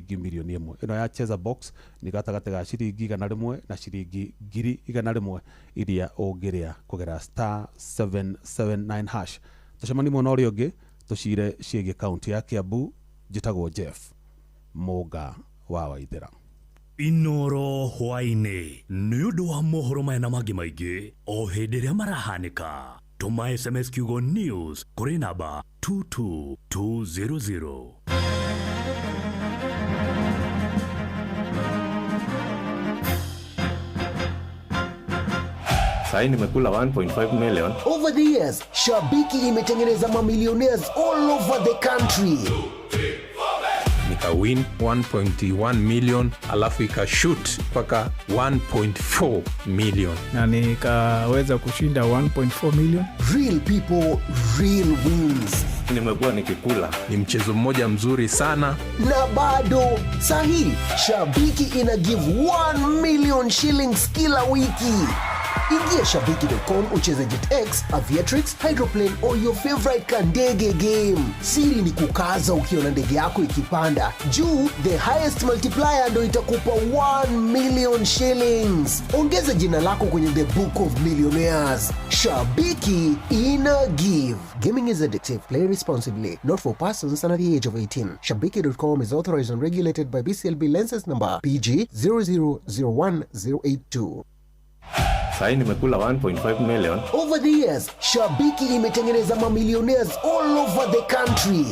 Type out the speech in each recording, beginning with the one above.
Ciringi 1 million ĩno ya Cheza Box nĩ gatagatĩ ga ciringi 100 na ciringi 100,000 iria ũngĩrĩa kũgera *779#. Tũcemani mwena ũrĩa ũngĩ, tũcire ciĩgiĩ kaunti ya Kiambu. Njĩtagwo Jeff Mũnga wa Waithĩra. Inoro hwaĩ-inĩ nĩ ũndũ wa mohoro maya na mangĩ maingĩ o hĩndĩ ĩrĩa marahanĩka, tũma SMS kiugo "news" kũrĩ namba 22200. Sahii nimekula 1.5 million. Over the years, Shabiki imetengeneza mamillionaires all over the country. Nikawin 1.1 million, alafu ikashoot mpaka 1.4 million. Na nikaweza kushinda 1.4 million. Real people, real wins. Nimekuwa nikikula. Ni mchezo mmoja mzuri sana. Na bado sahi Shabiki ina give 1 million shillings kila wiki. Ingia shabiki.com ucheze JetX, Aviatrix, Hydroplane or your favorite kandege game. Siri ni kukaza ukiona ndege yako ikipanda juu. The highest multiplier ndo itakupa 1 million shillings. Ongeza jina lako kwenye the book of millionaires. Shabiki ina give. Gaming is addictive. Play responsibly. Not for persons under the age of 18. Shabiki.com is authorized and regulated by BCLB license number PG 0001082. Sahii nimekula 1.5 million. Over the years, Shabiki imetengeneza mamillionaires all over the country.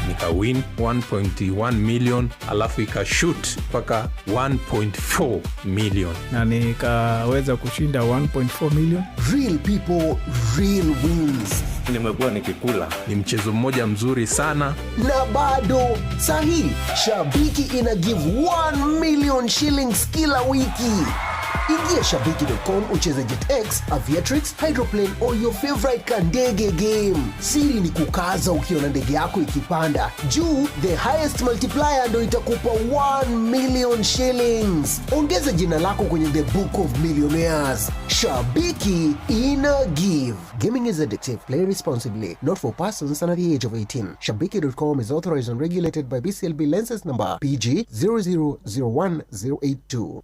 Nikawin 1.1 million, alafu ikashoot mpaka 1.4 million. Na nikaweza kushinda 1.4 million. Real people, real wins. Nimekuwa nikikula. Ni mchezo mmoja mzuri sana. Na bado sahi Shabiki ina give 1 million shillings kila wiki. Ingia shabiki.com ucheze JetX, Aviatrix, Hydroplane or your favorite kandege game. Siri ni kukaza ukiona ndege yako ikipanda juu. The highest multiplier ndo itakupa 1 million shillings. Ongeza jina lako kwenye the book of millionaires. Shabiki ina give. Gaming is addictive. Play responsibly. Not for persons under the age of 18. Shabiki.com is authorized and regulated by BCLB license number PG 0001082.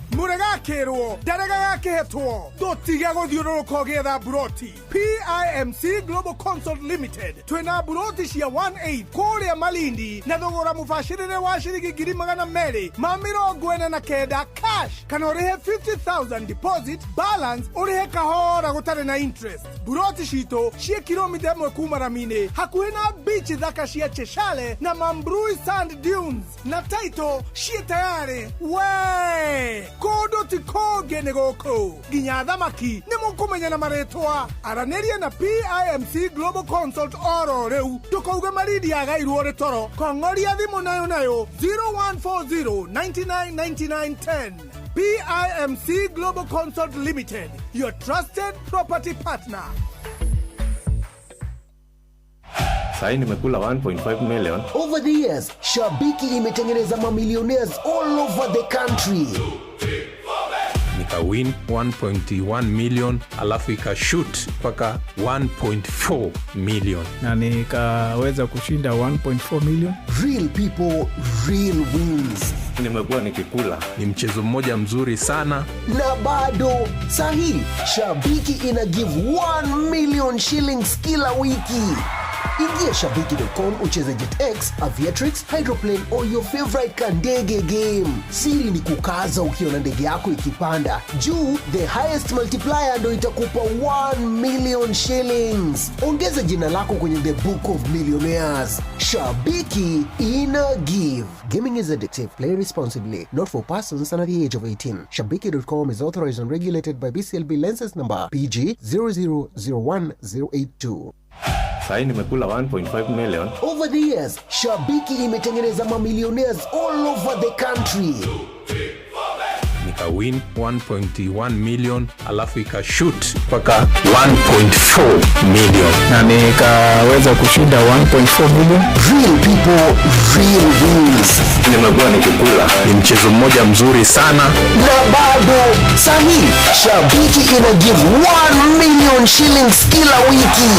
Mũregakĩrwo ndarega gakĩhetwo, ndũtige gũthiũrũrũka ũgĩetha mburoti. PIMC Global Consult Limited twĩna mburoti cia 18 kũrĩa Malindi na thogora mũbacĩrĩre wa ciringi 249,000 cash, kana ũrĩhe 50,000 deposit, balance ũrĩhe kahora gũtarĩ na interest. Mburoti citũ ciĩ kilomita 1 kuma rami-inĩ, hakuhĩ na beach thaka cia Cheshale na Mambrui Sand Dunes, na title ciĩ tayarĩ. We kũndũ ti kũngĩ, nĩ gũkũ nginya thamaki nĩ mũkũmenya na marĩtwa. Aranĩria na PIMC Global Consult oro rĩu, ndũkauge Malindi yagairwo rĩ toro. Kong'oria thimũ nayo nayo 0140 99 99 10. PIMC Global Consult Limited, your trusted property partner. Sahii nimekula 1.5 million. Over the years, Shabiki imetengeneza mamillionaires all over the country. Nikawin 1.1 million, alafu ikashoot mpaka 1.4 million. Na nikaweza kushinda 1.4 million. Real people, real wins. Nimekuwa nikikula. Ni mchezo mmoja mzuri sana. Na bado sahi Shabiki ina give 1 million shillings kila wiki. Ingia shabiki.com ucheze JetX, Aviatrix, Hydroplane or your favorite kandege game. Siri ni kukaza ukiona ndege yako ikipanda juu. The highest multiplier ndo itakupa 1 million shillings. Ongeza jina lako kwenye the book of millionaires. Shabiki ina give. Gaming is addictive. Play responsibly. Not for persons under the age of 18. Shabiki.com is authorized and regulated by BCLB license number PG 0001082. Sahii nimekula 1.5 million. Over the years, Shabiki imetengeneza mamillionaires all over the country. Nikawin 1.1 million, alafu ikashoot mpaka 1.4 million. Na nikaweza kushinda 1.4 million. Real people, real wins. Nimekuwa nikikula. Ni mchezo mmoja mzuri sana. Na bado sahi Shabiki ina give 1 million shillings kila wiki.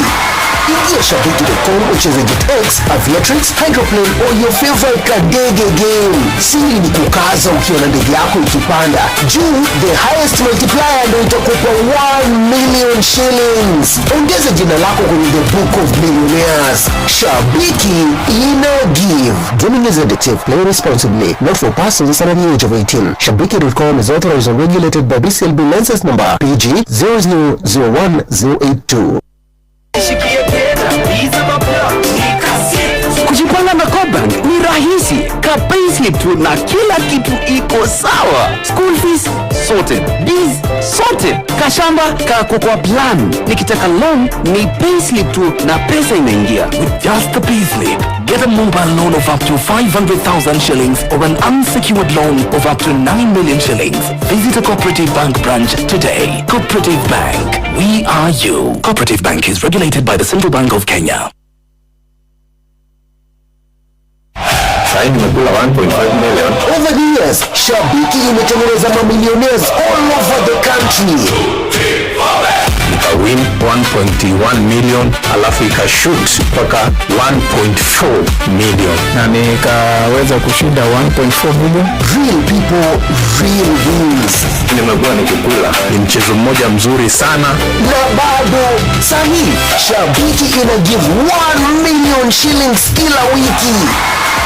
Ingia shabiki.com ucheze JetX, Aviatrix, Hydroplane or your favorite kadege game. Siri ni kukaza ukiwa na ndege yako ikipanda juu. The highest multiplier ndio itakupa 1 million shillings. Ongeza jina lako kwenye the book of millionaires. Shabiki ina give. Gaming is addictive. Play responsibly. Not for persons under the age of 18. Shabiki.com is authorized and regulated by BCLB license number PG 0001082. Kujipanga na CoBank ni rahisi ka payslip tu na kila kitu iko sawa. School fees sorted, bills sorted, kashamba kako kwa plan. Nikitaka loan ni payslip tu na pesa inaingia. With just the payslip, get a mobile loan of up to 500,000 shillings or an unsecured loan of up to 9 million shillings. Visit a Cooperative Bank branch today. Cooperative Bank, we are you. Cooperative Bank is regulated by the Central Bank of Kenya. Sahii nimekula 1.5 million. Over the years, Shabiki imetengeneza mamillionaires all over the country. Nikawin 1.1 million, alafu ikashoot mpaka 1.4 million. Na nikaweza kushinda 1.4 million. Real people, real wins. Nimekuwa nikikula. Ni mchezo mmoja mzuri sana. Na bado sahi, Shabiki ina give 1 million shillings kila wiki.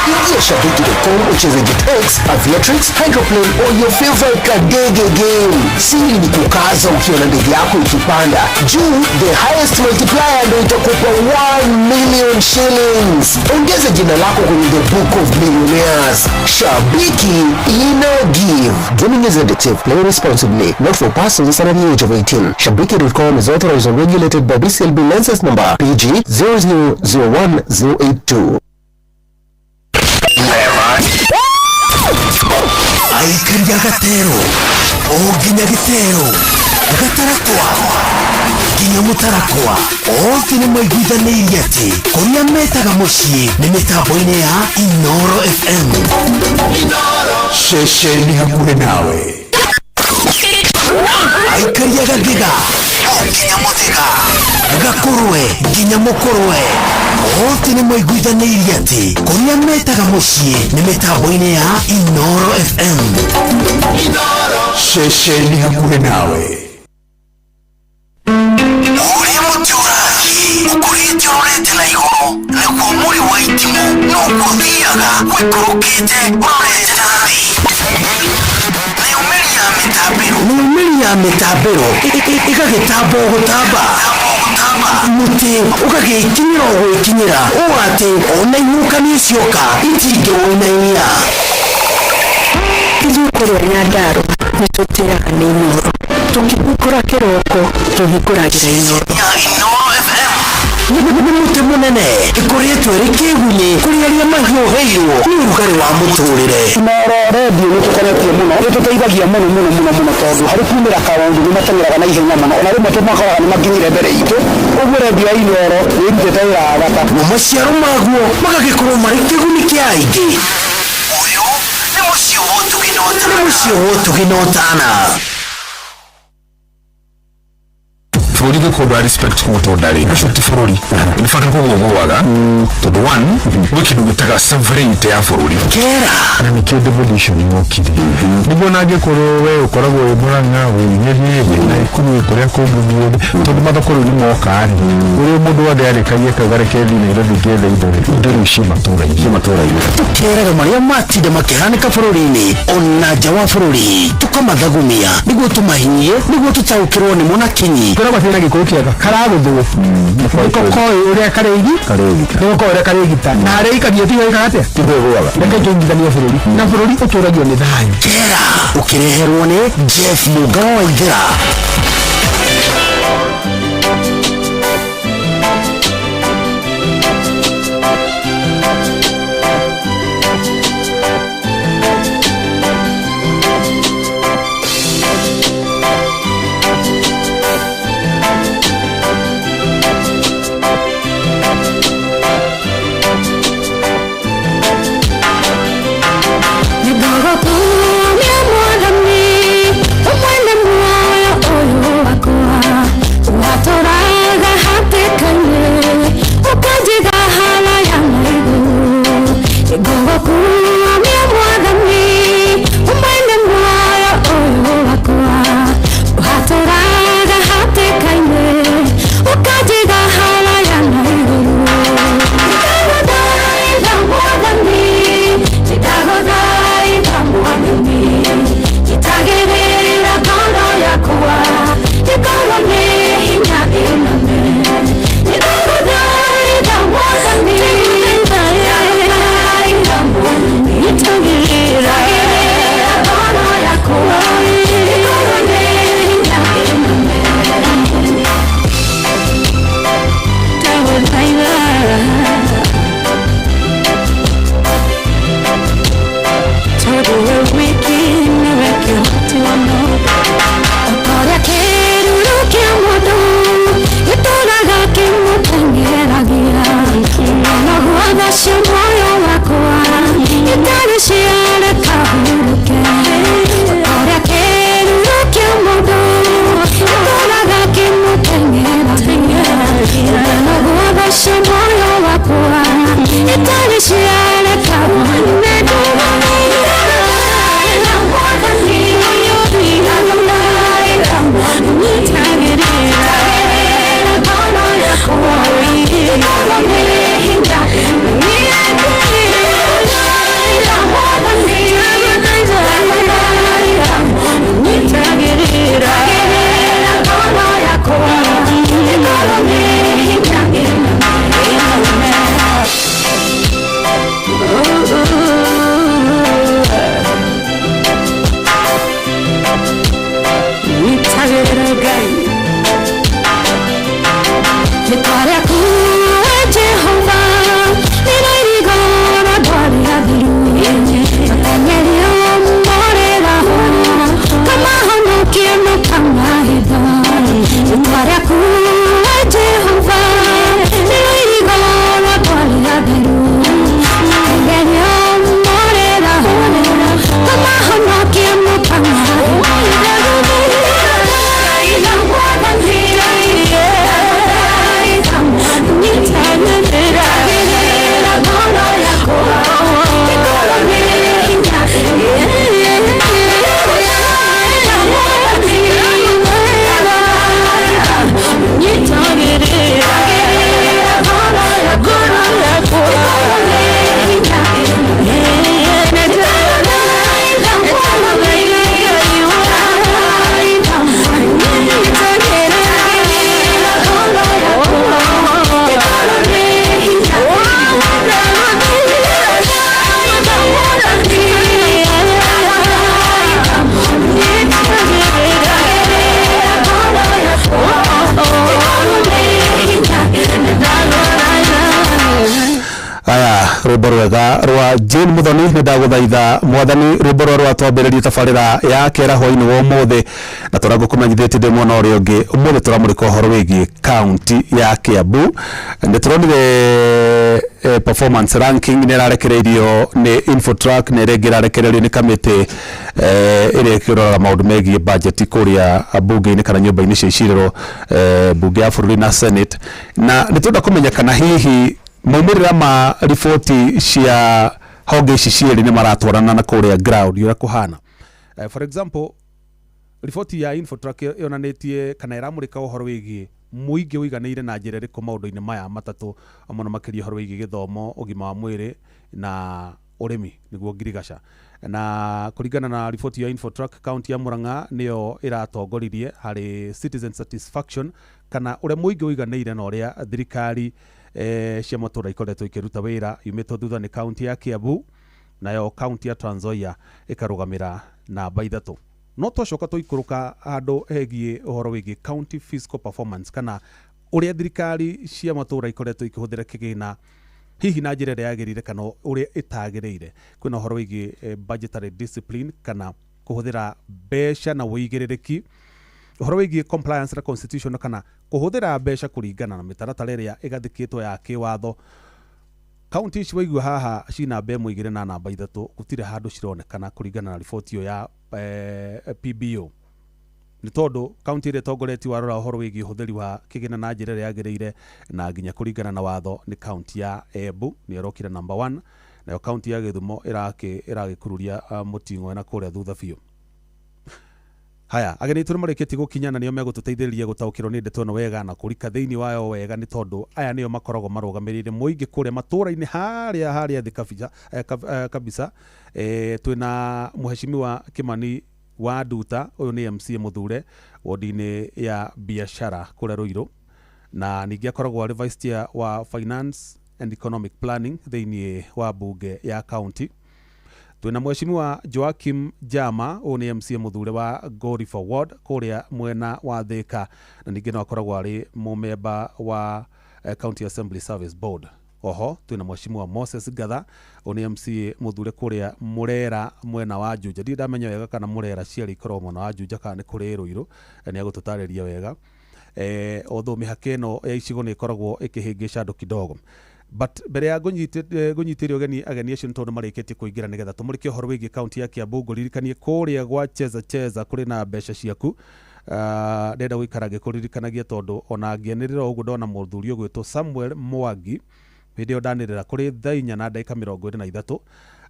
Ingia shabiki.com ucheze JetX, Aviatrix, Hydroplane or your favorite kadege game. Siri ni kukaza ukiwa na ndege yako ikipanda juu. The highest multiplier ndio itakupa 1 million shillings. Ongeza jina lako kwenye the book of millionaires. Shabiki ina give. Gaming is addictive. Play responsibly. Not for persons under the age of 18. Shabiki.com is authorized and regulated by BCLB license number PG 0001082. Aikaria gatero o nginya gĩtero gatarakwa nginya mũtarakwa othe nĩ maiguithanĩirie atĩ kũrĩa metaga mũciĩ nĩ mĩtambo-inĩ ya Inoro FM. Ceceni hakuhĩ nawe. Aikaria gangĩga o nginya mũthĩga gakũrwe nginya mũkũrwe othe nĩ maiguithanĩirie atĩ kũrĩa metaga mũciĩ nĩ mĩtambo-inĩ ya Inoro FM. Ceceni hakuhĩ nawe. Ũrĩa mũtĩ ũrathiĩ ũkũrĩte ũrorete na igũrũ nĩguo mũrĩ wa itimũ noguo ũthiaga ũikũrũkĩte ũrorete na thĩ. Mĩumĩri ya mĩtambĩro ĩgagĩtamba o gũtamba, mũtĩ ũgagĩkinyĩra o gwĩkinyĩra ũũ atĩ ona ihuhũkanio cioka itingĩwũinainia. Ithuĩ kũrĩa Nyandarũa nĩ tũtĩaga nĩ Inooro. Tũkĩhingũra kĩroko tũhingũragĩra Inooro. Nĩ mũtĩ mũnene ĩkoretwo ĩrĩ kĩgunyĩ kũrĩ arĩa mahiũhĩirwo nĩ ũrugarĩ wa mũtũrĩre. Inooro redio nĩ tũkenetie mũno, nĩ tũteithagia mũno mũno mũno mũno tondũ harĩ kumĩra kaũndũ nĩ mateng'eraga na ihenya mũno, ona rĩmwe tũmakoraga nĩ makinyire mbere itũ. Ũguo redio ya Inooro nĩ ĩrutĩte wĩra wa bata. Namo maciaro maguo magagĩkorwo marĩ kĩguni kĩa aingĩ. Ũyũ nĩ mũciĩ wa ũtugi na ũtana. Nĩ mũciĩ wa ũtugi na ũtana. Bũrũri gũkũ respect kũgũtwo ndarĩ ũcio ti bũrũri nĩ bata kũgũgũaga tondũ one gwĩ kĩndũ gĩtaga sovereignty ya bũrũri. Kera na nĩkĩo devolution yokire nĩguo nangĩkorwo we ũkoragwo wĩ Mũrang'a wĩ Nyeri wĩ Naikuru wĩ kũrĩa kũngĩ guothe tondũ mathoko rĩu nĩ moka rĩ ũrĩa mũndũ wothe arĩkagia akauga reke thiĩ Nairobi ngethe indo rĩ indo rĩu ciĩ matũra-inĩ. Tũkeraga marĩa matinda makĩhanĩka bũrũri-inĩ ona nja wa bũrũri tũkamathagumia nĩguo tũmahinyie nĩguo tũtaũkĩrwo nĩmo na kinyi. Kwĩragwo atĩ na gĩkũyũ kĩega karagũthwo nĩko koĩ ũrĩa karĩigi nĩko koĩ ũrĩa karĩgita na harĩa ikagia tiga ĩkaga atĩa reke tũingithanie bũrũri na bũrũri ũtũragio nĩ thayũ. Kera ũkĩreherwo nĩ Jeff Mũgawa Waithera. Nĩ ngũgũkumia Mwathani, ũmwene muoyo ũyũ. Ngũgũkumia Mwathani, umwene muoyo ũyũ wakwa. Ũhatũraga hatĩka-inĩ, ũkanjiga haraya na igũrũ. Ndagũthaitha Mwathani, ndagũthaitha Mwathani, njitagĩrĩra ngoro yakwa, ĩkorwo nĩ hinya ĩnene. Ndagũthaitha Mwathani, ndagũthaitha Mwathani, njitagĩrĩra ngoro yakwa, ĩkorwo nĩ hinya ĩnene. Ndagũthaitha. Tondũ we wiki nĩwe kĩhoti wa maũndũ. O ta ũrĩa kĩĩruru kĩa mũndũ gĩtũũraga kĩmũteng'eragia, noguo tha cia muoyo wakwa itarĩ ciareka hurũke. O ta ũrĩa kĩĩruru kĩa mũndũ gĩtũũraga kĩmũteng'eragia, noguo tha cia muoyo wakwa itarĩ ciareka hurũke. Nitagĩrĩra Ngai rĩtwa rĩaku we Jehova nĩrĩirigo na ndwari athiru mateng'erio morĩraho kamahonokie makamahitha. Rĩtwa rĩaku we Jehova nĩrĩirigo na ndwari athiru mateng'erio morĩraho kamahonokie makamahitha. Aya, rwimbo rwega rwa Jane Muthoni nĩ ndagũthaitha Mwathani, rwimbo rwa rwatwambĩrĩria tabarĩra ya kera hwainĩ wa ũmũthĩ, na tũragũkũmenyithĩtie ndĩ mwena ũrĩa ũngĩ ũmũthĩ tũramũrĩka ũhoro wĩgiĩ kaunti ya Kiambu. Nĩ tũronire performance ranking nĩ ĩrarekereirio nĩ Infotrack na ĩrĩa ĩngĩ ĩrarekereirio nĩ kamĩtĩ ĩrĩa ĩkĩroraga maũndũ megiĩ budget kũrĩa mbunge-inĩ kana nyũmba-inĩ cia icirĩro, mbunge ya bũrũri na Senate, na nĩ tũrenda kũmenya kana hihi maumĩrĩra ma riboti cia honge ici cierĩ nĩ maratwarana na kũrĩa ground ũrĩa kũhana. For example, riboti ya Infotrack yonanĩtie kana ĩramũrĩka ũhoro wĩgiĩ mũingĩ ũiganĩire na njĩra ĩrĩkũ maũndũ-inĩ maya matatũ, mũno makĩria ũhoro wĩgiĩ gĩthomo, ũgima wa mwĩrĩ na ũrĩmi nĩguo ngirigaca. Na kũringana na riboti ya Infotrack, kaunti ya Murang'a nĩyo ĩratongoririe harĩ citizen satisfaction, kana ũrĩa mũingĩ ũiganĩire na ũrĩa thirikari cia matũra ikoretwo ikĩruta wĩra. Yumĩtwo thutha nĩ kaunti ya Kiambu, nayo kaunti ya Trans Nzoia ĩkarũgamĩra namba 3. No twacoka twaikũrũka handũ hegiĩ ũhoro wĩgiĩ county fiscal performance, kana ũrĩa thirikari cia matũra ikoretwo ikĩhũthĩra kĩgĩna hihi na njĩra ĩrĩa yagĩrĩire kana ũrĩa ĩtagĩrĩire. Kwĩna ũhoro wĩgiĩ budgetary discipline, kana kũhũthĩra mbeca na ũigĩrĩrĩki, ũhoro wĩgiĩ compliance na constitution, kana kũhũthĩra mbeca kũringana na mĩtaratara ĩrĩa ĩgathĩkĩtwo ya kĩwatho. Kaunti ici waigua haha ci namba 1, 2 na namba 3, gũtirĩ handũ cironekana kũringana na riboti ĩyo ya PBO. Nĩ tondũ kaunti ĩrĩa ĩtongoretie warora ũhoro wĩgiĩ ũhũthĩri wa kĩgĩna na njĩra ĩrĩa yagĩrĩire na nginya kũringana na watho nĩ kaunti ya Embu, nĩyo ĩrokire namba 1, Nayo kaunti ya Gĩthumo ĩragĩkururia mũting'oe na kũrĩa thutha biũ. Haya, ageni aitũ nĩmarĩkĩtie gũkinya na nĩo megũtũteithĩrĩria gũtaũkĩrwo nĩ ndeto ĩno wega na kũrika thĩinĩ wayo wega, nĩ tondũ aya nĩo makoragwo marũgamĩrĩire mũingĩ kũrĩa matũũra-inĩ harĩa harĩa thĩ kabisa, kabisa. Twĩna Mheshimiwa Kimani wa Nduta, ũyũ nĩ MCA mũthure wodi-inĩ ya biashara kũrĩa Ruiru, na ningĩ akoragwo arĩ vice chair wa finance and economic planning thĩinĩ wa bunge ya county. Twĩna Mheshimiwa Joakim Jama, ũyũ nĩ MCA mũthure wa Gorifa Ward kũrĩa mwena wa Thika, na ningĩ no akoragwo arĩ mũmemba wa County Assembly Service Board. Oho twĩna Mheshimiwa Moses Gatha, ũyũ nĩ MCA mũthure kũrĩa Murera mwena wa Juja. Ndirĩ ndamenya wega kana Murera ciarĩ ikoragwo mwena wa Juja kana nĩ kũrĩ Ruiru, nĩ agũtũtarĩria wega. Although mĩhaka ĩno ya icigo nĩ ĩkoragwo ĩkĩhĩngĩca andũ kidogo, but mbere ya ngũnyitĩre ũgeni ageni acio, nĩ tondũ marĩkĩtie kũingĩra, nĩgetha tũmũrĩke ũhoro wĩgiĩ kaunti ya Kiambu, ngũririkanie kũrĩa gwa Cheza Cheza kũrĩ na mbeca ciaku. Ndenda gũikara ngĩkũririkanagia tondũ ona ngĩanĩrĩra ũguo ndona mũthuri ũgwĩtwo Samuel Mwangi hĩndĩ ĩyo ndanĩrĩra kũrĩ thaa 4:23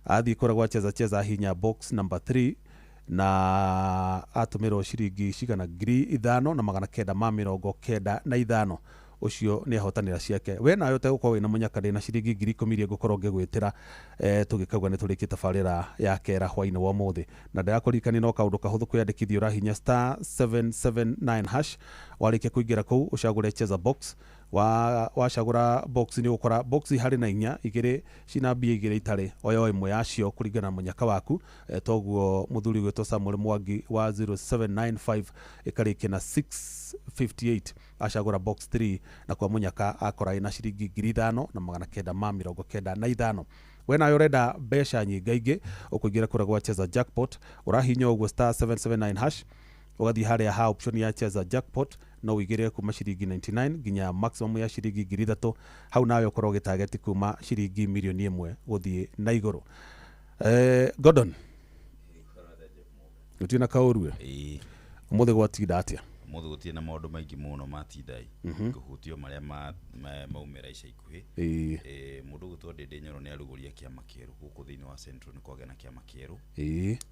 athiĩ kũrĩa gwa Cheza Cheza ahinya box number 3 na atũmĩrwo ciringi cigana 5995. Ũcio nĩ ahotanĩra ciake. We nawe ũtegũkorwo wĩna mũnyaka, ndĩna ciringi 10,000 iria ngũkorwo ngĩgwĩtĩra, tũgĩkauga nĩ tũrĩkie tabarĩra ya kera hwainĩ wa ũmũthĩ. Na ndĩrakũririkania no kaũndũ kahũthũ kwĩyandĩkithia, ũrahinya star 779 hash. Warĩkia kũingĩra kũu ũcagũre cheza box. Wa wacagũra box nĩ ũgũkora box harĩ na inya, igĩrĩ cina mbia, igĩrĩ itarĩ. Oya o ĩmwe yacio kũringana na mũnyaka waku. Toguo mũthuri gwĩtwo Samuel Mwangi wa 0795 ĩkarĩkia na 658 acagũra box 3, na kwa mũnyaka akora ĩna ciringi 5995. We nawe ũrenda mbeca nyingaingĩ, ũkũingĩra kũrĩa gwa Cheza Jackpot, ũrahinya ũguo star 779 hash, ũgathiĩ harĩa ha option ya Cheza Jackpot, no ũigĩrĩre kuma ciringi 99 nginya maximum ya ciringi 3,000. Hau nawe ũkorwo ũgĩtageti kuma ciringi 1 mirioni gũthiĩ na igũrũ. Gordon, gũtirĩ na kaũru. Ĩĩ. Ũmũthĩ gwatinda atĩa? Mũthĩ gũtirĩ na maũndũ maingĩ mũno matindai, ngũhutio marĩa maumĩra ica ikuhĩ. Mũndũ ũgwĩtwo Ndĩndĩ Nyoro nĩ arugũria kĩama kĩerũ gũkũ thĩinĩ wa Central. Nĩ kwagĩa na kĩama kĩerũ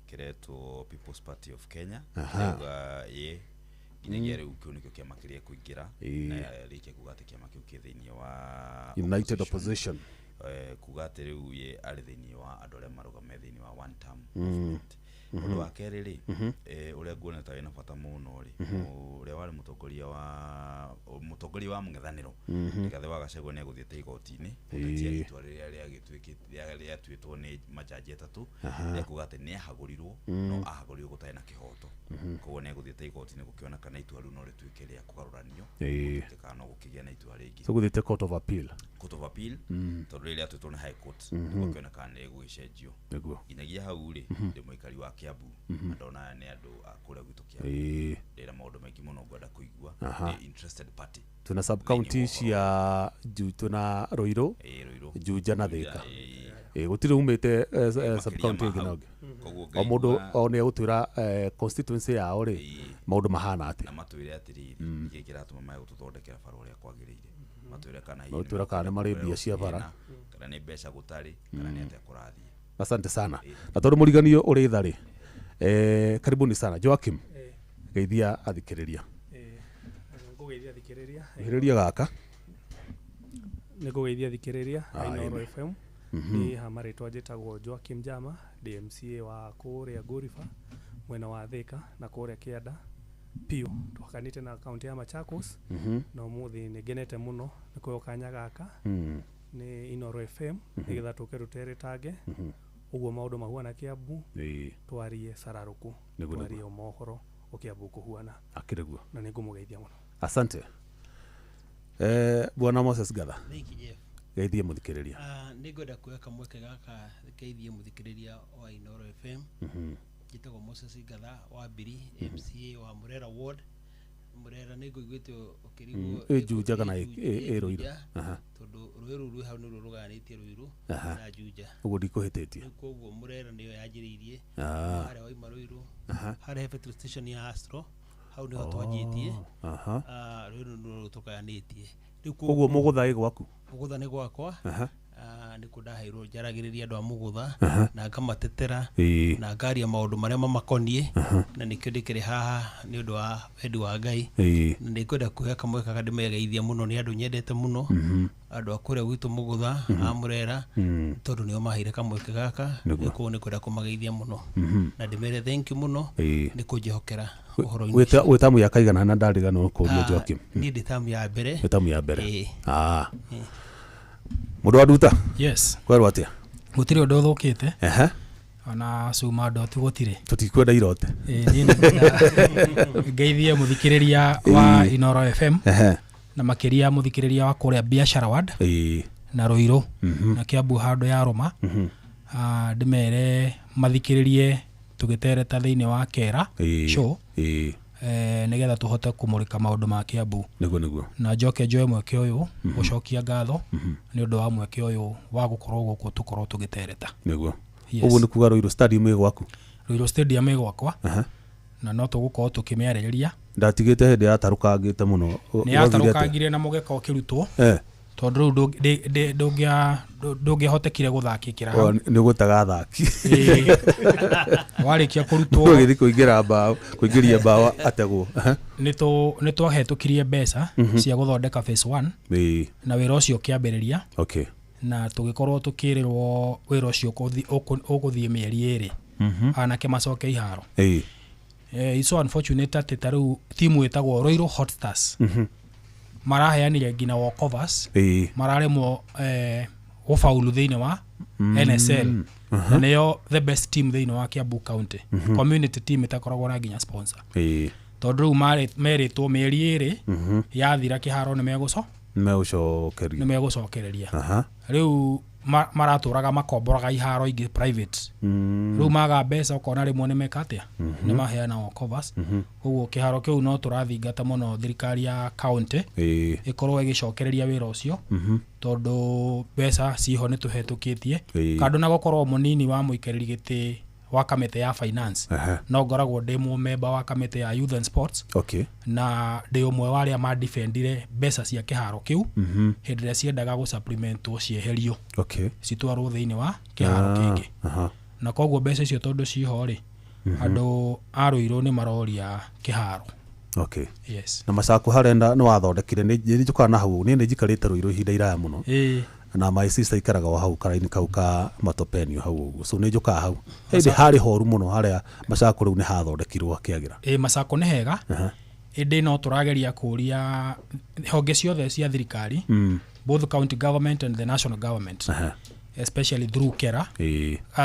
kĩretwo People's Party of Kenya. Kĩrauga ĩ nginyagia rĩu kĩu nĩkĩo kĩama kĩrĩa kũingĩra, na rĩkia kuga atĩ kĩama kĩu kĩ thĩinĩ wa United Opposition. Kuga atĩ rĩu ye arĩ thĩinĩ wa andũ arĩa marũgame thĩinĩ wa one term movement. Ũndũ wa kerĩ rĩ, ũrĩa nguona ta wĩna bata mũno rĩ, ũrĩa warĩ mũtongoria wa mũng'ethanĩro Rigathĩ wa Gachagua nĩ egũthiĩte igoti-inĩ gũtetia itua rĩrĩa rĩatuĩtwo nĩ majaji atatũ rĩa kuga atĩ nĩ ahagũrirwo, no ahagũrirwo gũtarĩ na kĩhoto. Koguo nĩ egũthiĩte igoti-inĩ gũkĩona kana itua rĩu no rĩtuĩke rĩa kũgarũranio, gũtuĩke kana no gũkĩgĩa na itua rĩngĩ. So gũthiĩte Court of Appeal. Court of Appeal, tondũ rĩrĩa rĩatuĩtwo nĩ High Court, nĩguo kĩona kana nĩ rĩgũgĩcenjio. Nginyagia hau rĩ, ndĩ mũikari wa Kiambu na ndona aya nĩ andũ a kũrĩa gwitũ Kiambu, ndĩna maũndũ maingĩ mũno ngwenda kũigua. Ndĩ interested party. Twĩna sub county cia twĩna Ruiru, Ĩĩ, Ruiru, Juja na Juja, Thika. Ĩĩ. Gũtirĩ umĩte sub Makĩria county ma ĩngĩ na hau. ũngĩ. Koguo O mũndũ ngaigua- o nĩ egũtwĩra constituency yao rĩ, maũndũ mahana atĩa. Na matwĩre atĩrĩrĩ, nĩkĩ kĩratũma mage gũtũthondekera bara ũrĩa kwagĩrĩire, matwĩre kana hihi Matwĩre kana nĩ marĩ mbia cia bara. Kana nĩ mbeca gũtarĩ, kana nĩ atĩa kũrathiĩ. Asante sana. Na tondũ mũriganio ũrĩ tha rĩ, karibuni sana. Joakim, geithia athikĩrĩria. Ngũgeithia thikĩrĩria. Hĩrĩria gaka. Nĩ ngũgeithia thikĩrĩria Ah, Inooro ĩni. FM. Niĩ ha marĩtwa njĩtagwo Joakim Jama, ndĩ MCA wa kũrĩa Ngũriba mwena wa Thika na kũrĩa kĩanda piũ tũhakanĩte na kaunti ya Machakos. Na ũmũthĩ nĩ ngenete mũno nĩ kũheo kanya gaka nĩ Inooro FM nĩgetha tũke tũteretange ũguo maũndũ mahuana Kiambu, twarie cararũkũ, twarie mohoro o Kiambu kũhuana. Akĩrĩ guo. Na nĩ ngũmũgeithia mũno. Asante. Bwana Moses Gatha, Thank you, Jeff. Geithie mũthikĩrĩria. Ah, nĩ ngwenda kuoya kamweke gaka ngeithie mũthikĩrĩria wa Inooro FM. Njĩtagwo Moses Ngatha wa Mbiri, MCA wa Murera Ward. Murera nĩ ngũiguĩte ũkĩrigwo. Ĩ Juja kana ĩ Ruiru? Juja, tondũ rũĩ rũu rwĩ hau nĩruo rũgayanĩtie Ruiru na Juja. Ũguo ndikũhĩtĩtie. Rĩu koguo Murera nĩyo yanjĩrĩirie harĩa waima Ruiru, harĩa he petrol station ya Astro, hau nĩho twanjĩtie. Ah, rũĩ rũu nĩruo tũgayanĩtie. Rĩu Ũguo mũgũtha ĩ gwaku? Mũgũtha nĩ gwakwa. Nĩkuo ndaheirwo njaragĩrĩria andũ a Mũgũtha na ngamatetera na ngaria maũndũ marĩa mamakoniĩ, na nĩkĩo ndĩkĩrĩ haha nĩ ũndũ wa wendi wa Ngai. Na nĩngwenda kuoya kamweke gaka ndĩmegeithia mũno, nĩ andũ nyendete mũno, andũ a kũrĩa gwitũ Mũgũtha, a Mũrera, tondũ nĩo maheire kamweke gaka. Koguo nĩngwenda kũmageithia mũno na ndĩmere thank you mũno nĩ kũnjĩhokera ũhoro-inĩ ũcio. Wĩ tamu ya kaigana na ndariganĩrwo kũria, Joakim? Niĩ ndĩ tamu ya mbere. Wĩ tamu ya mbere. Mũndũ wa Nduta. Yes. Kwerwo atĩa? Gũtirĩ ũndũ ũthũkĩte. Ona cuma ndoti gũtirĩ. Tũtikwenda irote. Niĩ nĩngwenda ngeithie mũthikĩrĩria wa Inoro FM, na makĩria mũthikĩrĩria wa kũrĩa Biashara Ward na Ruiru na Kiambu handũ ya Rũma. Ndĩmere mathikĩrĩrie tũgĩtereta thĩinĩ wa Kera show, nĩgetha tũhote kũmũrĩka maũndũ ma Kiambu. Nĩguo. Na njoke njoe mweke ũyũ gũcokia ngatho nĩ ũndũ wa mweke ũyũ wa gũkorwo gũkũ tũkorwo tũgĩtereta. Nĩguo. Yes. Ũguo nĩ kuga Ruiru Stadium ĩ gwaku? Ruiru Stadium ĩ gwakwa, na no tũgũkorwo tũkĩmĩarĩrĩria. Ndatigĩte hĩndĩ yatarũkangĩte mũno. Nĩ yatarũkangire na mũgeka ũkĩrutwo, tondũ rĩu ndũngĩahotekire gũthakĩkĩra hau. Nĩ ũgũtaga athaki. Warĩkia kũrutwo, ũgĩthiĩ kũingĩra mbaũ, kũingĩria mbaũ ategwo. Nĩ twahetũkirie mbeca cia gũthondeka phase 1, na wĩra ũcio ũkĩambĩrĩria. Na tũgĩkorwo tũkĩrĩrwo wĩra ũcio ũgũthiĩ mĩeri 2, anake macoke iharo. It's so unfortunate atĩ ta rĩu timu ĩtagwo Ruiru Hot Stars maraheanire nginya walkovers, mararemwo gũbaulu thĩinĩ wa NSL, na nĩyo the best team thĩinĩ wa Kiambu County, community team ĩtakoragwo na nginya sponsor, tondũ rĩu merĩtwo mĩeri 2 yathira kĩharo nĩ megũcokeria, nĩ megũcokereria. Rĩu maratũraga makomboraga iharo ingĩ private. Rĩu maga mbeca, ũkona rĩmwe nĩ meka atĩa, nĩ maheana walkovers. Koguo kĩharo kĩu no tũrathingata mũno thirikari ya county ĩkorwo ĩgĩcokereria wĩra ũcio, tondũ mbeca ciho nĩ tũhetũkĩtie. Kando na gũkorwo mũnini wa mũikarĩri gĩtĩ wa kamĩtĩ ya finance, no ngoragwo ndĩ mũmemba wa kamĩtĩ ya youth and sports, na ndĩ ũmwe wa arĩa madefendire mbeca cia kĩharo kĩu hĩndĩ ĩrĩa ciendaga gũsupplementwo cieherio, citwarwo thĩinĩ wa kĩharo kĩngĩ. Na koguo mbeca icio tondũ ciho rĩ, andũ a Ruiru nĩ maroria kĩharo. Yes. Na Macaku harenda nĩ wathondekire, nĩ njũkaga na hau, niĩ nĩ njikarĩte Ruiru ihinda iraya mũno, na my sister ikaraga o hau karaini kau ka Matopeni hau ũguo, so nĩ njũkaga hau. Hĩndĩ harĩ horu mũno harĩa Macaku rĩu nĩ hathondekirwo hakĩagĩra. Macaku nĩ hega, ĩndĩ no tũrageria kũria honge ciothe cia thirikari, both county government and the national government, especially through Kera,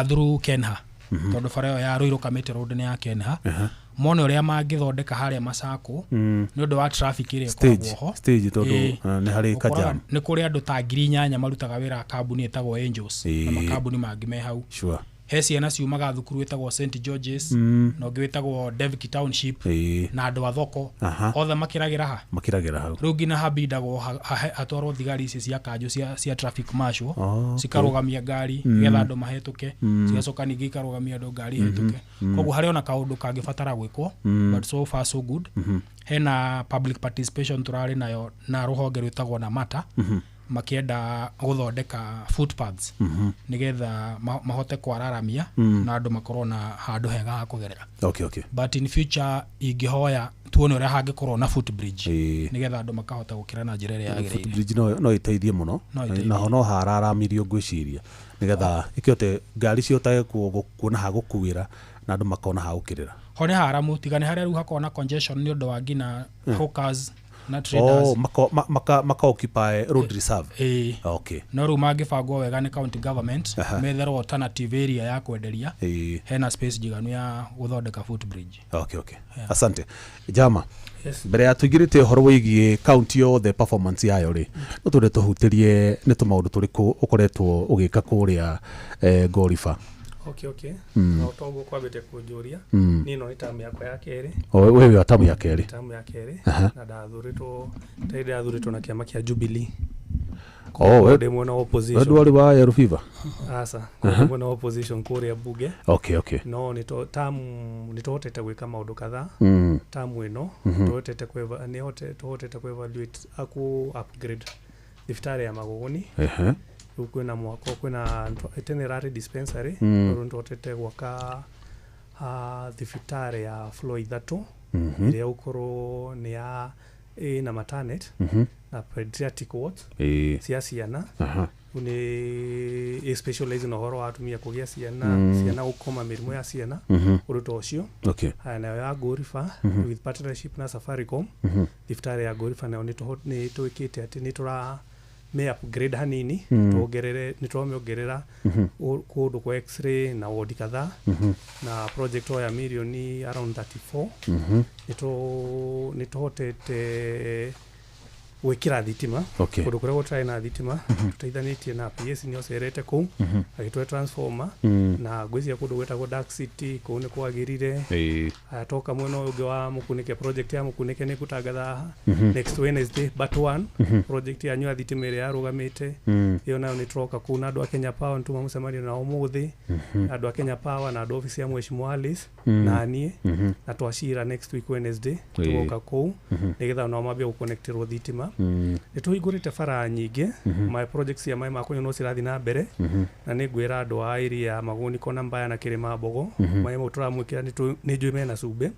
through Kenha, tondũ bara ĩyo ya Ruiru Kamiti Road nĩ ya Kenha, mone ũrĩa mangĩthondeka harĩa Macaku nĩ ũndũ wa traffic ĩrĩa ĩkoragwo ho. Stage, tondũ nĩ harĩ kajam. Nĩ kũrĩ andũ ta 8,000 marutaga wĩra kambuni ĩtagwo Angels na makambuni mangĩ me hau. He ciana ciumaga thukuru ĩtagwo St George's, na ũngĩ wĩtagwo Devki Township, na andũ a thoko othe makĩragĩra ha, makĩragĩra hau. Rĩu nginya habindagwo hatwarwo thigari ici cia kanjũ cia traffic marshal, cikarũgamia ngari nĩgetha andũ mahetũke, cigacoka ningĩ ikarũgamia andũ ngari ihetũke. Koguo harĩ ona kaũndũ kangĩbatara gwĩkwo, but so far so good. Hena public participation tũrarĩ nayo na rũhonge rwĩtagwo Namata, makĩenda gũthondeka footpaths nĩgetha mahote kwararamia na andũ makorwo na handũ hega ha kũgerera. But in future ingĩhoya tuone ũrĩa hangĩkorwo na footbridge, nĩgetha andũ makahota gũkĩra na njĩra ĩrĩa yagĩrĩire. Footbridge no ĩteithie mũno, naho no hararamirio ngwĩciria, nĩgetha ĩkĩhote ngari cihotage kuona ha gũkuĩra na andũ makona ha gũkĩrĩra. Ho nĩ haramu, tiga nĩ harĩa rĩu hakoragwo na congestion nĩ ũndũ wa nginya hawkers na traders. Maka occupy road reserve. No rĩu mangĩbangwo wega nĩ county government, metherwo alternative area ya kwenderia, hena space njiganu ya gũthondeka footbridge. Asante Jama. Mbere ya tũingĩrĩte ũhoro wĩgiĩ county yothe performance yayo rĩ, no twende tũhutĩrie nĩ tũmaũndũ tũrĩkũ ũkoretwo ũgĩka kũrĩa Goriba. No toguo kwambĩte kũnjũria, niĩ no nĩ tamu yakwa ya kerĩ. Wewe wa tamu ya kerĩ. Tamu ya kerĩ, na ndathurĩtwo, tarĩ ndathurĩtwo na kĩama kĩa Jubilee. Ndĩ mwena wa opposition. We ndwarĩ wa Yellow Fever? Aca, ndĩ mwena wa opposition kũrĩa bunge. No nĩ tamu nĩ tũhotete gwĩka maũndũ kadhaa. Tamu ĩno tũhotete tũhotete ku evaluate aku upgrade thibitarĩ ya Magogoni. Rĩu kwĩna mwako, kwĩna tene ĩrarĩ dispensary. Rĩu nĩtũhotete gwaka thibitarĩ ya floor 3 ĩrĩa ũkorwo nĩ ya ĩna maternity na pediatric wards cia ciana. Rĩu nĩ ĩ specialize na ũhoro wa atumia kũgĩa ciana, ciana gũkoma, mĩrimũ ya ciana, ũndũ ta ũcio. Haya, nayo ya Ngũriba, with partnership na Safaricom, thibitarĩ ya Ngũriba nayo nĩ twĩkĩte atĩ nĩ tũra mĩ upgrade hanini, tuongerere, nĩ tũramĩongerera kũndũ kwa x-ray na wodi kadhaa, na project o ya mirioni around 34. Nĩ tũhotete gwĩkĩra thitima kũndũ kũrĩa gũtarĩ na thitima, tũteithanĩtie na PS nĩ ocerete kũu agĩtũhe transformer. Na ngwĩciria kũndũ gwĩtagwo Dark City kũu nĩ kwagĩrire. Aya, toka mwena ũyũ ũngĩ wa Mũkunĩke, project ya Mũkunĩke nĩ ngũtangatha haha next Wednesday but one project yanyu ya thitima ĩrĩa yarũgamĩte, ĩyo nayo nĩ tũroka kũu na andũ a Kenya Power, nĩtuma mũcemanio nao ũmũthĩ, andũ a Kenya Power na andũ ofici ya Mheshimiwa Alice na niĩ, na twacira next week Wednesday tũgoka kũu nĩgetha nao mambie gũconnectĩrwo thitima. Nĩ tũhingũrĩte bara nyingĩ. My projects cia maĩ ma kũnyua no cirathiĩ na mbere, na nĩ ngwĩra andũ a area ya Magũni, Kona Mbaya na Kĩrĩma Mbogo, maĩ mau tũramwĩkĩra nĩ njũĩ mena cumbĩ,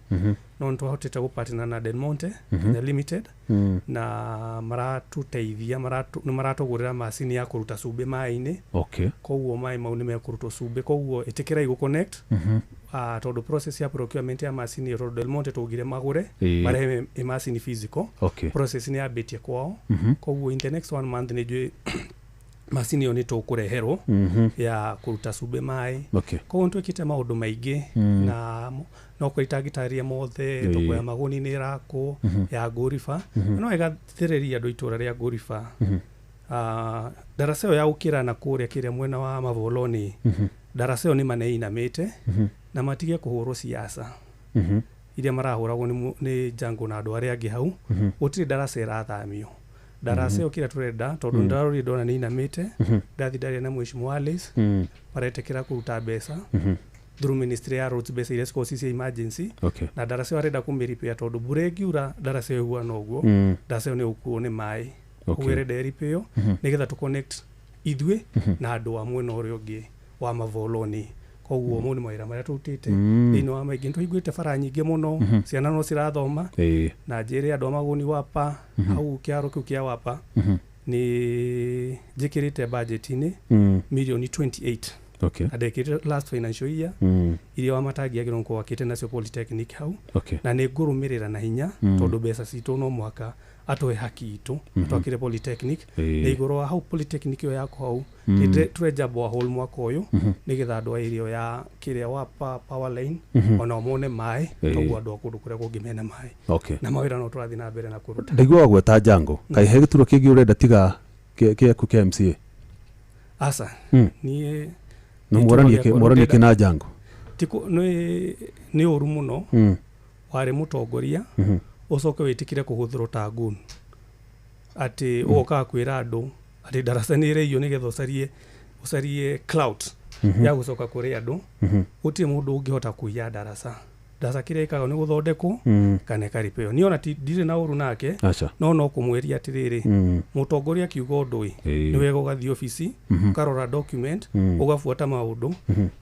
no nĩ twahotete gũpartner na Del Monte Kenya Limited na maratũteithia, nĩ maratũgũrĩra macini ya kũruta cumbĩ maĩ-inĩ. Koguo maĩ mau nĩ mekũrutwo cumbĩ, koguo ĩtĩkĩrai gũconnect, tondũ process ya procurement ya macini ĩyo, tondũ Del Monte tũgire magũre, marehe ĩ macini physical. Process nĩ yambĩtie kwao. Koguo in the next one month nĩ njũĩ macini ĩyo nĩ tũkũreherwo ya kũruta cumbĩ maĩ. Koguo nĩ twĩkĩte maũndũ maingĩ na no kwa itangĩtarĩria mothe. Thoko ya Magũni nĩ ĩrakwo, ya Ngũriba. No ĩgathĩrĩria andũ itũra rĩa Ngũriba. Ndaraca ĩyo ya gũkĩra na kũrĩa kĩrĩa mwena wa Mavoloni, ndaraca ĩyo nĩ ma nĩ ĩinamĩte, na matige kũhũrwo siasa iria marahũragwo nĩ Jango na andũ arĩa angĩ hau. Gũtirĩ ndaraca ĩrathamio. Ndaraca ĩyo kĩrĩa tũrenda, tondũ ndarorire ndona nĩ inamĩte, ndathi ndaria na Mheshimiwa Alice, maretĩkĩra kũruta mbeca through ministry ya roads, mbeca iria cikoragwo ci cia emergency. Na ndaraca ĩyo arenda kũmĩripĩa, tondũ mbura ĩngiura ndaraca ĩyo ĩhuana ũguo, ndaraca ĩyo nĩ ĩgũkuo nĩ maĩ. Koguo ĩrenda ĩripĩo nĩgetha tũ connect ithuĩ na andũ a mwena ũrĩa ũngĩ wa Mavoloni. Koguo mau nĩ mawĩra marĩa tũrutĩte. Thĩinĩ wa maingĩ, nĩ tũhingũrĩte bara nyingĩ mũno. Ciana no cirathoma. Na njĩre andũ a Magũni wapa, hau kĩharo kĩu kĩa wapa, nĩ njĩkĩrĩte budget-inĩ mirioni 28 na ndekĩrĩte last financial year, iria Wamatangi agĩrĩirwo gũkorwo akĩte nacio polytechnic hau. Na nĩ ngũrũmĩrĩra na hinya, tondũ mbeca citũ no mũhaka atũhe haki itũ, twakire polytechnic. Na igũrũ wa hau, polytechnic ĩyo yako hau, nĩ tũrenja borehole mwaka ũyũ, nĩgetha andũ a area ya kĩrĩa wapa power line onao mone maĩ. Toguo andũ a kũndũ kũrĩa kũngĩ mena maĩ. Na mawĩra no tũrathiĩ na mbere na kũruta. Ndaigua wagweta Jango, kaĩ he gĩturwa kĩngĩ ũrenda tiga kĩaku kĩa MCA? Aca. Niĩ Na gĩturwa mwaranie gĩakwa mwaranie ndĩrenda- kĩ na Jango? Nĩ ũru mũno warĩ mũtongoria ũcoke wĩtĩkĩre kũhũthĩrwo ta ngũn, atĩ ũgokaga kwĩra andũ atĩ ndaraca nĩ ĩrĩiywo nĩgetha ũcarie clout ya gũcoka kũrĩ andũ. Gũtirĩ mũndũ ũngĩhota kũiya ndaraca. Ndaraca kĩrĩa ĩkaga nĩ gũthondekwo kana ĩkaripĩo. Niĩ ona ndirĩ na ũru nake, Aca. no kũmwĩria atĩrĩrĩ, mũtongoria akiuga ũndũ ĩ, nĩ wega ũgathiĩ obici, ũkarora document, ũgabuata maũndũ,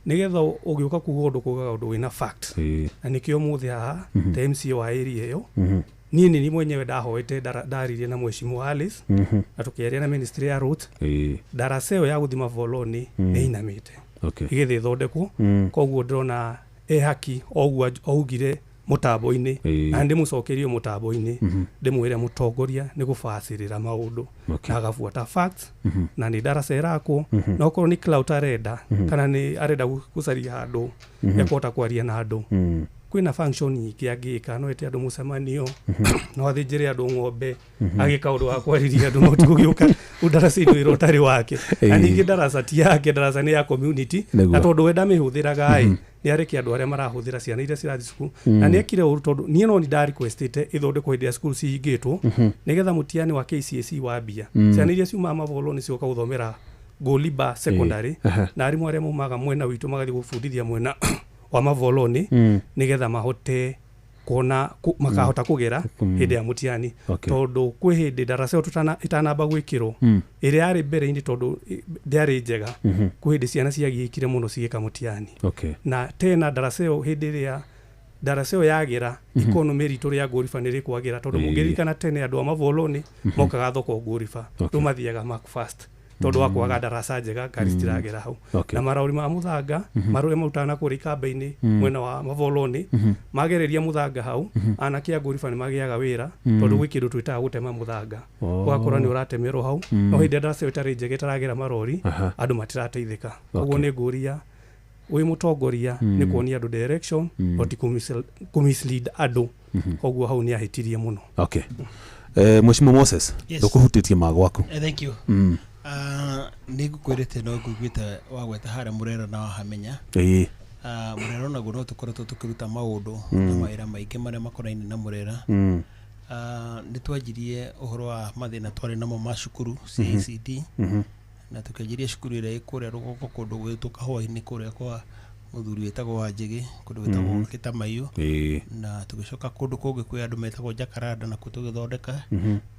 nĩgetha ũgĩũka kuga ũndũ, kugaga ũndũ wĩna fact. Na nĩkĩo ũmũthĩ haha ta MCA wa area ĩyo, niĩ nĩ niĩ mwenyewe ndahoete, ndaririe na Mheshimiwa Alice na tũkĩaria na ministry ya roads, ndaraca ĩyo ya gũthiĩ Mavoloni nĩ inamĩte, ĩgĩthiĩ ĩthondekwo. Koguo ndĩrona e haki oguo augire mũtambo-inĩ, na ndĩmũcokerie mũtambo-inĩ, ndĩmwĩre mũtongoria nĩ gũbacĩrĩra maũndũ na agabuata facts, na nĩ ndaraca ĩrakwo. Na okorwo nĩ clout arenda, kana nĩ arenda gũcaria handũ ekũhota kwaria na andũ, kwĩna function nyingĩ angĩka. No ĩte andũ mũcemanio, no athĩnjĩre andũ ng'ombe, agĩka ũndũ wa kwarĩria andũ, no ti gũgĩũka ndaraca-inĩ wĩra ũtarĩ wake. Na ningĩ ndaraca ti yake, ndaraca nĩ ya community. Na tondũ we ndamĩhũthĩraga ĩ, nĩ areke andũ arĩa marahũthĩra, ciana iria cirathiĩ cukuru. Na nĩ ekire ũru, tondũ niĩ no nĩ ndarequestĩte ĩthondekwo hĩndĩ ĩrĩa cukuru cihingĩtwo, nĩgetha mũtiani wa KCSE wambia, ciana iria ciumaga Mavolo nĩ cioka gũthomera Goliba secondary, na arimũ arĩa maumaga mwena witũ magathiĩ gũbundithia mwena wa Mavoloni, nĩgetha mahote Kuona makahota kugera hindi ya mutiani. Tondu kwi hindi ndaraca ĩyo itanamba gwikirwo ĩrĩa yarĩ mbere-inĩ, tondu ndĩarĩ njega, kwĩ hĩndĩ ciana ciagiĩkire mũno cigĩka mũtiani. Na tena ndaraca ĩyo, hĩndĩ ĩrĩa ndaraca ĩyo yagĩra, economy ritũ rĩa Ngũriba nĩ rĩkwagĩra, tondũ mũngĩririkana tene andũ a Mavoloni mokaga thoko Ngũriba, rĩu mathiaga Macfast tondũ wa kwaga ndaraca njega, ngari citiragera hau. Na marori ma mũthanga marũrĩa marutaga na kũrĩa ikamba-inĩ mwena wa Mavoloni magereria mũthanga hau, anake a Ngũriba nĩ magĩaga wĩra, tondũ gwĩ kĩndũ twĩtaga gũtema mũthanga. Ũgakora nĩ ũratemerwo hau. No hĩndĩ ĩrĩa ndaraca ĩyo ĩtarĩ njega, ĩtaragera marori, andũ matirateithĩka. Koguo nĩ ngũria, wĩ mũtongoria nĩ kuonia andũ direction, no ti kũ mislead andũ. Koguo hau nĩ ahĩtirie mũno. Okay, Mheshimiwa Moses. Yes. Ndũkũhutĩtie ma gwaku. Thank you. Nĩ ngũkwĩrĩte no ngũiguĩte wagweta harĩa Mũrera na wahamenya. Mũrera onaguo no tũkoretwo tũkĩruta maũndũ na mawĩra maingĩ marĩa makonainie na Mũrera. Nĩ twanjirie ũhoro wa mathĩna twarĩ namo ma cukuru CECD, na tũkĩanjiria cukuru ĩrĩa ĩ kũrĩa rũgongo, kũndũ gwĩtwo Kahũa-inĩ, kũrĩa kwa mũthuri wĩtagwo Wanjĩgĩ, kũndũ gwĩtagwo Kĩtamaiyũ, na tũgĩcoka kũndũ kũngĩ kwĩ andũ metagwo Jacaranda, nakuo tũgĩthondeka,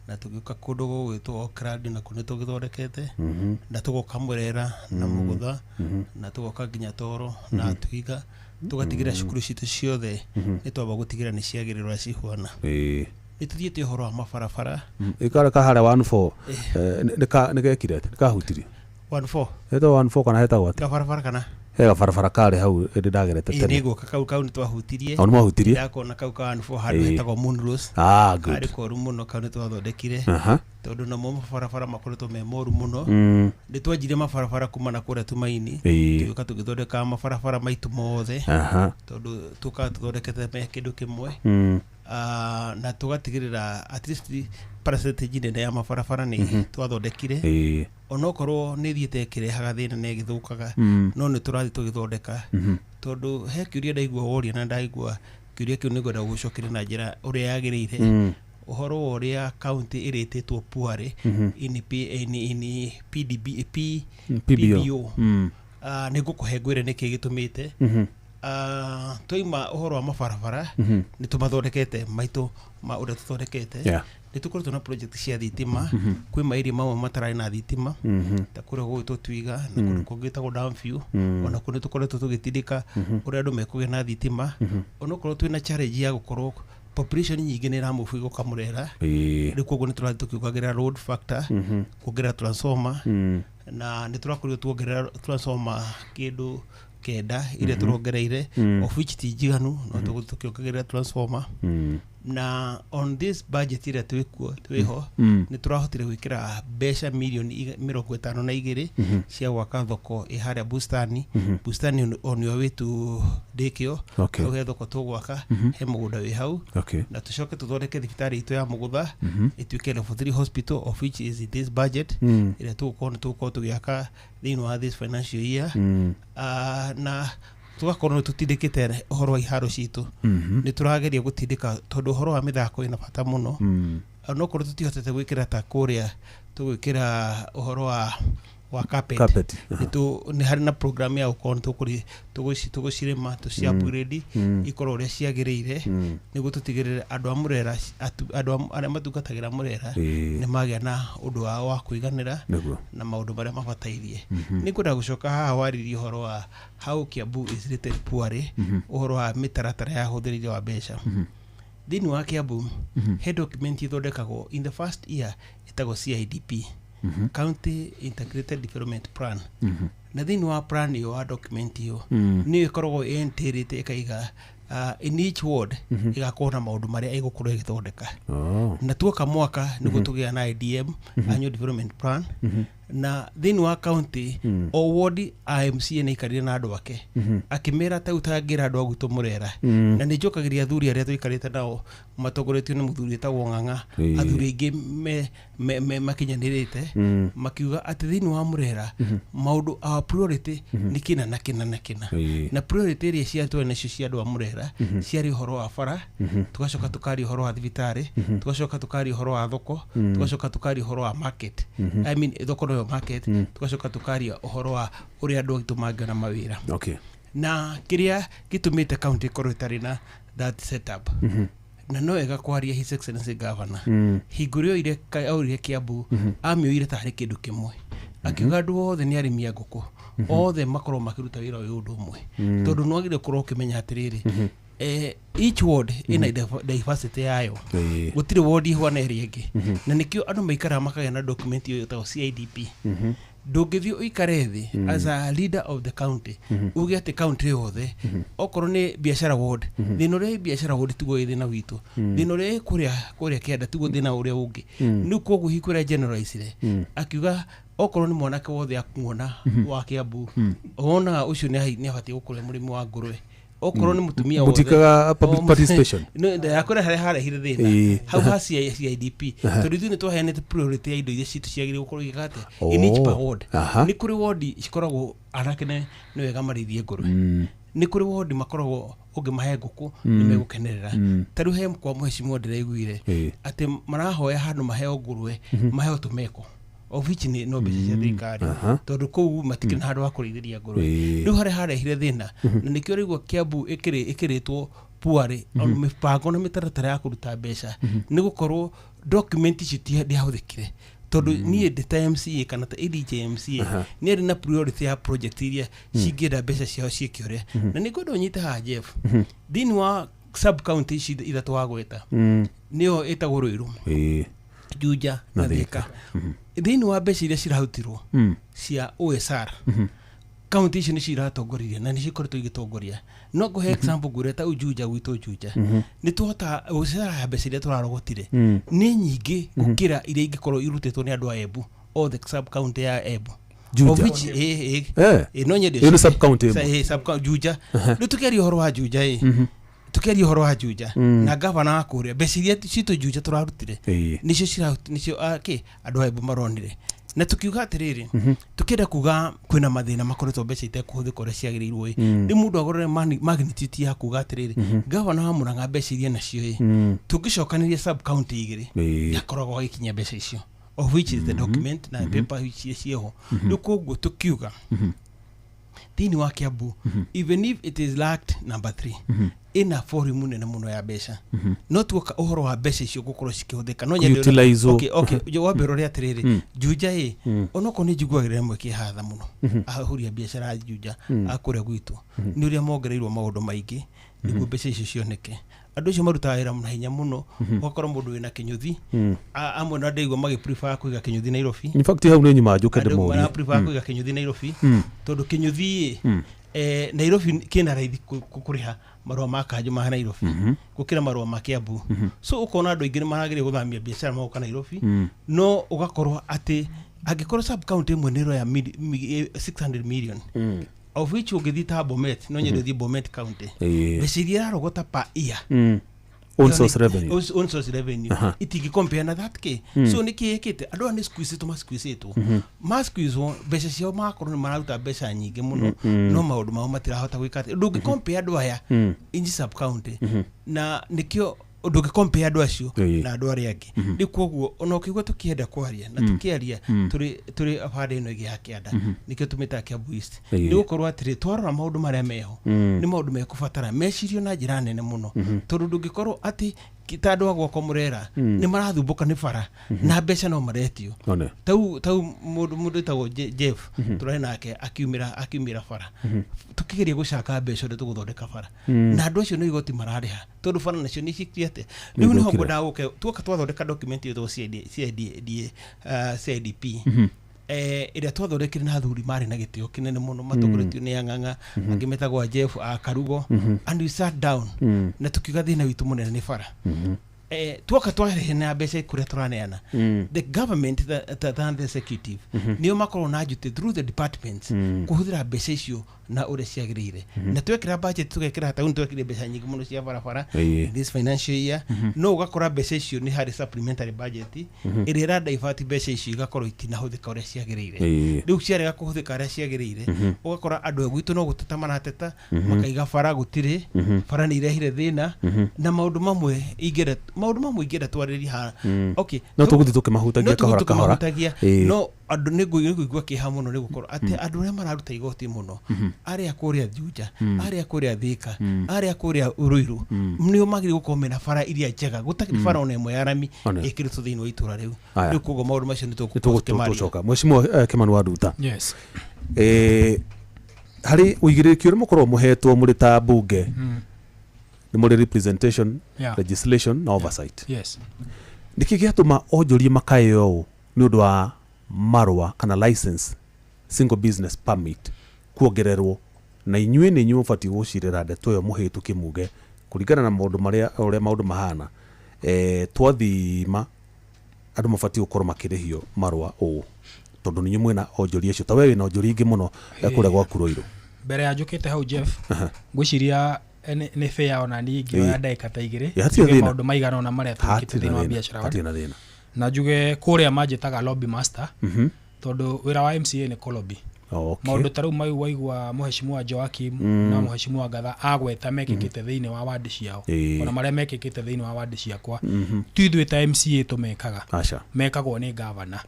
na tũgĩũka kũndũ gũgwĩtwo Auckland, nakuo nĩ tũgĩthondekete, na tũgoka Mũrera na Mũgũtha, na tũgoka nginya Toro na Twiga, tũgatigĩra cukuru citũ ciothe nĩ twamba gũtigĩra nĩ ciagĩrĩrwo cihuana. Nĩ tũthiĩte ũhoro wa mabarabara. Ĩkarĩ kaharĩa 14 nĩ gekire atĩa? Nĩ kahutirie? 14. Hetagwo 14 kana hetagwo atĩa? Gabarabara kana? He gabarabara karĩ hau ĩndĩ ndagerete tene. Nĩ ngũka kau, kau nĩ twahutirie. O, nĩ mwahutirie? Ndakona kau ka 14 handũ hetagwo Moonrose. Ah, good. Karĩ koru mũno, kau nĩ twathondekire, tondũ namo mabarabara makoretwo me moru mũno. Nĩ twanjirie mabarabara kuma na kũrĩa Tumaini, tũgĩũka tũgĩthondeka mabarabara maitũ mothe, tondũ tũkaga tũthondekete me kĩndũ kĩmwe. Na tũgatigĩrĩra at least percentage nene ya mabarabara nĩ twathondekire, onokorwo nĩ thiĩte ĩkĩrehaga thĩna na ĩgĩthũkaga, no nĩ tũrathiĩ tũgĩthondeka, tondũ he kĩũria ndaigua woria, na ndaigua kĩũria kĩu nĩ ngwenda gũgũcokeria na njĩra ũrĩa yagĩrĩire. Ũhoro wa ũrĩa county ĩrĩtĩtwo poorly in, P, in PDB, P, PBO. PBO. Nĩ ngũkũhe ngwĩre nĩkĩ gĩtũmĩte. Twaima ũhoro wa mabarabara, nĩ tũmathondekete maitũ ma ũrĩa tũthondekete. Nĩ tũkoretwo na project cia thitima. Kwĩ maĩria mamwe matararĩ na thitima, ta kũrĩa gũgwĩtwo Twiga na kũndũ kũngĩ gwĩtagwo Damview. Ona kũu nĩ tũkoretwo tũgĩtindĩka ũrĩa andũ mekũgĩa na thitima, onokorwo twĩna challenge ya gũkorwo population nyingĩ nĩ ĩramove ĩgoka Mũrera. Rĩu koguo nĩ tũrathiĩ tũkĩongagĩrĩra load factor, kuongerera transformer, na nĩ tũrakorirwo tuongerera transformer kĩndũ 9 iria tũrongereire, of which ti njiganu, no tũgũthiĩ tũkĩongagĩrĩra transformer. Na on this budget ĩrĩa twĩkuo twĩho, nĩ tũrahotire gwĩkĩra mbeca mirioni 52 cia gwaka thoko ĩ harĩa Bustani. Bustani on your way to Ndĩkĩo. Hau he thoko tũgwaka, he mũgũnda wĩ hau. Na tũcoke tũthondeke thibitarĩ itũ ya Mũgũtha ĩtuĩke level 3 hospital, of which is in this budget ĩrĩa tũgũkorwo nĩ tũgũkorwo tũgĩaka thĩinĩ wa this financial year. Na tũgakorwo nĩ tũtindĩkĩte ũhoro wa iharo citũ. Nĩ tũrageria gũtindĩka, tondũ ũhoro wa mĩthako ĩna bata mũno. Onokorwo tũtihotete gwĩkĩra ta kũrĩa tũgwĩkĩra ũhoro wa carpet, Carpet. Nĩ harĩ na program ya gũkorwo nĩ tũgũcirĩma tũci upgrade, ikorwo ũrĩa ciagĩrĩire, nĩguo tũtigĩrĩre andũ a Mũrera, andũ arĩa matungatagĩra Mũrera nĩ magĩa na ũndũ wao wa kũiganĩra na maũndũ marĩa mabatairie. Nĩ ngwenda gũcoka haha waririe ũhoro wa how Kiambu is rated poorly, ũhoro wa mĩtaratara ya hũthĩrĩria wa mbeca thĩinĩ wa Kiambu. He document ithondekagwo in the first year ĩtagwo CIDP, County Integrated Development Plan, na thĩinĩ wa plan ĩyo, wa document ĩyo, nĩyo ĩkoragwo ĩentĩrĩte ĩkaiga in each ward ĩgakorwo na maũndũ marĩa ĩgũkorwo ĩgĩthondeka. Na tuoka mwaka nĩguo tũgĩa na IDM, annual development plan, na thĩinĩ wa county o ward MCA nĩ aikarire na andũ ake akĩmera ta ũtangĩra andũ a gwitũ Mũrera. Na nĩ njokagĩria athuri arĩa tũikarĩte nao matongoretio nĩ mũthuri wĩtagwo Ng'ang'a, athuri aingĩ me makinyanĩrĩte, makiuga atĩ thĩinĩ wa Mũrera maũndũ our priority nĩ kĩna na kĩna na kĩna. Na priority ĩrĩa ciatwarĩ nacio cia andũ a Mũrera ciarĩ ũhoro wa bara, tũgacoka tũkaria ũhoro wa thibitarĩ, tũgacoka tũkaria ũhoro wa thoko, tũgacoka tũkaria ũhoro wa market, I mean thoko noyo market, tũgacoka tũkaria ũhoro wa ũrĩa andũ aitũ mangĩona mawĩra. Na kĩrĩa gĩtũmĩte county ĩkorwo ĩtarĩ na That setup na no wega kwaria His Excellency Governor hingo ĩrĩa oire aurire Kiambu amĩoire tarĩ kĩndũ kĩmwe, akiuga andũ othe nĩ arĩmi a ngũkũ, othe makorwo makĩruta wĩra ũyũ ũndũ ũmwe, tondũ nĩ wagĩrĩire gũkorwo ũkĩmenya atĩrĩrĩ, each ward ĩna diversity yayo. Gũtirĩ ward ihwana ĩrĩa ĩngĩ, na nĩkĩo andũ maikaraga makagĩa na document ĩyo ĩtagwo CIDP. Ndũngĩthiĩ ũikare thĩ as a leader of the county uge atĩ county yothe, okorwo nĩ biacara ward, thĩna ũrĩa wĩ biacara ward tiguo wĩ thĩna witũ, thĩna ũrĩa wĩ kũrĩa kĩanda tiguo thĩna ũrĩa ũngĩ. Rĩu koguo hingo ĩrĩa generalize akiuga okorwo nĩ mwanake wothe akuona wa Kiambu, wonaga ũcio nĩ abatiĩ gũkorwo e mũrĩmi wa ngũrwe, okorwo nĩ mũtumia wothe. Mũtikaga public participation. Ndakũrĩa harĩa harehire thĩna hau ha CIDP, tondũ ithuĩ nĩ twaheanĩte priority ya indo iria citũ ciagĩrĩire gũkorwo igĩka atĩa in each per ward. Nĩ kũrĩ ward cikoragwo anake nĩ wega marĩithie ngũrwe, nĩ kũrĩ ward makoragwo ũngĩmahe ngũkũ nĩ megũkenerera. Ta rĩu he kwa mheshimiwa ndĩraiguire atĩ marahoya handũ maheo ngũrwe, maheo tũmeko, of which nĩ no mbeca cia thirikari, tondũ kũu matikĩrĩ na handũ ha kũrĩithĩria ngũrwe. Rĩu harĩa harehire thĩna, na nĩkĩo rĩu Kiambu ĩkĩrĩtwo puarĩ on mĩbango na mĩtaratara ya kũruta mbeca, nĩ gũkorwo document icio ndiahũthĩkire, tondũ niĩ ndĩ ta MCA kana ta ADJ MCA nĩ arĩ na priority ya project iria cingĩenda mbeca ciao ciĩke ũrĩa. Na nĩ ngwenda ũnyite haha, Jeff, thĩinĩ wa sub county ici ithatũ wagweta, nĩyo ĩtagwo Ruiru, Juja na na Thika, thĩinĩ wa mbeca iria cirarutirwo cia OSR, kaunti icio nĩcio iratongoririe na nĩcio ikoretwo igĩtongoria. No ngũhe example, ngwĩre ta Juja gwitũ, Juja nĩ tũhotaga OSR ya mbeca iria tũrarogotire nĩ nyingĩ gũkĩra iria ingĩkorwo irutĩtwo nĩ andũ a Embu, othe sub county ya Embu. Juja. Of which no nyende. Ĩyo nĩ sub-county ĩmwe. Sub Juja. Rĩu tũkĩaria ũhoro wa Juja tũkĩaria ũhoro wa Juja na gavana wa kũrĩa, mbeca iria citũ Juja tũrarutire nĩcio nĩcio kĩ andũ a Embu maronire. Na tukiuga atĩrĩrĩ, tukĩenda kuga kwĩna mathĩna makoretwo mbeca itekũhũthĩka ũrĩa ciagĩrĩirwo ĩ, rĩu mũndũ agũrore magnitude ya kuga atĩrĩrĩ, gavana wa Murang'a mbeca iria nacio ĩ, tũngĩcokanĩria sub county igĩrĩ, ndakoragwo agĩkinyia mbeca icio, of which is the document na paper iria ciĩho. Rĩu koguo tukiuga thĩinĩ wa Kiambu, even if it is lacked number 3, ĩna volume nene mũno ya mbeca, no tuoka ũhoro wa mbeca icio gũkorwo cikĩhũthĩka, no nyende Kũ-utilise-wo. Okay, wambe ũrore atĩrĩrĩ, Juja ĩ, onokorwo nĩ njiguagĩra rĩmwe kĩhatha mũno ahũri a biacara a Juja a kũrĩa gwitũ, nĩ ũrĩa mongereirwo maũndũ maingĩ nĩguo mbeca icio cioneke. Andũ acio marutaga wĩra na hinya mũno, ũgakora mũndũ wĩna kĩnyũthi, amwe na ndaigua magĩ prefer kũiga kĩnyũthi Nairobi. In fact, hau nĩ nyuma njũke Andũ ndĩmũrie. mara prefer kũiga kĩnyũthi Nairobi, tondũ kĩnyũthi ĩ, Nairobi kĩna raithi kũrĩha marũa ma kanjũ ma Nairobi gũkĩra marũa ma Kiambu. So ũkona andũ aingĩ nĩ marageria gũthamia biacara magoka Nairobi, no ũgakorwo atĩ angĩkorwo sub county ĩmwe nĩ ĩroya 600 million, of which ũngĩthiĩ ta Bomet, no nyende ũthiĩ Bomet county, mbeca iria ĩrarogota per year, Own source revenue. Own source revenue itingĩ compare na that k. So nĩ kĩ ĩkĩte andũ aya nĩ squeeze ma squeeze ma squeeze mbeca ciao, magakorwo nĩ mararuta mbeca nyingĩ mũno, no maũndũ mao matirahota gwĩka atĩ ndũngĩ compare andũ aya in sub county, na nĩkĩo ndũngĩ compare andũ acio na andũ arĩa angĩ. Rĩu koguo ona ũkĩigua tũkĩenda kwaria na tũkĩaria tũrĩ bande ĩno ĩngĩ ya kĩanda, nĩkĩo tũmĩtaga Kiambu East, nĩ gũkorwo atĩrĩ, twarora maũndũ marĩa meho nĩ maũndũ mekũbatara mecirio na njĩra nene mũno, tondũ ndũngĩkorwo atĩ ta andũ a gwakwa Mũrera nĩ marathumbũka nĩ bara na mbeca no maretio. One. Tau mũndũ wĩtagwo Jeff tũrarĩ nake akiumĩra bara, tũkĩgeria gũcaka mbeca ũrĩa tũgũthondeka bara, na andũ acio nĩ igoti mararĩha, tondũ bara nacio nĩ cikire atĩa. Rĩu nĩho Nĩithũkire. ngwendaga gũke tuoka twathondeka document ĩtagwo CID, CIDP, ĩrĩa twathondekire na athuri marĩ na gĩtĩo kĩnene mũno, matongoretio nĩ Ang'ang'a, angĩ metagwo a Jeff a Karugo, and we sat down na tukiuga thĩna witũ mũnene nĩ bara. Tuoka twarehe mbeca kũrĩa tũraneana, the government, the executive, nĩo makorwo na duty through the departments kũhũthĩra mbeca icio na ũrĩa ciagĩrĩire. Na twekĩra budget, tũgekĩra ta twekĩre mbeca nyingĩ mũno cia barabara this financial year, no ũgakora mbeca icio nĩ harĩ supplementary budget ĩrĩa ĩra divert mbeca icio, igakorwo itinahũthĩka ũrĩa ciagĩrĩire. Rĩu ciarega kũhũthĩka ũrĩa ciagĩrĩire, ũgakora andũ a gwitũ no gũteta marateta, makaiga bara gũtirĩ, bara nĩ irehire thĩna na maũndũ mamwe ingĩenda twarĩrie haha. Okay. No tũgũthiĩ tũkĩmahutagia No tũgũthiĩ kahora kahora. tũkĩmahutagia. No Andũ nĩ ngũigua kĩeha mũno nĩ gũkorwo atĩ andũ arĩa mararuta igoti mũno, arĩa kũrĩa Juja, arĩa kũrĩa Thika, arĩa kũrĩa Ruiru, nĩo magĩrĩirwo gũkorwo mena bara iria njega. Gũtakĩrĩ bara ona ĩmwe ya rami Ona. ĩkĩrĩtwo thĩinĩ wa itũra rĩu. Aya. Rĩu koguo maũndũ macio nĩ tũgũkorwo tũkĩmaria. Tũgũcoka mheshimiwa Kimani wa Nduta. Yes. Harĩ ũigĩrĩrĩki ũrĩa mũkoragwo mũhetwo mũrĩ ta mbunge, nĩ mũrĩ representation, legislation na oversight. Nĩkĩ gĩatũma onjoria makae ũũ nĩ ũndũ wa marũa kana license, single business permit kuongererwo, na inyuĩ nĩ inyuĩ mũbatiĩ gũcirĩra ndeto ĩyo mũhĩtũke muge kũringana na maũndũ marĩa ũrĩa maũndũ mahana, twathima andũ mabatiĩ gũkorwo makĩrĩhio marũa ũũ, tondũ nĩ inyuĩ mwĩna onjoria acio, ta we wĩna onjoria aingĩ mũno kũrĩa gwaku Ruiru? Mbere ya njũkĩte hau, Jeff, ngwĩciria nĩ fair ona niĩ ingĩoya ndagĩka ta 2 Hatirĩ njuge thĩna. maũndũ maigana ũna marĩa twĩkĩte Hatirĩ thĩinĩ na wa thĩna. biacara. Hatirĩ na thĩna. Na njuge kũrĩa manjĩtaga lobby master, tondũ wĩra wa MCA nĩ kũlobby. Maũndũ ta rĩu mau waigua mũheshimiwa Joakim na mũheshimiwa Ngatha agweta mekĩkĩte thĩinĩ wa wandi ciao, ona marĩa mekĩkĩte thĩinĩ wa wandi ciakwa, ti ithuĩ ta MCA tũmekaga. Aca. Mekagwo nĩ gavana.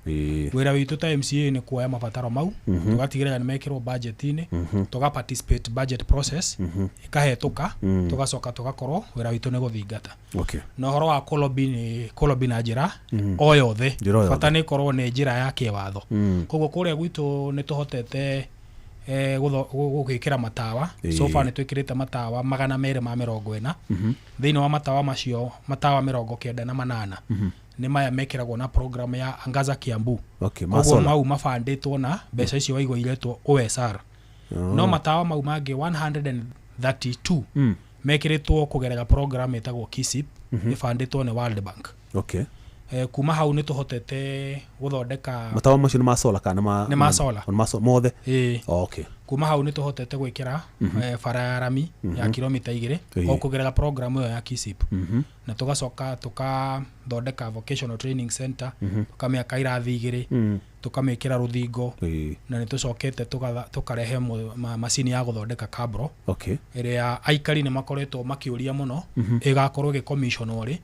Wĩra witũ ta MCA nĩ kuoya mabataro mau, tũgatigĩrĩra nĩ mekĩrwo budget-inĩ, tũga participate budget process, ĩkahetũka, tũgacoka tũgakorwo wĩra witũ nĩ gũthingata. Na ũhoro wa kũlobby, nĩ kũlobby na njĩra o yothe. Njĩra o yothe. Bata nĩ ĩkorwo nĩ njĩra ya kĩwatho. Koguo kũrĩa gwitũ nĩ tũhotete gũgĩkĩra matawa. So far nĩ twĩkĩrĩte matawa 240. Thĩinĩ wa matawa macio, matawa 98 nĩ maya mekĩragwo na program ya Angaza Kiambu. Ma Koguo solar. mau mabandĩtwo na mbeca icio waigua iretwo OSR. No matawa mau mangĩ 132 mekĩrĩtwo kũgerera program ĩtagwo KISIP, ĩbandĩtwo nĩ World Bank. Kuma hau nĩ tũhotete gũthondeka Matawa macio nĩ ma solar kana ma Nĩ ma solar. Nĩ ma mothe? Ĩĩ. Kuma hau nĩ tũhotete gwĩkĩra bara ya rami ya kilomita 2 o kũgerera program ĩyo ya KISIP. Na tũgacoka tũkathondeka vocational training center, tũkamĩaka irathi 2, tũkamĩkĩra rũthingo, na nĩ tũcokete tũkarehe macini ya gũthondeka kabro, ĩrĩa aikari nĩ makoretwo makĩũria mũno ĩgakorwo ĩgĩcommissionwo rĩ,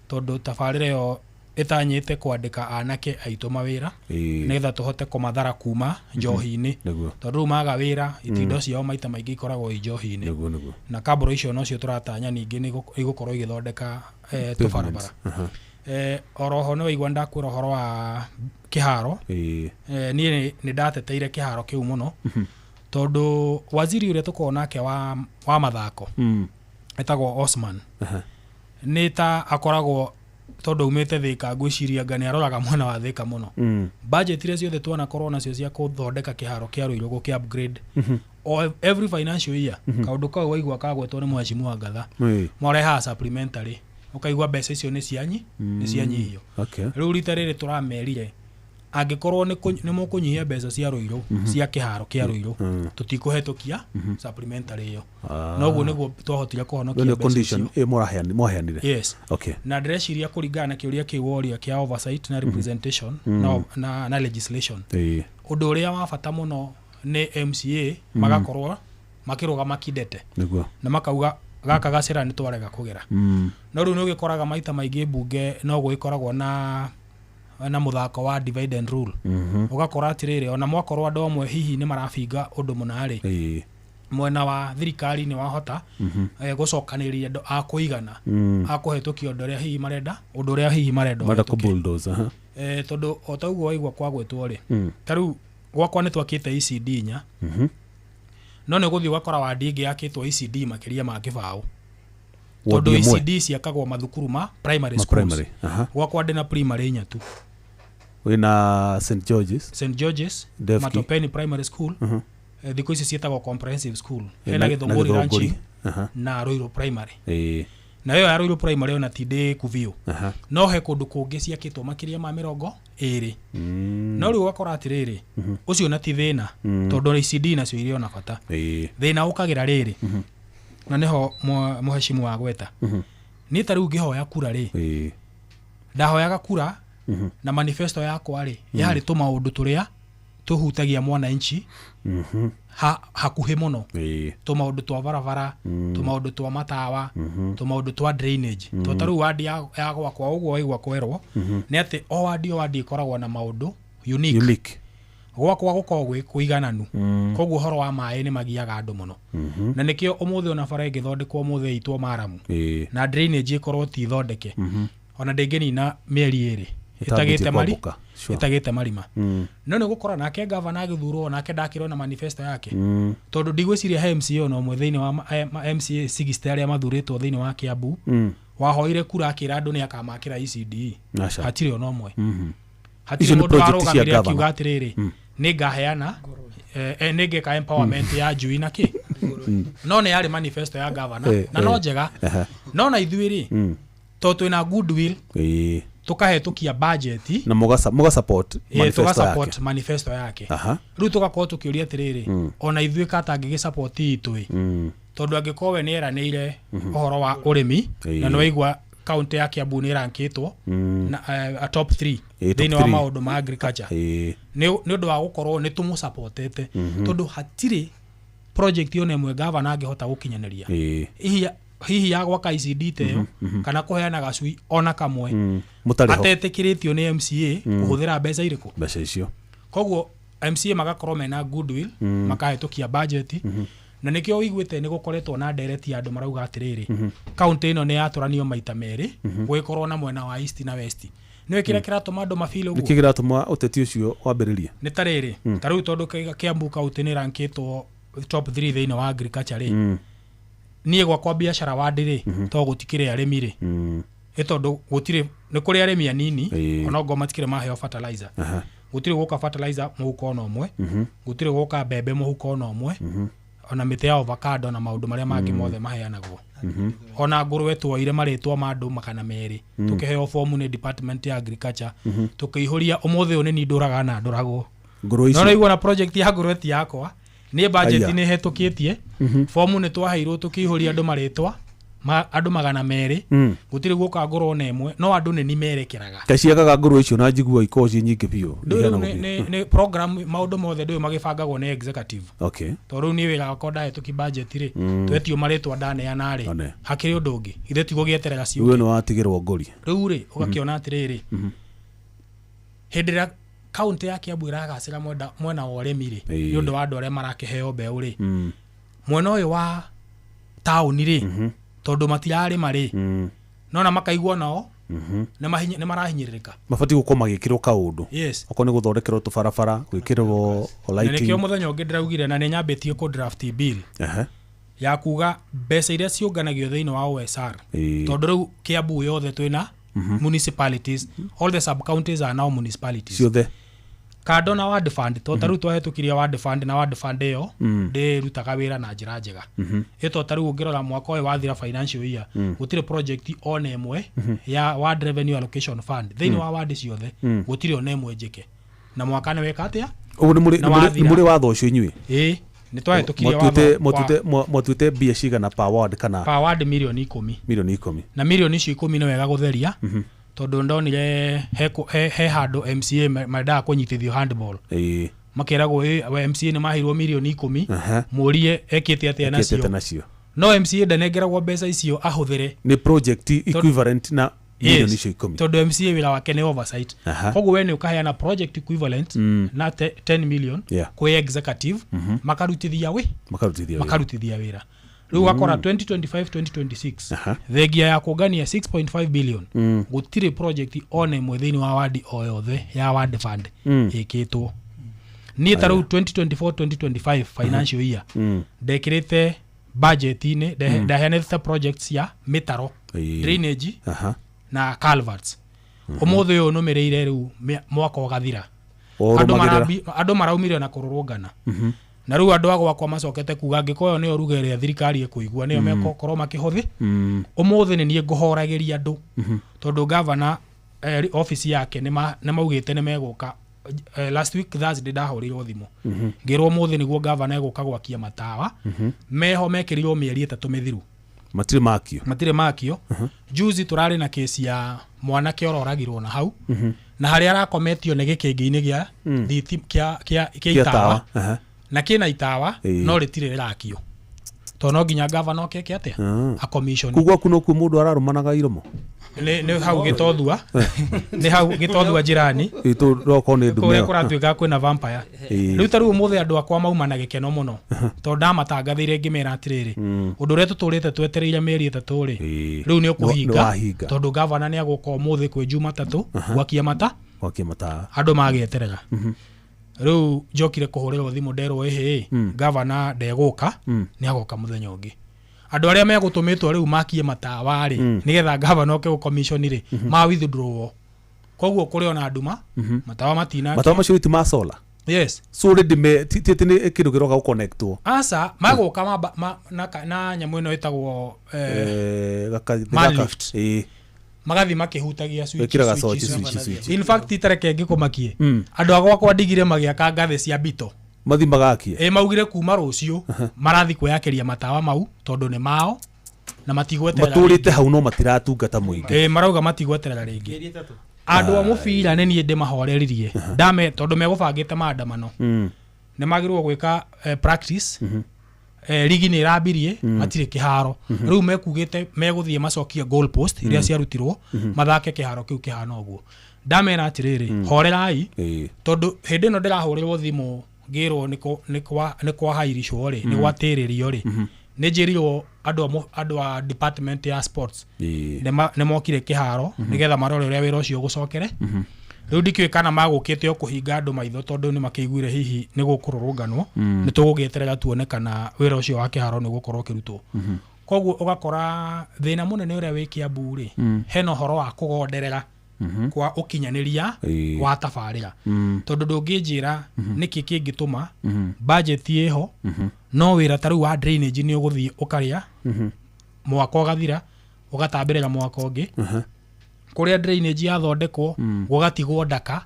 tondũ tabarĩra ĩyo ĩtanyĩte kwandĩka anake aitũ mawĩra, nĩgetha tũhote kũmathara kuma njohi-inĩ, tondũ rĩu maga wĩra, itindo ciao maita maingĩ ikoragwo i njohi-inĩ. Nĩguo nĩguo. Na kabro icio nocio tũratanya ningĩ nĩ igũkorwo igĩthondeka tũbarabara. Oroho nĩ waigua ndakwĩra ũhoro wa kĩharo. Niĩ nĩ ndateteire kĩharo kĩu mũno, tondũ waziri ũrĩa tũkoragwo nake wa mathako etagwo Osman, nĩ ta akoragwo tondũ aumĩte Thĩka, ngwĩciria anga nĩ aroraga mwena wa Thĩka mũno. Budget iria ciothe twanakorwo nacio cia gũthondeka kĩharo kĩa Ruiru, gũkĩ upgrade, o every financial year, kaũndũ kau waigua kagwetwo nĩ mheshimiwa Ngatha, marehaga supplementary, ũkaigua mbeca icio nĩ cianyi nĩ cianyihio. Rĩu rita rĩrĩ tũramerire angĩkorwo nĩ mũkũnyihia mbeca cia Ruiru, cia kĩharo kĩa Ruiru, tũtikũhetũkia supplementary ĩyo. Noguo nĩguo twahotire Ĩyo kũhonokia nĩyo mbeca condition icio. ĩyo mwaheanire? Yes. Na ndĩreciria kũringana na kĩũria kĩu woria kĩa oversight na representation na legislation, ũndũ ũrĩa wa bata mũno nĩ MCA magakorwo makĩrũgama kidete na makauga gaka gacĩra nĩ twarega kũgera. No rĩu nĩ ũgĩkoraga maita maingĩ mbunge no gũgĩkoragwo na mũthako wa divide and rule. Ũgakora atĩrĩrĩ, ona mwakorwo andũ amwe hihi nĩ marabinga ũndũ mũna rĩ, mwena wa thirikari nĩ wahota gũcokanĩrĩria andũ a kũigana a kũhetũkia ũndũ ũrĩa hihi marenda, ũndũ ũrĩa hihi marenda Marenda ũhetũke. kũ-bulldoze, aha. Tondũ o ta ũguo waigua kwagwetwo rĩ, ta rĩu gwakwa nĩ twakĩte ECD 4, no nĩ ũgũthiĩ ũgakora wandi ĩngĩ yakĩtwo ECD makĩria ma 20. Ward Tondũ ĩmwe. ECD ciakagwo mathukuru ma primary Ma schools. primary, aha. Gwakwa ndĩna primary 4 tu. Wĩna St George's, St George's, Devki. Matopeni Primary School, thikũ ici ciĩtagwo comprehensive school, hena na Gĩthũngũri Gĩthũngũri. Ranching na Ruiru Primary. Na ĩyo ya Ruiru Primary ona ti ndĩku biũ. No he kũndũ kũngĩ ciakĩtwo makĩria ma 20. No rĩu ũgakora atĩrĩrĩ, ũcio na ti thĩna, tondũ ECD nacio irĩ ona bata. Thĩna ũkagĩra rĩrĩ, na nĩho mũheshimu wa gweta, niĩ ta rĩu ngĩhoya kura rĩ, ndahoyaga kura na manifesto yakwa rĩ, yarĩ tũmaũndũ tũrĩa tũhutagia mwananchi hakuhĩ mũno, tũmaũndũ twa barabara, tũmaũndũ twa matawa, tũmaũndũ twa drainage. To ta rĩu wandi ya gwakwa ũguo waigua kwerwo, nĩ atĩ o wandi o wandi ĩkoragwo na maũndũ unique. Unique. Gwakwa gũkoragwo gwĩ kũigananu. Koguo ũhoro wa maĩ nĩ magiaga andũ mũno. Na nĩkĩo ũmũthĩ ona bara ĩngĩthondekwo ũmũthĩ ĩitwo maramu na drainage ĩkorwo ti thondeke, ona ndĩngĩnina mĩeri 2 Ĩtambĩtie ĩtagĩte mari kwambũka. Sure. ĩtagĩte marima. No nĩ gũkora nake gavana agĩthurwo, nake ndakĩrwo na manifesto yake, tondũ ndigwĩciria he MCA ona ũmwe thĩinĩ wa MCA 60 arĩa mathurĩtwo thĩinĩ wa Kiambu wahoire kura akĩra andũ nĩ akamakĩra ECDE. Aca. Hatirĩ ona ũmwe. Hatirĩ Icio nĩ mũndũ project cia warũgamire gavana. akiuga atĩrĩrĩ, nĩ ngaheana nĩ ngeka empowerment ya njui na kĩ. No nĩ yarĩ manifesto ya gavana na no njega. No na ithuĩ rĩ, tondũ twĩna goodwill, tũkahetũkia budget Na mũga support manifesto tũga support yake. manifesto yake. Rĩu tũgakorwo tũkĩũria atĩrĩrĩ, ona ithuĩ katangĩgĩ support itũ ĩ, tondũ angĩkorwo we nĩ eranĩire ũhoro wa ũrĩmi, na nĩ waigua kaunti ya Kiambu nĩ ĩrankĩtwo na a top 3 Top thĩinĩ wa 3. maũndũ ma agriculture, nĩ ũndũ wa gũkorwo nĩ tũmũsupportete, tondũ hatirĩ project ona ĩmwe gavana angĩhota gũkinyanĩria, hihi ya gwaka ICD ta ĩyo kana kũheana gacui ona kamwe, Mũtarĩ ho. atetĩkĩrĩtio nĩ MCA kũhũthĩra mbeca irĩkũ. Mbeca icio. Koguo MCA magakorwo mena goodwill, makahĩtũkia budget, na nĩkĩo ũiguĩte nĩ gũkoretwo na ndereti ya andũ marauga atĩrĩrĩ, kaunti ĩno nĩ yatũranio maita merĩ, gũgĩkorwo na mwena wa east na west. Nĩwe kĩrĩa kĩratũma andũ mabile ũguo. Nĩkĩ kĩratũma ũteti ũcio wambĩrĩrie? Nĩ ta rĩrĩ, ta rĩu tondũ Kiambu kaunti nĩ ĩrankĩtwo top 3 thĩinĩ wa agriculture rĩ, niĩ gwakwa biacara wandi rĩ, to gũtikĩrĩ arĩmi rĩ, ĩ tondũ gũtirĩ, nĩ kũrĩ arĩmi anini, onokorwo matikĩrĩ maheo fertilizer. Gũtirĩ gũka fertilizer mũhuko ona ũmwe, gũtirĩ gũka mbembe mũhuko ona ũmwe, ona mĩtĩ ya avocado na maũndũ marĩa mangĩ mothe maheanagwo. Ona ngũrwe tuoire marĩtwa ma andũ 200, tũkĩheo fomu nĩ department ya agriculture, tũkĩihũria. Ũmũthĩ ũyũ nĩ niĩ ndũraga na ndũragwo. Ngũrwe No icio. nĩigua na project ya ngũrwe ti yakwa, niĩ budget Aya. nĩ hetũkĩtie. Fomu nĩ twaheirwo tũkĩihũria andũ marĩtwa ma andũ 200, gũtirĩ guoka ngũrwe ona ĩmwe, no andũ nĩ ni merekeraga. Kaciagaga ngũrwe icio na njigua ikoragwo ciĩ nyingĩ biũ. Ndũĩ rĩu Iheanagwo nĩ- biũ. nĩ program maũndũ mothe ndũĩ magĩbangagwo nĩ executive. Tondũ rĩu niĩ wĩra wakwa ndahĩtũki budget rĩ, twetio marĩtwa ndaneana rĩ, One. hakĩrĩ ũndũ ũngĩ ithe tigũgĩeterera We ciũke. nĩ watigĩrwo ngũri. Rĩu rĩ, ũgakĩona atĩrĩrĩ, hĩndĩ ĩrĩa kaunti ya Kiambu ĩragacĩra mwena wa ũrĩmi rĩ, nĩ ũndũ wa andũ arĩa marakĩheo mbeũ rĩ, mwena ũyũ wa taũni rĩ, tondũ matirarĩma rĩ, nona makaigua nao nĩ marahinyĩrĩrĩka. Mabatiĩ gũkorwo magĩkĩrwo kaũndũ. Yes. Okorwo nĩ gũthondekerwo tũbarabara, gwĩkĩrwo Na nĩkĩo lighting. mũthenya ũngĩ ndĩraugire na nĩ nyambĩtie kũ draft bill ya kuga mbeca iria ciũnganagio thĩinĩ wa OSR, tondũ rĩu Kiambu yothe twĩna municipalities, all the sub counties are now municipalities Ciothe. Kando na ward fund, to tarĩu twahĩtũkirie ward fund, na ward fund ĩyo ndĩrutaga wĩra na njĩra njega. Ĩ to tarĩu ũngĩrora mwaka ũyũ wathira, financial year, gũtirĩ project ona ĩmwe ya ward revenue allocation fund thĩinĩ wa ward ciothe, gũtirĩ ona ĩmwe njĩke, na mwaka nĩ weka atĩa? Ũguo nĩ Na wathira. nĩ mũrĩ watho ũcio inyuĩ? Ĩĩ, nĩ twahĩtũkirie watho Mwatuĩte mbia cigana per ward kana? Pa ward mirioni 10. Mirioni 10. Na mirioni icio 10 nĩ wega gũtheria, tondũ ndonire he handũ MCA mendaga kũnyitithio handball, makeragwo, "Ĩ, we MCA nĩ maheirwo mirioni 10, mũrie ekĩte atĩa Ekĩte nacio." atĩa nacio. No MCA ndanengeragwo mbeca icio ahũthĩre. Nĩ project equivalent na mirioni icio 10. Tondũ MCA wĩra wake nĩ oversight. Koguo we nĩ ũkaheana project equivalent na 10 million kwĩ executive, makarutithia wĩ Makarutithia wĩra. Makarutithia wĩra. Rĩu ũgakora 2025 2026, thengia ya kũngania 6.5 billion, gũtirĩ project ona ĩmwe thĩinĩ wa wadi o yothe ya ward fund ĩkĩtwo. Niĩ ta rĩu 2024 2025 financial year, ndekĩrĩte budget-inĩ, ndaheanĩte projects ya mĩtaro, drainage na culverts. Ũmũthĩ ũyũ nũmĩrĩire rĩu mwaka ũgathira. O Andũ rũmagĩrĩra. Andũ maraumire na kũrũrũngana, na rĩu andũ a gwakwa macokete kuga angĩkorwo ĩyo nĩyo ruga ĩrĩa thirikari ĩkũigua, nĩyo mekũkorwo makĩhũthĩ. Ũmũthĩ nĩ niĩ ngũhoragĩria andũ, tondũ gavana office yake nĩ maugĩte nĩ megũka. Last week Thursday ndahũrĩirwo thimũ, ngĩrwo ũmũthĩ nĩguo gavana egũka gwakia matawa. Meho mekĩrirwo mĩeri 3 mĩthiru. Matirĩ makio. Matirĩ makio. Juzi tũrarĩ na kesi ya mwanake ũroragirwo na hau, na harĩa arakometio nĩ gĩkĩngĩ-inĩ gĩa kĩa Kĩa itawa. tawa. Na kĩna itawa, no rĩtirĩ rĩrakio, tondũ no nginya gavana oke eke atĩa? A commission. Kuu gwaku nokuo mũndũ ararũmanaga iromo. Nĩ hau gĩtothua, nĩ hau gĩtothua jirani. Itu roko nĩ ndume. Kũrĩa kũratuĩka kwĩna vampire. Rĩu ta rĩu ũmũthĩ andũ akwa mauma na gĩkeno mũno, tondũ ndamatangathĩire ngĩmera atĩrĩrĩ, ũndũ ũrĩa tũtũrĩte twetereire mĩeri 3 rĩ, rĩu nĩ ũkũhinga, tondũ gavana nĩ agũka ũmũthĩ kwĩ Jumatatũ gwakia mata, gwakia mata, andũ magĩeterera. Rĩu njokire kũhũrĩrwo thimũ nderwo ĩhĩ, gavana ndegũka, nĩ agoka mũthenya ũngĩ. Andũ arĩa megũtũmĩtwo rĩu makie matawa rĩ, nĩgetha gavana oke gũcommission rĩ, ma withdraw. Koguo kũrĩ ona nduma, matawa matina. Matawa macio ti ma solar. Yes. So already me ti ti nĩ kĩndũ kĩroka gũconnectwo. Aca, magũka na nyamũ ĩno ĩtagwo man lift. Magathi makĩhutagia switch. Switch. In fact itareke ngĩkũmakie. Andũ a gwakwa ndigire magĩaka ngathĩ cia bito. Mathi magakie. Maugire kuma rũciũ marathi kwĩyakĩria matawa mau tondũ nĩ mao na matigweterera. Matũrĩte hau no matiratungata mũingĩ. Marauga matigweterera rĩngĩ. Andũ a mũbira nĩ niĩ ndĩmahoreririe. Ndame tondũ megũbangĩte maandamano. Nĩ magĩrĩirwo gwĩka practice. Ligi nĩ ĩrambirie, matirĩ kĩharo. Rĩu mekugĩte megũthiĩ macokie goal post iria ciarutirwo, mathake kĩharo kĩu kĩhana ũguo. Ndamera atĩrĩrĩ, horerai, tondũ hĩndĩ ĩno ndĩrahũrĩrwo thimũ ngĩrwo nĩ kwahairicwo rĩ, nĩ gwatĩrĩrio rĩ, nĩ njĩrirwo andũ a department ya sports nĩ mokire kĩharo nĩgetha marore ũrĩa wĩra ũcio ũgũcokere. Rĩu ndikĩũĩ kana magũkĩte o kũhinga andũ maitho tondũ nĩ makĩiguire hihi nĩ gũkũrũrũnganwo, nĩ tũgũgĩeterera tuone kana wĩra ũcio wa kĩharo nĩ ũgũkorwo ũkĩrutwo. Koguo ũgakora thĩna mũnene ũrĩa wĩ Kiambu rĩ, hena ũhoro wa kũgonderera kwa ũkinyanĩria wa tabarĩra. Tondũ ndũngĩnjĩra nĩkĩ kĩngĩtũma budget ĩho, no wĩra ta rĩu wa drainage nĩ ũgũthiĩ ũkarĩa mwaka ũgathira, ũgatambĩrĩra mwaka ũngĩ. Kũrĩa drainage yathondekwo gũgatigwo ndaka,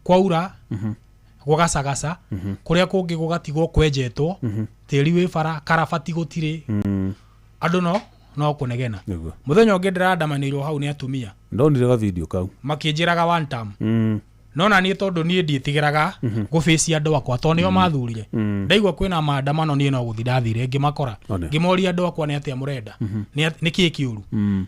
kwaura gũgacagaca, kũrĩa kũngĩ gũgatigwo kwenjetwo, tĩri wĩ bara, karabati gũtirĩ, andũ no kũnegena. Mũthenya ũngĩ ndĩrandamanĩirwo hau nĩ atumia. Ndonire ga video kau. Makĩnjĩraga one term. No na niĩ tondũ niĩ ndiĩtigĩraga gũbĩcia andũ akwa tondũ nĩo mathurire. Ndaigua kwĩna maandamano niĩ no gũthiĩ ndathire ngĩmakora. Ngĩmoria andũ akwa nĩ atĩa mũrenda. Nĩ kĩĩ kĩũru.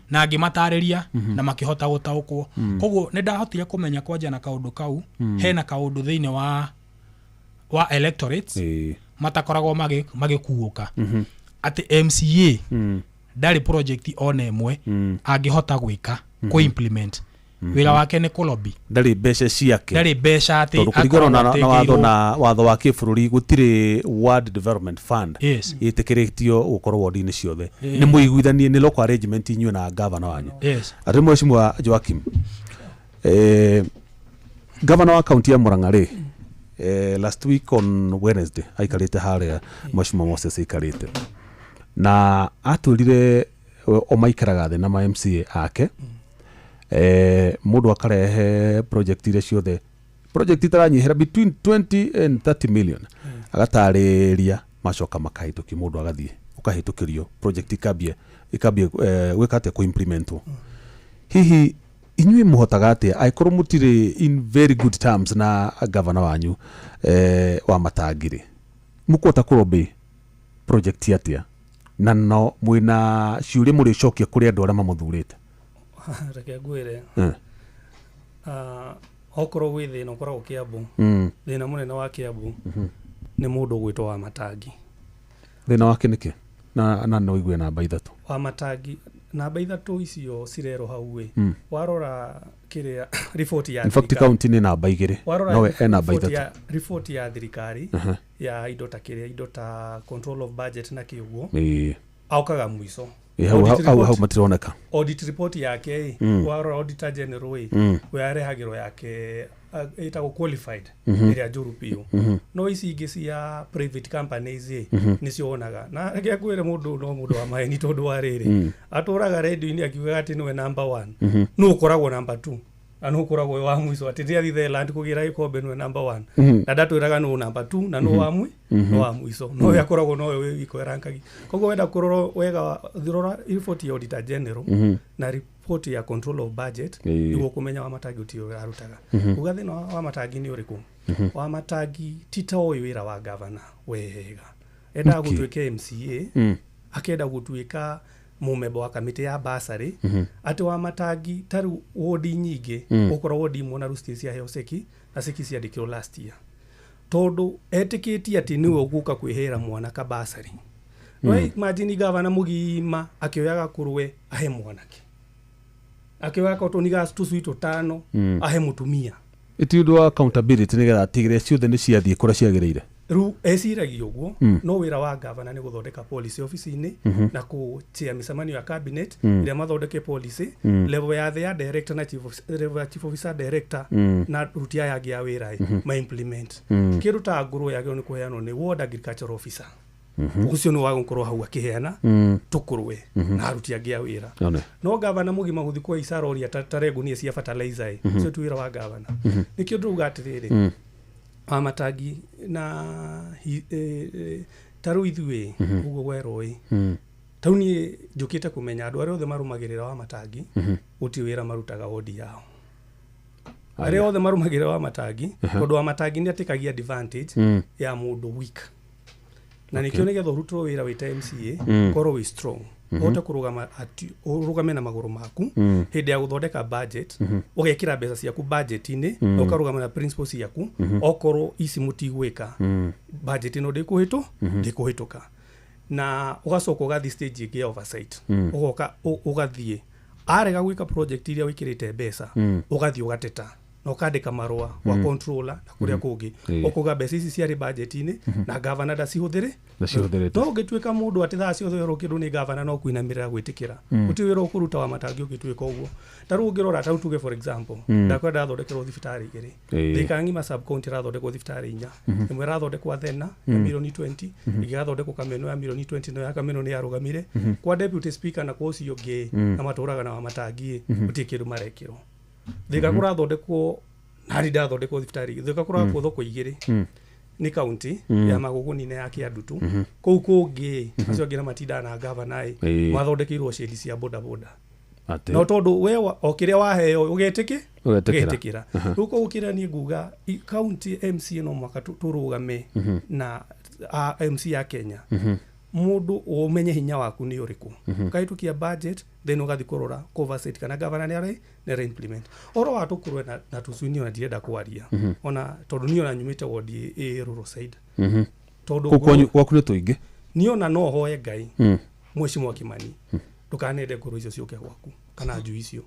Na ngĩmatarĩria na makĩhota gũtaũkwo. Koguo nĩ ndahotire kũmenya kwanja na kaũndũ kau, hena kaũndũ thĩinĩ wa electorates matakoragwo magĩkuũka. Atĩ MCA ndarĩ project ona ĩmwe angĩhota gwĩka, kũ-implement. Wĩra wake nĩ kũlobby. Ndarĩ mbeca ciake. Ndarĩ mbeca atĩ tondũ kũringana na watho na watho wa kĩbũrũri gũtirĩ Ward Development Fund ĩtĩkĩrĩtio gũkorwo ward-inĩ ciothe. Nĩ mũiguithanie nĩ local arrangement inyuĩ na gavana wanyu. Atĩ Mheshimiwa Joakim, gavana wa kaunti ya Murang'a rĩ, last week on Wednesday aikarĩte harĩa Mheshimiwa Moses aikarĩte, na atwĩrire o maikaraga thĩ na ma MCA ake, mũndũ akarehe project iria ciothe, project itaranyihĩra between 20 and 30 million, agatarĩria macoka makahĩtũkio, mũndũ agathiĩ ũkahĩtũkĩrio project ikambia gwĩka atĩa, kũ-implementwo. Hihi inyuĩ mũhotaga atĩa angĩkorwo mũtirĩ in very good terms na gavana wanyu wa Matangi rĩ, mũkũhota kũlobby project atĩa na no mwĩna ciũria mũrĩcokia kũrĩ andũ arĩa mamũthurĩte? Reke ngwĩre, okorwo gwĩ thĩna ũkoragwo Kiambu, thĩna mũnene wa Kiambu nĩ mũndũ ũgwĩtwo wa Matangi. Thĩna wake nĩkĩ? Na no igue namba 3. Wa Matangi, namba 3 icio cirerwo hau ĩ, warora kĩrĩa report ya in fact county nĩ namba 2, no e namba 3. Report ya thirikari ya indo ta kĩrĩa, indo ta control of budget na kĩũguo, aukaga mũico. Hau matironeka. Audit report yake ĩ, warora auditor general ĩ, we arehagĩrwo yake ĩtagwo qualified ĩrĩa njũru biũ. No ici ingĩ cia private companies ĩ, nĩcio wonaga. Na reke ngwĩre mũndũ no mũndũ wa maheni tondũ wa rĩrĩ, atũraga radio-inĩ akiugaga atĩ nĩwe number 1, no ũkoragwo number 2, na no ũkoragwo wĩ wa mũico, atĩ rĩrĩa athiĩ Thailand kũgĩra gĩkombe nĩwe number 1, na ndatwĩraga nũ number 2 na nũ wa mũico, no we akoragwo nowe wĩ wiko erankagi. Koguo wenda kũrora wega, rora report ya auditor general na report ya control of budget, nĩguo kũmenya wa Matangi ũtio wĩra arutaga. Uga thĩna wa Matangi nĩ ũrĩkũ? Wa Matangi ti ta ũyũ wĩra wa gavana wega. Endaga gũtuĩka MCA, akenda gũtuĩka Mũmemba wa kamĩtĩ ya basarĩ atĩ wa matangi ta rĩu wodi nyingĩ, ũkorwo wodi imwe na rĩu citirĩ ciaheo ceki na ceki ciandĩkirwo last year, tondũ etĩkĩtie atĩ nĩwe ũgũka kwĩhera mwana kabasarĩ. No imagine gavana mũgima akĩoyaga kũrwe ahe mwanake, akĩoya kotoni ga tũcui tũtano ahe mũtumia. Ĩti ũndũ wa accountability nĩgetha atigĩrĩre ciothe nĩ ciathiĩ kũrĩa ciagĩrĩire? Rĩu eciragia ũguo, no wĩra wa gavana nĩ gũthondeka policy ofici-inĩ na kũchair mĩcemanio ya cabinet ĩrĩa mathondeke policy level ya thĩ ya director na chief officer, level ya chief officer, director na ruti aya angĩ a wĩra ĩ ma implement. Kĩndũ ta ngũrwe yagĩrĩirwo nĩ kũheanwo nĩ ward agricultural officer. Ũcio nĩ wa gũkorwo hau akĩheana tũkũrwe na aruti angĩ a wĩra. One. No gavana mũgima gũthiĩ kwa icaroria ta ngunia cia fertilizer ĩ, ũcio ti wĩra wa gavana. Nĩkĩo ndĩrauga atĩrĩrĩ, wa matangi na ta rĩu ithuĩ ũguo gwerwo ĩ, ta rĩu niĩ njũkĩte kũmenya andũ arĩa othe marũmagĩrĩra wa matangi gũtirĩ wĩra marutaga wodi yao, arĩa othe marũmagĩrĩra wa matangi, tondũ wa matangi nĩ atĩkagia advantage ya mũndũ weak, na nĩkĩo nĩgetha ũrutĩrwo wĩra wĩ ta MCA, korwo wĩ strong, ũhote kũrũgama ũrũgame na magũrũ maku hĩndĩ ya gũthondeka budget, ũgekĩra mbeca ciaku budget-inĩ na ũkarũgama na principles ciaku. Okorwo ici mũtigwĩka, budget ĩno ndĩkũhĩtũka, na ũgacoka ũgathiĩ stage ĩngĩ ya oversight. Ũgoka ũgathiĩ arega gwĩka project iria wĩkĩrĩte mbeca, ũgathiĩ ũgateta na ũkandĩka marũa gwa controller na kũrĩa kũngĩ, ũkauga mbeca ici ciarĩ budget-inĩ na gavana ndacihũthĩrĩ. Ndacihũthĩrĩte. No ũngĩtuĩka mũndũ atĩ thaa ciothe werwo kĩndũ nĩ gavana no kũinamĩrĩra gwĩtĩkĩra, gũtirĩ wĩra ũkũruta wa matangi ũngĩtuĩka ũguo. Ta rĩu ũngĩrora, ta rĩu tuge for example, ndakwenda ndathondekerwo thibitarĩ igĩrĩ. Thika ng'ima sub county ĩrathondekwo thibitarĩ inya. Ĩmwe ĩrathondekwo Athena ya milioni 20, ĩngĩ ĩgathondekwo Kameno ya milioni 20, no ya Kameno nĩ yarũgamire kwa deputy speaker na kwa ũcio ũngĩ na matũraga na wa matangi ĩ, gũtirĩ kĩndũ marekĩrwo. Thika kũrathondekwo nari ndathondekwo thibitarĩ, Thika kũrakwo thoko igĩrĩ nĩ county, ya Magũgũni na ya Kĩandutu. Kũu kũngĩ acio angĩ na matindaga na gavana ĩ, mathondekeirwo shedi cia bodaboda. Atĩ. No tondũ we o kĩrĩa waheo ũgetĩkĩ Ũgetĩkĩra. Ũgetĩkĩra. Rĩu koguo kĩrĩa niĩ nguga county MCA no mũhaka tũrũgame na MC ya Kenya, mũndũ ũmenye hinya waku nĩ ũrĩkũ, ũkahĩtũkia budget, then ũgathiĩ kũrora compensate kana governor nĩ arĩ nĩ ara implement ũhoro wa tũkũrwe na tũcui. Niĩ ona ndirenda kwaria ona tondũ niĩ ona nyumĩte wodi ĩ rural side, tondũ Kũu kwanyu gwaku nĩ tũingĩ. Niĩ ona no hoe Ngai, Mheshimiwa Kimani, ndũkanende ngũrũ icio ciũke gwaku kana njui icio.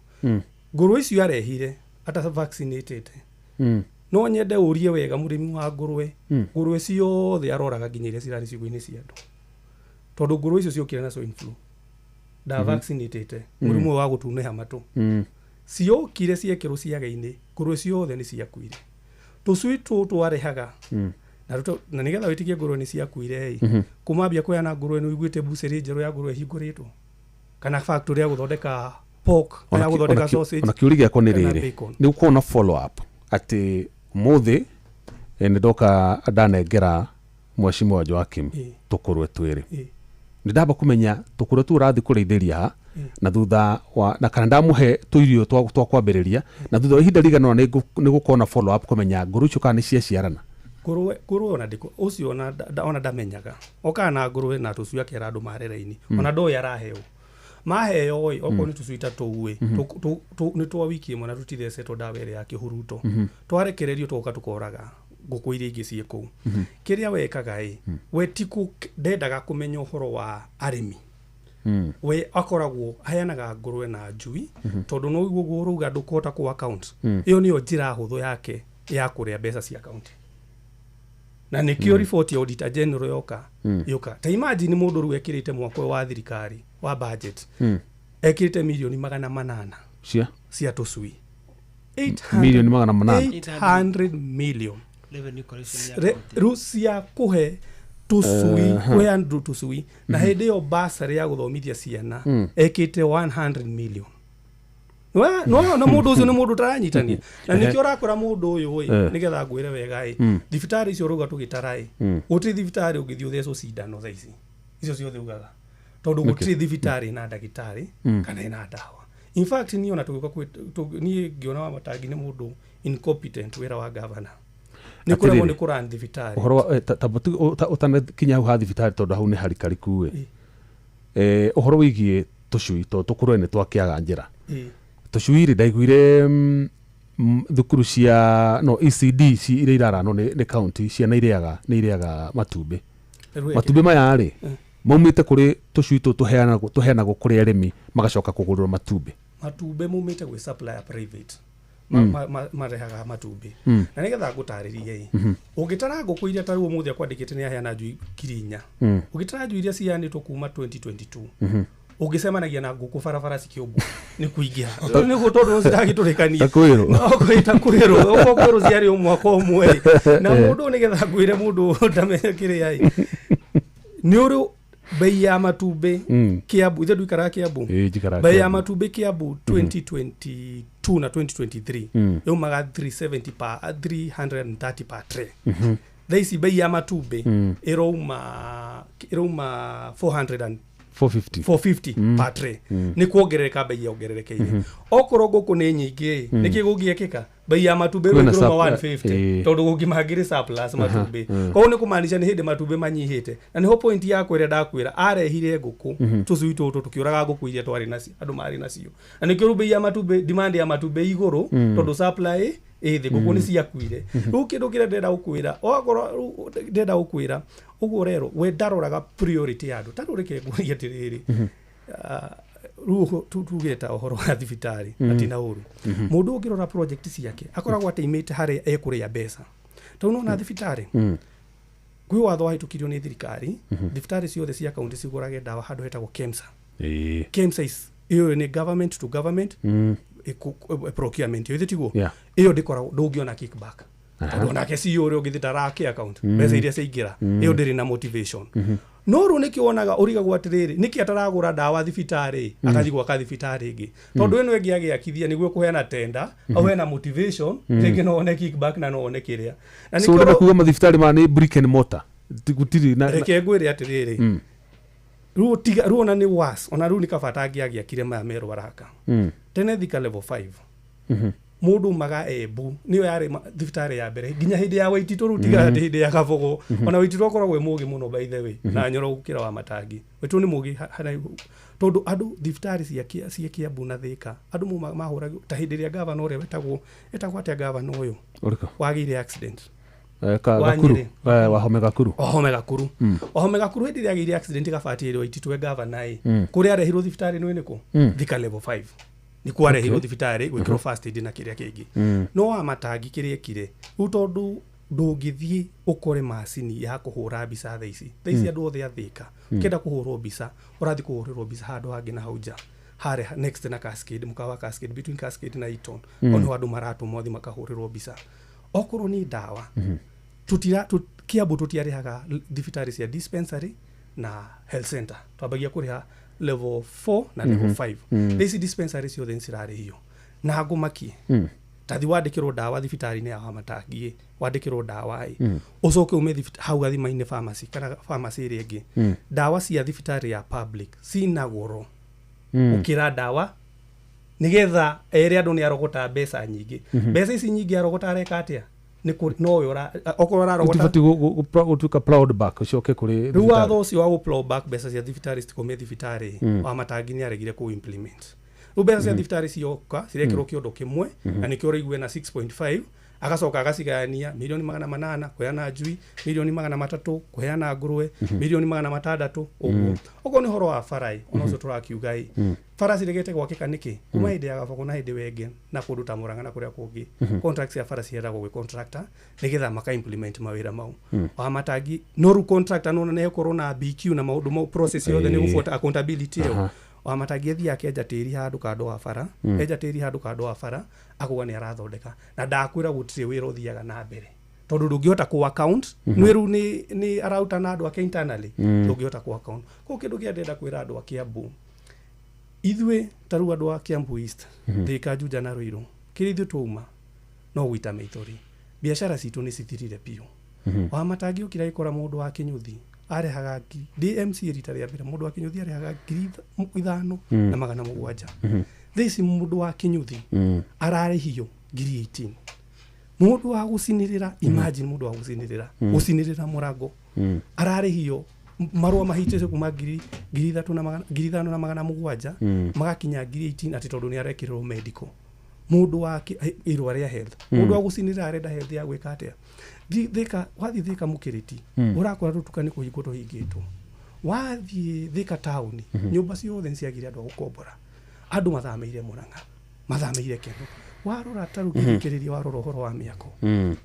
Ngũrũ icio arehire ata vaccinated. No nyende ũrie wega mũrĩmi wa ngũrwe, ngũrwe ciothe aroraga nginya iria cirarĩ ciugũ-inĩ cia andũ, tondũ ngũrwe icio ciokire na swine flu nda vaccinated, mũrimũ ũyũ wa gũtunĩha matũ. Ciokire ciekĩrwo ciaga-inĩ, ngũrwe ciothe nĩ ciakuire. Tũcui tũtũ arehaga na nĩgetha wĩtĩkie ngũrwe nĩ ciakuire ĩ, kumambia kũheana ngũrwe, nĩ ũiguĩte bucĩrĩ njerũ ya ngũrwe ĩhingũrĩtwo kana factory ya gũthondeka pork kana gũthondeka sausage Ona kĩũria gĩakwa nĩ kana rĩrĩ, bacon? Nĩ gũkorwo na follow up atĩ mũthĩ nĩ ndoka ndanengera Mheshimiwa Joakim tũkũrwe twĩrĩ, nĩ ndamba kũmenya tũkũrwe tũu ũrathiĩ kũrĩithĩria ha, na thutha wa na kana ndamũhe tũirio twa kwambĩrĩria, na thutha wa ihinda rĩigana ũna nĩ gũkorwo na follow up kũmenya ngũrũ icio kana nĩ ciaciarana? Ngũrwe ona ndĩkũ ũcio ona ndamenyaga okaga na ngũrwe na tũcui akera andũ marera-inĩ. Ona ndoĩ araheo maheo ĩ, okorwo nĩ tũcui ta tũu ĩ, nĩ twa wiki ĩmwe na tũtithecetwo ndawa ĩrĩa ya kĩhuruto. Twarekererio tũgoka tũkoraga ngũkũ iria ingĩ ciĩ kũu. Kĩrĩa wekaga ĩ, we ti ndendaga kũmenya ũhoro wa arĩmi. We akoragwo aheanaga ngũrwe na njui tondũ no ũguo ũrauga ndũkũhota kũ account. Ĩyo nĩyo njĩra hũthũ yake ya kũrĩa mbeca cia county, na nĩkĩo report ya auditor general yoka yoka. Ta imagine mũndũ rĩu ekĩrĩte mwaka ũyũ wa thirikari wa budget, ekĩrĩte milioni 800 cia cia tũcui. Milioni 800? 800 million. Revenue collection ya county. Rĩu cia kũhe tũcui, kũhe andũ tũcui, na hĩndĩ ĩyo basarĩ ya gũthomithia ciana ekĩte 100 million. No mũndũ ũcio nĩ mũndũ ũtaranyitania, na nĩkĩo ũrakora mũndũ ũyũ ĩ, nĩgetha ngwĩre wega ĩ, thibitarĩ icio ũrauga tũgĩtara ĩ, gũtirĩ thibitarĩ ũngĩthiĩ ũthecwo cindano thaa ici icio ciothe ugaga, tondũ gũtirĩ thibitarĩ ĩna ndagĩtarĩ kana ĩna ndawa. In fact, niĩ ona tũgĩũka niĩ ngĩona wa matangi nĩ mũndũ incompetent wĩra wa governor nĩ kũremwo Atĩrĩrĩ. nĩ kũran thibitarĩ. Ũhoro wa ta ũtanakinya hau ha thibitarĩ, tondũ hau nĩ harikariku ĩ, ũhoro wĩgiĩ Tũcui tondũ tũkũrwe nĩ twakĩaga njĩra. Tũcui rĩ, ndaiguire thukuru cia no ECD ci iria iraranwo nĩ county, ciana irĩaga nĩ irĩaga matumbĩ. Matumbĩ maya rĩ, maumĩte kũrĩ tũcui tũtũ tũheanagwo kũrĩ arĩmi, magacoka kũgũrĩrwo matumbĩ. Matumbĩ maumĩte gwĩ supplier private. Marehaga matumbĩ. Na nĩgetha ngũtarĩrie ĩ, ũngĩtara ngũkũ iria ta rĩu ũmũthĩ akwandĩkĩte nĩ aheana njui 4,000, ũngĩtara njui iria ciheanĩtwo kuma 2022, ũngĩcemanagia na ngũkũ barabara cikĩũmbwo nĩ kũingĩha. Rĩu nĩguo tondũ ciragĩtũrĩkania. Ta kwĩrwo. No, ta kwĩrwo. Ũguo kwĩrwo ciarĩ o mwaka ũmwe ĩ. Na mũndũ nĩgetha ngwĩre mũndũ ndamenye kĩrĩa ĩ, nĩ ũrĩ bei ya matumbĩ Kiambu, ithe ndũikaraga Kiambu? Ĩĩ, njikaraga Bei ya Kiambu. matumbĩ Kiambu 2022 na 2023 yaumaga 370 per 330 per tray. Thaa ici bei ya matumbĩ ĩrauma 400 and 450. 450 per tray. Nĩ kuongerereka bei yongererekeire. Okorwo ngũkũ nĩ nyingĩ ĩ, nĩkĩ gũngĩekĩka? Bei ya matumbĩ Kwĩna rĩu ĩrauma 150, tondũ gũngĩmangĩrĩ surplus matumbĩ. Koguo nĩ kũmaanisha nĩ hĩndĩ matumbĩ manyihĩte. Na nĩho point yakwa ĩrĩa ndakwĩra, arehire ngũkũ, tũcui tũtũ tũkĩũraga ngũkũ iria twarĩ nacio, andũ marĩ nacio. Na nĩkĩo rĩu bei ya matumbĩ, demand ya matumbĩ igũrũ, tondũ supply ĩ thĩ, ngũkũ nĩ ciakuire. Rĩu kĩndũ kĩrĩa ndĩrenda gũkwĩra, okorwo rĩu ndĩrenda gũkwĩra ũguo ũrerwo, we ndaroraga priority ya andũ. Ta rĩu reke ngũrie atĩrĩrĩ, rĩu tuge ta ũhoro wa thibitarĩ, na ti na ũru. Mũndũ ũngĩrora project ciake akoragwo ateimĩte harĩa ekũrĩa mbeca. Tondũ nĩwona thibitarĩ, kwĩ watho wahĩtũkirio nĩ thirikari, thibitarĩ ciothe cia kaunti cigũrage ndawa handũ hetagwo KEMSA. KEMSA is ĩyo nĩ government to government procurement ĩyo, tiguo? Ĩyo ndĩkoragwo, ndũngĩona kickback. Tondũ onake CEO ũrĩa ũngĩthiĩ ndarake account mbeca iria ciaingĩra, ĩyo ndĩrĩ na motivation. No rĩu nĩkĩo wonaga ũrigagwo atĩrĩrĩ, nĩkĩ ataragũra ndawa thibitarĩ, agathiĩ gwaka thibitarĩ ĩngĩ? Tondũ ĩno ĩngĩ agĩakithia nĩguo kũheana tender, au hena motivation, rĩngĩ no one kickback na no one kĩrĩa. Na So nĩkĩo ũrenda kuga mathibitarĩ maya nĩ brick and mortar? Gũtirĩ na Reke ngwĩre atĩrĩrĩ, rĩu tiga rĩu ona nĩ worse, ona rĩu nĩ kaba atangĩagĩakire maya merwo araka. Tene Thika level 5, mũndũ umaga Embu nĩyo yarĩ thibitarĩ ya mbere nginya hĩndĩ ya Waititũ. Rĩu tiga atĩ hĩndĩ ya Kabogo, ona Waititũ akoragwo e mũgĩ mũno by the way, na Nyoro gũkĩra wa Matangi. Waititũ nĩ mũgĩ tondũ andũ thibitarĩ cia Kiambu na Thika andũ mahũragwo ta hĩndĩ ĩrĩa gavana ũrĩa wetagwo, etagwo atĩa gavana ũyũ? Ũrĩkũ? Wagĩire accident. Wa Gakuru. Nyĩrĩ. Wahome Gakuru. Wahome Gakuru. Wahome Gakuru hĩndĩ ĩrĩa agĩire accident gabati ĩrĩa Waititũ we gavana ĩ, kũrĩa arehirwo thibitarĩ nĩ nĩkũ? Thika level 5 nĩkuo arehirwo thibitarĩ gwĩkĩrwo first aid na kĩrĩa kĩngĩ. No wa Matangi kĩrĩa ekire rĩu, tondũ ndũngĩthiĩ ũkore macini ya kũhũra mbica thaa ici, thaa ici andũ othe a Thika, ũkĩenda kũhũrwo mbica ũrathiĩ kũhũrĩrwo mbica handũ hangĩ na hau nja harĩa next na Cascade, mũkawa wa Cascade, between Cascade na Eaton, mm. Nĩho andũ maratũmwo thiĩ makahũrĩrwo mbica. Okorwo nĩ ndawa, tutira Kiambu tũtiarĩhaga thibitarĩ cia dispensary na health center, twambagia kũrĩha level 4 na level 5. Thaa ici dispensary ciothe nĩ cirarĩhio na ngũmakie. Tathi wandĩkĩrwo ndawa thibitarĩ-inĩ ya Wamatangi ĩ, wandĩkĩrwo ndawa ĩ, ũcoke ume hau gathima-inĩ pharmacy kana pharmacy ĩrĩa ĩngĩ, ndawa cia thibitarĩ ya public cina goro gũkĩra ndawa, nĩgetha ere andũ nĩ arogota mbeca nyingĩ. Mbeca ici nyingĩ arogota areka atĩa? Nĩ nowe okorwo ararogota. Gũtibatiĩ gũtuĩka plowed back ũcoke kũrĩ Rĩu thibitarĩ. Watho ũcio wa gũ plow back mbeca cia thibitarĩ citikome thibitarĩ, wa Matangi nĩ aregire kũ implement. Rĩu mbeca cia thibitarĩ cioka cirekĩrwo kĩondo kĩmwe, na nĩkĩo ũraigua na 6.5, agacoka agacigayania, mirioni 800 kũheana njui, mirioni 300 kũheana ngũrwe, mirioni 600 ũguo. Okorwo nĩ ũhoro wa bara ĩ, ona ũcio tũrakiuga ĩ, bara ciregete gwakĩka nĩkĩ kuma hĩndĩ ya Gabogo na hĩndĩ wenge na kũndũ ta Murang'a na kũrĩa kũngĩ? Contract cia bara ciheanagwo gwĩ contractor nĩgetha maka implement mawĩra mau. Wa Matangi no rĩu contractor nona nĩ egũkorwo na BQ na maũndũ mau, process yothe nĩ gũbuata accountability ĩyo. Wa Matangi athiĩ akenja tĩri handũ kando wa bara, enja tĩri handũ kando wa bara, akauga nĩ arathondeka, na ndakwĩra gũtirĩ wĩra ũthiaga na mbere tondũ ndũngĩhota kũ account. Nĩ rĩu nĩ arauta na andũ ake internally, ndũngĩhota kũ account. Koguo kĩndũ kĩrĩa ndĩrenda kwĩra andũ a Kiambu, ithuĩ ta rĩu andũ a Kiambu East, Thika, Juja na Ruiru, kĩrĩa ithuĩ twauma no gũita maithori. Biacara citũ nĩ cithirire biũ. Wa Matangi ũkira gĩkora mũndũ wa kĩnyũthi arehaga ngiri, DMC rita rĩa mbere mũndũ wa kĩnyũthi arehaga 5700 Thaa ici mũndũ wa kĩnyũthi ararĩhio ngiri 18. Mũndũ wa gũcinĩrĩra, imagine, mũndũ wa gũcinĩrĩra, gũcinĩrĩra mũrango ararĩhio Marũa mahitĩte kuma 3,000 na 5,700 magakinya 18,000 atĩ tondũ nĩ arekĩrĩrwo medical mũndũ wa irũa rĩa health, mũndũ wa gũcinĩra arenda health ya gwĩka atĩa. Thika wathiĩ Thika mũkĩrĩti, ũrakora tũtuka nĩ kũhingwo tũhingĩtwo. Wathiĩ Thika taũni, nyũmba ciothe nĩ ciagire andũ a gũkombora, andũ mathamĩire Murang'a, mathamĩire Keno. Warora ta rĩu ngĩthikĩrĩria, warora ũhoro wa mĩako,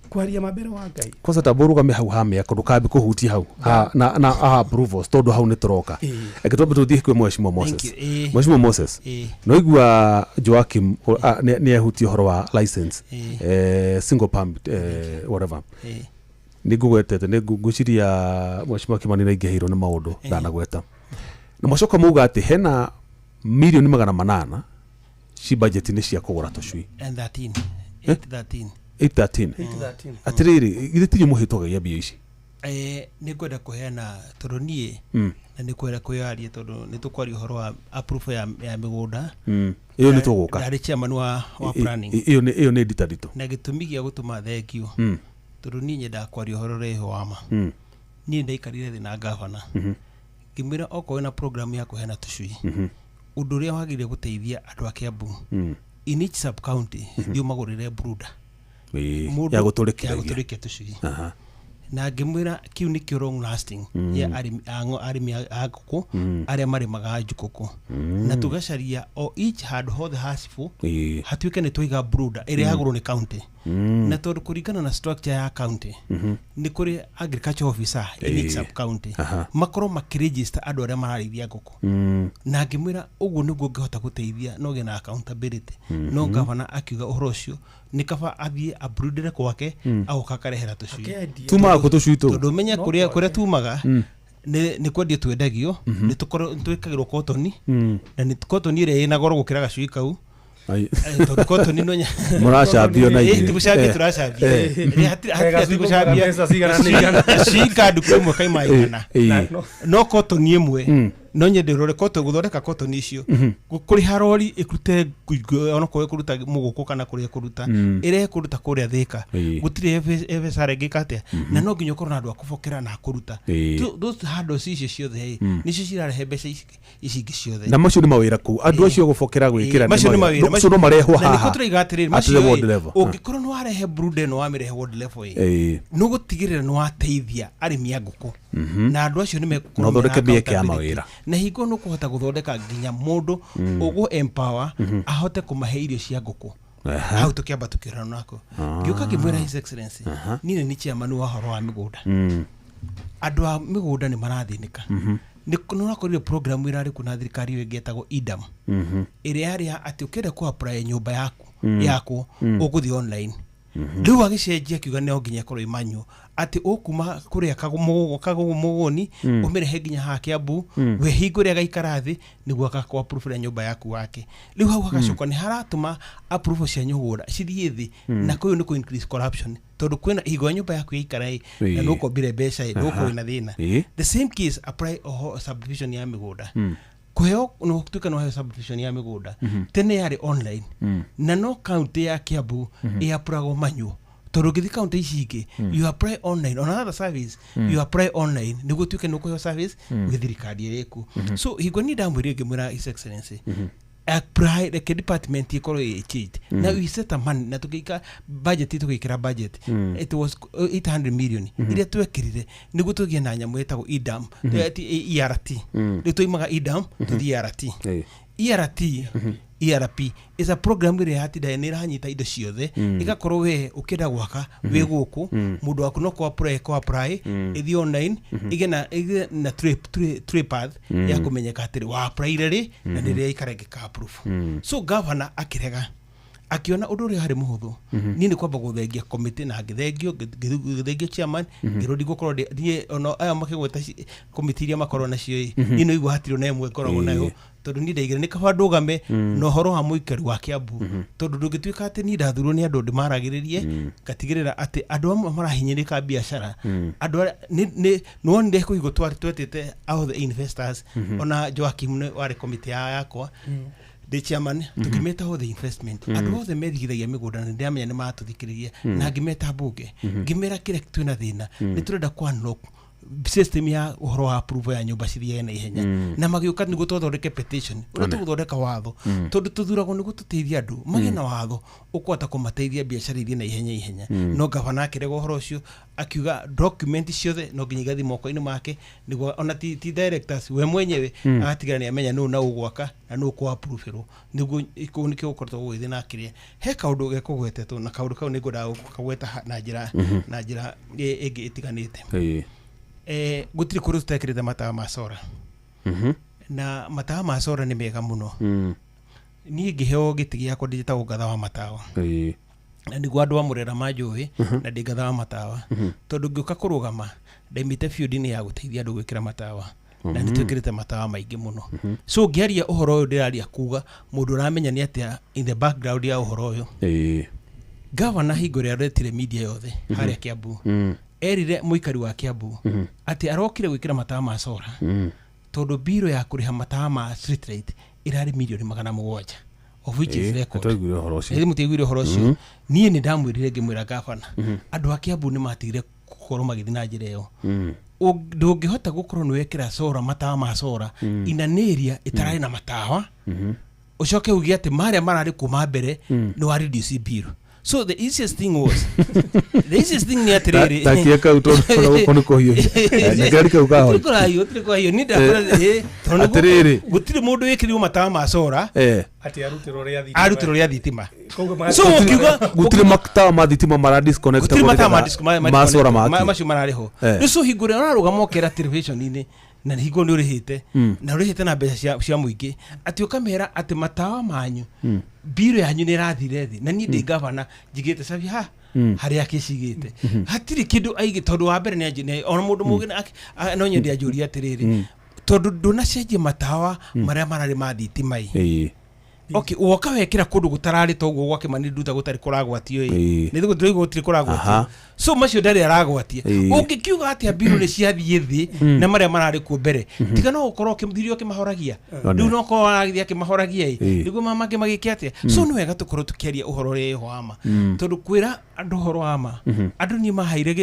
kwaria mambere wa Ngai. Kwanza tamba ũrũgame hau ha mĩako, ndũkambe kũhutia hau ha, na ha approvals, tondũ hau nĩ tũroka. Reke twambe tũthiĩ kwĩ Mheshimiwa Moses. Thank you. Mheshimiwa Moses, noigua Joakim nĩ ehutia ũhoro wa license, single permit, whatever. Nĩ ngũgwetete, nĩ ngwĩciria Mheshimiwa Kimani nĩ aingĩhĩirwo nĩ maũndũ ndanagweta, na mwacoka mauga atĩ hena mirioni 800 ci budget-inĩ cia kũgũra tũcui. And 13 813. 813. 813. Atĩrĩrĩ, githĩ tinyu mũhĩtũgagia mbia ici? Nĩ ngwenda kũheana tondũ niĩ na nĩ kwenda kwĩyaria tondũ nĩ tũkwaria ũhoro wa approval ya mĩgũnda. Ĩyo nĩ tũgũka. Ndarĩ chairman wa planning. Ĩyo nĩ nditanditũ. Na gĩtũmi gĩa gũtũma thengio, tondũ niĩ nyendaga kwaria ũhoro ũrĩa wa ma. Niĩ ndaikarire thĩ na gavana, ngĩmwĩra okorwo wĩna program ya kũheana tũcui, ũndũ ũrĩa wagĩrĩire gũteithia andũ a Kiambu, in each sub county thiĩ ũmagũrĩre brooder. Ya gũtũrĩkithia. Ya gũtũrĩkia tũcui. Na ngĩmwĩra kĩu nĩkĩo long lasting ya arĩmi a arĩmi a ngũkũ arĩa marĩmaga njũkũkũ, na tũgacaria o each handũ hothe ha cibũ hatuĩke nĩ twaiga brooder ĩrĩa yagũrwo nĩ county. Na tondũ kũringana na structure ya county, nĩ kũrĩ agriculture officer in each sub county, makorwo makĩregister andũ arĩa mararĩithia ngũkũ. Na ngĩmwĩra ũguo nĩguo ngĩhota gũteithia no gĩe na accountability. No gavana akiuga ũhoro ũcio nĩ kaba athiĩ abrudere kwake, agoka akarehera tũcui. Akendia. Tumaga kũ tũcui tũu? Tondũ ũmenye kũrĩa tumaga nĩ kwendio twendagio, nĩ twĩkagĩrwo kotoni, na nĩ kotoni ĩrĩa ĩna goro gũkĩra gacui kau. Ai. Tondũ kotoni no Mũracambio na ithuĩ. Tigũcambia, tũracambia. Hatirĩ Gacui gũcambia. mbeca cigana nĩ igana. Gacui ka nduka ĩmwe kaima 100. No kotoni ĩmwe no nyende ũrore koto gũthondeka kotoni icio, kũrĩha rori ĩkute onokorwo ĩkũruta mũgũkũ kana kũrĩa ĩkũruta, ĩrehe kũruta kũrĩa Thĩka, gũtirĩ FSR ĩngĩka atĩa, na no nginya ũkorwo na andũ a kũbokera na a kũruta. Those handles icio ciothe ĩ, nĩcio cirarehe mbeca ici ingĩ ciothe. Na macio nĩ mawĩra kũu, andũ acio gũbokera gwĩkĩra. Macio nĩ mawĩra. Macio no marehwo Na nĩkĩo haha tũraiga atĩrĩrĩ, at macio the ward ĩ, level. Ũngĩkorwo nĩ warehe brooder ĩno, wamĩrehe ward level ĩ, nĩ ũgũtigĩrĩra nĩ wateithia arĩmi a ngũkũ, na andũ acio nĩ megũkorwo Na ũthondeke mena mĩeke ya accountability. mawĩra. Na hingo nĩ ũkũhota gũthondeka nginya mũndũ ũgũ empower ahote kũmahe irio cia ngũkũ. Hau tũkĩamba tũkĩrana nako, ngĩũka ngĩmwĩra His Excellency, niĩ nĩ nĩ chairman wa ũhoro wa mĩgũnda. Andũ a mĩgũnda nĩ marathĩnĩka. Nĩ ũrakorire program ĩrarĩ kuo na thirikari ĩyo ĩngĩ ĩtagwo idam, ĩrĩa yarĩ ya atĩ ũkĩenda kũ apply nyũmba yaku yakwo, ũgũthiĩ online. Rĩu agĩcenjia akiuga no nginya ĩkorwo ĩmanywo atĩ ũkuma kũrĩa Kagũmũgũni, ũmĩrehe nginya haha Kiambu, we hingo ĩrĩa agaikara thĩ nĩguo agakũ approve nyũmba yaku wake. Rĩu hau hagacoka nĩ haratũma approval cia nyũgũnda cithiĩ thĩ, na kũyũ nĩ kũ increase corruption, tondũ kwĩna hingo ya nyũmba yaku yaikara ĩ, na nũkombire mbeca ĩ, ndũgũkorwo wĩna thĩna. The same case apply oho subdivision ya mĩgũnda. Kũheo no tuĩka no heo subdivision ya mĩgũnda, tene yarĩ online, na no county ya Kiambu ĩapuragwo manual, tondũ ũngĩthiĩ county ici ingĩ, you apply online on another service, you apply online nĩguo tuĩke nĩ ũkũheo service gwĩ thirikari ĩrĩa ĩkuo. So hingo niĩ ndamwĩrire, ngĩmwĩra His Excellency, apply, reke department ĩkorwo ĩ changed, na we set a money na tũgĩika budget, tũgĩkĩra budget, it was 800 million iria twekĩrire nĩguo tũgĩe na nyamũ ĩtagwo idam, ti ERT. Rĩu tũimaga idam tũthiĩ ERT. ERT, ERP is a program ĩrĩa yatinda nĩ ĩranyita indo ciothe, ĩgakorwo we ũkĩenda gwaka wĩ gũkũ, mũndũ waku no kũ apply, kũ apply ĩthiĩ online, ĩgĩe na tray path ya kũmenyeka atĩrĩ wa apply rĩ na nĩ rĩrĩa ikara ĩngĩka approve. So governor akĩrega, akiona ũndũ ũrĩa harĩ mũhũthũ niĩ nĩ kwamba gũthengia committee, na ngĩthengio, ngĩthengio chairman, ngĩrwo ndigũkorwo niĩ ona aya makĩgweta committee iria makorwo nacio ĩ, niĩ no igua hatirĩ ona ĩmwe ngoragwo nayo, tondũ niĩ ndaigire nĩ kaba ndũgame na ũhoro wa mũikari wa Kiambu, tondũ ndũngĩtuĩka atĩ niĩ ndathurwo nĩ andũ ndĩmaragĩrĩrie, ngatigĩrĩra atĩ andũ amwe marahinyĩrĩka biacara, andũ arĩa nĩwonire kũigwo twetĩte all the investors, ona Joakim nĩ warĩ committee yakwa ndĩ chairman, tũkĩmeta all the investment, andũ othe methigithagia mĩgũnda, na ndĩramenya nĩ maratũthikĩrĩria, na ngĩmeta mbunge, ngĩmera kĩrĩa twĩna thĩna, nĩ tũrenda kũ unlock System ya ũhoro wa approval ya nyũmba cithiage na ihenya. Na magĩũka nĩguo twathondeke petition ũrĩa tũgũthondeka watho, tondũ tũthuragwo nĩguo tũteithie andũ magĩe na watho ũkũhota kũmateithia biacara ithiĩ na ihenya ihenya. No gavana akĩrega ũhoro ũcio, akiuga document ciothe no nginya igathiĩ moko-inĩ make, nĩguo ona ti directors, we mwenyewe agatigĩra nĩ amenya nũ na ũgwaka na nũ ũkũ-approve-ĩrwo, nĩguo kũu nĩkĩo gũkoretwo gũgĩthiĩ. Na kĩrĩa he kaũndũ gekũgwetetwo, na kaũndũ kau nĩ ngwendaga gũkagweta na njĩra ĩngĩ ĩtiganĩte. Gũtirĩ kũndũ tũtekĩrĩte matawa ma solar, na matawa ma solar nĩ mega mũno. Niĩ ngĩheo gĩtĩ gĩakwa ndĩtagwo ngatha wa matawa, na nĩguo andũ a Mũrera manjũĩ, na ndĩ ngatha wa matawa tondũ ngĩũka kũrũgama ndaimĩte field-inĩ ya gũteithia andũ gwĩkĩra matawa, na nĩ twĩkĩrĩte matawa maingĩ mũno. So ngĩaria ũhoro ũyũ, ndĩraria kuga mũndũ ũramenya nĩ atĩa in the background ya ũhoro ũyũ. Gavana hingo ĩrĩa aretire media yothe harĩa Kiambu, erire mũikari wa Kiambu atĩ arokire gwĩkĩra matawa ma solar tondũ mbirũ ya kũrĩha matawa ma street light ĩrarĩ mirioni 700, of which is record. Nĩtwaiguire ũhoro ũcio. Ĩĩ, mũtiaiguire ũhoro ũcio? Niĩ nĩ ndamwĩrire, ngĩmwĩra gavana, andũ a Kiambu nĩ matigire gũkorwo magĩthiĩ na njĩra ĩyo. Ndũngĩhota gũkorwo nĩ wekĩra solar, matawa ma solar, in an area ĩtararĩ na matawa, ũcoke uge atĩ marĩa mararĩ kuma mbere nĩ wa reduce bill. So the easiest thing was, the easiest thing nĩ atĩrĩrĩ, Takie kau tondũ ona gũkũ nĩ kũhiũhia na ngari kau kahora. Gũtirĩ kũrahiũ, gũtirĩ kũrahiũ. Niĩ ndakora tondũ Atĩrĩrĩ. Gũtirĩ mũndũ wĩkĩrirwo matawa ma solar Atĩ arutĩrwo rĩa thitima. Arutĩrwo rĩa thitima. Koguo So ũkiuga Gũtirĩ matawa ma thitima mara disconnect. Gũtirĩ matawa ma ma solar makio. Macio mararĩ ho. Rĩu so hingo ĩrĩa ũrarũgama ũkera television-inĩ, na hingo nĩ ũrĩhĩte, na ũrĩhĩte na mbeca cia mũingĩ, atĩ ũkamera atĩ matawa manyu, mbirũ yanyu nĩ ĩrathire thĩ, na niĩ ndĩ gavana njigĩte cabi ha harĩa akĩcigĩte hatirĩ kĩndũ aigĩ, tondũ wa mbere nĩ ona mũndũ mũgĩ no nyende anjũrie atĩrĩrĩ, tondũ ndũnacenjia matawa marĩa mararĩ ma thitima ĩ, okay, woka wekĩra kũndũ gũtararĩ toguo gwa Kĩmani Nduta gũtarĩ kũragwatio ĩ, nĩ tũraigua gũtirĩ kũragwatio. So macio ndarĩ aragwatia. Ũngĩkiuga atĩa mbirũ nĩ ciathiĩ thĩ na marĩa mararĩ kuo mbere? Tiga no gũkorwo ũkĩmũthirie ũkĩmahoragia. Rĩu no korwo aragĩthiĩ akĩmahoragia ĩ, nĩguo mangĩ magĩke atĩa? So nĩ wega tũkorwo tũkĩaria ũhoro ũrĩa wĩho wa ma, tondũ kwĩra andũ ũhoro wa ma, andũ niĩ maheire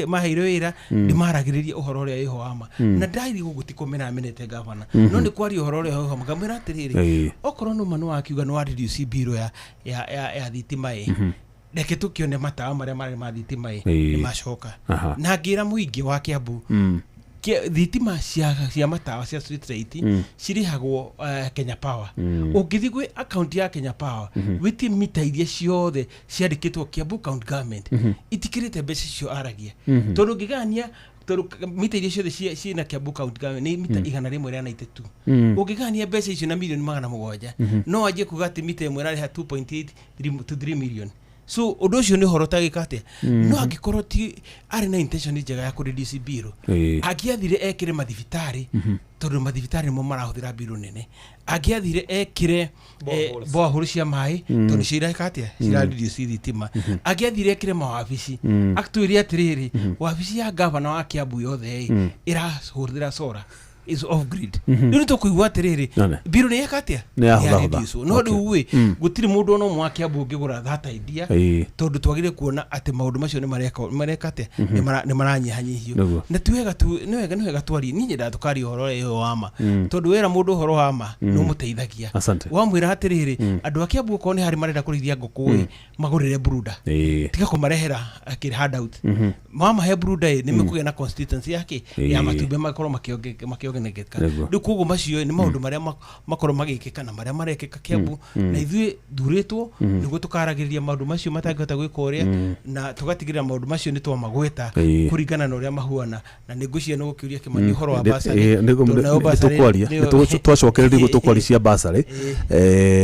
wĩra ndĩmaragĩrĩrie ũhoro ũrĩa wĩho wa ma, na ndathi gũkũ ti kũmena menete gavana, no nĩ kwaria ũhoro ũrĩa wĩho wa ma, ngamwĩra atĩrĩrĩ, okorwo nĩma nĩ wakiuga nĩ wa reduce mbirũ ya thitima ĩ, reke tũkĩone matawa marĩa marĩ ma thitima ĩ nĩ macoka. Na ngĩra mũingĩ wa Kiambu, thitima cia matawa cia street light cirĩhagwo Kenya Power. Ũngĩthiĩ gwĩ account ya Kenya Power, wĩtie mita iria ciothe ciandĩkĩtwo Kiambu County Government, itikĩrĩte mbeca icio aragia, tondũ ũngĩgania, tondũ mita iria ciothe ciĩna Kiambu County Government nĩ mita 192. Ũngĩgania mbeca icio na mirioni 700, no anjie kuga atĩ mita ĩmwe ĩrarĩha 2.8 to 3 million. So ũndũ ũcio nĩ ũhoro ũtagĩka atĩa. No angĩkorwo ti arĩ na intention njega ya kũreduce bill, angĩathire ekĩre mathibitarĩ, tondũ mathibitarĩ nĩmo marahũthĩra mbirũ nene. Angĩathire ekĩre borehole cia maĩ, tondũ nĩcio ireka atĩa, cirareduce thitima. Angĩathire ekĩre mawabici, atwĩre atĩrĩrĩ, wabici ya gavana wa Kiambu yothe ĩ ĩrahũthĩra solar, is off grid. Rĩu nĩ tũkũigua atĩrĩrĩ, None. mbirũ nĩ yeka atĩa? Nĩ yahũthahũtha. Nĩ ya no rĩu ĩ, gũtirĩ mũndũ ona ũmwe wa Kiambu ũngĩgũra that idea, tondũ twagĩrĩire kuona atĩ maũndũ macio nĩ mareka atĩa, nĩ maranyihanyihio. Na ti wega tu, nĩ wega twarie. Niĩ nyendaga tũkaria ũhoro ũrĩa wa ma, tondũ wera mũndũ ũhoro wa ma nĩ ũmũteithagia. Wamwĩra atĩrĩrĩ, andũ a Kiambu okorwo nĩ harĩ marenda kũrĩithia ngũkũ ĩ, magũrĩre brooder, tiga kũmarehera kĩrĩ handout. Mamahe brooder ĩ, nĩ mekũgĩa na constituency yake ya matumbĩ makorwo makĩongerereka. Rĩu koguo macio nĩ maũndũ marĩa makorwo magĩkĩka na marĩa marekĩka Kiambu, na ithuĩ thurĩtwo nĩguo tũkaragĩrĩria maũndũ macio matangĩhota gwĩka ũrĩa, na tũgatigĩrĩra maũndũ macio nĩ twamagweta kũringana na ũrĩa mahuana. Na nĩ ngwĩciria nĩ gũkĩũria Kĩmani ũhoro wa bursary, tondũ nayo bursary Nĩtũkwaria. Twacokereria nĩguo tũkwaria cia bursary,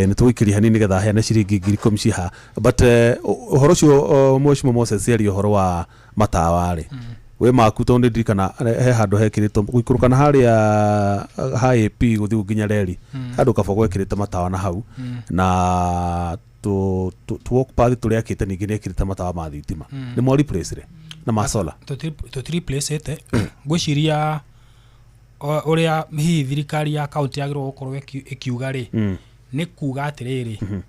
nĩ tũgũikĩria hanini nĩgetha heane ciringi 10,000 ciĩ haha, but ũhoro ũcio, Mheshimiwa Moses aria ũhoro wa matawa rĩ, wĩ maku, tondũ nĩ ndirikana he handũ hekĩrĩtwo gũikũrũka na harĩa ha AP gũthiĩ nginya reri, handũ kaba gwekĩrĩte matawa na hau, na tu walk path tũrĩa akĩte ningĩ nĩ ekĩrĩte matawa ma thitima. Nĩ mwa replace rĩ na ma solar? Tũtireplace-ĩte. Ngwĩciria ũrĩa hihi thirikari ya kaunti yagĩrĩirwo gũkorwo ĩkiuga rĩ, nĩ kuga atĩrĩrĩ,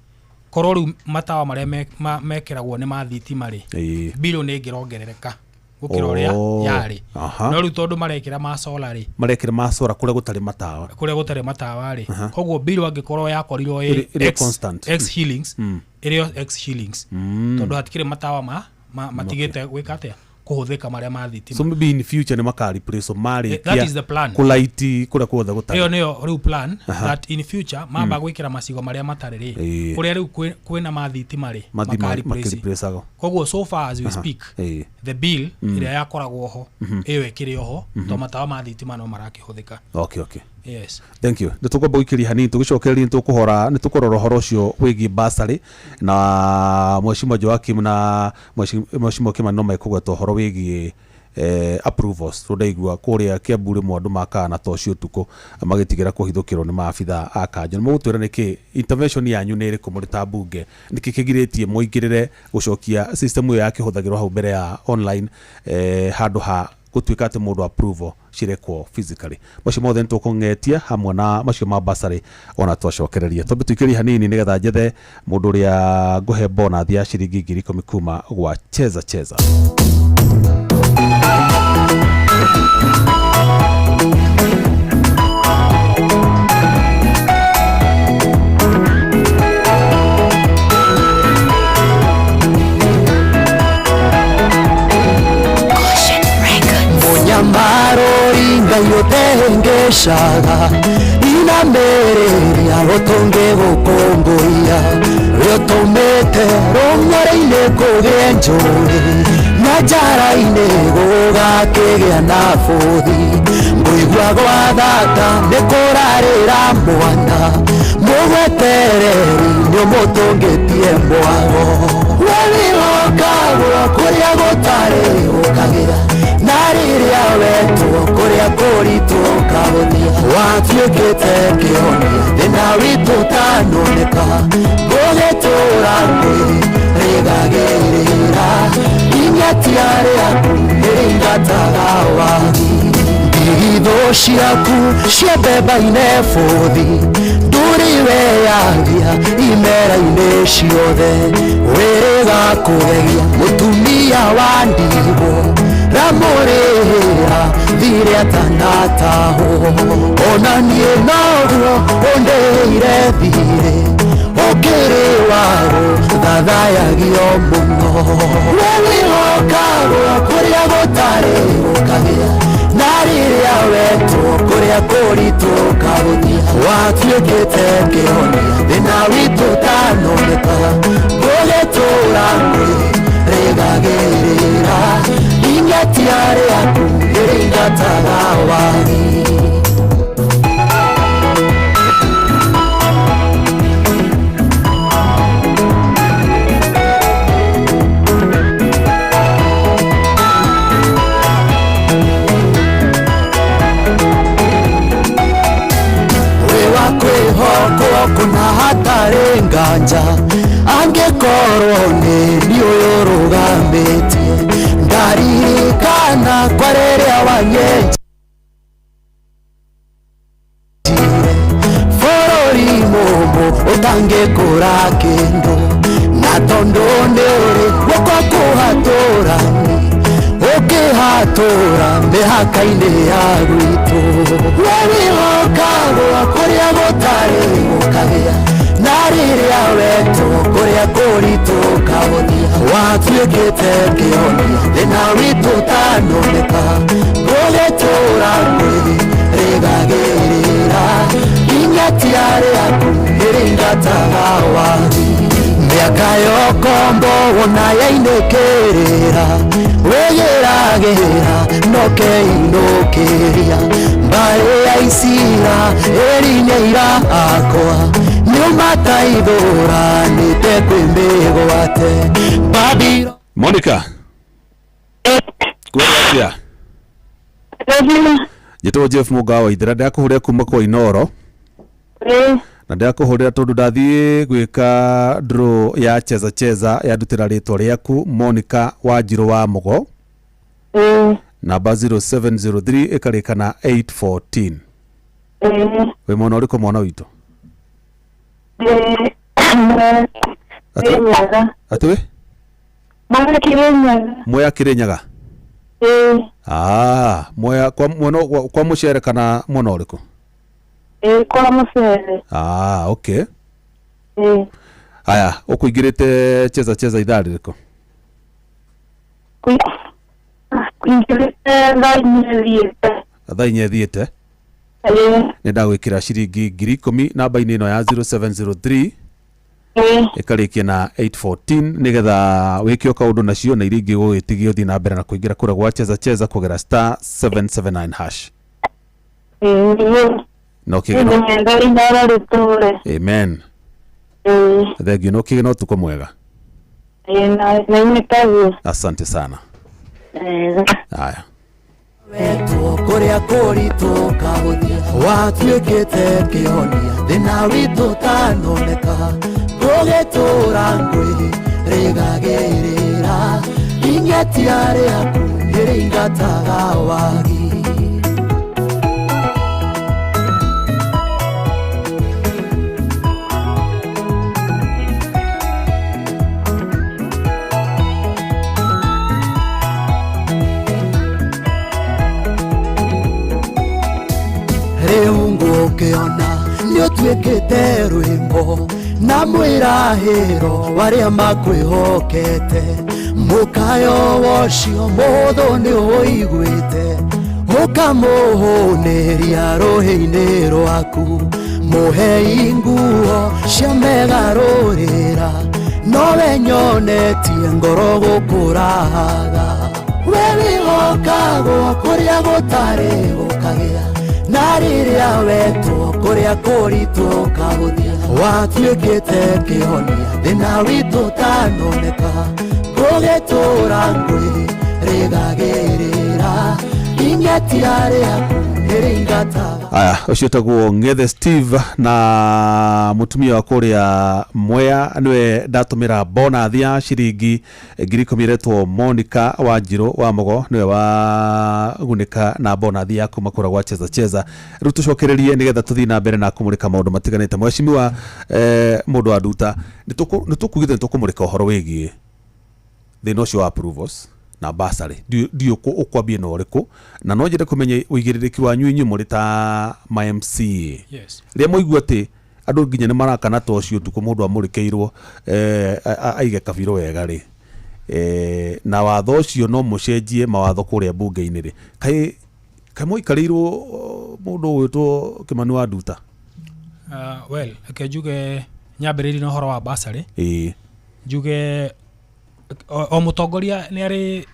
korwo rĩu matawa marĩa mekĩragwo nĩ ma thitima rĩ, mbirũ nĩ ĩngĩrongerereka. Gũkĩra ũrĩa Oh, yarĩ. Aha. No rĩu tondũ marekĩra ma solar rĩ, Marekĩra ma solar kũrĩa gũtarĩ matawa. Kũrĩa gũtarĩ matawa rĩ, Aha. koguo bill angĩkorwo yakorirwo ĩ Ĩrĩ X, constant. X shillings, ĩrĩ o X shillings, tondũ hatikĩrĩ matawa matigĩte gwĩka atĩa, kũhũthĩka marĩa ma thitima. So maybe in future nĩ maka replace marĩkia That is the plan. Kũlaiti kũrĩa kuothe gũtarĩ. Ĩyo nĩyo rĩu plan, Aha. that in future mamba gwĩkĩra macigo marĩa matarĩ rĩ, kũrĩa rĩu kwĩna ma thitima rĩ, Mathi maka replace. makĩreplaceagwo. Koguo so far as we Aha. speak, the bill ĩrĩa yakoragwo ho, ĩyo ĩkĩrĩ oho, to matawa ma thitima no marakĩhũthĩka. Okay. Yes. Thank you. Nĩ tũkwamba gũikĩria hanini, tũgĩcokereria nĩ tũkũhora nĩ tũkũrora ũhoro ũcio wĩgiĩ bursary, na Mheshimiwa Joakim na Mheshimiwa Kimani no mekũgweta ũhoro wĩgiĩ approvals, tondũ ndaigua kũrĩa Kiambu rĩmwe andũ makaga na toci ũtukũ magĩtigĩra kũhithũkĩrwo nĩ maabitha a kanjũ. Nĩ mũgũtwĩra nĩkĩ intervention yanyu nĩ ĩrĩkũ mũrĩ ta mbunge, nĩkĩ kĩgirĩtie mũingĩrĩre gũcokia system ĩyo yakĩhũthagĩrwo hau mbere ya online, handũ ha gũtuĩka atĩ mũndũ approval cirekwo physically. Macio mothe nĩ tũkũng'etia hamwe na macio ma bursary ona twacokereria. Twambe tũikĩrie hanini nĩgetha njethe mũndũ ũrĩa ngũhe bonus ya ciringi 10,000 kuma gwa Cheza Cheza. Munyamaro ngai ũtehengeshaga inamĩrĩria rũtũngĩ gũkũngũiya rĩũtũmĩte rũng'are-inĩ kũgĩe njũĩ na njara-inĩ gũgakĩgĩa na bũthi ngũigua gwa thata nĩ kũrarĩra mwana mũgwetereri nĩ ũmũtũngĩtie mwago wewĩhokagwo kũrĩa gũtarĩ ũkagĩra na rĩrĩa wetwo kũrĩa kũritũ ũkahũthia watuĩkĩte kĩhonia thĩna witũ ũtanoneka gũgĩtũra kwĩrĩgagĩrĩra inyatia rĩaku nĩrĩingataga wagi ndigithũ ciaku cia mbemba-inĩ bũthi ndũrĩ weyagia imera-inĩ ciothe wĩrĩga kũgegia mũtumia wa ndigwo ramũrĩhĩra thirĩ atanatahwo ona niĩ noguo ũndĩire thirĩ ũkĩrĩ wago thathayagio mũno wewĩhokagwo kũrĩa gũtarĩ gũkagĩa na rĩrĩa wetwo kũrĩa kũritũ ũkahũthia watuĩkĩte kĩhonia thĩna witũ ũtanoneka gũgĩtũra kwĩrĩgagĩrĩra inyatia rĩaku nĩrĩingataga wagi. Kwĩhokwo kũna hatarĩ nganja angĩkorwo nĩ niĩ ũyũ ũrũgamĩtie ndaririkana kwa rĩrĩa wanyenjire bũrũri mũmũ ũtangĩkũra kĩndũ na tondũ nĩ ũrĩ guoko kũhatũrani ũkĩhatũra mĩhaka-inĩ ya gwitũ wewĩhokagwo kũrĩa gũtarĩ gũkagĩa na rĩrĩa wetwo kũrĩa kũritũ ũkahũthia watuĩkĩte kĩhonia thĩna witũ ũtanoneka gũgĩtũra kwĩrĩgagĩrĩra inyatia rĩaku nĩrĩingataga wagi mĩaka yokombo wona yainĩkĩrĩra wĩgĩragĩra no keinũkĩria mbarĩ ya Isira ĩri nĩ ira akwa nĩũmataithũranĩte kwĩ mĩgwate Babiro. Monica, kwĩra atĩa? Njĩtagwo Jeff Mũgawa Ithera, ndĩrakũhũrĩra kuma kwa Inoro na ndĩrakũhũrĩra tondũ ndathiĩ gwĩka draw ya Cheza Cheza yandutĩra rĩtwa rĩaku Monica Wanjirũ wa Mũgo, namba 0703 ĩkarĩka na 814. Wĩ mwena ũrĩkũ mwana witũ? Atĩ wĩ? Mwea Kĩrĩnyaga. Mwea Kĩrĩnyaga? Ĩĩ. Ah, Mwea kwa mwena kwa mucere kana mwena ũrĩkũ? Ĩĩ, kwa mucere. Ah, okay. Ĩĩ. Aya, ũkũingĩrĩte cheza cheza ithaa rĩrĩkũ? Kũingĩrĩte thaa inya thiĩte. Thaa inya ĩthiĩte? Ĩĩ. Nĩ ndagwĩkĩra ciringi 10,000 namba-inĩ ĩno ya 0703 ĩkarĩkia na 814 nĩgetha wĩke o kaũndũ nacio na iria ingĩ gũgĩtigia ũthiĩ na mbere na kũingĩra kũrĩa gwa cheza cheza kũgera star 779 hash. Ĩĩ. Na ũkĩgĩa na Nĩngũmenda Inooro rĩtũre. amen. Ĩĩ. Thengiũ na ũkĩgĩa na ũtukũ mwega. Ĩĩ, na inyuĩ taguo. Asante sana. Ĩĩ. Haya. Wetwo kũrĩa kũritũ kaũthia watuĩkĩte kĩhonia thĩna witũ ũtanoneka gũgĩtũra ngwĩ rĩgagĩrĩra ing'etia rĩaku nĩrĩingataga wagi. Rĩu ngũkĩona nĩũtuĩkĩte rwĩmbo na mwĩrahĩro warĩa makwĩhokete mũkayo wocio mũhũthũ nĩũiguĩte ũkamũhũnĩria rũhĩ-inĩ rwaku mũhei nguo cia megarũrĩra nowe nyonetie ngoro gũkũrahaga we wĩhokagwo kũrĩa gũtarĩ gũkagĩa na rĩrĩa wetwo kũrĩa kũritũ ũkahũthia watuĩkĩte kĩhonia thĩna witũ ũtanoneka gũgĩtũra ngwĩ rĩgagĩrĩra ing'etia rĩaku nĩrĩingataga. Aya, ũcio ũtagwo Ng'ethe Steve na mũtumia wa kũrĩa Mwea nĩwe ndatũmĩra bonathi ya ciringi 10,000 ĩretwo Monica Wanjirũ wa Mũgo nĩwe wagunĩka na bonathi ya kuma kũrĩa gwa cheza cheza. Rĩu tũcokererie nĩgetha tũthiĩ na mbere na kũmũrĩka maũndũ matiganĩte. Mheshimiwa mũndũ wa Nduta, nĩtũkugĩte nĩtũkũmũrĩka ũhoro wĩgiĩ thĩna ũcio wa approvals na basarĩ ndiũ ũkwambie na ũrĩkũ na no nyende kũmenya ũigĩrĩrĩki wanyu inyuĩ mũrĩ ta ma MCA. Yes. Rĩrĩa mwaigua atĩ andũ nginya nĩ marakana ta ũcio ũtukũ mũndũ amũrĩkĩirwo aige kabirũ wega rĩ, na watho ũcio no mũcenjie mawatho kũrĩa mbunge-inĩ rĩ, kaĩ mwaikarĩirwo mũndũ ũgwĩtwo Kĩmani wa Nduta? Well, reke njuge nyambĩrĩrie na ũhoro wa basarĩ. Ĩĩ. Njuge o mũtongoria nĩ arĩ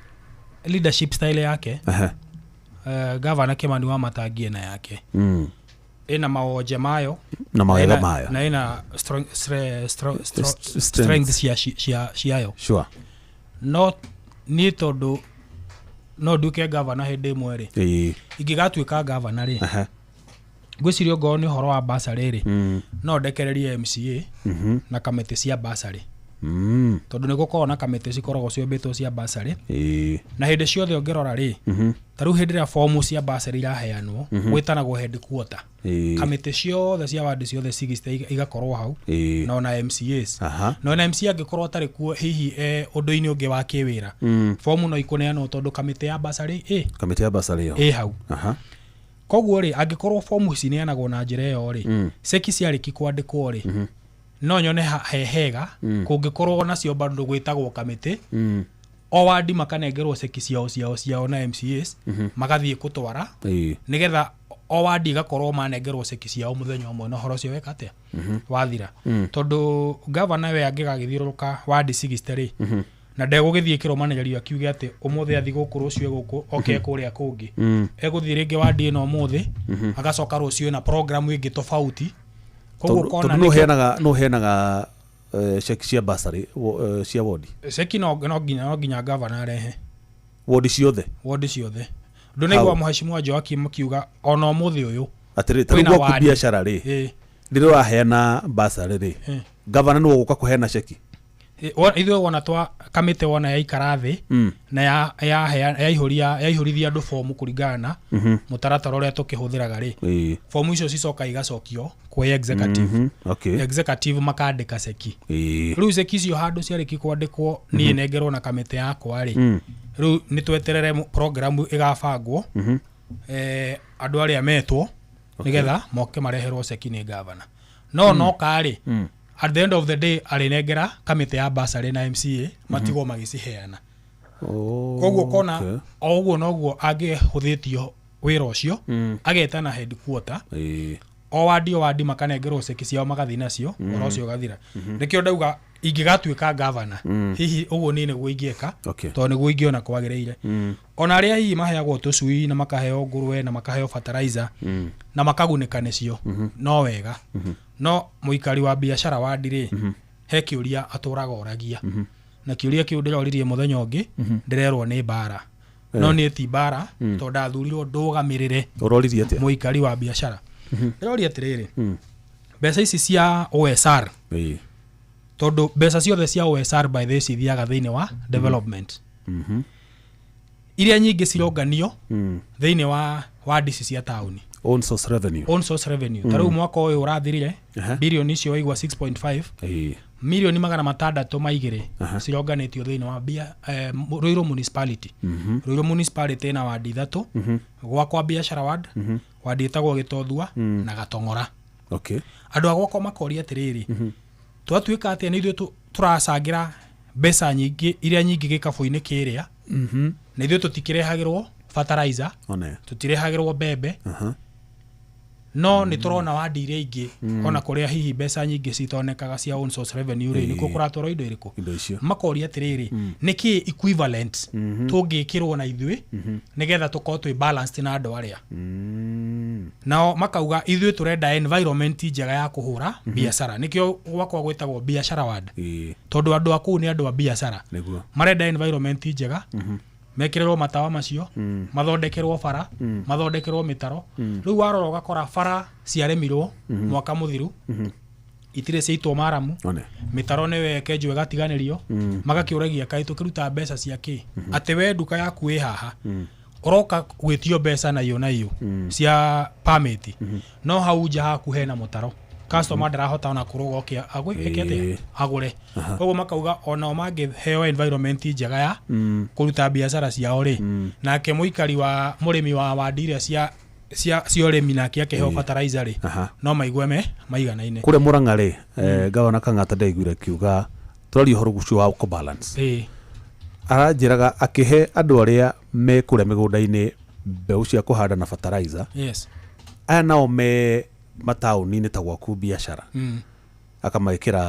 leadership style yake. Gavana Kimani wa Matangi ena yake. Ina mawonje mayo na mawega mayo na ina strength ciayo. Sure. No niĩ tondũ no nduĩke gavana hĩndĩ ĩmwe rĩ, ingĩgatuĩka gavana rĩ, ngwĩciria ongorwo nĩ ũhoro wa basarĩ rĩ, no ndekererie MCA na kamĩtĩ cia basarĩ. Tondũ nĩ gũkoragwo na kamĩtĩ cikoragwo ciombĩtwo cia basarĩ na hĩndĩ ciothe ũngĩrora rĩ, ta rĩu hĩndĩ ĩrĩa fomu cia basarĩ iraheanwo gwĩtanagwo headquarter, kamĩtĩ ciothe cia wadi ciothe 60 igakorwo hau na ona MCAs na ona MCA angĩkorwo atarĩ kuo hihi ũndũ-inĩ ũngĩ wa kĩwĩra, fomu no ikũneanwo tondũ kamĩtĩ ya basarĩ kamĩtĩ ya basarĩ ĩ hau. Koguo rĩ, angĩkorwo fomu cineanagwo na njĩra ĩyo rĩ, ceki ciarĩki kwandĩkwo rĩ, no nyone he hega kũngĩkorwo nacio bado gwĩtagwo kamĩtĩ o wadi makanengerwo ceki ciao na MCAs magathiĩ kũtwara nĩgetha o wadi igakorwo manengerwo ceki ciao mũthenya ũmwe na ũhoro ũcio weka atĩa wathira. Tondũ gavana we angĩgagĩthiũrũrũka wadi 60 rĩ, na ndegũgĩthiĩ kĩrũmanĩrĩrio akiuge atĩ ũmũthĩ athiĩ gũkũ rũciũ gũkũ oke kũrĩa kũngĩ, egũthiĩ rĩngĩ wadi ĩno ũmũthĩ agacoka rũciũ na program ĩngĩ tofauti. Koguo kona no heanaga ceki cia basarĩ cia wodi ceki no nginya gavana arehe wodi ciothe ndũnaigua mheshimiwa Joakim akiuga ona ũmũthĩ ũyũ atĩrĩ ta rĩu gwaku biacara rĩ rĩrĩa ũraheana basarĩ rĩ, gavana nĩwe ũgũka kũheana ceki? Ithuĩ wona twa kamĩtĩ wona yaikara thĩ na yaihũrithia andũ fomu kũringana na mũtaratara ũrĩa tũkĩhũthĩraga rĩ, fomu icio cicoka igacokio kwĩ executive. Executive makandĩka ceki. Rĩu ceki icio handũ ciarĩki kwandĩkwo niĩ nengerwo na kamĩtĩ yakwa rĩ, Rĩu nĩ tweterere programu ĩgabangwo, andũ arĩa metwo nĩgetha moke mareherwo ceki nĩ gavana. No noka rĩ, at the end of the day arĩnengera kamĩtĩ ya bursary na MCA matigwo magĩciheana. Koguo kona o ũguo noguo angĩhũthĩtio wĩra ũcio, agetana headquarter, o wandi o wandi makanengerwo ceki ciao magathiĩ nacio, ũhoro ũcio ũgathira. Nĩkĩo ndauga ingĩgatuĩka gavana, hihi ũguo niĩ nĩguo ingĩka, tondũ nĩguo ingĩona kwagĩrĩire. Ona arĩa hihi maheagwo tũcui na makaheo ngũrwe na makaheo fertilizer na makagunĩka nĩcio, no wega. No mũikari wa biacara wandi rĩ, he kĩũria atũraga oragia, na kĩũria kĩu ndĩroririe mũthenya ũngĩ, ndĩrerwo nĩ mbara. No niĩ ti mbara, tondũ ndathurirwo ndũgamĩrĩre Ũroririe atĩa? mũikari wa biacara. Ndĩroria atĩrĩrĩ, mbeca ici cia OSR, tondũ mbeca ciothe cia OSR by the way cithiaga thĩinĩ wa development, iria nyingĩ cironganio thĩinĩ wa wandi ici cia taũni. Own source revenue. Own source revenue. Ta rĩu mwaka ũyũ ũrathirire, birioni icio waigua 6.5, mirioni 602 cironganĩtio thĩinĩ wa Ruiru municipality. Ruiru municipality ĩna wandi ithatũ, gwakwa biacara ward, wandi ĩtagwo Gĩtothua na Gatong'ora. Andũ a gwakwa makoria atĩrĩrĩ, twatuĩka atĩa nĩ ithuĩ tũracangĩra mbeca nyingĩ iria nyingĩ gĩkabũ-inĩ kĩrĩa, na ithuĩ tũtikĩrehagĩrwo fertilizer, One. tũtirehagĩrwo mbembe, no nĩ tũrona wandi iria ingĩ, ona kũrĩa hihi mbeca nyingĩ citonekaga cia own source revenue rĩ, nĩkuo kũratwarwo indo irĩkũ? Indo icio. Makoria atĩrĩrĩ, nĩkĩ equivalent tũngĩkĩrwo na ithuĩ nĩgetha tũkorwo twĩ balanced na andũ arĩa? Nao makauga ithuĩ tũrenda environment njega ya kũhũra biacara. Nĩkĩo gwakwa gwĩtagwo biacara ward, tondũ andũ a kũu nĩ andũ a biacara. Marenda environment njega, mekĩrĩrwo matawa macio, mathondekerwo bara, mathondekerwo mĩtaro. Rĩu warora ũgakora bara ciarĩmirwo mwaka mũthiru, itirĩ ciaitwo maramu, One. mĩtaro nĩyo ĩkenjwo ĩgatiganĩrio. Magakĩũragia kaĩ tũkĩruta mbeca cia kĩ, atĩ we nduka yaku ĩ haha, ũroka gwĩtio mbeca na iyo na iyo cia permit, no hau nja haku hena mũtaro, customer ndarahota ona kũrũga oke eke atĩa, agũre. Koguo makauga onao mangĩheo environment njega ya kũruta biacara ciao rĩ, nake mũikari wa mũrĩmi wa wandi iria cia cia cia ũrĩmi nake akĩheo fertilizer rĩ, no maigue me maiganaine. Kũrĩa Mũrang'a rĩ, gavana Kang'ata ndaiguire akiuga tũraria ũhoro ũcio wa kũ-balance. Aranjĩraga akĩhe andũ arĩa me kũrĩa mĩgũnda-inĩ mbeũ cia kũhanda na fertilizer, aya nao me mataũni-inĩ ta gwaku biacara, akamekĩra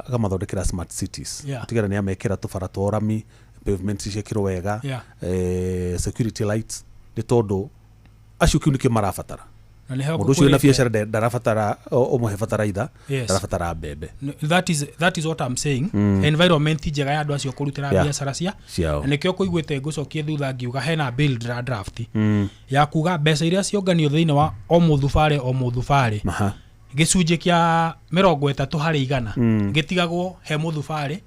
akamathondekera smart cities, tigĩra nĩ amekĩra tũbara twa ũrami, pavement ciekĩrwo wega, security lights, nĩ tondũ acio kĩu nĩkĩo marabatara. Na nĩho Mũndũ ũcio wĩna ngũkwĩrĩte. biacara ndarabatara ũmũhe bataraitha, ndarabatara mbembe. That is what I'm saying. Environment njega ya andũ acio kũrutĩra biacara cia ciao. Na nĩkĩo kũiguĩte ngũcokie thutha ngiuga hena bill draft ya kuga mbeca iria cionganio thĩinĩ wa o mũthubarĩ o mũthubarĩ, gĩcunjĩ kĩa 30%, gĩtigagwo he mũthubarĩ,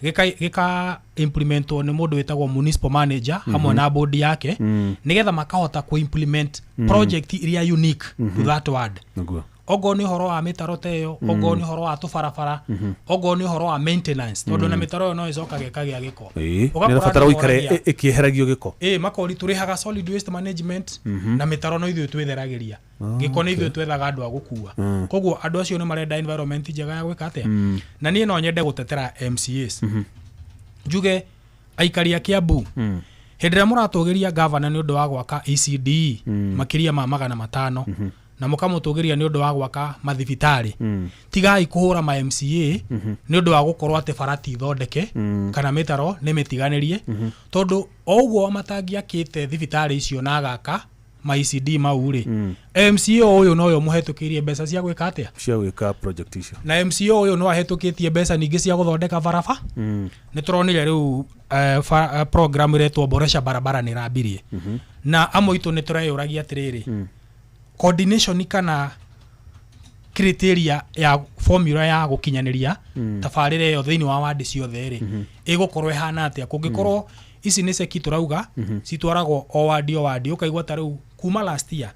gĩka implementwo nĩ mũndũ wĩtagwo municipal manager hamwe na board yake, nĩgetha makahota kũ implement project iria unique to that ward, ongorwo nĩ ũhoro wa mĩtaro ta ĩyo, ongorwo nĩ ũhoro wa tũbarabara, ongorwo nĩ ũhoro wa maintenance, tondũ na mĩtaro ĩyo no ĩcokaga ĩkagĩa gĩko. Ũgakora Nĩrabatara andũ ũikare moragia, ĩkĩeheragio gĩko. Ĩ makori tũrĩhaga solid waste management, na mĩtaro no ithuĩ twĩtheragĩria gĩko, nĩ ithuĩ twethaga andũ a gũkua. Koguo andũ acio nĩ marenda environment njega ya gwĩka atĩa. Na niĩ no nyende gũtetera MCAs, njuge aikari a Kiambu, hĩndĩ ĩrĩa mũratũgĩria gavana nĩ ũndũ wa gwaka ECD makĩria ma 500, na mũkamũtũgĩria nĩ ũndũ wa gwaka mathibitarĩ, tigai kũhũra ma MCA nĩ ũndũ wa gũkorwo atĩ bara ti thondeke kana mĩtaro nĩ mĩtiganĩrie, tondũ o ũguo Wamatangi akĩte thibitarĩ icio na agaka ma ECD mau rĩ, MCA ũyũ noyo mũhetũkĩirie mbeca cia gwĩka atĩa? Cia gwĩka project icio. Na MCA ũyũ no ahĩtũkĩtie mbeca ningĩ cia gũthondeka baraba. Nĩ tũronire rĩu program ĩretwo Boresha Barabara nĩ ĩrambirie, na amwe itũ nĩ tũreyũragia atĩrĩrĩ, coordination kana criteria ya formula ya gũkinyanĩria tabarĩra ĩyo thĩinĩ wa wandi ciothe rĩ, ĩgũkorwo ĩhana atĩa, kũngĩkorwo ici nĩ ceki tũrauga citwaragwo o wandi o wandi? Ũkaigua ta rĩu kuma last year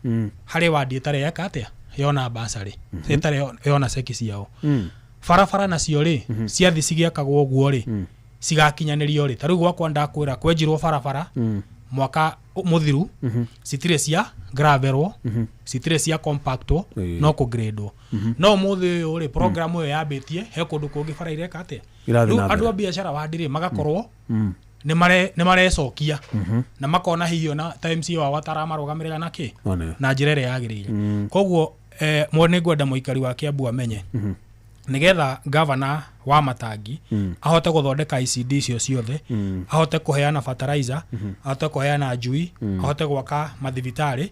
harĩ wandi ĩtarĩ yeka atĩa, yona basarĩ, ĩtarĩ yona ceki ciao. Barabara nacio rĩ, ciathi cigĩakagwo ũguo rĩ. Cigakinyanĩrio rĩ? Ta rĩu gwakwa ndakwĩra kwenjirwo barabara mwaka mũthiru, citirĩ cia gravelwo, citirĩ cia compactwo, no kũgradwo. No ũmũthĩ ũyũ rĩ, program ĩyo yambĩtie he kũndũ kũngĩ bara ireka atĩa? Irathiĩ Rĩu na mbere. Andũ a biacara wandĩ rĩ, magakorwo nĩ marecokia na makona hihi ona ta MCA wao ataramarũgamĩrĩra na kĩ na njĩra ĩrĩa yagĩrĩire. Koguo nĩ ngwenda mũikari wa Kiambu amenye, nĩgetha gavana wa Matangi ahote gũthondeka ICD icio ciothe, ahote kũheana fertilizer, ahote kũheana njui, ahote gwaka mathibitarĩ,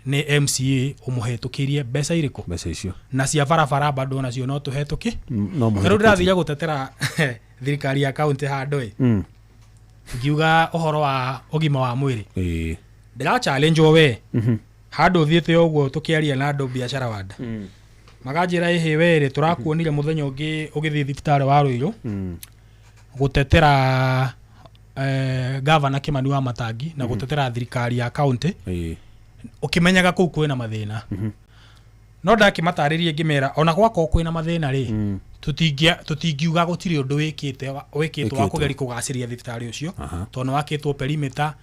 nĩ MCA ũmũhetũkĩirie mbeca irĩkũ? Mbeca icio. Na cia barabara bado nacio no tũhetũki. No Rĩu mũhetũkĩtie. ndĩrathire gũtetera thirikari ya kaunti handũ ĩ, ngiuga ũhoro wa ũgima wa mwĩrĩ, ndĩra challenge we handũ thiĩte ũguo tũkĩaria na andũ biacara wanda, makanjĩra, ĩhĩ we rĩ, tũrakuonire mũthenya ũngĩ ũgĩthiĩ thibitarĩ wa Rũirũ gũtetera gavana Kimani wa Matangi na gũtetera thirikari ya kaunti, ũkĩmenyaga kũu kwĩna mathĩna. No ndakĩmatarĩrie ngĩmera ona gwakorwo kwĩna mathĩna rĩ, tũtingiuga gũtirĩ ũndũ wĩkĩtwo wa Wĩkĩtwo. kũgeria kũgacĩria thibitarĩ ũcio, tondũ nĩ wakĩtwo perimeter,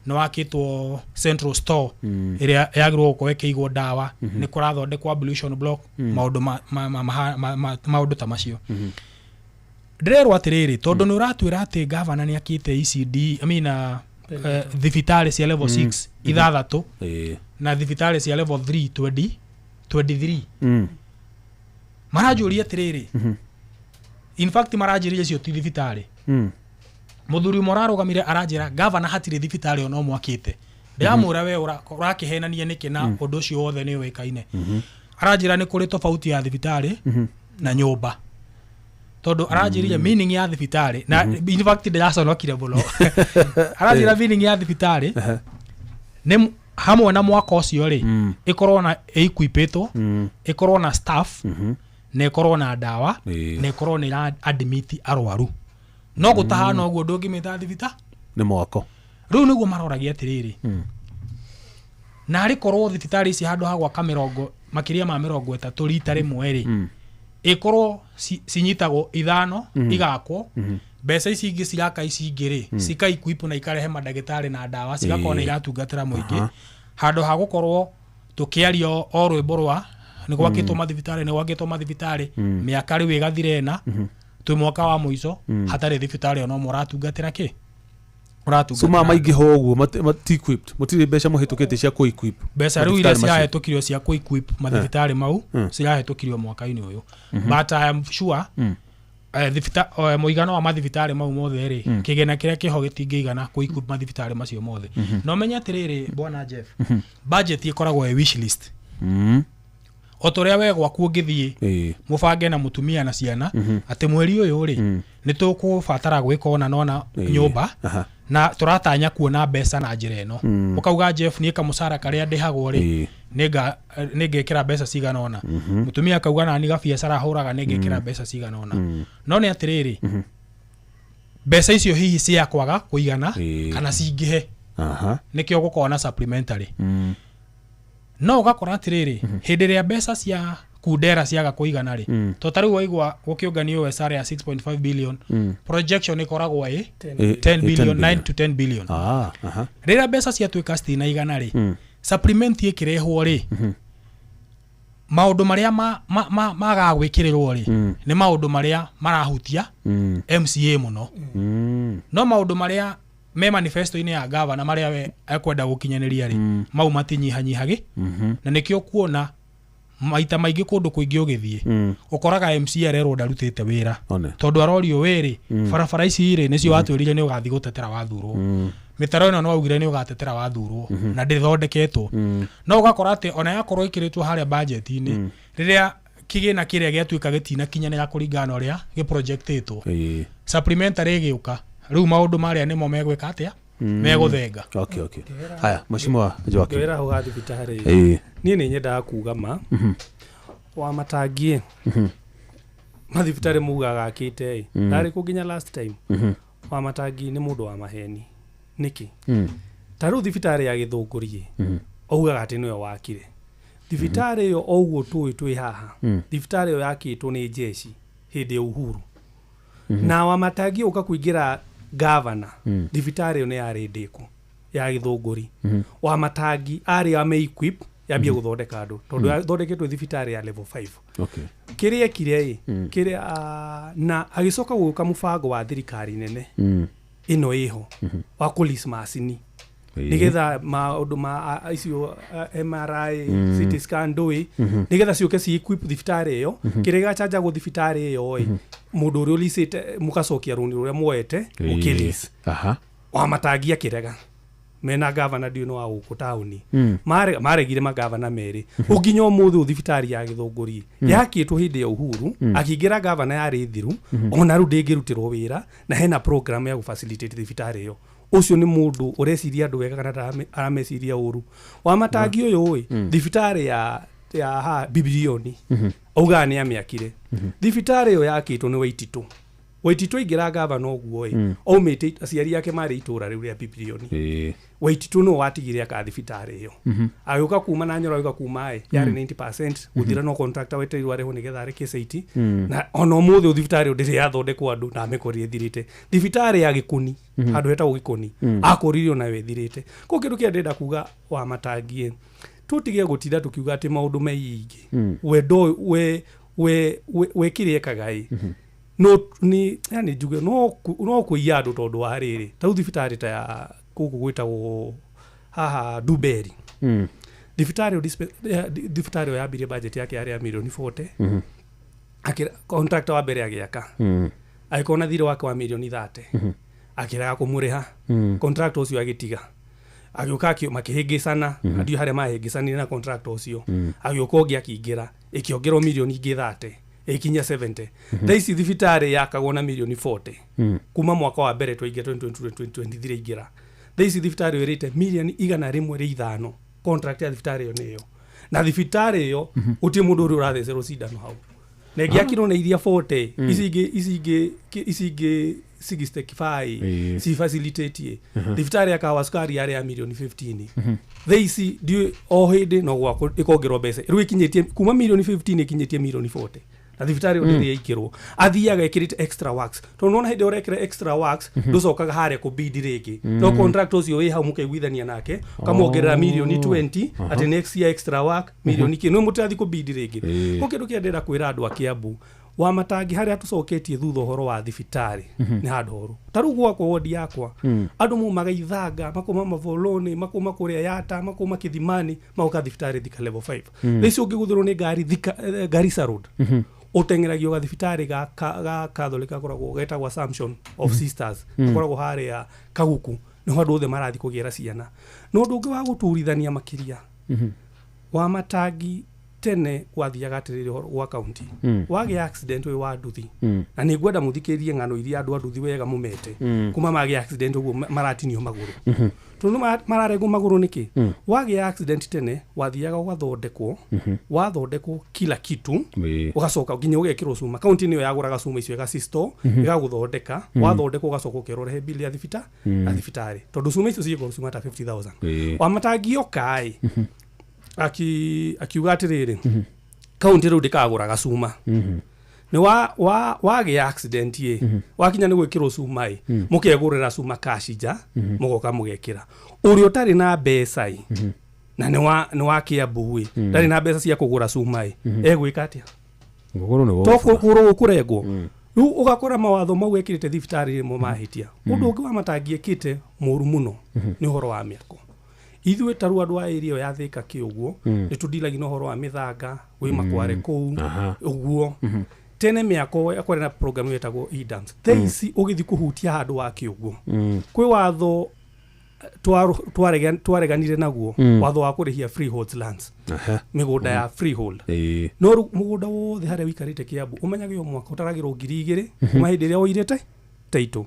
nĩ wakĩtwo central store ĩrĩa yagĩrĩirwo gũkorwo ĩkĩigwo ndawa, nĩ kũrathondekwo ablution block, maũndũ maũndũ ta macio. Ndĩrerwo atĩrĩrĩ, tondũ nĩ ũratwĩra atĩ gavana nĩ akĩte ECD, I mean, thibitarĩ cia level 6 ithathatũ na thibitarĩ cia level 3 20 23, maranjũria atĩrĩrĩ, in fact maranjĩrire icio ti thibitarĩ. Mũthuri ũmwe ũrarũgamire aranjĩra gavana hatirĩ thibitarĩ ona ũmwe akĩte. Ndĩramwĩra, we ũrakĩhenania nĩkĩ na ũndũ ũcio wothe nĩ ũĩkaine? Aranjĩra nĩ kũrĩ tofauti ya thibitarĩ na nyũmba, tondũ aranjĩrire meaning ya thibitarĩ na in fact ndĩraconokire mũno. Aranjĩra meaning ya thibitarĩ nĩ hamwe na mwaka ũcio rĩ, ĩkorwo na ĩequipĩtwo, ĩkorwo na staff, na ĩkorwo na ndawa, na ĩkorwo nĩ ĩra admit arwaru. No gũtahana ũguo ndũngĩmĩta thibita. Nĩ mwako. Rĩu nĩguo maroragia atĩrĩrĩ, na arĩ korwo thibitarĩ ici handũ ha gwaka mĩrongo makĩria ma 30 rita rĩmwe rĩ, ĩkorwo cinyitagwo ithano, igakwo, mbeca ici ingĩ ciraka ici ingĩ rĩ, cika equip na ikarehe mandagĩtarĩ na ndawa, cigakorwo nĩ iratungatĩra mũingĩ, handũ ha gũkorwo tũkĩaria o rwĩmbo rwa nĩ gwakĩtwo mathibitarĩ, nĩ gwakĩtwo mathibitarĩ, mĩaka rĩu ĩgathira ĩna, twĩ mwaka wa mũico, hatarĩ thibitarĩ ona ũmwe ũratungatĩra kĩ ũratungatĩra. So ma maingĩha ũguo mati equipped, mũtirĩ mbeca mũhĩtũkĩte cia kũ equip Mbeca rĩu iria mathibitarĩ macio? Cirahĩtũkirio cia kũ-equip mathibitarĩ mau cirahĩtũkirio mwaka-inĩ ũyũ, but I am sure mũigana wa mathibitarĩ mau mothe rĩ, kĩgĩna kĩrĩa kĩho gĩtingĩigana kũ-equip mathibitarĩ macio mothe. Na ũmenye atĩrĩrĩ, bwana Jeff, budget ĩkoragwo ĩ wish list. O ta ũrĩa we gwaku ũngĩthiĩ mũbange na mũtumia na ciana atĩ mweri ũyũ rĩ, nĩ tũkũbatara gwĩka ũna nona nyũmba, na tũratanya kuona mbeca na njĩra ĩno. Ũkauga, Jeff, niĩ kamũcara karĩa ndĩhagwo rĩ, nĩngekĩra mbeca cigana ũna. Mũtumia akauga, nani gabiacara hũraga nĩngekĩra mbeca cigana ũna. No nĩ atĩrĩrĩ, mbeca icio hihi cia kwaga kũigana kana cingĩhe, nĩkĩo gũkorwo na supplementary. No ũgakora atĩrĩrĩ, hĩndĩ ĩrĩa mbeca cia kundera ciaga kũigana rĩ, to ta rĩu waigua gũkĩũnganio OSR ya 6.5 billion, projection ĩkoragwo ĩ 10 billion, 9 to 10 billion. Ah, aha. Rĩrĩa mbeca ciatuĩka citinaigana rĩ, supplement ĩkĩrehwo rĩ, maũndũ marĩa magaga gwĩkĩrĩrwo rĩ, nĩ maũndũ marĩa marahutia MCA mũno. No maũndũ marĩa me manifesto-inĩ ya gavana, marĩa we ekwenda gũkinyanĩria rĩ, mau matinyihanyihagi. Na nĩkĩo kuona maita maingĩ kũndũ kũingĩ ũgĩthiĩ, ũkoraga MCA arerwo ndarutĩte wĩra, One. tondũ arorio wĩrĩ, barabara ici rĩ, nĩcio watwĩrire nĩ ũgathiĩ gũtetera wathurwo, mĩtaro ĩno nĩ waugire nĩ ũgatetera wathurwo, na ndĩthondeketwo. No ũgakora atĩ ona yakorwo ĩkĩrĩtwo harĩa budget-inĩ, rĩrĩa kĩgĩna kĩrĩa gĩatuĩka gĩtinakinyanĩra kũringana na ũrĩa gĩprojectĩtwo, supplementary ĩgĩũka, rĩu maũndũ marĩa nĩmo megwĩka atĩa? Megũthenga. Okay. Haya, Mheshimiwa Joaquin. Ngwĩra hau ha thibitarĩ, niĩ nĩ nyendaga kuga ma wa Matangi, mathibitarĩ mugaga akĩte ĩ, ndarĩ kũ nginya last time. Wa Matangi nĩ mũndũ wa maheni nĩkĩ? Ta rĩu thibitarĩ ya Gĩthũngũri ĩ, augaga atĩ nĩwe wakire thibitarĩ ĩyo. O ũguo tũĩ twĩ haha, thibitarĩ ĩyo yakĩtwo nĩ jeshi hĩndĩ ya Uhuru. Na Wamatangi ũka kũingĩra gavana thibitarĩ ĩyo nĩ yarĩ ndĩku ya Gĩthũngũri. Wamatangi arĩ ame equip yambie gũthondeka andũ tondũ yathondeketwo thibitarĩ ya level 5. Kĩrĩa ekire ĩ kĩrĩa na agĩcoka gũka mũbango wa thirikari nene ĩno ĩho wa kũlease macini nigetha maũndũ ma icio MRI, CT scan ndũĩ, nigetha ciũke ci equip thibitarĩ ĩyo. Kĩrĩa gĩgacanjagwo thibitarĩ ĩyo ĩ, mũndũ ũrĩa ũlicĩte mũgacokia rũni rũrĩa muoete mũkĩlease. Wamatangi akĩrega mena gavana ndiũ no wa gũkũ taũni. Maregire magavana merĩ ũnginya ũmũthĩ ũyũ thibitarĩ ya Gĩthũngũri yakĩtwo hĩndĩ ya Uhuru akĩingĩra gavana yarĩ thiru, ona rĩu ndĩngĩrutĩrwo wĩra na hena program ya gũfacilitate thibitarĩ ĩyo. Ũcio nĩ mũndũ ũreciria andũ wega kana arameciria ũru. Wamatangi ũyũ ĩ, thibitarĩ ya ha Bibilioni augaga nĩ amĩakire. Thibitarĩ ĩyo yakĩtwo nĩ Waititũ. Waititũ aingĩra gavana ũguo ĩ, aumĩte aciari ake marĩ itũra rĩu rĩa Bibilioni. Waititũ nĩwe watigire aka thibitarĩ ĩyo. Agĩũka kuma na Nyoro, agĩũka kuma ĩ yarĩ 90% gũthira, no contractor wetereirwo arĩhwo nĩgetha arĩkie site. Na ona ũmũthĩ thibitarĩ ĩyo ndĩrĩ yathondekwo andũ na amĩkorire ĩthirĩte. Thibitarĩ ya Gĩkũni, handũ hetagwo Gĩkũni, akorire onayo ĩthirĩte. Koguo kĩndũ kĩrĩa ndĩrenda kuga Wamatangi ĩ, tũtige gũtinda tũkiuga atĩ maũndũ meingĩ. We ndo we we we we kĩrĩa ekaga ĩ, no ni yani njuge no no kũiya andũ tondũ wa rĩrĩ, ta rĩu thibitarĩ ta ya gũkũ gwĩtagwo haha Nduberi, thibitarĩ ĩyo thibitarĩ ĩyo yambirie budget yake yarĩ ya mirioni 40. Akĩra contractor wa mbere agĩaka, agĩkorwo na thirĩ wake wa mirioni 30, akĩrega kũmũrĩha. Contractor ũcio agĩtiga, agĩũka makĩhĩngĩcana. Ndiũĩ harĩa mahĩngĩcanire na contractor ũcio. Agĩũka ũngĩ akĩingĩra, ĩkĩongererwo mirioni ingĩ 30, ĩkinya 70. Thaa ici thibitarĩ yakagwo na mirioni 40. Kuma mwaka wa mbere twaingĩra 2023 ingĩra, thaa ici thibitarĩ ĩrĩte mirioni 105. Contract ya thibitarĩ ĩyo nĩyo, na thibitarĩ ĩyo gũtirĩ mũndũ ũrĩa ũrathecerwo cindano hau, na ĩngĩakirwo na iria 40, ici ingĩ 65 ci facilitate. Thibitarĩ ya Kahawa Sukari yarĩ ya mirioni 15. Thaa ici ndiũĩ, o hĩndĩ no gwakwo ĩkongerwo mbeca, rĩu ĩkinyĩtie kuma mirioni 15 ĩkinyĩtie mirioni 40, na thibitarĩ ĩyo ndĩrĩ yaikĩrwo. Athiaga ĩkĩrĩte extra works, tondũ nona hĩndĩ ĩrĩa ũrekĩra extra works ndũcokaga harĩa kũbid rĩngĩ, no contract ũcio wĩ hau mũkaiguithania nake ũkamwongerera mirioni 20 atĩ next year extra work mirioni kĩ nĩ mũtĩrathiĩ kũbid rĩngĩ. Ko kĩndũ kĩrĩa ndĩrenda kwĩra andũ a Kiambu, Wamatangi harĩa tũcoketie thutha ũhoro wa thibitarĩ nĩ handũ horu. Ta rĩu gwakwa wodi yakwa, andũ maumaga Ithanga, makauma Mavoloni, makauma kũrĩa Yata, makauma Kithimani, magoka thibitarĩ Thika level 5. Thaa ici ũngĩgũthĩrwo nĩ ngari Thika, Garissa Road, ũteng'eragio gathibitarĩ ga Catholic gakoragwo getagwo Assumption of Sisters, gakoragwo harĩa Kaguku, nĩho andũ othe marathiĩ kũgĩra ciana. Na ũndũ ũngĩ wa gũturithania makĩria, Wamatangi tene gwathiaga atĩrĩrĩ, ũhoro gwa kaunti, wagĩa accident wĩ wa nduthi, na nĩ ngwenda mũthikĩrĩrie ng'ano iria andũ a nduthi wega mũmete, kuma magĩa accident ũguo maratinio magũrũ, tondũ mararengwo magũrũ nĩkĩ? Wagĩa accident tene wathiaga ũgathondekwo, wathondekwo kila kitu, ũgacoka nginya ũgekĩrwo cuma. Kaunti nĩyo yagũraga cuma icio ĩgacisto ĩgagũthondeka. Wathondekwo ũgacoka ũkerwo ũrĩhe bill ya ya thibitarĩ, tondũ cuma icio ciĩgoro cuma ta 50,000. Wamatangi okaĩ akiuga atĩrĩrĩ, kaunti rĩu ndĩkagũraga cuma. Nĩ wa wa wagĩa accident ĩ, wakinya nĩ gwĩkĩrwo cuma ĩ, mũkegũrĩra cuma cash nja, mũgoka mũgekĩra. Ũrĩa ũtarĩ na mbeca ĩ, na nĩ wa Kiambu ĩ, ndarĩ na mbeca cia kũgũra cuma ĩ, egwĩka atĩa? Gũkũrũ nĩ To kũgũrũ gũkũrengwo. Rĩu ũgakora mawatho mau ekĩrĩte thibitarĩ rĩmwe mahĩtia. Ũndũ ũngĩ wa Matangi ekĩte mũru mũno nĩ ũhoro wa mĩako. Ithuĩ ta rĩu andũ a area ĩyo ya Thika kĩ ũguo, nĩ tũndiragia na ũhoro wa mĩthanga gwĩ makware kũu ũguo. Tene mĩako kwarĩ na program yetagwo e-dams. Thaa ici ũgĩthiĩ kũhutia handũ wake ũguo, kwĩ watho twareganire naguo, watho wa kũrĩhia freehold lands, mĩgũnda ya freehold. No rĩu mũgũnda wothe harĩa ũikarĩte Kiambu ũmenyage o mwaka ũtaragĩrwo 2,000 kuma hĩndĩ ĩrĩa woirĩte taitũ,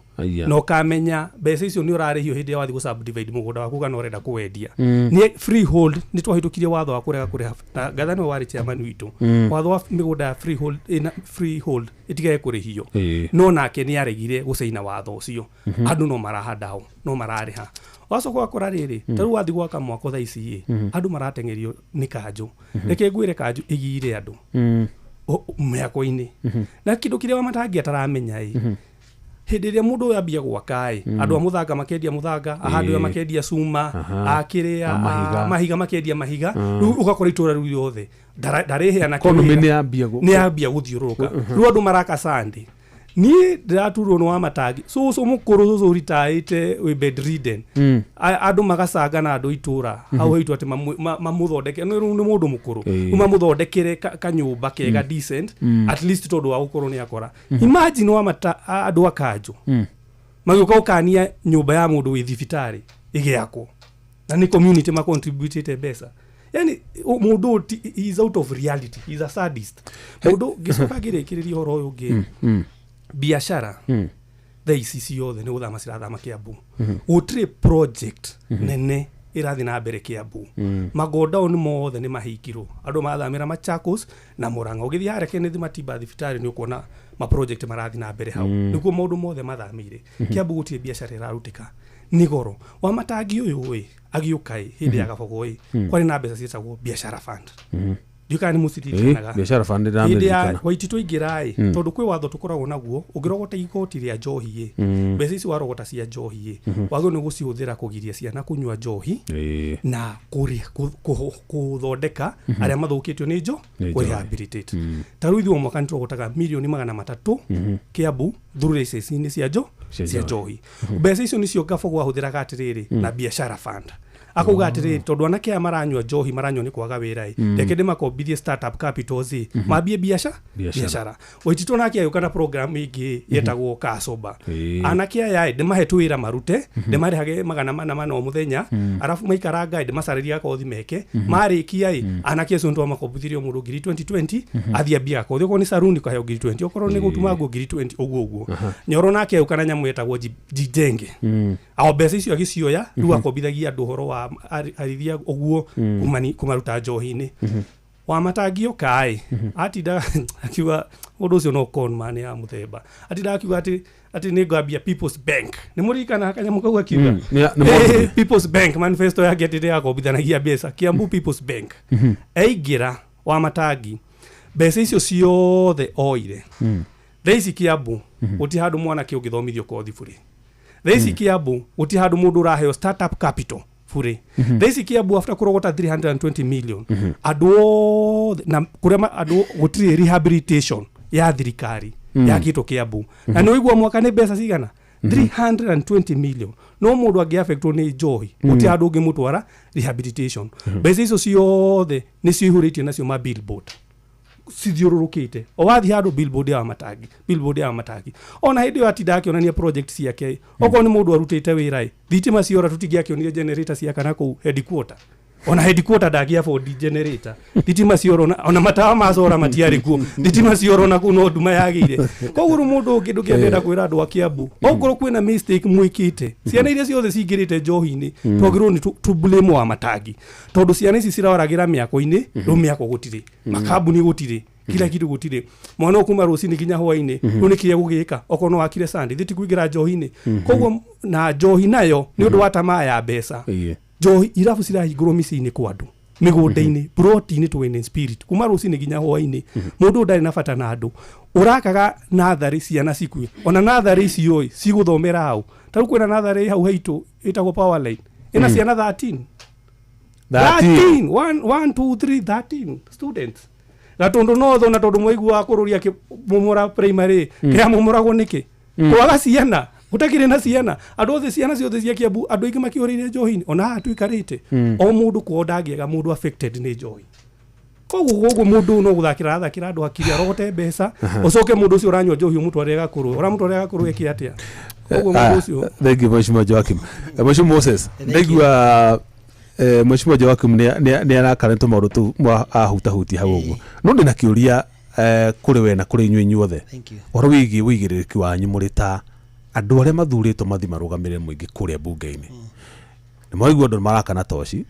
na ũkamenya mbeca icio nĩ ũrarĩhio hĩndĩ ĩrĩa wathiĩ gũ subdivide mũgũnda waku kana ũrenda kũwendia. Nĩ freehold, nĩ twahĩtũkirie watho wa kũrega kũrĩha, na Ngatha nĩwe warĩ chairman witũ, watho wa mĩgũnda ya freehold, ĩna freehold ĩtigage kũrĩhio. No nake nĩ aregire gũcaina watho ũcio. Andũ no marahanda hau, no mararĩha. Wacoka ũgakora rĩrĩ, ta rĩu wathiĩ gwaka mwako thaa ici ĩ, andũ marateng'erio nĩ kanjũ. Reke ngwĩre, kanjũ ĩgire andũ mĩako-inĩ, na kĩndũ kĩrĩa Wamatangi ataramenya ĩ, Hĩndĩ ĩrĩa mũndũ ũyũ ambia gwaka ĩ, andũ a mũthanga makendia mũthanga, a hardware makendia cuma, a kĩrĩa, A mahiga. a mahiga makendia mahiga. Rĩu ũgakora itũra rĩu rĩothe ndarĩheana Economy kĩwĩra. nĩ yambia nĩ yambia gũthiũrũrũka. Rĩu andũ maraka sandi. Niĩ ndĩraturwo nĩ wa matangi, cũcũ mũkũrũ, cũcũ ritaĩte, wĩ bedridden. Andũ magacanga na andũ itũra hau haitũ atĩ mamũthondeke, nĩ rĩu nĩ mũndũ mũkũrũ. Rĩu mamũthondekere kanyũmba kega, decent, at least tondũ wa gũkorwo nĩ akora. Imagine wa mata andũ a kanjũ magĩũka gũkania nyũmba ya mũndũ wĩ thibitarĩ ĩgĩakwo na nĩ community macontributĩte mbeca. Yani mũndũ ũyũ he is out of reality, he is a sadist. Mũndũ ngĩcoka ngĩrĩkĩrĩria ũhoro ũyũ ũngĩ, biashara thaa ici ciothe nĩ gũthama cirathama Kiambu. Gũtirĩ project nene ĩrathiĩ na mbere Kiambu. Magodown mothe nĩ mahingirwo, andũ mathamĩra Machakos na Murang'a. Ũgĩthiĩ harĩa Kenneth Matiba thibitarĩ nĩ ũkuona ma project marathiĩ na mbere hau. Nĩkuo maũndũ mothe mathamĩire. Kiambu gũtirĩ biacara ĩrarutĩka, nĩ goro. Wa matangi ũyũ ĩ agĩũka ĩ hĩndĩ ya Gabogo ĩ, kwarĩ na mbeca ciĩtagwo biashara fund. Ndiũĩ kana nĩ mũciririkanaga. Biashara fund. Hĩndĩ ya Ndĩramĩririkana. Waititũ aingĩra ĩ, tondũ kwĩ watho tũkoragwo naguo, ũngĩrogota igoti rĩa njohi ĩ, mbeca ici warogota cia njohi ĩ, wagĩrĩirwo nĩ gũcihũthĩra kũgiria ciana kũnyua njohi na kũthondeka arĩa mathũkĩtio nĩ njo Nĩ njohi. Kũrehabilitate. Ta rĩu ithuĩ o mwaka nĩ tũrogotaga mirioni 300 Kiambu through licence-inĩ cia njo Cia cia njohi. njohi. Mbeca icio nĩcio Gabogo ahũthĩraga atĩrĩrĩ na biashara fund, akauga atĩrĩrĩ, tondũ anake aya maranyua njohi maranyua nĩ kwaga wĩra ĩ, reke ndĩmakombithie startup capitals ĩ, mambie biacara. Biacara. Biacara. Waititũ nake agĩũka na program ĩngĩ yetagwo Kacoba. Anake aya ĩ, ndĩmahe twĩra marute, ndĩmarĩhage 400 o mũthenya, arabu maikaranga ĩ, ndĩmacarĩrie gakothi meke. Marĩkia ĩ, anake acio nĩtwamakombithirie o mũndũ ngiri 2020, athiĩ ambie gakothi, okorwo nĩ saruni kaheo ngiri 20, okorwo nĩ gũtuma nguo ngiri 20, ũguo ũguo. Nyoro nake agĩũka na nyamũ yetagwo Jijenge. Ao mbeca icio agĩcioya rĩu akombithagia andũ ũhoro wa arithia ũguo, kũmaruta njohi-inĩ. Wa matangi oka ĩ, atindaga akiuga ũndũ ũcio no con man ya mũthemba, atindaga akiuga atĩ nĩ ngambia People's Bank. Nĩ mũririkana kanyamũ kau akiuga? Nĩ mũndũ. People's Bank manifesto yake atĩ ndĩrakombithanagia mbeca Kiambu People's Bank. Aingĩra wa matangi, mbeca icio ciothe oire. Thaa ici Kiambu gũtirĩ handũ mwanake ũngĩthomithio kothi bũrĩ. Thaa ici Kiambu gũtirĩ handũ mũndũ ũraheo startup capital bũrĩ. Thaa ici Kiambu after kũrogota 320 million, andũ othe na kũrĩa andũ gũtirĩ rehabilitation ya thirikari yakĩtwo Kiambu. Na nĩ ũigua mwaka nĩ mbeca cigana? 320 million. No mũndũ angĩaffectwo nĩ njohi, gũtirĩ handũ ũngĩmũtwara rehabilitation. Mbeca icio ciothe nĩ ciihũrĩtie nacio ma billboard cithiũrũrũkĩte, o wathiĩ handũ billboard ya matangi, billboard ya matangi. Ona hĩndĩ ĩyo atinda akĩonania project ciake. Okorwo nĩ mũndũ arutĩte wĩra ĩ, thitima ciora tũtingĩakĩonire generator ciakana kũu headquarter. Ona headquarter ndangĩ afford generator. Thitima ciora, ona matawa macora matiarĩ kuo. Thitima ciora ona kũu no nduma yagĩire. Koguo rĩu mũndũ ũngĩ ndũkĩenda kwĩra andũ a Kiambu, okorwo kwĩna mistake mwĩkĩte, ciana iria ciothe cingĩrĩte njohi-inĩ, twagĩrĩirwo nĩ tu blame wa matangi, tondũ ciana ici ciroragĩra mĩako-inĩ. Rĩu mĩako gũtirĩ, makambuni gũtirĩ, kila kitu gũtirĩ. Mwana ũyũ kuma rũcinĩ nginya hwainĩ, rĩu nĩ kĩrĩa gũgĩka okorwo no wakire sandi thĩ ti kũingĩra njohi-inĩ. Koguo na njohi nayo nĩ ũndũ wa tamaa ya mbeca, njohi irabu cirahingũrwo mĩciĩ-inĩ kwa andũ, mĩgũnda-inĩ, ploti-inĩ, twene spirit kuma rũcinĩ nginya hwainĩ. Mũndũ ũyũ ndarĩ na bata na andũ. Ũrakaga natharĩ ciana cikue, ona natharĩ icio ĩ cigũthomera hau. Ta rĩu kwĩna natharĩ hau haitũ ĩtagwo Powerline, ĩna ciana 13. 13. 13, 1 1 2 3, 13 students. Gatundu notho na tondu mwaiguaga kũrũria akĩmomora primary, kĩrĩa momoragwo nĩkĩ? Kwaga ciana, gũtakĩrĩ na ciana. Andũ othe, ciana ciothe cia Kiambu, andũ aingĩ makĩũrĩire njohi-inĩ. Ona haha tũikarĩte, o mũndũ kwao ndangĩaga mũndũ affected nĩ njohi. Koguo mũndũ ũyũ no gũthakĩra arathakĩra andũ hakiri, arogote mbeca, ũcoke mũndũ ũcio ũranyua njohi ũmũtwarĩre gakũrũ, ũramũtwarĩra gakũrũ eke atĩa? Koguo mũndũ ũcio Thank you, Mheshimiwa Joachim. Mheshimiwa Moses, ndaigua Mheshimiwa Joachim nĩ arakara nĩ tũmaũndũ tũu ahutahutia hau ũguo, no ndĩna kĩũria kũrĩ we na kũrĩ inyuĩ inyuothe. Thank you. Ũhoro wĩgiĩ ũigĩrĩrĩki wanyu mũrĩ ta andũ arĩa mathurĩtwo mathiĩ marũgamĩrĩre mũingĩ kũrĩa mbunge-inĩ. Nĩ mwaigua andũ nĩ marakana toci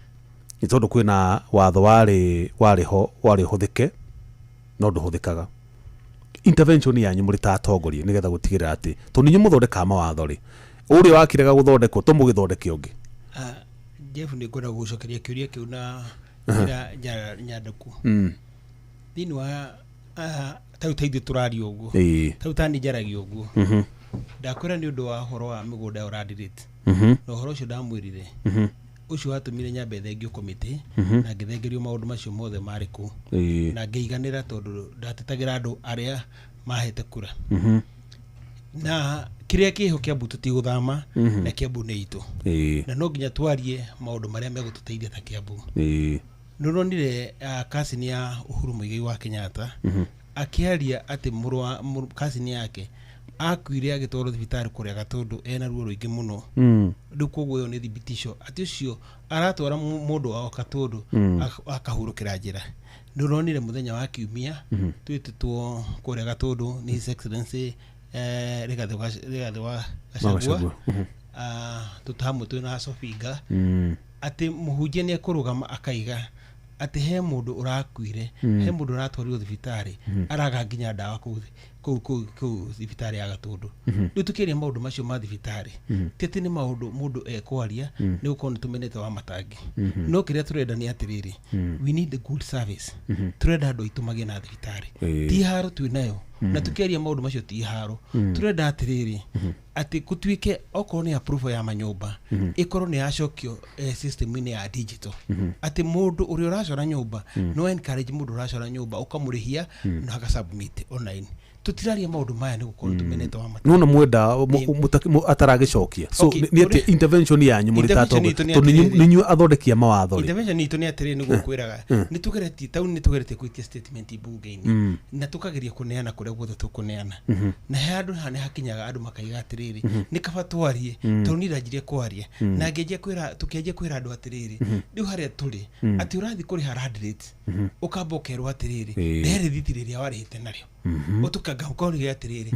nĩ tondũ kwĩna watho warĩ ho warĩ ũhũthĩke no ndũhũthĩkaga. Intervention yanyu mũrĩ ta atongoria nĩgetha gũtigĩrĩra atĩ tondũ inyuĩ mũthondekaga mawatho rĩ, ũrĩa wakĩrega gũthondekwo tũmũgĩthondeke ũngĩ. Jeff, nĩ ngwenda gũcokeria kĩũria kĩu na njĩra nyandĩku. Thĩinĩ wa ta rĩu ta ithuĩ tũraria ũguo, ta rĩu tani njaragia ũguo. Ndakwĩra nĩ ũndũ wa ũhoro wa mĩgũnda ya land rate. Na ũhoro ũcio ndamwĩrire, ũcio watũmire nyambe thengio komĩtĩ, na ngĩthengerio maũndũ macio mothe marĩ kũu, na ngĩiganĩra tondũ ndatetagĩra andũ arĩa mahete kura. Na kĩrĩa kĩho Kiambu tũtigũthama, na Kiambu nĩ itũ, na no nginya twarie maũndũ marĩa megũtũteithia ta Kiambu. Nĩ ũronire cousin ya Uhuru Muigai wa Kenyatta akĩaria atĩ mũrũ wa cousin yake akuire agĩtwarwo thibitarĩ kũrĩa Gatũndũ ena ruo rũingĩ mũno. Rĩu koguo ĩyo nĩ thibitisho atĩ ũcio aratwara mũndũ wao Gatũndũ akahurũkĩra njĩra. Nĩ ũronire mũthenya wa kiumia twĩtĩtwo kũrĩa Gatũndũ nĩ His Excellency Rigathĩ wa Rigathĩ wa Gachagua. Gachagua. Tũtamwe twĩna Sofinga atĩ mũhunjia nĩ ekũrũgama akaiga atĩ he mũndũ ũrakuire, he mũndũ ũratwarirwo thibitarĩ, araga nginya ndawa kũu kũu kũu kũu thibitarĩ ya Gatũndũ. Rĩu tũkĩaria maũndũ macio ma thibitarĩ, ti atĩ nĩ maũndũ mũndũ ekwaria, nĩ gũkorwo nĩ tũmenete wa matangi. No kĩrĩa tũrenda nĩ atĩrĩrĩ, we need a good service. Tũrenda andũ aitũ magĩe na thibitarĩ. Ti haro twĩ nayo, na tũkĩaria maũndũ macio ti haro. Tũrenda atĩrĩrĩ, atĩ gũtuĩke okorwo nĩ approval ya manyũmba, ĩkorwo nĩ yacokio system-inĩ ya digital, atĩ mũndũ ũrĩa ũracora nyũmba, no encourage mũndũ ũracora nyũmba ũkamũrĩhia na agasubmit online. Tũtiraria maũndũ maya nĩ gũkorwo tũmenete wa mata. Nona mwenda ataragĩcokia, so nĩ atĩ intervention yanyu mũrĩ ta Intervention atongoria, itũ nĩ tondũ atĩrĩrĩ. nĩ inyuĩ athondeki a mawatho rĩ. Intervention itũ nĩ atĩrĩrĩ, nĩguo kwĩraga, nĩ tũgeretie tauni, nĩ tũgeretie gwĩtia statement mbunge-inĩ, na tũkageria kũneana kũrĩa guothe tũkũneana, na he handũ haha nĩ hakinyaga andũ makaiga atĩrĩrĩ, nĩ kaba twarie, tondũ niĩ ndanjirie kwaria, na ngĩanjia kwĩra, tũkĩanjia kwĩra andũ atĩrĩrĩ, rĩu harĩa tũrĩ, atĩ ũrathiĩ kũrĩha land rate, ũkamba ũkerwo atĩrĩrĩ, rehe rĩthiti rĩrĩa warĩhĩte narĩo. Ũtũkanga ũkorire atĩrĩrĩ,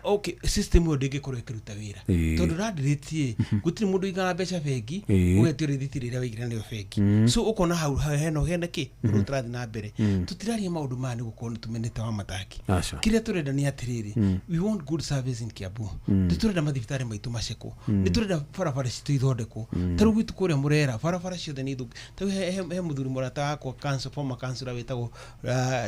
okay, system ĩyo ndĩngĩkorwo ĩkĩruta wĩra, tondũ land rate ĩ, gũtirĩ mũndũ ũigaga mbeca bengi, ũgetio rĩthiti rĩrĩa waigire narĩo bengi. So ũkona hau hena hena kĩ ũndũ ũtarathiĩ na mbere. Tũtiraria maũndũ maya nĩ gũkorwo nĩ tũmenete wa mataki. Aca. Kĩrĩa tũrenda nĩ atĩrĩrĩ, we want good service in Kiambu. Nĩ tũrenda mathibitarĩ maitũ macekwo, nĩ tũrenda barabara citũ ithondekwo. Ta rĩu gwitũ kũrĩa Mũrera barabara ciothe nĩ ithũku. Ta rĩu he mũthuri mũrata wakwa, council, former councillor wĩtagwo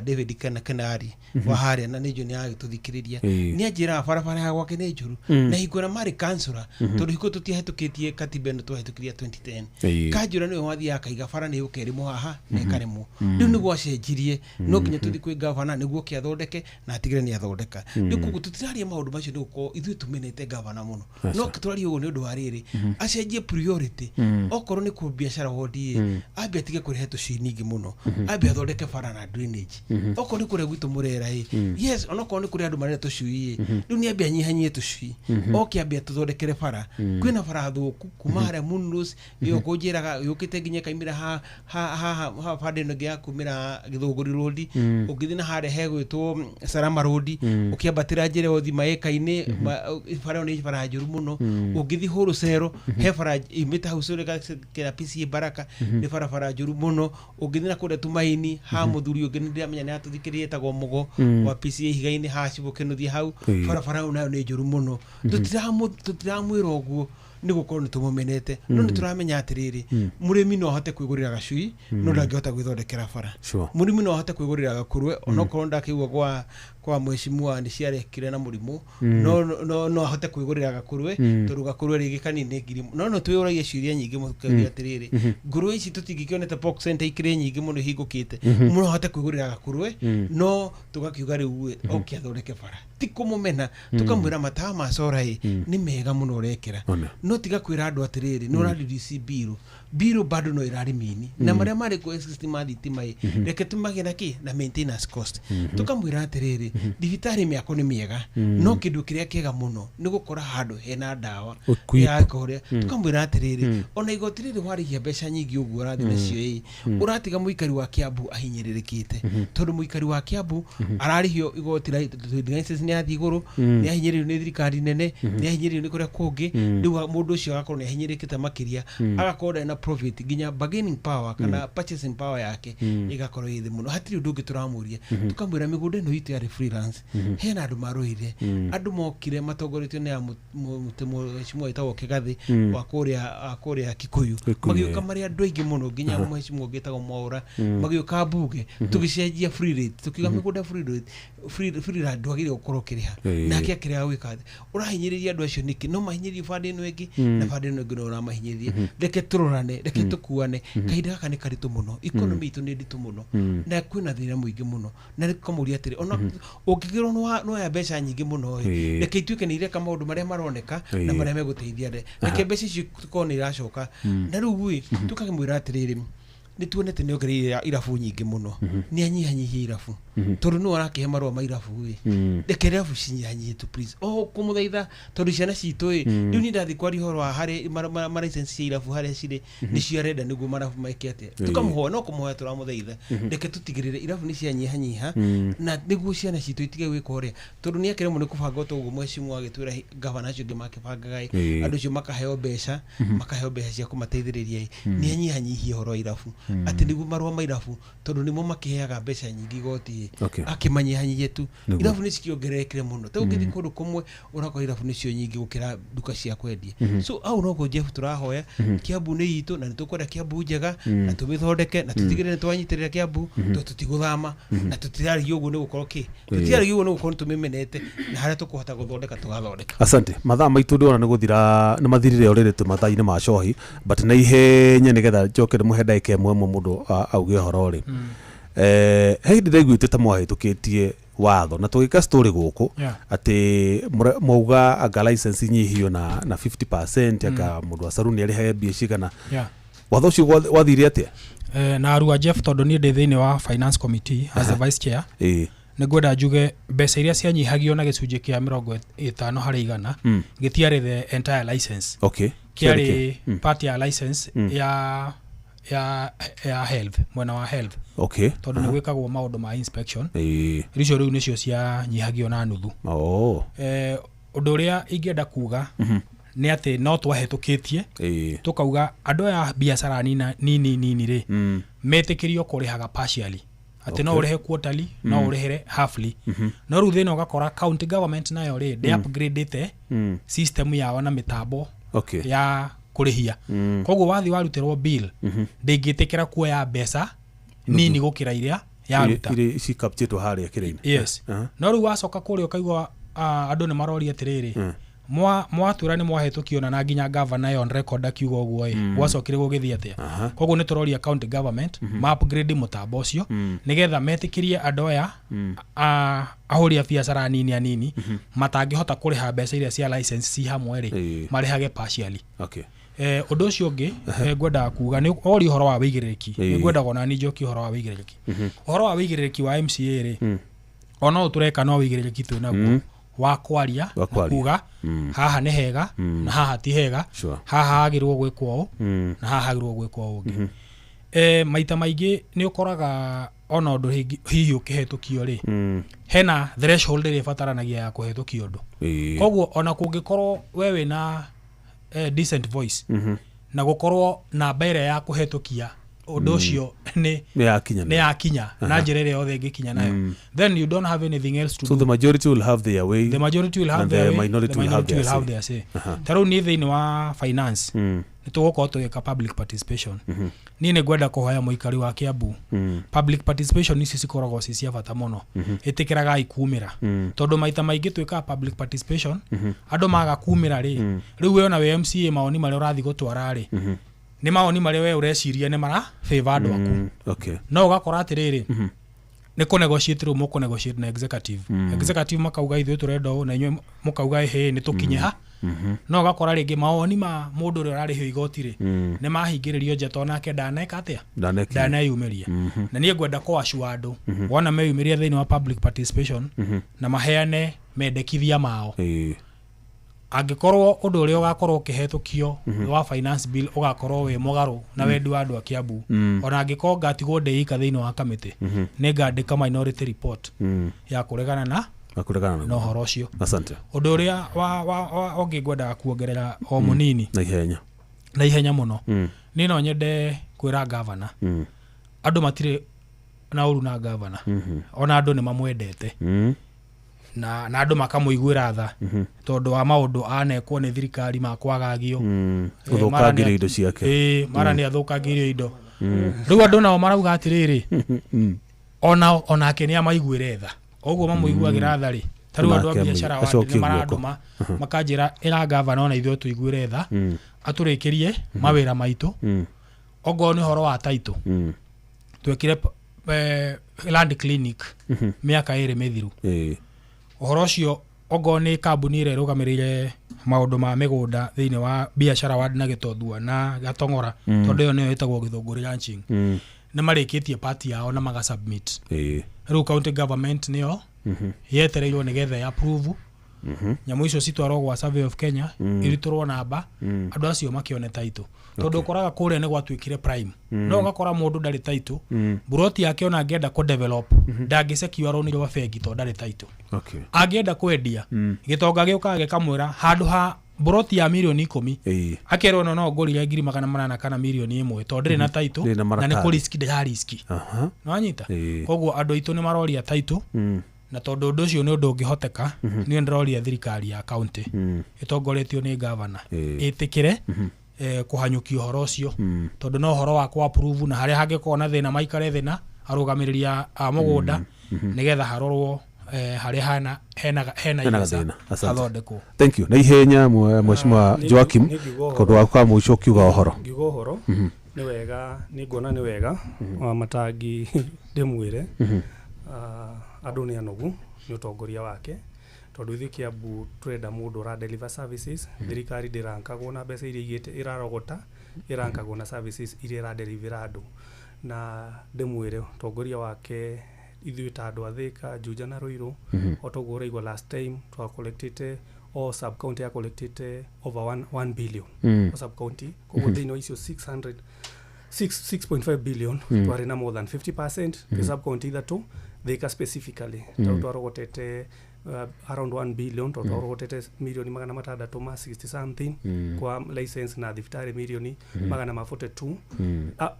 David Kenari wa harĩa, na nĩ njũĩ nĩ agĩtũthikĩrĩria, nĩ anjĩraga barabara ya gwake nĩ njũru, na hingo ĩrĩa marĩ councillor, tondũ hingo tũtiahĩtũkĩtie katiba ĩno twahĩtũkirie 2010, kanjũra nĩwe wathiaga akaiga bara nĩ yũka ĩrĩmwo haha na ĩkarĩmwo. Rĩu nĩguo acenjirie, no nginya tũthiĩ kwĩ gavana nĩguo oke athondeke na atigĩre nĩ athondeka. Rĩu koguo tũtiraria maũndũ macio nĩ gũkorwo ithuĩ tũmenete gavana mũno, no tũraria ũguo nĩ ũndũ wa rĩrĩ, acenjie priority. Okorwo nĩ kũ biacara wondi ĩ, ambe atige kũrehe tũcui nyingĩ mũno, ambe athondeke bara na drainage. Okorwo nĩ kũrĩa gwitũ Mũrera ĩ, yes, onokorwo nĩ kũrĩ andũ marenda tũcui ĩ, rĩu nĩ ambe anyihanyihie tũcui, oke ambe atũthondekere bara. Kwĩna bara thũku kuma harĩa Moonrose ĩyo kũnjĩraga yũkĩte nginya ĩkaimĩra ha ha ha ha bande ĩno ĩngĩ ya kumĩra Gĩthũngũri Road. Ũngĩthiĩ na harĩa hegwĩtwo Salama Road, ũkĩambatĩra njĩra ĩyo ũthiĩ maĩka-inĩ, bara ĩyo nĩ bara njũru mũno. Ũngĩthiĩ Hũrũcero he bara imĩte hau kĩra PCA Baraka, nĩ barabara njũru mũno. Ũngĩthiĩ na kũrĩa Tumaini ha mũthuri ũngĩ nĩ ndĩramenya nĩ atũthikĩrĩria etagwo Mũgo wa PCA Ihiga-inĩ ha Cibũ Kĩnuthia hau, barabara ĩyo nayo nĩ njũru mũno. Tũtiramwĩra ũguo nĩ gũkorwo nĩ tũmũmenete, no nĩ tũramenya atĩrĩrĩ, mũrĩmi no ahote kwĩgũrĩra gacui, no ndangĩhota gwĩthondekera bara. Mũrĩmi no ahote kwĩgũrĩra gakũrwe, onokorwo ndakĩigua kwa mheshimiwa nĩ ciarekire na mũrimũ, no ahote kwĩgũrĩra gakũrwe, tondũ gakũrwe rĩngĩ kanini nĩ ngiri. No twĩyũragia ciũria nyingĩ mũkauria atĩrĩrĩ, ngũrwe ici tũtingĩkĩonete pork center ikĩrĩ nyingĩ mũno ihingũkĩte, mũno ahote kwĩgũrĩra gakũrwe, no tũgakiuga rĩu ĩ, oke athondeke bara, ti kũmũmena. Tũkamwĩra matawa ma cora ĩ, nĩ mega mũno ũrekĩra, no tiga kwĩra andũ atĩrĩrĩ nĩ ũrareduce bill. Bill bado no ĩrarĩ mini na marĩa marĩ kũ existing ma thitima ĩ, reke tũmagĩe na kĩ na maintenance cost. Tũkamwĩra atĩrĩrĩ, thibitarĩ mĩako nĩ mĩega, no kĩndũ kĩrĩa kĩega mũno nĩ gũkora handũ hena ndawa Equip. ya kũrĩa. Tũkamwĩra atĩrĩrĩ, ona igoti rĩrĩ warĩhia mbeca nyingĩ ũguo ũrathiĩ nacio ĩ, ũratiga mũikari wa Kiambu ahinyĩrĩrĩkĩte, tondũ mũikari wa Kiambu ararĩhio igoti license nĩ yathiĩ igũrũ, nĩ ahinyĩrĩrio nĩ thirikari nene, nĩ ahinyĩrĩrio nĩ kũrĩa kũngĩ. Rĩu mũndũ Mũndũ ũcio agakorwo nĩ ahinyĩrĩkĩte makĩria, agakorwo ndarĩ na profit, nginya bargaining power kana purchasing power yake ĩgakorwo ĩ thĩ mũno. Hatirĩ ũndũ ũngĩ tũramũria. Tũkamwĩra mĩgũnda ĩno itũ yarĩ freelance, hena andũ marũire, andũ mokire matongoretio nĩ mheshimiwa wĩtagwo Kĩgathĩ wa kũrĩa Kikuyu. Kikuyu, Magĩũka marĩ andũ aingĩ mũno, nginya mheshimiwa ũngĩ wĩtagwo Mwaũra, magĩũka mbunge, tũgĩcenjia free rate, tũkiuga mĩgũnda free rate, free land ndwagĩrĩire gũkorwo ũkĩrĩha. Nake akĩrega gwĩka atĩ ũrahinyĩrĩria andũ acio nĩkĩ? No mahinyĩrĩrie bande ĩno ĩngĩ, na bande ĩno ĩngĩ no ũramahinyĩrĩria. Reke tũrorane, reke tũkuane. Kahinda gaka nĩ karitũ mũno, economy itũ nĩ nditũ mũno, na kwĩna thĩna mũingĩ mũno. Na rĩkamũria atĩrĩ, ona ũngĩgĩrwo nĩwoya mbeca nyingĩ mũno ĩ, reke ituĩke nĩ ireka maũndũ marĩa maroneka na marĩa megũteithia. Reke mbeca icio ikorwo nĩ iracoka. Na rĩu ĩ, tũkakĩmwĩra atĩrĩrĩ, nĩ tuonete nĩ ongereire irabu nyingĩ mũno, nĩ anyihanyihie irabu, tondũ nĩwe arakĩhe marũa ma irabu ĩ. Reke irabu cinyihanyihie tu, please, o kũmũthaitha, tondũ ciana citũ ĩ, rĩu niĩ ndathiĩ kwaria ũhoro wa harĩ ma license cia irabu harĩa cirĩ, nĩcio arenda nĩguo marabu meke atĩa. Tũkamũhoya, no kũmũhoya tũramũthaitha, reke tũtigĩrĩre irabu nĩ cianyihanyiha, na nĩguo ciana citũ itige gwĩka ũrĩa, tondũ nĩ akĩremwo nĩ kũbanga o ũguo mheshimiwa agĩtwĩra gavana acio angĩ makĩbangaga ĩ, andũ acio makaheo mbeca, makaheo mbeca cia kũmateithĩrĩria ĩ. Nĩ anyihanyihie ũhoro wa irabu, atĩ nĩguo marũa ma irabu, tondũ nĩmo makĩheaga mbeca nyingĩ igoti ĩ. Akĩmanyihanyihie tu. Irabu nĩ cikĩongererekire mũno, ta ũngĩthiĩ kũndũ kũmwe ũrakora irabu nĩcio nyingĩ gũkĩra nduka cia kwendia. So au noguo Jeff tũrahoya. Kiambu nĩ itũ, na nĩ tũkwenda Kiambu njega, na tũmĩthondeke, na tũtigĩrĩre nĩ twanyitĩrĩra Kiambu, tondũ tũtigũthama, na tũtirarigia ũguo nĩ gũkorwo kĩ, tũtirarigia ũguo nĩ gũkorwo nĩ tũmĩmenete, na harĩa tũkũhota gũthondeka tũgathondeka. Asante. Mathaa maitũ ndĩrona nĩ gũthira, nĩ mathirire already, twĩ mathaa-inĩ ma cohi, but na ihenya nĩgetha njoke ndĩmũhe ndagĩka ĩmwe ĩmwe mũndũ auge ũhoro rĩ. He hĩndĩ ndaiguĩte ta mwahĩtũkĩtie watho na tũgĩka story gũkũ, atĩ mwauga anga license inyihio na 50%, anga mũndũ wa saruni arĩhage mbia cigana. Watho ũcio wathire atĩa? Na arua Jeff, tondũ niĩ ndĩ thĩinĩ wa finance committee as the vice chair, nĩ ngwenda njuge mbeca iria cianyihagio na gĩcunjĩ kĩa 50%, gĩtiarĩ the entire license. Kĩarĩ part ya license ya health, mwena wa health, tondũ nĩ gwĩkagwo maũndũ ma inspection. Icio rĩu nĩcio cianyihagio na nuthu. Ũndũ ũrĩa ingĩenda kuga nĩ atĩ no twahĩtũkĩtie, tũkauga andũ aya biacara nini nini rĩ, metĩkĩrio kũrĩhaga partially, atĩ no ũrĩhe quarterly, no ũrĩhĩre halfly. No rĩu thĩna ũgakora county government nayo rĩ, ndĩ upgradĩte system yao na mĩtambo ya kũrĩhia. Koguo wathiĩ warutĩrwo bill, ndĩngĩtĩkĩra kuoya mbeca nini gũkĩra iria yaruta. Iria cikapchĩtwo harĩa kĩrĩa-inĩ. Yes. No rĩu wacoka kũrĩa ũkaigua, andũ nĩ maroria atĩrĩrĩ, mwatwĩra nĩ mwahĩtũkio na nginya gavana on record akiuga ũguo ĩ, gwacokire gũgĩthiĩ atĩa? Koguo nĩ tũroria county government ma upgrade mũtambo ũcio, nĩgetha metĩkĩrie andũ aya ahũri a biacara nini anini matangĩhota kũrĩha mbeca iria cia license ci hamwe rĩ, marĩhage partially. Ũndũ ũcio ũngĩ, ngwendaga kuga nĩ ori ũhoro wa wĩigĩrĩrĩki. Nĩ ngwendaga ona niĩ njokie ũhoro wa wĩigĩrĩrĩki, ũhoro wa wĩigĩrĩrĩki wa MCA rĩ, ona ũũ tũreka no wĩigĩrĩrĩki twĩ naguo wa kwaria Wa na kwaria. kuga haha nĩ hega na haha ti hega, haha hagĩrĩirwo gwĩkwo ũũ na haha hagĩrĩirwo gwĩkwo ũũ ũngĩ. Maita maingĩ nĩ ũkoraga ona ũndũ hihi ũkĩhetũkio rĩ, hena threshold ĩrĩa ĩbataranagia ya kũhetũkia ũndũ. Koguo ona kũngĩkorwo we wĩna decent voice, na gũkorwo namba ĩrĩa ya kũhetũkia ũndũ ũcio nĩ Nĩ yakinya. Nĩ yakinya na njĩra ĩrĩa yothe ĩngĩkinya nayo, then you don't have anything else to So do. the majority will have their way, The majority will have and their the way, minority the will have minority their will have say. their say. Ta rĩu niĩ thĩinĩ wa finance, nĩ tũgũkorwo tũgĩka public participation. Niĩ nĩ ngwenda kũhoya mũikari wa Kiambu, public participation ici cikoragwo ci cia bata mũno, ĩtĩkĩragai kumĩra, tondũ maita maingĩ twĩkaga public participation, andũ maga kumĩra rĩ, rĩu we ona wĩ MCA, mawoni marĩa ũrathiĩ gũtwara rĩ, nĩ mawoni marĩa we ũreciria nĩ mara favor andũ aku. No ũgakora atĩrĩrĩ, nĩ kũ negotiate rĩu mũkũ negotiate na executive. Executive makauga ithuĩ tũrenda ũũ, na inyuĩ mũkauga ĩhĩ nĩ tũkinye ha. No ũgakora rĩngĩ mawoni ma mũndũ ũrĩa ũrarĩhio igoti rĩ, nĩ mahingĩrĩrio nja, tondũ nake ndaneka atĩa? Ndanekinya. Ndaneyumĩria. Na niĩ ngwenda kũacua andũ, wona meyumĩria thĩinĩ wa public participation na maheane mendekithia mao, angĩkorwo ũndũ ũrĩa ũgakorwo ũkĩhetũkio wa finance bill ũgakorwo wĩ mũgarũ na wendi wa andũ a Kiambu, ona angĩkorwo ngatigwo ndĩika thĩinĩ wa kamĩtĩ, nĩ ngandĩka minority report ya kũregana na Makuregana na ũhoro ũcio. Asante. Ũndũ ũrĩa wa ũngĩ ngwendaga kuongerera o mũnini na ihenya, na ihenya mũno, niĩ no nyende kwĩra gavana, andũ matirĩ na ũru na gavana, ona andũ nĩ mamwendete, na andũ makamũiguĩra tha, tondũ wa maũndũ anekwo nĩ thirikari ma kwagagio, gũthũkangĩrio indo ciake, mara nĩ athũkangĩrio indo. Rĩu andũ nao marauga atĩrĩrĩ, onake nĩ amaiguĩre tha, ũguo mamũiguagĩra tha rĩ, ta rĩu andũ a biacara nĩ marandũma makanjĩra ĩra gavana ona ithuĩ tũiguĩre tha, atũrĩkĩrie mawĩra maitũ. Ongorwo nĩ ũhoro wa title, twekire land clinic mĩaka 2 mĩthiru. Ũhoro ũcio ongorwo nĩ kambuni ĩrĩa ĩrũgamĩrĩire maũndũ ma mĩgũnda thĩinĩ wa biacara wa na Gĩtonthua na Gatong'ora, tondũ ĩyo nĩyo ĩtagwo Gĩthũngũri ranching, nĩ marĩkĩtie part yao na magasubmit. Rĩu county government nĩyo yetereirwo nĩgetha ya approve nyamũ icio citwarwo gwa Survey of Kenya, irutũrwo namba, andũ acio makĩone title, tondũ ũkoraga kũrĩa nĩ gwatuĩkire prime, no ũgakora mũndũ ndarĩ title, buroti yake ona angĩenda kũ develop ndangĩsecure rũni rwa bengi tondũ ndarĩ title. Angĩenda kwendia, gĩtonga gĩũkaga gĩkamwĩra handũ ha buroti ya mirioni 10, akerwo no ngũrire 800,000 kana mirioni 1 tondũ ndĩrĩ na title, na nĩ kũ risk ndĩra risk. Nĩwanyita? Koguo andũ aitũ nĩ maroria title, na tondũ ũndũ ũcio nĩ ũndũ ũngĩhoteka, niĩ ndĩroria thirikari ya county ĩtongoretio nĩ gavana ĩtĩkĩre kũhanyũkia ũhoro ũcio, tondũ no ũhoro wa kũ approve, na harĩa hangĩkorwo na thĩna maikare thĩ na arũgamĩrĩri a mũgũnda, nĩgetha harorwo harĩa hena thĩna hathondekwo. Thank you. Na ihenya Mheshimiwa Joakim, kũndũ waku wa mũico ũkiuga ũhoro. Ngiuga ũhoro nĩ wega, nĩ nguona nĩ wega wa Matangi ndĩmwĩre andũ nĩ anogu nĩ ũtongoria wake, tondũ ithuĩ Kiambu tũrenda mũndũ ũra deliver services. Thirikari ndĩrankagwo na mbeca iria igĩte ĩrarogota, ĩrankagwo na services iria ĩradelivera andũ. Na ndĩmwĩre ũtongoria wake ithuĩ ta andũ a Thika, Juja na Ruiru, o toguo ũraigua last time twacollectĩte o sub county ya collectĩte over 1 billion o sub county, koguo thĩinĩ wa icio 6.5 billion twarĩ na more than 50% sub county ithatũ Thika specifically, tondũ twarogotete around 1 billion, tondũ twarogotete mirioni 600 ma 60 something kwa license na thibitarĩ mirioni 142.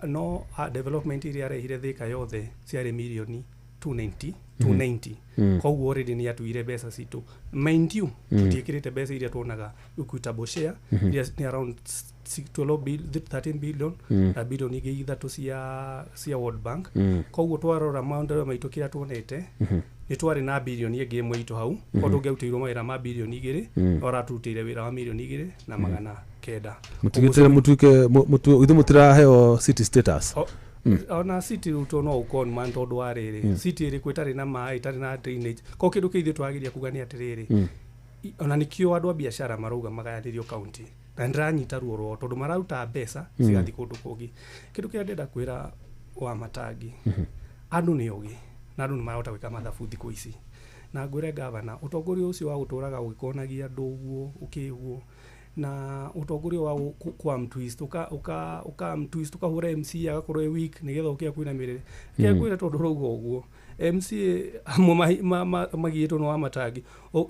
No development iria arehire Thika yothe ciarĩ mirioni 290 290. Koguo already nĩ atuire mbeca citũ. Mind you, tũtiĩkĩrĩte mbeca iria tuonaga Equitable share, iria nĩ around 12 13 billion na bilioni ingĩ 3 cia World Bank. Koguo twarora maũndũ maitũ kĩrĩa tuonete, nĩ twarĩ na bilioni ĩngĩ ĩmwe itũ hau, koguo tũngĩarutĩirwo mawĩra ma bilioni 2, no aratũrutĩire wĩra wa mirioni 2 na 900. Mũtigĩtĩre mũtuĩke ithuĩ mũtiraheo city status. Ona city ruto no ũkon man tondũ wa rĩrĩ city ĩrĩkũ ĩtarĩ na maĩ, ĩtarĩ na drainage. Koguo kĩndũ kĩa ithuĩ twagĩria kuga nĩ atĩrĩrĩ, ona nĩkĩo andũ a biacara marauga magayanĩrio county, na ndĩranyita ruo rwao tondũ mararuta mbeca cigathiĩ kũndũ kũngĩ. Kĩndũ kĩrĩa ndĩrenda kwĩra wa Matangi, andũ nĩ ogĩ na andũ nĩ marahota gwĩka mathabu thikũ ici, na ngwĩre gavana ũtongoria ũcio wa gũtũraga ũgĩkonagia andũ ũguo ũkĩguo, na ũtongoria wa kwamtwist ũkamtwist ũkahũra MC agakorwo e weak nĩgetha ũkĩa kũinamĩrĩre. Kĩa kwĩra tondũ ũrauga ũguo MC amwe magiĩtwo nĩ wa Matangi,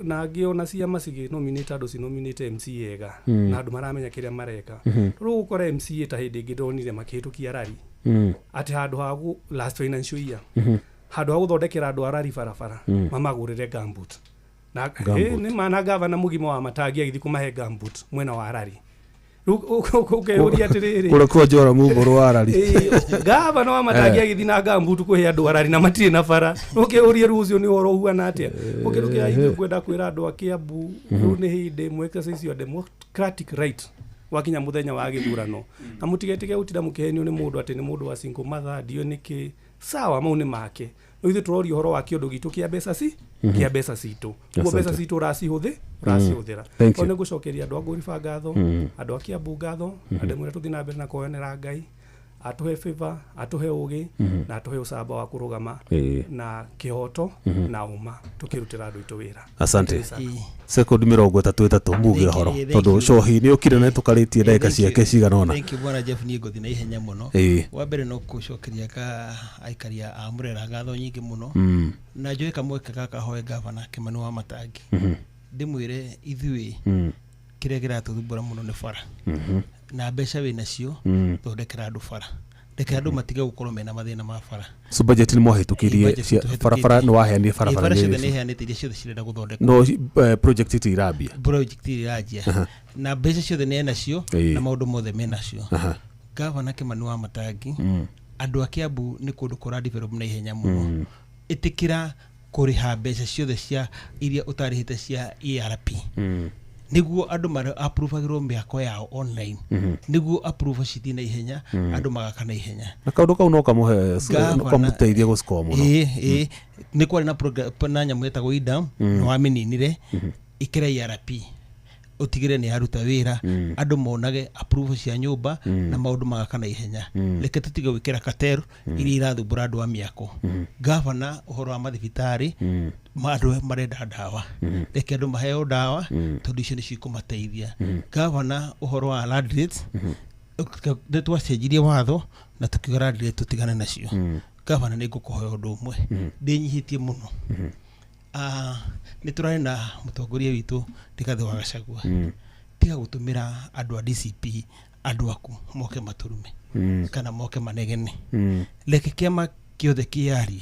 na angĩ ona ciama cigĩ nominate andũ cinominate MC ega, na andũ maramenya kĩrĩa mareka. Rĩu ũgũkora MC ta hĩndĩ ĩngĩ ndonire makĩhĩtũkia rari atĩ handũ ha last financial year, handũ ha gũthondekera andũ a rari barabara, mamagũrĩre gumboot. Na nĩ mana gavana mũgima wa Matangi agĩthiĩ kũmahe gumboot mwena wa rari. Ũkeyũria atĩrĩrĩ, kũrĩa kwa Njora Mumbũrũ wa rari, gavana wa Matangi agĩthiĩ na gumboot kũhe andũ a rari na matirĩ na bara. Ũkeyũria rĩu ũcio nĩ ũhoro ũhuana atĩa? Ũkĩndũ kĩrĩa ithuĩ kwenda kwĩra andũ a Kiambu, rĩu nĩ hĩndĩ mũ exercise your democratic right wakinya mũthenya wa gĩthurano, na mũtigetige gũtinda mũkĩhenio nĩ mũndũ atĩ nĩ mũndũ wa single mother ndiũ nĩkĩ. Sawa, mau nĩ make, no ithuĩ tũroria ũhoro wa kĩũndũ gitũ kĩa mbeca ci kĩa mbeca citũ, ũguo mbeca citũ ũracihũthĩra. Koguo nĩ ngũcokeria andũ a Ngũriba ngatho, andũ a Kiambu ngatho, na ndĩmwĩre tũthiĩ na mbere na kuoyanĩra Ngai. Atũhe favor, atũhe ũgĩ, na atũhe ũcamba wa kũrũgama na kĩhoto na ũma tũkĩrutĩra andũ aitũ wĩra. Asante. Thank you sana. Sekondi 33 muge Thank you, horo thank tondu you. cohi nä å kire na tå karä tie ndagä ka ciake cigana ona. Thank you, bwana Jeff, niĩ ngũthiĩ na ihenya mũno. Wa mbere no gũcokeria ka aikaria a Murera ngatho nyingĩ mũno. Na njoe kamweke gaka hoe gavana Kimani wa Matangi, ndĩmwĩre ithuĩ kĩrĩa kĩratũthumbũra mũno nĩ bara. Na mbeca wĩ nacio, thondekera andũ bara, reke andũ matige gũkorwo mena mathĩna ma bara. So budget nä mwahä tå kirie Budget tũhĩtũkĩtie. Barabara nä waheanire barabara Bara ciothe nĩ- nĩ heanĩte, iria ciothe cirenda gũthondekwo. No project itirambia. Project iranjia na mbeca ciothe nĩ enacio na maũndũ mothe menacio. Gavana Kimani wa Matangi, andũ a Kiambu nĩ kũndũ kũra develop na ihenya mũno. Ĩtĩkĩra kũrĩha mbeca ciothe cia iria ũtarĩhĩte cia ERP, nĩguo andũ aprovagĩrwo mĩako yao online, nĩguo approval cithiĩ na ihenya, andũ magaka na ihenya. Na kaå kau no kamũhe Gavana- kamũteithie gå score mũno. Ĩĩ, nĩ kwarĩ na na nyamũ ĩtagwo idam, nĩ wamĩninire. Ĩkĩra ERP, ũtigĩre nĩ yaruta wĩra, andũ monage approval cia nyũmba na maũndũ magaka na ihenya. Reke tũtige gwĩkĩra kateru iria irathumbũra andũ a mĩako. Gavana, ũhoro wa mathibitarĩ, andũ marenda ndawa, reke andũ maheo ndawa, tondũ icio nĩcio ikũmateithia. Gavana, ũhoro wa land rates, nĩ twacenjirie watho na tũkiuga land rate tũtigane nacio. Gavana, nĩ ngũkũhoya ũndũ ũmwe ndĩnyihĩtie mũno. Ah, nĩ tũrarĩ na mũtongoria witũ Rigathĩ wa Gachagua. Tiga gũtũmĩra andũ a DCP, andũ aku moke matũrume kana moke manegene. Reke kĩama kĩothe kĩyarie,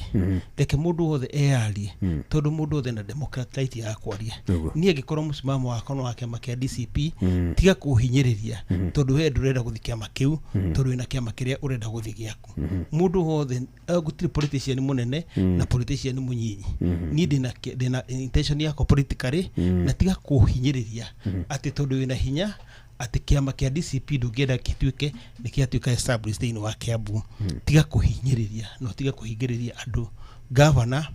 reke mũndũ wothe eyarie, tondũ mũndũ wothe na democrat right ya kwaria. Niĩ angĩkorwo mũsimamo wakwa nĩ wa kĩama kĩa DCP, tiga kũhinyĩrĩria tondũ we ndũrenda gũthiĩ kĩama kĩu, tondũ wĩna kĩama kĩrĩa ũrenda gũthiĩ gĩaku. Mũndũ wothe, gũtirĩ politician mũnene na politician mũnyinyi. Niĩ ndĩna intention yakwa politically, na tiga kũhinyĩrĩria atĩ tondũ wĩna hinya atĩ kĩama kĩa DCP ndũngĩenda gĩtuĩke nĩ gĩatuĩka established thĩinĩ wa Kiambu. Tiga kũhinyĩrĩria na ũtige kũhingĩrĩria andũ. Gavana,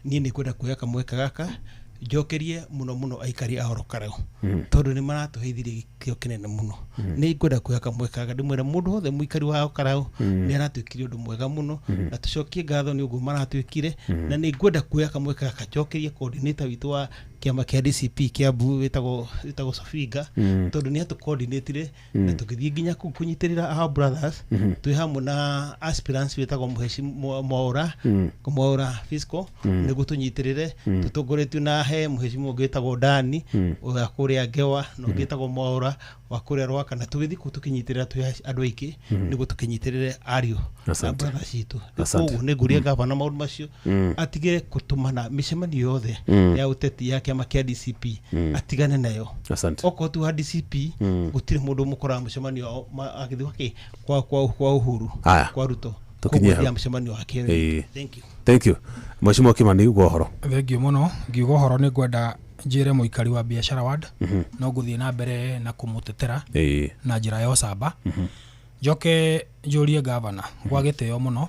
niĩ nĩ kwenda kuoya kamweke gaka njokerie mũno mũno aikari a Orokarau, tondũ nĩ maratũheithirie gĩkĩo kĩnene mũno. Nĩ ngwenda kuoya kamweke gaka ndĩmwĩre mũndũ wothe mũikari wa Orokarau nĩ aratwĩkire ũndũ mwega mũno, na tũcokie ngatho nĩ ũguo maratwĩkire. Na nĩ ngwenda kuoya kamweke gaka njokerie coordinator witũ wa kĩama kĩa DCP Kiambu wĩtagwo Sofinga, tondũ nĩ atũ-coordinatire na tũgĩthiĩ nginya kũu kũnyitĩrĩra our brothers twĩ hamwe na aspirants wĩtagwo Mũheci Mwaũra, Mwaũra Fiscal, nĩguo tũnyitĩrĩre tũtongoretio na he mũhecimu ũngĩ wĩtagwo Dani wa kũrĩa Ngewa na ũngĩ wĩtagwo Mwaũra wa kũrĩa Rwaka, na tũgĩthiĩ kũu tũkĩnyitĩrĩra twĩ andũ aingĩ nĩguo tũkĩnyitĩrĩre ariũ na brother citũ. Asante. Koguo nĩ ngũria gavana maũndũ macio, atigĩre kũtũmana mĩcemanio yothe ya ũteti ya kĩama kĩa DCP, atigane nayo. Okorwo tu wa DCP, gũtirĩ mũndũ mũkoraga mũcemanio wao agĩthiĩ gwake kwa Uhuru, Aya. kwa Ruto. Tũkinyie Koguo hau. thiaga mũcemanio wake. Thank you. Thank you, Mheshimiwa Kimani, gwa ũhoro. Thengiũ mũno. Ngiuga ũhoro nĩ ngwenda njĩre mũikari wa biashara ward no ngũthiĩ na mbere na kũmũtetera na njĩra ya ũcamba. Njoke njũrie gavana gwa gĩtĩo mũno.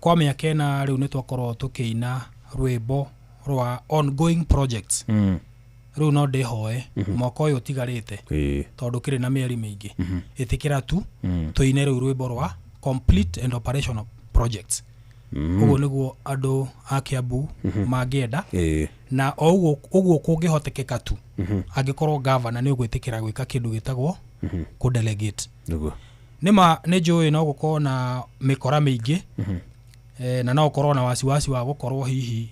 Kwa mĩaka 4 rĩu nĩ twakorwo tũkĩina rwĩmbo rwa ongoing projects. Rĩu no ndĩhoe mwaka ũyũ ũtigarĩte, tondũ kĩrĩ na mĩeri mĩingĩ, ĩtĩkĩra tu tũine rĩu rwĩmbo rwa complete and operational projects. Ũguo nĩguo andũ a Kiambu mangĩenda, na o ũguo ũguo kũngĩhotekeka tu angĩkorwo gavana nĩ ũgwĩtĩkĩra gwĩka kĩndũ gĩtagwo kũ-delegate. Nĩma nĩ njũĩ no gũkorwo na mĩkora mĩingĩ, na no ũkorwo na wasiwasi wa gũkorwo hihi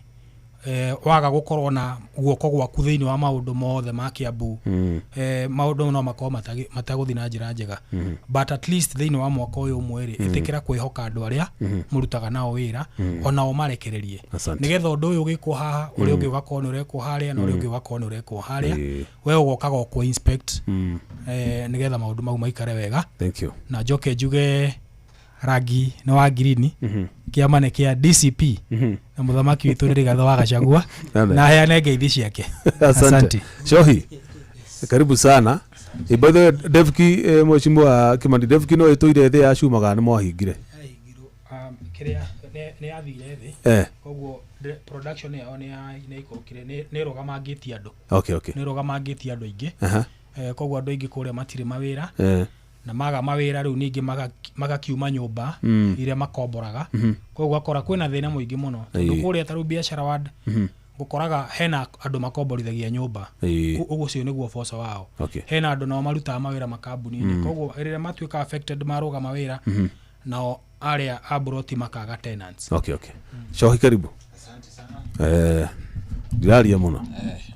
waga gũkorwo na guoko gwaku thĩinĩ wa maũndũ mothe ma Kiambu, maũndũ no makorwo matagũthiĩ na njĩra njega. But at least thĩinĩ wa mwaka ũyũ ũmwe rĩ, ĩtĩkĩra kwĩhoka andũ arĩa mũrutaga nao wĩra, onao marekererie, nĩgetha ũndũ ũyũ ũgĩkwo haha, ũrĩa ũngĩ ũgakorwo nĩ ũrekwo harĩa, na ũrĩa ũngĩ ũgakorwo nĩ ũrekwo harĩa. We ũgokaga o kũ inspect, nĩgetha maũndũ mau maikare wega. Thank you. Na njoke njuge rangi nĩ wa ngirini, kĩama nĩ kĩa DCP, na mũthamaki witũ nĩ Rigathĩ wa Gachagua, Amen. na heane ngeithi ciake. Asante. Shohi, karibu sana. By the way, Devki, Mheshimiwa Kimani, Devki no ĩtũire thĩ ya cuma kana nĩ mwahingire? Kĩrĩa nĩ yathire thĩ. Koguo production yao nĩ ikũrũkire, nĩ ĩrũgamangĩtie andũ. Nĩ ĩrũgamangĩtie andũ aingĩ. Koguo andũ aingĩ kũrĩa matirĩ mawĩra. Na maga mawĩra rĩu ningĩ magakiuma nyũmba iria makomboraga. Koguo ũgakora kwĩna thĩna mũingĩ mũno, tondũ kũrĩa ta rĩu biacara ward gũkoraga hena andũ makomborithagia nyũmba. Ũguo ũcio nĩguo ũboco wao. Hena andũ nao marutaga mawĩra makambuni-inĩ. Koguo rĩrĩa matuĩka affected marũgama wĩra, nao arĩa a buroti makaga tenants. Okay. Shohi, karibu. Ndiraria mũno,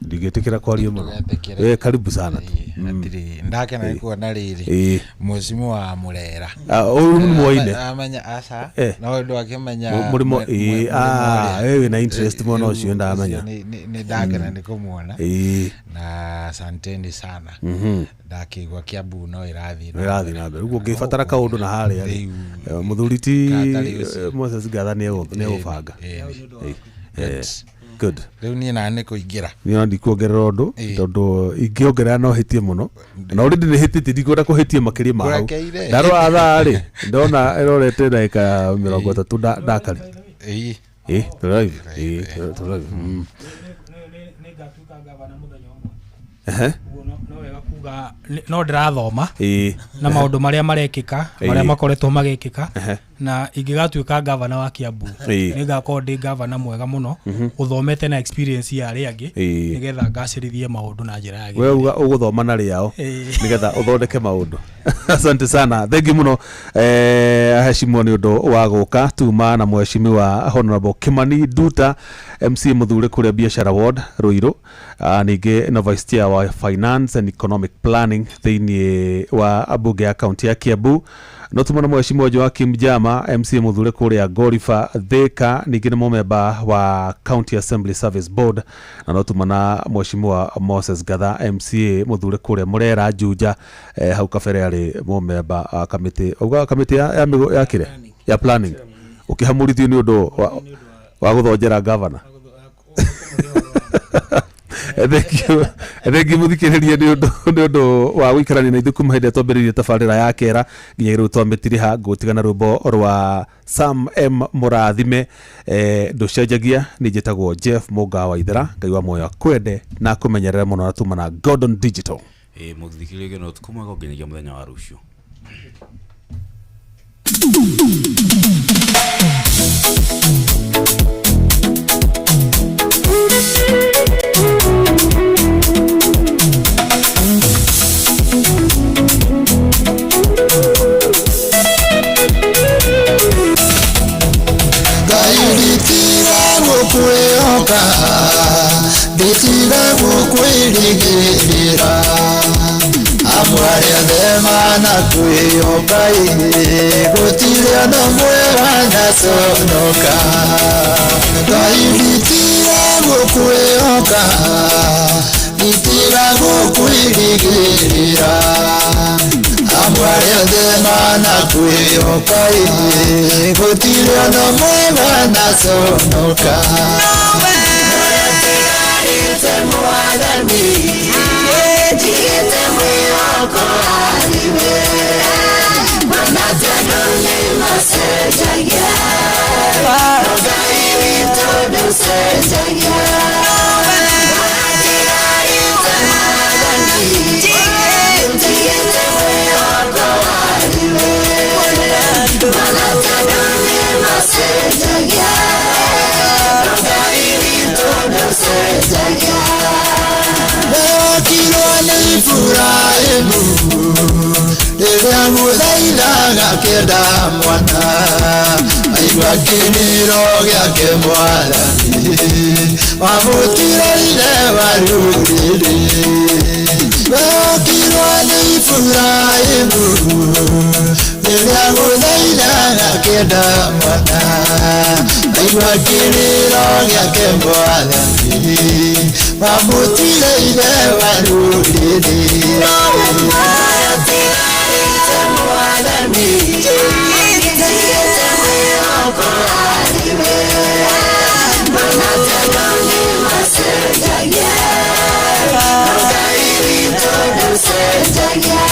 ndingĩtĩkĩra kwaria mũno. Karibu sana. Atirĩ ndakena nĩ kuona rĩrĩ mheshimiwa wa Murera. Ah, ũyũ nĩ mwoine? Amenya aca. No ũndũ akĩmenya. Mũrĩmo ĩĩ, ah, wewe wĩna interest mwena ũcio, ndamenya. Nĩ ndakena nĩ kũmuona na asanteni sana. Ndakĩigua Kiambu no ĩrathiĩ na ĩrathiĩ na mbere. Ũguo ũngĩbatara kaũndũ na harĩa rĩ, mũthuri ti Gatarĩ ũcio. Moses Ngatha nĩegũbanga. Good. Rĩu niĩ na nĩ kũingĩra. Niĩ ona ndikuongerera ũndũ, tondũ ingĩongerera no hĩtie mũno, na already nĩ hĩtĩtie, ndikwenda kũhĩtia makĩria ma hau. Kũrekeire. Ndarora thaa rĩ, ndona ĩrorete ndagĩka 30 ndakari. Ĩ tũrĩ live, ĩ tũrĩ live. Nĩ ngatuĩka gavana mũthenya ũmwe. Ũguo no wega kuga no ndĩrathoma na maũndũ marĩa marekĩka, marĩa makoretwo magĩkĩka, na ingĩgatuĩka gavana wa Kiambu, nĩ ngakorwo ndĩ gavana mwega mũno, ũthomete na experience ya arĩa angĩ, nĩgetha ngacĩrithie maũndũ na njĩra ya We uga ũgũthoma na rĩao nĩgetha ũthondeke maũndũ. Asante sana, thank you mũno, aheshimiwa, nĩ ũndũ wa gũka. Tuma na mheshimiwa Honorable Kimani Nduta, MC mũthure kũrĩa Biashara Ward Ruiru, ningĩ na vice chair wa finance and economic planning thĩinĩ wa mbunge ya kaunti ya Kiambu. No tuma na mheshimiwa Joakim Jama, MC mũthure kũrĩa Gorifa Thika, ningĩ nĩ mũmemba wa County Assembly Service Board. Na no tuma na mheshimiwa Moses Gatha, MCA mũthure kũrĩa Murera Juja, hau kabere arĩ mũmemba wa kamĩtĩ, uga kamĩtĩ ya kĩrĩa ya planning, ũkĩhamũrithio nĩ ũndũ wa gũthonjera governor. Thank you, thank you mũthikĩrĩria nĩ ũndũ wa gũikarania na ithuĩ kuma hĩndĩ ĩrĩa twambĩrĩirie tabarĩra ya kera nginya rĩu twamĩtiriha. Ngũtigana rwĩmbo rwa Sam M Mũrathime, ndũcenjagia. Nĩ njĩtagwo Jeff Mũnga wa Ithera. Ngai wa muoyo akwende na akũmenyerere mũno. Na tuma na Gordon Digital. Ĩ mũthikĩrĩria, no ũtukũ mwega nginyagia mũthenya wa rũciũ. Ngai nditiga gũkwĩhoka, nditiga gũkwĩrĩgĩrĩra, amu arĩa othe manakwĩhoka ĩ, gũtirĩ ona ũmwe wanaconoka. Ngai nditiga gũkwĩhoka, nditiga gũkwĩrĩgĩrĩra, amu arĩa othe manakwĩhoka ĩ, gũtirĩ ona ũmwe wanaconoka. Tigarĩte Mwathani, njigĩte mwĩhoko harĩwe, mana tondũ nĩ macenjagia, no Ngai witũ ndũcenjagia. Tigarĩte Mwathani, njigĩte mwĩhoko harĩwe, mana tondũ nĩ macenjagia, no Ngai witũ ndũcenjagia. Ndokirwo nĩ Iburahĩmu rĩrĩa mũthaithaga kĩenda mwana, aigua kĩrĩro gĩake Mwathani wamũtire ithe wa rũrĩrĩ. Ndokirwo nĩ Iburahĩmu rĩrĩa mũthaithaga kĩenda mwana, aigua kĩrĩro gĩake Mwathani wamũtire ithe wa rũrĩrĩ. Mwathani, njigĩte mwĩhoko harĩwe, mana tondũ nĩ macenjagia, no Ngai witũ ndũcenjagia.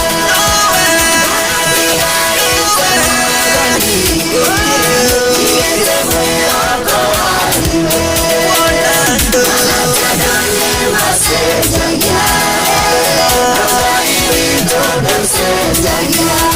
Tigarĩte Mwathani, njigĩte mwĩhoko harĩwe, mana tondũ nĩ macenjagia, no Ngai witũ ndũcenjagia.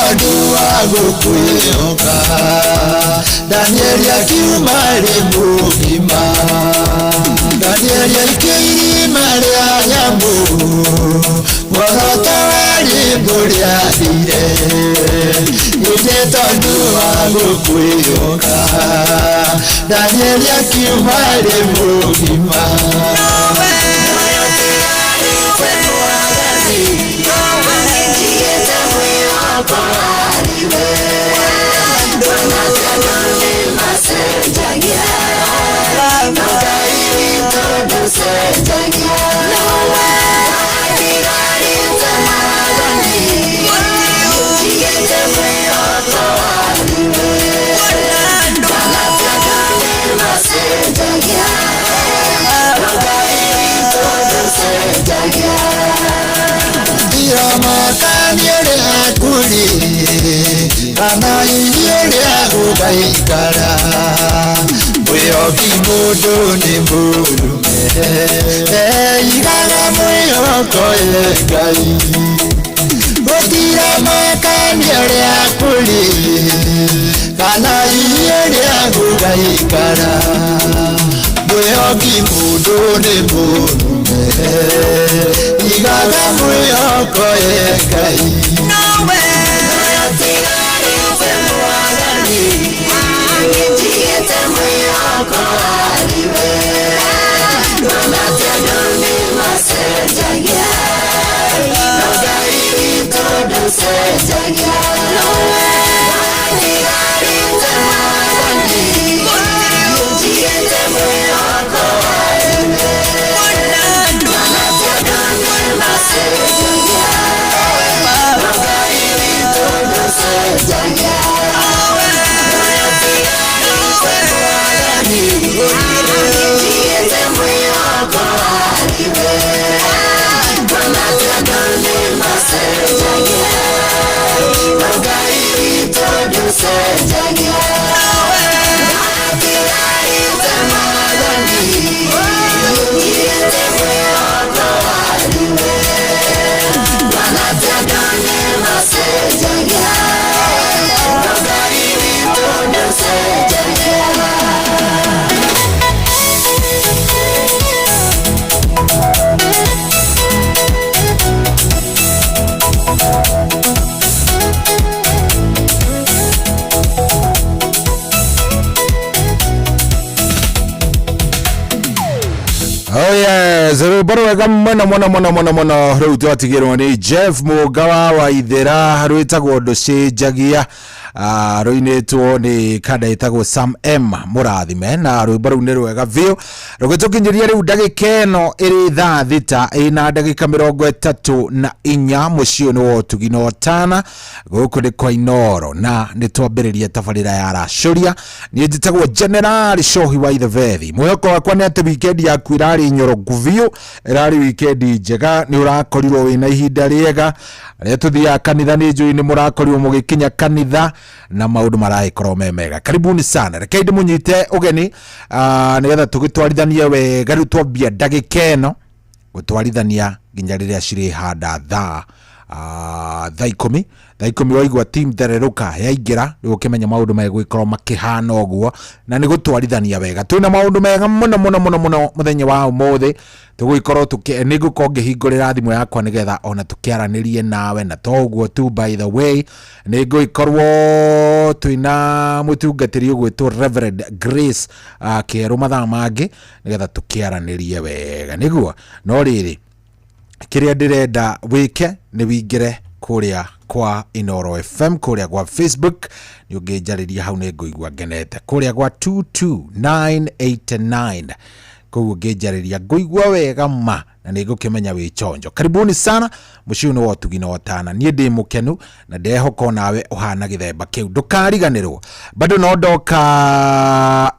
tondũ wa gũkwĩhoka Danieli akiuma rĩ mũgima Danieli aikio irima rĩa nyamũ muoroto warĩ mũrĩathire ĩndĩ tondũ wa gũkwĩhoka Danieli akiuma rĩ mũgima Ndiramakania ũrĩa kũrĩ kana irio ũrĩa gũgaikara mwĩhoki mũndũ nĩ mũrume eigaga mwĩhoko ye Ngai gũtiramakania ũrĩa kũrĩ kana irio ũrĩa gũgaikara mwĩhoki mũndũ nĩ mũrume igaga mwĩhoko ye Ngai Oh yes, rwĩmbo rwega mũno mũno mũno mũno mũno rĩu twatigĩrwo nĩ Jeff Mũgawa wa Ithĩra rwĩtagwo ndũcenjagia. Rũinĩtwo nĩ kanda ĩtagwo Sam M Mũrathime na rwĩmbo rũu nĩ rwega biũ rũgĩtũkinyĩria rĩu ndagĩka ĩno ĩrĩ thaa 6 ĩna ndagĩka 34 mũciĩ nĩ wa ũtugi na ũtana gũkũ nĩ kwa Inooro na nĩ twambĩrĩria tabarĩra ya racũria. Niĩ njĩtagwo General Shohi wa Ithebethi. Mwĩhoko wakwa nĩ atĩ weekend yaku ĩrarĩ nyoroku biũ, ĩrarĩ weekend njega, nĩ ũrakorirwo wĩna ihinda rĩega. Arĩa tũthiaga kanitha nĩ njũĩ nĩ mũrakorirwo mũgĩkinya kanitha na maũndũ maragĩkorwo me mega. Karibuni sana, rekei ndĩmũnyite ũgeni nĩgetha tũgĩtwarithanie wega. Rĩu twambia ndagĩka ĩno gũtwarithania nginya rĩrĩa cirĩhanda thaa 10:00. 10:00 waigua team thererũka yaingĩra rĩu ũkĩmenya maũndũ megũgĩkorwo makĩhana ũguo na nĩ gũtwarithania wega. Twĩna maũndũ mega mũno mũno mũno mũno mũthenya wa ũmũthĩ. Tũgũgĩkorwo nĩ ngũkorwo ngĩhingũrĩra thimũ yakwa nĩgetha ona tũkĩaranĩrie nawe, na to ũguo tu, by the way nĩ ngũgĩkorwo twĩna mũtungatĩri ũgwĩtwo Reverend Grace Kĩerũ mathaa mangĩ nĩgetha tũkĩaranĩrie wega nĩguo. No rĩrĩ, kĩrĩa ndĩrenda wĩke nĩ wingĩre kũrĩa kwa Inooro FM kũrĩa gwa Facebook, nĩ ũngĩnjarĩria hau nĩ ngũigua ngenete, kũrĩa gwa 22989 koguo ngĩnjarĩria ngũigua wega ma na nĩ ngũkĩmenya wĩ chonjo. Karibuni sana mũciĩ nĩ wa ũtugi na ũtana. Niĩ ndĩ mũkenu na ndehoka nawe ũhana gĩthemba kĩu, ndũkariganĩrwo bado no ndoka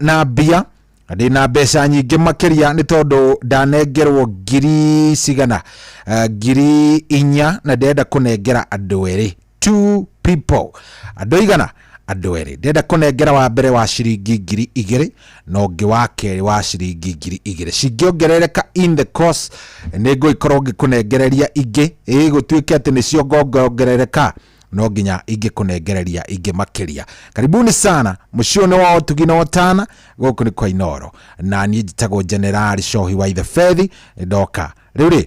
na mbia na ndĩna mbeca nyingĩ makĩria nĩ tondũ ndanengerwo ngiri cigana, 4,000 na ndĩrenda kũnengera andũ erĩ, 2 people, andũ igana, andũ erĩ. Ndĩrenda kũnengera wa mbere wa ciringi 2,000 na ũngĩ wa kerĩ wa ciringi 2,000. Cingĩongerereka in the course nĩ ngũgĩkorwo ngĩkũnengereria ingĩ, ĩ gũtuĩke atĩ nĩcio ngongongerereka. No nginya ingĩkũnengereria ingĩ makĩria. Karibuni sana mũciĩ ũyũ nĩ wa ũtugi na ũtana, gũkũ nĩ kwa Inoro, na niĩ njĩtagwo Generali Cohi wa Ithebethi. Ndoka rĩu rĩ,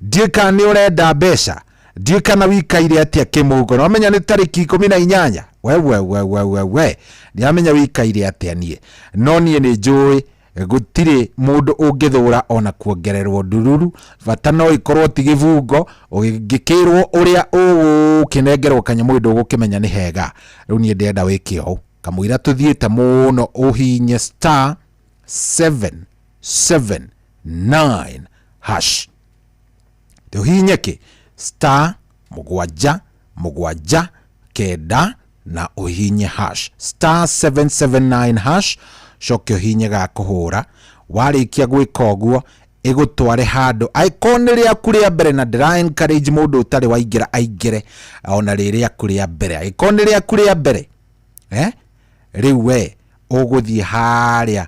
ndiũĩ kana nĩ ũrenda mbeca, ndiũĩ kana wikaire atĩa kĩmũhuko. Nĩwamenya nĩ tarĩki 18. We we we we we we, ndiramenya wikaire atĩa niĩ, no niĩ nĩ njũĩ gũtirĩ mũndũ ũngĩthũra ona kuongererwo ndururu, bata no ĩkorwo ti gĩbungo. Ũngĩkĩrwo ũrĩa ũgũkĩnengerwo kanyamũ, ndũgũkĩmenya nĩ hega. Rĩu niĩ ndĩrenda wĩke ũũ kamũira tũthiĩte mũno, ũhinye star 779 hash. Ũhihinye kĩ? Star 779 na ũhihinye hash, star 779 hash, coke ũhihinye ga kũhũra. Warĩkia gwĩka ũguo, ĩgũtware handũ angĩkorwo nĩ rĩaku rĩa mbere, na ndĩra encourage mũndũ ũtarĩ waingĩra aingĩre ona rĩ rĩaku rĩa mbere. Angĩkorwo nĩ rĩaku rĩa mbere, rĩu we ũgũthiĩ harĩa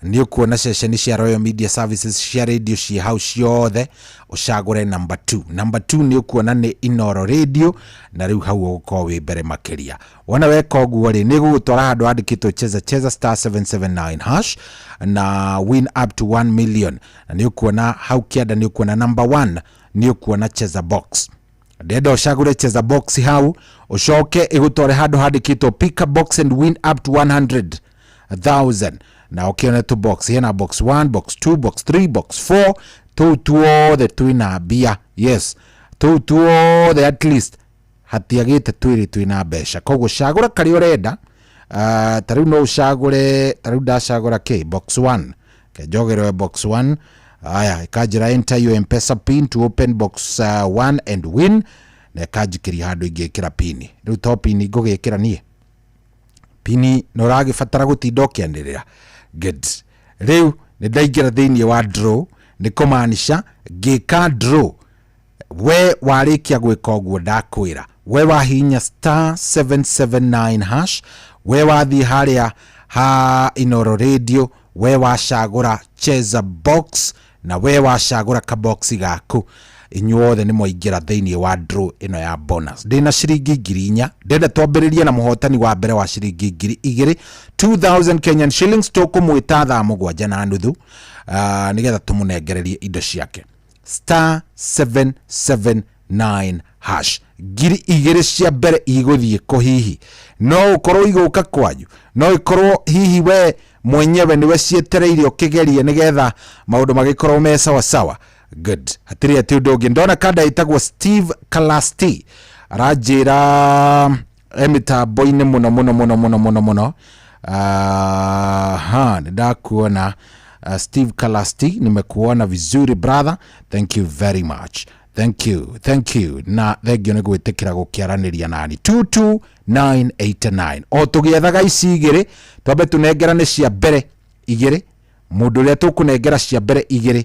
nĩ ũkuona ceceni cia Royal Media Services cia radio ciĩ hau ciothe, ũcagũre number 2. Number 2 nĩ ũkuona nĩ Inoro Radio, na rĩu hau ũgũkorwo wĩ mbere makĩria. Wona weka ũguo rĩ, nĩ gũgũtwara handũ handĩkĩtwo cheza cheza star 779 hash na win up to 1 million, na nĩ ũkuona hau kĩanda nĩ ũkuona number 1, nĩ ũkuona cheza box. Ndenda ũcagũre cheza box hau, ũcoke ĩgũtware handũ handĩkĩtwo pick a box and win up to 100,000, na ũkĩone tu box hena box 1, box 2, box 3, box 4, tũu tuothe twĩna mbia. Yes, tũu tuothe at least hatiagĩte twĩrĩ twĩna mbeca. Koguo cagũra karĩa ũrenda. Ta rĩu no ũcagũre, ta rĩu ndacagũra kĩ box 1, kenjogerwe box 1. Aya, ĩkanjĩra enter your M-Pesa pin to open box 1 and win, na ĩkanjikĩria handũ ingĩkĩra pini. Rĩu to pini ngũgĩkĩra niĩ, pini na ũragĩbatara gũtinda ũkĩanĩrĩra. Good. Rĩu nĩ ndaingĩra thĩinĩ wa draw, nĩ kũmaanisha ngĩka draw. We warĩkia gwĩka ũguo ndakwĩra, we wahihinya star 779 hash, we wathiĩ harĩa ha Inoro Radio, we wacagũra cheza box, na we wacagũra kaboxi gaku, inyuothe nĩ mwaingĩra thĩinĩ wa draw ĩno ya bonus. Ndĩna ciringi 4,000. Ndenda twambĩrĩrie na mũhotani wa mbere wa ciringi 2,000, 2000 Kenyan shillings. Tũkũmwĩta thaa 7:30, nĩgetha tũmũnengererie indo ciake. Star 779 hash, 2,000 cia mbere igũthiĩ kũ? Hihi no ũkorwo igũka kwanyu, no ikorwo hihi we mwenyewe nĩwe cietereire ũkĩgerie nĩgetha maũndũ magĩkorwo me sawa sawa. Good. Hatirĩ atĩ ũndũ ũngĩ, ndona kanda ĩtagwo Steve Kalasti aranjĩra e mĩtambo-inĩ mũno mũno mũno mũno mũno mũno. Aha, nĩ ndakuona, Steve Kalasti, nimekuona vizuri brother, thank you very much, thank you, thank you, na thengio nĩ gwĩtĩkĩra gũkĩaranĩria nani. 22989, o tũgĩethaga ici igĩrĩ, twambe tũnengerane cia mbere igĩrĩ. Mũndũ ũrĩa tũkũnengera cia mbere igĩrĩ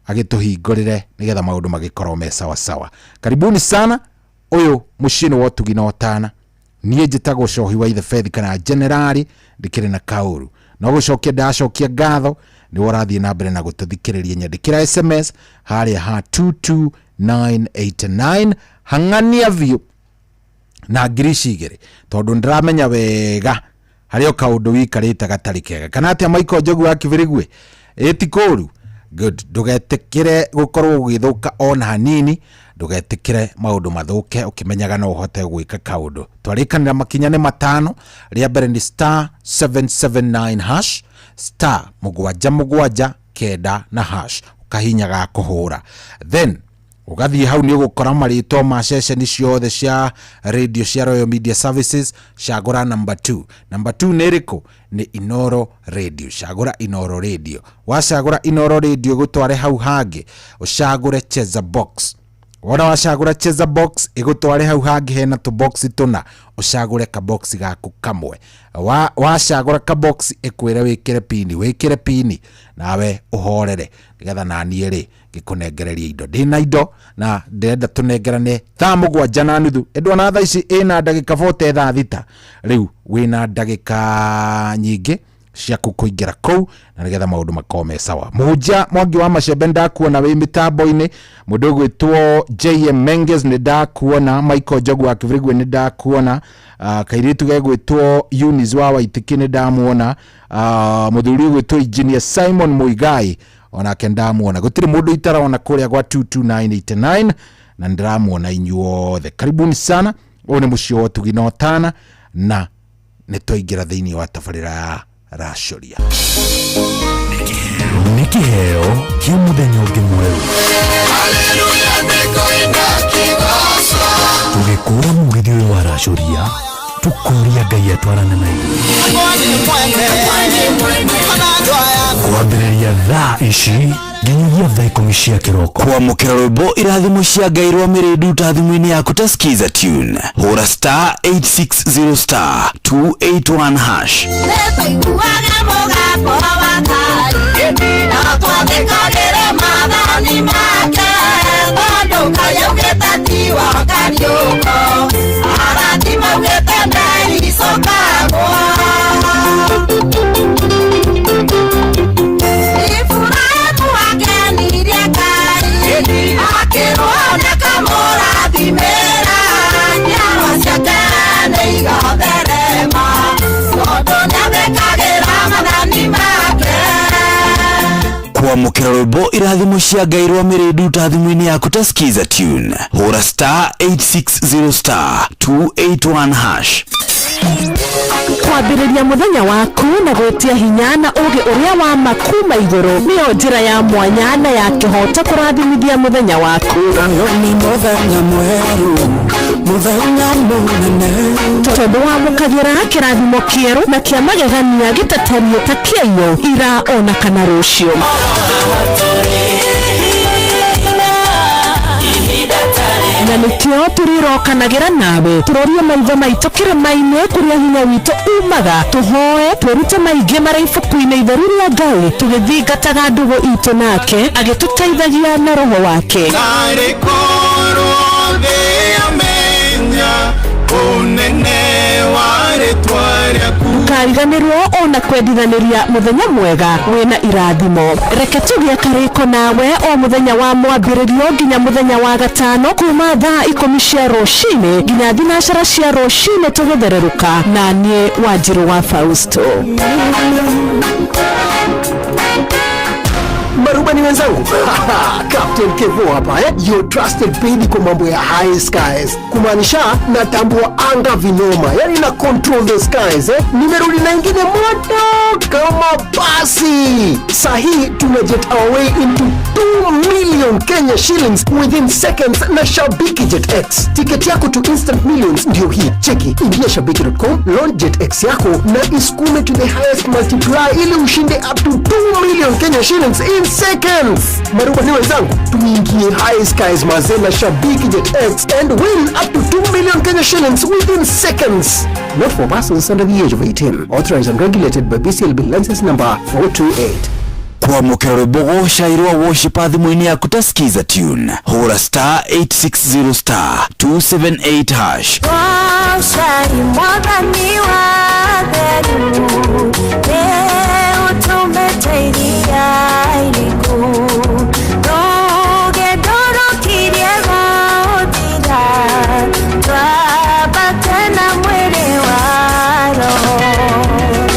agĩtũhingũrĩre nĩgetha maũndũ magĩkorwo me sawa sawa. Karibuni sana, ũyũ mũciĩ nĩ wa ũtugi na ũtana. Niĩ njĩtagwo Cohi wa Ithebethi kana Generali, ndĩkĩrĩ na kaũru no gũcokia ndacokia ngatho nĩwe ũrathiĩ na mbere na gũtũthikĩrĩria. Nyandĩkĩra SMS harĩa ha 22989, hang'ania biũ na ngiri ici igĩrĩ, tondũ ndĩramenya wega harĩ o kaũndũ wikarĩte gatarĩ kega. Kana atĩa, Michael Njogu wa Kibirigwe? Ĩti kũru. Good. Ndũgetĩkĩre gũkorwo ũgĩthũka ona hanini, ndũgetĩkĩre maũndũ mathũke ũkĩmenyaga no ũhote gwĩka kaũndũ. Twarĩkanĩra makinya nĩ matano. Rĩa mbere nĩ star 779 hash, star 779 na hash, ũkahinya ga kũhũra, then ũgathiĩ hau nĩ ũgũkora marĩtwa ma ceceni ciothe cia radio cia Royal Media Services. Cagũra number 2. Number 2 nĩ ĩrĩkũ? Nĩ Inoro Radio. Cagũra Inoro Radio. Wacagũra Inoro Radio, ĩgũtware hau hangĩ ũcagũre cheza box. Wona wacagũra cheza box, ĩgũtware hau hangĩ hena tũboxi tũna, ũcagũre kaboxi gaku kamwe. Wacagũra kaboxi, ĩkwĩre wĩkĩre pini, wĩkĩre pini nawe ũhorere, nĩgetha naniĩ rĩ ngĩkũnengereria indo. Ndĩna indo na ndĩrenda tũnengerane thaa 7:30. Ĩndũ thaa ici ĩna ndagĩka 40 thaa 6, rĩu wĩna ndagĩka nyingĩ. Ciaku kũingĩra kũu na nĩgetha maũndũ makorwo me sawa. Mũhunjia Mwangi wa Macembe, ndakuona wĩ mĩtambo-inĩ. Mũndũ ũgwĩtwo JM Menges, nĩ ndakuona. Michael Njogu wa Kĩbirigwe, nĩ ndakuona. Kairĩtu gegwĩtwo Eunice wa Waitĩkĩ, nĩ ndamuona. Mũthuri ũgwĩtwo Engineer Simon Muigai, onake ndamuona. Gũtirĩ mũndũ itarona kũrĩa gwa 22989, na ndĩramuona inyuothe. Karibuni sana. Ũyũ nĩ mũciĩ wa ũtugi na ũtana, na nĩ twaingĩra thĩinĩ wa tabarĩra ya Racũria. Nĩ kĩheo kĩa mũthenya ũngĩ mwerũ. Tũgĩkũra mũgithi ũyũ wa Racũria, tũkoria Ngai atwarane na ithuĩ. Kwambĩrĩria thaa ici nginyagia thaa 10 cia kĩroko. Kwamũkĩra rwĩmbo irathimo cia Ngai rwa mĩrĩndu ta thimũ-inĩ yaku ta Skiza tune, hũra star 860 star 281 hash. Nĩtũiguaga mũgambo wa Ngai, na twathĩkagĩre maathani make, tondũ Ngai augĩte ti wa kariũko, arathi maugĩte ndericũkagwo. Iburahĩmu akenirie Ngai, akĩrwo nĩakamũrathimĩra, njiarwa ciake nĩigatherema, tondũ nĩathĩkagĩra maathani make. Kwamũkĩra rwĩmbo irathimo cia Ngai rwa mĩrĩndu ta thimũ-inĩ yaku ta Skiza tune, hũra star 860 star 281 hash. Kwambĩrĩria mũthenya waku na gwĩtia hinya na ũũgĩ ũrĩa wa ma kuma igũrũ nĩyo njĩra ya mwanya na ya kĩhoto kũrathimithia mũthenya waku. Nĩ mũthenya mwerũ, mũthenya mũnene, tondũ wamũkagĩra kĩrathimo kĩerũ na kĩa magegania gĩtatariĩ ta kĩaiyũ ira ona kana rũciũ. Na nĩkĩo tũrĩrokanagĩra nawe, tũrorie maitho maitũ kĩrĩma-inĩ kũrĩa hinya witũ umaga, tũhoe twĩrute maingĩ marĩa ibuku-inĩ itheru rĩa Ngai, tũgĩthingataga ndũgũ itũ nake agĩtũteithagia na roho wake. Tarĩ korwo thĩ yamenya ũnene wa rĩtwa rĩaku. Ndũkariganĩrwo ona kwendithanĩria mũthenya mwega wĩna irathimo. Reke tũgĩe karĩko nawe o mũthenya wa mwambĩrĩrio nginya mũthenya wa gatano, kuma thaa 10 cia rũcinĩ nginya 9 cia rũcinĩ tũgĩthererũka, na niĩ Wanjirũ wa Fausto. Marubani wenzangu, Captain Kevo hapa, eh? Your trusted baby kwa mambo ya high skies. Kumaanisha natambua anga vinoma, yani na control the skies, eh? Nimerudi na ingine moto kama basi. Sahi tuna jet our way into 2 million Kenya shillings within seconds na Shabiki Jet X. Tiketi yako to instant millions ndio hii. Cheki, ingia shabiki.com, launch Jet X yako na isukume to the highest multiply ili ushinde up to 2 million Kenya shillings in seconds. Marubani wenzangu, tuingie high skies mazee na Shabiki Jet X and win up to 2 million Kenya shillings within seconds. Not for persons under the age of 18. Authorized and regulated by BCLB license number 428. Kwamũkĩra rwĩmbo gũcai rwa worship thimũ-inĩ yaku ta Skiza tune, hũra star 860 star 278 hash. Goocai Mwathani wa theru, nĩũtũmĩte iria iriku, rũgendo rũkirie gũthira, twambate na mwĩrĩ wa roho.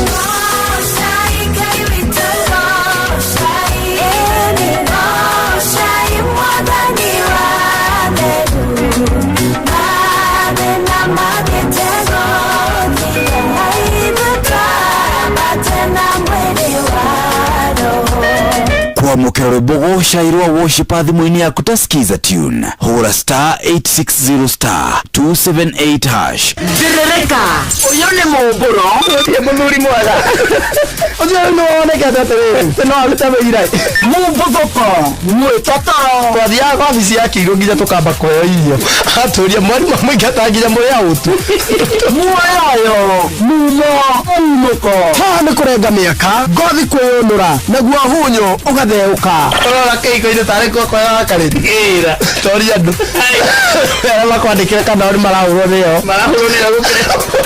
Goocai Ngai witũ, goocai, ĩni goocai Mwathani wa theru, mathĩna magĩte gũthira, ithuĩ twambate na mwĩrĩ wa roho. Kwamũkĩra rwĩmbo gũcai rwa worship thimũ-inĩ yaku ta Skiza tune, hũra star 860 star 278 hash. Ndirĩrĩka, ũyũ nĩ mũmbũro. Ũyũ mũthuri mwega. Ũcio nĩ wonekete atĩrĩrĩ, no arute wĩira. Mũmbuthũko, mwĩtotoro. Twathiaga wabici ya Kĩirũ nginya tũkamba kũheo irio. Atũria mwarimũ amũingata nginya mũrĩ out. Muoyoyo, mumo, munũko. Haha nĩ kũrenga mĩaka, ngothi kwĩyũnũra, naguo hunyo ũgatheũka. Ũrora kĩhiko-inĩ tarĩ guoko yakarĩte. Ĩra. Toria andũ. Arĩa makwandĩkĩre kana nĩ marahũrwo nĩo. Marahũrwo nĩo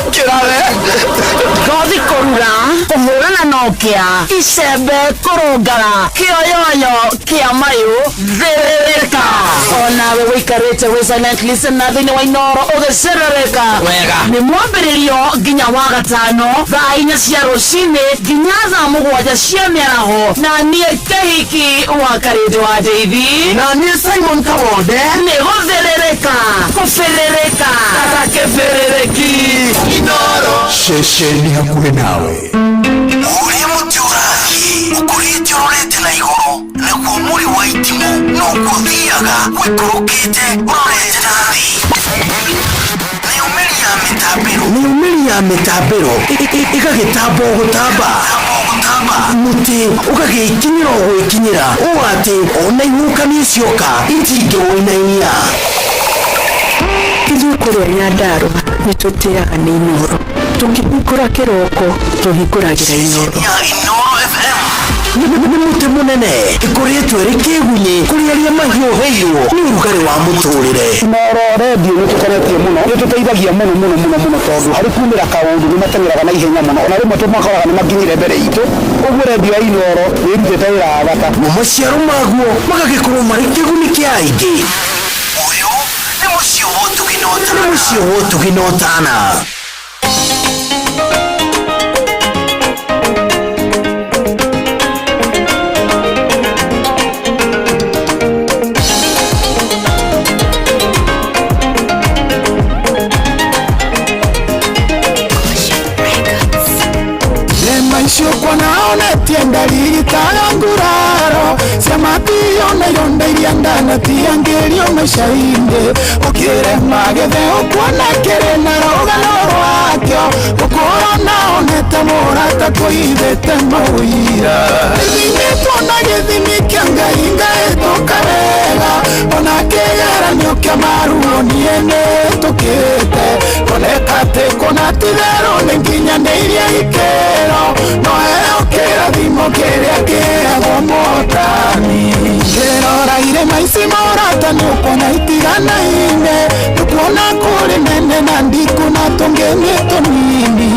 gũkĩra Njĩrare. Ngothi kũrura, kũhũrana na ũkĩa, icembe kũrũngara, kĩoyoyo kĩa mayũ, thĩrĩrĩka. Onawe wĩikarĩte wĩ silent listener thĩinĩ wa Inooro ũgĩcerereka. Wega. Nĩ mwambĩrĩrio nginya wa gatano thaa 4 cia rũcinĩ nginya thaa 7 cia mĩaraho, na niĩ Kĩhiki wa Karĩndĩ wa Ndeithi, na niĩ Simon Kabonde, nĩ gũthĩrĩrĩka, kũbĩrĩrĩka ta kĩbĩrĩrĩki. Inooro, ceceni hakuhĩ nawe. Ũrĩa mũtĩ ũrathiĩ ũkũrĩte ũrorete na igũrũ, naguo mũri wa itimũ noguo ũthiaga ũikũrũkĩte ũrorete na thĩ. Nayo mĩri ya mĩtambĩro, nayo mĩri ya mĩtambĩro ĩgagĩtamba o gũtamba, mũtĩ ũgagĩkinyĩra o gwĩkinyĩra, ũũ atĩ ona ihuhũkanio cioka itingĩwũinainia. Ithuĩ kũrĩa Nyandarũa nĩ tũtĩaga nĩ Inooro, tũkĩhingũra kĩroko tũhingũragĩra Inooro. Inooro FM nĩ mũtĩ mũnene ĩkũrĩtwo ĩrĩ kĩgunyĩ kũrĩ arĩa mahiũhĩirwo nĩ ũrugarĩ wa mũtũrĩre. Inooro redio nĩ tũkenetie mũno, nĩ tũteithagia mũno mũno mũno mũno, tondũ harĩ kumĩra kaũndũ nĩ mateng'eraga na ihenya mũno, ona rĩmwe tũmakoraga nĩ makinyire mbere itũ. Ũguo redio ya Inooro nĩ ĩrutĩte wĩra wa bata. Mo maciaro maguo magagĩkorwo marĩ kĩguni kĩa aingĩ. Ũyũ nĩ mũciĩ wa ũtugi na ũtana, nĩ mũciĩ wa ũtugi na ũtana. Icio kuona onetie ndariri taga nguraro cia matio na ironda iria ndanatiangĩrio maica-inĩ, ũkĩrema gĩthe ũkuona kĩrĩ na rũgano rwakĩo, gũkorwo na onete mũrata kũhithĩte mawĩra. Ithimĩtwo na gĩthimi kĩa Ngai ngahĩtũka wega, ona kĩgeranio kĩa maruo niĩ nĩhĩtũkĩte, koneka atĩ kũna ti therũ nĩ nginyanĩirie ikĩro, no heo kĩrathimo kĩrĩa kĩheagwo mũhotani. Ngĩrora irĩma ici mũrata nĩ ũkuona itiganaine, nĩkuona kũrĩ nene na ndiku na tũngĩ nĩ tũnini,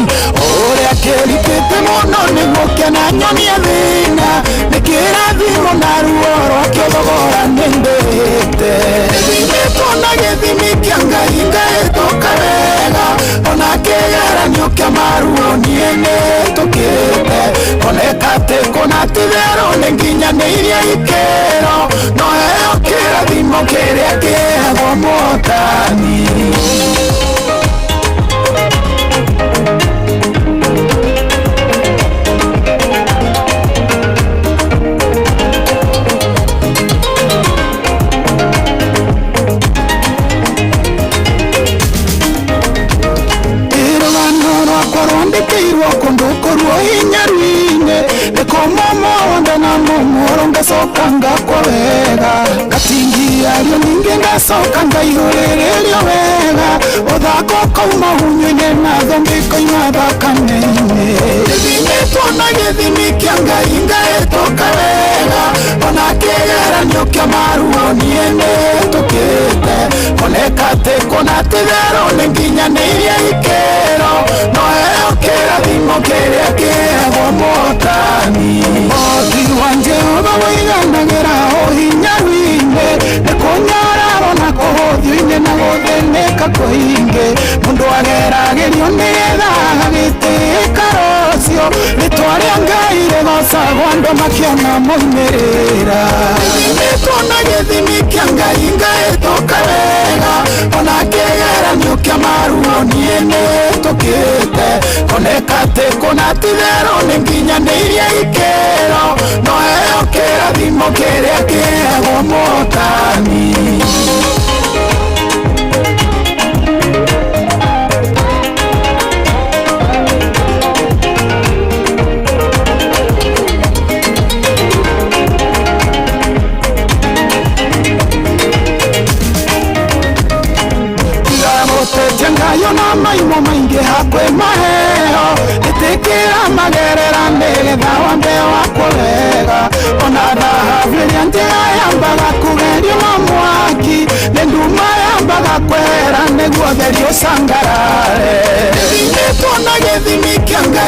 ũrĩa kĩrikĩte mũno nĩguo kĩana nyonie thĩna, nĩ kĩrathimo na ruo rwakĩo thogora nĩ ndĩhĩte. Ithimĩtwo na gĩthimi kĩa Ngai ngahĩtũka wega, ona kĩgeranio kĩa maruo niĩ nĩhĩtũkĩte, koneka atĩ kũna ti therũ nĩ nginyanĩirie ikĩro, no heo kĩrathimo kĩrĩa kĩheagwo mũhotani. Rũgano rwakwa rwandĩkĩirwo kũndũ kũruo hinya rwinĩ, nĩkũmomowonda na mũmũrũ ngacoka ngakwo wega, ngatingiario ningĩ ngacoka ngaihũrĩrĩrio wega, ũthako ũkauma hunyũ-inĩ na thũmbĩ ĩkoima thakame-inĩ. Gĩthimĩtwo na gĩthimi kĩa Ngai ngahĩtũka wega, ona kĩgeranio kĩa maruo niĩ nĩhĩtũkĩte, koneka atĩ kũna ti therũ nĩ nginyanĩirie ikĩro, no heo kĩrathimo kĩrĩa kĩheagwo mũhotani. Ũhoti wa Jehova wũiganagĩra ũhinya rwinĩ, nĩ kũnyararwo na kũhũthio-inĩ na gũthĩnĩka kũingĩ, mũndũ ageragĩrio nĩgetha agagĩtĩĩka rũciũ, rĩtwa rĩa Ngai rĩgocagwo andũ makĩona moimĩrĩra. Gĩthimĩtwo na gĩthimi kĩa Ngai ngahĩtũka wega, ona kĩgeranio kĩa maruo niĩ nĩhĩtũkĩte, koneka atĩ kũna ti therũ nĩ nginyanĩirie ikĩro, no heo kĩrathimo kĩrĩa kĩheagwo mũhotani. Gũtetia ngayo na maimo maingĩ hakwĩ maheo, ĩtĩkĩra magerera nĩgetha wambe wakwo wega, ona thahabu ĩrĩa njega yambaga kũgerio na mwaki, nĩ nduma yambaga kwehera nĩguo theri ũcangarare. Gĩthimĩtwo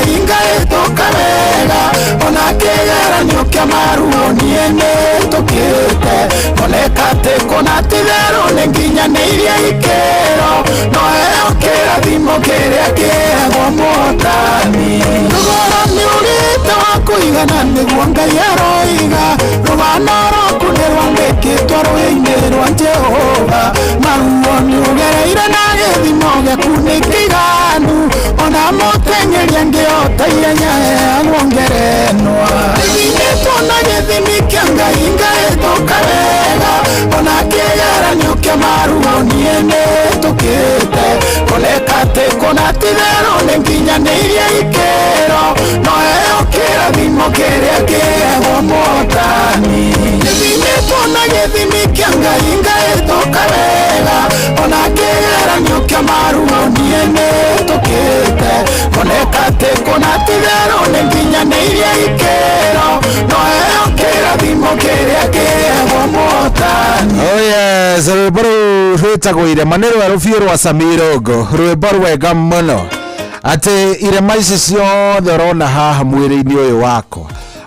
Ngai ngahĩtũka wega ona kĩgeranio kĩa maruo niĩ nĩhĩtũkĩte ngoneka atĩ kũna ti-itherũ nĩ nginyanĩirie ikĩro no heo kĩrathimo kĩrĩa kĩheagwo mũhotani thogora nĩ ũgĩte wa kũigana nĩguo Ngai aroiga rũgano rwaku nĩ rwandĩkĩtwo rũhĩ-inĩ rwa Jehova maruo nĩ ũgereire na gĩthimo gĩaku nĩ kĩiganu ona mũteng'eri angĩhota ihenya heagwo ngerenwa ithimĩtwo na gĩthimi kĩa Ngai ngahĩtũka wega ona kĩgeranio kĩa maruo niĩ nĩhĩtũkĩte ngoneka atĩ kũna ti-itherũ nĩ nginyanĩirie ikĩro no heo kĩrathimo kĩrĩa kĩheagwo mũhotani gĩthimĩtwo na gĩthimi kĩa Ngai ngahĩtũka wega ona kĩgeranio kĩa maruo niĩ nĩhĩtũkĩte ngoneka atĩ kũna ti-itherũ nĩ nginyanĩirie ikĩro no heo kĩrathimo kĩrĩa kĩheagwo mũhotani. Oh yes, rwĩmbo rũu rwĩtagwo irema nĩ rwerũ biũ rwa Samirongo, rwĩmbo rwega mũno atĩ irema ici ciothe ũrona haha mwĩrĩ-inĩ ũyũ wakwa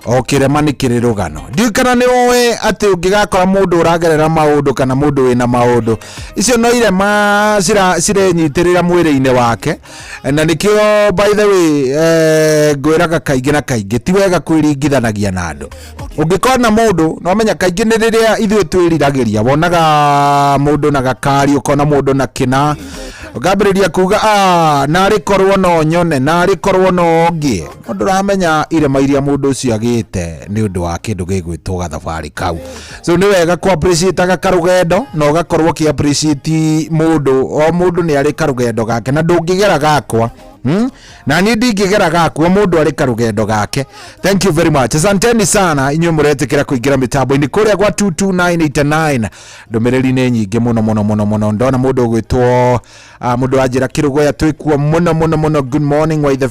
o kĩrema nĩ kĩrĩ rũgano. Ndiũĩ kana nĩ ũĩ atĩ ũngĩgakora mũndũ ũragerera maũndũ kana mũndũ wĩna maũndũ, icio no irema cirenyitĩrĩra mwĩrĩ-inĩ wake, na nĩkĩo by the way ngwĩraga kaingĩ na kaingĩ ti wega kwĩringithanagia na andũ. Ũngĩkona mũndũ no menya kaingĩ nĩ rĩrĩa ithuĩ twĩriragĩria, wonaga mũndũ na gakari, ũkona mũndũ na kĩna, ũkambĩrĩria kuga narĩ korwo no nyone, narĩ korwo no ngĩe, no ndũramenya irema iria mũndũ ũcio agĩte nĩ ũndũ wa kĩndũ gĩgwĩtwo gathabarĩ kau. So nĩ wega kũ appreciate karũgendo na ũgakorwo ũkĩ appreciate mũndũ, o mũndũ nĩ arĩ karũgendo gake na ndũngĩgera gakwa. Na niĩ ndingĩgera gakwa, mũndũ arĩ karũgendo gake. Thank you very much, asanteni sana inyuĩ mũretĩkĩra kũingĩra mĩtambo-inĩ kũrĩa gwa 22989. Ndũmĩrĩri nĩ nyingĩ mũno mũno mũno mũno. Ndona mũndũ ũgwĩtwo mũndũ wanjĩra kĩrũgoya twĩkuo mũno mũno mũno. Good morning Waithe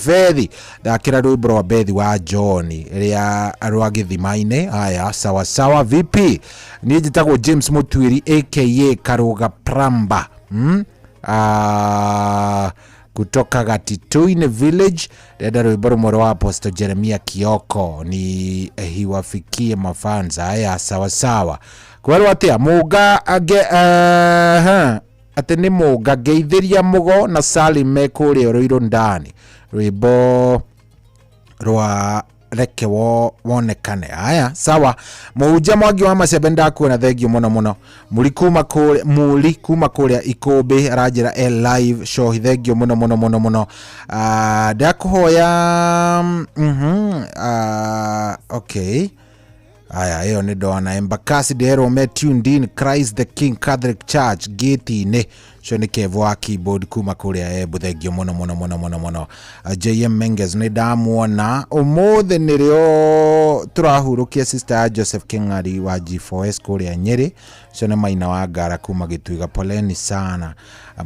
thakĩra rwĩmbo rwa Bethi wa John rĩa rwa gĩthima-inĩ. Haya, sawa sawa. VP niĩ njĩtagwo James Mũtuĩri aka Karũga Pramba, kutoka Gatituini village. Ndĩrenda rwĩmbo rũmwe rwa Apostle Jeremia Kioko ni hiwafikie mafans. Haya, sawa sawa. Kwerwo atĩa mũnga ange atĩ nĩ mũnga ngeithĩria mũgo na Salim me kũrĩa Ruiru ndani, rwĩmbo rwa reke wonekane. Haya, sawa. Mũhunjia Mwangi wa Macembe ndakuona, thengio mũno mũno. Mũri kuma kũrĩa, mũri kuma kũrĩa Ikũmbĩ aranjĩra e live show, thengio mũno mũno mũno mũno. Ndakũhoya okay. Aya, ĩyo nĩ ndona Embakasi ndĩrerwo me tuned in Christ the King Catholic Church gate-inĩ. Ũcio nĩ Kevo wa keyboard kuma kũrĩa Embu, thengio mũno mũno mũno mũno mũno. JM Menges nĩ ndamuona ũmũthĩ nĩrĩo tũrahurũkia sister ya Joseph King'ari wa G4S kũrĩa Nyĩrĩ. Ũcio nĩ Maina wa Ngara kuma Gĩtuiga, poleni sana.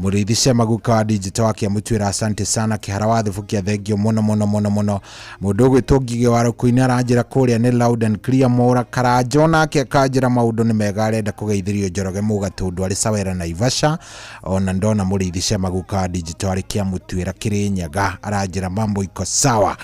Mũrĩithi Shema guka wa digital wa Kĩamũtuĩra, asante sana. Kĩhara wa Thubukia, thengio mũno mũno mũno mũno. Mũndũ ũgwĩtwo Ngigĩ wa Rũkũinĩ aranjĩra kũrĩa nĩ loud and clear. Mora Karanjo nake akanjĩra maũndũ nĩ mega, arenda kũgeithĩrio Njoroge Mũgatũndũ arĩ Sawera Naivasha. Ona ndona Mũrĩithi Shema guka wa digital arĩ Kĩamũtuĩra Kĩrĩnyaga, aranjĩra mambo iko sawa.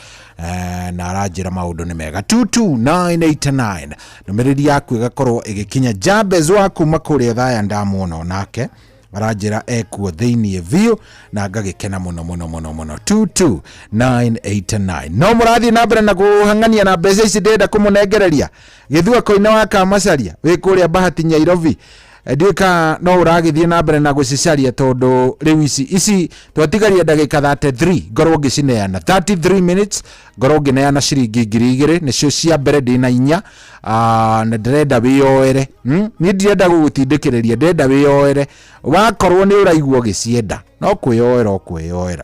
Na aranjĩra maũndũ nĩ mega. 22989 ndũmĩrĩri yaku ĩgakorwo ĩgĩkinya. Jabez wa kuma kũrĩa Thaya ndamuona onake aranjĩra ekuo thĩiniĩ biũ na ngagĩkena mũno mũno mũno mũno. 22989 no mũrathiĩ na mbere na kũhang'ania na mbeca ici ndĩrenda kũmũnengereria. Gĩthua koine wa Kamacaria wĩ kũrĩa Bahati Nyairobi, ndiũĩ kana no ũragĩthiĩ na mbere na gũcicaria tondũ rĩu ici twatigaria ndagĩka 33 ngorwo ngĩcineana, 33 minutes ngorwo ngĩneana ciringi 2000 nĩcio cia mbere ndĩna inya, na ndĩrenda wĩyoere. Niĩ ndirenda gũgũtindĩkĩrĩria, ndĩrenda wĩyoere. Wakorwo nĩ ũraigua ũgĩcienda no kwĩyoera ũkwĩyoera,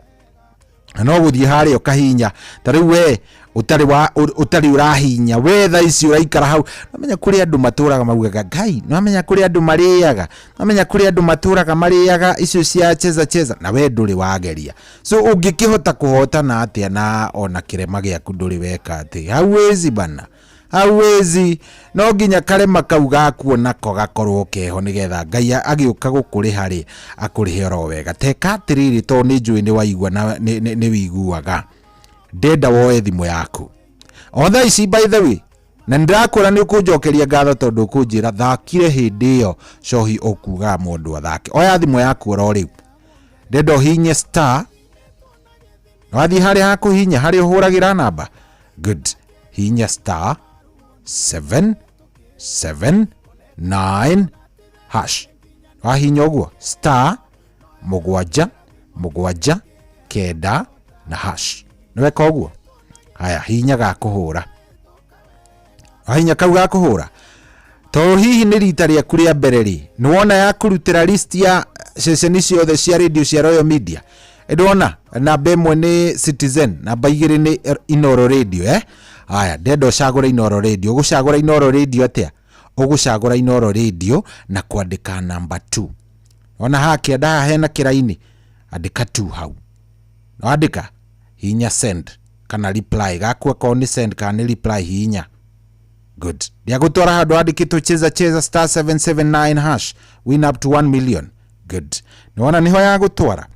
no gũthiĩ harĩa ũkahinya. Ta rĩu we ũtarĩ wa ũtarĩ ũrahinya, we thaa ici ũraikara hau, nomenya kũrĩ andũ matũraga maugaga Ngai, nomenya kũrĩ andũ marĩaga, nomenya kũrĩ andũ matũraga marĩaga icio cia cheza cheza, na we ndũrĩ wageria. So ũngĩkĩhota kũhotana atĩa na ona kĩrema gĩaku ndũrĩ weka atĩ? Hauwezi bana, hauwezi. No nginya karema kau gakuo nako gakorwo keho nĩgetha Ngai agĩũka gũkũrĩha rĩ akũrĩhe oro wega. Teka atĩrĩrĩ, tondũ nĩ njũĩ nĩ waigua na nĩ wĩiguaga. Ndenda woe thimũ yaku o thaa ici, by the way, na nĩndĩrakwĩra nĩ ũkũnjokeria ngatho tondũ ũkũnjĩra thakire hĩndĩ ĩyo cohi ũkugaga mũndũ athake. Oya thimũ yaku oro rĩu, ndenda ũhinye star, wathiĩ harĩa hakũhinya harĩa ũhũragĩra namba. Good. Hinya star 7 7 9 hash. Wahinya ũguo star 7 7 9 na hash, nĩweka ũguo. Haya, hinya ga kũhũra, wahinya kau ga kũhũra, tondũ hihi nĩ rita rĩaku rĩa mbere rĩ, nĩwona ya kũrutĩra list ya ceceni ciothe cia radio cia Royal Media. Ndĩrona namba 1 nĩ Citizen, namba 2 nĩ Inoro Radio. Haya, ndenda ũcagũre Inoro Radio. Ũgũcagũra Inoro Radio atĩa? Ũgũcagũra Inoro Radio na kwandĩka namba 2. Ona haha kĩanda haha hena kĩraini, andĩka 2 hau. Wandĩka, hinya send kana reply gaku, akorwo nĩ send kana nĩ reply, hinya. Good. Ndĩagũtwara handũ handĩkĩtwo cheza cheza star 779 hash, win up to 1 million. Good. Nĩwona nĩho yagũtwara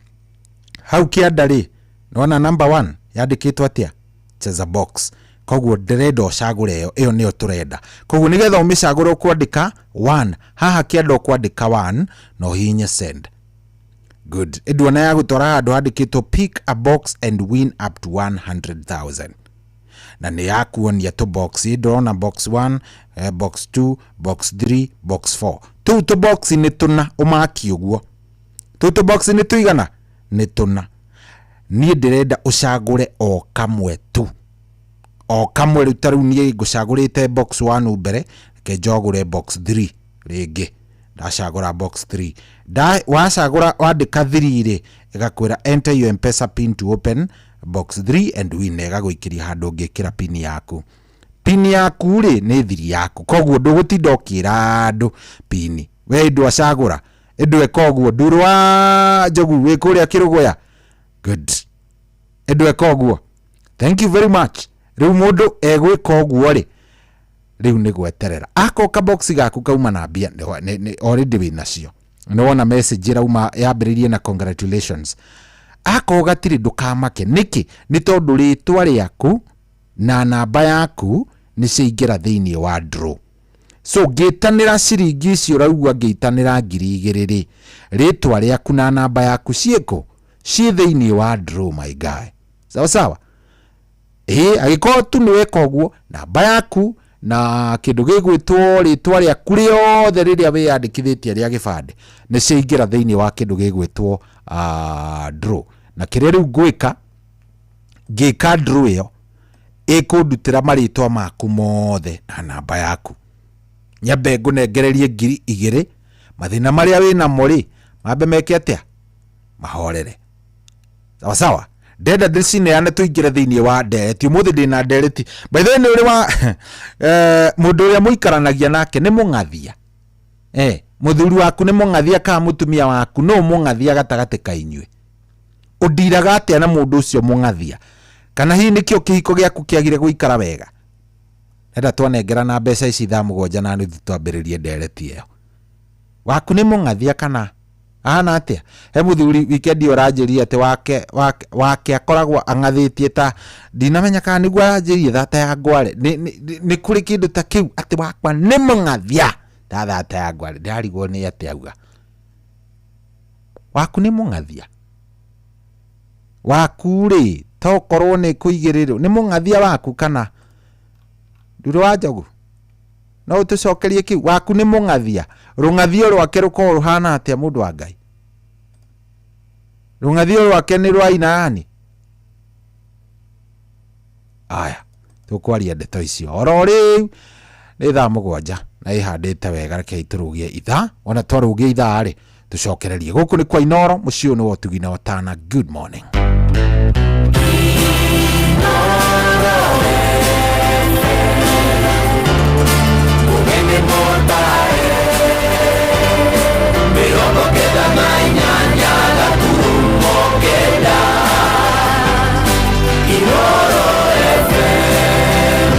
hau kĩanda rĩ, nĩwona number 1 yandĩkĩtwo atĩa? Cheza box. Koguo ndĩrenda ũcagũre ĩyo, ĩyo nĩyo tũrenda. Koguo nĩgetha ũmĩcagũre ũkwandĩka 1 haha kĩanda, ũkwandĩka 1 na ũhihinye send. Good. Ĩnduona ya gũtwara handũ handĩkĩtwo pick a box and win up to 100,000, na nĩ yakuonia tũ box. Ndĩrona box 1, box 2, box 3, box 4. Tũu tũ box nĩ tũna, ũmaki ũguo. Tũu tũ box nĩ tũigana? Nĩ tũna. Niĩ ndĩrenda ũcagũre o kamwe tu, o kamwe. Rĩu ta rĩu niĩ ngũcagũrĩte box 1 mbere, reke njagũre box 3 rĩngĩ. Ndacagũra box 3, wacagũra wandĩka 3 rĩ, ĩgakwĩra enter your M-Pesa pin to open box 3 and win. Ĩgagũikĩria handũ ũngĩkĩra pin yaku. Pin yaku rĩ, nĩ thiri yaku, koguo ndũgũtinda ũkĩra andũ pin. We ndwacagũra, ĩndweka ũguo. Nduru wa Njogu wĩ kũrĩa Kĩrũgũya. Good. Ĩndweka ũguo. Thank you very much. Rĩu mũndũ egwĩka ũguo rĩ, rĩu nĩ gweterera akorwo kabox gaku kauma na mbia already wĩ nacio. Nĩ wona message ĩrauma yambĩrĩirie na congratulations. Akorwo gatirĩ, ndũkamake. Nĩkĩ? Nĩ tondũ rĩtwa rĩaku na namba yaku nĩ ciaingĩra thĩinĩ wa draw. So ngĩtanĩra ciringi icio ũraigua, ngĩitanĩra 2,000 rĩ, rĩtwa rĩaku na namba yaku ciĩkũ? Ciĩ thĩinĩ wa draw, my guy. Sawa sawa. Ĩĩ, angĩkorwo tu nĩ weka ũguo, namba yaku na kĩndũ gĩgwĩtwo rĩtwa rĩaku rĩothe rĩrĩa wĩyandĩkithĩtie rĩa gĩbandĩ nĩ ciaingĩra thĩinĩ wa kĩndũ gĩgwĩtwo draw. Na kĩrĩa rĩu ngwĩka, ngĩka draw ĩyo ĩkũndutĩra marĩtwa maku mothe na namba yaku, nyambe ngũnengererie 2,000. Mathĩna marĩa wĩ namo rĩ, mambe meke atĩa? Mahorere. Sawa sawa. Ndenda ndĩcineane tũingĩre thĩinĩ wa ndereti. Ũmũthĩ ndĩna ndereti. By the way, nĩ ũrĩ wa mũndũ ũrĩa mũikaranagia nake nĩ mũng'athia? Mũthuri waku nĩ mũng'athia kana mũtumia waku nũ mũng'athia gatagatĩ ka inyuĩ? Ũndiraga atĩa na mũndũ ũcio mũng'athia? Kana hihi nĩkĩo kĩhiko gĩaku kĩagire gũikara wega? Enda twanengerana mbeca ici 7:30 twambĩrĩrie ndereti ĩyo. Waku nĩ mũng'athia kana ahana atĩa? He mũthuri weekend ĩyo ũranjĩrire atĩ wake, wake, wake akoragwo ang'athĩtie ta ndinamenya kana nĩguo aranjĩrire thata ya ngware. Nĩ kũrĩ kĩndũ ta kĩu atĩ wakwa nĩ mũng'athia ta thata ya ngware. Ndĩrarigwo nĩ atĩ auga waku nĩ mũng'athia. Waku rĩ, tokorwo nĩ kũigĩrĩrwo nĩ mũng'athia waku kana ndurũ wa Njogu? No ũtũcokerie kĩu. Waku nĩ mũng'athia, rũng'athio rwake rũkorwo rũhana atĩa? Mũndũ wa Ngai, rũng'athio rwake nĩ rwa aina yani? Aya, tũkwaria ndeto icio oro rĩu. Nĩ 7:00 na ĩhandĩte wega. Rekei tũrũgie ithaa. Ona twarũgia ithaa rĩ, tũcokererie gũkũ. Nĩ kwa Inoro, mũciĩ ũyũ nĩ wa ũtugi na ũtana. Good morning. 98.9. Inoro FM.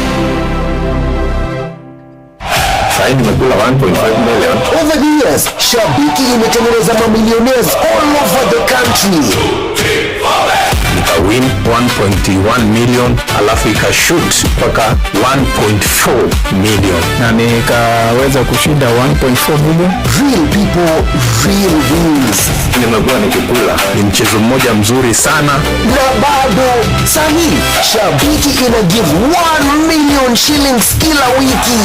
Sasa nimekula 1.5 million. Over the years, Shabiki imetengeneza mamillionaires all over the country. Nikawin. Nikawin 1.1 million alafu ikashoot mpaka 1.4 million na nikaweza kushinda 1.4 million. Real people, real wins. Nimekuwa nikikula, ni mchezo mmoja mzuri sana. Na bado sahi Shabiki ina give 1 million shillings kila wiki.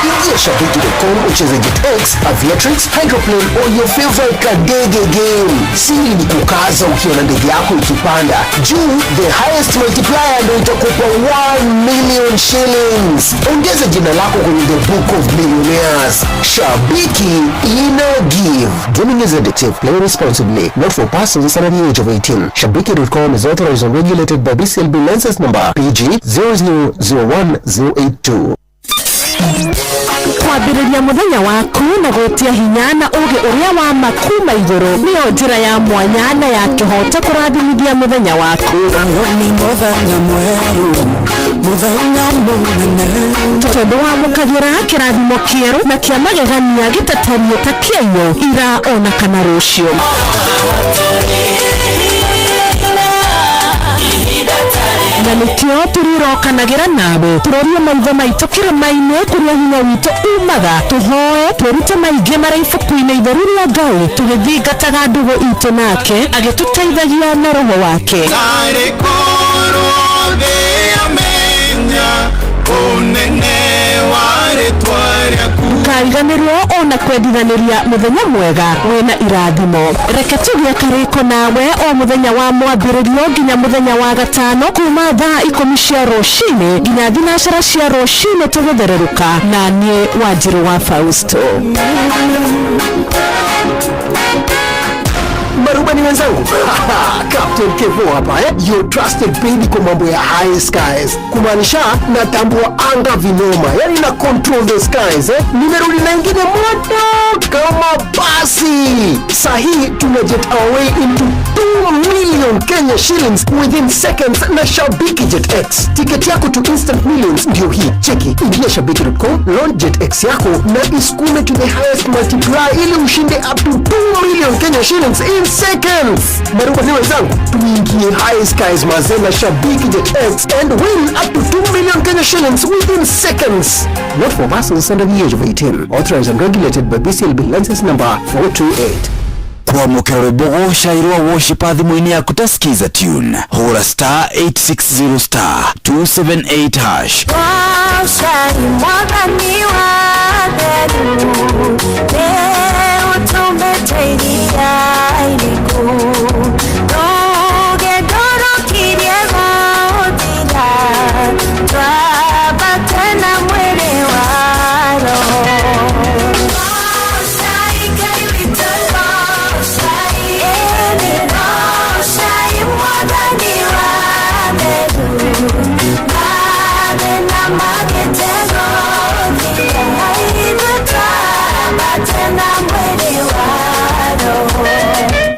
Ingia shabiki.com ucheze JetX, Aviatrix, Hydroplane or your favorite kadege game. Siri ni kukaza ukiona ndege yako ikipanda juu. The highest multiplier ndio itakupa 1 million shillings. Ongeza jina lako kwenye the book of millionaires. Shabiki ina give. Gaming is addictive. Play responsibly. Not for persons under the age of 18. Shabiki.com is authorized and regulated by BCLB license number PG 0001082. Kwambĩrĩria mũthenya waku na gwĩtia hinya na ũgĩ ũrĩa wa ma kuma igũrũ nĩyo njĩra ya mwanya na ya kĩhoto kũrathimithia mũthenya waku. Tondũ wamũkagĩra kĩrathimo kĩerũ na kĩa magegania gĩtatariĩ ta kĩaiyũ ira ona kana rũciũ. Na nĩkĩo tũrĩrokanagĩra nawe tũrorie maitho maitũ kĩrĩma-inĩ kũrĩa hinya witũ umaga, tũhoe twĩrute maingĩ marĩa ibuku-inĩ itheru rĩa Ngai, tũgĩthingataga ndũgũ itũ nake agĩtũteithagia na roho wake. Ndũkariganĩrwo ona kwendithanĩria mũthenya mwega wĩna irathimo. Reke tũgĩe karĩko nawe o mũthenya wa mwambĩrĩrio nginya mũthenya wa gatano kuma thaa 10 cia rũcinĩ nginya 9 cia rũcinĩ tũgĩthererũka, na niĩ Wanjirũ wa Fausto. Marubani wenzangu, Captain Kevo hapa Your trusted baby kwa mambo ya high skies. Kumaanisha natambua anga vinoma, yani na control the skies. Nimerudi na ingine moto kama basi. Sahi tuna jet our way into 2 million Kenya shillings within seconds na Shabiki Jet X. Tiketi yako to instant millions ndio hii. Cheki, ingia shabiki.com, launch Jet X yako na isukume to the highest multiplier ili ushinde up to 2 million Kenya shillings in seconds. Marubani wenzangu, tuingie high skies mazee na Shabiki Jet X and win up to 2 million Kenya shillings within seconds. Not for persons under the age of 18. Authorized and regulated by BCLB license number 428. Kwamũkĩra rwĩmbo gũcairwo worship thimũ-inĩ yaku ta skiza tune, hũra star 860 star 278 hash.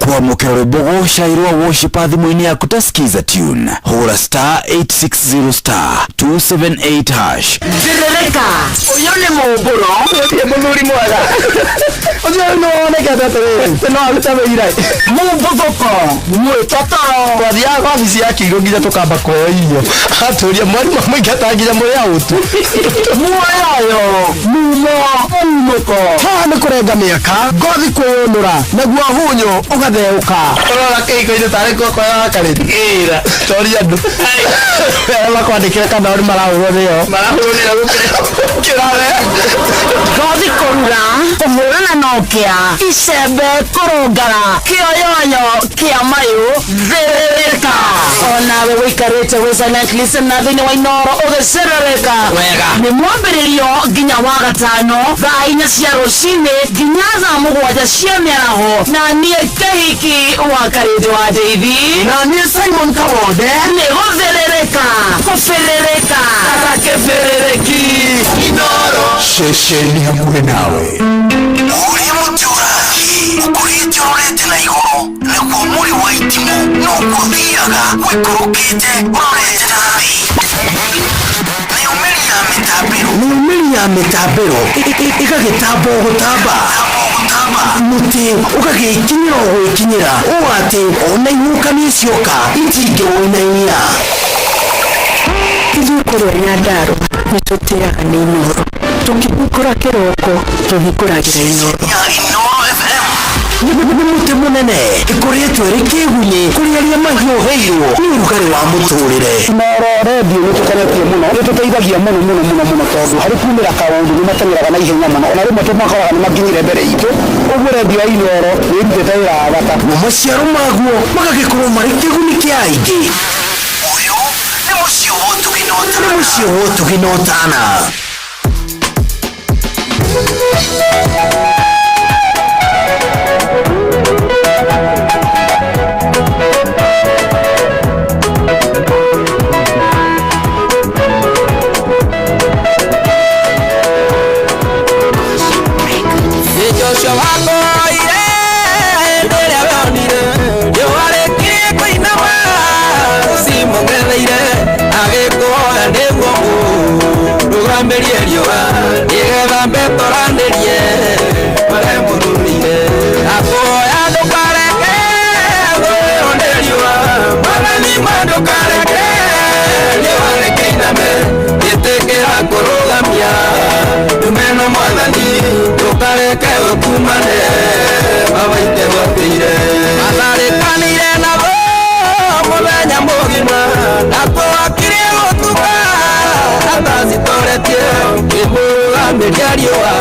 Kwamũkĩra rwĩmbo gũcairwo worship thimũ-inĩ yaku ta skiza tune, hũra star 860 star 278 hash. Thĩrĩrĩka, ũyũ nĩ mũmbũro. Ũyũ mũthuri mwega. Ũcio nĩ wonekete atĩrĩrĩ, no arute wĩira. Mũmbuthũko, mwĩtotoro. Twathiaga wabici ya Kĩirũ nginya tũkamba kũheo irio. Atũria mwarimũ amũingata nginya mũrĩ out. Muoyoyo, mumo, munũko. Haha nĩ kũrenga mĩaka, ngothi kwĩyũnũra, naguo hunyũ ũgatheũka. Ũrora kĩhiko-inĩ tarĩ guoko yakarĩte. Ĩra, toria andũ. Arĩa makwandĩkĩre kana nĩ marahũrwo nĩo. Marahũrwo nĩo gũkĩra we. Ngothi kũrura, kũhũrana na ũkĩa, icembe kũrũngara, kĩoyoyo kĩa mayũ, thĩrĩrĩka. Onawe wĩikarĩte wĩ silent listener thĩinĩ wa Inooro ũgĩcerereka. Wega. Nĩ mwambĩrĩrio nginya wa gatano thaa 4 cia rũcinĩ nginya thaa 7 cia mĩaraho, na niĩ Kĩhiki wa Karĩndĩ wa Ndeithi, na niĩ Simon Kawonde. Nĩ gũthĩrĩrĩka, kũbĩrĩrĩka, gakĩbĩrĩrĩki. Inooro, ceceni hakuhĩ nawe. Ũrĩa mũtĩ ũrathiĩ ũkũrĩte ũrorete na igũrũ, naguo mũrĩ wa itimũ noguo ũthiaga ũikũrũkĩte ũrorete na thĩ. Nayo mĩri ya mĩtambĩro, ĩgagĩtamba o gũtamba. Mũtĩ ũgagĩkinyĩra o gwĩkinyĩra ũũ atĩ ona ihuhũkanio cioka itingĩwũinainia. Ithuĩ kũrĩa Nyandarũa nĩ tũtĩaga nĩ Inooro. Tũkĩhingũra kĩroko tũhingũragĩra Inooro. Nĩ mũtĩ mũnene ĩkoretwo ĩrĩ kĩgunyĩ kũrĩ arĩa mahiũhĩirwo nĩ ũrugarĩ wa mũtũrĩre. Inooro redio nĩ tũkenetie mũno, nĩ tũteithagia mũno mũno mũno mũno tondũ harĩ kumĩra kaũndũ nĩ mateng'eraga na ihenya mũno, ona rĩmwe tũmakoraga nĩ makinyire mbere itũ, ũguo redio ya Inooro nĩ ĩrutĩte wĩra wa bata. Namo maciaro maguo magagĩkorwo marĩ kĩguni kĩa aingĩ. Ũyũ nĩ mũciĩ wa ũtugi na ũtana. Nĩ mũciĩ wa ũtugi na ũtana. Nĩ Joshua wakoire hĩndĩ ĩrĩa wonire riũa rĩkirie kũinama cimũng'etheire agĩkũhoya nĩguo mũrũgamĩrie riũa nĩgetha mbetoranĩrie marĩa mũthurire akũhoya ndũkareke thũĩrwo nĩ riũa mwathani ma ndũkareke riũa rĩkĩiname ĩtĩkĩra kũrũgamia ndumeno mwathani ndũkareke ũkumane baba itegwatĩire matharĩkanĩire nabo mũthenya mũgima na kũhakirie gũtuka atacitoretie kĩmũrũgamĩria riũa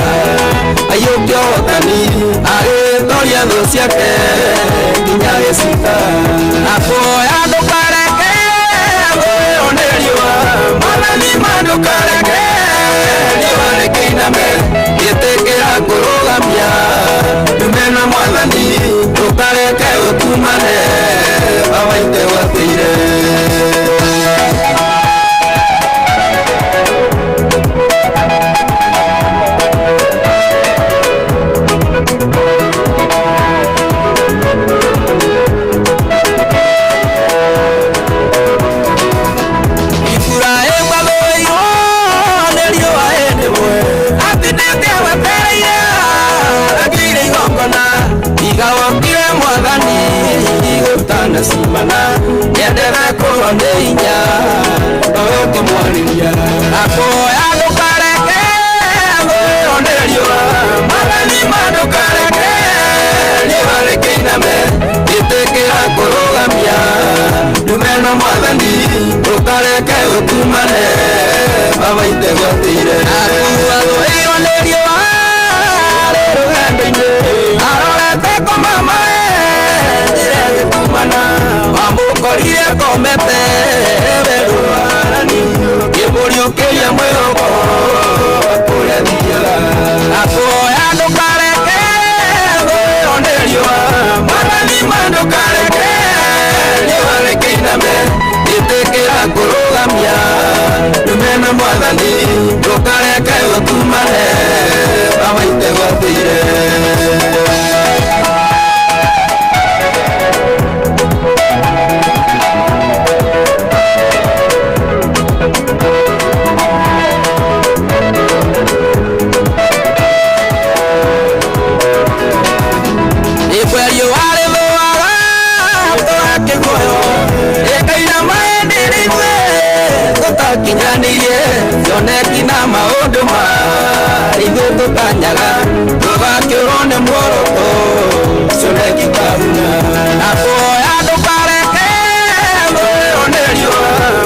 aiyũkia ũhotani agĩtoria thũ ciake nginya gĩcita akũhoya ndũkareke thũĩrwo nĩ riũa mwathani ma ndũkareke riũa rĩkĩiname ĩtĩkĩra kũrũgamia ndumena mwathani ndũkareke ũtumane baba itegwatĩire. Iburahĩmu athũirwo nĩ riũa hĩndĩ ĩmwe atindĩte agwetereire agĩire igongona igawokire mwathani gũtanacimana nĩendere kũrwo nĩ hinya nowe ũkĩmwarĩria akũhoya ndũkareke thũĩrwo nĩ riũa mwathani ma ndũkareke riũa rĩkĩiname ĩtĩkĩra kũrũgamia ndumeno mwathani ndũkareke ũtumane baba itegwatĩire akuathũirwo nĩ riũa rĩ rũgendo-inĩ arorete kũmama njĩra ĩgĩtumana wamũkorire komete werũarani kĩmũriũkĩria mwĩhoko kũrĩa thiaga akũhoya ndũkareke thũĩrwo nĩ riũa mwathani ma ndũkareke riũa rĩkĩiname ĩtĩkĩra kũrũgamia ndumena mwathani ndũkareke ũtumane baba itegwatĩire. Ikwe riũa rĩthũaga tũgakĩguoyo ĩkainama hĩndĩ ĩrĩa ithuĩ tũtakinyanĩirie cioneki na maũndũ ma ithuĩ tũtanyaga tũgakĩũrwo nĩ muoroto cioneki kahuna akũhoya ndũkareke thũĩrwo nĩ riũa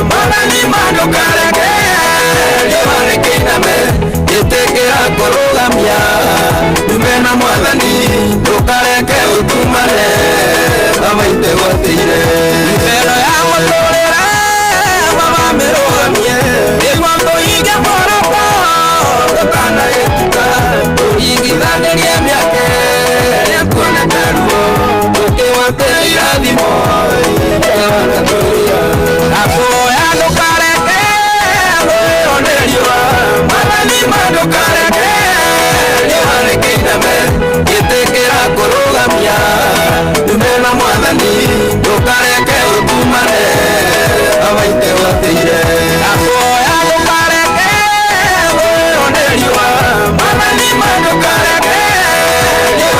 mwathani ma ndũkareke riũa rĩkĩiname ĩtĩkĩra kũrũgamia ndumena mwathani ndũkareke ũtumane baba itegwatĩire mbero ya mũtũrĩre baba mĩrũgamie nĩguo tũhinge muoroto tũkanagĩtuka tũringithanĩrie mĩaka ĩrĩa tuonete ruo tũkĩgwatĩra irathimo iria akũhoya ndũkareke thũĩrwo nĩ riũa mwathani ma ndũkareke riũa rĩkĩiname ĩtĩkĩra kũrũgamia ndumena mwathani ndũkareke ũtumane baba itegwatĩire akũhoya ndũkareke thũĩrwo nĩ riũa mwathani ma ndũkareke riũa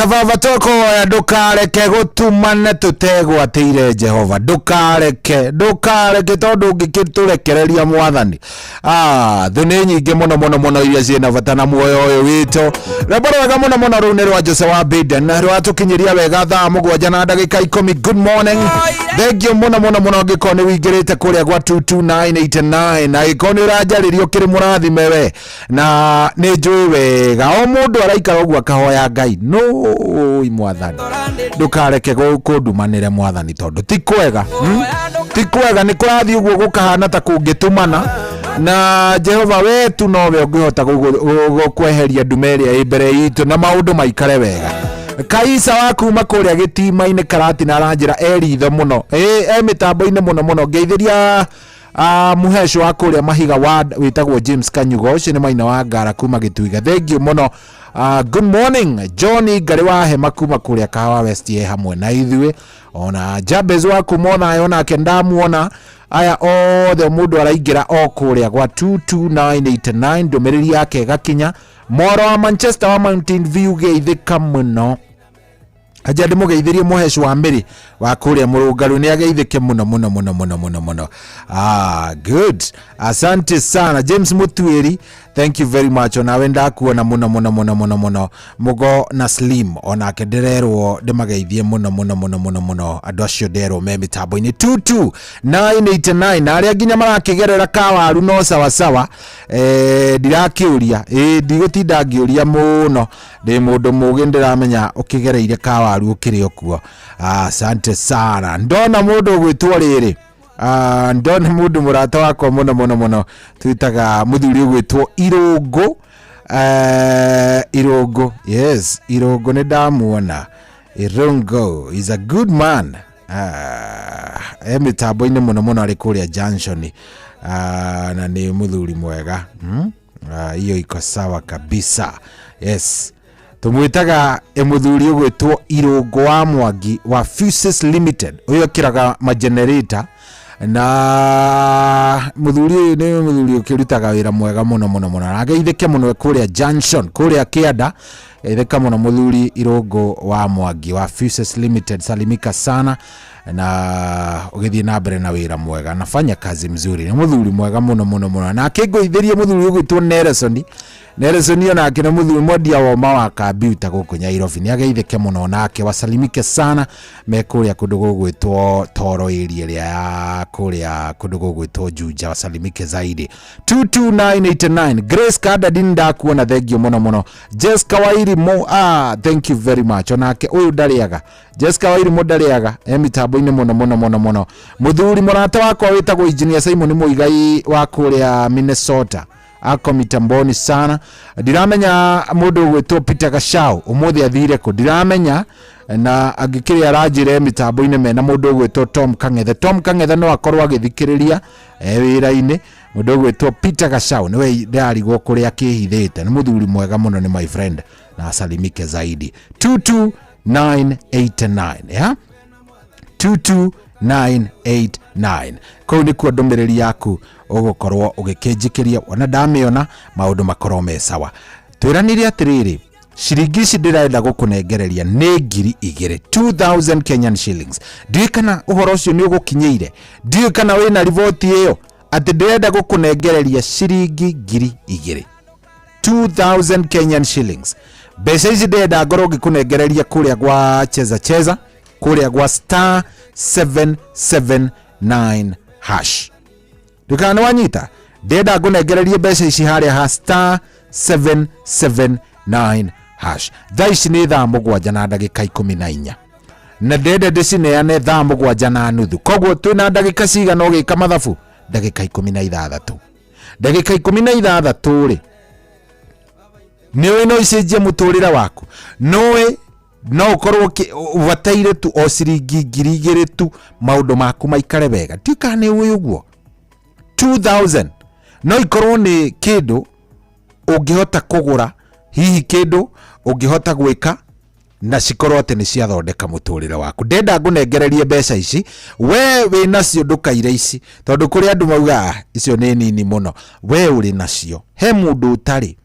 Baba tũkũhoya ndũkareke gũtumane tũtegwatĩire Jehova, ndũkareke, ndũkareke tondũ ũngĩkĩtũrekereria Mwathani. Ah, thũ nĩ nyingĩ mũno mũno mũno iria ciĩna bata na muoyo ũyũ witũ. Rwĩmbo rwega mũno mũno rũu nĩ rwa Jose wa Biden rwatũkinyĩria wega thaa 7 na ndagĩka 10. Good morning. Thank you mũno mũno mũno angĩkorwo nĩ wĩingĩrĩte kũrĩa gwa 22989 na angĩkorwo nĩ ũranjarĩria ũkĩrĩ mũrathime we na nĩ njũĩ wega o mũndũ araikara ũguo akahoya Ngai nũi Mwathani ndũkareke kũndumanĩre Mwathani tondũ ti kwega, Ti kwega nĩ kũrathiĩ ũguo gũkahana ta kũngĩtumana na Jehova we tu nowe ũngĩhota kweheria nduma ĩrĩa ĩ mbere itũ na maũndũ maikare wega. Kaisa wa kuma kũrĩa gĩtima-inĩ Karatina aranjĩra e ritho mũno, e mĩtambo-inĩ mũno mũno. Ngeithĩria mũheco wa kũrĩa Mahiga Ward wĩtagwo James Kanyugo, ũcio nĩ maina wa Ngara kuma Gĩtuiga. Thank you mũno. Good morning John Ngarĩ wa Hema kuma kũrĩa Kahawa West e hamwe na ithuĩ, ona Jabez wa kuma onayo onake ndamuona. Aya othe mũndũ araingĩra o kũrĩa gwa 22989 ndũmĩrĩri yake ĩgakinya. Mwaro wa Manchester wa Mountain View geithĩka mũno, aja ndĩmũgeithĩrie mũhecu wa mĩrĩ wa kũrĩa mũrũngaru nĩ ageithĩke mũno mũno mũno mũno mũno mũno. Good, asante sana James Mutuĩri, thank you very much, onawe ndakuona mũno mũno mũno mũno mũno. Mũgo na Slim onake ndĩrerwo ndĩmageithie mũno mũno mũno mũno mũno, andũ acio nderwo me mĩtambo-inĩ 22989 na arĩa nginya marakĩgerera kawaru no sawasawa. Ndirakĩũria, ndigũtinda ngĩũria mũno, ndĩ mũndũ mũgĩ ndĩramenya ũkĩgereire kawaru ũkĩrĩ o kuo. Asante sana. Ndona mũndũ ũgwĩtwo rĩrĩ, ndona mũndũ mũrata wakwa mũno mũno mũno twĩtaga mũthuri ũgwĩtwo Irũngũ. Irũngũ, yes, Irũngũ nĩ ndamuona. Irũngũ is a good man. E mĩtambo-inĩ mũno mũno arĩ kũrĩa Junction. Na nĩ mũthuri mwega. Hiyo iko sawa kabisa. Yes. Tũmwĩtaga mũthuri ũgwĩtwo Irũngũ wa Mwangi wa Fuses Limited. Ũyũ ekĩraga magenerator na mũthuri ũyũ nĩ mũthuri ũkĩrutaga wĩra mwega mũno mũno mũno. Na ageithĩke mũno kũrĩa Junction, kũrĩa Kĩanda. Geithĩka mũno mũthuri Irũngũ wa Mwangi wa Fuses Limited. Salimika sana na ũgĩthiĩ na mbere na wĩra mwega, nafanya kazi mzuri. Nĩ mũthuri mwega mũno mũno mũno. Na akĩngũithĩrie mũthuri ũgwĩtwo Nelson. Nelson onake nĩ mũthuri mwendia woma wa kambiuta gũkũ Nairobi. Nĩ ageithĩke mũno onake, wasalimike sana me kũrĩa kũndũ gũgwĩtwo Toro area ĩrĩa ya kũrĩa kũndũ gũgwĩtwo Juja, wasalimike zaidi. 22989 Grace Kadadi ndakuona, thank you mũno mũno. Jessica Wairimu, thank you very much. Onake ũyũ ndarĩaga, Jessica Wairimu ndarĩaga, e mĩtambo-inĩ mũno mũno mũno mũno. Mũthuri mũrata wakwa wĩtagwo Engineer Simon Muigai wa kũrĩa Minnesota ako mitamboni sana. Ndiramenya mũndũ ũgwĩtwo Peter Gachau ũmũthĩ athire kũ, ndiramenya, na angĩkĩrĩ aranjĩre mĩtambo-inĩ mena mũndũ ũgwĩtwo Tom Kang'ethe. Tom Kang'ethe no akorwo agĩthikĩrĩria e wĩra-inĩ. Mũndũ ũgwĩtwo Peter Gachau nĩwe ndĩrarigwo kũrĩa akĩhithĩte, nĩ mũthuri mwega mũno, nĩ my friend na asalimike zaidi. 22989 ya 22989 kũu nĩkuo ndũmĩrĩri yaku ũgũkorwo ũgĩkĩnjikĩria, ona ndamĩona maũndũ makorwo me sawa. Twĩranire atĩrĩrĩ, ciringi ici ndĩrenda gũkũnengereria nĩ 2000, 2000 Kenyan shillings. Ndiũĩ kana ũhoro ũcio nĩ ũgũkinyĩire, ndiũĩ kana wĩna riboti ĩyo atĩ ndĩrenda gũkũnengereria ciringi 2000, 2000 Kenyan shillings. Mbeca ici ndĩrenda ngorwo ngĩkũnengereria kũrĩa gwa Cheza Cheza, kũrĩa gwa star 779 hash. Ndũkana nĩ wanyita, ndĩrenda ngũnengererie mbeca ici harĩa ha star 779 hash. Thaa ici nĩ thaa 7 na ndagĩka 14 na ndĩrenda ndĩcineane thaa 7:30. Koguo twĩna ndagĩka cigana ũgĩka mathabu? Ndagĩka 16. Ndagĩka 16 rĩ, nĩ ũĩ no icenjie mũtũrĩre waku, nĩ no ũkorwo ũbataire tu o ciringi 2000 tu maũndũ maku maikare wega. Ndiũĩ kana nĩ ũĩ ũguo. 2000 no ikorwo nĩ kĩndũ ũngĩhota kũgũra, hihi kĩndũ ũngĩhota gwĩka na cikorwo atĩ nĩ ciathondeka mũtũrĩre waku. Ndenda ngũnengererie mbeca ici, we wĩ nacio ndũkaire ici, tondũ kũrĩ andũ maugaga icio nĩ nini mũno. We ũrĩ nacio, he mũndũ ũtarĩ,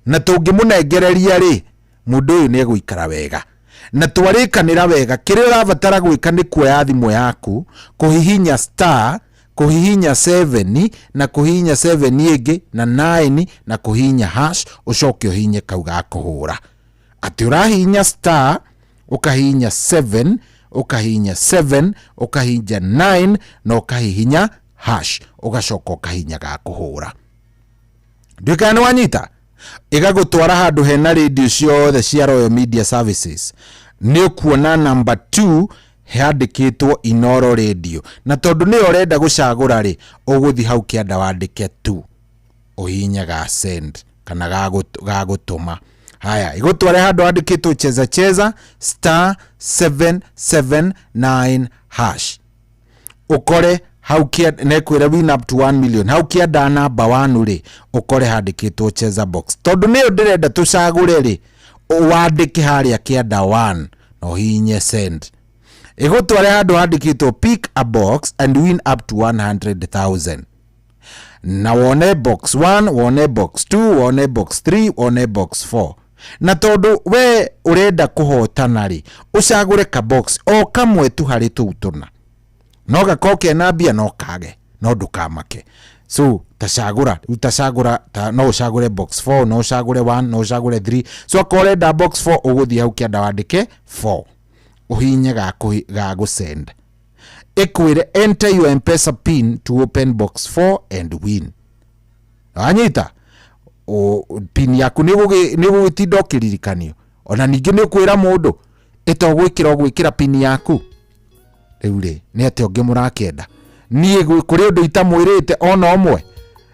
na tũngĩmũnengereria rĩ, mũndũ ũyũ nĩ egũikara wega. Na twarĩkanĩra wega, kĩrĩa ũrabatara gwĩka nĩ kuoya thimũ yaku, kũhihinya star, kũhihinya 7 na kũhihinya 7 ĩngĩ na 9 na kũhihinya hash, ũcoke ũhihinye kau ga kũhũra. Atĩ ũrahihinya star, ũkahihinya 7, ũkahihinya 7, ũkahihinya 9 na ũkahihinya hash, ũgacoka ũkahihinya ga kũhũra. Ndiũĩ kana nĩ wanyita? Ĩgagũtwara handũ hena radio ciothe cia Royal Media Services. Nĩ ũkuona number 2 handĩkĩtwo Inoro Radio, na tondũ nĩyo ũrenda gũcagũra rĩ, ũgũthiĩ hau kĩanda wandĩke 2, ũhihinye ga send kana ga gũtũma. Haya, ĩgũtware handũ handĩkĩtwo cheza cheza star 779 hash. Ũkore hau kĩa nekwĩra win up to 1 million. Hau kĩanda namba 1 rĩ, ũkore handĩkĩtwo cheza box. Tondũ nĩyo ndĩrenda tũcagũre rĩ, wandĩke harĩa kĩanda 1 na ũhihinye send. Ĩgũtware handũ handĩkĩtwo pick a box and win up to 100,000. Na wone box 1, wone box 2, wone box 3, wone box 4. Na tondũ we ũrenda kũhotana rĩ, ũcagũre ka box o kamwe tu harĩ tũu tũna. No gakorwo kena mbia no kage, no ndũkamake. So tacagũra, rĩu tacagũra, ta, no ũcagũre box 4, no ũcagũre 1, no ũcagũre 3. So akorwo ũrenda box 4, ũgũthiĩ hau kĩanda wandĩke 4. Ũhihinye ga gũsend. Ĩkwĩre enter your M-Pesa pin to open box 4 and win. Wanyita? Pin yaku nĩ ũgũgĩtinda ũkĩririkanio. Ona ningĩ nĩ ũkwĩra mũndũ, ĩta ũgwĩkĩra pin yaku. Rĩu rĩ, nĩ atĩa ũngĩ mũrakĩenda? Niĩ kũrĩ ũndũ itamwĩrĩte ona ũmwe.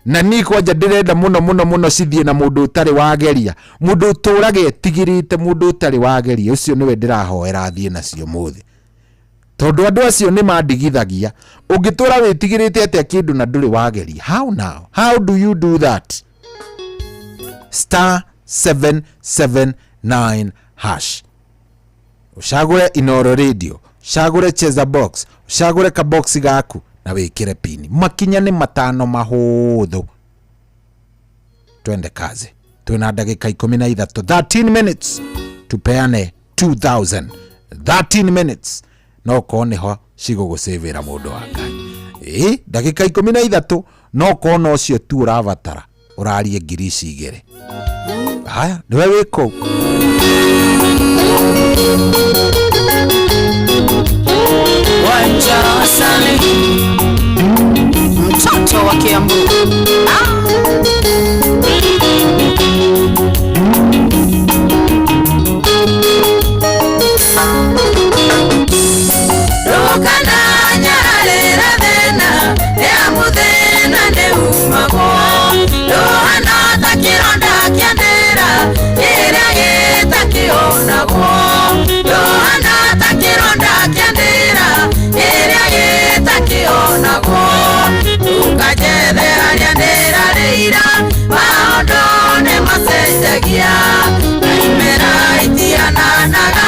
Na niĩ kwanja ndĩrenda mũno mũno mũno cithiĩ na mũndũ ũtarĩ wageria. Mũndũ ũtũraga etigĩrĩte, mũndũ ũtarĩ wageria, ũcio nĩwe ndĩrahoera athiĩ nacio mũthĩ. Tondũ andũ acio nĩ mandigithagia. Ũngĩtũra wĩtigĩrĩte atĩa kĩndũ na ndũrĩ wageria? How now? How do you do that? Star 779 hash. Ũcagũre Inoro Radio, ũcagũre Cheza Box, ũcagũre kabox gaku na wĩkĩre pini. Makinya nĩ matano mahũthũ. Twende kazi. Twĩna ndagĩka ikũmi na ithatũ, 13 minutes tupeane 2000. 13 minutes no korwo nĩho cigũgũcĩvĩra mũndũ wa Ngai. Ndagĩka ikũmi na ithatũ no korwo no cio tu ũrabatara, ũrarie ngiri ici igĩrĩ. Haya, nĩwe wĩ kũu. Wanja Asali, mtoto wa Kiambu. Rukana nyararĩra thĩna, nĩ amu thĩna nĩ umagwo. Rũhana ta kĩronda kĩa ndĩra, kĩrĩa gĩtakĩonagwo. Rũhana ta kĩronda kĩa ndĩra, kĩrĩa gĩtakĩonagwo. Ndũkanjethe harĩa ndĩrarĩira, maũndũ nĩ macenjagia. Na imera itihananaga,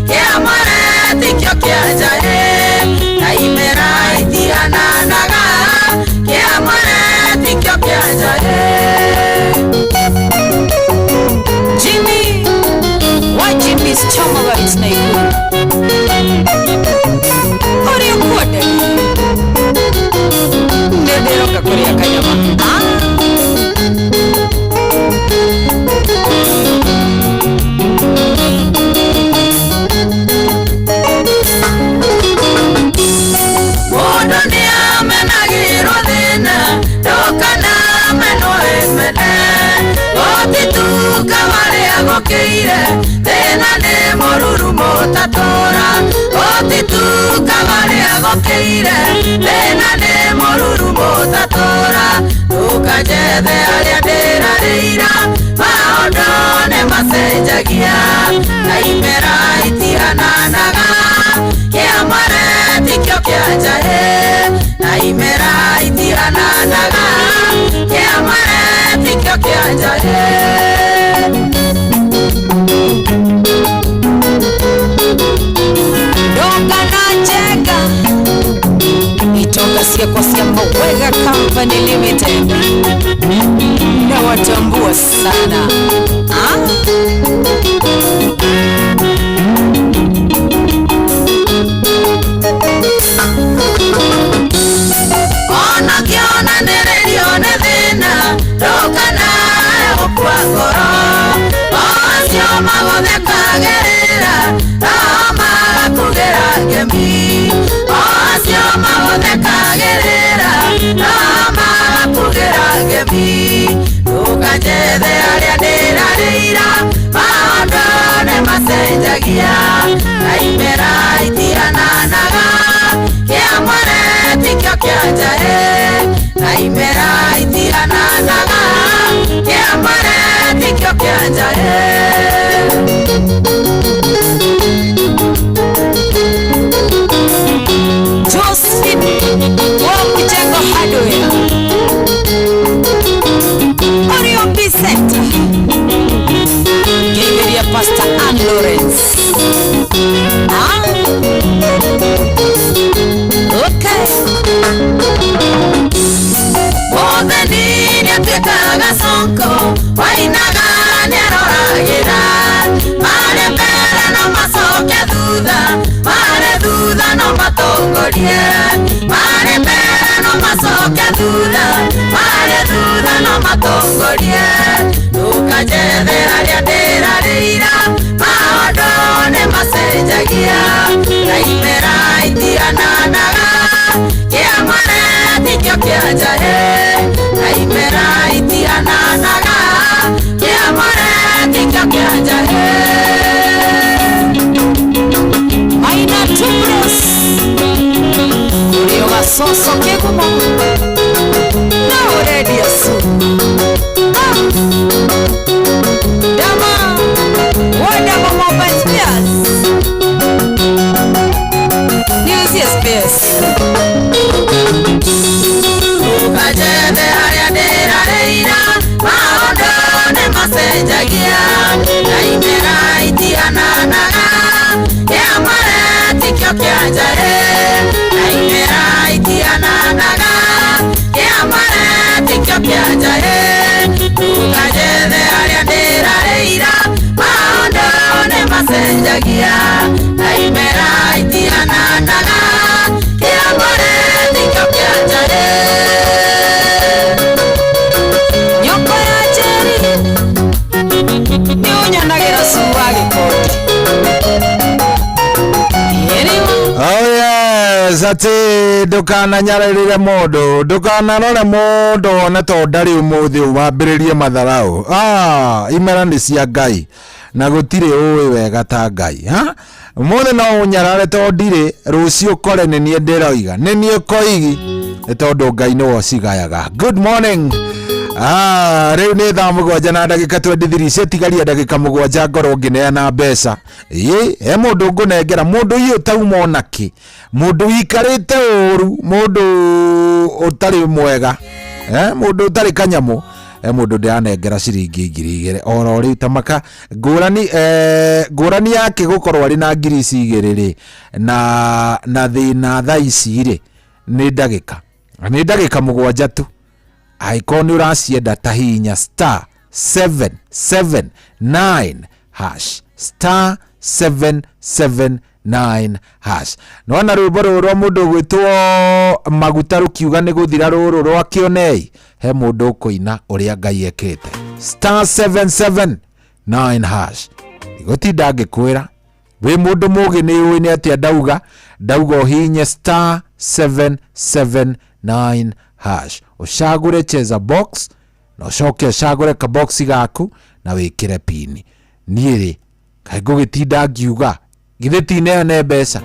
kĩa mwere tikĩo kĩa njaĩ. Na imera itihananaga, kĩa mwere tikĩo kĩa njaĩ. Jimmy, why Jimmy's Choma Rights Nakuru? Ũrĩa ũkwenda? Nĩ ndĩroka kũrĩa kanyama. Mũndũ nĩ amenagĩrwo thĩna, ndũkana menwo ĩmene. Gũtituka marĩa gũkĩire, thĩna nĩ mũruru mũtatũra. Gũtituka marĩa gũkĩire, thĩna nĩ mũruru mũtatũra. Ndũkanjethe harĩa ndĩrarĩira, maũndũ nĩ macenjagia. Na imera itihananaga, kĩa mwere tikĩo kĩa njaĩ. Na imera itihananaga, kĩa mwere tikĩo kĩa njaĩ. Ndoka na Njenga, itoka ciakwa cia Mawega Company Limited, na watambua sana. njaĩ na imera itihananaga kĩa mwere tikĩo kĩa njaĩ. Josephine wa Mjengo Hardware, Orion B Center, Ngegeria Pastor Ann Lawrence. Ah? Okay. Mũtheni nĩatuĩkaga conko wainaga nĩaroragĩra marĩ mbere no macoke thutha marĩ thutha no matongorie marĩ mbere no macoke thutha marĩ thutha no matongorie ndũkanjethe harĩa ndĩrarĩira maũndũ nĩ macenjagia na imera itihananaga kĩa mwere tikĩo kĩa njaĩ na imera itihananaga kĩa mwere tikĩo kĩa njaĩ. Maina Tubros Ũrĩ gacoco kĩgumo na ũrendia su. Ah. Dama Wadama Mobile Spares Niuzie spares. Ndũkanjethe harĩa ndĩrarĩira maũndũ nĩ macenjagia na imera itihananaga kĩa mwere tikĩo kĩa njaĩ na imera itihananaga kĩa mwere tikĩo kĩa njaĩ ndũkanjethe harĩa ndĩrarĩira maũndũ nĩ macenjagia na imera itihananaga kĩa mwere tikĩo kĩa njaĩ. Nyũmba ya Njeri nĩ ũnyonagira cu wa gĩkondi. Oh yes, atĩ ndũkananyarĩrĩre mũndũ, ndũkanarore mũndũ wone to ndarĩ ũmũthĩ wambĩrĩrie matharau. Ah, imera nĩ cia Ngai na gũtirĩ ũĩ wega ta Ngai. Ha? Ũmũthĩ no ũnyarare to ndirĩ, rũciũ ũkore nĩ niĩ ndĩroiga, nĩ niĩ koigi, nĩ tondũ Ngai nĩwe ũcigayaga. Good morning. Ah, rĩu nĩ thaa 7 na ndagĩka 23 ciatigaria ndagĩka 7 ngorwo ngĩneana mbeca. Ĩ, he mũndũ ngũnengera, mũndũ iũ tauma onakĩ, mũndũ wikarĩte ũru, mũndũ ũtarĩ mwega, mũndũ ũtarĩ kanyamũ, he mũndũ ndĩranengera ciringi 2,000 oro rĩu tamaka ngũrani, ngũrani yake gũkorwo arĩ na ngiri ici igĩrĩ rĩ na thĩna thaa ici rĩ nĩ ndagĩka 7 tu. Angĩkorwo nĩ ũracienda ta hinya star 779 hash star 779 hash. Nĩwona rwĩmbo rũrũ rwa mũndũ ũgwĩtwo maguta rũkiuga nĩ gũthira rũrũ rwa kĩonei, he mũndũ ũkũina ũrĩa Ngai ekĩte. Star 779 hash. Ndigũtinda ngĩkwĩra wĩ mũndũ mũgĩ nĩ ũĩ nĩ atĩa ndauga ũhinye star 779 hash ũcagũre cheza box na ũcoke ũcagũre kaboxi gaku na wĩkĩre pini. Niĩ rĩ kaĩ ngũgĩtinda ngiuga githĩ tineane mbeca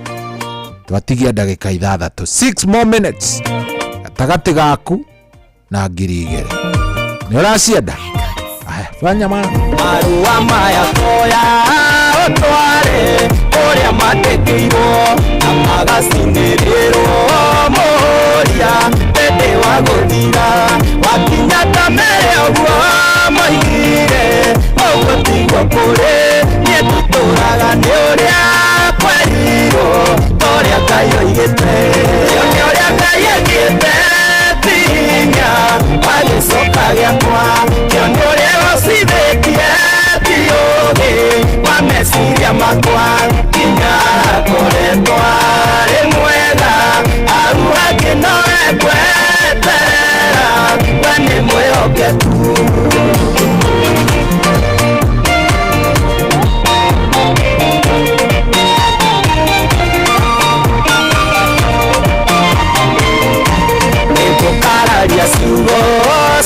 twatigia ndagĩka 6 6 more minutes gatagatĩ gaku na 2,000. Nĩ ũracienda? Aya, fanya ma marua maya toya ũtware kũrĩa mandĩkĩirwo na magacinĩrĩrwo mũria mbere wa gũthira wakinya ta mere ũguo moigire ũguo tiguo kũrĩ niĩ tũtũraga nĩ ũrĩa kwerirwo torĩa Ngai oigĩte nĩ ũrĩa Ngai ekĩte ti hinya wa gĩcoka gĩakwa kĩo nĩ ũrĩa ũcithĩtie ti ũũgĩ wa meciria makwa nginya akoretwo arĩ mwega hau hangĩ no ekweterera we nĩ mwĩhokeku. Nĩngũkararia ciugo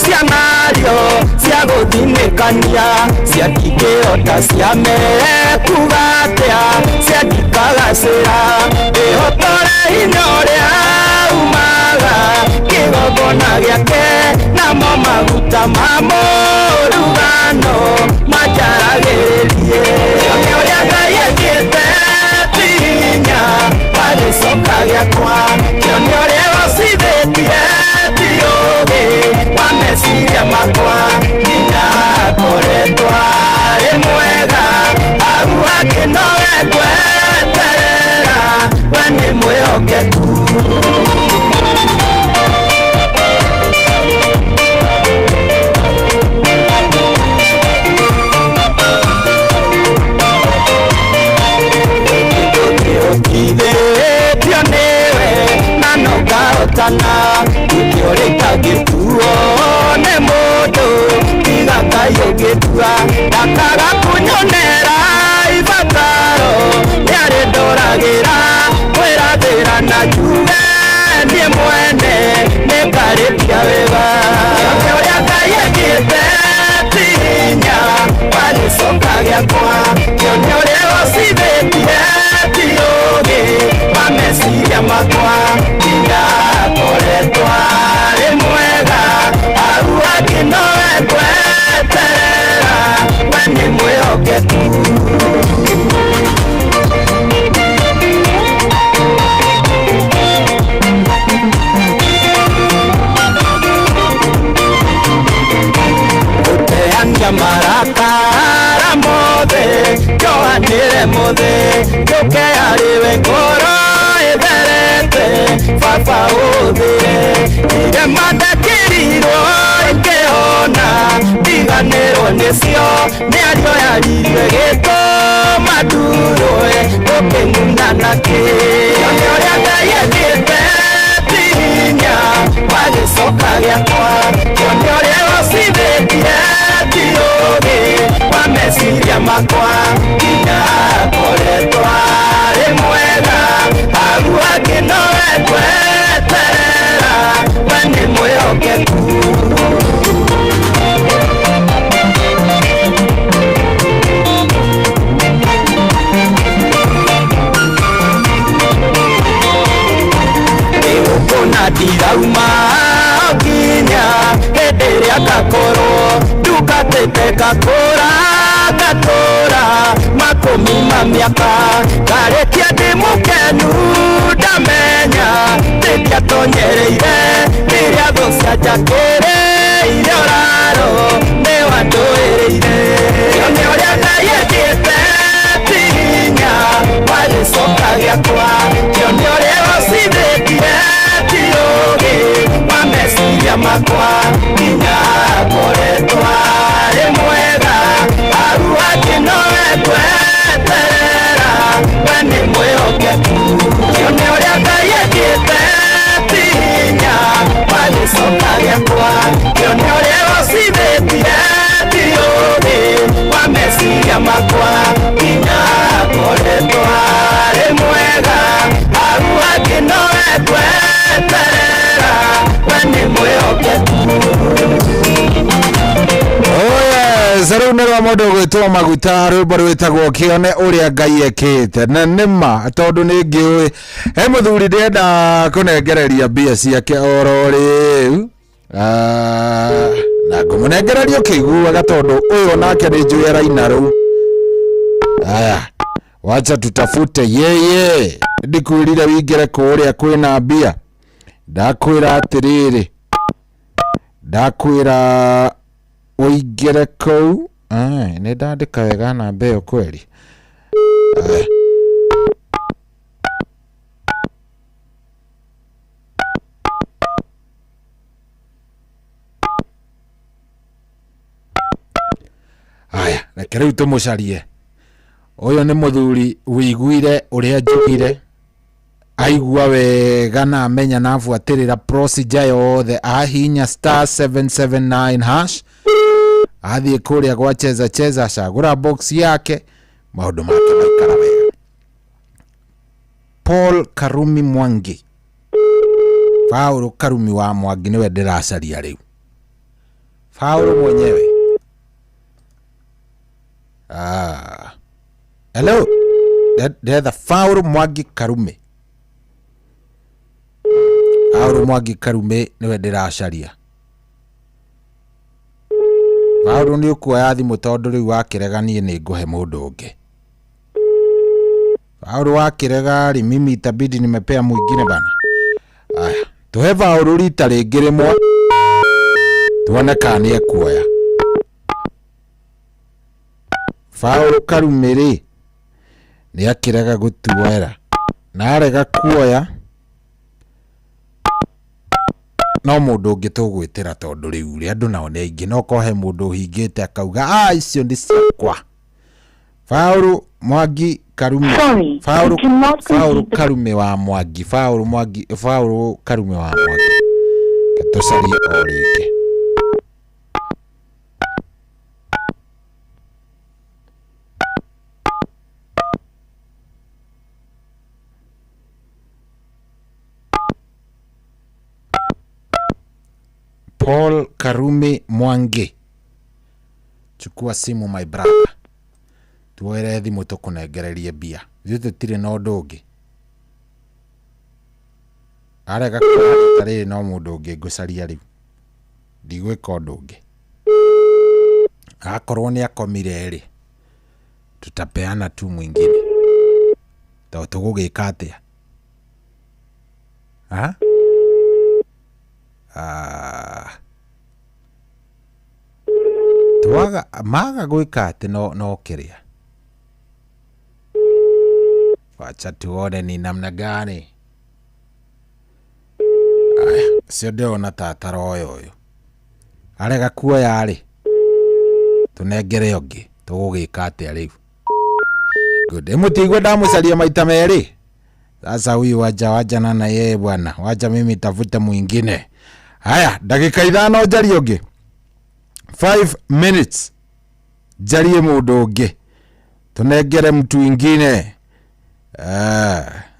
cia mario cia gũthinĩkania cia ndingĩhota cia mekuga atĩa cia ndikagacĩra ĩhotore hinya ũrĩa umaga Kĩgongona gĩake namo maguta ma mũrugano manjaragĩrĩrie. Kĩone ũrĩa Ngai ekĩte ti hinya wa gĩcoka gĩakwa, kĩone ũrĩa ũcithĩtie ti ũũgĩ wa meciria makwa, nginya akoretwo arĩ mwega hau hangĩ nowe ngweterera, we nĩ mwĩhokeku. Ũkithĩtio nĩwe na no ngahotana, gũtirĩ ũrĩa itangĩtuo nĩ mũndũ tiga Ngai ũngĩtua, ndakaga kũnyonera ibataro nĩarĩ ndoragĩra kwĩrathĩra na njuge niĩ mwene nĩngarĩkia wega. Kĩone ũrĩa Ngai ekĩte ti hinya wa gĩcoka gĩakwa, kĩone ũrĩa ũcithĩtie ti ũũgĩ wa meciria makwa, nginya akoretwo arĩ mwega hau hangĩ nowe ngweterera, we nĩ mwĩhokeku. Gũteania marakara mothe njohanĩre mũthĩ njũke harĩ we ngoro ĩtherete baba ũthĩre irema ndekĩrirwo ikĩhona ndiganĩrwo nĩcio mĩario yaririe gĩtũma ndurwe ũkĩng'una nakĩ. Kĩone ũrĩa Ngai ekĩte ti hinya wa gĩcoka gĩakwa, kĩone ũrĩa ũcithĩtie ti ũũgĩ wa meciria makwa, nginya akoretwo arĩ mwega hau hangĩ nowe ngweterera, we nĩ mwĩhokeku. Gũkũ ndirauma nginya hĩndĩ ĩrĩa ngakorwo ndungatĩte ngakũra ngatũra makũmi ma mĩaka, ngarĩkia ndĩ mũkenu ndamenya ndĩngĩatonyereire rĩrĩa thũ cianjakĩrĩire ũraro nĩ wandũĩrĩire. Kĩone ũrĩa Ngai ekĩte ti hinya wa gĩcoka gĩakwa, kĩone ũrĩa ũcithĩtie ti ũũgĩ wa meciria makwa, nginya akoretwo arĩ mwega hau hangĩ nowe ngweterera, we nĩ mwĩhokeku. Kĩone ũrĩa Ngai ekĩte ti hinya wa gĩcoka gĩakwa, kĩone ũrĩa ũcithĩtie ti ũũgĩ wa meciria makwa, nginya akoretwo arĩ mwega hau hangĩ nowe ngweterera, we nĩ mwĩhokeku. Yes, rĩu nĩ rwa mũndũ ũgwĩtwo maguta rwĩmbo rwĩtagwo kĩone ũrĩa Ngai ekĩte na nĩma tondũ nĩ ngĩũĩ he mũthuri ndĩrenda kũnengereria mbia ciake oro rĩu na ngũmũnengereria ũkĩiguaga tondũ ũyũ onake nĩ njũĩ araina rũu. Aya, wacha tutafute yeye ndikwĩrire wingĩre kũrĩa kwĩna mbia, ndakwĩra atĩrĩrĩ, ndakwĩra ũingĩre kũu. Nĩ ndandĩka wega namba ĩyo kweri. Aya. Aya, reke rĩu tũmũcarie. Ũyũ nĩ mũthuri wĩiguire ũrĩa njugire, aigua wega na amenya na abuatĩrĩra procedure yothe, ahinya star 779 hash, athiĩ kũrĩa gwa cheza cheza, acagũra box yake, maũndũ make maikara wega. Paul Karumi Mwangi, Paul Karumi wa Mwangi nĩwe ndĩracaria rĩu, Paul mwenyewe. Hello, ndetha Paul Mwangi Karumi. Paũlũ Mwangi Karume nĩwe ndĩracaria. Paũlũ nĩ ũkuoya thimũ tondũ rĩu wakĩrega niĩ nĩ ngũhe mũndũ ũngĩ. Paũlũ wakĩrega rĩ, mimi itabidi nimepea mwingine bana. Aya, tũhe Paũlũ rita rĩngĩ rĩmwe tuone kana nĩ ekuoya. Paũlũ Karume rĩ, nĩ akĩrega gũtuoera na arega kuoya no mũndũ ũngĩ tũgwĩtĩra tondũ rĩu rĩ andũ nao nĩ aingĩ no korwo he mũndũ ũhingĩte akauga ah icio nĩ ciakwa. Paũlũ Mwangi Karume. Sorry, Paũlũ we cannot Paũlũ complete the Karume wa Mwangi. Paũlũ Mwangi Paũlũ Karume wa Mwangi. Reke tũcarie o rĩngĩ. Paul Karume Mwangi. Chukua simu my brother. Tuoere thimũ tũkũnengererie mbia. Ithuĩ tũtirĩ na ũndũ ũngĩ. Arega kuoya rita rĩrĩ no mũndũ ũngĩ ngũcaria rĩu. Ndigwĩka ũndũ ũngĩ. Akorwo nĩ akomire rĩ, tutapeana tu mwingine. Tondũ tũgũgĩka atĩa? Ha? Ah. Twaga maga gwĩka atĩ no no kĩrĩa. Wacha tuone ni namna gani. Aya, ũcio ndĩrona ta ataroya ũyũ. Arega kuoya rĩ, tũnengere ũngĩ. Tũgũgĩka atĩa rĩu? Good. Mũtigwe ndamũcaria maita merĩ. Sasa huyu waja wajana na yeye bwana. Wacha mimi tafute mwingine. Haya, ndagĩka ithano njarie ũngĩ. 5 minutes. Njarie mũndũ ũngĩ. Tũnengere mtu ingine.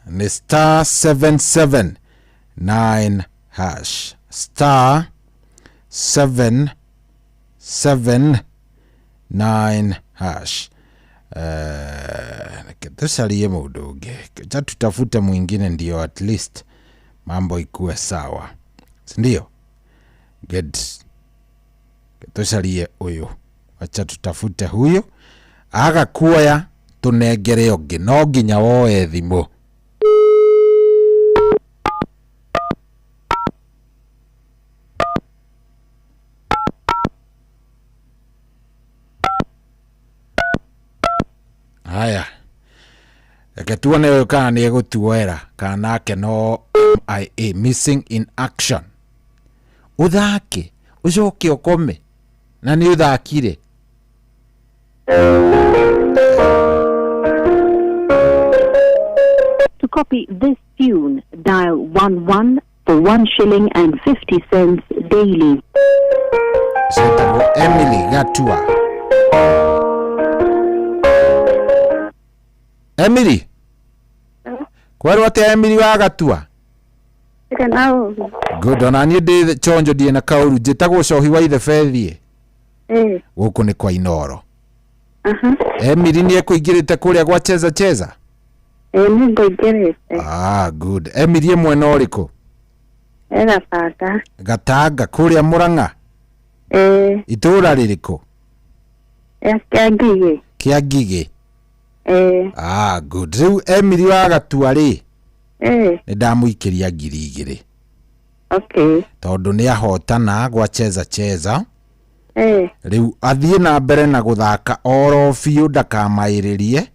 Ni star 779 hash. Star 779 hash. Reke tũcarie mũndũ ũngĩ. Acha tutafute mwingine ndio at least mambo ikuwe sawa. Si ndio? Good. Tũcarie ũyũ. Acha tutafute huyu. Aga kuoya tũnengere ũngĩ. No nginya woe thimũ. Haya. Reke tuone ũyũ kana nĩ egũtuoera kana nake no MIA missing in action. Ũthake ũcoke ũkome na nĩ ũthakire. To copy this tune, dial 11 for 1 shilling and 50 cents daily. Ciĩtagwo Emily Gatua. Emily? Kwerwo atĩa Emily wa Gatua? Good, ona niĩ ndĩ chonjo ndirĩ na kaũru njĩtagwo Cohi wa ithe Bethie. Gũkũ nĩ kwa Inoro. Emily nĩ ekũingĩrĩte kũrĩa gwa Cheza Cheza? Ĩĩ nĩ ngũingĩrĩte. Ah, good. Emily ĩ mwena ũrĩkũ? E Gatanga. Gatanga kũrĩa Mũrang'a? Ĩĩ. Itũũra rĩrĩkũ? Kĩa Ngigĩ. Kĩa Ngigĩ. Ĩĩ. Ah, good. Rĩu Emily wa Gatua rĩ, Ĩĩ. nĩ ndamũikĩria 2000. Okay. Tondũ nĩ ahotana gwa Cheza Cheza. Ĩĩ. Rĩu athiĩ na mbere na gũthaka oro biũ ndakamaĩrĩrie.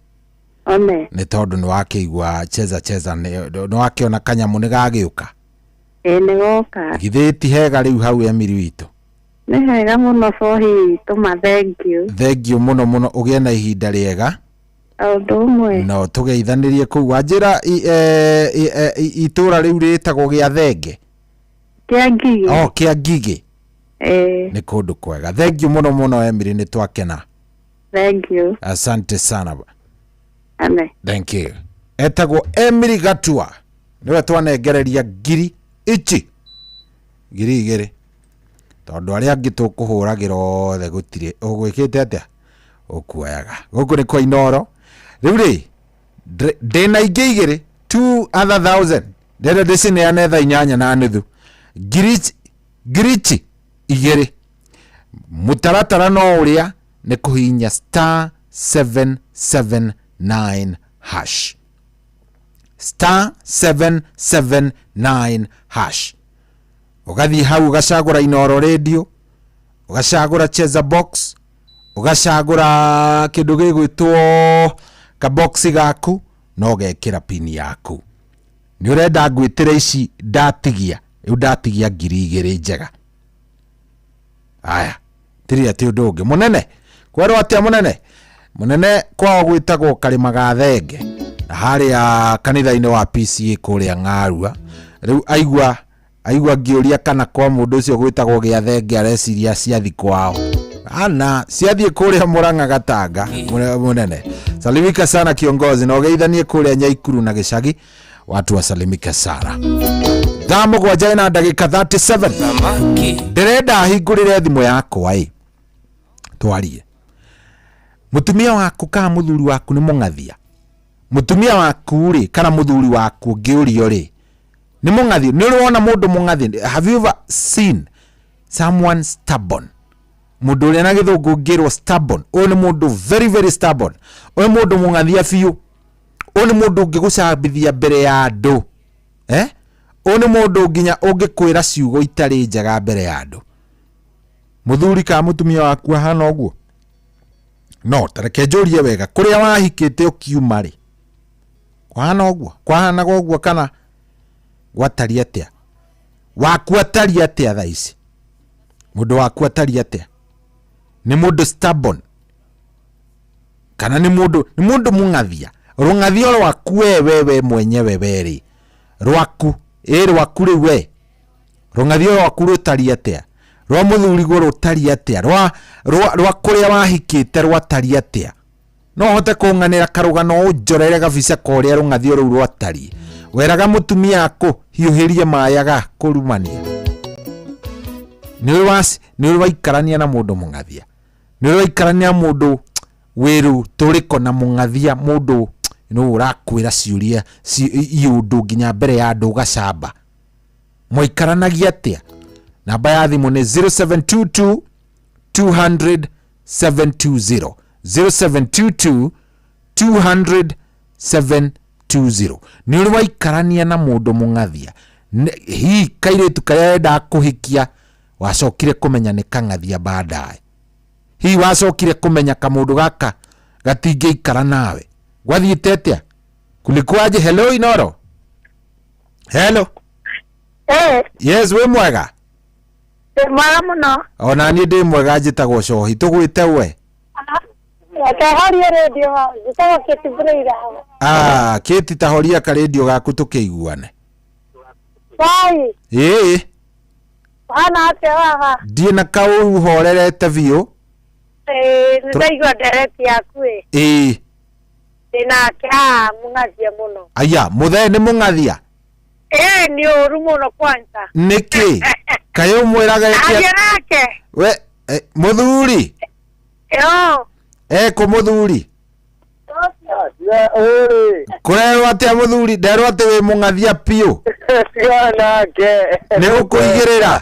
One. Nĩ tondũ nĩ wakĩigua Cheza Cheza nĩ wakĩona kanyamũ nĩ gagĩũka. Ĩĩ nĩ goka. Githĩ ti hega rĩu hau Emily witũ? Nĩ hega mũno Cohi witũ ma thank you. Thank you mũno mũno ũgĩe na ihinda rĩega. O ũndũ ũmwe. No tũgeithanĩrie kũu. Wanjĩra itũũra rĩu rĩtagwo gĩa Thenge? Kĩa Ngigĩ. Oh, kĩa Ngigĩ. Ĩĩ. Nĩ kũndũ kwega. Thank you mũno mũno Emily, nĩ twakena. Thank you. Asante sana. Ame. Thank you. Etagwo Emily Gatua. Nĩwe twanengereria ngiri ici. 2000. Tondũ arĩa angĩ tũkũhũragĩra othe gũtirĩ. Ũgwĩkĩte atĩa? Ũkuoyaga. Gũkũ nĩ kwa Inoro. Rĩu rĩ, ndĩna ingĩ igĩrĩ, 2 other thousand. Ndĩrenda ndĩcineane thaa inyanya na nuthu. Ngiri ngirichi igĩrĩ. Mũtaratara no ũrĩa nĩ kũhihinya star 779 hash. Star 779 hash. Ũgathiĩ hau ũgacagũra Inooro Radio, ũgacagũra Cheza Box, ũgacagũra kĩndũ gĩgwĩtwo kaboxi gaku na ũgekĩra pini yaku. Nĩ ũrenda ngwĩtĩre ici ndatigia, rĩu ndatigia 2000 njega. Aya, tirĩ atĩ ũndũ ũngĩ. Mũnene, kwerwo atĩa mũnene? Mũnene kwao gwĩtagwo Karĩma ga Thenge, na harĩa kanitha-inĩ wa PCA kũrĩa Ng'arua. Rĩu aigua aigua ngĩũria kana kwa mũndũ ũcio gwĩtagwo gĩa Thenge areciria ciathi kwao. Ana, ciathiĩ kũrĩa Mũrang'a Gatanga, mũnene. Salimika sana kiongozi, na ũgeithanie kũrĩa Nyaikuru na gĩcagi, watu wasalimike sana. Thaa mũgwanja ĩna ndagĩka 37. Ndĩrenda hingũrĩre thimũ yakwa ĩ, twarie. Mũtumia waku kana mũthuri waku nĩ mũng'athia? Mũtumia waku rĩ, kana mũthuri waku ũngĩũrio rĩ, nĩ mũng'athia? Nĩ ũrĩ wona mũndũ mũng'athia? Have you ever seen someone stubborn? Mũndũ ũrĩa na gĩthũngũ ũngĩrwo stubborn, ũyũ nĩ mũndũ very very stubborn. Ũyũ mũndũ mũng'athia biũ. Ũyũ nĩ mũndũ ũngĩgũcambithia mbere ya andũ. Eh? Ũyũ nĩ mũndũ nginya ũngĩkwĩra ciugo itarĩ njega mbere ya andũ. Mũthuri kana mũtumia waku ahana ũguo? No, ta reke njũrie wega, kũrĩa wahikĩte ũkiuma rĩ, kwahana ũguo? Kwahanaga ũguo kana gwatariĩ atĩa? Waku atariĩ atĩa thaa ici? Mũndũ waku atariĩ atĩa? Nĩ mũndũ stubborn? Kana nĩ mũndũ nĩ mũndũ mũng'athia? Rũng'athio rwaku we we we mwenyewe we rĩ, rwaku, ĩ rwaku rĩu we, rũng'athio rwaku rũtariĩ atĩa? Rwa mũthuriguo rũtariĩ atĩa? Rwa rwa rwa kũrĩa wahikĩte rwatariĩ atĩa? No ũhote kũng'anĩra karũgano ũnjorere gabica ka ũrĩa rũng'athio rũu rwatariĩ? Weraga mũtumia akũhiũhĩrie maĩ agakũrumania? Nĩ ũrĩ nĩ ũrĩ waikarania na mũndũ mũng'athia? Nĩ ũrĩ waikarania na mũndũ wĩ rũtũrĩko na mũng'athia, mũndũ nũ ũrakwĩra ciũria iũndũ nginya mbere ya andũ ũgacamba? Mwaikaranagia atĩa? Namba ya thimũ nĩ 0722 200 720 0722 200 720. Nĩ ũrĩ waikarania na mũndũ mũng'athia? Hihi kairĩtu karĩa wendaga kũhikia wacokire kũmenya nĩ kang'athia baadaye? Hihi wacokire kũmenya kamũndũ gaka gatingĩikara nawe? Gwathiĩte atĩa? Kulikuwaje? Hello Inoro. Hello. Eh, Yes, wĩ mwega? ndĩ mwega mũno. Ona niĩ ndĩ mwega njĩtagwo Cohi. Tũgwĩte we? Reke horie rĩndiũ njĩtagwo Kate Brĩira. Ah, Kate ta horia karendio gaku tũkĩiguane. Wai, Ĩĩ, ũhana atĩa baba? ndiĩ na kaũru horerete biũ. Ĩĩ, nĩ ndaigua ndereti yaku ĩ. Ĩĩ. Ndĩ nake haha mũng'athia mũno. Aya, mũthee nĩ mũng'athia? Ĩĩ, nĩ ũru mũno kwanza. Nĩkĩ? Kaĩ ũmwĩraga ĩke Aria nake. We, eh, mũthuri? Yo. Ekũ mũthuri? Kũrerwo atĩa mũthuri? Nderwo atĩ wĩ mũng'athia biũ. Tigana nake. Nĩ gũkũigĩrĩra.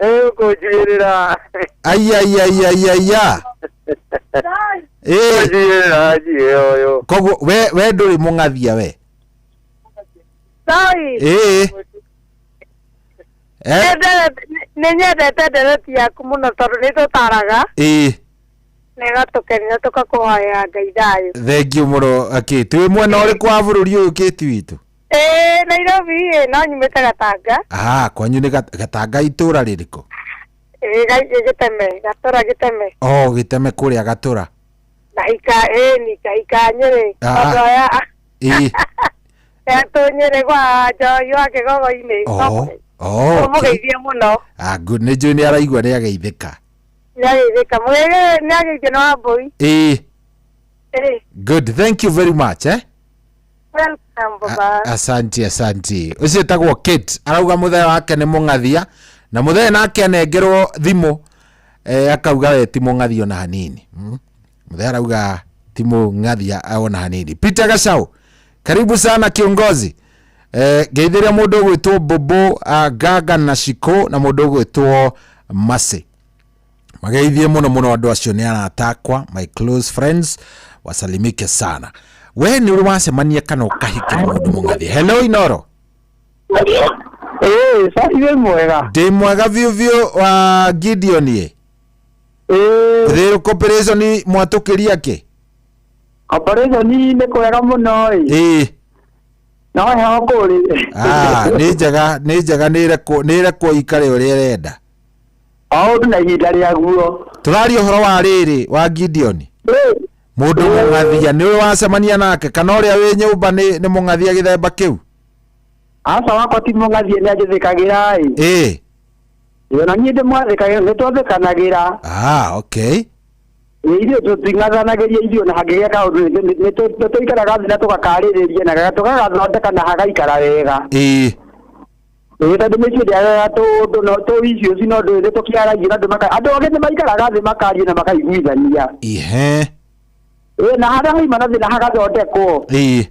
Nĩ gũkũnjigĩrĩra. Aiya, aiya, aiya, aiya, aiya. Ĩĩ. Kũnjigĩrĩra njige ũyũ. Koguo we we ndũrĩ mũng'athia we. Sorry. Ĩĩ. Eh, Nĩ nyendete ndereti yaku mũno tondũ nĩ tũtaraga ĩĩ. na ĩgatũkenia tũgakũhoera Ngai thayũ. Thengiũ mũno Kate. Wĩ mwena ũrĩkũ wa bũrũri ũyũ Kate witũ? Ĩĩ Nairobi ĩ no nyumĩte Gatanga. Ah, kwanyu nĩ Gatanga itũra rĩrĩkũ? Ĩĩ Gĩteme, Gatũra Gĩteme. Oh, Gĩteme kũrĩa Gatũra. Ngahika ĩĩ ni ngahika Nyĩrĩ. Ah. Tondũ aya Ĩĩ. etũ Nyĩrĩ gwa Njohi wa Kĩgogo-inĩ. Oh. Oh, okay. Mũgeithie mũno. Ah, good. Nĩ njũĩ nĩ araigua nĩ ageithĩka. Nĩ ageithĩka. Mũgeithie nĩ ageithio na Wambũi. Ĩĩ. Ĩĩ. Good. Thank you very much, eh? Welcome, baba. Asante, asante. Ũcio etagwo Kate. Arauga mũthee wake nĩ mũng'athia. Na mũthee nake anengerwo thimũ eh, akauga we ti mũng'athia ona hanini. Mũthee arauga ti mũng'athia ona hanini. Peter Gachau, karibu sana kiongozi. Ngeithĩria mũndũ ũgwĩtwo Bobo, Gaga na Shiko na mũndũ ũgwĩtwo Masi. Mageithie mũno mũno andũ acio, nĩ arata akwa, my close friends, wasalimike sana. We nĩ ũrĩ wacemania kana ũkahikĩra mũndũ mũng'athia? Hello, Inoro. Ĩĩ, cai wĩ mwega? Ndĩ mwega biũ biũ wa Gideon ĩ. Thĩrũ Corporation mwatũkĩria kĩ? Corporation nĩ kwega mũno ĩ. No heho kũrĩ. Ah, nĩ njega, nĩ njega, nĩ ĩrekwo ikare ũrĩa ĩrenda. O ũndũ na ihinda rĩaguo. Tũraria ũhoro wa rĩrĩ wa Gideon, mũndũ mũng'athia, nĩ ũrĩ wacemania nake kana ũrĩa wĩ nyũmba nĩ mũng'athia gĩthemba kĩu? Aca, wakwa ti mũng'athie, nĩ anjĩthĩkagĩra ĩ. Ona niĩ ndĩmwathĩkagĩra, nĩ twathĩkanagĩra. Ah, okay. Ĩ, ithuĩ tũting'athanagĩria, ithuĩ ona hangĩgĩa kaũndũ nĩ tũikaraga thĩ na tũgakarĩrĩria na tũgagathondeka na hagaikara wega. Ĩ, tondũ mĩciĩ ndĩagaga tũũndũ no tũ issues, no ndũ nĩ tũkĩaragia na andũ andũ angĩ nĩ maikaraga thĩ makaria na makaiguithania. Ĩ, na harĩa haima na thĩna hagathondekwo. Ĩ,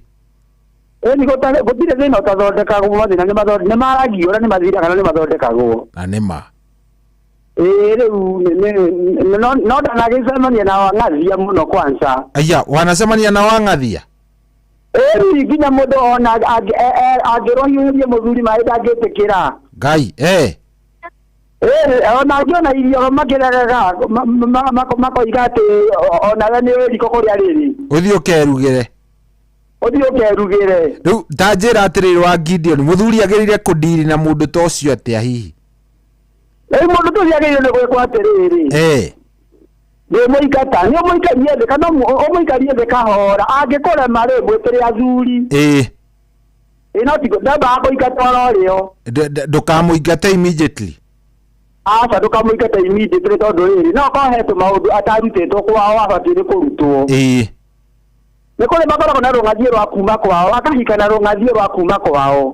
nĩ gũtirĩ thĩna ũtathondekagwo, mathĩna nĩ maragio na nĩ mathiraga na nĩ mathondekagwo. Na nĩ ma. Ĩ, rĩu no ndanagĩcemania na wang'athia mũno kwanza. Aya, wanacemania na wang'athia? Ĩ, nginya mũndũ ona angĩrwo hiũhĩrie mũthuri maĩ ndangĩtĩkĩra. Ngai. Ĩ, ona angĩona irio makĩregaga makoiga atĩ onawe nĩ ũĩ riko kũrĩa rĩrĩ. Ũthiĩ ũkerugĩre. Ũthiĩ ũkerugĩre. Rĩu ta njĩra atĩrĩrĩ wa Gideon, mũthuri agĩrĩire kũndiri na mũndũ ta ũcio atĩa hihi? Rĩu mũndũ tũcio agĩrĩire nĩ gwĩkwo atĩrĩrĩ, ndĩmũingata, nĩ ũmũikarie thĩ kana ũmũikarie thĩ kahora, angĩkũrema rĩ, mwĩtĩre athuri. Ĩ, no ti ndambaga kũingata oro rĩo. Ndũkamũingate immediately. Aca, ndũkamũingate immediately, tondũ rĩrĩ, no korwo he tũmaũndũ atarutĩtwo kwao abatiĩ nĩ kũrutwo. Nĩ kũrĩ makoragwo na rũng'athio rwa kuma kwao, akahika na rũng'athio rwa kuma kwao.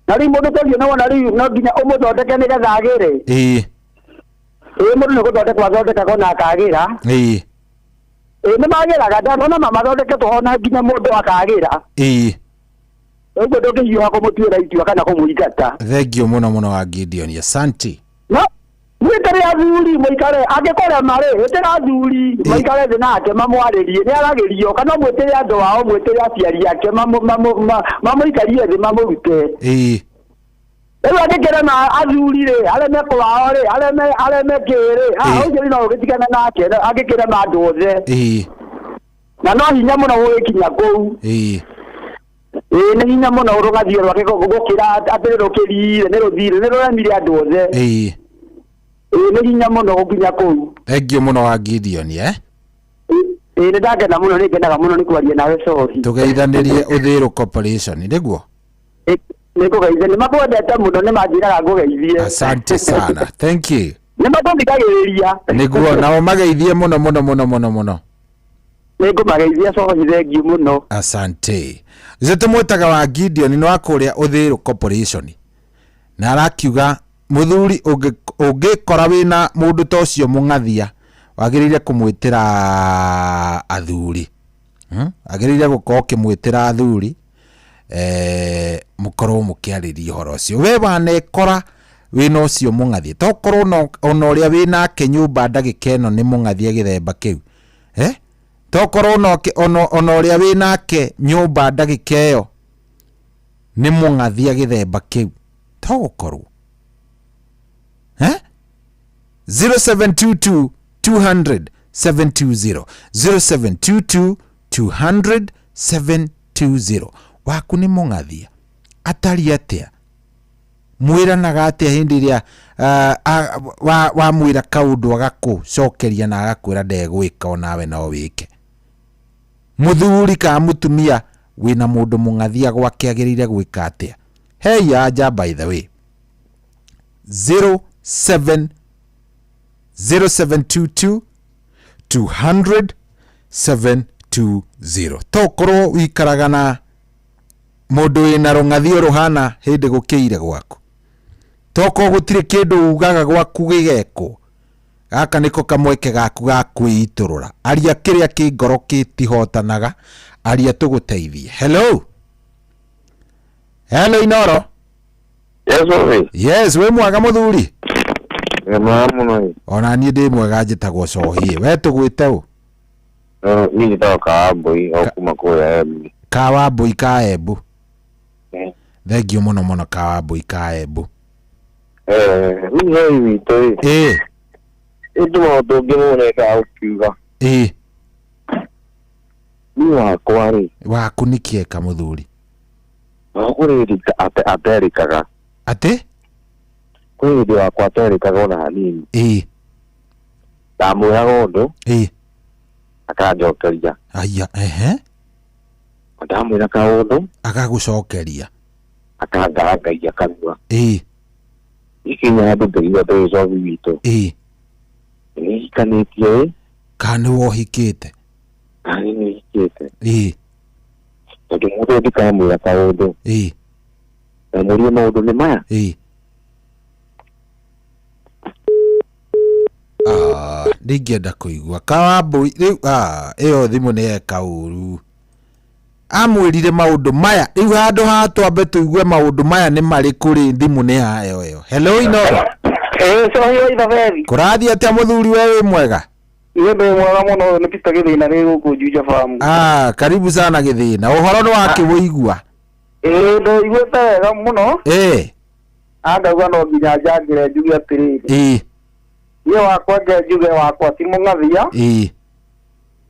Na rĩu mũndũ ta ũcio nĩwona rĩu no nginya ũmũthondeke nĩgetha agĩre. Ĩ, mũndũ nĩ gũthondekwo athondekagwo na akagĩra. Ĩ, nĩ magĩraga, ndanona mathondeketwo ona nginya mũndũ akagĩra. Ũguo ndũngĩhiũha kũmũtuĩra itua kana kũmũingata. Thengio mũno mũno wa Gideon, asante. No mwĩtĩre athuri mũikare, angĩkũrema rĩ, ĩtĩra athuri maikare thĩ nake mamwarĩrie, nĩ aragĩrio, kana mwĩtĩre andũ ao, mwĩtĩre aciari ake mamũikarie thĩ mamũrute. Rĩu angĩkĩrema athuri rĩ, areme kwao rĩ, areme kĩ rĩ, ũcio no ũgĩtigane nake angĩkĩrema andũ othe. Na no hinya mũno gũgĩkinya kũu. Ĩĩ, nĩ hinya mũno rũng'athio rwake gũkĩra atĩ rũkĩrire, nĩ rũthire, nĩ rũremire andũ othe. Ĩĩ, nĩ hinya mũno gũkinya kũu. Thengio mũno wa Gideon. Ĩĩ, nĩ ndakena mũno, nĩ ngenaga mũno nĩ kwaria nawe, sorry. Tũgeithanĩrie Ũthĩrũ Corporation nĩguo. Nĩ ngũgeithia, nĩ makwendete mũno, nĩ manjĩraga ngũgeithie. Asante sana, thank you. Nĩ matũthikagĩrĩria. Nĩguo, nao mageithie mũno mũno mũno mũno mũno. Nĩ ngũmageithia, sorry, thengiũ mũno. Asante. Ũcio tũmwĩtaga wa Gideon, nĩ wa kũrĩa Ũthĩrũ Corporation, na arakiuga mũthuri ũngĩkora wĩna mũndũ ta ũcio mũng'athia, wagĩrĩire kũmwĩtĩra athuri. Agĩrĩire gũkorwo ũkĩmwĩtĩra athuri, mũkorwo mũkĩarĩria ũhoro ũcio. We wanekora wĩna ũcio mũng'athia, tokorwo ona ũrĩa wĩnake nyũmba ndagĩka ĩno nĩ mũng'athia gĩthemba kĩu? Tokorwo ona ũrĩa wĩnake nyũmba ndagĩka ĩyo nĩ mũng'athia gĩthemba kĩu, togũkorwo? 0722 200 720, 0722 200 720. Waku nĩ mũng'athia atari atĩa? Mwĩranaga atĩa hĩndĩ ĩrĩa wamwĩra kaũndũ agakũcokeria na agakwĩra ndegwĩka, onawe no wĩke? Mũthuri kana mũtumia wĩna mũndũ mũng'athia gwake agĩrĩire gwĩka atĩa? Hey, anja, by the way, 07 0722 200 720. Tokorwo wikaraga na mũndũ wĩna rũng'athio rũhana hĩndĩ gũkĩire gwaku, tokorwo gũtirĩ kĩndũ ugaga gwaku gĩgekwo, gaka nĩko kamweke gaku ga kwĩitũrũra. Aria kĩrĩa kĩ ngoro kĩtihotanaga, aria tũgũteithie. Hello. Hello Inoro. Yes, Sophie. Yes, wĩ mwega mũthuri. Nĩ mwega mũno ĩ. Ona niĩ ndĩ mwega njĩtagwo Cohie. We tũgwĩte ũ? No, niĩ njĩtagwo Kawambũi o kuma kũrĩa Embu. Kawambũi ka Embu. Eh. Thengiũ mũno mũno Kawambũi ka Embu. Eh, niĩ hei witũ ĩ. Ĩ. Ĩ tũmaũndũ ũngĩ mũno endaga gũkiuga. Ĩ. Niĩ wakwa rĩ. Waku nĩ kĩeka mũthuri? Wakwa rĩ aterĩkaga. Atĩ? Kwĩ hĩndĩ wakwa aterĩkaga ona hanini. Ĩ. Ndamwĩraga ũndũ. Ĩ. Akanjokeria. Aya, ehe. Ndamwĩra kaũndũ. Agagũcokeria. Akangarangagia kanua. Ĩ. Ikinya handũ ngĩigua ndũĩ cobi witũ. Ĩ. Nĩhikanĩtie ĩ. Kana nĩ wohikĩte? Kana nĩhikĩte. Ĩ. Tondũ mũndũ ndikamwĩra kaũndũ. Ĩ. Ndamũrie maũndũ nĩ maya. Ĩ. Ah, ndingĩenda kũigua Kawambũi rĩu ah, ĩyo thimũ nĩ eka ũru amwĩrire maũndũ maya rĩu handũ ha twambe tũigue maũndũ maya nĩ marĩkũ rĩ thimũ nĩ yayo ĩyo hello Inoro. Ĩĩ cohi wa Ithabethi. Kũrathiĩ atĩa mũthuri we wĩ mwega? Niĩ ndĩ mwega mũno nĩ Peter Gĩthĩna rĩ gũkũ Juja Farm. Ah, karibu sana Gĩthĩna ũhoro nĩ wakĩwũigua? Ĩĩ ndĩiguĩte wega mũno. Ĩĩ. Na ngauga no nginya njangĩre njuge atĩrĩrĩ. Ĩĩ. Niĩ wakwa nge njuge wakwa ti mũng'athia. Ĩĩ.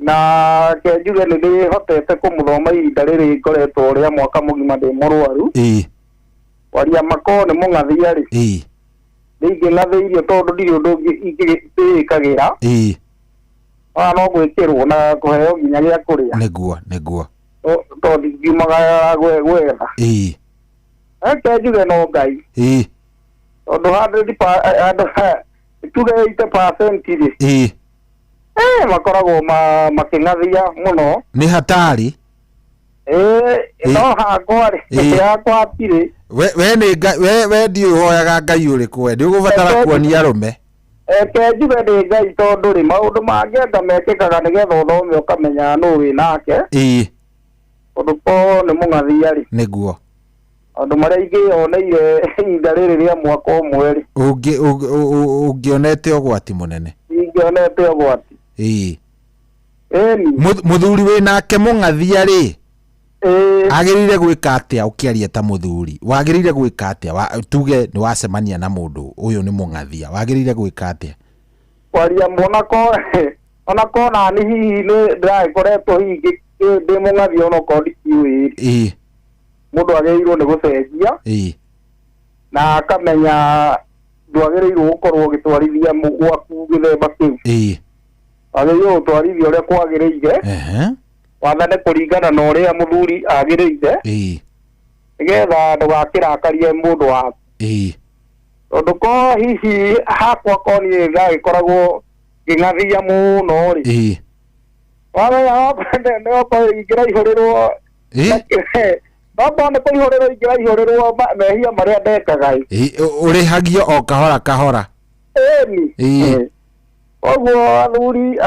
Na ke njuge nĩ ndĩhotete kũmũthoma ihinda rĩrĩ ngoretwo rĩa mwaka mũgima ndĩ mũrwaru. Ĩĩ. Waria mako nĩ mũng'athia rĩ. Ĩĩ. Nĩ ingĩng'athĩirio tondũ ndirĩ ũndũ ũngĩ ingĩĩkagĩra. Ĩĩ. Ona no gwĩkĩrwo na kũheo nginya gĩa kũrĩa. Nĩguo nĩguo. Tondũ ndingiumaga gwetha. Ĩĩ. Reke njuge no Ngai. Ĩĩ. Tondũ handũ tuge 80% rĩ. Ĩĩ. Eh, makoragwo makĩng'athia mũno. Nĩ hatari. Ĩĩ, no hakwa rĩ, Ĩĩ. hakwa hatirĩ. We we nĩ Ngai we we ndiũĩ ũhoyaga Ngai ũrĩkũ we nĩ ũgũbatara kuonia arũme. Reke njuge nĩ Ngai tondũ rĩ maũndũ mangĩ anga mekĩkaga nĩgetha ũthome ũkamenya nũ wĩ nake. Ĩĩ. Tondũ korwo nĩ mũng'athia rĩ. Nĩguo. Maũndũ marĩa ingĩyoneire ihinda rĩrĩ rĩa mwaka ũmwe rĩ. Ũngĩ ũngĩonete ũgwati mũnene. Ingĩonete ũgwati. Ĩĩ. Ĩni. Mũthuri wĩ nake mũng'athia rĩ. Agĩrĩire gwĩka atĩa ũkĩaria ta mũthuri? Wagĩrĩire gwĩka atĩa? Tuge nĩ wacemania na mũndũ ũyũ nĩ mũng'athia. Wagĩrĩire gwĩka atĩa? Kwaria mona ko ona ko nani hihi nĩ ndĩragĩkoretwo hihi ndĩ mũng'athia onokorwo ndikĩũĩ. Ĩĩ. Mũndũ agĩrĩirwo nĩ gũcenjia. Ĩĩ. Na akamenya ndwagĩrĩirwo gũkorwo ũgĩtwarithia gwaku gĩthemba kĩu. Ĩĩ. Wagĩrĩirwo gũtwarithia ũrĩa kwagĩrĩire. Ehe. Wathane kũringana na ũrĩa mũthuri agĩrĩire. Ĩĩ. Nĩgetha ndũgakĩrakarie mũndũ waku. Ĩĩ. Tondũ ko hihi hakwa ko niĩ ndagĩkoragwo ngĩng'athia mũno rĩ. Ĩĩ. Wamenya okorwo ingĩraihũrĩrwo okorwo nĩ kũihũrĩrwo ingĩraihũrĩrwo mehia marĩa ndekaga ĩ. Ĩĩ, ũrĩhagio o kahora kahora. Ĩni. Ĩĩ. Koguo athuri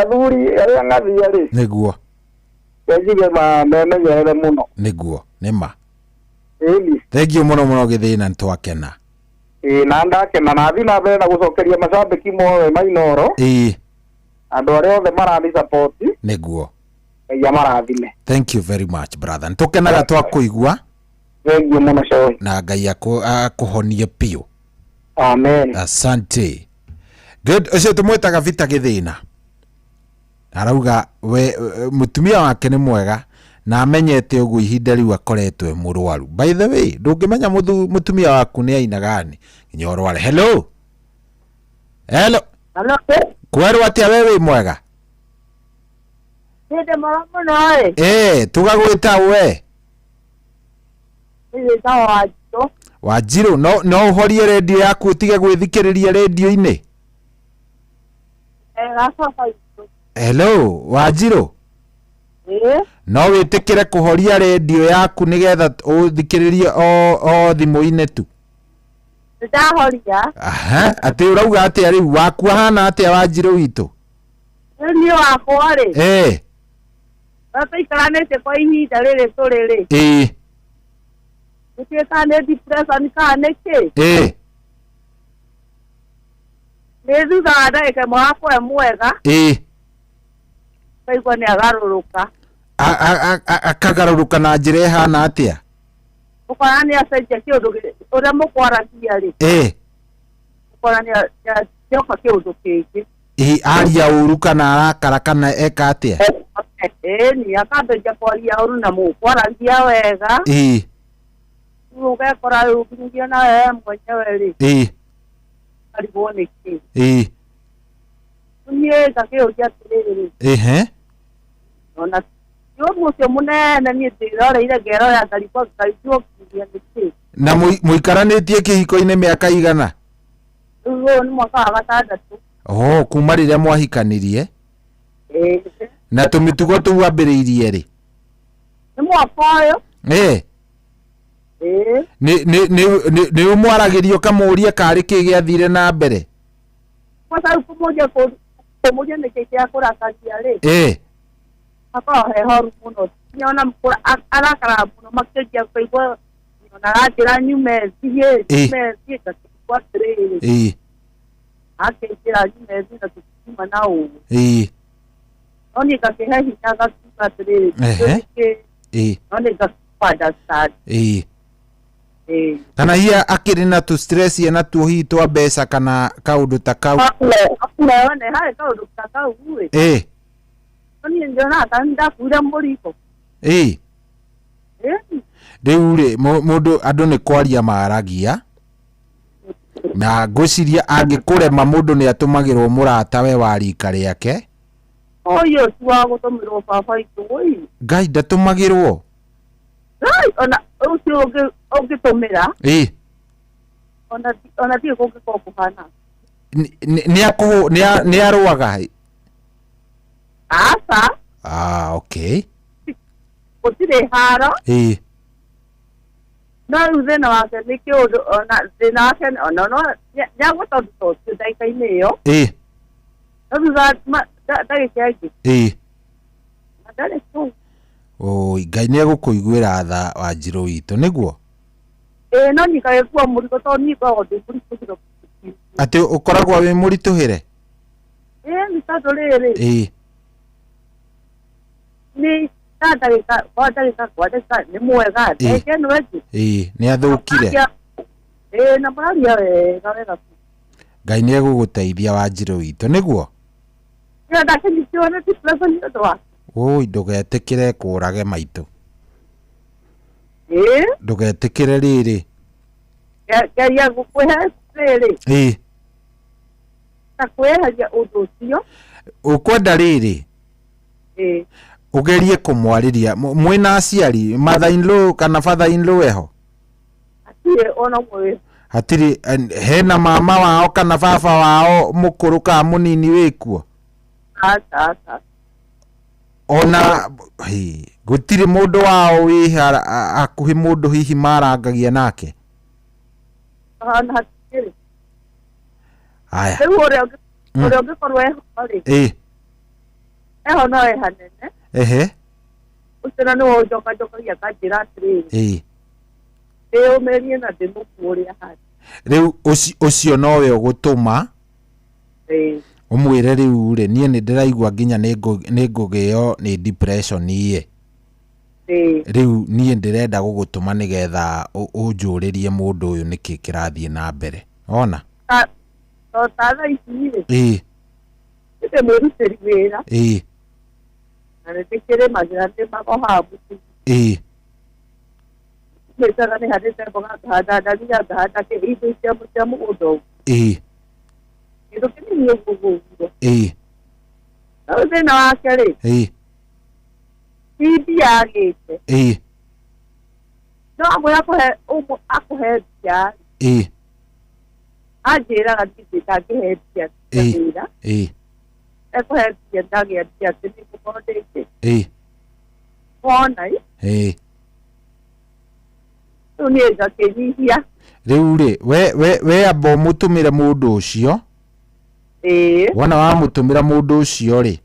arĩa ng'athia rĩ. Nĩguo. Njuge memenyerere mũno. Nĩguo, nĩma. Ĩni. Thengiũ mũno mũno Gĩthĩna nĩtwakena. Ĩĩ na ndakena na thiĩ na mbere na gũcokeria macambĩki mothe ma Inooro. Ĩĩ. Andũ arĩa othe marani support. Nĩguo. Ngai amarathime. Thank you very much brother. Nĩtũkenaga twakũigua. Thengiũ mũno Cohi. Na Ngai akũhonie biũ. Amen. Asante. Good, ũcio tũmwĩtaga Vita Gĩthĩna. Arauga we mũtumia wake nĩ mwega na amenyete ũguo ihinda rĩu akoretwo e mũrwaru. By the way, ndũngĩmenya mũtumia waku nĩ aina gani nginya ũrware. Hello. Hello. Hello. Kwerwo atĩa we wĩ mwega? Nĩ ndĩ mwega mũno ĩ. Ĩĩ, tũgagwĩta we. Niĩ njĩtagwo Wanjirũ. Wanjirũ, no ũhorie redio yaku ũtige gwĩthikĩrĩria redio-inĩ. Gacoka itũ. Hello, Wanjirũ. Ĩĩ. No wĩtĩkĩre kũhoria redio yaku nĩgetha ũthikĩrĩrie o thimũ-inĩ tu. Nĩndahoria. Aha, atĩ ũrauga atĩa rĩu waku ahana atĩa Wanjirũ witũ? Rĩu niĩ wakwa rĩ. Ĩĩ. Ũrĩa tũikaranĩtie kwa ihinda rĩrĩ tũrĩ rĩ. Ĩĩ. Gũtirĩ kana nĩ depression kana nĩ kĩ. Ĩĩ. Nĩ thutha wa ndagĩka ĩmwe akorwo e mwega. Ĩĩ. Ũkaigua nĩ agarũrũka. Akagarũrũka na njĩra ĩhana atĩa? Ũkona nĩ acenjia kĩũndũ ũrĩa mũkwaragia rĩ. Ĩĩ. Ũkona nĩ nĩoka kĩũndũ kĩngĩ. Ĩ aria ũru kana arakara kana eka atĩa? Ĩni akambĩrĩria kwaria ũru na mũkwaragia wega. Ĩĩ. Rĩu ũgekora rĩu nginyagia na we mwenyewe rĩ. Ĩĩ. Ũkarigwo nĩ kĩ. Ĩĩ. Niĩ ngakĩũria atĩrĩrĩ. Ehe. Ona ti ũndũ ũcio mũnene niĩ ndĩroreire ngerorera ngarigwo ngarigwo nginya nĩ kĩ. Na mũikaranĩtie kĩhiko-inĩ mĩaka igana? Rĩu ũyũ nĩ mwaka wa gatandatũ. Oh, kuma rĩrĩa mwahikanirie? Ĩĩ. Na tũmĩtugo tũu wambĩrĩirie rĩ? Nĩ mwaka ũyũ. Ĩĩ. Ĩĩ. Nĩ ũmwaragĩria ũkamũria karĩ kĩ gĩathire na mbere? Kwanza rĩu kũmũria kũmũria nĩkĩ gĩa kũrakaria rĩ. Ĩĩ. Hakoragwo he horu mũno. Nginya ona arakaraga mũno makĩria ũkaigua ona aranjĩra nyume thiĩ nyume thiĩ ngakĩigua atĩrĩrĩ. Ĩĩ. Akĩnjĩra nyume thiĩ na tũkiuma na ũũ. Ĩĩ. No niĩ ngakĩhe hinya ngakiuga atĩrĩrĩ. Ehe. Ĩĩ. No nĩ ngakũ understand. Ĩĩ. Ĩĩ. Kana hihi akĩrĩ na tũ stress ena tuo hihi twa mbeca kana kaũndũ ta kau? Akuone harĩ kaũndũ ta kau rĩ. Ĩĩ. No niĩ ndionaga ta ndakuire mũrigo. Ĩĩ. Ĩĩ. Rĩu rĩ mũndũ andũ nĩ kwaria maragia na ngwĩciria angĩkũrema mũndũ nĩ atũmagĩrwo mũratawe wa rika rĩake. Ũyũ ti wa gũtũmĩrwo baba itũ ũi. Ngai ndatũmagĩrwo. Ngai ona ũcio ũngĩtũmĩra. Ĩĩ. Ona thiĩ kũngĩkorwo kũhana. Nĩ arũaga? Aca. Ah, okay. Gũtirĩ haro. Ĩĩ. No rĩu thĩna wake nĩ kĩũndũ ona thĩna wake ona no nĩagwĩta ũndũ ta ũcio ndagĩka-inĩ ĩyo. Ĩĩ. No thutha ndagĩka ĩngĩ. Ĩĩ. Na ndarĩ kũu. Oi, Ngai nĩ egũkũiguĩra tha Wanjirũ witũ nĩguo? Ĩĩ no niĩ ngagĩkua mũrigo tondũ niĩ ngoragwo ndĩ mũritũhĩre. Atĩ ũkoragwo wĩ mũritũhĩre? Ĩĩ nĩ tondũ rĩrĩ. Ĩĩ. Nĩ ta ndagĩka kwa ndagĩka kwa ndagĩka nĩ mwega ndagĩka ĩno ĩngĩ. Ĩĩ nĩ athũkire. Ĩĩ na mũraria wega wega. Ngai nĩ egũgũteithia Wanjirũ witũ nĩguo? Nĩ ndakĩnyitwo nĩ depression nĩ ũndũ wa. Oi ndũgetĩkĩre kũrage maitũ. Ĩĩ. Ndũgetĩkĩre rĩrĩ. Ngeria gũkũhe rĩrĩ. Ĩĩ. Ta kwĩyeheria ũndũ ũcio. Ũkwenda rĩrĩ. Ĩĩ. Ũgerie kũmwarĩria mwĩna aciari mother in law kana father in law eho? Hatirĩ ona ũmwe. Hatirĩ hena mama wao kana baba wao mũkũrũ kana mũnini wĩkuo? Aca aca. Ona gũtirĩ mũndũ wao wĩ hakuhĩ mũndũ hihi marangagia nake? Ona hatirĩ. Aya. Rĩu ũrĩa ũngĩkorwo eho rĩ. Ĩĩ. Eho no e hanene. Ehe. Ũcio na nĩwe ũnjokanjokagia akanjĩra atĩrĩrĩ. Ĩĩ. Ndĩyũmĩrie na ndĩmũkue ũrĩa ahana. Rĩu ũcio nowe ũgũtũma. Ĩĩ. Ũmwĩre rĩu rĩ niĩ nĩ ndĩraigua nginya nĩ ngũgĩo nĩ depression ĩ. Ĩĩ. Rĩu niĩ ndĩrenda gũgũtũma nĩgetha ũnjũrĩrie mũndũ ũyũ nĩkĩ kĩrathiĩ na mbere. Ona? To ta thaa ici rĩ. Ĩĩ. Ndĩ mwĩrutĩri wĩra. Ĩĩ. Na nĩ ndĩkĩrĩmagĩra ndĩmaga o haha mũciĩ. Ĩĩ. Nĩnjaga nĩhandĩte mboga ngahanda ndania ngahanda indo cia mũgũnda ũguo. Ĩĩ. Kĩndũ kĩnini ũguo ũguo. Ĩĩ. No thĩna wake rĩ. Ĩĩ. Ti mbia agĩte. Ĩĩ. No amwĩra akũhe mbia. Ĩĩ. Anjĩraga niĩ ndangĩhe mbia cia wĩra. Ĩĩ. Ekũhe mbia ndagĩa mbia atĩ nĩngũkorwo ndĩkĩ. Ĩĩ. Wona ĩ. Ĩĩ. Rĩu niĩ ngakĩnyihia. Rĩu rĩ we amba ũmũtũmĩre mũndũ ũcio. Ĩĩ. Wona wamũtũmĩra mũndũ ũcio rĩ.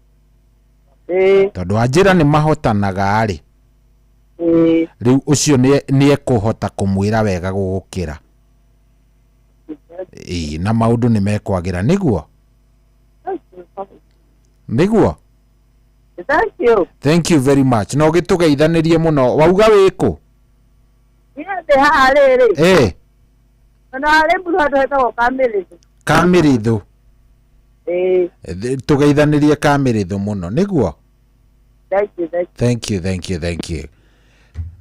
Ĩĩ. Tondũ wanjĩra nĩ mahotanaga rĩ. Ĩĩ. Rĩu ũcio nĩ ekũhota kũmwĩra wega gũgũkĩra. Ĩĩ, na maũndũ nĩ mekwagĩra nĩguo? Nĩguo? Thank you. Thank you very much. Na ũgĩtũgeithanĩrie mũno. Wauga wĩkũ? Niĩ ndĩ haha rĩrĩ. Ĩĩ, Ona harĩ mburu handũ hetagwo Kamĩrĩthũ. Kamĩrĩthũ. Ĩĩ. Tũgeithanĩrie Kamĩrĩthũ mũno nĩguo? Thank you, thank you. Thank you, thank you, thank you.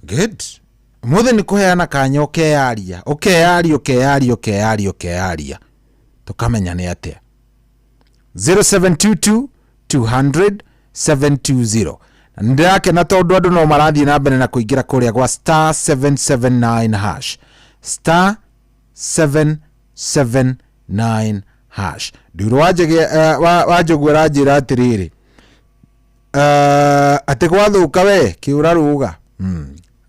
Good. Mũthĩ nĩ kũheana kanya ũkeyaria, ũkeyaria, ũkeyaria, ũkeyaria, ũkeyaria. Tũkamenya nĩ atĩa. 0722 200 720. Na nĩ ndĩrakena tondũ andũ no marathiĩ na mbere na kũingĩra kũrĩa gwa star 779 hash. Star 779 hash. Nduru wa Njogu aranjĩra atĩrĩrĩ, atĩ gwathũka we kĩũra rũga.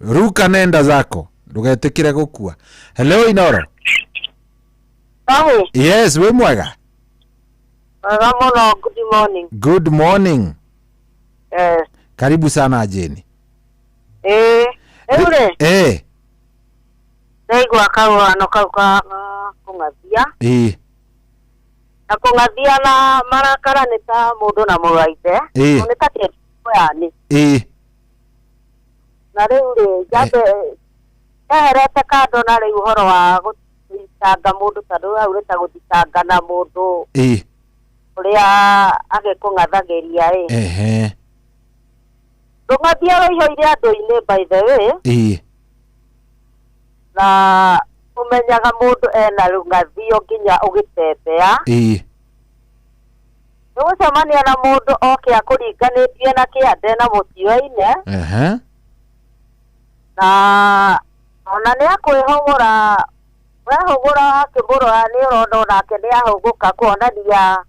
Ruka nenda zako ndũgetĩkĩre gũkua. Hello Inoro. Sawa. Yes, wĩ mwega. Wega mũno, good morning. Good morning. Yes. Karibu sana Jane. Ĩĩ, rĩu rĩ, ndaigua karũgano kau ka kũng'athia. Na kũng'athia na marakara nĩ ta mũndũ na mũrũ wa ithe. Nĩ ta kĩndũ yani. Na rĩu rĩ, njambe eherete kando na rĩu ũhoro wa gũthitanga mũndũ tondũ hau nĩ ta gũthitangana mũndũ ũrĩa agĩkũng'athagĩria ĩ. Rũng'athia rũihũire andũ-inĩ by the way. Na ũmenyaga mũndũ ena rũng'athio nginya ũgĩtembea. Nĩgũcemania na mũndũ oke akũringanĩtie na kĩande na mũtioaine. Na ona nĩ akwĩhũgũra, wehũgũra wakĩmũrora nĩ ũrona onake nĩ ahũgũka kuonania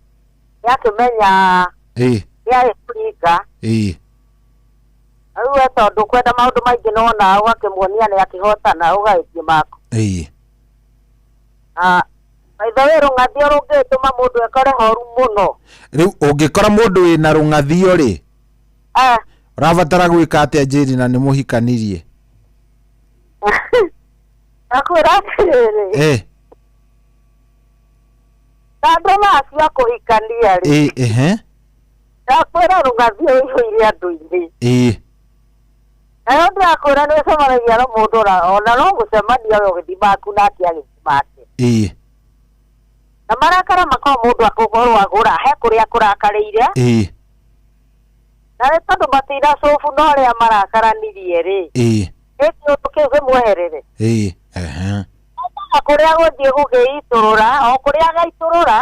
nĩ akĩmenya nĩ agĩkũringa. Rĩu we tondũ kwenda maũndũ maingĩ nona ũgakĩmuonia nĩ akĩhotana ũgagĩthiĩ maku. By the way rũng'athio rũngĩtũma mũndũ ekore horu mũno. Rĩu ũngĩkora mũndũ wĩna rũng'athio rĩ, ũrabatara gwĩka atĩa Jane na nĩ mũhikanirie? Nakwĩra atĩrĩrĩ. Kando na acio a kũhikania rĩ. Ndakwĩra rũng'athio rũihũire andũ-inĩ. Nayo ndĩrakwĩra nĩ ũcemanagia na mũndũ ona no gũcemania we ũgĩthiĩ maku nake agĩthiĩ make. Na marakara makorwo mũndũ akũgorwo agũra he kũrĩa akũrakarĩire. Na nĩ tondũ matina cubu na ũrĩa marakaranirie rĩ. Ĩ kĩũndũ kĩu kĩmweherere. Na kũrĩa gũthiĩ gũgĩitũrũra, o kũrĩa agaitũrũra,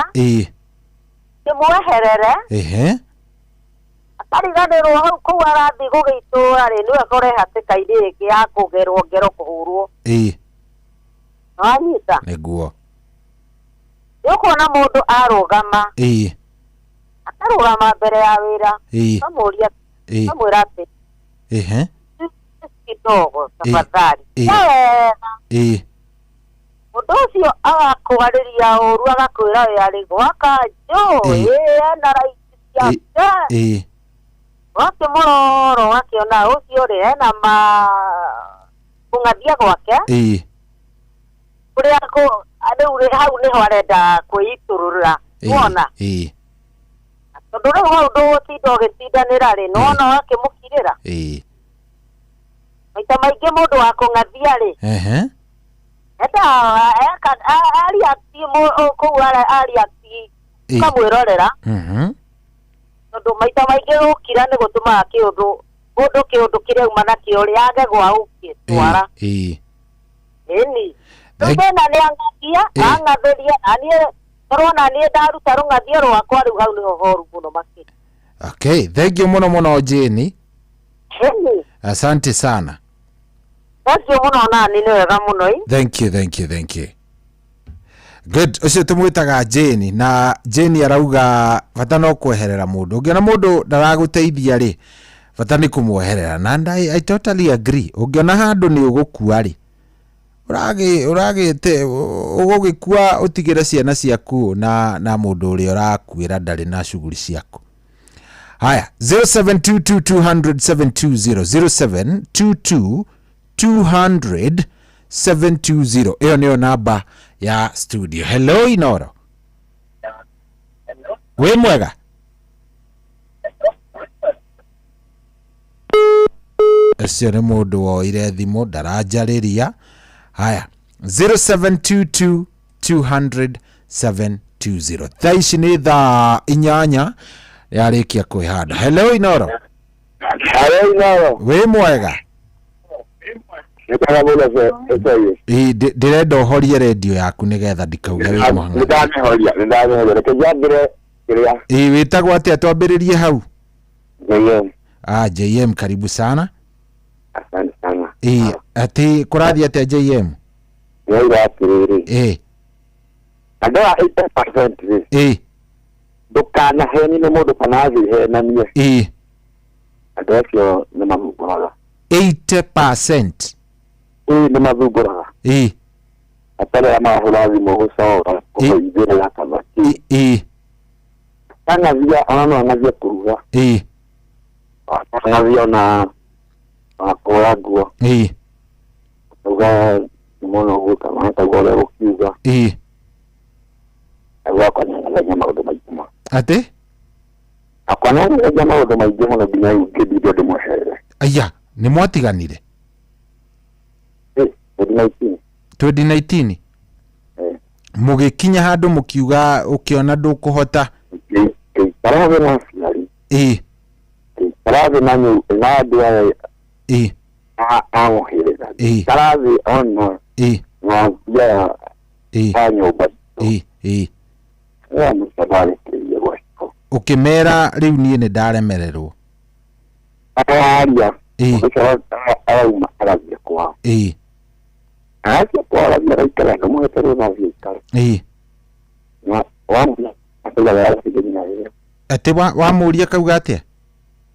kĩmweherere. Akariganĩrwo hau kũu arathiĩ gũgĩitũrũra rĩ, nĩwe akore hatĩka-inĩ ĩngĩ ya kũgerwo ngero kũhũrwo. Wanyita? Nĩguo. Nĩ ũkuona mũndũ arũgama. Akarũgama mbere ya wĩra. Ũkamũria, ũkamwĩra atĩ, kidogo tafadhali. Wega. Mũndũ ũcio agakũgarĩria ũru agakwĩra we arĩ gwaka njũ, ena raithi ciake. Ũgakĩmũrora ũgakĩona ũcio rĩ ena ma kũng'athia gwake. Kũrĩa rĩu rĩ hau nĩho arenda kwĩitũrũra. Wona? Tondũ rĩu hau ndũgũtinda ũgĩtindanĩra rĩ, nĩwona ũgakĩmũkirĩra. Maita maingĩ mũndũ wa kũng'athia rĩ, enda areact kũu areact ũkamwĩrorera. Tondũ maita maingĩ gũkira nĩ gũtũmaga kĩũndũ mũndũ kĩũndũ kĩrĩa auma nakĩo rĩ age gwa gũgĩtwara. Ĩni. Rĩu thĩna nĩ ang'athia, ang'athĩria, na niĩ korwo na niĩ ndaruta rũng'athio rwakwa rĩu hau nĩho horu mũno makĩria. Okay, thank you mũno mũno Jane. Ĩni. Asante sana. Thank you mũno nani nĩ wega mũno ĩ. Thank you, thank you, thank you. Good. Ũcio tũmwĩtaga Jane na Jane arauga bata no kweherera mũndũ. Ũngĩona mũndũ ndaragũteithia rĩ, bata nĩ kũmweherera. Na and I totally agree. Ũngĩona handũ nĩ ũgũkua rĩ, ũragĩte ũgũgĩkua ũtigĩre ciana ciaku na mũndũ ũrĩa ũrakuĩra ndarĩ na shughuli ciaku. Haya, 0722200720, 0722200720, ĩyo nĩyo namba ya studio. Hello Inoro, wĩ mwega? Ũcio nĩ mũndũ woire thimũ ndaranjarĩria. Haya, 0722200720. Thaa ici nĩ thaa 8 yarĩkia kwĩhanda. Hello Inoro. Hello Inoro. Wĩ mwega? Nĩkwega mũno ĩcoyĩ. Ĩ, ndĩrenda ũhorie redio yaku nĩgetha ndikauge wĩ mũhang'o. Nĩndamĩhoria, nĩndamĩhoria. Reke njambĩre kĩrĩa. Ĩ, wĩtagwo atĩa? Twambĩrĩrie hau. JM. Ah, JM, karibu sana. Asante sana. Ĩ, atĩ kũrathiĩ atĩa JM? Nĩoiga atĩrĩrĩ. Ĩ. Andũ a 80% rĩ. Ĩ. Ndũkanahenio nĩ mũndũ kana athiĩ henanie. Ĩ. Andũ acio nĩ mathungũraga. 80%. Ĩ, nĩ mathungũraga. Ĩ. Atarĩ arĩa marahũra thimũ gũcora kũhũithĩrĩra kana kĩ. Ĩ. Ang'athia ona no ang'athie kũruga. Ĩ. Ang'athia ona kũhũra nguo. Ĩ. Akauga nĩ mũno ũguo kana akauga ũrĩa gũkiuga. Ĩ. Akauga akwa nĩang'athagia maũndũ maingĩ mũno. Atĩ? Akwa nĩang'athagia maũndũ maingĩ mũno nginya rĩu ngĩndinda ndĩmweherere. Aya, nĩ mwatiganire? Ĩ, 2019. 2019? Ĩ. Mũgĩkinya handũ mũkiuga ũkĩona ndũkũhota? Ngĩikara thĩ na aciari. Ĩ. Ngĩikara thĩ na na andũ aya Ĩ. a mũhĩrĩga. Ĩ. Ngĩikara thĩ ona Ĩ. na athii Ĩ. a nyũmba. Ĩ. Ĩ. Ĩyo mũico ndarĩkĩrĩirie gwaciko. Ũkĩmera rĩu niĩ nĩ ndaremererwo. Araria. Ĩ. Ũndũ ũcio arauma agathiĩ kwao. Ĩ. Arathiĩ kwao arathiĩ agaikara ndũmũhete rũtha athiĩ aikare. Ĩ. Na wamũria akauga arĩ nyina wĩra. Atĩ wamũria kauga atĩa?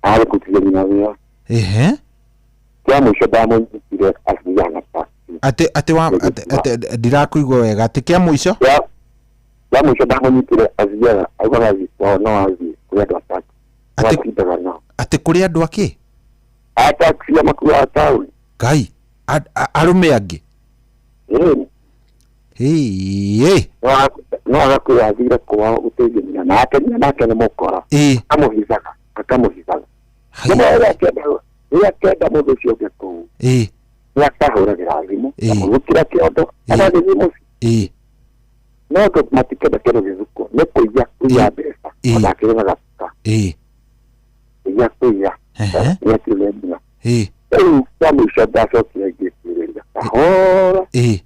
Arĩ kũrutithia nyina wĩra. Ehe. Kĩa mũico ndamũnyitire athiaga na taxi. Atĩ atĩ wa atĩ atĩ ndirakũigua wega. Atĩ kĩa mũico? Kĩa mũico ndamũnyitire athiaga augaga athiĩ kwao no athiĩ kũrĩ andũ a taxi. Atĩ Matindaga nao. Atĩ kũrĩ andũ akĩ? A taxi a makuaga taũni. Ngai, arũme angĩ? Ĩĩ. Ĩĩ. No agakwĩra athire kwao gũteithia nyina nake, nyina nake nĩ mũkora. Ĩĩ. Akamũhithaga, akamũhithaga. Nĩmo rĩrĩa akenda mũndũ ũcio ũngĩ kũu. Ĩĩ. Nĩ akahũragĩra thimũ, akamũrutĩra kĩondo, agathiĩ mũciĩ. Ĩĩ. No andũ matikenda kĩndũ gĩthukwo, nĩ kũiya kũiya mbeca, ona akĩrĩ na gatuka. Ĩĩ. Kũiya kũiya. Nĩ akĩrĩ na nyina. Ĩĩ. Rĩu kwa mũico ndacokire ngĩtuĩrĩria kahora. Ĩĩ.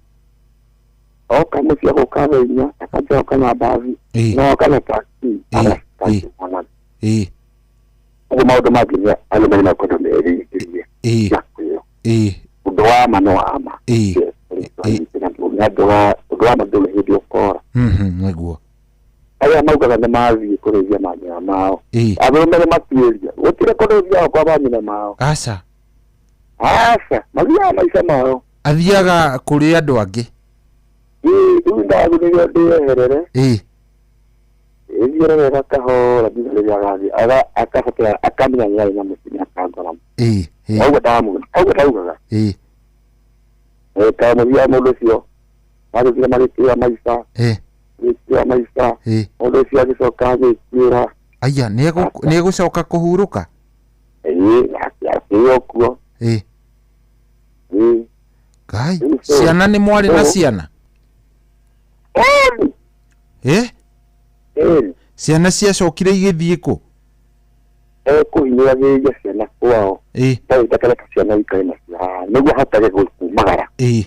Oka mũciĩ gũka thaa 4, akanjoka na mbathi, na oka na taxi, agacikana. Ĩĩ. Ũguo maũndũ mangĩ nĩ andũ marĩ makwenda merĩngĩrie. Ĩĩ. Ĩĩ. Ũndũ wa ma nĩ wa ma. Ĩĩ. Ũndũ wa ma ndũrĩ hĩndĩ ũkora. Nĩguo. Arĩa maugaga nĩ mathiĩ kũrĩithia manyina mao. Ĩĩ. Arũme nĩ matuĩria. Gũtirĩ kũndũ ũthiaga kwa manyina mao. Aca. Aca, mathiaga maica mao. Athiaga kũrĩ andũ angĩ. Ĩĩ, rĩu ndagũrĩrio ndĩyeherere. Ĩĩ. Ĩthiĩre wega kahora nginya rĩrĩa agathiĩ akabatara akamenya nĩ arĩ na mũciĩ nĩ akangora. Ĩĩ. Ũguo ndamuga, ũguo ndaugaga. Ĩĩ. Kaĩ mũthiaga mũndũ ũcio magĩthire magĩkĩra maica. Ĩĩ. Magĩkĩra maica. Ĩĩ. Mũndũ ũcio agĩcoka agĩkĩra. Aya, nĩ egũcoka kũhurũka? Ĩĩ, akĩrĩ kuo. Ĩĩ. Ĩĩ. Ngai, ciana nĩ mwarĩ na ciana? Ĩĩ. Ĩ? Ĩĩ. Ciana ciacokire igĩthiĩ kũ? Ekũhinyĩragĩrĩria ciana kwao. Ĩĩ. Ndarĩ ndakareka ciana ikare na ciana nĩguo ahotage kumagara. Ĩĩ.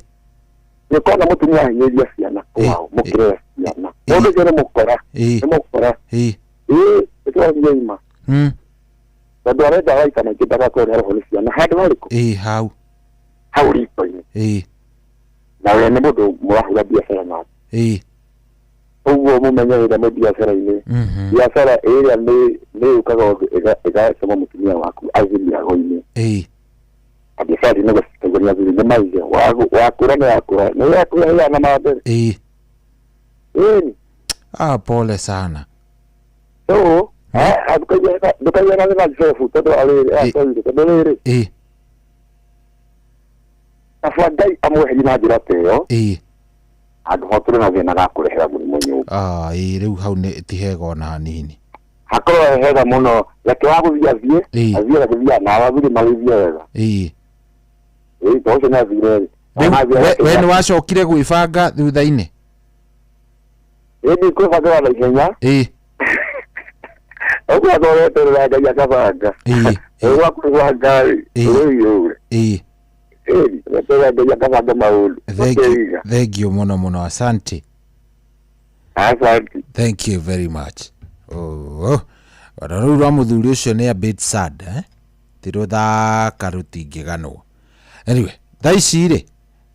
Nĩ kona mũtumia ahinyĩrĩria ciana kwao mũkĩrera ciana. Mũndũ ũcio nĩ mũkora. Ĩĩ. Nĩ mũkora. Ĩĩ. Ĩĩ, nĩtũrathiĩ ima. Tondũ arenda waika maingĩ ndagakorwo nĩ aroho nĩ ciana handũ harĩkũ? Ĩĩ, hau. Hau riko-inĩ. Ĩĩ. Na we nĩ mũndũ mũrahũra biacara nake. Ĩĩ. Ũguo mũmenye rĩrĩa mwĩ biacara-inĩ. Biacara ĩrĩa nĩ yũkaga ũndũ ĩgacema mũtumia waku athiĩ mĩago-inĩ. Ĩĩ. Na biacara ndinagũcitagwo nĩ athuri nĩ maige. Wakũra nĩ wakũra. Nĩ yakũra ĩhana ma mbere. Ĩĩ. Ĩĩ. Ah, pole sana. So, Ndũkaiganane na Jeff tondũ arĩrĩ akorire tondũ rĩrĩ. Kaba Ngai amweherie na njĩra ta ĩyo. Handũ ha ũtũre na thĩna gakũrehera mũrimũ nyũmba. Ah, ĩĩ rĩu hau nĩ ti hega ona hanini. Hakorwo he hega mũno reke wa gũthiĩ athiĩ athiĩ agĩthiaga nawe athuri marĩithie wega. Ĩĩ tondũ ũcio nĩ athire rĩ. Rĩu we nĩ wacokire gwĩbanga thutha-inĩ? Ĩĩ ndikwĩbangĩra na ihenya. Ũguo athorete Ngai akabanga. Ũguo akwĩbanga rĩ, rĩu ũre. Ĩĩ weterera Ngai akabanga maũndũ. Thank you, thank you mũno mũno, asante. Asante. Thank you very much. Oh, ona rũu rwa mũthuri ũcio nĩ a bit sad, eh? Ti rũthaka rũtingĩganwo. Anyway, thaa ici rĩ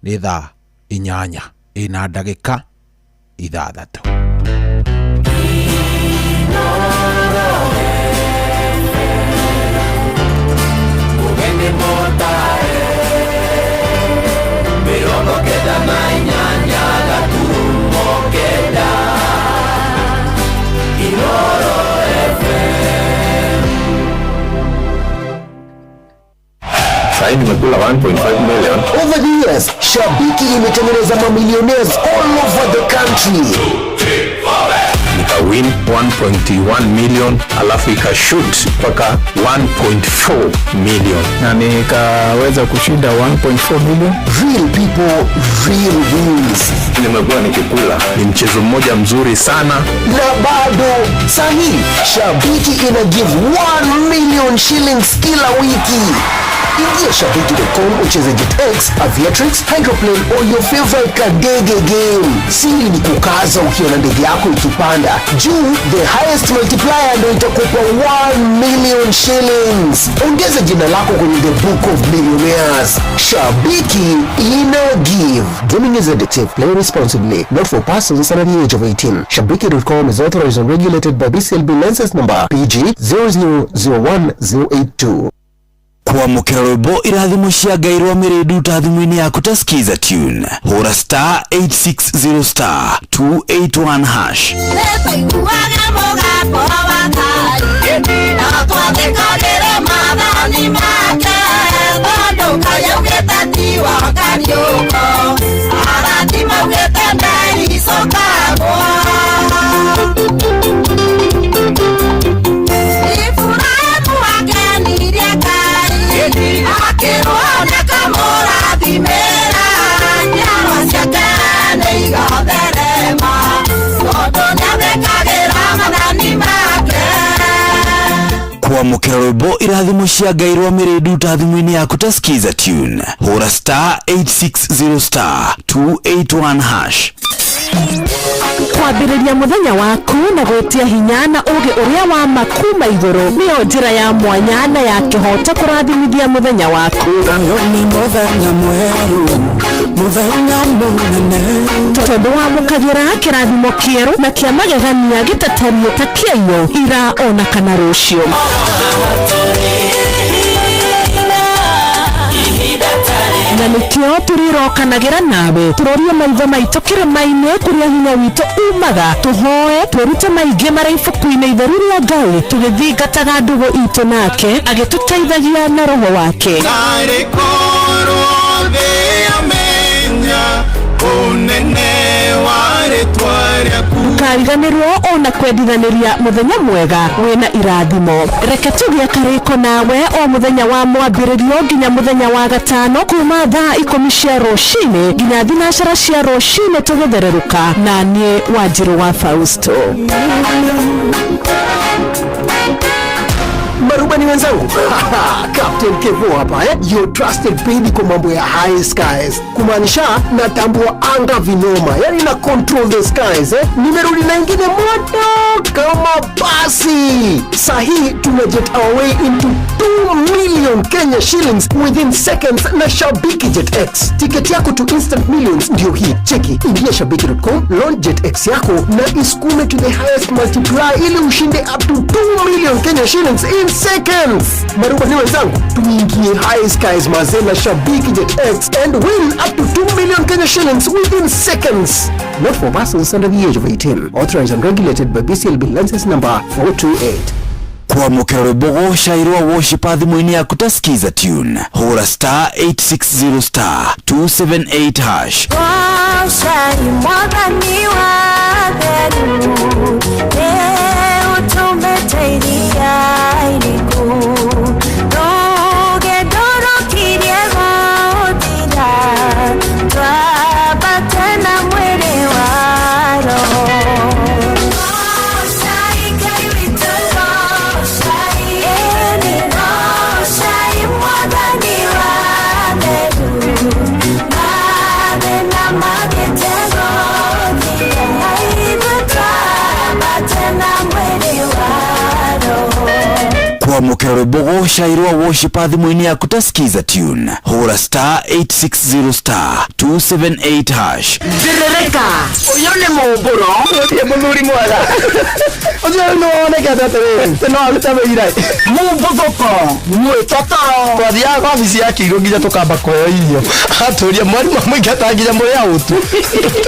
nĩ thaa 8 ĩna ndagĩka 6. 98.9 Inoro FM. Sasa nimekula 1.5 million. Over the years, Shabiki imetengeneza mamillionaires all over the country. Nika win 1.1 million alafu ikashoot mpaka 1.4 million. Na nikaweza kushinda 1.4 million. Real people, real wins. Nimekuwa nikikula. Ni mchezo mmoja mzuri sana. Na bado sahi Shabiki ina give 1 million shillings kila wiki. Ingia shabiki.com ucheze JetX, Aviatrix, Hydroplane or your favorite kadege game. Siri ni kukaza ukiona ndege yako ikipanda juu, the highest multiplier ndio itakupa 1 million shillings. Ongeza jina lako kwenye the book of millionaires. Shabiki ina give. Gaming is addictive. Play responsibly. Not for persons under the age of 18. Shabiki.com is authorized and regulated by BCLB license number PG 0001082. Kwamũkĩra rwĩmbo irathimo cia Ngai rwa mĩrĩndu ta thimũ-inĩ yaku ta Skiza tune hũra star 860 star 281 hash. Nĩtũiguaga mũgambo wa Ngai na twathĩkagĩre maathani make tondũ Ngai augĩte ti wa kariũko arathi maugĩte ndeicokagwo. Iburahĩmu akenirie Ngai akĩrwo nĩkamũrathimĩra njiarwa ciake nĩigatherema tondũ nĩathĩkagĩra maathani make. Kwamũkĩra rwĩmbo irathimo cia Ngai rwa mĩrĩndu ta thimũ-inĩ yaku ta Skiza tune hũra star 860 star 281 hash. Kwambĩrĩria mũthenya waku na gwĩtia hinya na ũgĩ ũrĩa wa ma kuma igũrũ nĩyo njĩra ya mwanya na ya kĩhoto kũrathimithia mũthenya waku. Ũyũ nĩ mũthenya mwerũ, mũthenya mũnene. Tondũ wamũkagĩra kĩrathimo kĩerũ na kĩa magegania gĩtatariĩ ta kĩaiyũ ira ona kana rũciũ. Na nĩkĩo tũrĩrokanagĩra nawe tũrorie maitho maitũ kĩrĩma-inĩ kũrĩa hinya witũ umaga tũhoe twĩrute maingĩ marĩa ibuku-inĩ itheru rĩa Ngai tũgĩthingataga ndũgũ itũ nake agĩtũteithagia na roho wake. Narĩ korwo thĩ yamenya ũnene wa rĩtwa rĩaku. Ndũkariganĩrwo ona kwendithanĩria mũthenya mwega wĩna irathimo. Reke tũgĩe karĩko nawe o mũthenya wa mwambĩrĩrio nginya mũthenya wa gatano kuma thaa 10 cia rũcinĩ nginya 9 cia rũcinĩ tũgĩthererũka na niĩ Wanjirũ wa Fausto. Marubani wenzangu, Captain Kevo hapa Your trusted baby kwa mambo ya high skies. Kumaanisha natambua anga vinoma, yani na control the skies Nimerudi na ingine moto kama basi. Sahi tuna jet our way into 2 million Kenya shillings within seconds na Shabiki Jet X. Tiketi yako to instant millions ndio hii. Cheki, ingia shabiki.com, launch Jet X yako na isukume to the highest multiplier ili ushinde up to 2 million Kenya shillings in seconds. Marubani wenzangu, tuingie high skies mazee na Shabiki Jet X and win up to 2 million Kenya shillings within seconds. Not for persons under the age of 18. Authorized and regulated by BCLB license number 428. Kwamũkĩra rwĩmbo gũcairwo worship thimũ-inĩ yaku ta skiza tune, hũra star 860 star 278 hash. Goshai mwathani wa theru nĩ ũtũmĩte iria iriku rũgendo rũkirie gũthira twambate na mwĩrĩ wa roho. Goshai Ngai witũ, goshai, ĩni goshai mwathani wa theru mathĩna magĩte gũthira ithuĩ twambate na mwĩrĩ wa roho. Kwamũkĩra rwĩmbo gũcairwo worship thimũ-inĩ yaku ta skiza tune, hũra star 860 star 278 hash. Thĩrĩrĩka ũyũ nĩ mũmbũro ũthiĩ mũthuri mwega ũcio nĩ wonekete atĩrĩrĩ no arute wĩira mũmbuthũko mwĩtotoro twathiaga wabici ya kĩirũ nginya tũkamba kũheo irio atũria mwarimũ amũingata nginya mũrĩ autu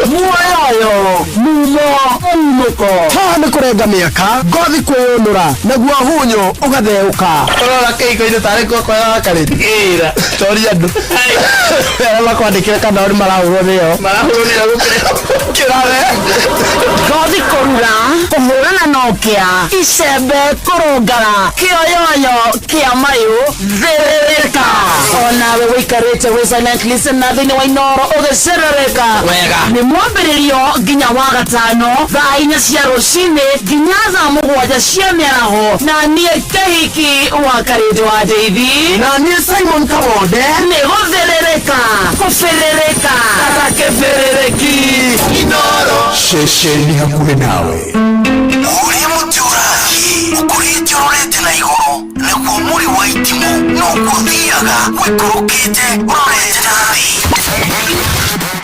muoyoyo mumo munũko haha nĩ kũrenga mĩaka ngothi kwĩyũnũra naguo hunyo ũgatheũka ũrora kĩhiko-inĩ tarĩ guoko yakarĩte ĩra toria andũ arĩa makwandĩkĩre kana nĩ marahũrwo nĩyo marahũrwo nĩyo gũkĩra Ngothi kũrura kũhũrana na ũkĩa icembe kũrũngara kĩoyoyo kĩa mayũ thĩrĩrĩka onawe wĩikarĩte wĩ silent listener thĩinĩ wa Inoro ũgĩcerereka Wega. nĩ mwambĩrĩrio nginya wa gatano thaa inya cia rũcinĩ nginya thaa mũgwanja cia mĩaraho na niĩ Kĩhiki wa Karĩndũ wa Ndeithi na niĩ Simon Kabonde nĩ gũthĩrĩrĩka kũbĩrĩrĩka kata kĩbĩrĩrĩki Inoro ceceni hakuhĩ nawe. Ũrĩa mũtĩ ũrathiĩ ũkũrĩte ũrorete na igũrũ naguo mũri wa itimũ noguo ũthiaga wĩikũrũkĩte ũrorete na thĩ.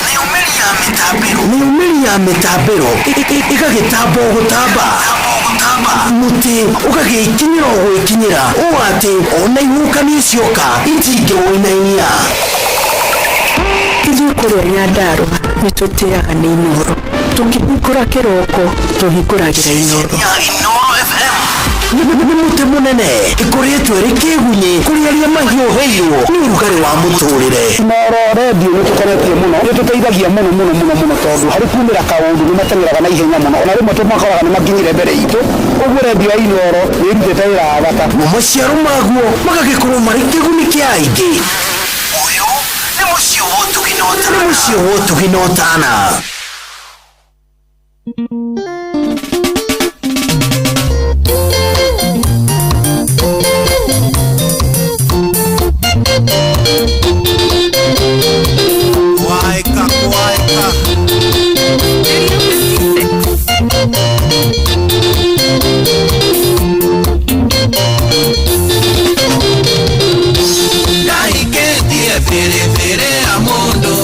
Nayo mĩri ya mĩtambĩro nayo mĩri ya mĩtambĩro ĩgagĩtamba o gũtamba mũtĩ ũgagĩkinyĩra o gwĩkinyĩra ũũ atĩ ona ihuhũkanio cioka itingĩwũinainia. Ithuĩ kũrĩa Nyandarũa nĩ tũtĩaga nĩ Inoro tũkĩhingũra kĩroko tũhingũragĩra Inoro. Inoro FM Nĩ mũtĩ mũnene ĩkoretwo ĩrĩ kĩgunyĩ kũrĩ arĩa mahiũhĩirwo nĩ ũrugarĩ wa mũtũrĩre. Inoro redio nĩ tũkoretie mũno nĩ tũteithagia mũno mũno mũno mũno tondũ harĩ kumĩra kaũndũ nĩ mateng'eraga na ihenya mũno ona rĩmwe tũmakoraga nĩ makinyire mbere itũ ũguo redio ya Inoro nĩ ĩrutĩte wĩra wa bata. Mo maciaro maguo magagĩkorwo marĩ kĩguni kĩa aingĩ. Ũyũ nĩ mũciĩ wa ũtugi na ũtana. Nĩ mũciĩ wa ũtugi na ũtana. Waika kwaika Ndahikĩtie biribiri ya mũndũ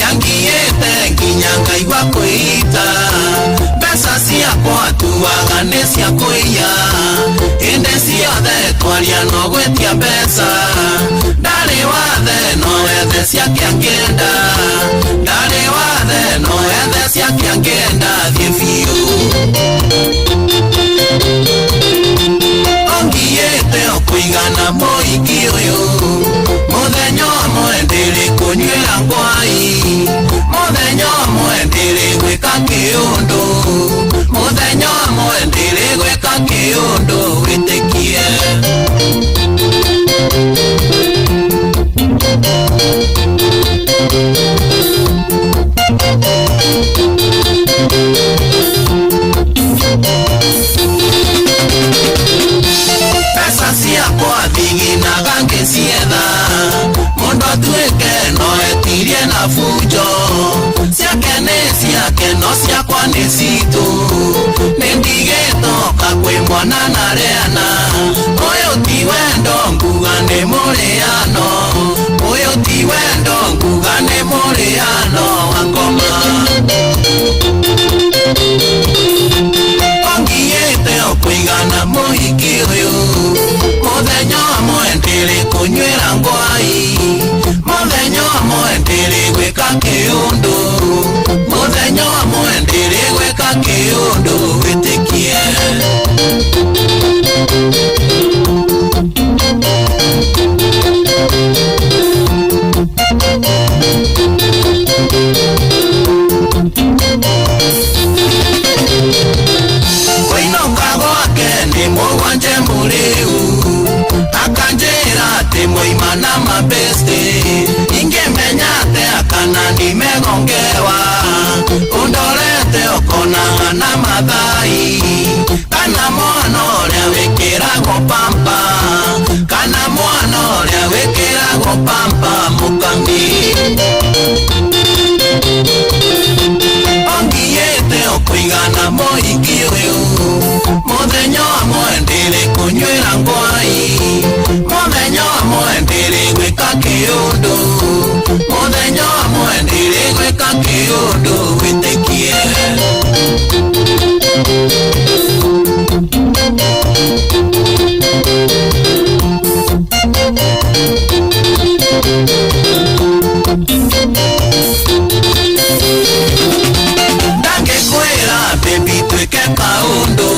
yangiĩte nginya ngaigua kwĩita mbeca ciakwa tuaga nĩ cia kũiya hĩndĩ ciothe twaria no gwĩtia mbeca ndarĩ wathe no ethe ciake angĩenda ndarĩ wathe no ethe ciake angĩenda thiĩ biũ ongiĩte o kũigana mũhiki ũyũ mũthenya ũmwe ndĩrĩ kũnyuĩra ngwai mũthenya ũmwe ndĩrĩ gwĩka kĩũndũ mũthenya ũmwe ndĩrĩ gwĩka kĩũndũ wĩtĩkie. Mbeca ciakwa thiginaga ngĩcietha mũndũ atuĩke no etirie na bunjo ciake nĩ ciake no ciakwa nĩ citũ nĩ ndigĩtoka kwĩ mwana na rĩana ũyũ ti wendo nguga nĩ mũrĩano ũyũ ti wendo nguga nĩ mũrĩano wa ngoma ongiĩte o kũigana mũhiki ũyũ mũthenya ũmwe ndĩrĩ kũnyuĩra ngwai mũthenya ũmwe ndĩrĩ gwĩka kĩũndũ mũthenya ũmwe ndĩrĩ gwĩka kĩũndũ wĩtĩkie. Mũgwanje mũrĩu akanjĩra atĩ mwaima na mabesti ingĩmenya atĩa kana nimegongewa ũndorete ũkonaga na mathai kana mwana ũrĩa wĩkĩragwo pampa kana mwana ũrĩa wĩkĩragwo pampa mũkami ongiĩte ũkũigana mũhiki ũyũ mũthenya ũmwe ndĩrĩ kũnyuĩra ngwai mũthenya ũmwe ndĩrĩ gwĩka kĩũndũ mũthenya ũmwe ndĩrĩ gwĩka kĩũndũ wĩtĩkie. Ndangĩkwĩra baby twĩke kaũndũ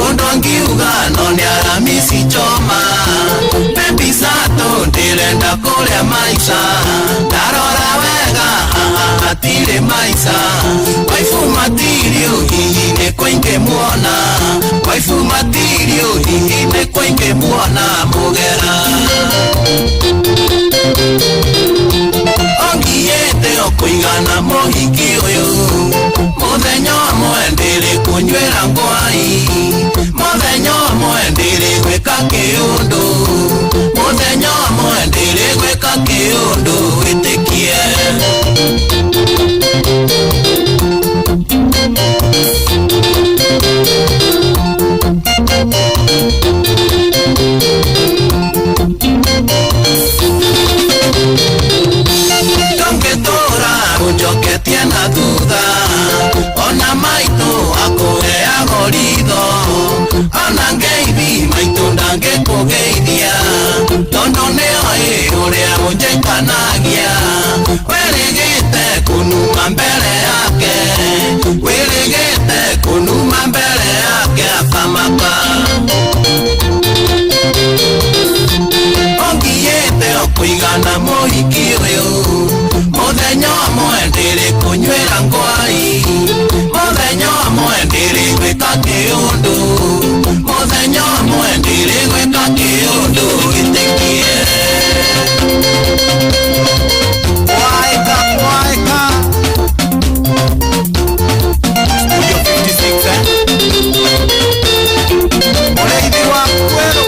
ũndũ angiuga no nĩ Aramisi choma baby sato ndĩrenda kũrĩa maica ndarora wega hatirĩ maica waifu matirio hihi nĩ kũingĩmuona waifu matirio hihi nĩ kũingĩmuona mũgera ongiĩte ũkũigana mũhiki ũyũ mũthenya ũmwe ndĩrĩ kũnyuĩra ngwai mũthenya ũmwe ndĩrĩ gwĩka kĩũndũ mũthenya ũmwe ndĩrĩ gwĩka kĩũndũ wĩtĩkie. Ndũngĩtũra ũnjoketie na thutha ona maitũ akũheago ritho ona ngeithi maitũ ndangĩkũgeithia tondũ nĩoĩ ũrĩa ũnjĩkanagia wĩrĩgĩte kũnuma mbere yake wĩrĩgĩte kũnuma mbere yake akamaka ongiĩte ũkũigana mũhiki ũyũ mũthenya ũmwe ndĩrĩ kũnyuĩra ngwai mũthenya ũmwe ndĩrĩ gwĩka kĩũndũ mũthenya ũmwe ndĩrĩ gwĩka kĩũndũ wĩtĩkie. Waika waika Studio 56 Mũrĩithi wa kwerũ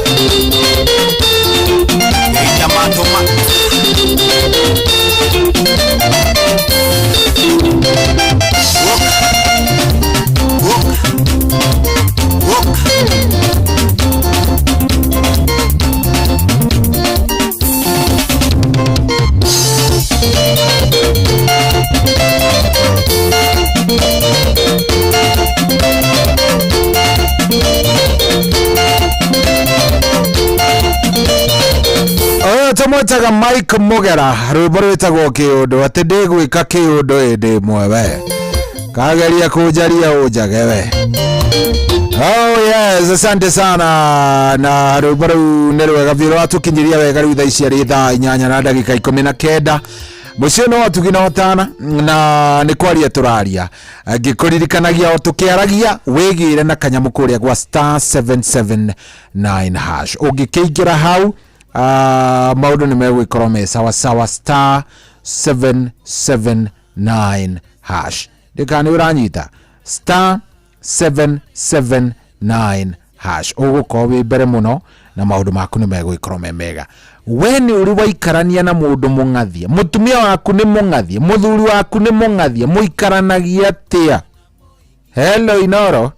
Ĩnya matũma Walk, walk, walk. Ũyũ tũmwĩtaga Mike Mũgera rwĩmbo rwĩtagwo kĩũndũ atĩ ndĩgwĩka kĩũndũ ĩndĩ ĩmwe we kageria kũnjaria ũnjage we. Oh yes, asante sana na rwĩmbo rũu nĩ rwega biũ rwatũkinyĩria wega rĩu thaa ici arĩ thaa 8 na ndagĩka 19 mũciĩ no watugi na ũtana na nĩ kwaria tũraria ngĩkũririkanagia o tũkĩaragia wĩgĩre na kanyamũ kũrĩa gwa star 779 hash ũngĩkĩingĩra hau maũndũ nĩ megũgĩkorwo me sawa sawa star 779 hash ndĩkana nĩ ũranyita star 779 hash ũgũkorwo wĩ mbere mũno na maũndũ maku nĩ megũgĩkorwo me mega. We nĩ ũrĩ waikarania na mũndũ mũng'athie mũtumia waku nĩ mũng'athie mũthuri waku nĩ mũng'athie mũikaranagia atĩa? Hello Inoro.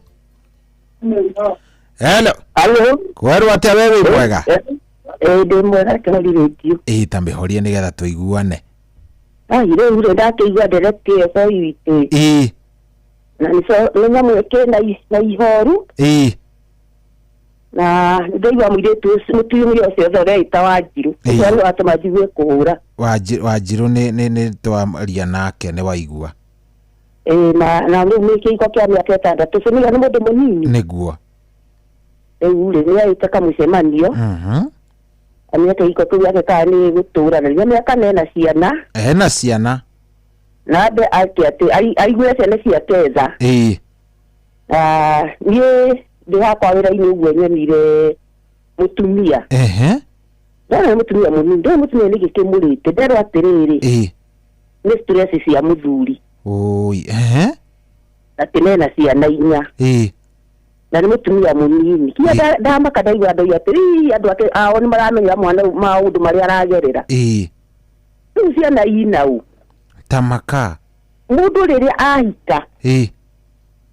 Hello. Hello. Kwerwo atĩa we wĩ mwega? Ndĩ mwega kĩhori rĩndiũ. Ĩĩ ta mĩhorie nĩgetha tũiguane. Ai rĩu rĩ ndakĩigua ndereti ĩyo boy witũ. Ĩĩ. Na nĩ nyamũ ĩkĩrĩ na ihoru. Ĩĩ. Na ndaigua mũirĩtu ũcio mũtumia ũcio othe ũreĩta Wanjirũ. Ũcio nĩ watũma njigue kũhũra. Wanjirũ nĩ twaria nake nĩ waigua. Ĩĩ na rĩu nĩ kĩhiko kĩa mĩaka 6 ũcio nĩ mũndũ mũnini. Nĩguo. Rĩu rĩ nĩ aĩte kamũcemanio. Amenya kĩhiko kĩu gĩake kana nĩ gũtũra na nĩ mĩaka nena ciana. Ena ciana. Na ambe ake atĩ aiguĩre ciana ciake tha. Ĩĩ. Niĩ Ndĩ hakwa wĩra-inĩ ũguo nyonire mũtumia. Ehe. Ndona mũtumia mũnini, ndona mũtumia nĩkĩ kĩmũrĩte, nderwo atĩrĩrĩ, nĩ stress cia mũthuri. Oi, ehe. Atĩ mena ciana inya. Na nĩ mũtumia mũnini. Kinya ndamaka ndaigua ndoiga atĩrĩ, andũ ake ao nĩ maramenya mwana ũyũ maũndũ marĩa aragerera. Rĩu ciana inau. Tamaka. Mũndũ rĩrĩa ahika,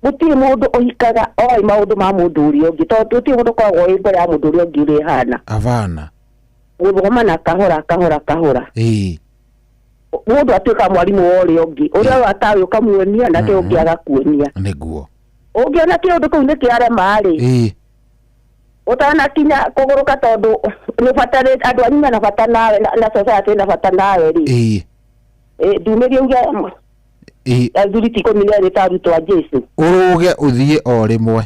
gũtirĩ mũndũ ũhikaga oĩ maũndũ ma mũndũ ũrĩa ũngĩ, tondũ gũtirĩ mũndũ ũkoragwo oĩ ngoro ya mũndũ ũrĩa ũngĩ ũrĩa ĩhana. Avana. Gũthoma na kahora kahora kahora. Mũndũ atuĩka mwarimũ wa ũrĩa ũngĩ, ũrĩa ũrataũĩ ũkamuonia nake ũngĩ agakuonia. Nĩguo. Ũngĩona kĩũndũ kĩu nĩ kĩarema rĩ, ũtanakinya kũgũrũka tondũ nĩ ũbatarĩte andũ anyu mena bata nawe na society ĩna bata nawe rĩ. Ndumĩrie uge athuri ti 12 ta arutwo a Jesũ. Ũrũge ũthiĩ o rĩmwe.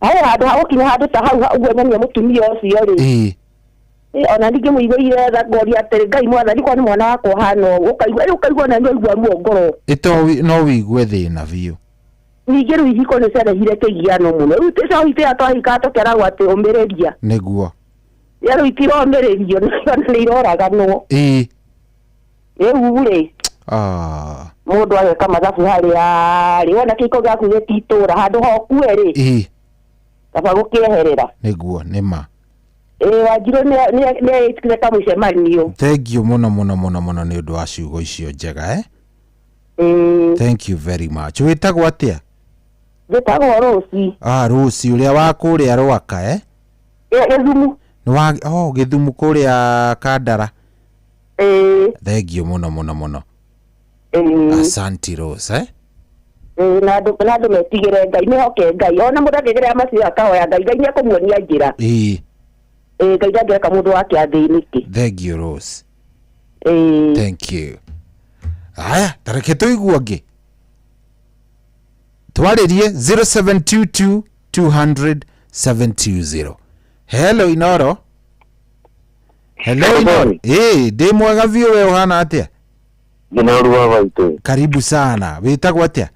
Hau handũ ha gũkinya handũ ta hau ũguo nyonie mũtumia ũcio rĩ. Ona ningĩ mũiguĩire tha ngoria atĩrĩ, Ngai mwathani kwa nĩ mwana wakwa ũhana ũũ, ũkaigua, ũkaigua na nĩ waigua ruo ngoro. Ĩto no wĩigue thĩna biũ. Ningĩ rĩu ihiko nĩ ciarehire kĩgiano mũno. Rĩu ti cohi tĩrĩa twahikaga tũkeragwo atĩ ũmĩrĩria. Nĩguo. Ya rĩu itiromĩrĩrio, nĩ iroraganwo. Rĩu rĩ, mũndũ ageka mathabu harĩa rĩ, wona kĩhiko gĩaku gĩtitũra, handũ ha ũkue rĩ, kaba gũkĩeherera. Nĩguo, nĩ ma. Wanjirũ nĩ eĩtire kamũcemanio. Thank you mũno mũno mũno mũno nĩ ũndũ wa ciugo icio njega, eh? Thank you very much. Wĩtagwo atĩa? Njĩtagwo Rũci. Rũci ũrĩa wa kũrĩa Rwaka, eh? Gĩthumu. Nĩ wa, oh, Gĩthumu kũrĩa Kandara. Thank you mũno mũno mũno. Asante Rose, eh? Na andũ na andũ metigĩre Ngai, mehoke Ngai. Ona mũndũ angĩgerera macio akahoya Ngai, Ngai nĩekũmuonia njĩra. Ngai ndangĩreka mũndũ wake athĩnĩke. Thank you Rose. Thank you. Haya, tareke tũigue ũngĩ. Twarĩrie 0722 200 720. Hello Inoro. Hello Inoro. Ndĩ mwega biũ, we ũhana atĩa? Ndĩna ũru wa baitũ. Karibu sana. Wĩtagwo atĩa?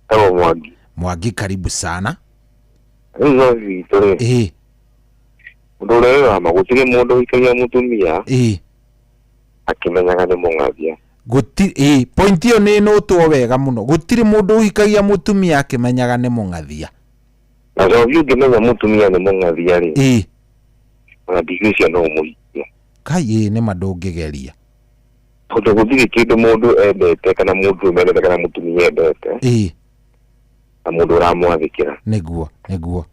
Tagwo Mwangi. Mwangi, karibu sana. Rĩu no witũ rĩ. Ũndũ ũrĩa wĩ wa ma, gũtirĩ mũndũ ũhikagia mũtumia akĩmenyaga nĩ mũng'athia. Gũtirĩ, point ĩyo nĩ ĩnũtwo wega mũno. Gũtirĩ mũndũ ũhikagia mũtumia akĩmenyaga nĩ mũng'athia. Na cobi ũngĩmenya mũtumia nĩ mũng'athia rĩ, ona ndigwĩciria no ũmũhikie. Kai, nĩ ma ndũngĩgeria. Tondũ gũtirĩ kĩndũ mũndũ endete kana mũndũ endete kana mũtumia endete na mũndũ ũramwathĩkĩra. Nĩguo, nĩguo.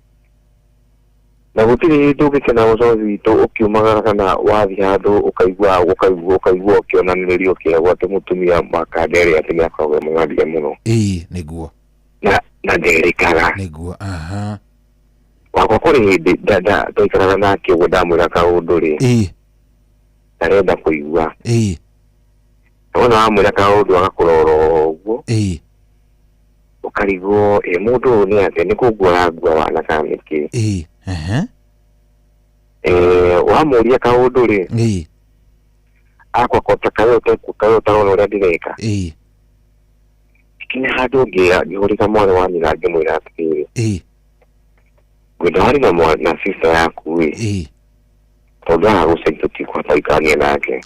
Na gũtirĩ hĩndĩ ũngĩkena ũcobi witũ ũkiumagara kana wathiĩ handũ ũkaigua ũkaigua ũkaigua ũkĩonanĩrĩrio ũkĩragwo atĩ mũtumia makanda ĩrĩa atĩ nĩakoragwo e mũng'athia mũno. Nĩguo. Na nderĩkaga. Nĩguo, aha. Wakwa kũrĩ hĩndĩ twaikaraga nake ũguo ndamwĩra kaũndũ rĩ. Ndarenda kũigua. Wona wamwĩra kaũndũ agakũrora ũguo. Ũkarigwo, mũndũ ũyũ nĩ atĩa, nĩ kũngua arangua wana kana nĩkĩ? Ehe. Wamũria kaũndũ rĩ, akwa ta kaĩ ũtarona ũrĩa ndĩreka. Kinya handũ ngĩhũrĩka mwana wa nyina ngĩmwĩra atĩrĩrĩ. Ngwenda warie na na sister yaku ĩ. Tondũ agagũcenjia tũtikũhota gũikarania nake.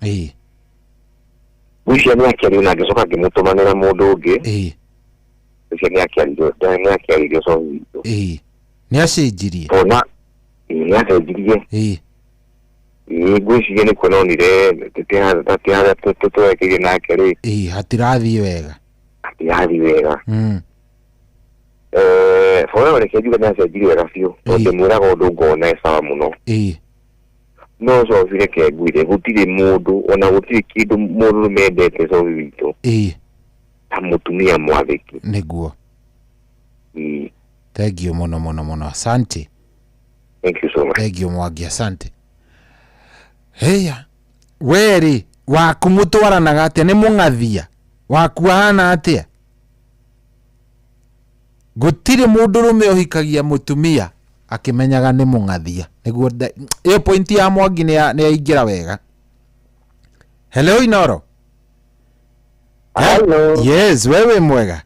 Ngwĩciria nĩ akĩario na ngĩcoka ngĩmũtũmanĩra mũndũ ũngĩ. Ngwĩciria nĩ akĩaririo, nĩ akĩaririo cobi witũ. Nĩ acenjirie? Tondũ nĩ acenjirie. Ngwĩciria nĩ kuona onire harĩa tũrekeire nake rĩ. Hatirathiĩ wega. Hatirathiĩ wega. Bora reke njuge nĩ acenjirie wega biũ, tondũ ndĩmwĩraga ũndũ ngona e sawa mũno. No cobi reke ngwĩre, gũtirĩ mũndũ, ona gũtirĩ kĩndũ mũndũ mendete cobi witũ. Ta mũtumia mwathĩki. Nĩguo. Thank you mũno mũno mũno. Asante. Thank you so much. Thank you Mwangi, asante. Heya, we rĩ, waku mũtwaranaga atĩa? Nĩ mũng'athia? Waku ahana atĩa? Gũtirĩ mũndũrũme ũhikagia mũtumia akĩmenyaga nĩ mũng'athia. Nĩguo ĩyo point ya Mwangi nĩ yaingĩra wega. Hello Inoro. Hello. Yes, wewe mwega.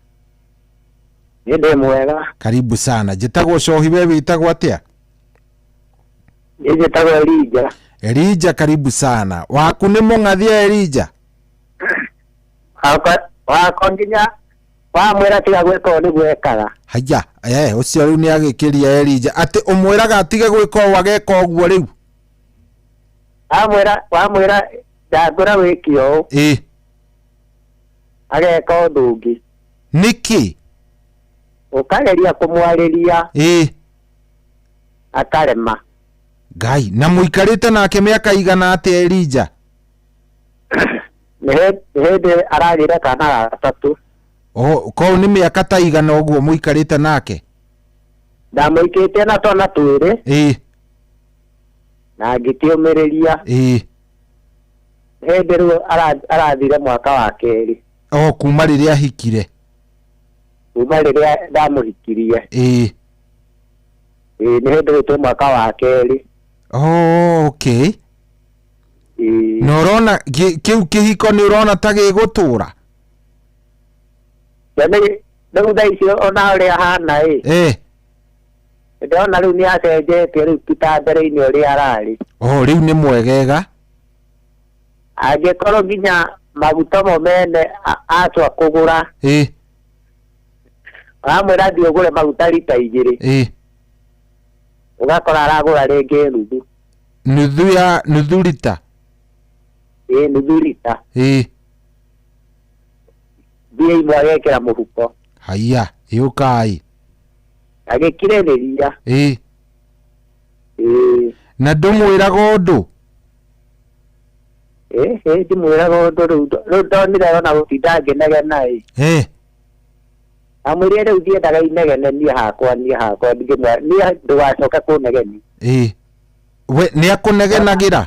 Nĩ ndĩ mwega. Karibu sana. Njĩtagwo Cohi, we wĩtagwo atĩa? Niĩ njĩtagwo Elija. Elija, karibu sana. Waku nĩ mũng'athia Elija? Wakwa wakwa nginya wamwĩra tiga gwĩka ũũ nĩguo ekaga. Haya, ũcio rĩu nĩ agĩkĩria Elija. Atĩ ũmwĩraga atige gwĩka ũũ ageka ũguo rĩu? Wamwĩra wamwĩra ndangũra wĩke ũũ. Ĩ. Ageka ũndũ ũngĩ. Nĩkĩ? Ũkageria kũmwarĩria. Ĩ. Akarema. Ngai, na mũikarĩte nake mĩaka igana atĩa Elija? Nĩ hĩndĩ aragĩire kana ga gatatũ. Oh, kou nĩ mĩaka ta igana ũguo mũikarĩte nake? Ndamũikĩtie na twana twĩrĩ. Ĩ. Na ngĩkĩũmĩrĩria. Ĩ. Nĩ hĩndĩ rĩu arathire mwaka wa kerĩ. Oh, kuma rĩrĩa ahikire. Kuma rĩrĩa ndamũhikirie. Ĩ. Ĩ, nĩ hĩndĩ rĩu twĩ mwaka wa kerĩ. Oh, okay. Ĩ. Na ũrona kĩu kĩhiko nĩ ũrona ta gĩgũtũra? Rĩu thaa ici ona ũrĩa ahana ĩ. Eh. Ndĩrona rĩu nĩ acenjetie rĩu ti ta mbere-inĩ ũrĩa ararĩ. Oh, rĩu nĩ mwegega. Angĩkorwo nginya maguta mo mene atua kũgũra. Ĩ. Ũramwĩra thiĩ ũgũre maguta rita igĩrĩ. Ĩ. Ũgakora aragũra rĩngĩ nuthu. Nuthu ya nuthu rita. Ĩ, nuthu rita. Ĩ. Mbia imwe agekĩra mũhuko. Haiya, yũkai. Agĩkirĩrĩria. Ĩ. Ĩ. Na ndũmwĩraga ũndũ? Ĩ, ĩ, ndimwĩraga ũndũ rĩu rĩu ndonire ona gũtinda ngĩnegena ĩ. Ĩ. Amwĩrire rĩu ndiendaga inegene niĩ hakwa niĩ hakwa ndingĩmwĩra niĩ ndũgacoke kũnegenia. Ĩ. We nĩ akũnegenagĩra?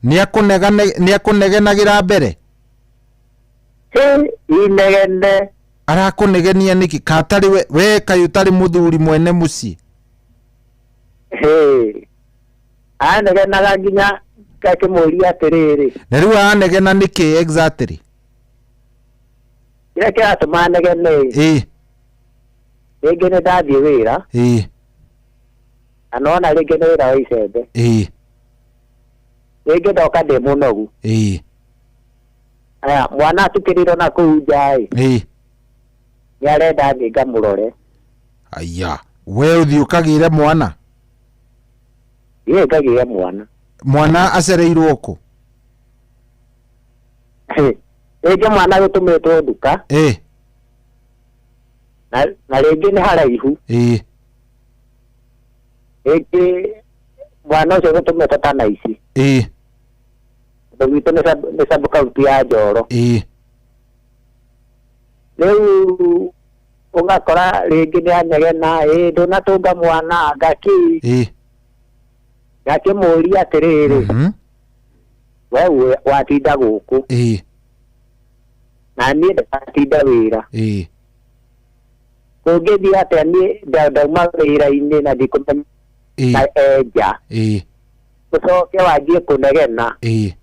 Nĩ akũnegenagĩra mbere? Ĩ, inegene. Arakũnegenia nĩkĩ? Katarĩ we, we kaĩ ũtarĩ mũthuri mwene mũciĩ? Ĩ. Anegenaga nginya ngakĩmũria atĩrĩrĩ. Na rĩu aranegena nĩkĩ exactly? Kĩrĩa kĩratũma anegene ĩ. Ĩ. Rĩngĩ nĩ ndathiĩ wĩra. Ĩ. Na nona rĩngĩ nĩ wĩra wa icembe. Ĩ. Rĩngĩ ndoka ndĩ mũnogu. Ĩ. Aya, mwana atukĩrĩirwo na kũu nja ĩ. Ĩ. Nĩ arenda thiĩ ngamũrore. Aya, we ũthiĩ ũkagĩre mwana? Niĩ ngagĩre mwana. Mwana acereirwo kũ? Rĩngĩ mwana gũtũmĩtwo nduka. Ĩ. Na rĩngĩ nĩ haraihu. Ĩ. Rĩngĩ mwana ũcio gũtũmĩtwo ta Naici. Ĩ. Tondũ gwitũ nĩ sub county ya Njoro. Ĩ. Rĩu ũgakora rĩngĩ nĩ anegena, ĩ ndũnatũnga mwana ngakĩ. Ĩ. Ngakĩmũria atĩrĩrĩ. We watinda gũkũ. Ĩ. Na niĩ ndatinda wĩra. Ĩ. Kũngĩthiĩ atĩa niĩ ndauma wĩra-inĩ na ndikũmenya na enja. Ĩ. Ũcoke wanjie kũnegena. Ĩ.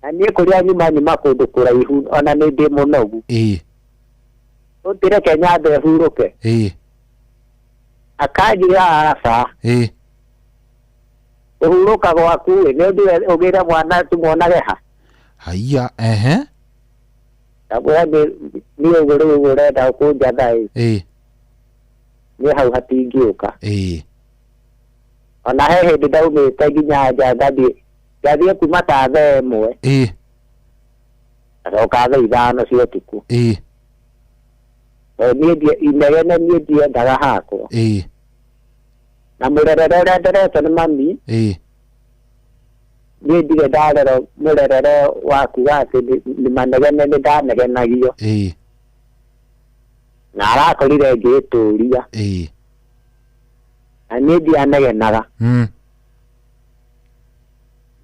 Na niĩ kũrĩa nyuma nyuma kũndũ kũraihu ona nĩ ndĩ mũnogu. Ĩ. Ũtireke nyambe hurũke. Ĩ. Akanjĩra aca. Ĩ. Kũhurũka gwaku ĩ nĩ ũthiĩ ũgĩre mwana tumuonage ha. Haiya, ehe. Ndamwĩra niĩ ũguo rĩu ũguo ũrenda kũnjatha ĩ. Ĩ. Niĩ hau hatingĩũka. Ĩ. Ona he hĩndĩ ndaumĩte nginya nja ngathiĩ kuma ta thaa ĩmwe. Ĩ. Ngacoka thaa ithano cia ũtukũ. Ĩ. Niĩ inegene niĩ ndiendaga hakwa. Ĩ. Na mũrerere ũrĩa nderetwo nĩ mami. Ĩ. Niĩ ndirĩ ndarerwo mũrerere wa kuga atĩ nĩ manegene nĩ ndanegenagio. Ĩ. Na arakorire ngĩtũria. Ĩ. Na niĩ ndianegenaga.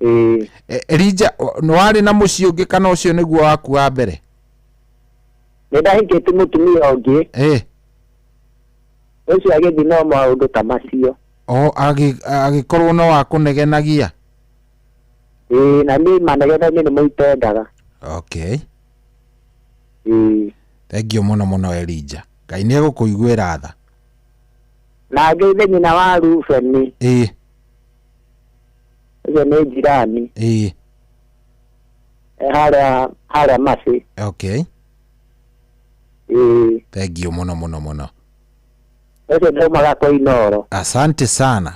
Ĩ. Elija, nĩ warĩ na mũciĩ ũngĩ kana ũcio nĩguo waku wa mbere? Nĩ ndahikĩtie mũtumia ũngĩ. Ĩ. Ũcio agĩthiĩ no maũndũ ta macio. O agĩkorwo no akũnegenagia? Ĩ, na niĩ manegene nĩ nĩmo itendaga. Okay. Ĩ. Thengiũ mũno mũno Elija, Ngai nĩ egũkũiguĩra tha. Na ngeithe nyina wa Rubeni. Ĩĩ. Ũcio nĩ njirani. Ĩĩ. E harĩa harĩa Maci. Okay. Ĩĩ. Thengiũ mũno mũno mũno. Ũcio ndaumaga kwa Inoro. Asante sana.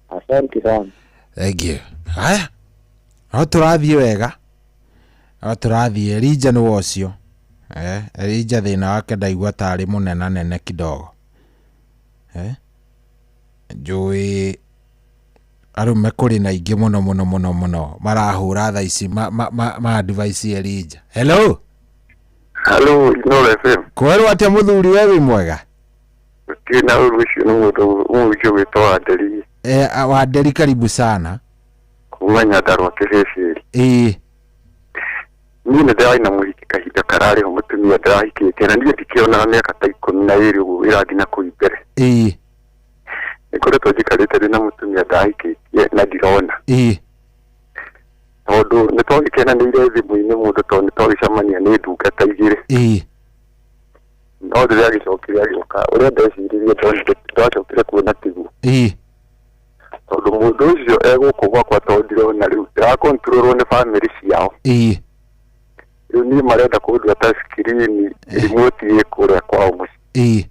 Asante sana. Thengiũ. Haya, no tũrathiĩ wega, no tũrathiĩ. Elija nĩwe ũcio. Eh, Elija thĩna wake ndaigua tarĩ mũnena nene kidogo. Eh, njũĩ arũme kũrĩ na aingĩ mũno mũno mũno mũno marahũra thaa ici ma, ma, ma, ma advice Elija. Hello. Hello, Inoro FM. Kwerwo atĩa mũthuri, we wĩ mwega? Gũtirĩ na ũru, ũcio nĩ mũndũ mũhunjia ũgwĩtwo Wanderi. Eh, Wanderi, karibu sana. Kuma Nyandarua Kĩbĩbĩri. Ĩĩ. Niĩ nĩ ndĩrarĩ na mũhiki kahinda kararĩ ho, mũtumia ndĩrahikĩtie, na niĩ ndikĩonaga mĩaka ta 12 ũguo ĩrathiĩ na kũu mbere. Ĩĩ. Nĩ ngoretwo njikarĩte ndĩ na mũtumia ndahikĩtie na ndirona. Ĩĩ. Tondũ nĩ twagĩkenanĩire thimũ-inĩ mũndũ, tondũ nĩ twagĩcemania nĩ ndungata igĩrĩ. Ĩĩ. No rĩrĩa agĩcokire agĩũka, ũrĩa ndeciririe ndonire ndacokire kuona tiguo. Ĩĩ. Tondũ mũndũ ũcio egũkũ gwakwa, tondũ ndirona rĩu ndĩrakontrolwo nĩ bamĩrĩ ciao. Ĩĩ. Rĩu niĩ marenda kũndua ta screen, remote ĩ kũrĩa kwao mũciĩ. Ĩĩ.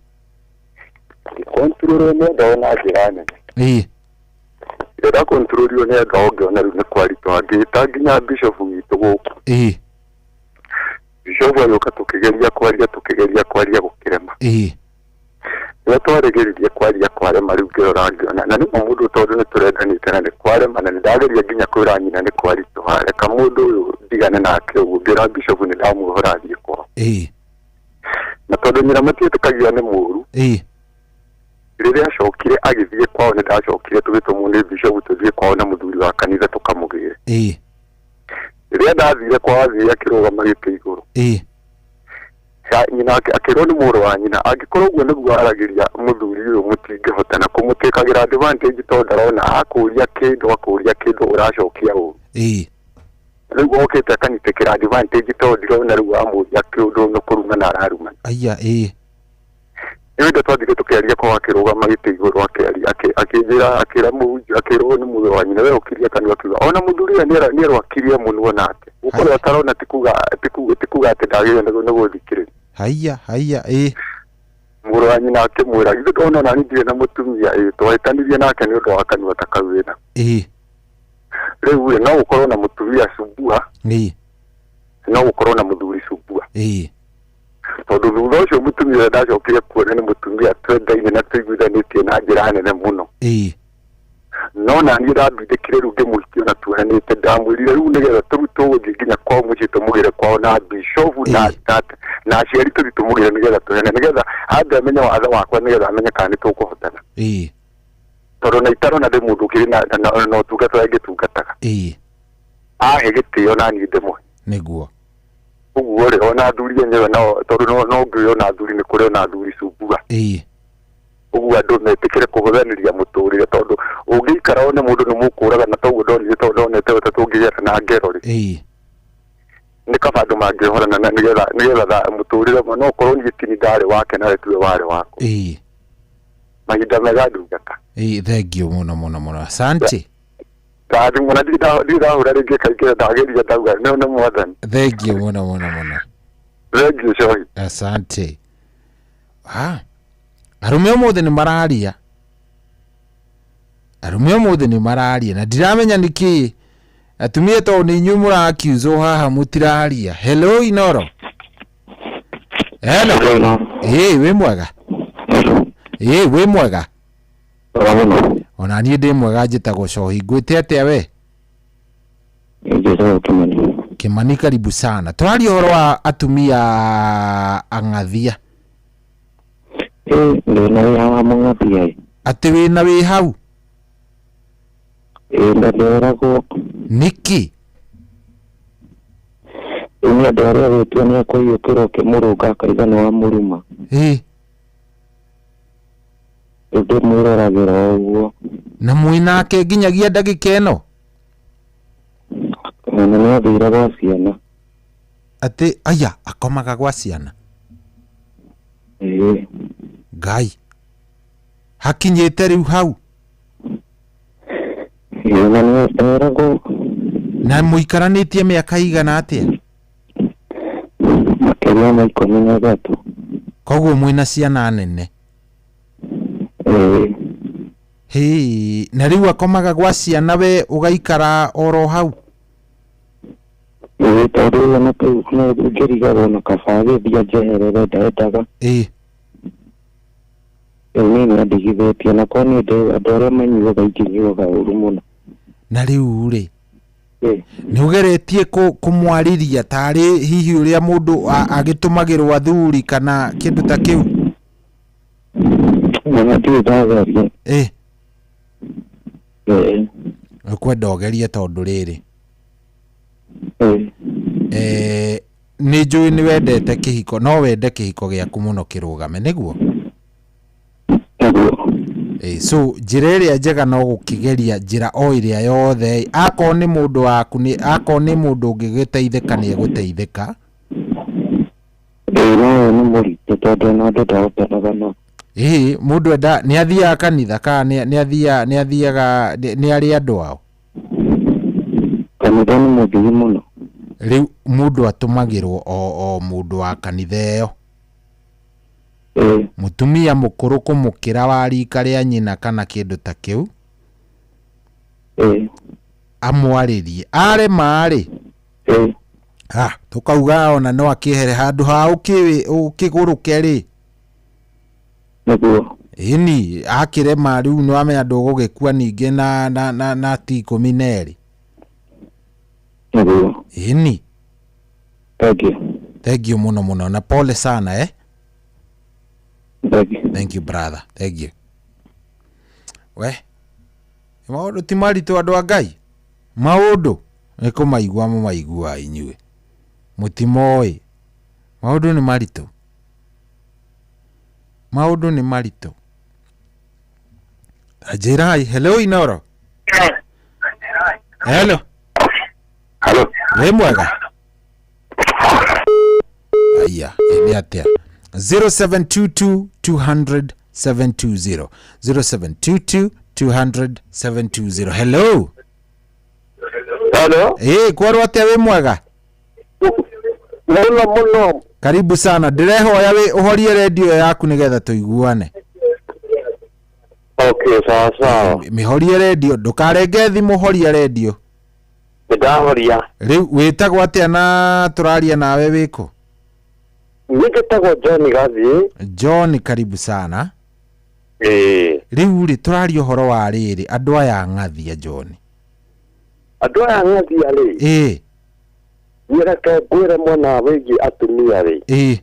Ngĩkontrolwo nĩ andũ ao na njĩra nene. Ĩĩ. Rĩrĩa ndakontrolirwo nĩ andũ ao, ngĩona rĩu nĩ kwaritũha, ngĩta nginya bishop witũ gũkũ. Ĩĩ. Bishop agĩũka, tũkĩgeria kwaria, tũkĩgeria kwaria, gũkĩrema. Ĩĩ. Rĩrĩa twarĩgĩrĩrie kwaria kwarema, rĩu ngĩrora ngĩona na nĩma mũndũ, tondũ nĩ tũrendanĩte na nĩ kwarema, na nĩ ndageria nginya kwĩra nyina nĩ kwaritũha, reka mũndũ ũyũ ndigane nake ũguo. Ngĩra bishop nĩ ndamuohora athiĩ kwao. Ĩĩ. Na tondũ nyina matiĩtĩkagia nĩ mũũru. Ĩĩ. Rĩrĩa acokire agĩthiĩ kwao, nĩ ndacokire tũgĩtũmwo nĩ bishop tũthiĩ kwao na mũthuri wa kanitha tũkamũgĩre. Ĩĩ. Rĩrĩa ndathire kwao, athire akĩrũgama gĩtĩ igũrũ. Ĩĩ. Nyina akĩrwo nĩ mũrũ wa nyina, angĩkorwo ũguo nĩguo aragĩria mũthuri ũyũ, mũtingĩhotana kũmũtĩkagĩra advantage, tondũ ndarona akũria kĩndũ, akũria kĩndũ ũracokia ũru. Ĩĩ. Rĩu okĩte akanyitĩkĩra advantage, tondũ ndirona rĩu amũria kĩũndũ nĩ kũrumana ararumana. Aya, ĩĩ. Nĩ ũndũ twathire tũkĩaria kwao, akĩrũgama gĩtĩ igũrũ akĩaria, akĩnjĩra, akĩra mũhunjia, akĩrwo nĩ mũrũ wa nyina, we ũkirie kanua, akiuga ona mũthuri ũyũ nĩarwakirie mũno nake gũkorwo atarona, ti kuga atĩ ndagĩrĩire nĩ gũthikĩrĩria. Haiya, haiya, ĩĩ. Mũrũ wa nyina akĩmwĩra, githĩ ndona ona niĩ ndirĩ na mũtumia? Ĩ twahĩtanirie nake nĩ ũndũ wa kanua ta kau wĩna. Ĩĩ. Rĩu ĩ no gũkorwo na mũtumia cumbua, Ĩĩ. no gũkorwo na mũthuri cumbua. Ĩĩ. Tondũ thutha ũcio mũtumia ũrĩa ndacokire kuona nĩ mũtumia twendaine na tũiguithanĩtie na njĩra nene mũno. Ĩĩ. No na niĩ ndambindĩkire rĩu ngĩmũhikia na tuohanĩte, ndamwĩrire rĩu nĩgetha tũu tũgũthiĩ nginya kwao mũciĩ, tũmũgĩre kwao na bishofu na aciari, tũthiĩ tũmũgĩre nĩgetha tũheane, nĩgetha ambe amenye watho wakwa, nĩgetha amenye kana nĩ tũkũhotana. Ĩĩ. Tondũ na itarona ndĩ mũndũ ũkĩrĩ na ũtungata ũrĩa ingĩtungataga. Ĩĩ. Ahe gĩtĩo na niĩ ndĩmũhe. Nĩguo. Ũguo rĩ, ona athuri enyewe no tondũ no ngĩũĩ ona athuri nĩ kũrĩ ona athuri cumbua. Ĩĩ. Ũguo andũ metĩkĩre kũhũthanĩria mũtũrĩre, tondũ ũngĩikara one mũndũ nĩ mũkũragana toguo ndonire, tondũ ndonete we ta tũngĩgera na ngero rĩ. Ĩĩ. Nĩ kaba andũ mangĩohorana na nĩgetha mũtũrĩre no ũkorwo niĩ tini ndarĩ wake nawe tiwe warĩ wakwa. Ĩĩ. Mahinda mega, ndungata. Ĩĩ, thengiũ mũno mũno mũno, asante. Ndathimwo na ndirĩ ndahũra rĩngĩ kaingĩ, ndageria ndauga nĩ mwathani. Thengiũ mũno mũno mũno. Thengiũ, cohi. Asante. Ah, arũme ũmũthĩ nĩ mararia, arũme ũmũthĩ nĩ mararia, na ndiramenya nĩkĩ atumia, tondũ nĩ inyuĩ mũrakiuzwo haha mũtiraria. Hello, Inoro. Hello. Ĩĩ, wĩ mwega? Ĩĩ, wĩ mwega? Ona niĩ ndĩ mwega, njĩtagwo Cohi, ngwĩte atĩa we? Njĩtagwo Kĩmani. Kĩmani, karibu sana. Tũraria ũhoro wa atumia ang'athia. Ĩ ndĩna wĩra wa mũng'athia ĩ. Atĩ wĩna wĩ hau? Ĩ na ndĩragwo. Nĩkĩ? Rĩu nĩ andũ arĩa wĩtua nĩ akũiyũkĩra, ũkĩmũrũnga akaiga nĩ wa mũruma. Ĩ. Rĩu ndĩmwĩroragĩra o ũguo. Na mwĩnake nginyagia ndagĩka ĩno? Ona nĩ athire gwa ciana. Atĩ aya akomaga gwa ciana? Ĩĩ. Ngai, hakinyĩte rĩu hau? Ĩĩ, na nĩ nderagwo. Na mũikaranĩtie mĩaka igana atĩa? Makĩria ma 13. Koguo mwĩna ciana nene? Ĩĩ. Hĩ, na rĩu akomaga gwa ciana, we ũgaikara oro hau? Ĩĩ, tondũ ona kau no ngĩrigagwo na kaba agĩthiĩ anjeherere, ndendaga. Ĩĩ. Rĩu niĩ nĩ andigithĩtie na korwo niĩ ndĩ andũ arĩa manyuaga ingĩnyuaga ũru mũno. Na rĩu rĩ, Ĩĩ. Nĩ ũgeretie kũmwarĩria tarĩ hihi ũrĩa mũndũ agĩtũmagĩrwo athuri kana kĩndũ ta kĩu? Ona ndirĩ ndageria. Ĩĩ. Ĩĩ. Ũkwenda ũgerie tondũ rĩrĩ, Ĩĩ. Nĩ njũĩ nĩ wendete kĩhiko, no wende kĩhiko gĩaku mũno kĩrũgame, nĩguo? Ĩĩ, so njĩra ĩrĩa njega no gũkĩgeria njĩra o ĩrĩa yothe, akorwo nĩ mũndũ waku, nĩ akorwo nĩ mũndũ ũngĩgĩteithĩka, nĩ egũteithĩka. Ĩĩ, no ũyũ nĩ mũritũ tondũ ona andũ ndahotanaga nao. Ĩĩ, mũndũ enda nĩ athiaga kanitha kana nĩ athiaga nĩ arĩ andũ ao? Kanitha nĩ mũthii mũno. Rĩu mũndũ atũmagĩrwo o mũndũ wa kanitha ĩyo. Ĩĩ. Mũtumia mũkũrũ kũmũkĩra wa rika rĩa nyina kana kĩndũ ta kĩu. Ĩĩ. Amwarĩrie, arema rĩ, Ĩĩ. Ah, tũkauga ona no akĩehere handũ ha ũkĩgũrũke rĩ. Nĩguo. Ĩni, akĩrema rĩu nĩ wamenya ndũgũgĩkua ningĩ na ti 12. Nĩguo. Ĩni. Thank you. Thank you mũno mũno na pole sana, eh. Thank you. Thank you, brother, thank you. We, maũndũ ti maritũ, andũ a Ngai, maũndũ nĩ kũmaigua mũmaiguaga, inyuĩ mũtimoĩ maũndũ nĩ maritũ, maũndũ nĩ maritũ. Njĩrai. Hello, Inoro. Hello. Hello. Wĩ mwega? Aya, nĩ atĩa? 0722 200 720, 0722 200 720. Hello. Hello. Ĩ, kwarwo atĩa? Wĩ mwega? Mũno mũno. Karibu sana. Ndĩrehoya wĩ ũhorie redio yaku nĩgetha tũiguane. Okay, sawa sawa. Mĩhorie redio, ndũkarenge thimũ, horia redio. Nĩndahoria. Rĩu wĩtagwo atĩa na tũraria nawe wĩkũ? Niĩ njĩtagwo John Gathi. John, karibu sana. Ĩĩ. Rĩu rĩ, tũraria ũhoro wa rĩrĩ, andũ aya ng'athia, John. Andũ aya ng'athia rĩ, niĩ reke ngwĩre mwena wĩgiĩ atumia rĩ,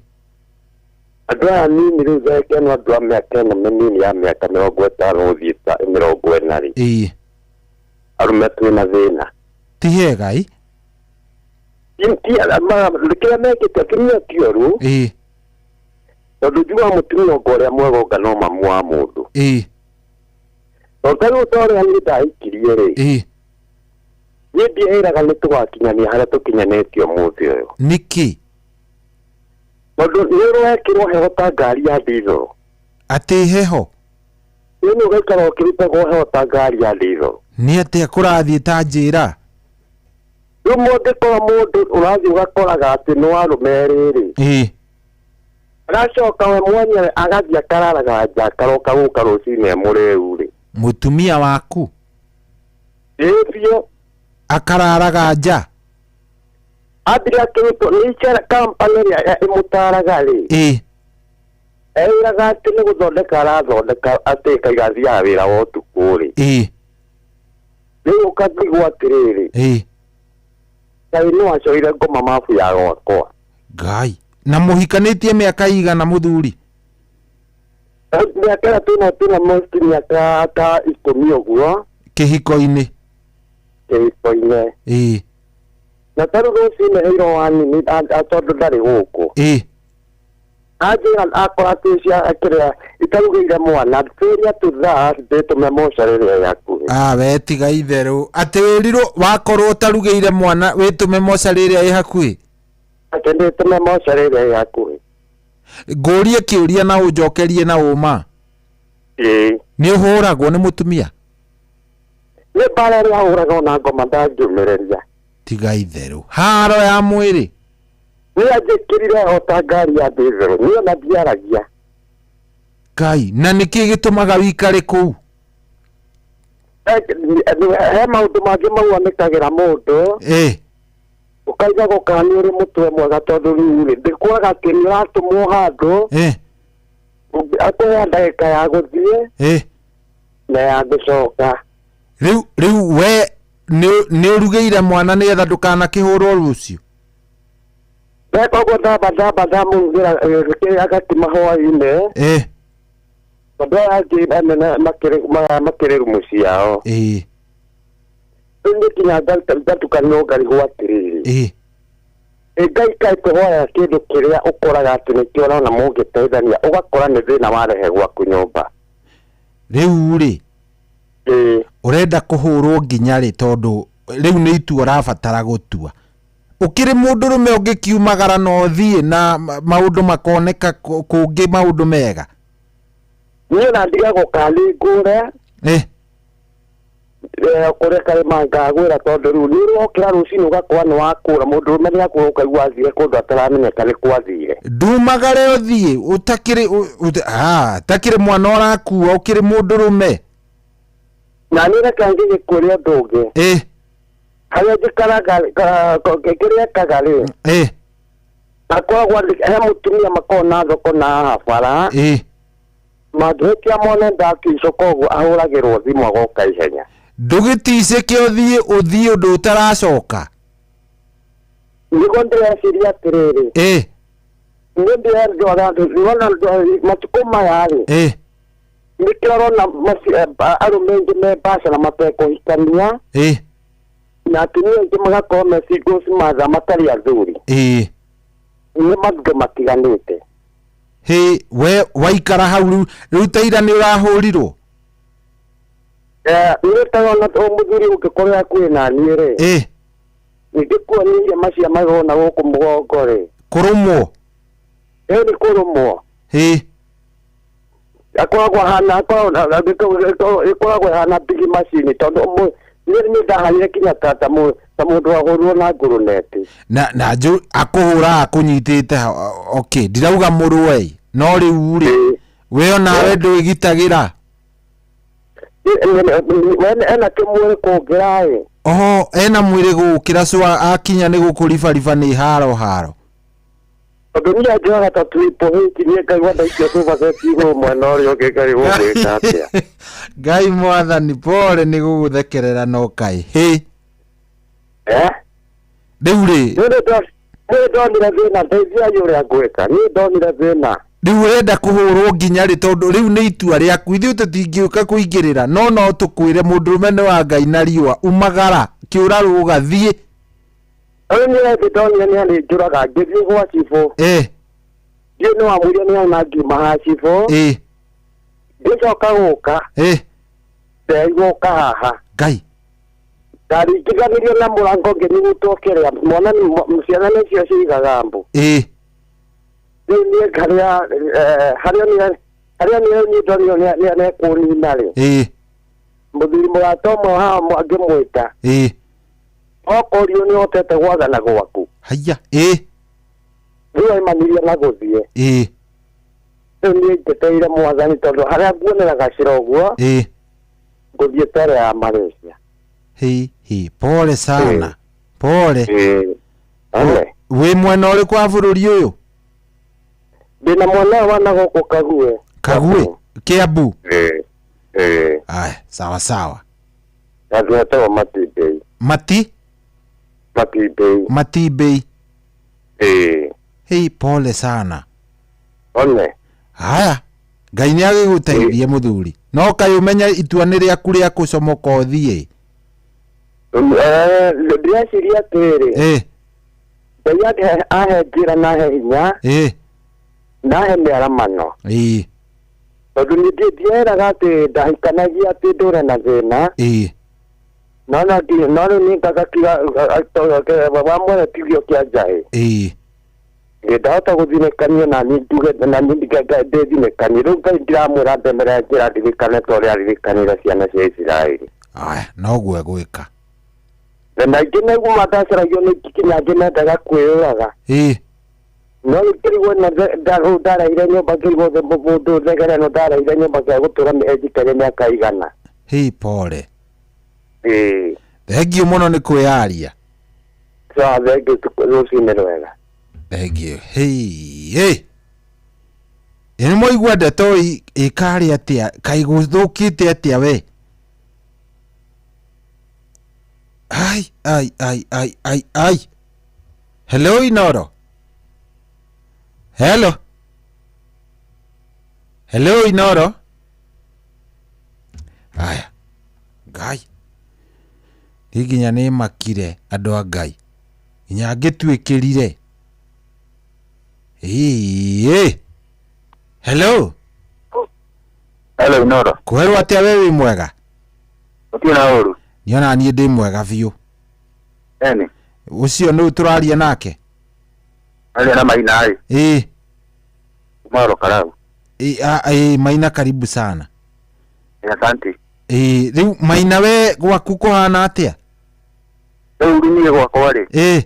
andũ aya nini rĩu thenge ĩno, andũ a mĩaka ĩno mĩnini ya mĩaka 50 gũthiĩ ta 40 rĩ, arũme twĩna thĩna. Ti hega ĩ. Kĩrĩa mekĩte atumia ti oru, tondũ njugaga mũtumia ũngĩ ũrĩa mwega ũnga no mamu wa mũndũ. Tondũ ta rĩu ta ũrĩa niĩ ndahikirie rĩ, niĩ ndiĩraga nĩ tũgakinyania harĩa tũkinyanĩtie ũmũthĩ ũyũ. Nĩkĩ? Tondũ nĩ ũrekĩrwo heho ta ngari ya ndithũrũ. Atĩ heho? Ĩ, nĩ ũgaikara ũkĩrutagwo heho ta ngari ya ndithũrũ. Nĩ atĩa kũrathiĩ? Ta njĩra. Rĩu mũngĩkora mũndũ ũrathiĩ ũgakoraga atĩ nĩ warũme erĩ rĩ, agacoka we mwenyewe agathiĩ akararaga nja, akaroka gũka rũcinĩ e mũrĩu rĩ. Mũtumia waku? Ĩ biũ. Akararaga nja? Ambire akĩrutwo nĩ icera kampani ĩrĩa ĩmũtaraga rĩ, eĩraga atĩ nĩ gũthondeka arathondeka, atĩ kaiga athiaga wĩra wa ũtukũ rĩ. Rĩu ũkatigwo atĩrĩrĩ, kaĩ nĩ wacoire ngoma mabu ya gwakwa. Ngai, na mũhikanĩtie mĩaka igana, mũthuri? Mĩaka ĩrĩa twĩna most mĩaka ta 10 ũguo. Kĩhiko-inĩ? Kĩhiko-inĩ. Na tarĩu rũcinĩ heirwo wanini tondũ ndarĩ gũkũ, anjĩra akora atĩ cia kĩrĩa itarugĩire mwana failure to that ndĩtũme mocarĩ ĩrĩa ĩ hakuhĩ. Ah, we tiga itherũ, atĩ wĩrirwo wakorwo ũtarugĩire mwana wĩtũme mocarĩ ĩrĩa ĩ hakuhĩ? Atĩ ndĩtũme mocarĩ ĩrĩa ĩ hakuhĩ. Ngũrie kĩũria na ũnjokerie na ũma. Ĩĩ. Nĩ ũhũragwo nĩ mũtumia? Nĩ mbara ĩrĩa ahũraga ona ngoma ndangĩũmĩrĩria. Tiga itherũ. Haro ya mwĩrĩ. Nĩ anjĩkĩrire o ta ngari ya ndithero. Niĩ ona ndiaragia. Ngai, na nĩkĩ gĩtũmaga wĩikare kũu? He maũndũ mangĩ mauanĩkagĩra mũndũ. Ũkaiga gũkaa nĩ ũrĩ mũtwe mwega tondũ rĩu rĩ ndĩkuaga atĩ nĩ ũratũmwo handũ. Akũhea ndagĩka ya gũthiĩ na ya gũcoka. Rĩu rĩu we nĩ ũrugĩire mwana nĩgetha ndũkanakĩhũrwo rũciũ? Ndeka ũguo ndamba ndamba ndamũrugĩra kĩrĩa agakima hwaĩ-inĩ. Tondũ aya angĩ anene makĩrĩ makĩrĩ rumu ciao. Rĩu niĩ nginya ngatukanĩrwo ngarigwo atĩrĩrĩ. Ĩ Ngai kaĩ kũhoya kĩndũ kĩrĩa ũkoraga atĩ nĩkĩo ũrona mũngĩteithania ũgakora nĩ thĩna warehe gwaku nyũmba. Rĩu rĩ, ũrenda kũhũrwo nginya rĩ tondũ rĩu nĩ itua ũrabatara gũtua. Ũkĩrĩ mũndũrũme ũngĩkiumagara na ũthiĩ na maũndũ makoneka kũngĩ maũndũ mega? Niĩ ona ndigagwo kana nĩ ngũre. Kũrĩa karĩma ngagwĩra tondũ rĩu nĩ ũrokĩra rũcinĩ ũgakora nĩ wakũra mũndũrũme nĩ akũra ũkaigua athire kũndũ ataramenyeka nĩ kwathire. Ndumagare ũthiĩ ũtakĩrĩ takĩrĩ mwana ũrakua ũkĩrĩ mũndũrũme. Na niĩ reke ngĩgĩkwĩre ũndũ ũngĩ. Harĩa njikaraga kĩrĩa ekaga rĩ. Akoragwo he mũtumia makoragwo na thoko na haha bara. Mangĩhĩtia mone ndakĩicũka ũguo ahũragĩrwo thimũ agoka ihenya. Ndũgĩticĩke ũthiĩ ũthiĩ ũndũ ũtaracoka. Nĩguo ndĩreciria atĩrĩrĩ. Niĩ ndĩrona matukũ maya rĩ. Nĩkĩo ũrona arũme aingĩ me mbaca na matekũhikania. Na atumia aingĩ magakorwo me single mother matarĩ athuri. Nĩ maũndũ matiganĩte. Hĩ, we waikara hau rĩu rĩu ta ira nĩ ũrahũrirwo? Niĩ tarona mũthuri ũngĩkorwo hakuhĩ na niĩ rĩ. Ningĩkuonirie macia magona gũkũ mũgongo rĩ. Kũrũmwo? Ĩ nĩ kũrũmwo. Hĩ. Akoragwo ahana ĩkoragwo ĩhana bigi macini tondũ niĩ nĩ ndahanire kinya ta mũndũ wahũrirwo na nguruneti. Na na njũ akũhũra akũnyitĩte okay ndirauga mũrũe no rĩu rĩ we onawe ndwĩgitagĩra. Ena kĩmwĩrĩ kũngĩra ĩ. Oho ena mwĩrĩ gũkĩra cua akinya nĩ gũkũribariba nĩ haro haro. Tondũ niĩ anjoyaga ta triple H niĩ ngaigua ndaikia sofa set igũrũ mwena ũrĩa ũngĩ ngarigwo ngwĩka atĩa. Ngai mwathani pole nĩ gũgũthekerera no kaĩ. Hĩ. Rĩu rĩ. Niĩ ndonire thĩna ndeithiai ũrĩa ngwĩka. Niĩ ndonire thĩna. Rĩu ũrenda kũhũrwo nginya rĩ tondũ rĩu nĩ itua rĩaku ithuĩ tũtingĩũka kũingĩrĩra no no tũkwĩre mũndũrũme nĩ wa Ngai na riũa umagara kĩũra rũga thiĩ. Rĩu niĩ hĩndĩ ndonire nĩ arĩnjũraga ngĩthiĩ gwa cibũ. Ndiũĩ nĩ wamwĩrire nĩ auna ngiuma ha cibũ. Ngĩcoka gũka. Ndeigũka haha. Ngai. Ndaringithanirio na mũrango ngĩnyitwo kĩrĩa mwana ciana nĩcio ciigaga mbu. Rĩu niĩ harĩa harĩa harĩa niĩ ndonire nĩ nĩekũnina rĩ. Mũthuri mũrata ũmwe haha ngĩmwĩta. Okorio nĩ ũhotete gwathana gwaku. Haiya. Rĩu aimanirie na gũthiĩ. Rĩu niĩ njetereire mwathani tondũ harĩa nguonera gacĩra ũguo. Ngũthiĩ tere ya Malaysia. Hĩ hĩ pole sana. Pole. Wĩ mwena ũrĩkũ wa bũrũri ũyũ? Ndĩna mwana wa na gũkũ Kague. Kague? Kiambu? Aya, sawa sawa. Handũ hetagwo Matibei. Mati? Matibei. Matibei. Hei, pole sana. One. Haya, Ngai nĩ agĩgũteithie mũthuri. No kaĩ ũmenye itua nĩ rĩaku rĩa kũcomoka ũthiĩ. Ndĩreciria atĩrĩrĩ. Ngai ahe njĩra na ahe hinya. Na ahe mĩaramano. Tondũ niĩ ndieraga atĩ ndahikanagia atĩ ndũre na thĩna. No no rĩu nĩ ngagakiga wamwene tigio kĩa njaĩ. Ndahota gũthinĩkania na niĩ nduge na niĩ ndĩthinĩkanie. Rĩu Ngai ndiramwĩra ndemere njĩra ndirikane ta ũrĩa aririkanire ciana cia Isiraeli. Aya, noguo egwĩka. Na aingĩ naigua matacaragio nĩ nginya angĩ mendaga kwĩyũraga. No rĩu ngĩrigwo na ndareire nyũmba ngĩrigwo mũndũ thegere no ndareire nyũmba kĩa gũtũra njikare mĩaka igana. Hĩ pole. Ĩĩ. Thengiũ mũno nĩ kwĩyaria. Sawa, thengiũ, rũcinĩ rwega. Thengiũ. Hĩ hĩ. Nĩ mwaigua ndeto ĩkarĩ atĩa, kaĩ gũthũkĩte atĩa we? Ai ai ai ai ai ai. Hello Inoro. Hello. Hello Inoro. Aya. Ngai. Niĩ nginya nĩ makire andũ a Ngai. Nginya ngĩtuĩkĩrire. Ĩĩ. Hello. Hello Inoro. Kwerwo atĩa we wĩ mwega? Gũtirĩ na ũru. Niona niĩ ndĩ mwega biũ. Eni. Ũcio nĩũ tũraria nake? Aria na Maina ĩ. Ĩĩ. Kuma Oro Karau. Ĩĩ, Maina karibu sana. Asante. Ĩĩ, rĩu Maina we gwaku kũhana atĩa? Rĩu niĩ gwakwa rĩ. Ĩĩ.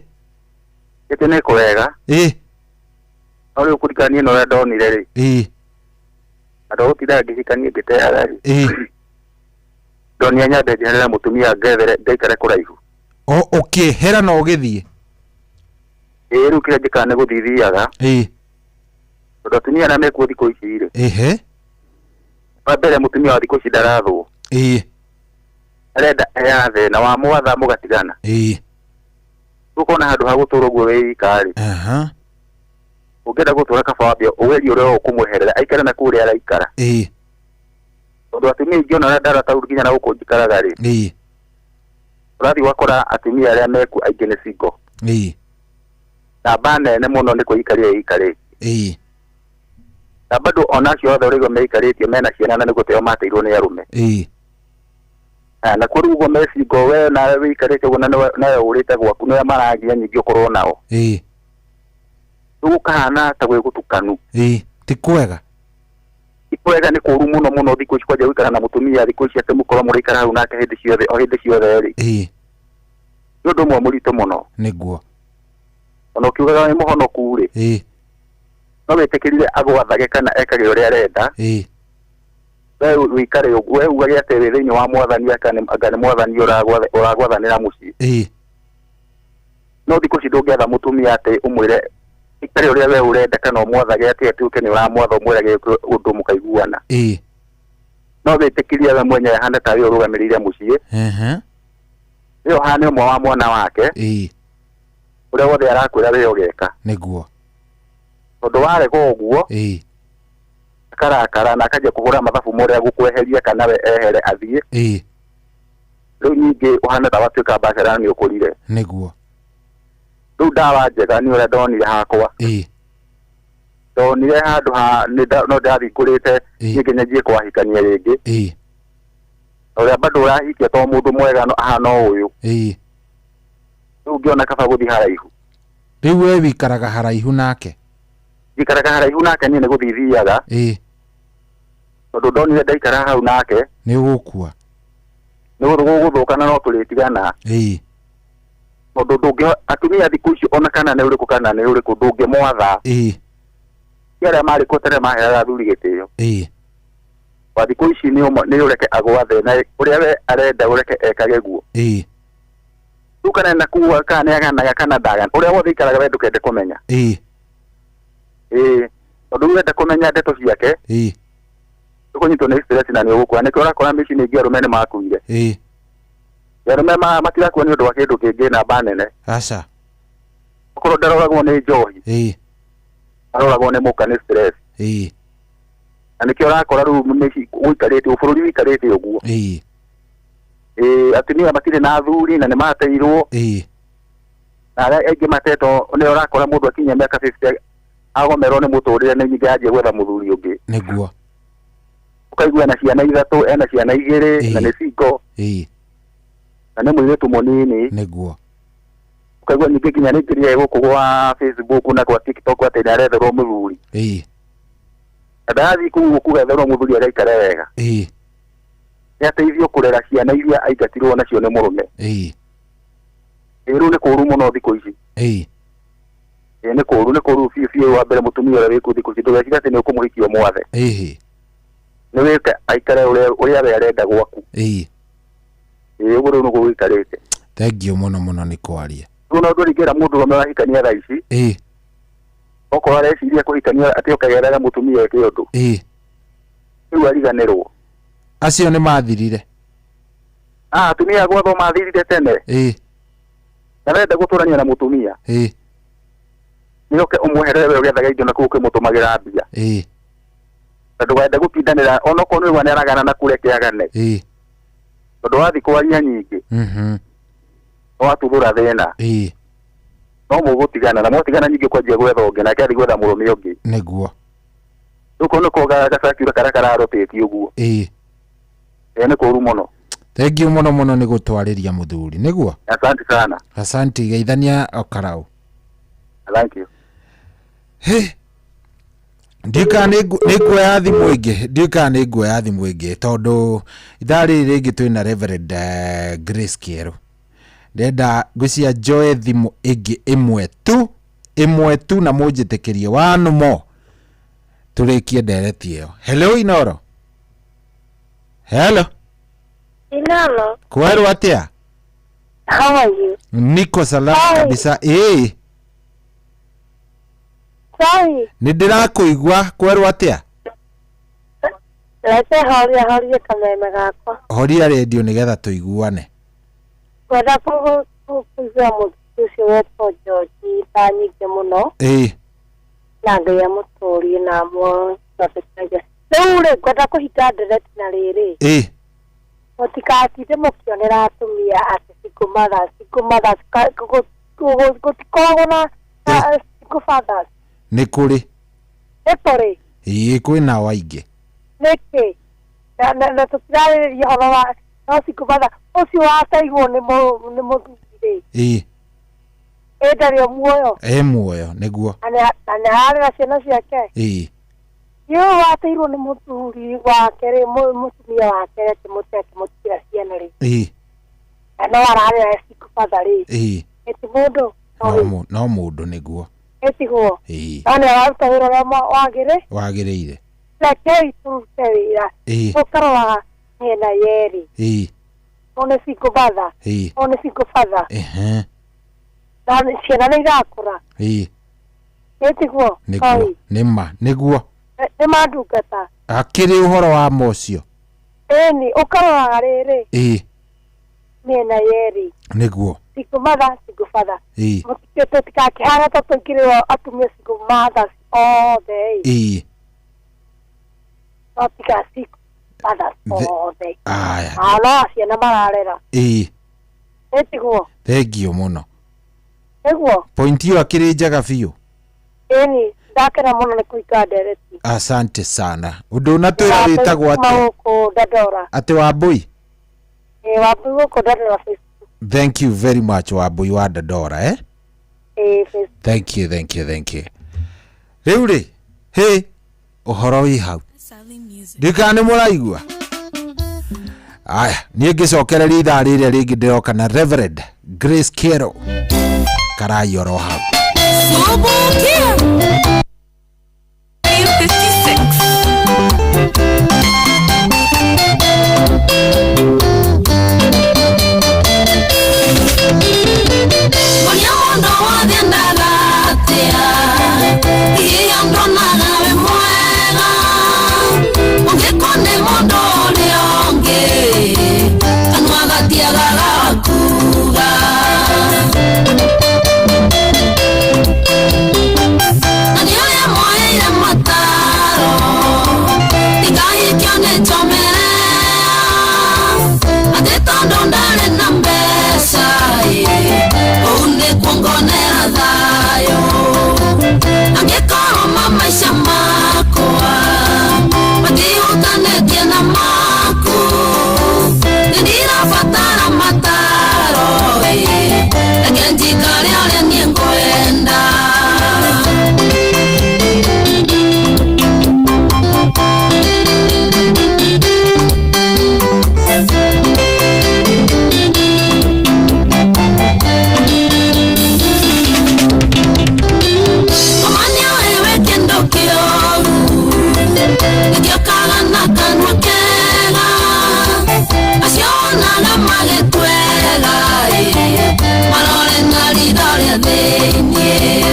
Gĩtĩ nĩ kwega. Ĩĩ. No rĩu kũringana niĩ na ũrĩa ndonire rĩ. Ĩĩ. Andũ a gũtinda ngĩhikania ngĩteaga rĩ. Ĩĩ. Ndonia nyambe njeherere mũtumia ngethere ngaikare kũraihu. O ũkĩehera na ũgĩthiĩ? Ĩĩ, rĩu kĩrĩa njĩkaga nĩ gũthiĩ thiaga. Ĩĩ. Tondũ atumia arĩa mekuo thikũ ici rĩ. Ehe. Wa mbere mũtumia wa thikũ ici ndarathwo. Ĩĩ. Arenda eyathe na wamwatha mũgatigana. Ĩĩ. Ũkona handũ ha gũtũra ũguo wĩ ika rĩ. Aha. Ũngĩenda gũtũra kaba wambe ũgerie ũrĩa ũkũmweherera aikare na kũu ũrĩa araikara. Ĩĩ. Tondũ atumia aingĩ ona arĩa ndara taũni nginya na gũkũ njikaraga rĩ. Ĩĩ. Ũrathiĩ ũgakora atumia arĩa mekuo aingĩ nĩ single. Ĩĩ. Namba nene mũno nĩ kwĩikaria ĩikarĩtie. Ĩĩ. Na bado ona acio othe ũraigua meikarĩtie mena ciana na nĩ gũteo mateirwo nĩ arũme. Ĩĩ. Na kwa rĩu ũguo me single we nawe wĩikarĩte ũguo na nawe ũrĩte gwaku nĩwe maragia nyingĩ ũkorwo nao. Ĩĩ. Rĩu gũkahana ta gwĩ gũtukanu. Ĩĩ, ti kwega. Ti kwega, nĩ kũũru mũno mũno thikũ ici kwanja gũikara na mũtumia thikũ ici atĩ mũkorwo mũraikara hau nake hĩndĩ ciothe o hĩndĩ ciothe rĩ. Ĩĩ. Nĩ ũndũ ũmwe mũritũ mũno. Nĩguo. Ona ũkiugaga wĩ mũhonoku rĩ. Ĩĩ. No wĩtĩkĩrire agwathage kana ekage ũrĩa arenda. Ĩĩ. We wĩikare ũguo, we ugage atĩ wĩ thĩinĩ wa mwathani anga nĩ mwathani ũragwathanĩra mũciĩ. Ĩĩ. No thikũ ici ndũngĩatha mũtumia atĩ ũmwĩre ikare ũrĩa we ũrenda kana ũmwathage atĩ atuĩke nĩ ũramwatha ũmwĩrage ũndũ mũkaiguana. Ĩĩ. No wĩtĩkĩrie we mwenyewe ahane ta we ũrũgamĩrĩire mũciĩ. Ehe. We ũhane ũmwe wa mwana wake. Ĩĩ. Ũrĩa wothe arakwĩra we ũgeka. Nĩguo. Tondũ warega ũguo. Ĩĩ. Akarakara na akanjia kũhũra mathabu ma ũrĩa gũkweheria kana we ehere athiĩ. Ĩĩ. Rĩu ningĩ ũhana ta watuĩka bachelor na nĩ ũkũrire. Nĩguo. Rĩu ndawa njega nĩ ũrĩa ndonire hakwa. Ĩĩ. Ndonire handũ ha no ndĩrathingũrĩte niĩ nginya njiĩ kwahikania rĩngĩ. Ĩĩ. Ũrĩa bado ũrahikia to mũndũ mwega no ahana ũyũ. Ĩĩ. Rĩu ngĩona kaba gũthiĩ haraihu. Rĩu we wĩikaraga haraihu nake? Njikaraga haraihu nake niĩ nĩ gũthiĩ thiaga. Ĩĩ. Tondũ ndonire ndaikara hau nake. Nĩ ũgũkua. Nĩ gũgũthũka na no tũrĩtigana. Ĩĩ. Tondũ ndũngĩ atumia thikũ ici ona kana nĩ ũrĩkũ kana nĩ ũrĩkũ ndũngĩmwatha. Ĩĩ. Ti arĩa marĩ kuo tene maheaga athuri gĩtĩo. Ĩĩ. Wa thikũ ici nĩ ũreke agwathe na ũrĩa we arenda ũreke ekage guo. Ĩĩ. Rĩu kana na kuo kana nĩ aganaga kana ndagana ũrĩa wothe ikaraga we ndũkende kũmenya. Ĩĩ. Ĩĩ. Tondũ rĩu wenda kũmenya ndeto ciake. Ĩĩ. Ũkũnyitwo nĩ stress na nĩ ũgũkua. Nĩkĩo ũrakora mĩciĩ mĩingĩ arũme nĩ makuire. Ĩĩ. Arũme matirakua nĩ ũndũ wa kĩndũ kĩngĩ namba nene. Aca. Okorwo ndaroragwo nĩ njohi. Ĩĩ. Aroragwo nĩ mũka nĩ stress. Ĩĩ. Na nĩkĩo ũrakora rĩu mĩciĩ gũikarĩte bũrũri ũikarĩte ũguo. Ĩĩ. Ĩĩ, atumia matirĩ na athuri na nĩ mateirwo. Ĩĩ. Na arĩa aingĩ matetwo nĩ ũrakora mũndũ akinyia mĩaka 50 agomerwo nĩ mũtũrĩre nĩ nyingĩ anjie gwetha mũthuri ũngĩ. Nĩguo. Ũkaigua ena ciana ithatũ, ena ciana igĩrĩ, na nĩ single. Ĩĩ. Na nĩ mũirĩtu mũnini. Nĩguo. Ũkaigua ningĩ nginya nĩ ngĩria gũkũ gwa Facebook na gwa TikTok atĩ nĩ aretherwo mũthuri. Na ndarathiĩ kũu kũgetherwo mũthuri agaikare wega. Nĩ ateithio kũrera ciana iria aingatirwo nacio nĩ mũrũme. Rĩu nĩ kũũru mũno thikũ ici. Nĩ kũũru, nĩ kũũru biũ biũ. Wa mbere mũtumia ũrĩa wĩkũ thikũ ici ndũgeciria atĩ nĩ ũkũmũhikia ũmwathe. Nĩ wĩke aikare ũrĩa we arenda gwaku. Ĩĩ, ũguo rĩu nĩguo gũikarĩte. Thank you mũno mũno nĩ kwaria. Rĩu no ndũringĩra mũndũ ũrũme wahikania thaa ici. Okorwo areciria kũhikania atĩ ũkagerera mũtumia eke ũndũ. Rĩu ariganĩrwo. Acio nĩ mathirire. Ah, atumia a gwatho mathirire tene. Na wenda gũtũrania na mũtumia. Nĩ ũke ũmweherere we ũgĩethaga indo na kũu ũkĩmũtũmagĩra mbia. Na ndũgende gũtindanĩra onokorwo nĩ ũigua nĩ aragana na kũreke agane. Tondũ wathiĩ kwaria nyingĩ. No watuthũra thĩna. No mũgũtigana na mwatigana nyingĩ kwanjia gwetha ũngĩ nake athiĩ gwetha mũrũme ũngĩ. Nĩguo. Rĩu kũu nĩkuo gacakiura karĩa kararotĩtie ũguo. Nĩ kũũru mũno. Thank you mũno mũno nĩ gũtwarĩria mũthuri. Nĩguo? Asante sana. Asante, geithania okarau. Thank you. He. Ndika nĩ nguoya thimũ ĩngĩ, ndika nĩ nguoya thimũ ĩngĩ tondũ ithaa rĩrĩ rĩngĩ twĩna Reverend Grace Kĩerũ. Ndenda ngwĩciria njoe thimũ ĩngĩ ĩmwe tu na mũnjĩtĩkĩrie one more tũrĩkie ndereti ĩyo. Hello Inoro. Hello. Inoro. Kwerwo atĩa? How are you? Niko salama kabisa. Sorry. Nĩ ndĩrakũigua kwerwo atĩa? Reke horia horie kameme gakwa. Horia redio nĩgetha tũiguane. Ngwenda kũigua mũthuri ũcio wetwo George tha nyingĩ mũno. Na Ngai amũtũrie na amũthondekere. Rĩu rĩ ngwenda kũhinga ndereti na rĩrĩ. Mũtigatinde mũkĩonera atumia atĩ single mothers, single mothers, gũtikoragwo na single fathers. Nĩ kũrĩ. Nĩ kũrĩ. Ĩĩ kwĩna o aingĩ. Nĩkĩ? Na tũtirarĩrĩria ũhoro wa no single mother ũcio wateirwo nĩ mũthuri rĩ. Ĩ ndarĩ o muoyo. E muoyo nĩguo. Na nĩ ararera ciana ciake. Yũ wateirwo nĩ mũthuri wake rĩ, mũtumia wake rĩ, akĩmũtigĩra ciana rĩ. Na no ararera single father rĩ. Ĩ ti mũndũ. No mũndũ nĩguo. Ĩtiguo. No nĩ araruta wĩra ũrĩa wagĩrĩire. Rekei tũrute wĩra. Tũkaroraga mĩena yerĩ. Ũyũ nĩ single mother. Ũyũ nĩ single father. Na ciana nĩ irakũra. Ĩtiguo. Nĩguo. Nĩ ma nĩguo. Nĩ ma ndungata. Akĩrĩ ũhoro wa ma ũcio. Ĩni ũkaroraga rĩrĩ. Mĩena yerĩ. Nĩguo. Single mother, single father. Tũtikakĩhana ta tũingĩrĩrwo atumia single mothers othe. No tiga single mothers othe. Aya. No ciana mararera. Ĩtiguo. Thengiũ mũno. Nĩguo. Point ĩyo akĩrĩ njega biũ. Ĩni ndakena mũno nĩ kũhinga ndereti. Asante sana. Ũndũ na twĩra wĩtagwo atĩa? Gũkũ Dandora. Atĩ Wambui? Ĩĩ Wambui gũkũ Dandora Facebook. Thank you very much Wambui wa Dandora, eh? Thank you, thank you, thank you. Rĩu rĩ, hĩ, ũhoro wĩ hau. Ndika nĩ mũraigua. Aya, niĩ ngĩcokereria ithaa rĩrĩa rĩngĩ ndĩroka na Reverend Grace Kero. Karai oro hau. Fatara mataro, eh, Thĩiniĩ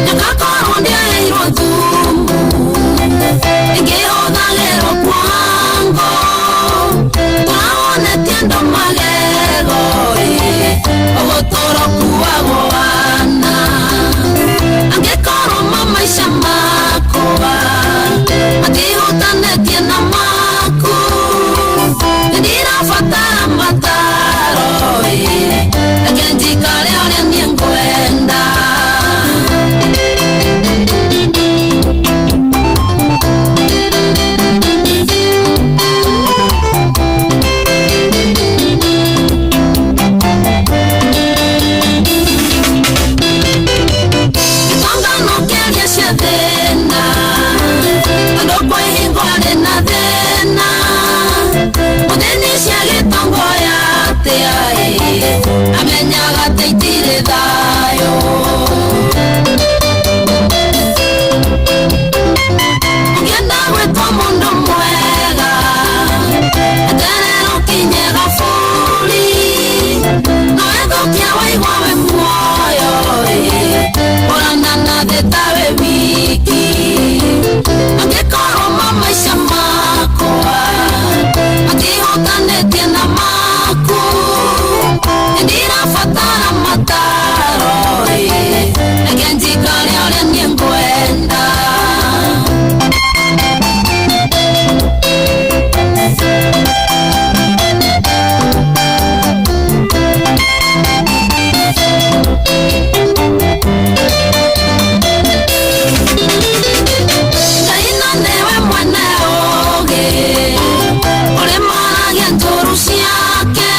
Nyokakorwo ndĩaheirwo thumu Ingĩhũthagĩrwo kuoha ngo Tũrawonetie andũ magego Ũgũtũra ũkuagwo wana Angĩkorwo mamaica makwa Matihutanĩtie na maku Nĩndĩrabatara mataro Reke njikare ũrĩa niĩ ngwenda. Gĩtongano kĩaria cia thĩna tondũ kwĩ hingo arĩ na thĩna mũthĩni cia gĩtongo atĩa ĩ amenyaga atĩ itirĩ thayũ ũngĩenda gwĩtwo mũndũ mwega eterera ũkinye gaburi no wĩthũkia waigua wĩ muoyo ĩ ũrana na thĩ ta wĩ wiki angĩkorwo mamaica makwa matihutanĩtie na maku nĩndĩrabatara mataro ĩ reke njikare ũrĩa niĩ ngwenda. Ngai na nĩwe mwene ũũgĩ ũrĩ maragia njũru ciake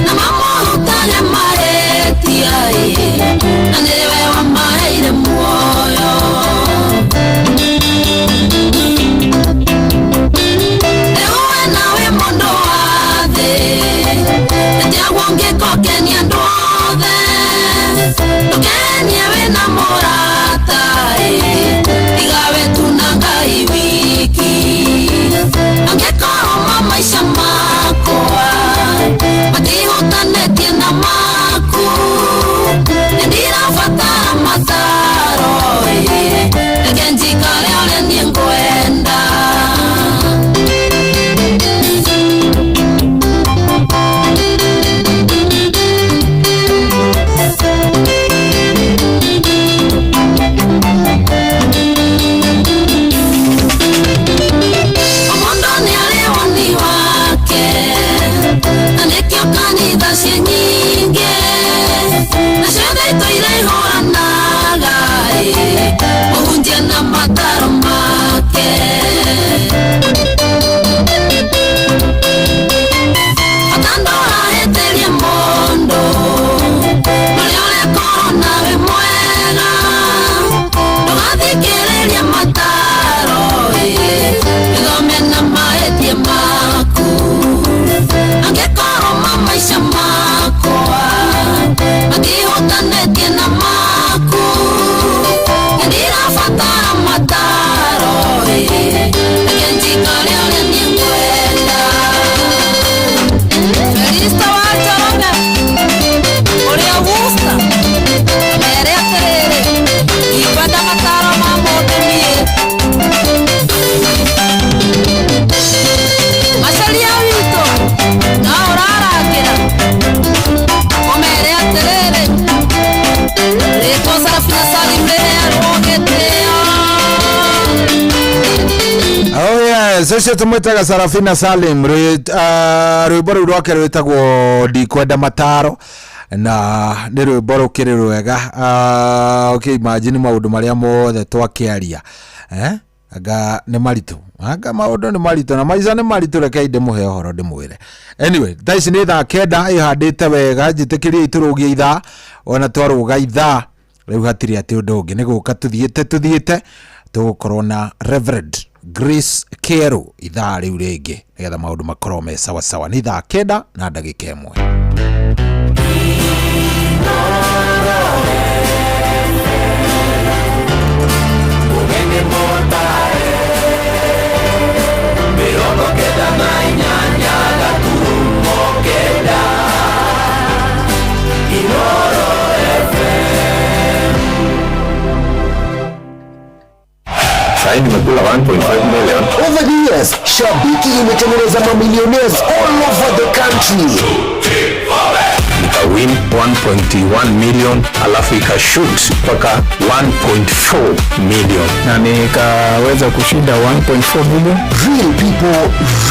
na mamũrutage mahĩtia ĩ na nĩwe wamaheire muoyo. Rĩu we nawe mũndũ wa thĩ nĩtiagwo ũngĩkokenia andũ othe ndũkenie wĩna mũrata ĩ tiga we tu na Ngai wiki angĩkorwo mamaica makwa matihutanĩtie na maku nĩndĩrabatara mataro ĩ reke njikare ũrĩa niĩ ngwenda. Omondo nĩ arĩ woni wake na nĩkĩo kanitha ciĩ nyingĩ na ciothe itũire ihũranaga ĩ mũhunjia na mataro make. Bata ndũrahĩtĩrie mũndũ ũrĩa ũrekorwo nawe mwega ndũgathikĩrĩrie mataro ĩ gĩthome na mahĩtia maku angĩkorwo mamaica makwa matihutanĩtie na maku nĩndĩrabatara mataro ĩ reke njikare ũrĩa niĩ ngwenda. Felista wa Njoroge ũrĩa Wusta mere atĩrĩrĩ ndikwenda mataro ma mũndũ niĩ Macaria witũ no ũrarangĩra ũmere atĩrĩrĩ rĩtwo Sarafina Salim rĩhearwo gĩtĩo. Oh yes, ũcio tũmwĩtaga Sarafina Salim rwĩmbo rũu rwake rwĩtagwo ndikwenda mataro na nĩ rwĩmbo rũkĩrĩ rwega. Okay, imagine maũndũ marĩa mothe twakĩaria anga nĩ maritũ, anga maũndũ nĩ maritũ na maica nĩ maritũ. Rekei ndĩmũhe ũhoro ndĩmwĩre. Anyway, thaa ici nĩ thaa 9 ĩhandĩte wega, njĩtĩkĩrie itũrũgie ithaa, ona twarũga ithaa rĩu hatirĩ atĩ ũndũ ũngĩ nĩ gũka tũthiĩte tũgũkorwo na Reverend Grace Kero ithaa rĩu rĩngĩ nĩgetha maũndũ makorwo me sawa sawa. Nĩ thaa 9 na ndagĩka 1. Mĩrongo kenda na inyanya gaturumo kenda. million. Over the years, Shabiki imetengeneza mamillionaires all over the country. Nikawin 1.1 million alafu ikashoot mpaka 1.4 million. Na nikaweza kushinda 1.4 million. Real people,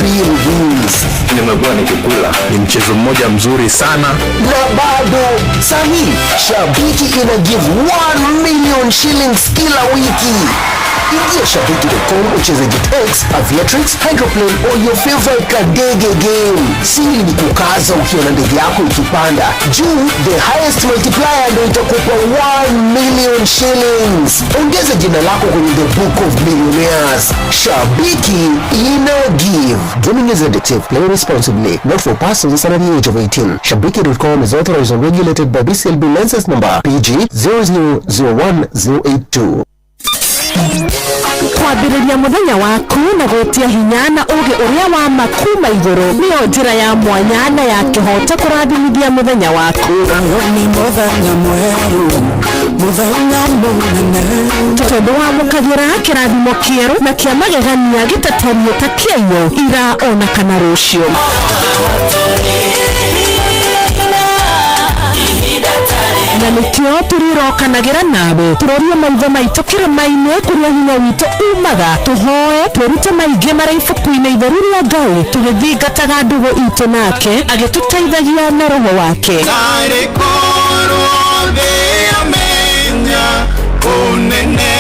real wins. Nimekuwa nikikula ni mchezo mmoja mzuri sana. Na bado sahi, Shabiki ina give 1 million shillings kila wiki. Ingia shabiki.com ucheze JetX, Aviatrix, Hydroplane or your favorite kadege game. Siri ni kukaza ukiona ndege yako ikipanda juu. The highest multiplier ndio itakupa 1 million shillings. Ongeza jina lako kwenye the book of millionaires. Shabiki ina give. Gaming is addictive. Play responsibly. Not for persons under the age of 18. Shabiki.com is authorized and regulated by BCLB license number PG 0001082. Kwambĩrĩria mũthenya waku na gwĩtia hinya na ũgĩ ũrĩa wa ma kuma igũrũ nĩyo njĩra ya mwanya na ya kĩhoto kũrathimithia mũthenya waku. Nĩ mũthenya mwerũ, mũthenya mũnene. Tondũ wamũkagĩra kĩrathimo kĩerũ na kĩa magegania gĩtatariĩ ta kĩaiyũ ira ona kana rũciũ. Na nĩkĩo tũrĩrokanagĩra nawe tũrorie maitho maitũ kĩrĩma-inĩ kũrĩa hinya witũ umaga, tũhoe twĩrute maingĩ marĩa ibuku-inĩ itheru rĩa Ngai tũgĩthingataga ndũgũ itũ nake agĩtũteithagia na roho wake. Tarĩ korwo thĩ yamenya ũnene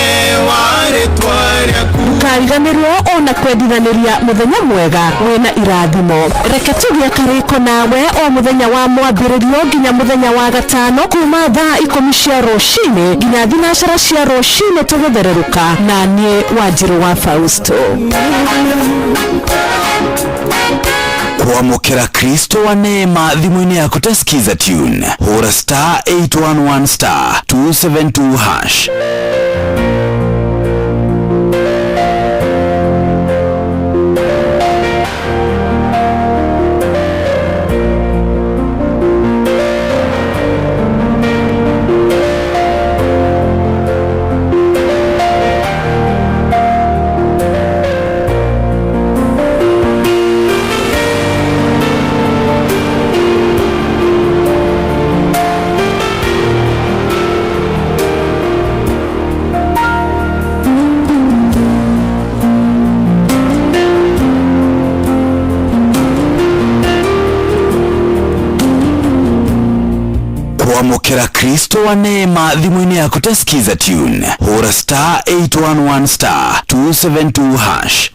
wa rĩtwa rĩaku. Ndũkariganĩrwo ona kwendithanĩria mũthenya mwega wĩna irathimo. Reke tũgĩe karĩko nawe o mũthenya wa mwambĩrĩrio nginya mũthenya wa gatano kuma thaa 10 cia rũcinĩ nginya 3 cia rũcinĩ tũgĩthererũka na niĩ Wanjirũ wa Fausto. Kuamukira Kristo wa neema thimũ-inĩ yaku ta Skiza tune. Hũra star 811 star 272 hash. Kuamukira Kristo wa neema thimũ-inĩ yaku ta Skiza tune. Hũra star 811 star 272 hash.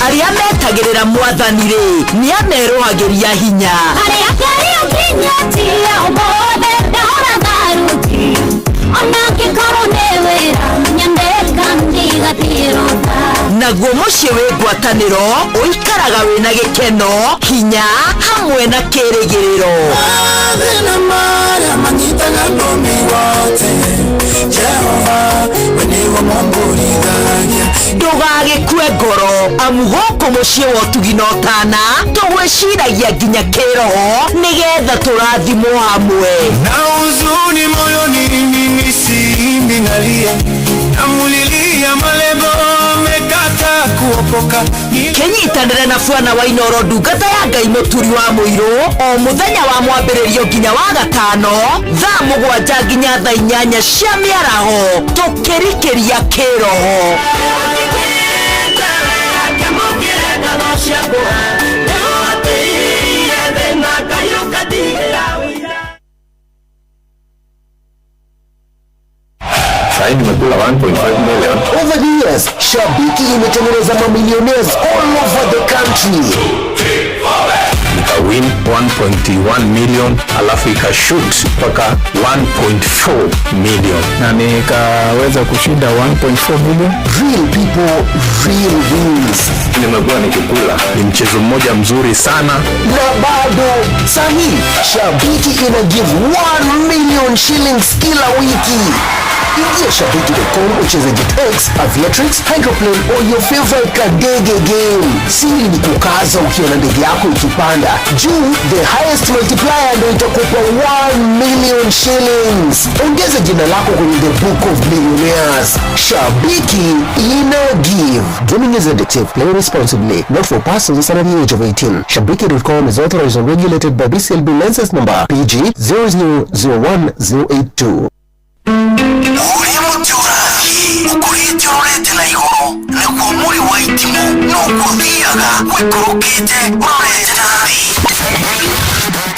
Arĩa metagĩrĩra mwathani rĩ nĩ amerũhagĩria hinya. Arĩa kĩrĩa ũmũthĩ ndahora tharuti ona ngĩkorwo nĩ wĩra nyendeka ndigatirũta. Naguo mũciĩ wĩ ngwatanĩro ũikaraga wĩna gĩkeno hinya hamwe na kĩrĩgĩrĩro. Mathĩna marĩa manyitaga andũ mĩgwate, Jehova we nĩwe mũmbũrithagia. Ndũgagĩkue ngoro amu gũkũ mũciĩ wa ũtugi na ũtana tũgwĩciragia nginya kĩroho nĩgetha tũrathimwo hamwe. Na huzuni moyoni mimi siimbi nalia, namulilia malebo amekata kuokoka. Kĩnyitanĩre na Bwana wa Inooro ndungata ya Ngai mũturi wa mũirũ o mũthenya wa mwambĩrĩrio nginya wa gatano thaa 7 nginya thaa 8 cia mĩaraho tũkĩrikĩria kĩroho. Sasa nimekula 1.5 million. Over the years, Shabiki imetengeneza mamillionaires all over the country. Nikawin 1.1 million alafu ikashoot mpaka 1.4 million. Na nikaweza kushinda 1.4 million. Real people, real wins. Nimekuwa nikikula ni mchezo mmoja mzuri sana. Na bado sahi, Shabiki ina give 1 million shillings kila wiki. Ingia shabiki.com ucheze JetX, Aviatrix, Hydroplane or your favorite kadege game. Siri ni kukaza ukiona ndege yako ikipanda juu. The highest multiplier ndio itakupa 1 million shillings. Ongeza jina lako kwenye the book of millionaires. Shabiki ina give. Gaming is addictive. Play responsibly. Not for persons under the age of 18. Shabiki.com is authorized and regulated by BCLB license number PG 0001082. Ũrĩa mũtĩ ũrathiĩ ũkũrĩte ũrorete na igũrũ nĩguo mũrĩ wa itimũ noguo ũthiaga ũikũrũkĩte ũrorete na thĩ.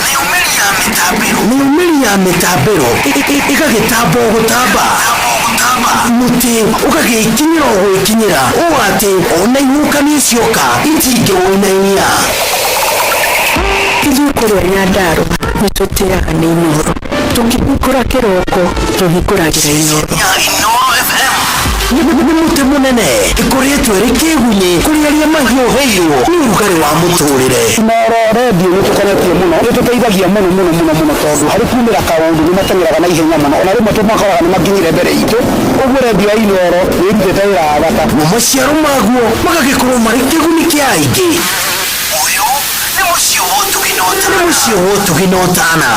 Mĩumĩri ya mĩtambĩro, mĩumĩri ya mĩtambĩro ĩgagĩtamba o gũtamba, mũtĩ ũgagĩkinyĩra o gwĩkinyĩra ũũ atĩ ona ihuhũkanio cioka itingĩwũinainia. Ithuĩ kũrĩa Nyandarũa nĩ tũtĩaga nĩ Inooro. Tũkĩhingũra kĩroko tũhingũragĩra Inooro. Nĩ mũtĩ mũnene ĩkoretwo ĩrĩ kĩgunyĩ kũrĩ arĩa mahiũhĩirwo nĩ ũrugarĩ wa mũtũrĩre. Inooro redio nĩ tũkoretio mũno, nĩ tũteithagia mũno mũno mũno mũno, tondũ harĩ kumĩra kaũndũ nĩ mateng'eraga na ihenya mũno, ona rĩmwe tũmakoraga nĩ makinyire mbere itũ. Ũguo redio ya Inooro nĩ ĩrutĩte wĩra wa bata. Namo maciaro maguo magagĩkorwo marĩ kĩguni kĩa aingĩ. Ũyũ nĩ mũciĩ wa ũtugi na ũtana, nĩ mũciĩ wa ũtugi na ũtana.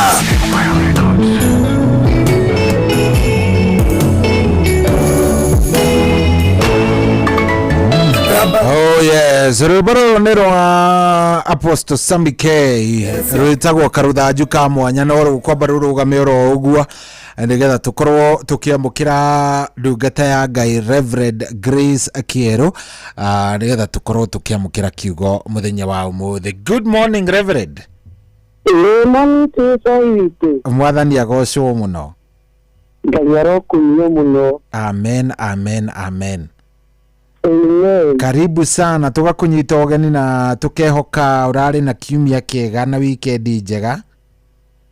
Oh yes, rwĩmbo rũrũ nĩ rwa Apostle Sammy K, rwĩtagwo karũthanju ka mwanya, no rũkwamba rũrũgame oro ũguo nĩgetha tũkorwo tũkĩamũkĩra ndungata ya Ngai Reverend Grace Kĩerũ, nĩgetha tũkorwo tũkĩamũkĩra kiugo mũthenya wa ũmũthĩ. Good morning, Reverend. Good morning to you, witũ. Mwathani agocwo mũno. Ngai arokumio mũno. Amen, amen, amen. Amen. Karibu sana, tugakunyita ũgeni na tukehoka ũrarĩ na kiumia kĩega na wikendi njega.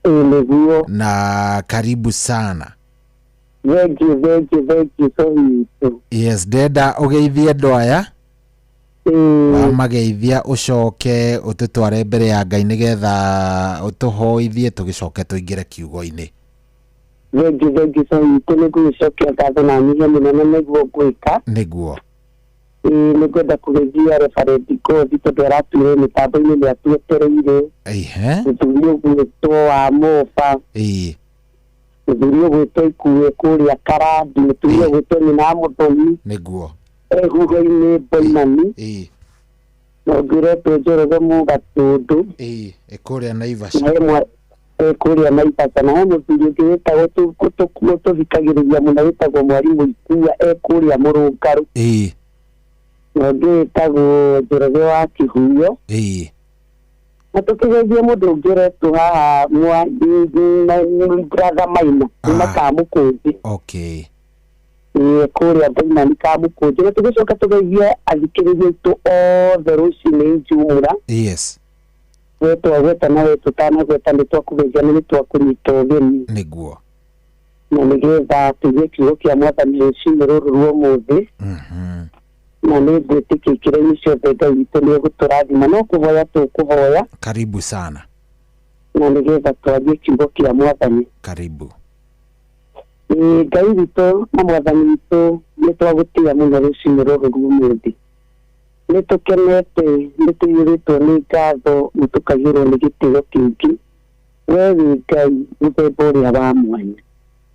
Ĩĩ nĩguo. Na karibu sana. Thank you, thank you, thank you so witũ. Yes, ndenda ũgeithie andũ aya, wamageithia ũcoke ũtũtware mbere ya Ngai nĩgetha ũtũhoithie tũgĩcoke tũingĩre kiugo-inĩ. Thank you, thank you so witũ, nĩ ngũgĩcokia ngatho na nyihia mũnene nĩguo ngwĩka. Nĩguo. Ĩĩ nĩ ngwenda kũgeithia Reverend Ngothi tondũ aratwĩre mĩtambo-inĩ nĩ atwetereire. Ihe. Mũthuri ũgwĩtwo wa Moba. Ĩĩ. Mũthuri ũgwĩtwo Ikue kũrĩa Karandi, mũthuri ũgwĩtwo nyina wa Mũthoni. Nĩguo. Ehuho-inĩ Boimani. Ĩĩ. Na ũngĩ ũretwo Njoroge Mũgatũndũ. Ĩĩ, kũrĩa Naivasha. Na kũrĩa Naivasha. Na he mũthuri ũngĩ wĩtagwo tũthikagĩrĩria mũno wĩtagwo Mwarimũ Ikua e kũrĩa Mũrũngarũ. Ĩĩ. Na ũngĩ wĩtagwo Njoroge wa Kĩhuyo. Ĩĩ. Na tũkĩgeithie mũndũ ũngĩ ũretwo haha brother Maina kuma Kamũkũnjĩ. Okay. Ĩĩ kũrĩa Boimani Kamũkũnjĩ. Na tũgĩcoka tũgeithie athikĩrĩria aitũ othe rũcinĩ Njumũra. Yes. We twagweta na we tũtanagweta nĩ twakũgeithia na nĩ twakũnyita ũgeni. Nĩguo. Na nĩgetha tũigue kiugo kĩa mwathani rũcinĩ rũrũ rwa ũmũthĩ. Na nĩ ngwĩtĩkia ikĩro-inĩ ciothe Ngai witũ nĩ egũtũrathima, no kũhoya tũkũhoya. Karibu sana. Na nĩgetha twarie kiugo kĩa mwathani. Karibu. Ĩĩ Ngai witũ na mwathani witũ nĩ twagũtĩĩa mũno rũcinĩ rũrũ rwa ũmũthĩ. Nĩ tũkenete, nĩ tũiyũrĩtwo nĩ ngatho na tũkaiyũrwo nĩ gĩtĩo kĩingĩ. We wĩ Ngai mũthemba ũrĩa wa mwanya.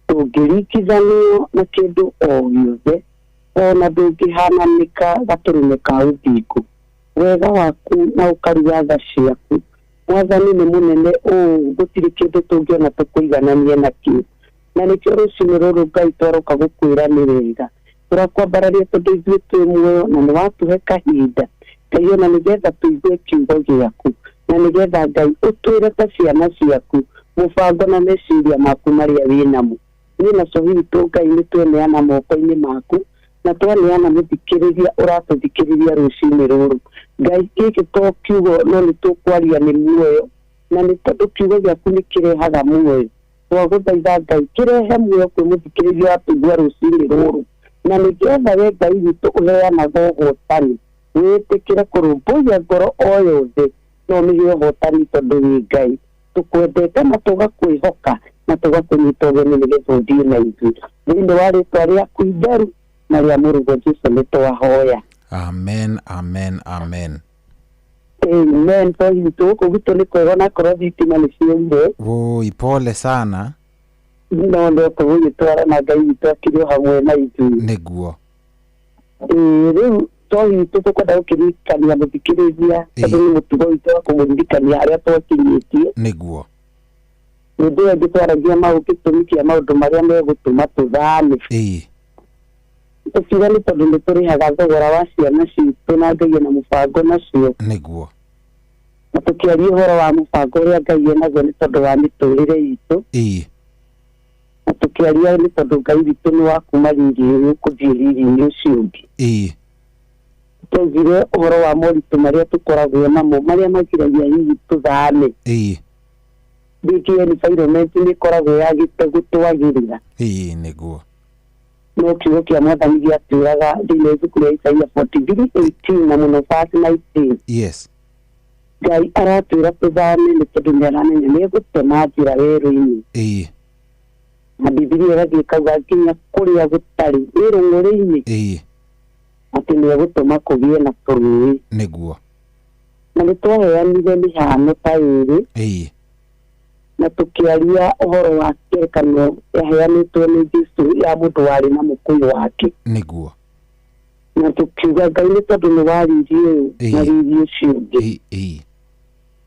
Tũngĩringithanio na kĩndũ o gĩothe, ona ndũngĩhananĩka gatũrũme ka ũthingu. Wega waku na ũkaruga tha ciaku. Mwathani nĩ mũnene ũũ, gũtirĩ kĩndũ tũngĩona tũkũigananie nakĩo. Na nĩkĩo rũcinĩ rũrũ Ngai twaroka gũkwĩra nĩ wega. Tũrakwambararia tondũ ithuĩ twĩ muoyo na nĩ watũhe kahinda. Ngai ona nĩgetha tũigue kiugo gĩaku, na nĩgetha Ngai ũtwĩre ta ciana ciaku mũbango na meciria maku marĩa wĩnamo. Niĩ na cohi witũ Ngai nĩ tweneana moko-inĩ maku, na twaneana mũthikĩrĩria ũratũthikĩrĩria rũcinĩ rũrũ. Ngai gĩkĩ to kiugo no nĩ tũkwaria nĩ muoyo, na nĩ tondũ kiugo gĩaku nĩ kĩrehaga muoyo. Twagũthaitha Ngai kĩrehe muoyo kwĩ mũthikĩrĩria watũigua rũcinĩ rũrũ, na nĩgetha we Ngai witũ ũheanaga ũhotani wĩtĩkĩre kũrũmbũiya ngoro o yothe no nĩgĩo ũhotani tondũ wĩ Ngai. Tũkwendete na tũgakwĩhoka na tũgakũnyita ũgeni nĩgetha ũthiĩ na ithuĩ. Thĩinĩ wa rĩtwa rĩaku itheru na rĩa mũrũguo Jesũ nĩ twahoya. Amen, amen, amen. Amen. Toi witũ gũkũ gwitũ nĩ kwega onakorwo thitima nĩ ciũrire. Woi, pole sana. No no tũgũgĩtwara na Ngai witũ akĩrĩ o hamwe na ithuĩ. Nĩguo. Ĩĩ, rĩu toi witũ tũkwenda gũkĩririkania mũthikĩrĩria tondũ nĩ mũtugo witũ wa kũmũririkania harĩa twakinyĩtie. Nĩguo. Hĩndĩ ĩyo ĩngĩ twaragia maũ gĩtũmi kĩa maũndũ marĩa megũtũma tũthame. Tũkiuga nĩ tondũ nĩ tũrĩhaga thogora wa ciana citũ na Ngai ena mũbango nacio. Nĩguo. Na tũkĩaria ũhoro wa mũbango ũrĩa Ngai enaguo nĩ tondũ wa mĩtũrĩre itũ. Na tũkĩaria nĩ tondũ Ngai witũ nĩ wa kuma riri ũyũ kũthiĩ riri-inĩ ũcio ũngĩ. Twaugire ũhoro wa moritũ marĩa tũkoragwo namo marĩa magiragia hihi tũthame. Rĩngĩ environment nĩ ĩkoragwo yagĩte gũtwagĩrĩra. Nĩguo. No kiugo kĩa Mwathani gĩatwĩraga thĩinĩ wa ibuku rĩa Isaia 43:18 na mũno verse 19. Yes. Ngai aratwĩra tũthame nĩ tondũ nĩ aramenya nĩ egũtema njĩra werũ-inĩ. Na Bibilia ĩgathiĩ ĩkauga nginya kũrĩa gũtarĩ nĩ rũng'ũrĩ-inĩ. Atĩ nĩ egũtũma kũgĩe na tũrũĩ. Nĩguo. Na nĩ twaheanire mĩhano ta ĩrĩ. Na tũkĩaria ũhoro wa kĩgerekano yaheanĩtwo nĩ Jesũ ya mũndũ warĩ na mũkũyũ wake. Nĩguo. Na tũkiuga Ngai nĩ tondũ nĩ wa riri ũyũ na riri ũcio ũngĩ.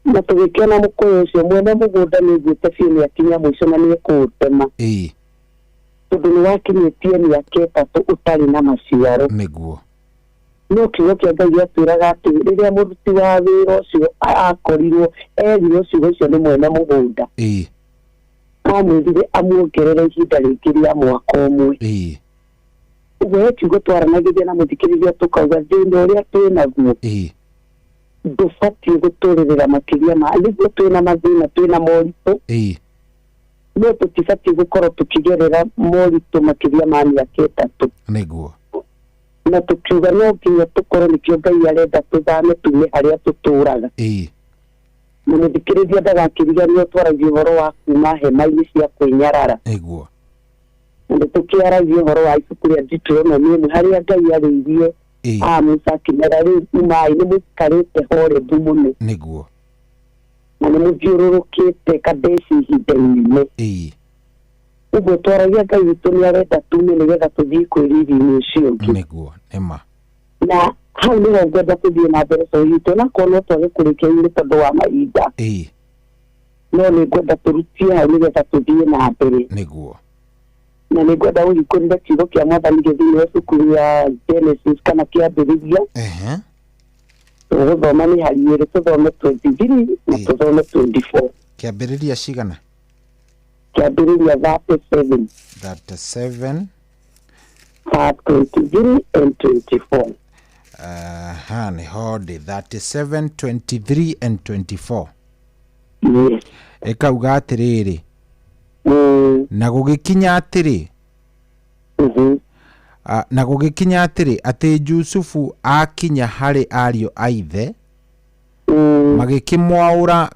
Na tũgĩkĩona mũkũyũ ũcio mwene mũgũnda nĩ aiguĩte biũ nĩ akinya mũico na nĩ ekũũtema. Tondũ nĩ wakinyĩtie mĩaka ĩtatũ ũtarĩ na maciaro. Nĩguo. No kiugo kĩa Ngai gĩatwĩraga atĩ rĩrĩa mũruti wa wĩra ũcio akorirwo erirwo ciugo icio nĩ mwene mũgũnda. Amwĩrire amuongerere ihinda rĩngĩ rĩa mwaka ũmwe. Ũguo he kiugo twaranagĩria na mũthikĩrĩria tũkauga thĩna ũrĩa twĩ naguo. Ndũbatiĩ gũtũrĩrĩra makĩria ma nĩguo twĩna mathĩna twĩna moritũ. No tũtibatiĩ gũkorwo tũkĩgerera moritũ makĩria ma mĩaka ĩtatũ. Nĩguo. Na tũkiuga no nginya tũkorwo nĩkĩo Ngai arenda tũthame tume harĩa tũtũraga. Na mũthikĩrĩria ndagakĩriganĩrwo twaragia ũhoro wa kuma hema-inĩ cia kwĩnyarara. Nĩguo. Na nĩ tũkĩaragia ũhoro wa ibuku rĩa Deuteronomy ĩmwe harĩa Ngai arĩirie Musa akĩmera rĩu umai nĩ mũikarĩte Horebu mũno. Nĩguo. Na nĩ mũthiũrũrũkĩte Kadeshi ihinda inene. Ũguo twaragia Ngai witũ nĩ arenda tume nĩgetha tũthiĩ kwĩ riri-inĩ ũcio ũngĩ. Nĩguo, nĩma. Na hau nĩho ngwenda tũthiĩ na mbere so witũ onakorwo no twage kũrĩkia nĩ tondũ wa mahinda. No nĩ ngwenda tũrutie hau nĩgetha tũthiĩ na mbere. Nĩguo. Na nĩ ngwenda ũhingũrĩre kiugo kĩa Mwathani gĩ thĩinĩ wa ibuku rĩa Genesis kana kĩambĩrĩria. Tũgũthoma nĩ hari ĩrĩ tũthome 23 na tũthome 24. Kĩambĩrĩria cigana? Kĩambĩrĩria 37. 37. 23 and 24. Aha, nĩho ndĩ 37, 23 and 24. Yes. Ĩkauga atĩrĩrĩ. Na gũgĩkinya atĩrĩ. Na gũgĩkinya atĩrĩ atĩ Jusufu akinya harĩ ariũ a ithe. Magĩkĩmwaũra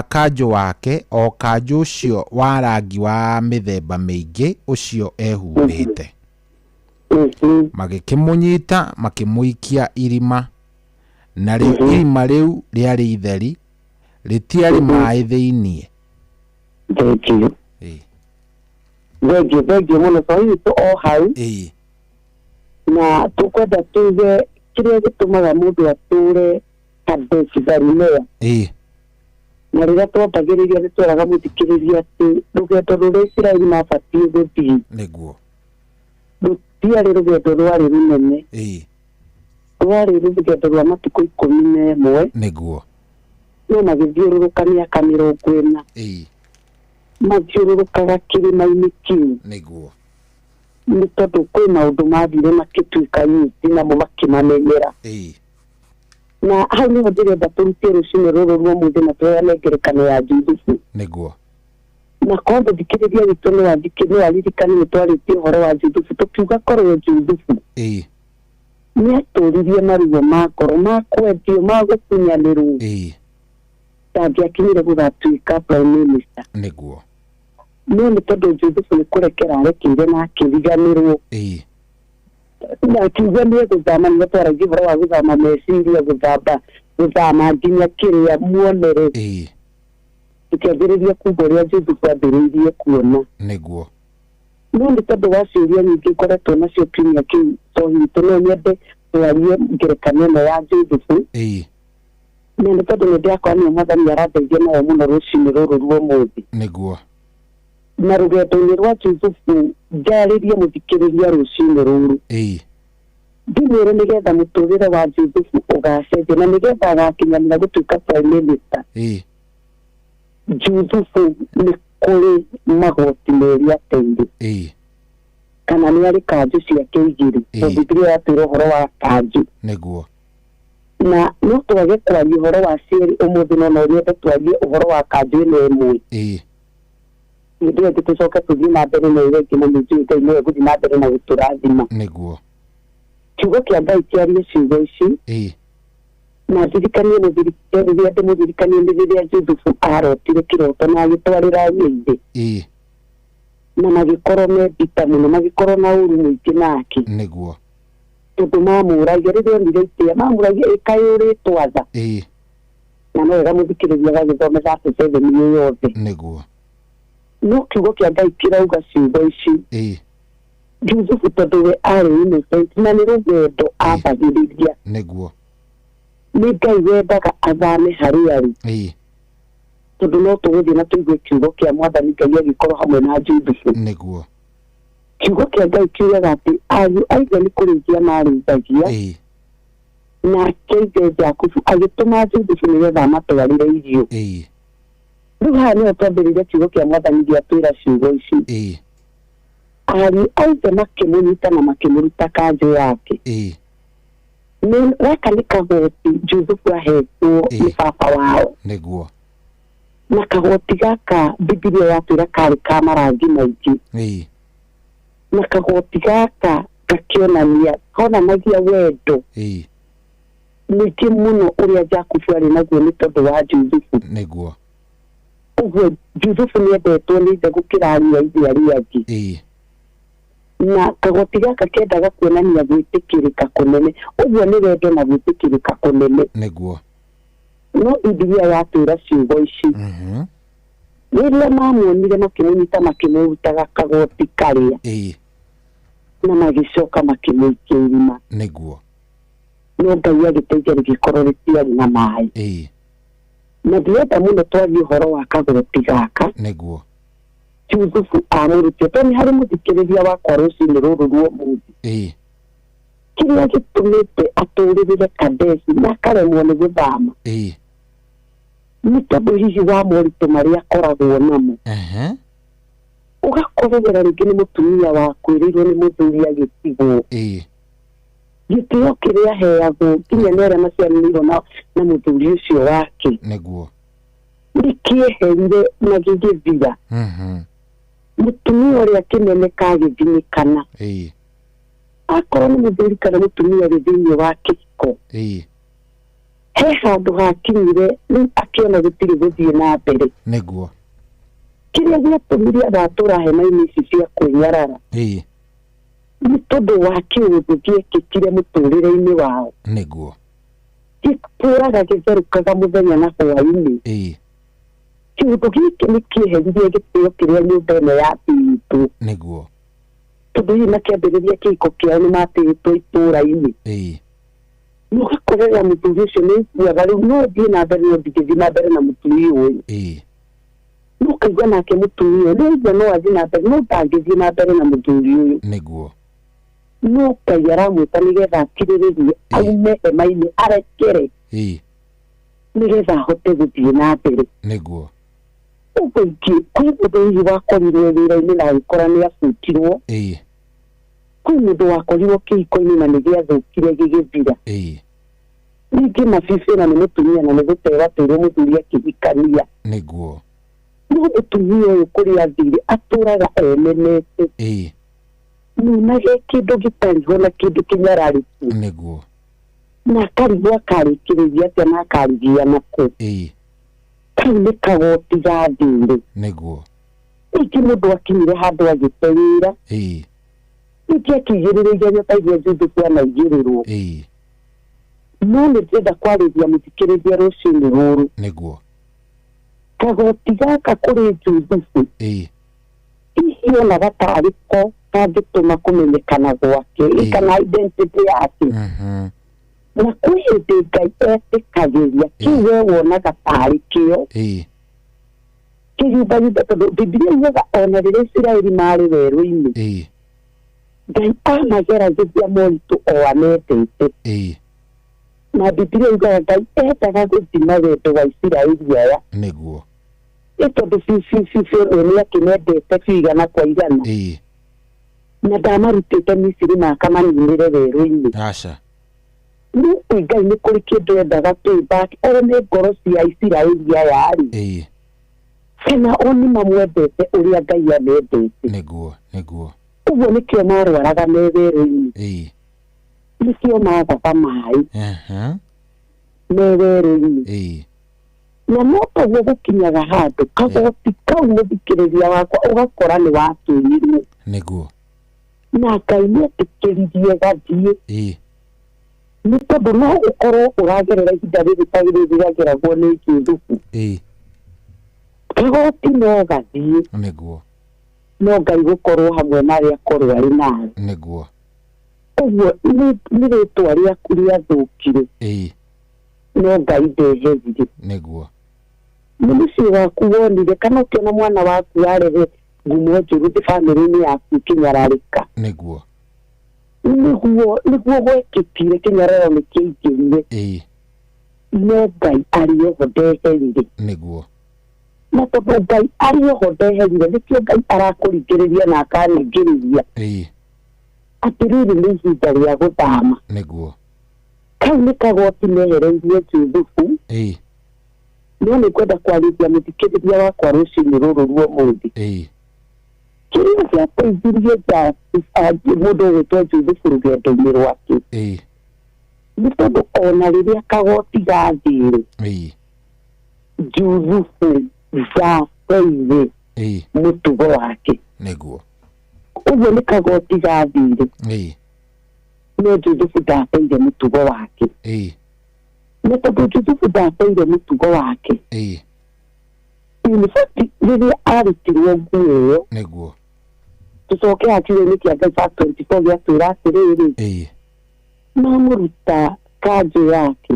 kanjũ wake o kanjũ ũcio wa rangi wa mĩthemba mĩingĩ ũcio ehumbĩte. Magĩkĩmũnyita makĩmũikia irima. Narĩo irima rĩu rĩarĩ itheri rĩtiarĩ maĩ thĩinĩ. Thank you. Thank you, thank you mũno. So hihi tũ o hau. Na tũkwenda tuge kĩrĩa gĩtũmaga mũndũ atũre Kadeshi Barinea. Na rĩrĩa twambagĩrĩria nĩ tweraga mũthikĩrĩria atĩ rũgendo rũrĩa Isiraeli mabatiĩ gũthiĩ. Nĩguo. Rũtiarĩ rũgendo rwarĩ rũnene. Rwarĩ rũgendo rwa matukũ 11. Nĩguo. No magĩthiũrũrũka mĩaka 40. Mathiũrũrũkaga kĩrĩma-inĩ kĩu. Nĩguo. Nĩ tondũ kwĩ maũndũ mathire makĩtuĩka nyingĩ namo makĩmamenyera. Na hau nĩho ndĩrenda tũrutie rũcinĩ rũrũ rwa ũmũthĩ na tũheane ngerekano ya Jusufu. Nĩguo. Na korwo mũthikĩrĩria witũ nĩ aririkane nĩ twarĩtie ũhoro wa Jusufu tũkiuga korwo Jusufu. Nĩ atũririe maruo ma ngoro ma kwendio ma gũkunyanĩrwo. Ndangĩakinyire gũgatuĩka prime minister. Nĩguo. No nĩ tondũ Juthubu nĩ kũrekera arekeire na akĩriganĩrwo. Na akiuga nĩ egũthama, nĩguo twaragia ũhoro wa gũthama meciria, gũthamba, gũthama nginya kĩrĩa muonere. Tũkĩambĩrĩria kuga ũrĩa Juthubu ambĩrĩirie kuona. Nĩguo. No nĩ tondũ wa ciũria nyingĩ ngoretwo nacio kiumia kĩu tondũ no nyende twarie ngerekano ĩno ya Juthubu. Na nĩ tondũ nĩ ndĩrakora nĩyo Mwathani arandeithia nayo mũno rũcinĩ rũrũ rwa ũmũthĩ. Nĩguo. Na rũgendo-inĩ rwa Juthubu njarĩrie mũthikĩrĩria rũcinĩ rũrũ. Ndimwĩre nĩgetha mũtũrĩre wa Juthubu ũgacenjia na nĩgetha agakinyanĩra gũtuĩka prime minister. Juthubu nĩ kũrĩ magoti merĩ ateire. Kana nĩ arĩ kanjũ ciake igĩrĩ. Tondũ Bibilia yatwĩra ũhoro wa kanjũ. Nĩguo. Na no twage kwaria ũhoro wa cierĩ ũmũthĩ, no no nyende twarie ũhoro wa kanjũ ĩno ĩmwe. Hĩndĩ ĩyo tũcoke tũthiĩ na mbere na ĩrĩa ĩngĩ, na nĩ njũĩ Ngai nĩwe gũthiĩ na mbere na gũtũrathima. Nĩguo. Kiugo kĩa Ngai kĩarie ciugo ici. Na ndirikanie rĩrĩa ndĩmũririkanie nĩ rĩrĩa Juthubu arotire kĩroto na agĩtwarĩra ithe. Na magĩkorwo me mbita mũno, magĩkorwo na ũru mũingĩ nake. Nĩguo. Tondũ mamũragia rĩrĩa onire itĩa, mamũragia ĩkaĩ ũrĩtwatha. Na no wega mũthikĩrĩria agagĩthome 37 ĩ yothe. Nĩguo. No kiugo kĩa Ngai kĩrauga ciugo ici. Juthubu tondũ we arĩ innocent na nĩ rũgendo ambagĩrĩria. Nĩguo. Nĩ Ngai wendaga athame harĩa arĩ. Tondũ no tũgũthiĩ na tũigue kiugo kĩa Mwathani Ngai agĩkorwo hamwe na Juthubu. Nĩguo. Kiugo kĩa Ngai kiugaga atĩ ariũ a ithe nĩ kũrĩithia marĩithagia. Nake ithe Jakubu agĩtũma Juthubu nĩgetha amatwarĩre irio. Rĩu haha nĩho twambĩrĩria kiugo kĩa Mwathani gĩatwĩra ciugo ici. Ariũ a ithe makĩmũnyita na makĩmũruta kanjũ yake. Gaka nĩ kagoti Juthubu ahetwo nĩ baba wao. Nĩguo. Na kagoti gaka Bibilia yatwĩra karĩ ka marangi maingĩ. Na kagoti gaka gakĩonania, konanagia wendo mũingĩ mũno ũrĩa Jakubu arĩ naguo nĩ tondũ wa Juthubu. Nĩguo. Ũguo Juthubu nĩendetwo nĩ ithe gũkĩra ariũ a ithe arĩa angĩ. Na kagoti gaka kendaga kuonania gwĩtĩkĩrĩka kũnene. Ũguo nĩ wendo na gwĩtĩkĩrĩka kũnene. Nĩguo. No Bibilia yatwĩra ciugo ici. Rĩrĩa mamuonire makĩmũnyita makĩmũrutaga kagoti karĩa. Na magĩcoka makĩmũikia irima. Nĩguo. No Ngai agĩteithia rĩgĩkorwo rĩtiarĩ na maĩ. Na ndĩrenda mũno twarie ũhoro wa kagoti gaka. Nĩguo. Juthubu amũrutire tondũ nĩ harĩ mũthikĩrĩria wakwa rũcinĩ rũrũ rwa ũmũthĩ. Kĩrĩa gĩtũmĩte atũrĩrĩre Kadesi na akaremwo nĩ gũthama. Nĩ tondũ hihi wa moritũ marĩa akoragwo namo. Ũgakorerera rĩngĩ nĩ mũtumia wakuĩrĩirwo nĩ mũthuri agĩtigwo. Gĩtĩo kĩrĩa aheagwo nginya nĩ arĩa maciaranĩirwo na mũthuri ũcio wake. Nĩguo. Nĩ kĩeherire na gĩgĩthira. Mũtumia ũrĩa kĩmeneka agĩthinĩkana. Akorwo nĩ mũthuri kana mũtumia ũrĩ thĩinĩ wa kĩhiko. He handũ hakinyire rĩu akĩona gũtirĩ gũthiĩ na mbere. Nĩguo. Kĩrĩa gĩatũmire agatũra hema-inĩ ici cia kwĩnyarara. Nĩ tondũ wa kĩũndũ gĩekĩkire mũtũrĩre-inĩ wao. Nĩguo. Gĩtũraga gĩtherũkaga mũthenya na hwaĩ-inĩ. Kĩũndũ gĩkĩ nĩ kĩeheririe gĩtĩo kĩrĩa nyũmba ĩno yatĩĩtwo. Nĩguo. Tondũ hihi makĩambĩrĩria kĩhiko kĩao nĩ matĩĩtwo itũũra-inĩ. No ũgakorera mũthuri ũcio nĩ aiguaga rĩu no thiĩ na mbere no ndingĩthiĩ na mbere na mũtumia ũyũ. No ũkaigua nake mũtumia ũyũ nĩ aigua no athiĩ na mbere no ndangĩthiĩ na mbere na mũthuri ũyũ. Nĩguo. No Ngai aramwĩta nĩgetha akirĩrĩrie aume hema-inĩ arekere. Nĩgetha ahote gũthiĩ na mbere. Nĩguo. Ũguo ingĩ kwĩ mũndũ hihi wakorirwo wĩra-inĩ na agĩkora nĩ abutirwo. Kwĩ mũndũ wakorirwo kĩhiko-inĩ na nĩ gĩathũkire gĩgĩthira. Ningĩ mabibi na nĩ mũtumia na nĩ gũterwo ateirwo mũthuri akĩhikania. Nĩguo. No mũtumia ũyũ kũrĩa athire atũraga emenete. Nonage kĩndũ gĩtarĩ ho na kĩndũ kĩnyararĩku. Nĩguo. Na akarigwo akarĩkĩrĩria atĩa na akarigia nakũ. Kau nĩ kagoti ga thirĩ. Nĩguo. Ningĩ mũndũ akinyire handũ agĩte wĩra. Ningĩ akĩigĩrĩrwo igerio ta iria Juthubu anaigĩrĩrwo. No nĩ ndĩrenda kwarĩria mũthikĩrĩria rũcinĩ rũrũ. Nĩguo. Kagoti gaka kũrĩ Juthubu hihi onaga tarĩ ko kangĩtũma kũmenyekana gwake kana identity yake. Na kwĩ hĩndĩ Ngai etĩkagĩria kĩu we wonaga tarĩ kĩo kĩyumbayumba, tondũ Bibilia yugaga ona rĩrĩa Isiraeli marĩ werũ-inĩ Ngai amageragĩria moritũ o amendete. Na Bibilia yugaga Ngai endaga gũthima wendo wa Isiraeli aya. Nĩguo. Ĩ tondũ biũ biũ biũ biũ nĩ akĩmendete biũ igana kwa igana. Na ndamarutĩte Misiri makamaninĩre werũ-inĩ. Aca. No kwĩ Ngai nĩ kũrĩ kĩndũ endaga payback one ngoro cia Isiraeli aya rĩ. Kana o nĩ mamwendete ũrĩa Ngai amendete. Nĩguo, nĩguo. Ũguo nĩkĩo marwaraga me werũ-inĩ. Nĩkĩo magaga maĩ me werũ-inĩ. Na no toguo gũkinyaga handũ kagoti kau mũthikĩrĩria wakwa ũgakora nĩ watunyirwo. Nĩguo. Na Ngai nĩetĩkĩririe gathiĩ. Nĩ tondũ no ũkorwo ũragerera ihinda rĩrĩ ta rĩrĩ rĩrageragwo nĩ Juthubu. Kagoti no gathiĩ. Nĩguo. No Ngai gũkorwo hamwe na arĩa akorwo arĩ nawe. Nĩguo. Ũguo nĩ rĩtwa rĩaku rĩathũkire. No Ngai ndeherire. Nĩguo. Nĩ mũciĩ waku wonire kana ũkĩona mwana waku arehe ngumo njũru bamĩrĩ-inĩ yaku ĩkĩnyararĩka. Nĩguo. Nĩguo nĩguo gwekĩkire kĩnyararo nĩ kĩaingĩrire. No Ngai arĩ oho ndeherire. Nĩguo. Na tondũ Ngai arĩ oho ndeherire nĩkĩo Ngai arakũringĩrĩria na akaningĩrĩria. Atĩrĩrĩ nĩ ihinda rĩa gũthama. Nĩguo. Kau nĩ kagoti mehereirie Juthubu. No nĩ ngwenda kwarĩria mũthikĩrĩria wakwa rũcinĩ rũrũ rwa ũmũthĩ. Kĩrĩa gĩateithirie mũndũ ũgwĩtwo Juthubu rũgendo-inĩ rwake. Nĩ tondũ ona rĩrĩa kagoti gathire Juthubu ndateire mũtugo wake. Nĩguo. Ũguo nĩ kagoti gathire. No Juthubu ndateire mũtugo wake. Na tondũ Juthubu ndateire mũtugo wake. In fact rĩrĩa arutirwo nguo ĩyo. Nĩguo. Tũcoke hakiugo-inĩ kĩa Ngai verse 24 gĩatwĩra atĩrĩrĩ. Mamũruta kanjũ yake.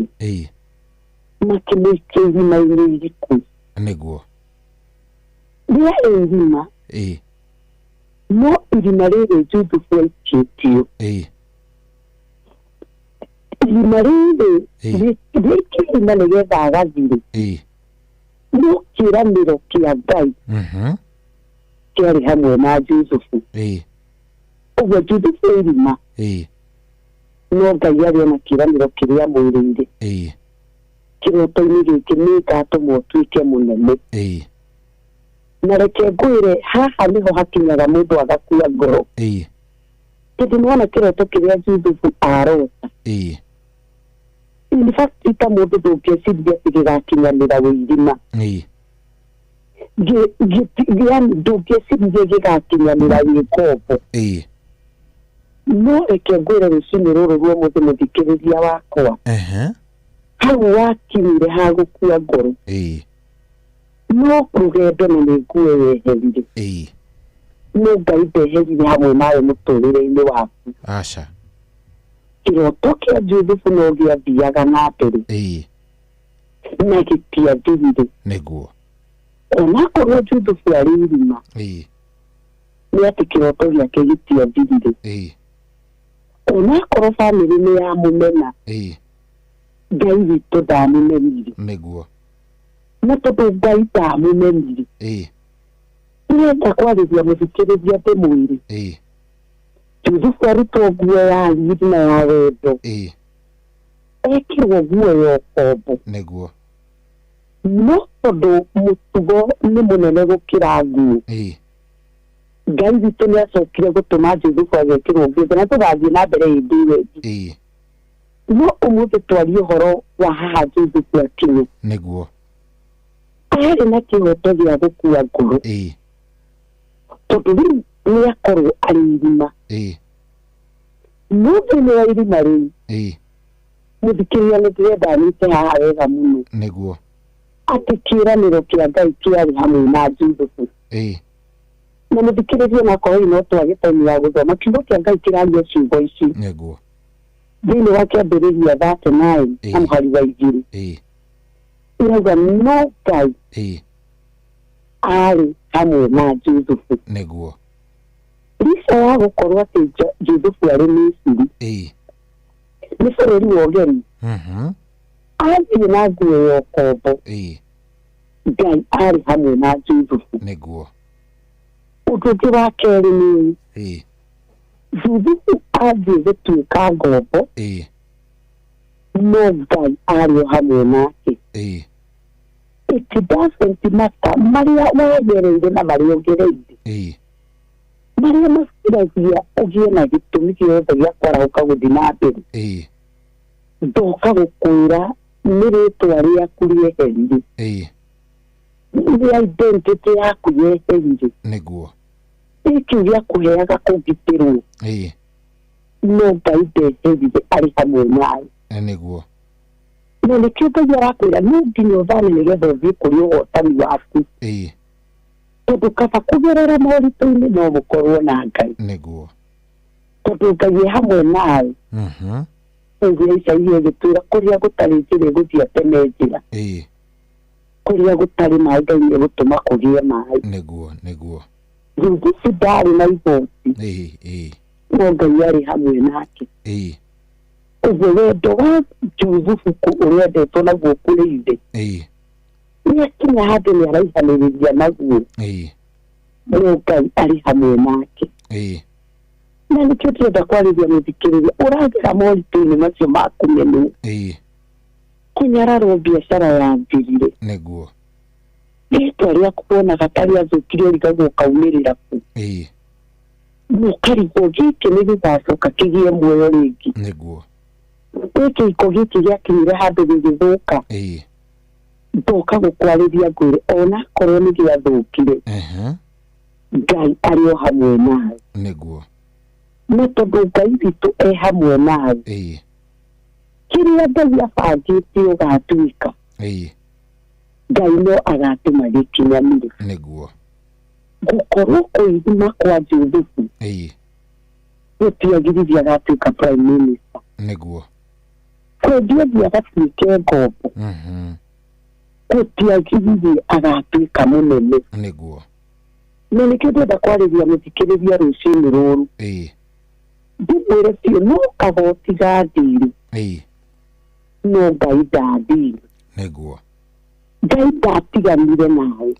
Makĩmũikia irima-inĩ iriku. Nĩguo. Rĩarĩ irima. No irima rĩrĩ Juthubu aikĩtio. Irima rĩrĩ rĩikio irima nĩgetha agathire. No kĩĩranĩro kĩa Ngai kĩarĩ hamwe na Juthubu. Ũguo Juthubu irima. No Ngai arĩ ona kĩĩranĩro kĩrĩa amwĩrĩire. Kĩroto-inĩ gĩkĩ nĩngatũma ũtuĩke mũnene. Na reke ngwĩre haha nĩho hakinyaga mũndũ agakua ngoro. Tondũ nĩwona kĩroto kĩrĩa Juthubu arota. In fact ta mũndũ ndũngĩeciria atĩ gĩgakinyanĩra wĩ irima. Yani ndũngĩeciria gĩgakinyanĩra wĩ ngombo. No reke ngwĩre rũcinĩ rũrũ rwa ũmũthĩ mũthikĩrĩria wakwa. Hau wakinyire ha gũkua ngoro. No rũgendo na nĩ nguo yeherire. No Ngai ndeherire hamwe nawe mũtũrĩre-inĩ waku. Aca. Kĩroto kĩa Juthubu no gĩathiaga na mbere. Na gĩtiathirire. Nĩguo. Onakorwo Juthubu arĩ irima. Nĩ atĩ kĩroto gĩake gĩtiathirire. Onakorwo bamĩrĩ nĩ yamũmena. Ngai witũ ndamũmenire. Nĩguo. Na tondũ Ngai ndamũmenire. Ndĩrenda kwarĩria mũthikĩrĩria ndĩmwĩre. Juthubu arutwo nguo ya riri na ya wendo. Ekĩrwo nguo ya ũkombo. Nĩguo. No tondũ mũtugo nĩ mũnene gũkĩra nguo. Ngai witũ nĩ acokire gũtũma Juthubu agekĩrwo nguo na tũgathiĩ na mbere hĩndĩ ĩyo ĩngĩ. No ũmũthĩ twarie ũhoro wa haha Juthubu akinya. Nĩguo. Arĩ na kĩhoto gĩa gũkua ngoro. Tondũ rĩu nĩ akorwo arĩ irima. No thĩinĩ wa irima rĩu, mũthikĩrĩria, nĩ ndĩrenda nyite haha wega mũno, atĩ kĩĩranĩro kĩa Ngai kĩarĩ hamwe na Juthubu. Na mũthikĩrĩria, nakorwo no twage time ya gũthoma, kiugo kĩa Ngai kĩraria ciugo ici thĩinĩ wa Kĩambĩrĩria 39 na mũhari wa 2. Ĩrauga no Ngai arĩ hamwe na Juthubu. Licha ya gũkorwo atĩ Juthubu arĩ Misiri, nĩ bũrũri wa ũgeni, athiĩ na nguo ya ũkombo, Ngai arĩ hamwe na Juthubu. Ũndũ ũngĩ wa kerĩ nĩ, Juthubu athiĩ gũtuĩka ngombo, no Ngai arĩ o hamwe nake. It doesn't matter marĩa wagereire na marĩa ũgereire, marĩa maciragia ũgĩe na gĩtũmi gĩothe gĩa kwarahũka gũthiĩ na mbere. Ndoka gũkwĩra nĩ rĩtwa rĩaku rĩeherire, nĩ identity yaku yeherire, gĩkĩ gĩakũheaga kũgitĩrwo, no Ngai ndeherire, arĩ hamwe nawe. Na nĩkĩo Ngai arakwĩra no nginya ũthane nĩgetha ũthiĩ kũrĩ ũhotani waku, tondũ kaba kũgerera moritũ-inĩ no gũkorwo na Ngai, tondũ Ngai e hamwe nawe. Ũguo Isaia ĩgĩtwĩra kũrĩa gũtarĩ njĩra ĩgũthiĩ ateme njĩra, kũrĩa gũtarĩ maĩ Ngai nĩ egũtũma kũgĩe maĩ. Juthubu ndarĩ na igoti, no Ngai arĩ hamwe nake. Ũguo wendo wa Juthubu ũrĩa endetwo naguo kũrĩ ithe, nĩ akinya handũ nĩ araihanĩrĩria naguo, no Ngai arĩ hamwe nake. Na nĩkĩo ndĩrenda kwarĩria mũthikĩrĩria ũragera moritũ-inĩ macio ma kũmenwo, kũnyararwo, biacara yathirire, rĩtwa rĩaku wonaga ta rĩathũkire, ũrigagwo ũkaumĩrĩra kũ, na ũkarigwo gĩkĩ nĩ gĩgacoka kĩgĩe muoyo rĩngĩ. Gĩkĩ iko gĩkĩ gĩakinyire handũ gĩgĩthũka. Ndoka gũkwarĩria ngwĩre onakorwo nĩ gĩathũkire, Ngai arĩ o hamwe nawe. Na tondũ Ngai witũ e hamwe nawe, kĩrĩa Ngai abangĩte ũgatuĩka, Ngai no agatũma gĩkinyanĩre. Gũkorwo kwĩthima kwa Juthubu gũtiagiririe agatuĩka prime minister. Kwendio thiĩ agatuĩke ngombo gũtiagiririe agatuĩka mũnene. Na nĩkĩo ndĩrenda kwarĩria mũthikĩrĩria rũcinĩ rũrũ, ndĩmwĩre biũ no kagoti gathire, no Ngai ndathire. Ngai ndatiganire nawe,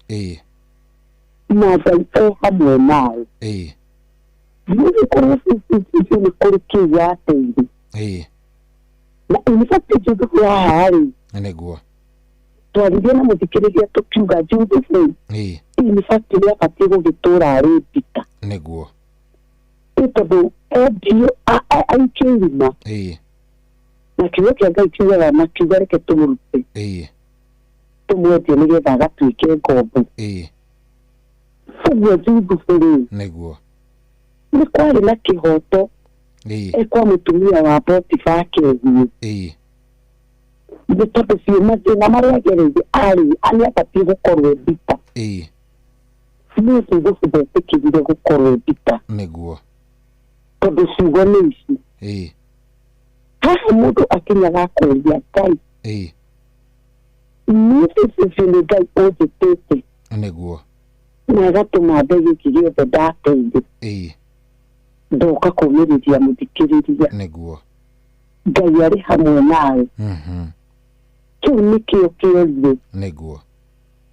na Ngai e hamwe nawe. Nĩgũkorwo biũ nĩ kũrĩ kĩu wateire. Na in fact Juthubu haha rĩ, twaririe na mũthikĩrĩria tũkiuga Juthubu in fact nĩ abatiĩ gũgĩtũra arĩ mbita, nĩ tondũ endio aikio irima, na kiugo kĩa Ngai kiugaga makiuga reke tũmũrute, tũmwendie nĩgetha agatuĩke ngombo. Ũguo Juthubu rĩ, nĩ kwarĩ na kĩhoto ekwa mũtumia wa Potifa akehie, nĩ tondũ biũ mathĩna marĩa agereire arĩ nĩ abatiĩ gũkorwo e mbita. No Juthubu ndetĩkĩrire gũkorwo e mbita, tondũ ciugo nĩ ici. Haha mũndũ akinyaga akũria Ngai, niĩ biũ nĩ Ngai ũnjĩtĩte na agatũma mbe gĩkĩ gĩothe ndateire. Ndoka kũmĩrĩria mũthikĩrĩria, Ngai arĩ hamwe nawe. Kĩu nĩkĩo kĩorire,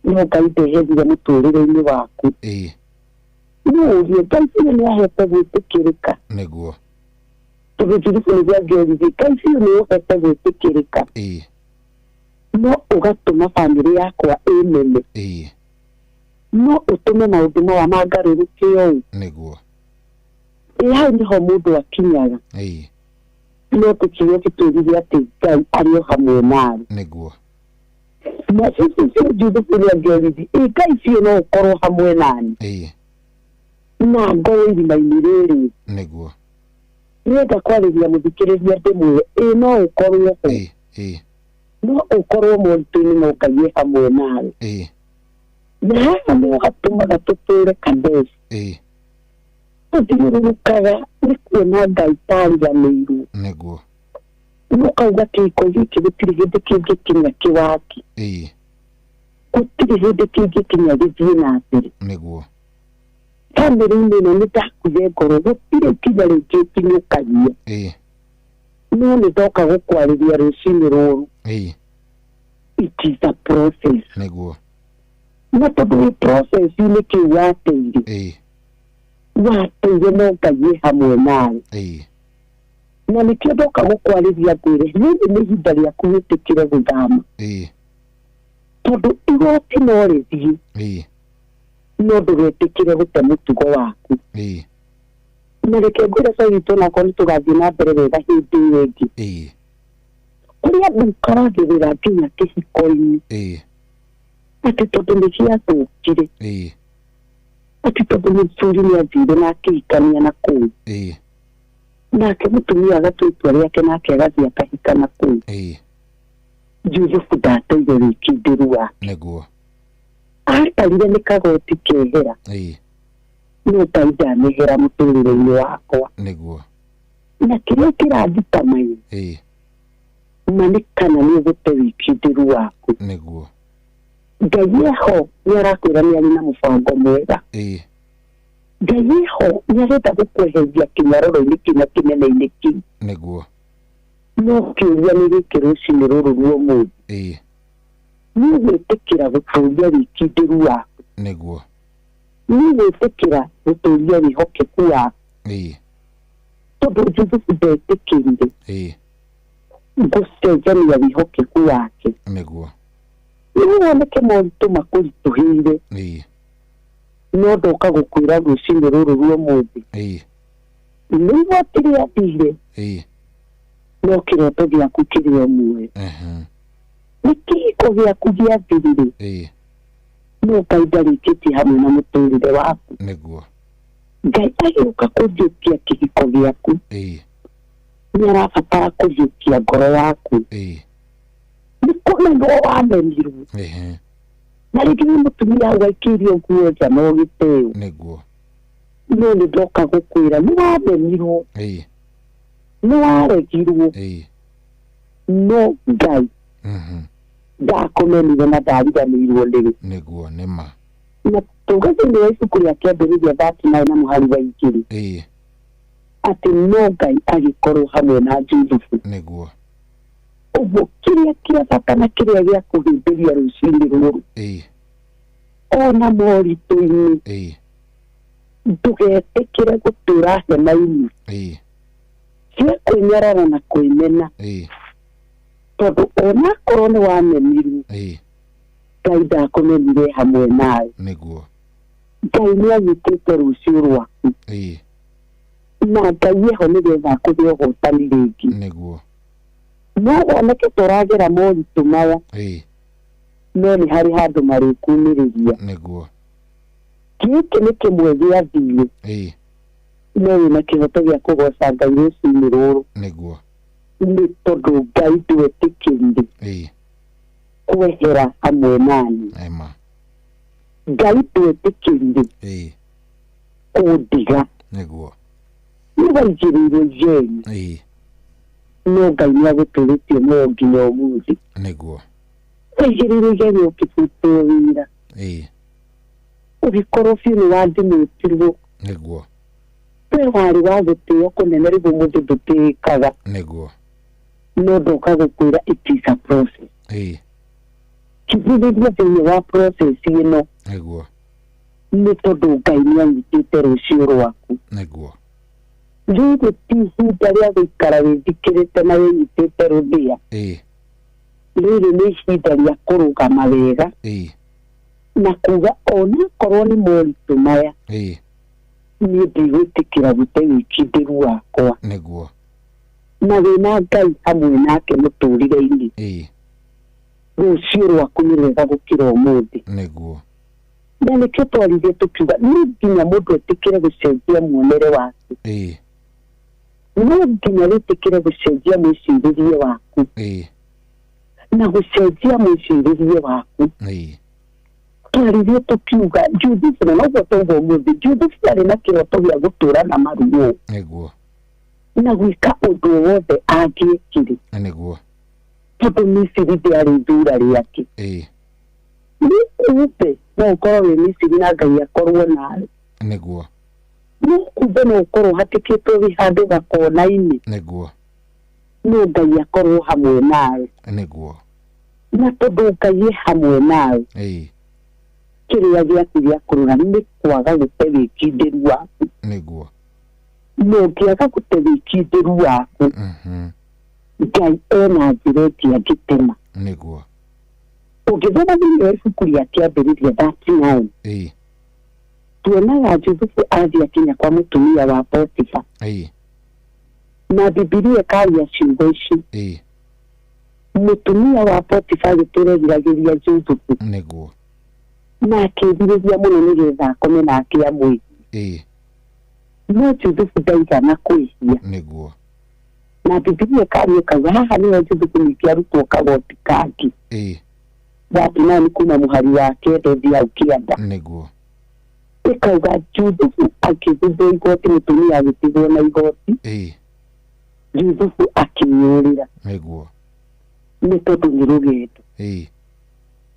no Ngai ndeherire mũtũrĩre-inĩ waku. No ũrie Ngai biũ nĩ ahete gwĩtĩkĩrĩka, tondũ Juthubu nĩguo angĩoririe Ngai biũ nĩ ũhete gwĩtĩkĩrĩka, no ũgatũma bamĩrĩ yakwa ĩmene, no ũtũme maũndũ maya mangarũrũke ũũ. Ĩ hau nĩho mũndũ akinyaga. No tũkiugo gĩtwĩrire atĩ Ngai arĩ o hamwe nawe. Na biũ Juthubu nĩ angĩoririe ĩ Ngai biũ no ũkorwo hamwe nani, Na ngorwo irima-inĩ rĩrĩ. Nĩguo. Nĩenda kwarĩria mũthikĩrĩria ndĩmwĩre ĩ no ũkorwo ho. No ũkorwo moritũ-inĩ no Ngai e hamwe nawe. Na haha nĩho hatũmaga tũtũre Kadeshi. Tũthiũrũrũkaga nĩ kuona Ngai tariganĩirwo. Nĩguo. Ũkauga kĩhiko gĩkĩ gũtirĩ hĩndĩ kĩngĩkinya kĩwaki. Gũtirĩ hĩndĩ kĩngĩkinya gĩthiĩ na mbere. Nĩguo. Bamĩrĩ-inĩ ĩno nĩ ndakuire ngoro gũtirĩ ikinya rĩngĩ ũkinyũkagia. No nĩ ndoka gũkwarĩria rũcinĩ rũrũ. It is a process. Nĩguo. Na tondũ wĩ process-inĩ kĩu wateire. Wateire no Ngai e hamwe nawe. Na nĩkĩo ndoka gũkwarĩria ngwĩre rĩrĩ nĩ ihinda rĩaku wĩtĩkĩre gũthama. Tondũ igoti no rĩthiĩ. No ndũgetĩkĩre gũte mũtugo waku. Na reke ngwĩre so witũ onakorwo nĩ tũgathiĩ na mbere wega hĩndĩ ĩyo ĩngĩ. Kũrĩ andũ ikaragĩrĩra nginya kĩhiko-inĩ. Atĩ tondũ nĩ gĩathũkire. Atĩ tondũ mũthuri nĩ athire na akĩhikania na kũu. Nake mũtumia agatua itua rĩake nake agathiĩ akahika na kũu. Jusufu ndateire wĩkindĩru wake. Nĩguo. Atarire nĩ kagoti kehera. No Ngai ndanehera mũtũrĩre-inĩ wakwa. Nĩguo. Na kĩrĩa kĩranduta maitho. Ma nĩ kana nĩ ũgũte wĩkindĩru waku. Nĩguo. Ngai eho nĩ arakwĩra nĩ arĩ na mũbango mwega. Ngai eho nĩ arenda gũkweheria kĩnyaroro-inĩ kĩna kĩnene-inĩ kĩu. Nĩguo. No kĩũria nĩ gĩkĩ rũcinĩ rũrũ rwa ũmũthĩ. Nĩ ũgwĩtĩkĩra gũtũria wĩkindĩru waku. Nĩguo. Nĩ ũgwĩtĩkĩra gũtũria wĩhokeku waku. Tondũ Jusufu ndetĩkĩrire. Gũcenjania wĩhokeku wake. Nĩguo. Nĩguo woneke moritũ makũritũhĩire. No ndoka gũkwĩra rũcinĩ rũrũ rwa ũmũthĩ. Nĩ igoti rĩathire. No kĩroto gĩaku kĩrĩ o muoyo. Nĩ kĩhiko gĩaku gĩathirire. No Ngai ndarĩkĩtie hamwe na mũtũrĩre waku. Nĩguo. Ngai agĩũka kũriũkia kĩhiko gĩaku. Nĩ arabatara kũriũkia ngoro yaku. Nĩ kũmenwo wamenirwo. Na rĩngĩ nĩ mũtumia waikĩirio nguo nja na ũgĩteo. Nĩguo. No nĩ ndoka gũkwĩra nĩ wamenirwo. Nĩ waregirwo. No Ngai ndakũmenire na ndariganĩirwo nĩwe. Nĩguo nĩ ma. Na tuge thĩinĩ wa ibuku rĩa kĩambĩrĩria 39 na mũhari wa 2. Atĩ no Ngai agĩkorwo hamwe na Jusufu. Nĩguo. Ũguo kĩrĩa kĩa bata na kĩrĩa gĩa kũhĩmbĩria rũcinĩ rũrũ. Ona moritũ-inĩ. Ndũgetĩkĩre gũtũra hema-inĩ. Cia kwĩnyarara na kwĩmena. Tondũ onakorwo nĩ wamenirwo. Ngai ndakũmenire hamwe nawe. Nĩguo. Ngai nĩ anyitĩte rũciũ rwaku. Na Ngai eho nĩgetha akũhe ũhotani rĩngĩ. Nĩguo. No woneke tũragera moritũ maya. No nĩ harĩ handũ marĩkumĩrĩria. Nĩguo. Gĩkĩ nĩ kĩmwe gĩathire. No wĩna kĩhoto gĩa kũgoca Ngai rũcinĩ rũrũ. Nĩguo. Nĩ tondũ Ngai ndwetĩkĩrire. Kwehera hamwe nani. Ngai ndwetĩkĩrire. Kũndiga. Nĩguo. Nĩ waigĩrĩirwo igenyo. No Ngai nĩ agũtũrĩtie muoyo nginya ũmũthĩ. Nĩguo. Waigĩrĩirwo igenyo ũkĩbutwo wĩra. Ũgĩkorwo biũ nĩ wathimĩtirwo. Nĩguo. We warĩ wa gũtĩo kũnene rĩu ũmũthĩ ndũtĩĩkaga. Nĩguo. No ndoka gũkwĩra it is a process. Kithithĩria thĩinĩ wa process ĩno. Nĩguo. Nĩ tondũ Ngai nĩ anyitĩte rũciũ rwaku. Nĩguo. Rĩrĩ ti ihinda rĩa gũikara wĩthikĩrĩte na wĩnyitĩte rũthĩa. Rĩrĩ nĩ ihinda rĩa kũrũgama wega. Na kuga onakorwo nĩ moritũ maya. Niĩ ndigwĩtĩkĩra gũte wĩkindĩru wakwa. Nĩguo. Na wĩna Ngai hamwe nake mũtũrĩre-inĩ. Rũciũ rwaku nĩ rwega gũkĩra ũmũthĩ. Nĩguo. Na nĩkĩo twaririe tũkiuga no nginya mũndũ etĩkĩre gũcenjia muonere waku. No nginya wĩtĩkĩre gũcenjia mwĩcirĩrie waku. Na gũcenjia mwĩcirĩrie waku. Twaririe tũkiuga Judith, na noguo twauga ũmũthĩ, Judith arĩ na kĩroto gĩa gũtũũra na maruo. Nĩguo. Na gwĩka ũndũ wothe angĩekire. Nĩguo. Tondũ Misiri ndĩarĩ ithuura rĩake. Nĩ kumbe no ũkorwo wĩ Misiri na Ngai akorwo nawe. Nĩguo. No kumbe no ũkorwo hatĩkĩtwo wĩ handũ gakona-inĩ. Nĩguo. No Ngai akorwo hamwe nawe. Nĩguo. Na tondũ Ngai e hamwe nawe. Kĩrĩa gĩaku gĩa kũrora nĩ kwaga gũte wĩkindĩru waku. Nĩguo. No ũngĩaga gũte wĩkindĩru waku, Ngai ena njĩra ĩngĩ angĩtema. Nĩguo. Ũngĩthoma thĩinĩ wa ibuku rĩa Kĩambĩrĩria 39, tuonaga Jusufu athiĩ akinya kwa mũtumia wa Potifa. Na Bibilia ĩkaria ciugo ici. Mũtumia wa Potifa agĩtũra egiragĩria Jusufu. Nĩguo. Na akĩĩrirĩria mũno nĩgetha akome nake amwĩhie. No Jusufu ndaigana kwĩhia. Nĩguo. Na Bibilia ĩkaria ĩkauga haha nĩho Jusufu ningĩ arutwo kagoti kangĩ. 39 kuma mũhari wa 9 ũthiĩ hau kĩanda. Nĩguo. Ĩkauga Jusufu akĩgũthwo igoti, mũtumia agĩtigwo na igoti. Jusufu akĩyũrĩra. Nĩguo. Nĩ tondũ nĩ rũgendo.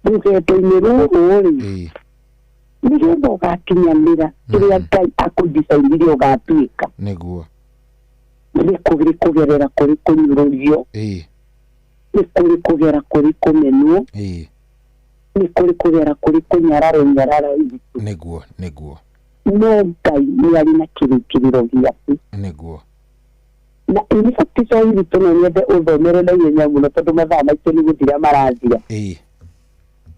Rũgendo-inĩ rũrũ rĩ, nĩgetha ũgakinyanĩra kĩrĩa Ngai akũndicainire ũgatuĩka. Nĩguo. Nĩ kũrĩ kũgerera kũrĩ kũnyũrũrio. Nĩ kũrĩ kũgera kũrĩ kũmenwo. Nĩ kũrĩ kũgera kũrĩ kũnyararwo nyarara itũ. Nĩguo. Nĩguo. No Ngai nĩ arĩ na kĩrĩkĩrĩro gĩaku. Nĩguo. Na in fact Swahili no nyende ũthomere na ihenya mũno tondũ mathaa maitũ nĩ gũthira marathira.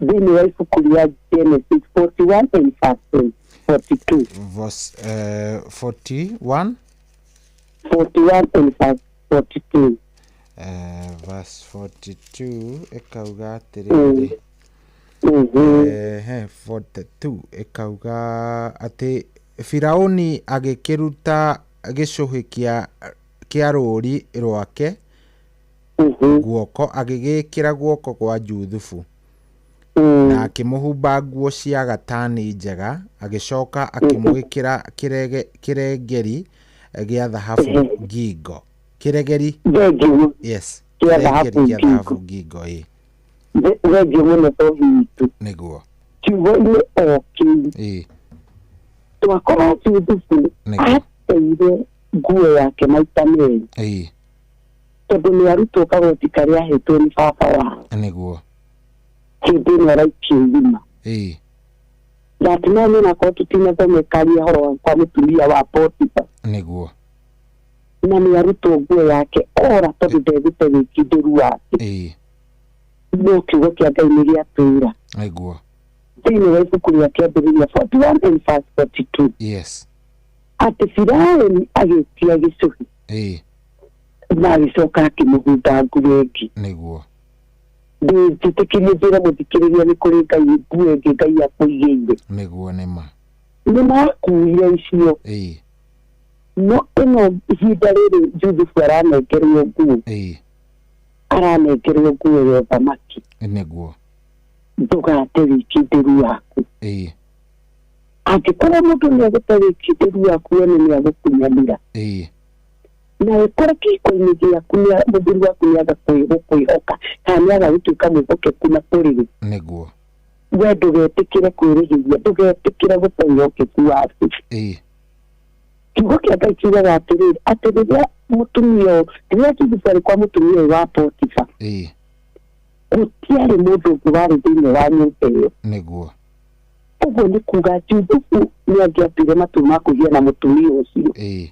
Thĩinĩ wa ibuku rĩa Genesis 41 and verse 42. Verse 41? 41 and verse 42. Verse 42 ĩkauga atĩrĩrĩ. 42 ĩkauga atĩ Firauni agĩkĩruta gĩcũhĩ kĩa rũũri rwake guoko agĩgĩkĩra guoko kwa Juthubu na akĩmũhumba nguo cia gatani njega, agĩcoka akĩmwĩkĩra kĩrengeri gĩa thahabu ngingo. Kĩregeri? Yes. Kĩrengeri gĩa thahabu ngingo. Thengiũ mũno Sofi witũ. Nĩguo. Kiugo-inĩ o kĩu twakora Juthubu ateire nguo yake maita merĩ. Tondũ nĩ arutwo kagoti karĩa ahetwo nĩ baba wao. Nĩguo. Hĩndĩ ĩno araikio irima. 39 onakorwo tũtinathoma ĩkaria ũhoro wa kwa mũtumia wa Potifa. Nĩguo. Na nĩ arutwo nguo yake ora tondũ ndegũte wĩkindĩru wake. No kiugo kĩa Ngai nĩ gĩatwĩra. Nĩguo. Thĩinĩ wa ibuku rĩa Kĩambĩrĩria 41 and verse 42. Yes. Atĩ Firaũni agĩtia gĩcũhĩ. Na agĩcoka akĩmũhumba nguo ĩngĩ. Nĩguo. Ndĩtĩkĩrie njĩre mũthikĩrĩria nĩ kũrĩ Ngai nguo ĩngĩ Ngai akũigĩire. Nĩguo nĩma. Nĩ makuire icio. No ĩno ihinda rĩrĩ Juthubu aranengerwo nguo. Aranengerwo nguo ya ũthamaki. Nĩguo. Ndũgate wĩkindĩru waku. Angĩkorwo mũndũ nĩ agũte wĩkindĩru waku we nĩ agũkunyanĩra. Na ũkore kĩhiko-inĩ gĩaku mũthuri waku nĩ aga gũkwĩhoka kana nĩ aga gũtuĩka mwĩhokeku na kũrĩ we. Nĩguo. We ndũgetĩkĩre kwĩrĩhĩria, ndũgetĩkĩre gũte wĩhokeku waku. Kiugo kĩa Ngai kiugaga atĩrĩrĩ, atĩ rĩrĩa mũtumia ũyũ, rĩrĩa Juthubu arĩ kwa mũtumia ũyũ wa Potifa, gũtiarĩ mũndũ ũngĩ warĩ thĩinĩ wa nyũmba ĩyo. Nĩguo. Ũguo nĩ kuga Juthubu nĩ angĩatuire matua ma kũgĩa na mũtumia ũcio.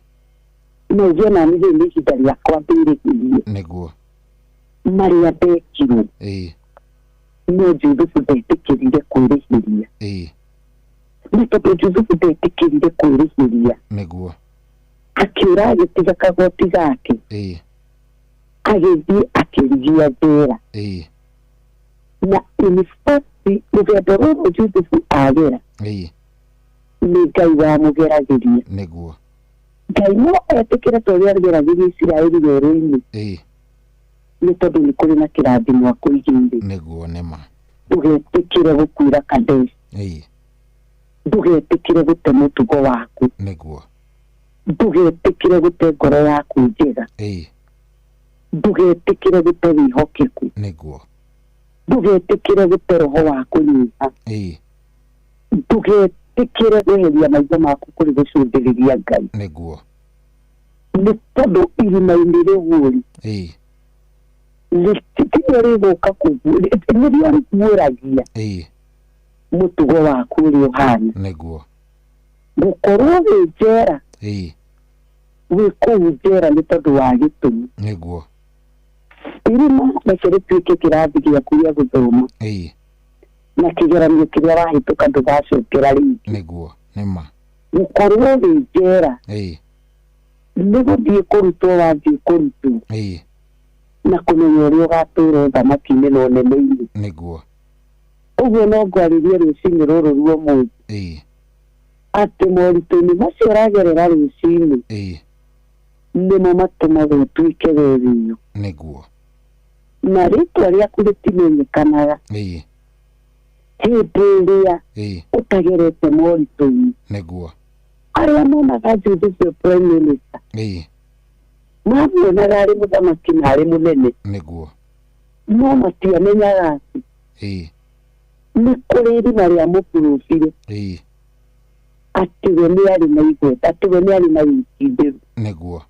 No ũgĩe nani rĩu nĩ ihinda rĩakwa ndĩrĩhĩrie. Nĩguo. Marĩa ndekirwo. No Juthubu ndetĩkĩrire kwĩrĩhĩria. Na tondũ Juthubu ndetĩkĩrire kwĩrĩhĩria. Nĩguo. Akĩũra agĩtiga kagoti gake. Agĩthiĩ akĩrigia njera. Na in fact rũgendo rũrũ Juthubu agera. Nĩ Ngai wamũgeragĩria. Nĩguo. Ngai no etĩkĩre ta ũrĩa ageragĩria Isiraeli werũ-inĩ, nĩ tondũ nĩ kũrĩ na kĩrathimo akũigĩire. Nĩguo nĩma. Ndũgetĩkĩre gũkuĩra Kadeshi. Ndũgetĩkĩre gũte mũtugo waku. Nĩguo. Ndũgetĩkĩre gũte ngoro yaku njega. Ndũgetĩkĩre gũte wĩhokeku. Nĩguo. Ndũgetĩkĩre gũte roho wa kũnyiha. Ndũgetĩkĩre kweheria maitho maku kũrĩ gũcũthĩrĩria Ngai. Nĩguo. Nĩ tondũ irima-inĩ rĩu rĩ, rĩtirĩ rĩgũka nĩrĩo rĩguũragia mũtugo waku ũrĩa ũhana. Nĩguo. Gũkorwo wĩ njera, wĩ kũu njera nĩ tondũ wa gĩtũmi. Nĩguo. Irima reke rĩtuĩke kĩrathi gĩaku gĩa gũthoma, na kĩgeranio kĩrĩa wahĩtũka ndũgacokera rĩngĩ. Nĩguo nĩma. Gũkorwo wĩ njera nĩ gũthiĩ kũrutwo wathiĩ kũrutwo, na kũmenya ũrĩa ũgatũra ũthamaki-inĩ na ũnene-inĩ. Nĩguo. Ũguo no ngwarĩrie rũcinĩ rũrũ rwa ũmũthĩ, atĩ moritũ-inĩ macio ũragerera rũcinĩ nĩmo matũmaga ũtuĩke we wĩyo. Nĩguo. Na rĩtwa rĩaku rĩtimenyekanaga hĩndĩ ĩrĩa ũtagerete moritũ-inĩ. Nĩguo. Arĩa monaga Jude ũcio prime minister, mamuonaga arĩ mũthamaki na arĩ mũnene. Nĩguo. No matiamenyaga atĩ nĩ kũrĩ irima rĩa mũburubire, atĩ we nĩ arĩ na igweta, atĩ we nĩ arĩ na wĩkindĩru. Nĩguo.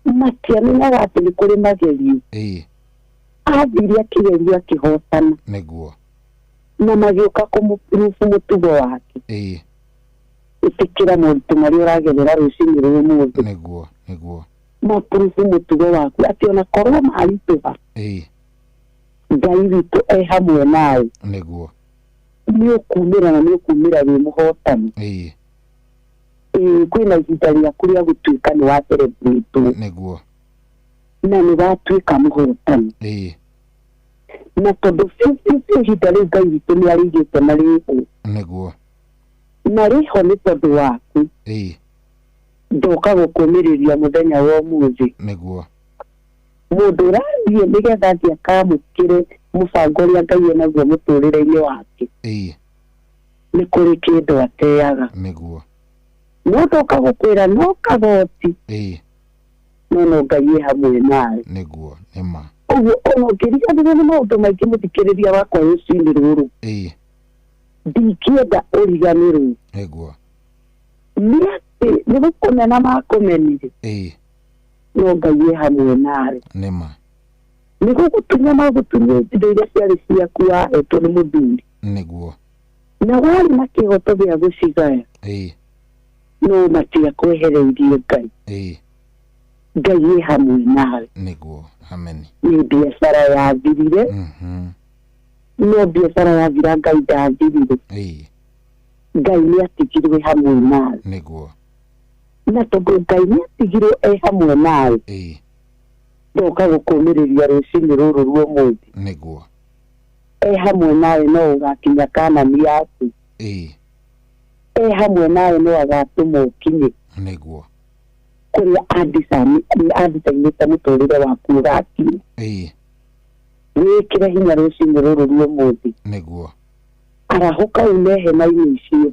Matiamenyaga atĩ nĩ kũrĩ magerio. Athire akĩgerio akĩhotana. Nĩguo. Na magĩũka kũmũpurubu mũtugo wake. Ĩtĩkĩra moritũ marĩa ũragerera rũcinĩ rwa ũmũthĩ. Nĩguo. Nĩguo. Mapurubu mũtugo waku atĩ ona korwo maritũha, Ngai witũ e hamwe nawe. Nĩguo. Nĩ ũkumĩra na nĩ ũkumĩra wĩ mũhotani. Kwĩna ihinda rĩaku rĩa gũtuĩka nĩ wa celebrate. Nĩguo. Na nĩ watuĩka mũhotani. Na tondũ biũ ihinda rĩu Ngai witũ nĩ arĩigĩte na rĩho. Nĩguo. Na rĩho nĩ tondũ waku. Ndoka gũkũmĩrĩria mũthenya wa ũmũthĩ. Nĩguo. Mũndũ ũrathiĩ nĩgetha athiĩ akamũkĩre mũbango ũrĩa Ngai enaguo mũtũrĩre-inĩ wake, nĩ kũrĩ kĩndũ ateaga. Nĩguo. No ndoka gũkwĩra no kagoti, no no Ngai e hamwe nawe. Nĩguo nĩma. Ũguo ona ũngĩriganĩrwo nĩ maũndũ maingĩ mũthikĩrĩria wakwa rũcinĩ rũrũ, ndingĩenda ũriganĩrwo. Nĩguo. Nĩ atĩ nĩ gũkũmena makũmenire, no Ngai e hamwe nawe. Nĩma. Nĩ gũgũtunya magũtunya indo iria ciarĩ ciaku wahetwo nĩ mũthuri. Nĩguo. Na warĩ na kĩhoto gĩa gũcigaya, no matiakwehereirie Ngai. Ngai e hamwe nawe. Nĩguo. Amen. Nĩ biacara yathirire, no biacara yathira Ngai ndathirire. Ngai nĩ atigirwe hamwe nawe. Nĩguo. Na tondũ Ngai nĩ atigirwo e hamwe nawe, ndoka gũkũmĩrĩria rũcinĩ rũrũ rwa ũmũthĩ. Nĩguo. E hamwe nawe no ũgakinya Kanani yaku. E hamwe nawe no agatũma ũkinye. Nĩguo. Kũrĩa andicainĩte mũtũrĩre waku ũgakinya. Wĩkĩre hinya rũcinĩ rũrũ rwa ũmũthĩ. Nĩguo. Arahũka ume hema-inĩ icio.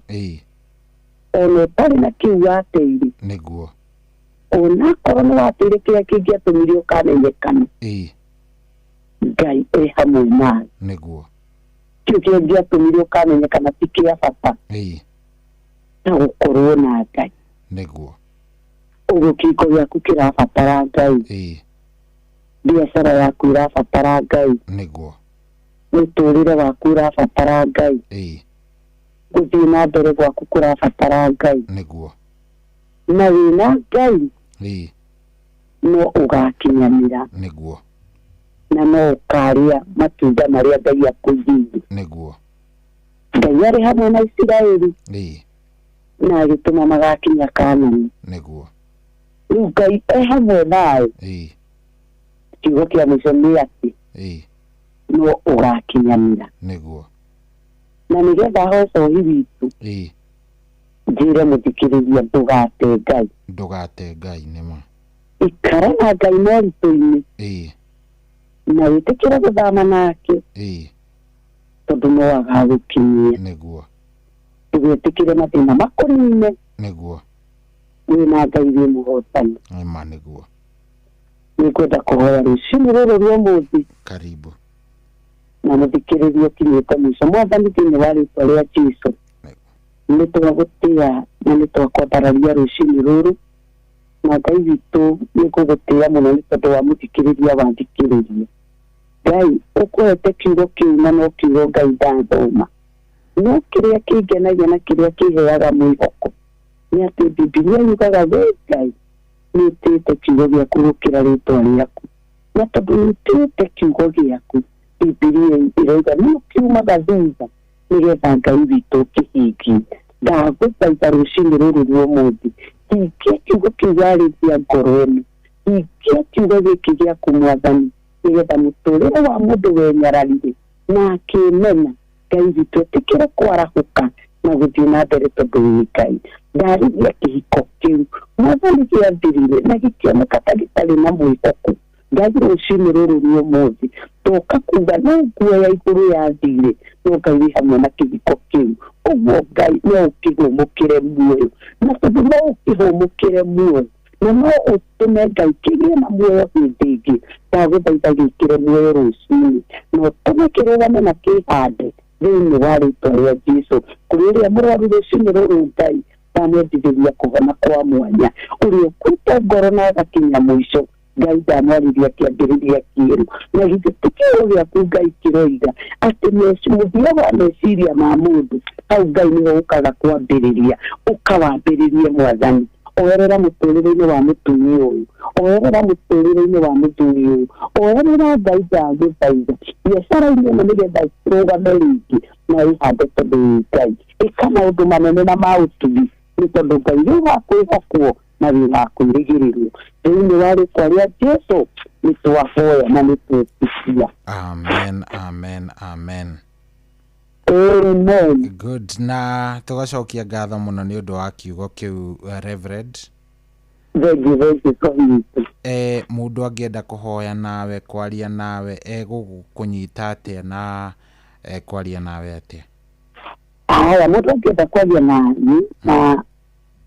Ona ũtarĩ na kĩu wateire. Nĩguo. Onakorwo nĩ wateire kĩrĩa kĩngĩatũmire ũkamenyekana, Ngai e hamwe nawe. Nĩguo. Kĩu kĩngĩatũmire ũkamenyekana ti kĩa bata ta gũkorwo na Ngai. Nĩguo. Ũguo kĩhiko gĩaku kĩrabatara Ngai. Biacara yaku ĩrabatara Ngai. Nĩguo. Mũtũrĩre waku ũrabatara Ngai. Gũthiĩ na mbere gwaku kũrabatara Ngai. Nĩguo. Na wĩna Ngai no ũgakinyanĩra. Nĩguo. Na no ũkarĩa matunda marĩa Ngai akũigĩire. Nĩguo. Ngai arĩ hamwe na Isiraeli, na agĩtũma magakinya Kanani. Nĩguo. Rĩu Ngai e hamwe nawe. Kiugo kĩa mũico nĩ atĩ no ũgakinyanĩra. Nĩguo. Na Na nĩgetha hoe cohi witũ, njĩre mũthikĩrĩria ndũgate Ngai. Ndũgate Ngai nĩma. Ikara na Ngai moritũ-inĩ. Na wĩtĩkĩre gũthama nake. Tondũ no agagũkinyia. Nĩguo. Ndũgetĩkĩre mathĩna makũnine. Nĩguo. Wĩna Ngai wĩ mũhotani. Nĩma nĩguo. Nĩngwenda kũhoya rũcinĩ rũrũ rwa ũmũthĩ. Karibu. Na mũthikĩrĩria ũkinyĩte mũico. Mwathani thĩinĩ wa rĩtwa rĩa Jesũ, nĩ twagũtĩa na nĩ twakwambararia rũcinĩ rũrũ, na Ngai witũ nĩ ngũgũtĩa mũno nĩ tondũ wa mũthikĩrĩria wathikĩrĩria. Ngai ũkũhete kiugo kĩu na no kiugo Ngai ndathoma, no kĩrĩa kĩngenagia na kĩrĩa kĩheaga mwĩhoko nĩ atĩ Bibilia yugaga we Ngai nĩ ũtĩĩte kiugo gĩaku gũkĩra rĩtwa rĩaku, na tondũ nĩ ũtĩĩte kiugo gĩaku, Bibilia ĩrauga nĩ ũkiumaga thutha nĩgetha Ngai witũ ũkĩhingie. Ndagũthaitha rũcinĩ rũrũ rwa ũmũthĩ, hingia kiugo kĩu warĩria ngoro ĩno, hingia kiugo gĩkĩ gĩaku Mwathani, nĩgetha mũtũrĩre wa mũndũ wenyararire na akĩmena Ngai witũ ĩtĩkĩre kwarahũka na gũthiĩ na mbere tondũ wĩ Ngai. Ndarĩria kĩhiko kĩu Mwathani gĩathirire na gĩkĩoneka ta gĩtarĩ na mwĩhoko. Ngai rũcinĩ rũrũ rwa ũmũthĩ toka kuga no nguo ya igũrũ yathire, no Ngai wĩ hamwe na kĩhiko kĩu. Ũguo Ngai no ũkĩhũmũkĩre muoyo, na tondũ no ũkĩhũmũkĩre muoyo na no ũtũme Ngai kĩgĩe na muoyo hĩndĩ ĩngĩ, ndagũthaitha gĩkĩre muoyo rũcinĩ na ũtũme kĩrũgame na kĩhande thĩinĩ wa rĩtwa rĩa Jesũ. Kũrĩ ũrĩa mũrwaru rũcinĩ rũrũ Ngai ndamwendithĩria kũhona kwa mwanya, ũrĩa ũkuĩte ngoro na agakinya mũico Ngai ndamwarĩria kĩambĩrĩria kĩerũ. Na githĩ ti kiugo gĩaku Ngai kĩroiga atĩ mũthia wa meciria ma mũndũ hau Ngai nĩho ũkaga kwambĩrĩria, ũkawambĩrĩrie Mwathani. Oerera mũtũrĩre-inĩ wa mũtumia ũyũ, oerera mũtũrĩre-inĩ wa mũthuri ũyũ, oerera Ngai ndagũthaitha biacara-inĩ ĩno nĩgetha ĩrũgame rĩngĩ na ĩhande tondũ wĩ Ngai. Ĩka maũndũ manene na ma ũtugi nĩ tondũ Ngai wĩ wa kwĩhokwo na wĩ wa kwĩrĩgĩrĩrwo. Thĩinĩ wa rĩtwa rĩa Jesũ nĩ twahoya na nĩ twetĩkia. Amen, amen, amen. Amen. Good. Na tũgacokia ngatho mũno nĩ ũndũ wa kiugo kĩu, Reverend. Thank you, thank you so much. Mũndũ angĩenda kũhoya nawe, kwaria nawe, egũkũnyita atĩa na kwaria nawe atĩa? Haya, mũndũ angĩenda kwaria nani na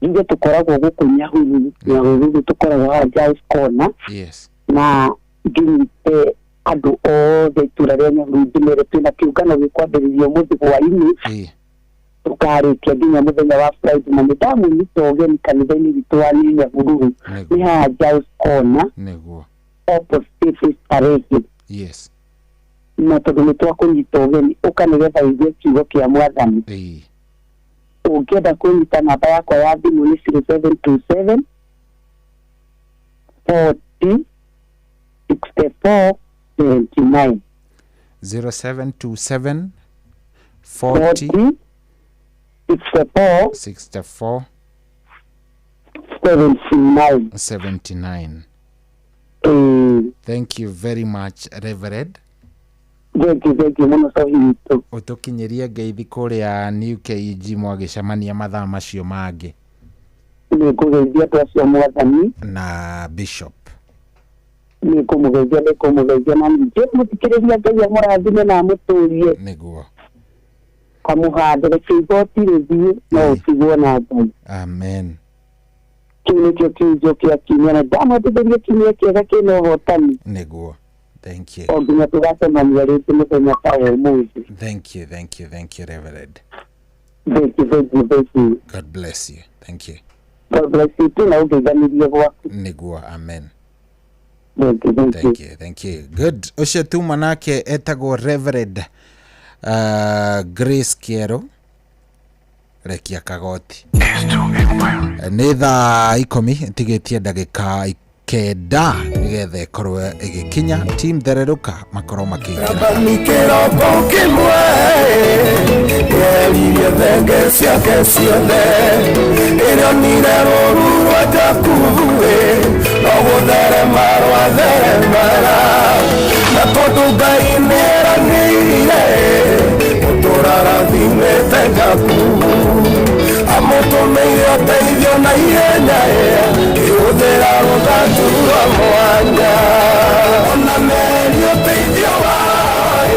ithuĩ tũkoragwo gũkũ Nyahururu, Nyahururu tũkoragwo haha Giles Corner. Yes. Na nginyite andũ othe itũra rĩa Nyahururu ndĩmere twĩna kĩũngano gĩkwambĩrĩria ũmũthĩ hwaĩ-inĩ, tũkarĩkia nginya mũthenya wa Friday, na nĩndamũnyita ũgeni kanitha-inĩ witũ wa New Nyahururu, nĩ haha Giles Corner. Nĩguo. Opposite Starehe. Yes. Na tondũ nĩ twakũnyita ũgeni ũka nĩgetha ũigue kiugo kĩa Mwathani. Ũngĩenda kũnyita namba yakwa ya thimũ nĩ 0727 40 64 79. 0727 40 64 64 79. 79. Thank you very much, Reverend. Thank you, thank you mũno Sohi witũ. Ũtũkinyĩrie ngeithi kũrĩa New KEG mwagĩcemania mathaa macio mangĩ. Nĩngũgeithia andũ acio Mwathani. Na Bishop. Nĩngũmũgeithia, nĩngũmũgeithia na ningĩ mũthikĩrĩria Ngai amũrathime na amũtũrie. Nĩguo. Amũhande reke igoti rĩthiĩ no ũtigwo na Ngai. Amen. Kĩu nĩkĩo kiugo kĩa kiumia na ndamwendithĩria kiumia kĩega kĩna ũhotani. Nĩguo. Thank you. O nginya tũgacemania rĩngĩ mũthenya ta wa ũmũthĩ. Thank you, thank you, thank you, Reverend. Thank you, thank you, thank you. God bless you. Thank you. God bless you too, na ũngeithanĩrie gwaku. Nĩguo, amen. Thank you, thank you. Thank you, thank you. Good. Ũcio tuma nake etagwo Reverend Grace Kĩero Rekia Kagoti. Nĩ thaa 10 tigĩtie ndagĩka 9 nĩgetha ĩkorwo ĩgĩkinya team Thererũka makorwo makĩingĩra. Kĩroko kĩmwe yeririe thenge ciake ciothe ĩrĩa onire rũru rwa Jakubu no gũtherema rwatheremaga, na tondũ Ngai nĩeranĩire gũtũũra rathimĩtwo. Jakubu amũtũmĩire ũteithio na ihenya ĩhũthĩra rũthanju rwa mwanya ona meri ũteithio waĩ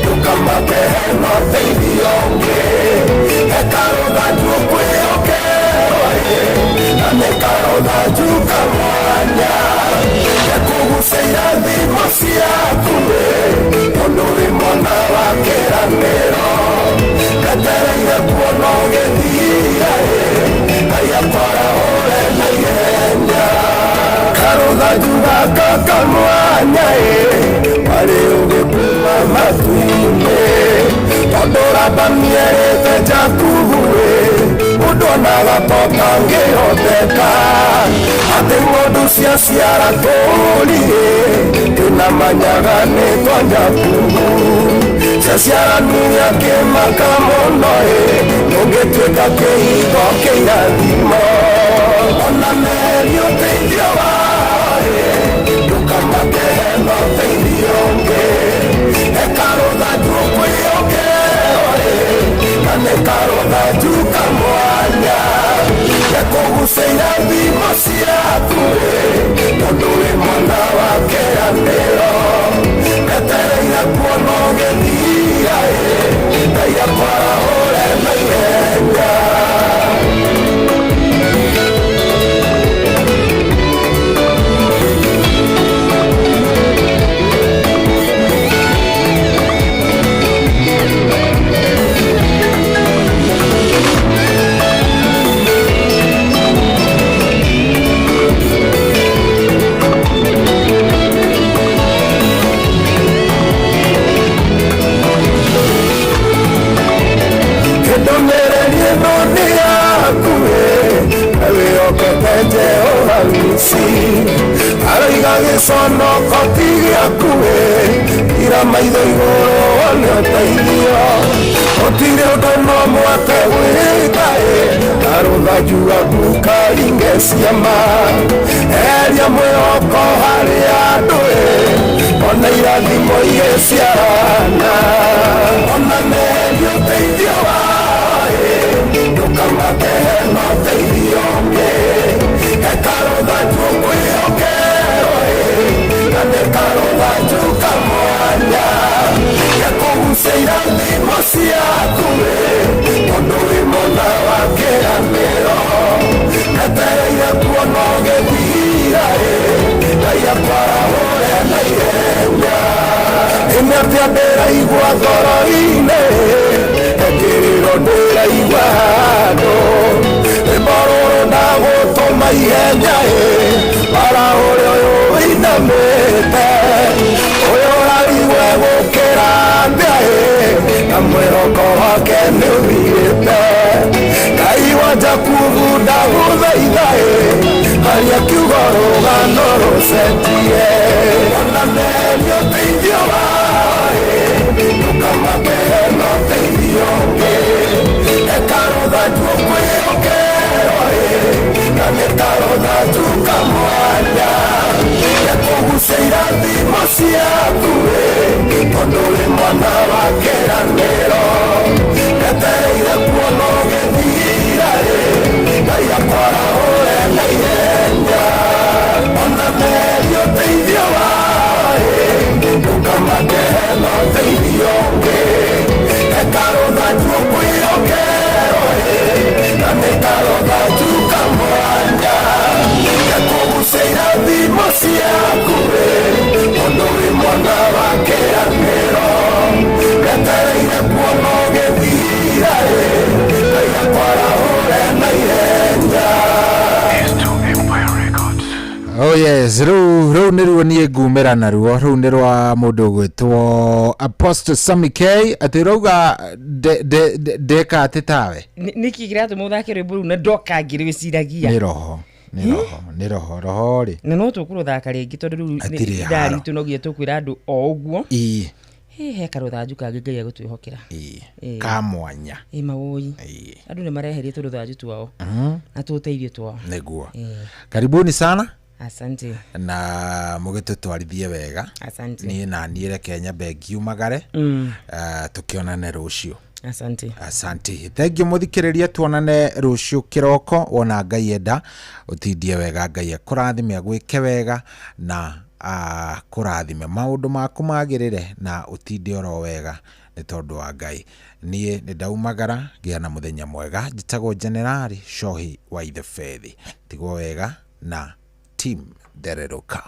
ndũkamake hena ũteithio ũngĩ eka rũthanju kwĩhokerwo na nĩ karũthanju kamwanya gekũgucia irathimo ciaku tondũ wĩ mwana wa kĩranĩro etereire kuona ũgĩthiia Ngai akwarahũre na ihenya karũthanju gaka kamwanya warĩ ũgĩkuma matu-inĩ tondũ Labani erĩte Jakubu ũndũ onaga ta ũtangĩhoteka atĩ ng'ondu ciaciara tũũri ndĩnamanyaga nĩ twa Jakubu ciaciaranire akĩmaka mũno ũngĩtuĩka kĩhingo kĩirathimo ona meri ũteithio wao ndũkamake hena ũteithio ũngĩ eka rũthanju kwĩhokerwo na nĩ karũthanju kamwanya gekũgucia irathimo ciaku tondũ wĩ mwana wa kĩranĩro etereire kuona ũgĩthiia Ngai akwarahũre na ihenya. Ndũmĩrĩri ĩno nĩ yaku wĩhokete Jehova Nisi aroiga gĩconoko ti gĩaku ira maitho igũrũ wone ũteithio gũtirĩ ũndũ no mwate gwĩka karũthanju gaku karinge ciama eria mwĩhoko harĩ andũ ona irathimo igĩciarana ona meri ũteithio waĩ ndũkamake hena ũteithio ũngĩ eka rũthanju kwĩhokerwo na nĩ karũthanju kamwanya gekũgucia irathimo ciaku tondũ wĩ mwana wa kĩranĩro etereire kuona ũgĩthiia Ngai akwarahũre na ihenya ĩnĩ atĩa ndĩraigua ngoro-inĩ ekĩrĩro ndĩraigua handũ rwĩmbo rũrũ ndagũtũma ihenya warahũre ũyũ ũinamĩte ũyũ ũrarigwo gũkĩra ndĩa na mwĩhoko wake nĩ ũthirĩte Ngai wa Jakubu ndagũthaitha aria kiugo rũgano rũcenjie ona meri ũteithio waĩ ndũkamake hena ũteithio ũngĩ eka rũthanju kwĩhokerwo na nĩ karũthanju kamwanya gekũgucia irathimo ciaku tondũ wĩ mwana wa kĩranĩro etereire kuona ũgĩthiia Ngai akwarahũre na ihenya ona meri ũteithio waĩ ndũkamake hena ũteithio ũngĩ eka rũthanju kwĩhokerwo na nĩ karũthanju kamwanya gekũgucia irathimo ciaku tondũ wĩ mwana wa kĩranĩro etereire kuona ũgĩthiia Ngai akwarahũre na ihenya. Oh yes, rĩu nĩruo niĩ ngumĩra naruo rĩu nĩ rwa mũndũ ũgwĩtwo Apostle Sammy K atĩ ũrauga ndeka atĩ tawe nĩkĩ kĩratũma ũthake rwĩmbo rũu na ndoka ngĩrwĩciragia nĩ roho nĩ roho nĩ roho roho rĩ na no tũkũrũthaka rĩngĩ tondũ rĩu Hatirĩ ithaa haro. ritũ no nginya tũkwĩra andũ o ũguo ii he karũthanju kangĩ Ngai agũtwĩhokera ii ka mwanya ĩ mawũi andũ nĩ mareherie tũrũthanju twao na tũteithio twao nĩguo Ĩĩ. karibuni sana asante na mũgĩtũtwarithie wega asante niĩ na niĩ reke nyambe ngiumagare tũkĩonane rũciũ. Asante. Asante. Thank you muthikiriria, tuonane rucio kiroko wona Ngai enda utindie wega, Ngai akurathime agwike wega na akurathime maundu maku magirire na utinde oro wega ni tondu wa Ngai. Nie ni ndaumagara gia na muthenya mwega. Njitagwo Generali Shohi wa Ithe Fethi. Tigwo wega na team Ndereruka.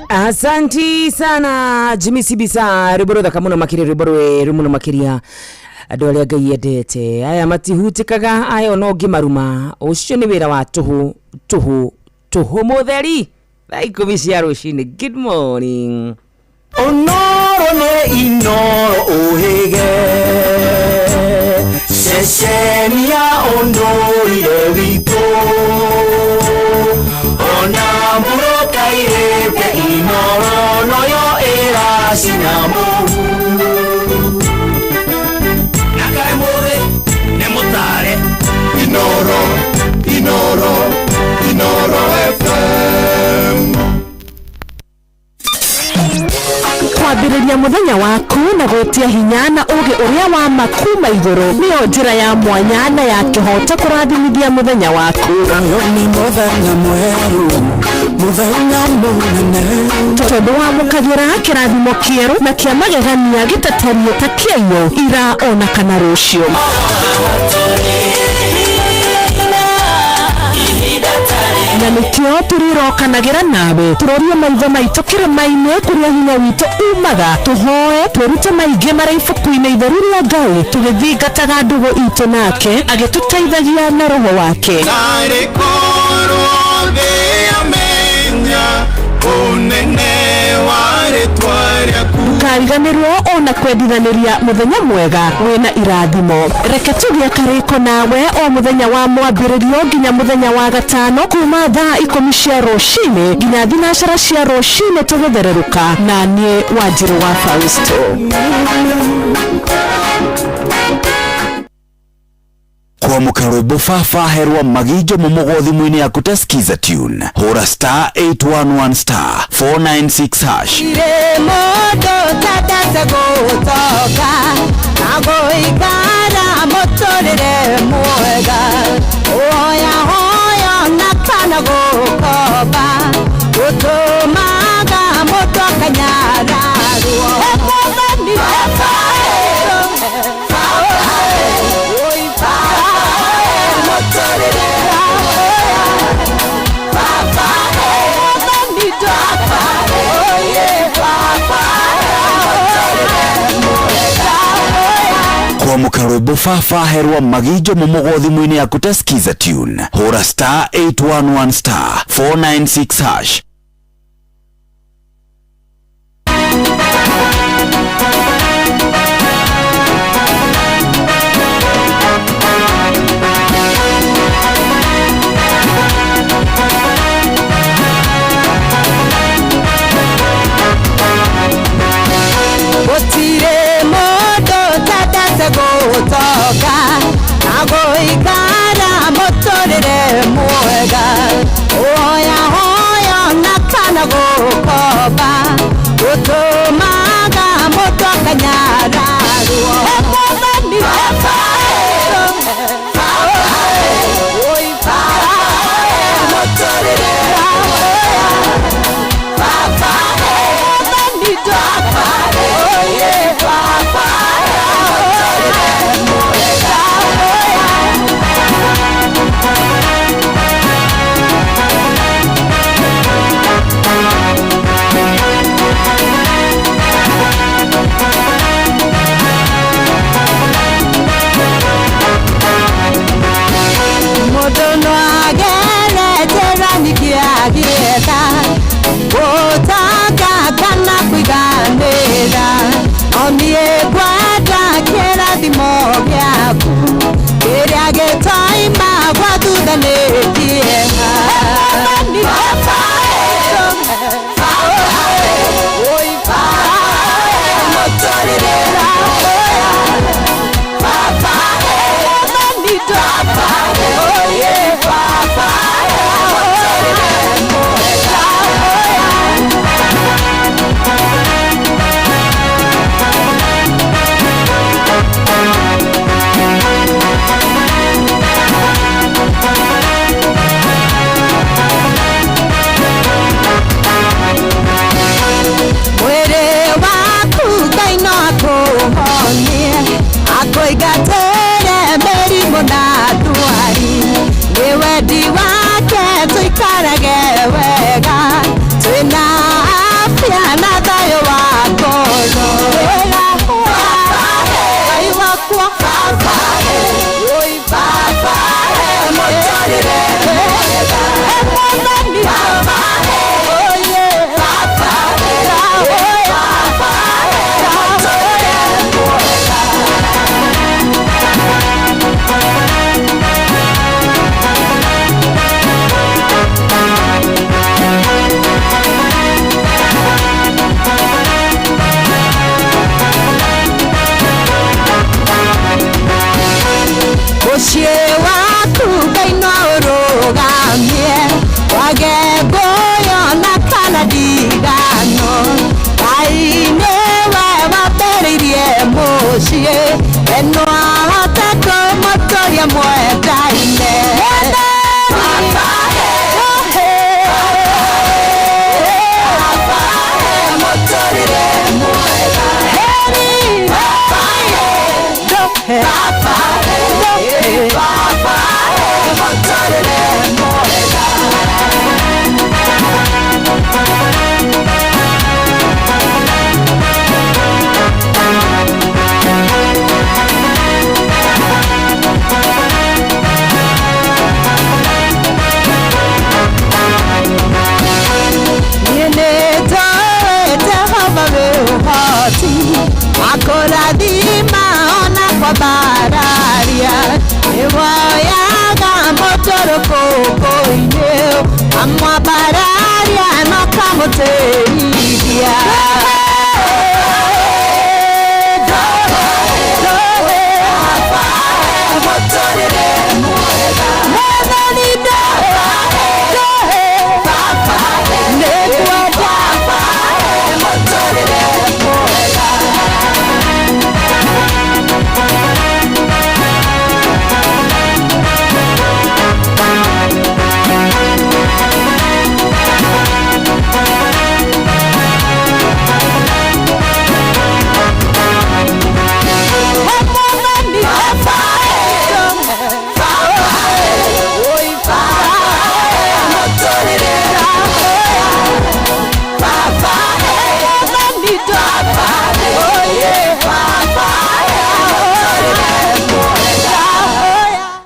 Asanti sana Jimmy Sibisa, rwimbo ruthaka muno makiria, rwimbo rweru muno makiria andu aria Ngai endete aya matihutikaga aya ona ũngĩmaruma ũcio nĩ wĩra wa tũhũ tũhũ tũhũ mũtheri. Thaa 10 cia rũcinĩ. Good morning. Onoro ne inoro uhige ceceni ya ũndũire witũ ona mũrũkairĩte inoro noyo ĩracina mũhu na kaĩ mũthĩ nĩ mũtare inoro inoro inoro. Na gwĩtia hinya na ũũgĩ ũrĩa wa ma kuma igũrũ nĩyo njĩra ya mwanya na ya kĩhoto kũrathimithia mũthenya waku. Ũyũ nĩ mũthenya mwerũ, mũthenya mũnene. Tondũ wamũkagĩra kĩrathimo kĩerũ na kĩa magegania gĩtatariĩ ta kĩaiyũ ira ona kana rũciũ. Na nĩkĩo tũrĩrokanagĩra nawe tũrorie maitho maitũ kĩrĩma-inĩ kũrĩa hinya witũ umaga, tũhoe twĩrute maingĩ marĩa ibuku-inĩ itheru rĩa Ngai, tũgĩthingataga ndũgũ itũ nake agĩtũteithagia na roho wake. Narĩ korwo thĩ yamenya ũnene wa rĩtwa rĩaku. Ndũkariganĩrwo ona kwendithanĩria mũthenya mwega wĩna irathimo. Reke tũgĩe karĩko nawe o mũthenya wa mwambĩrĩrio nginya mũthenya wa gatano kuma thaa 10 cia rũcinĩ nginya 4 cia rũcinĩ tũgĩthererũka, na niĩ Wanjirũ wa Fausto. Kwamũkĩra rwĩmbo baba herwa magijo momogo thimũ-inĩ yaku ta Skiza tune, hũra star 811 star 496 hash. Gũtirĩ mũndũ ũtendete gũtonga na gũikara mũtũrĩre mwega, ũhoyahoya na kana gũkomba gũtũmaga mũndũ akanyararwo. Mwathani Kwamũkĩra rwĩmbo baba herwa magijo momogo thimũ-inĩ yaku ta Skiza tune, hũra star 811 star 496 hash. Gũtirĩ mũndũ ũtendete gũtonga na gũikara mũtũrĩre mwega, ũhoyahoya na kana gũkomba gũtũmaga mũndũ akanyararwo. Mwathani mũndũ no agere njĩra nyingĩ agĩetha gũtonga kana kũiganĩra, no niĩ ngwenda kĩrathimo gĩaku kĩrĩa gĩtoimagwo thutha nĩ kĩeha. Mwĩrĩ waku Ngai no akũhonie, akũingatĩre mĩrimũ na ndwari, nĩ wendi wake tũikarage wega twĩna afya na thayũ wa ngoro. Ngai wakwa mũtũrĩre mwega. Mwathani rũkũngũ-inĩ amwambararia makamũtĩithia.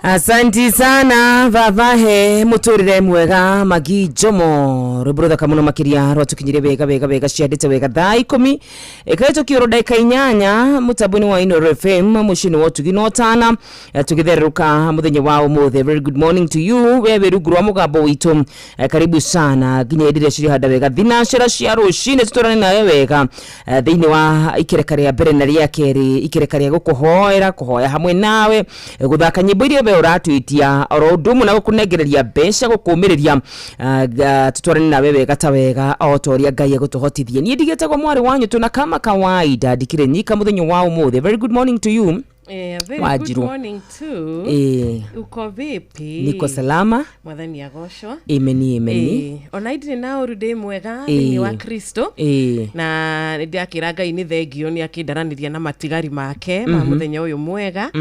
Asanti sana vavahe muturire mwega Magi Jomo rwimbo ruthaka muno makiria rwatukinyire wega wega wega ciandite wega thaa 10 ikaitũkio ndagĩka 8 mutambo-inĩ wa Inooro FM muciĩ-inĩ wa ũtugi na ũtana tũgĩthererũka mũthenya wa ũmũthĩ. Very good morning to you we wĩ rungu rwa mũgambo witũ, karibu sana nginya hĩndĩ ĩrĩa cirĩhanda wega thinacera cia rũcinĩ tũtũrane nawe wega thĩinĩ wa ikereka rĩa mbere na rĩa kerĩ, ikereka rĩa gũkũhoera kũhoya hamwe nawe, gũthaka nyĩmbo iria we ũratwĩtia oro ũndũ ũmwe na gũkũnengereria mbeca gũkũmĩrĩria tũtwarane nawe wega ta wega o ta ũrĩa Ngai egũtũhotithie. Niĩ ndigĩtagwo mwarĩ wanyu tuna kama kawaida ndikĩrĩ nyika mũthenya wa ũmũthĩ. Very good morning to you. Very good morning too. Uko vipi? Niko salama. Mwathani agoocwo. Imeni imeni. Ona idirĩ na ũru ndĩ mwega thĩinĩ wa Kristo. Na nĩ ndĩrakĩra Ngai nĩ thengio nĩ akĩndaranĩria na matigari make ma mũthenya ũyũ mwega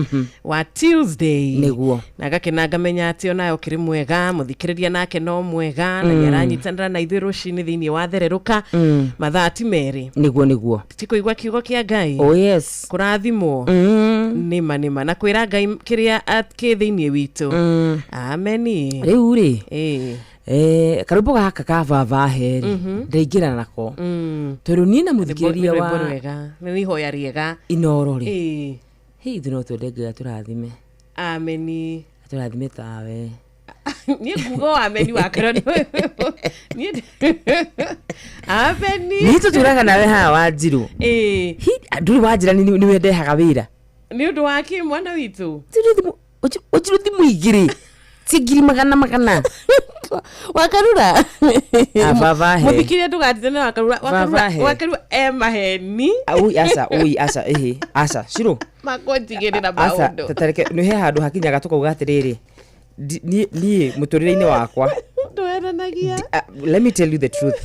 wa Tuesday. Nĩguo. Na ngakena ngamenya atĩ onawe ũkĩrĩ mwega, mũthikĩrĩria nake no mwega na nĩ aranyitanĩra na ithuĩ rũcinĩ thĩinĩ wa thererũka mathaa ti merĩ. Nĩguo nĩguo. Ti kũigua kiugo kĩa Ngai. Oh yes. Kũrathimwo. Nĩma nĩma na kwĩra Ngai kĩrĩa kĩ thĩinĩ witũ. Ameni. Rĩu rĩ karwĩmbo gaka ka vavahe rĩ ndaingĩra nako tondũ niĩ na mũthikĩrĩria wa nĩ ihoya rĩega Inooro rĩ hĩ ithuĩ no twende Ngai atũrathime. Ameni. Atũrathime tawe. Niĩ nguga ameni wakara niĩ ameni. Niĩ tũtũraga nawe haha Wanjirũ. Ndũrĩ wanjĩra nĩ wendehaga wĩra nĩ ũndũ wa kĩ mwana witũ? Wanjirũ thimũ igĩrĩ ci ngiri magana magana Wakarura vavahe mũthikĩrĩria ndũgatitane Wakarura Wakarura e maheni. Ui aca ui aca ĩhĩ aca Shiro makũnjigĩrĩra maũndũ aca tareke nĩ he handũ hakinyaga tũkauga atĩrĩrĩ niĩ mũtũrĩre-inĩ wakwa ndũhenanagia. Let me tell you the truth,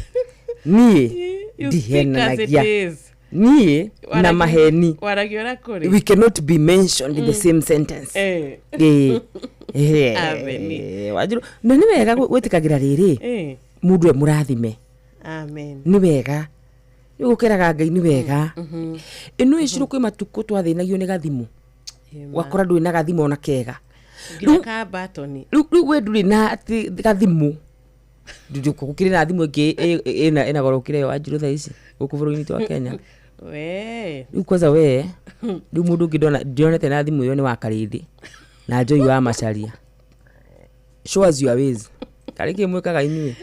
niĩ ndihenanagia. Niĩ na maheni we cannot be mentioned in the same sentence. Wanjirũ na nĩ wega gwĩtĩkagĩra rĩrĩ mũndũ e mũrathime. Amen. Nĩ wega gũkĩraga Ngai nĩ wega. Ĩno ĩcirũ kwĩ matukũ twathĩnagio nĩ gathimũ wakora ndũrĩ na gathimũ ona kega rĩu we ndũrĩ na gathimũ gũkĩrĩ na thimũ ĩngĩ ĩna goro gũkĩra ĩyo Wanjirũ thaa ici gũkũ bũrũri-inĩ witũ wa Kenya. Rĩu kwanza we rĩu mũndũ ũngĩ ndionete na thimũ ĩyo nĩ wa Karĩthĩ na Joy wa Macharia. Show us your ways. Karĩ kĩ mwĩkaga inyuĩ?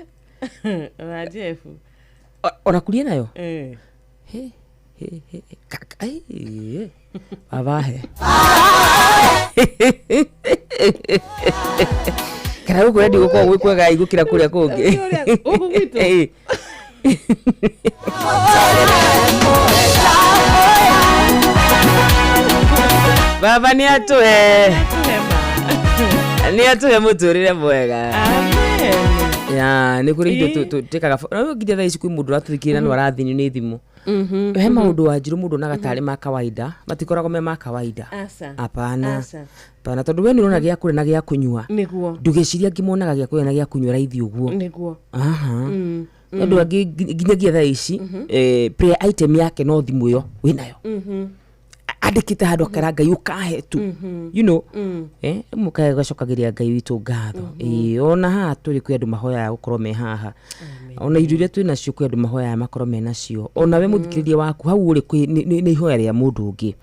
Na Jeff ona kurie nayo vavahe kana gũkũ rendi gũkoragwo gwĩ kwega gũkĩra kũrĩa kũngĩ. Gũkũ gwitũ. Baba nĩ atũhe nĩ atũhe mũtũrĩre mwega. Ya nĩ kũrĩ indo tũtĩkaga nginya thaa ici kwĩ mũndũ ũratũthikĩrĩria na nĩ arathĩnio nĩ thimũ. He maũndũ Wanjirũ mũndũ onaga tarĩ ma kawaida matikoragwo me ma kawaida. Hapana hapana tondũ we nĩ ũrona gĩa kũrĩa na gĩa kũnyua ndũgeciria angĩ monaga gĩa kũrĩa na gĩa kũnyua raithi ũguo. Nĩguo. Andũ angĩ nginyagia thaa ici prayer item yake no thimũ ĩyo wĩnayo andĩkĩte handũ akera Ngai ũkahe tu you know mũkae gacokagĩria Ngai witũ ngatho. Ona haha tũrĩ kwĩ andũ mahoyaga gũkorwo me haha, ona indo iria twĩ nacio kwĩ andũ mahoyaga makorwo me nacio, ona we mũthikĩrĩria waku hau ũrĩ nĩ ihoya rĩa mũndũ ũngĩ.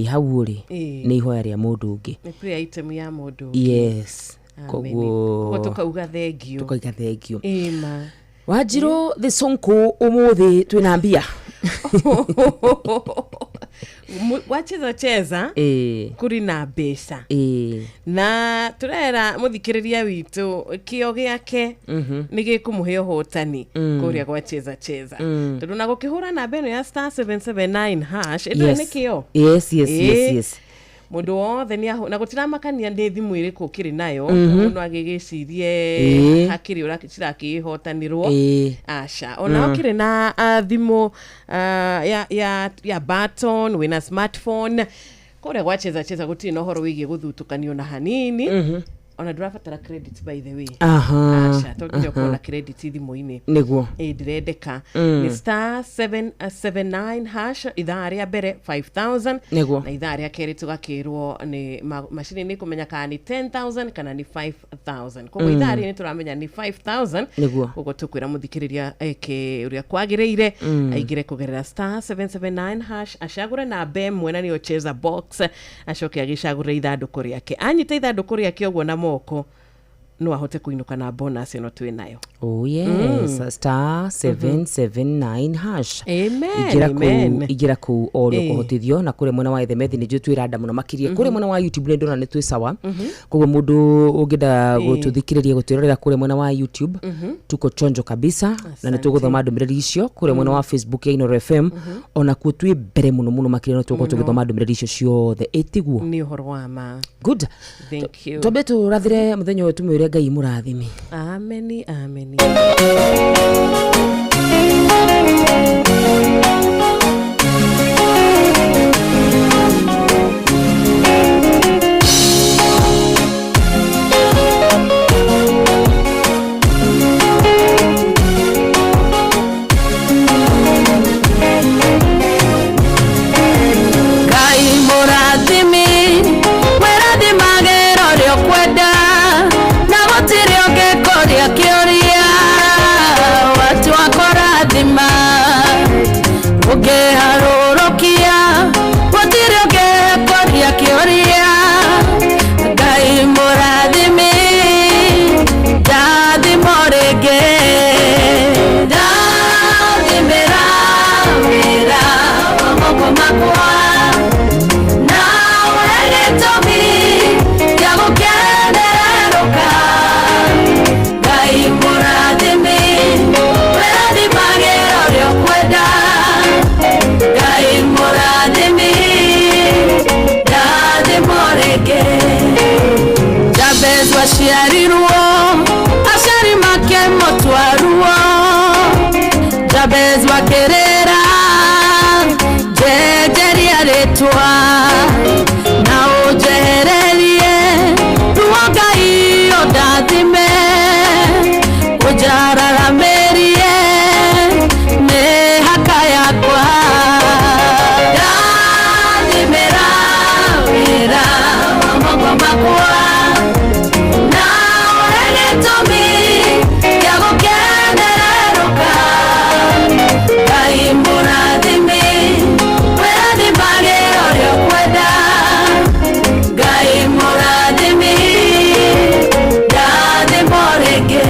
Hau ũrĩ nĩ ihoya rĩa mũndũ ũngĩ. Nĩ prayer item ya mũndũ ũngĩ. Yes. Koguo Tukauga thengio. Tukauga thengio. Ĩma. Wanjirũ the Sonko ũmũthĩ twĩna mbia. Wacheza cheza kuri na mbeca. Na turera muthikiriria witu kio giake ni gikumuhe uhotani kuria gwa cheza cheza. Tondu na gukihura namba ino ya star 779 hash ino ni kio. Yes yes yes yes. Mundu wothe ni na gutiramakania ni thimu iriku kiri nayo mundu agigicirie hakiri ura cirakihotanirwo aca ona ukiri na thimu ya button wina smartphone kuria gwacheza cheza gutiri na uhoro wigie guthutukanio na hanini. Ona ndurabatara credit by the way. Aca tonginya kuona credit thimu-inĩ niguo ndirendeka. Ni star 779 hash ithaa ria mbere 5000 na ithaa ria keri tugakirwo ni macini ni kumenya kana ni 10000 kana ni 5000. Koguo ithaa ri ni turamenya ni 5000. Koguo tukwira muthikiriria eke uria kwagiriire aigire kugerera star 779 hash acagure namba ĩmwe na niyo cheza box acoke agicagure ithandũkũ riake anyite ithandũkũ riake ũguo na moko no ahote kuinuka na bonus ino twi nayo. Oh yes. Star 779 hash. Amen. Amen. Igira ku oro kuhotithio na kure mwena wa Ethemethi ni njui twiranda muno makirie. Kure mwena wa YouTube ni ndona ni twi sawa. Koguo mundu ungenda gututhikiriria gutwirorera kure mwena wa YouTube tuko chonjo kabisa. Na nituguthoma ndumiriri icio kure mwena wa Facebook ya Inooro FM ona kuo twi mbere muno muno makirie no tugukorwo tugithoma ndumiriri icio ciothe itiguo ni uhoro wa ma. Good. Thank you. Twambe turathire muthenya uyu tumwire Ngai murathimi. Ameni ameni. Ngai murathimi werathimagĩra ũrĩa ũkwenda na gũtirĩ ũngĩkũria kĩũria watua kũrathima ũngĩharũrũkia gũtirĩ ũngĩkũria kĩũria Ngai mũrathimi ndathimo rĩngĩ ndathimĩra wĩra wa moko makwa nawe gĩtũmi gĩa gũkenerũka Ngai mũrathimi wĩrathimagĩra ũrĩa ũkwenda Ngai mũrathimi ndathimo rĩngĩ Jabezu aciarirwo aciari make mũtwaruo Jabezu akĩrĩra njenjeria rĩtwa na ũnjehererie ruo Ngai ũndathime ũnjararamĩrie mĩhaka yakwa ndathimĩra wĩra wa moko makwa nawe gĩtũmi gĩa gũkenerũka Ngai mũrathimi wĩrathimagĩra ũrĩa ũkwenda Ngai mũrathimi ndathimo rĩngĩ.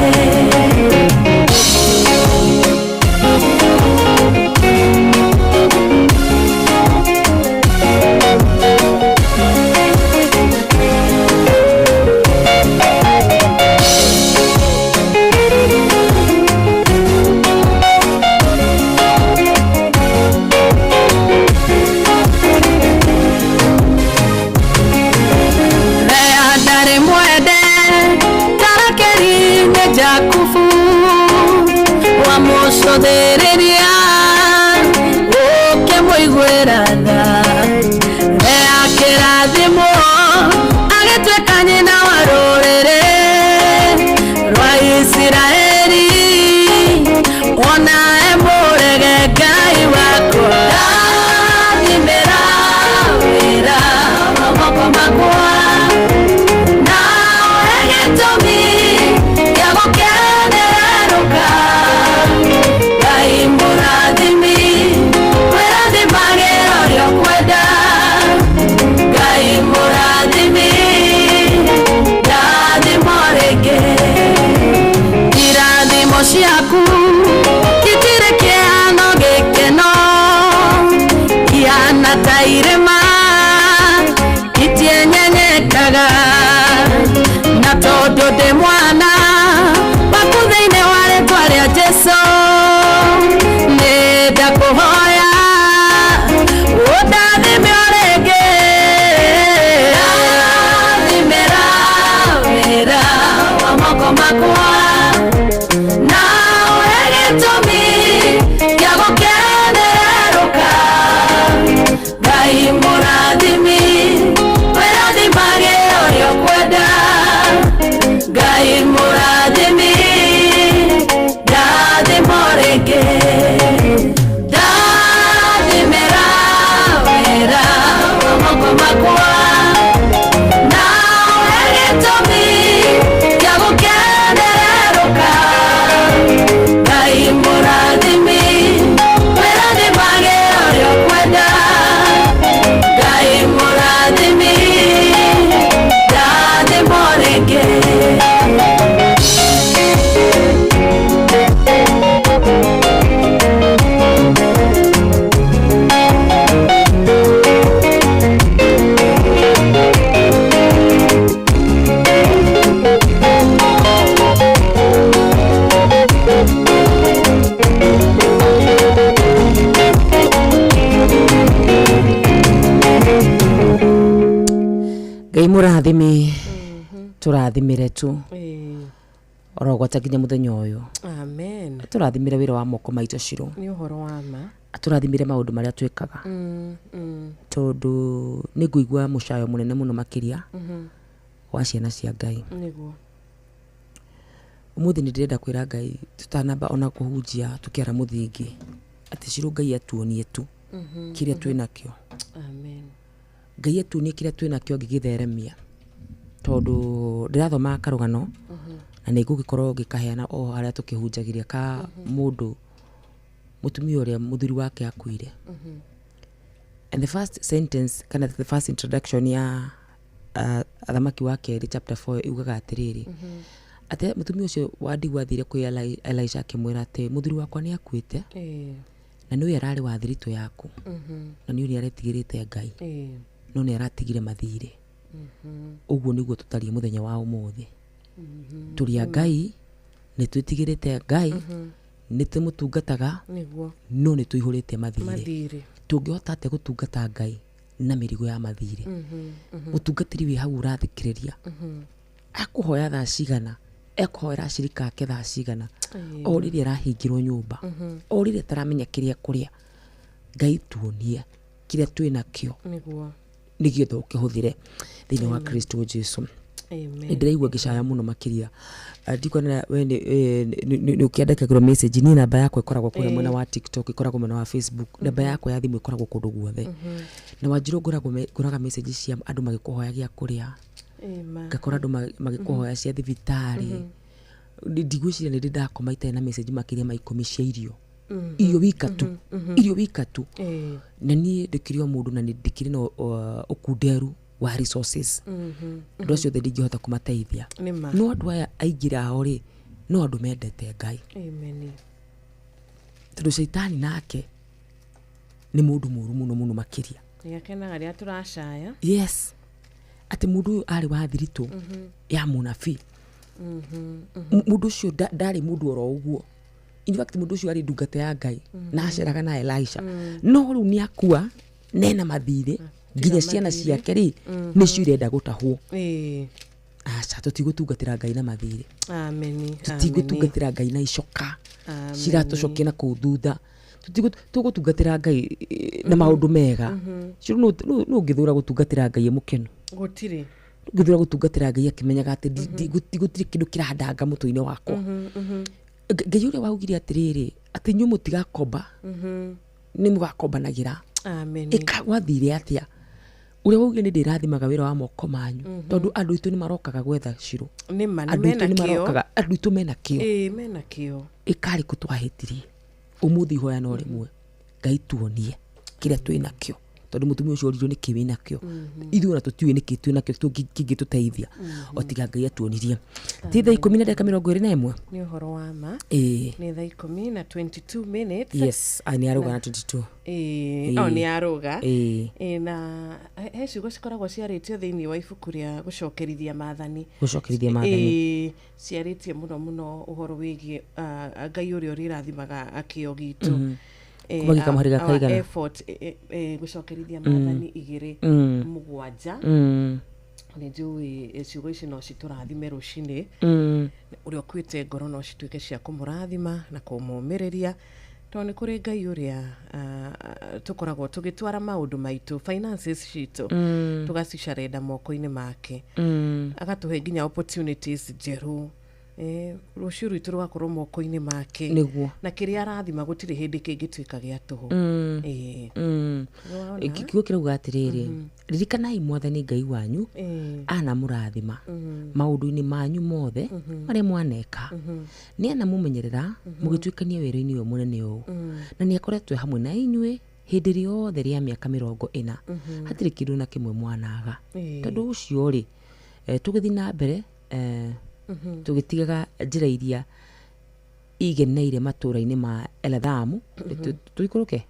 Lea ndarĩ mwende tarakeri nĩ Jakubu wamũcũthĩrĩria ũkĩmũiguĩra tha Lea akĩrathimwo agĩtuĩka nyina wa rũrĩrĩ rwa Isiraeli ona emũrege Ngai wakwa ndathimĩra wĩra wa moko makwa nawe gĩtũmi gĩa gũkenerũka Ngai Ciaku itirĩ kĩeha no gĩkeno ihana ta irĩma itienyenyekaga na tondũ ndĩ mwana waku thĩinĩ wa rĩtwa rĩa Jesũ nĩ ndakũhoya ũndathime o rĩngĩ ndathimĩra wĩra wa moko makwa na ũhe gĩtũmi gĩa gũkenerũka Ngai mũrathimi wĩrathimage ũrĩa ũkwenda Ngai mũrathimi ndathimo rĩngĩ ndathimĩra wĩra wa moko makwa na ũhe gĩtũmi gĩa gũkenerũka Ngai mũrathimi wĩrathimage ũrĩa ũkwenda Ngai mũrathimi ndathimo rĩngĩ. Ngai mũrathimi tũrathimĩre tu orogwata nginya mũthenya ũyũ. Amen. Tũrathimĩre wĩra wa moko maitũ Shiro. Nĩ ũhoro wa ma. Atũrathimĩre maũndũ marĩa twĩkaga tondũ nĩ ngũigua mũcayo mũnene mũno makĩria wa ciana cia Ngai. Nĩguo. Ũmũthĩ nĩ ndĩrenda kwĩra Ngai tũtanamba ona kũhunjia tũkĩara mũthingi atĩ Shiro Ngai atuonie tu kĩrĩa twĩnakĩo. Amen. Ngai atuonie kĩrĩa twĩnakĩo angĩgĩtheremia tondũ ndĩrathoma karũgano na nĩ ngũgĩkorwo ngĩkaheana o harĩa tũkĩhunjagĩria ka mũndũ mũtumia ũrĩa mũthuri wake akuire. And the first sentence kana the first introduction ya athamaki wa kerĩ chapter 4 yugaga atĩrĩrĩ atĩ mũtumia ũcio wa ndigwa athire kwĩ Elisha akĩmwĩra atĩ mũthuri wakwa nĩ akuĩte na nĩwe ararĩ wa thiritũ yaku na nĩ ũrĩa aretigĩrĩte Ngai no nĩ aratigire mathirĩ. Ũguo nĩguo tũtariĩ mũthenya wa ũmũthĩ. Tũrĩ a Ngai nĩ twĩtigĩrĩte Ngai nĩ tũmũtungataga Nĩguo. no nĩ tũihũrĩte mathirĩ. Mathirĩ. Tũngĩhota atĩa gũtungata Ngai na mĩrigo ya mathirĩ? Mũtungatĩri wĩ hau ũrathikĩrĩria akũhoya thaa cigana ekũhoera acirika ake thaa cigana o rĩrĩa arahingĩrwo nyũmba o rĩrĩa ataramenya kĩrĩa kũrĩa Ngai tuonie kĩrĩa twĩnakĩo Nĩguo. nĩgetha ũkĩhũthĩre thĩinĩ wa Kristo Jesu. Amen. Nĩ ndĩraigua ngĩcaya mũno makĩria. Ndikuona we nĩ ũkĩandĩkagĩrwo message niĩ namba yakwa ĩkoragwo kũrĩa mwena wa TikTok ĩkoragwo mwena wa Facebook namba yakwa ya thimũ ĩkoragwo kũndũ guothe. Na Wanjirũ ngoragwo ngoraga message cia andũ magĩkũhoya gĩa kũrĩa Ĩma. ngakora andũ magĩkũhoya cia thibitarĩ. Ndigwĩciria nĩ ndĩ ndakoma itarĩ na message makĩria ma 10 cia irio. Irio wika tu irio wika tu na niĩ ndĩkĩrĩ o mũndũ na nĩ ndĩkĩrĩ na ũkunderu wa resources andũ acio othe ndingĩhota kũmateithia Nĩ ma. no andũ aya aingĩ ao rĩ no andũ mendete Ngai. Amen. Tondũ caitani nake nĩ mũndũ mũru mũno mũno makĩria. Nĩakenaga rĩrĩa tũracaya. Yes atĩ mũndũ ũyũ arĩ wa thiritũ ya mũnabii. Mũndũ ũcio ndarĩ mũndũ oro ũguo. In fact mũndũ ũcio arĩ ndungata ya Ngai na aceraga na Elisha no rĩu nĩ akua nena mathirĩ nginya ciana ciake rĩ nĩcio irenda gũtahwo. Aca tũtigũtungatĩra Ngai na mathirĩ. Amen. Tũtigũtungatĩra Ngai na icoka ciratũcokia na kũu thutha. Tũgũtungatĩra Ngai na maũndũ mega. Cio nũ ũngĩthũra gũtungatĩra Ngai e mũkenu? Gũtirĩ. Ũngĩthũra gũtungatĩra Ngai akĩmenyaga atĩ gũtirĩ kĩndũ kĩrandanga mũtwe-inĩ wakwa. Ngai ũrĩa waugire atĩrĩrĩ atĩ inyuĩ mũtigakomba nĩ mũgakombanagĩra. Amen. Ĩka gwathire atĩa? Ũrĩa waugire nĩ ndĩrathimaga wĩra wa moko manyu tondũ andũ aitũ nĩ marokaga gwetha Shiro. Nĩ ma, nĩ Andũ aitũ mena nĩ kĩo. marokaga, andũ aitũ mena kĩo. Ĩĩ, mena kĩo. Ĩkarĩ kũ twahĩtirie? Ũmũthĩ ihoya no rĩmwe Ngai tuonie kĩrĩa twĩnakĩo Tondũ mũtumia ũcio oririo nĩkĩ wĩnakĩo, ithuĩ ona tũtiũĩ nĩkĩ twĩnakĩo kĩngĩtũteithia o tiga Ngai atuonirie. Ti thaa 10 na ndagĩka 21? Nĩ ũhoro wa ma. Ĩĩ. Nĩ thaa 10 na 22 minutes. Yes, nĩ arũga na 22. Ĩĩ, o Ĩĩ. nĩ arũga. Ĩĩ. Ĩĩ, na he ciugo cikoragwo ciarĩtio thĩinĩ wa ibuku rĩa gũcokerithia maathani. Gũcokerithia maathani. Ĩĩ, ciarĩtie mũno mũno ũhoro wĩgiĩ Ngai ũrĩa ũrĩrathimaga kĩo gitũ. Kuma gĩkamũhĩrĩga Our kaigana? effort, gũcokerithia maathani 2 7. Nĩ njũĩ ciugo ici no citũrathime rũcinĩ. Ũrĩa ũkuĩte ngoro no cituĩke cia kũmũrathima na kũmũmĩrĩria, tondũ nĩ kũrĩ Ngai ũrĩa tũkoragwo tũgĩtwara maũndũ maitũ, finances citũ, tũgacicarenda moko-inĩ make. Agatũhe nginya opportunities njerũ. Rũciũ rwitũ rũgakorwo moko-inĩ make. Nĩguo. Na kĩrĩa arathima gũtirĩ hĩndĩ kĩngĩtuĩka gĩa tũhũ. Ĩĩ. Nĩwona? Kiugo kĩrauga atĩrĩrĩ, ririkanai mwathani Ngai wanyu anamũrathima maũndũ-inĩ manyu mothe marĩa mwaneka, nĩ anamũmenyerera mũgĩtuĩkania werũ-inĩ ũyũ mũnene ũũ, na nĩ akoretwo hamwe na inyuĩ hĩndĩ rĩothe rĩa mĩaka 40, hatirĩ kĩndũ na kĩmwe mwanaga. Tondũ ũcio rĩ, tũgĩthiĩ na mbere, tũgĩtigaga njĩra iria igeneire matũũra-inĩ ma Elathamu, tũikũrũke.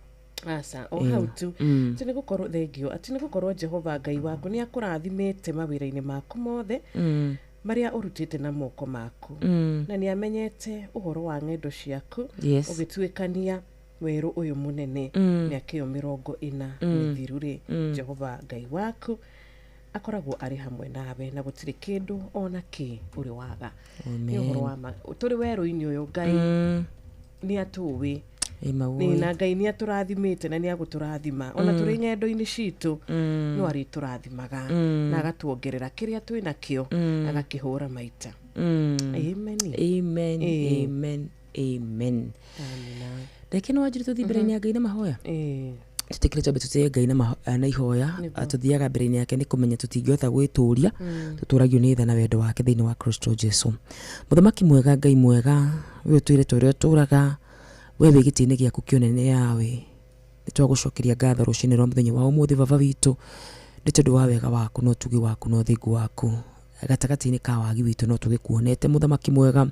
Aca, o hau tu. Atĩ nĩ gũkorwo thengio, atĩ nĩ gũkorwo Jehova Ngai waku nĩ akũrathimĩte mawĩra-inĩ maku mothe marĩa ũrutĩte na moko maku. Na nĩ amenyete ũhoro wa ng'endo ciaku ũgĩtuĩkania werũ ũyũ mũnene mĩaka ĩyo 40 mĩthiru rĩ, Jehova Ngai waku akoragwo arĩ hamwe nawe na gũtirĩ kĩndũ ona kĩ ũrĩ waga. Nĩ ũhoro wa ma, tũrĩ werũ-inĩ ũyũ Ngai nĩ atũĩ. Ĩ, Na Ngai nĩ atũrathimĩte na nĩ agũtũrathima ona tũrĩ ng'endo-inĩ citũ, no arĩtũrathimaga na agatuongerera kĩrĩa twĩ nakĩo, agakĩhũra maita. Amen. Amen. Amen. Amen. Amina. Reke nĩ wanjiri tũthiĩ mbere-inĩ ya Ngai na mahoya. Tũtĩkĩre twambe tũtĩe Ngai na ihoya. Tũthiaga mbere-inĩ yake nĩ kũmenya tũtingĩhota gwĩtũria, tũtũragio nĩ tha na wendo wake thĩinĩ wa Kristo Jesu. Mũthamaki mwega, Ngai mwega, we ũtwĩre ũrĩa ũtũraga, we wĩ gĩtĩ-inĩ gĩaku kĩũnene yawe. Nĩ twagũcokeria ngatho rũcinĩ rwa mũthenya wa ũmũthĩ baba witũ, nĩ tondũ wa wega waku na ũtugi waku na ũthingu waku. Gatagatĩ-inĩ ka wagi witũ no tũgĩkuonete mũthamaki mwega,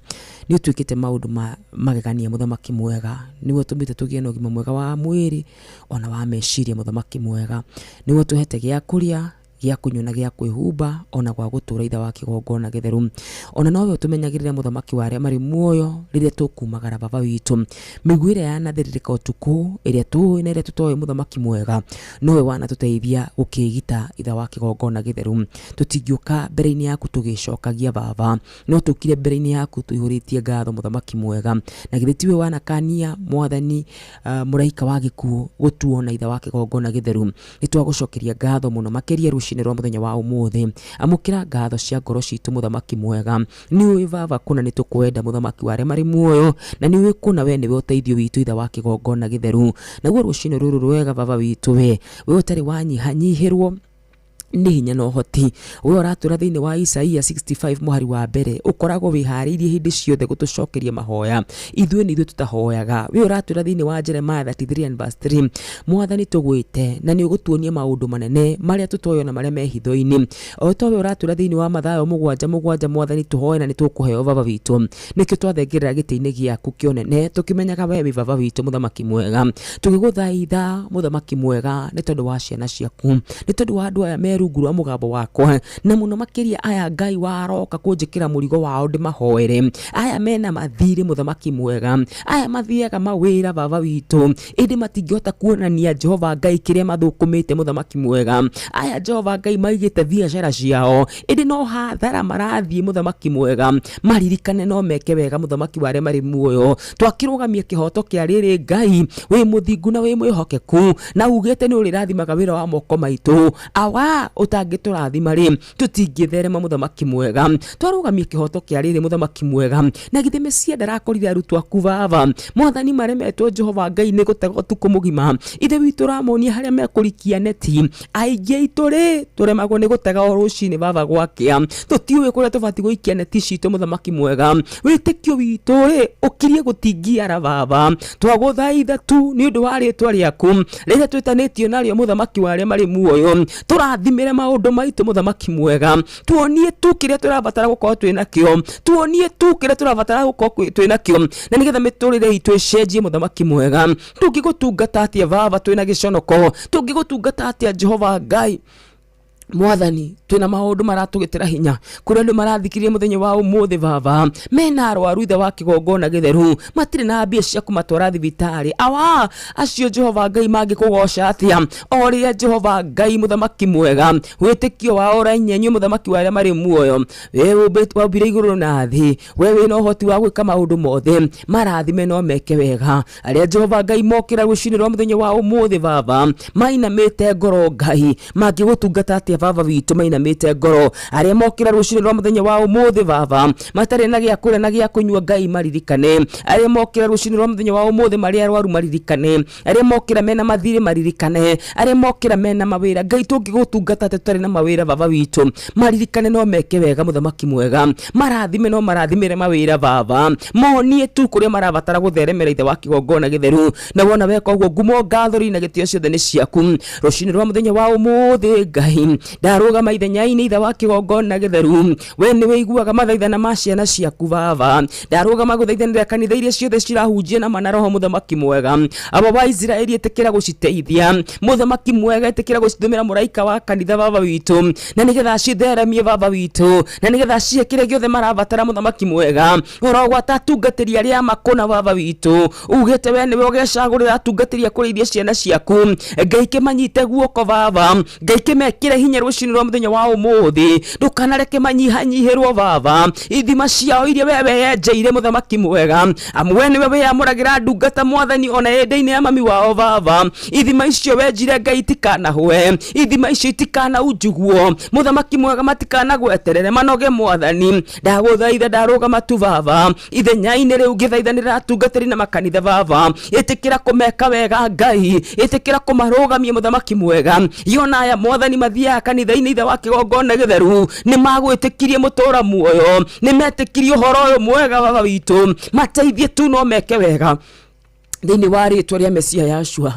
nĩ ũtuĩkĩte maũndũ ma magegania mũthamaki mwega, nĩwe ũtũmĩte tũgĩe na ũgima mwega wa mwĩrĩ ona wa meciria mũthamaki mwega, nĩwe ũtũhete gĩa kũrĩa, gĩa kũnyua na gĩa kwĩhumba ona gwa gũtũra itha wa kĩgongona gĩtheru. Ona nowe ũtũmenyagĩrĩra mũthamaki wa arĩa marĩ muoyo rĩrĩa tũkumagara baba witũ. Mĩguĩ ĩrĩa yanathĩrĩrĩka ũtukũ, ĩrĩa tũĩ na ĩrĩa tũtoĩ mũthamaki mwega, nowe wanatũteithia gũkĩgita itha wa kĩgongona gĩtheru. Tũtingĩũka mbere-inĩ yaku tũgĩcokagia baba, no tũkire mbere-inĩ yaku tũihũrĩtie ngatho mũthamaki mwega. Na githĩ tiwe wanakania mwathani mũraika wa gĩkuũ gũtuona itha wa kĩgongona gĩtheru. Nĩ twagũcokeria ngatho mũno makĩria rũcinĩ rwa mũthenya wa ũmũthĩ. Amũkĩra ngatho cia ngoro citũ mũthamaki mwega. Nĩ ũĩ baba kũna nĩ tũkwenda mũthamaki wa arĩa marĩ muoyo, na nĩ ũĩ kũna we nĩwe ũteithio witũ itha wa kĩgongona gĩtheru. Naguo rũcinĩ rũrũ rwega baba witũ, we ũtarĩ wanyihanyihĩrwo nĩ hinya na ũhoti, we ũratũra thĩinĩ wa Isaia 65 mũhari wa mbere, ũkoragwo wĩharĩirie hĩndĩ ciothe gũtũcokeria mahoya. Ithuĩ nĩ ithuĩ tũtahoyaga. We ũratũra thĩinĩ wa Jeremiah 33 and verse 3, mwathani tũgwĩte na nĩ ũgũtuonia maũndũ manene marĩa tũtoĩ ona marĩa me hitho-inĩ. O ta we ũratũra thĩinĩ wa Mathayo 7:7, mwathani tũhoe na nĩ tũkũheo baba witũ. Nĩkĩo twathengerera gĩtĩ-inĩ gĩaku kĩonene tũkĩmenyaga we wĩ baba witũ mũthamaki mwega, tũgĩgũthaitha mũthamaki mwega nĩ tondũ wa ciana ciaku, nĩ tondũ wa andũ aya me rungu rwa mũgambo wakwa, na mũno makĩria aya Ngai waroka kũnjĩkĩra mũrigo wao ndĩmahoere, aya mena mathirĩ mũthamaki mwega, aya mathiaga mawĩra baba witũ ĩndĩ matingĩhota kuonania Jehova Ngai kĩrĩa mathũkũmĩte mũthamaki mwega, aya Jehova Ngai maigĩte biacara ciao ĩndĩ no hathara marathiĩ mũthamaki mwega, maririkane no meke wega mũthamaki wa arĩa marĩ muoyo. Twakĩrũgamia kĩhoto kĩa rĩrĩ Ngai wĩ mũthingu na wĩ mwĩhokeku, na ugĩte nĩ ũrĩrathimaga wĩra wa moko maitũ. Awa Baba ũtangĩtũrathima rĩ, tũtingĩtherema mũthamaki mwega. Twarũgamia kĩhoto kĩa rĩrĩ mũthamaki mwega, na githĩ Mesia ndarakorire arutwo aku baba, mwathani maremetwo Jehova Ngai nĩ gũtega ũtukũ mũgima. Ithe witũ ũramonia harĩa mekũrikia neti, aingĩ aitũ rĩ tũremagwo nĩ gũtega o rũcinĩ baba gwakĩa, tũtiũĩ kũrĩa tũbatiĩ gũikia neti citũ mũthamaki mwega. Wĩtĩkio witũ rĩ ũkirie gũtingiara baba, twagũthaitha tu nĩ ũndũ wa rĩtwa rĩaku rĩrĩa twĩtanĩtio narĩo mũthamaki wa arĩa marĩ muoyo. Tũrathimĩre maũndũ maitũ mũthamaki mwega, tuonie tu kĩrĩa tũrabatara gũkorwo twĩ nakĩo, tuonie tu kĩrĩa tũrabatara gũkorwo twĩ nakĩo, na nĩgetha mĩtũrĩre itũ ĩcenjie mũthamaki mwega. Tũngĩgũtungata atĩa baba twĩna gĩconoko? Tũngĩgũtungata atĩa Jehova Ngai mwathani twĩna maũndũ maratũgĩtĩra hinya? Kũrĩa andũ marathikĩrĩria mũthenya wa ũmũthĩ baba, mena arwaru ithe wa kĩgongona gĩtheru, matirĩ na mbia cia kũmatwara thibitarĩ. Awa acio Jehova Ngai mangĩkũgoca atĩa? O rĩrĩa Jehova Ngai mũthamaki mwega, wĩtĩkio wao ũrainyenyio mũthamaki wa arĩa marĩ muoyo, we waũmbire igũrũ na thĩ, we wĩna ũhoti wa gwĩka maũndũ mothe, marathime no meke wega. Arĩa Jehova Ngai mokĩra rũcinĩ rwa mũthenya wa ũmũthĩ baba, mainamĩte ngoro Ngai, mangĩgũtungata atĩa baba witũ mainamĩte ngoro? Arĩa mokĩra rũcinĩ rwa mũthenya wa ũmũthĩ baba, matarĩ na gĩa kũrĩa na gĩa kũnyua Ngai maririkane. Arĩa mokĩra rũcinĩ rwa mũthenya wa ũmũthĩ marĩ arwaru maririkane. Arĩa mokĩra mena mathirĩ maririkane. Arĩa mokĩra mena mawĩra Ngai, tũngĩgũtungata atĩa tũtarĩ na mawĩra baba witũ? Maririkane no meke wega mũthamaki mwega, marathime no marathimĩre mawĩra baba, monie tu kũrĩa marabatara gũtheremera ithe wa kĩgongona gĩtheru. Na wona weka ũguo, ngumo ngatho na gĩtĩo ciothe nĩ ciaku. Rũcinĩ rwa mũthenya wa ũmũthĩ Ngai, ndarũgama ithenya-inĩ ithe wa kĩgongona gĩtheru, we nĩ wĩiguaga mathaithana ma ciana ciaku baba. Ndarũgama gũthaithanĩra kanitha iria ciothe cirahunjia na mana roho mũthamaki mwega. Aba wa Isiraeli ĩtĩkĩra gũciteithia mũthamaki mwega, ĩtĩkĩra gũcitũmĩra mũraika wa kanitha baba witũ, na nĩgetha citheremie baba witũ, na nĩgetha cihe kĩrĩa gĩothe marabatara mũthamaki mwega. Ũrogwata atungatĩri arĩa makũna baba witũ, ugĩte we nĩwe ũgecagũrĩra atungatĩri a kũrĩithia ciana ciaku. Ngai kĩmanyite guoko baba, Ngai kĩmekĩre hinya rũcinĩ rwa mũthenya wa ũmũthĩ, ndũkanareke manyihanyihĩrwo baba. Ithima ciao iria we weyenjeire mũthamaki mwega, amu we nĩwe wĩyamũragĩra ndungata mwathani ona ĩndĩ-inĩ ya mami wao baba. Ithima icio wenjire Ngai itikanahũe, ithima icio itikanaunjugwo mũthamaki mwega, matikanagweterere manoge mwathani. Ndagũthaitha ndarũgama tu baba ithenya-inĩ rĩu ngĩthaithanĩra atungatĩri na makanitha baba, ĩtĩkĩra kũmeka wega Ngai, ĩtĩkĩra kũmarũgamia mũthamaki mwega. Yona aya mwathani mathiaga kanitha-inĩ ithe wa kĩgongona gĩtheru, nĩ magwĩtĩkirie mũtũra muoyo, nĩ metĩkirie ũhoro ũyũ mwega baba witũ, mateithie tu no meke wega thĩinĩ wa rĩtwa rĩa Mesia Yashua.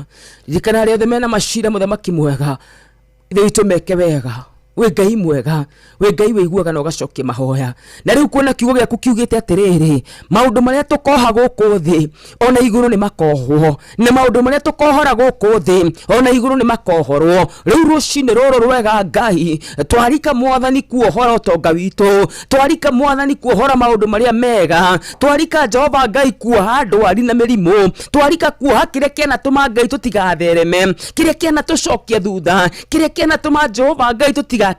Ririkana arĩa othe mena macira mũthamaki mwega, ithe witũ meke wega. Wĩ Ngai mwega, wĩ Ngai wĩiguaga na ũgacokia mahoya. Na rĩu kuona kiugo gĩaku kiugĩte atĩrĩrĩ, maũndũ marĩa tũkoha gũkũ thĩ ona igũrũ nĩ makohwo, na maũndũ marĩa tũkohora gũkũ thĩ ona igũrũ nĩ makohorwo. Rĩu rũcinĩ rũrũ rwega Ngai, twarika mwathani kuohora ũtonga witũ, twarika mwathani kuohora maũndũ marĩa mega, twarika Jehova Ngai kuoha ndwari na mĩrimũ, twarika kuoha kĩrĩa kĩanatũma Ngai tũtigathereme, kĩrĩa kĩanatũcokia thutha, kĩrĩa kĩanatũma Jehova Ngai tũtigakinyanĩre.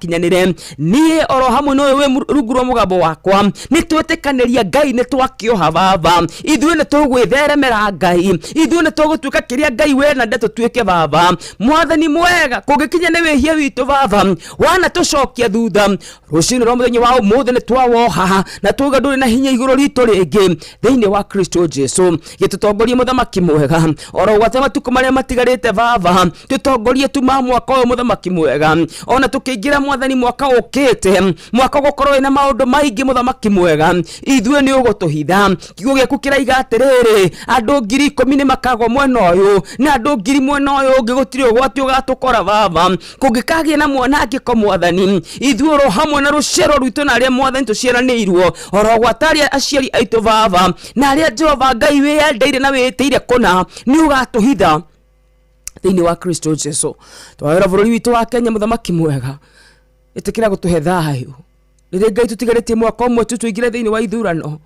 Niĩ oro hamwe na ũyũ wĩ rungu rwa mũgambo wakwa, nĩ twĩtĩkanĩria Ngai, nĩ twakĩoha baba, ithuĩ nĩ tũgwĩtheremera Ngai, ithuĩ nĩ tũgũtuĩka kĩrĩa Ngai wena nde tũtuĩke baba. Mwathani mwega, kũngĩkinya nĩ wĩhia witũ baba wanatũcokia thutha, rũcinĩ rwa mũthenya wa ũmũthĩ nĩ twawoha na tuga ndũrĩ na hinya igũrũ ritũ rĩngĩ thĩinĩ wa Kristo Jesu. Gĩtũtongorie mũthamaki mwega, oro gwate matukũ marĩa matigarĩte baba, tũtongorie tu ma mwaka ũyũ mũthamaki mwega, ona tũkĩingĩra mwathani mwaka ũkĩte, mwaka ũgũkorwo wĩna maũndũ maingĩ mũthamaki mwega, ithuĩ nĩ ũgũtũhitha. Kiugo gĩaku kĩraiga atĩrĩrĩ, andũ 10,000 nĩ makagwa mwena ũyũ na andũ 1,000 mwena ũyũ ũngĩ, gũtirĩ ũgwati ũgatũkora baba. Kũngĩkagĩa na mwanangĩko mwathani, ithuĩ oro hamwe na rũciaro rwitũ na arĩa mwathani tũciaranĩirwo, oro gwata arĩa aciari aitũ baba na arĩa Jehova Ngai wĩyendeire na wĩtĩire kũna, nĩ ũgatũhitha thĩinĩ wa Kristo Jesu. Twawĩra bũrũri witũ wa Kenya mũthamaki mwega, ĩtĩkĩra gũtũhe thayũ. Rĩrĩa Ngai tũtigarĩtie mwaka ũmwe tu tũingĩre thĩinĩ wa ithurano,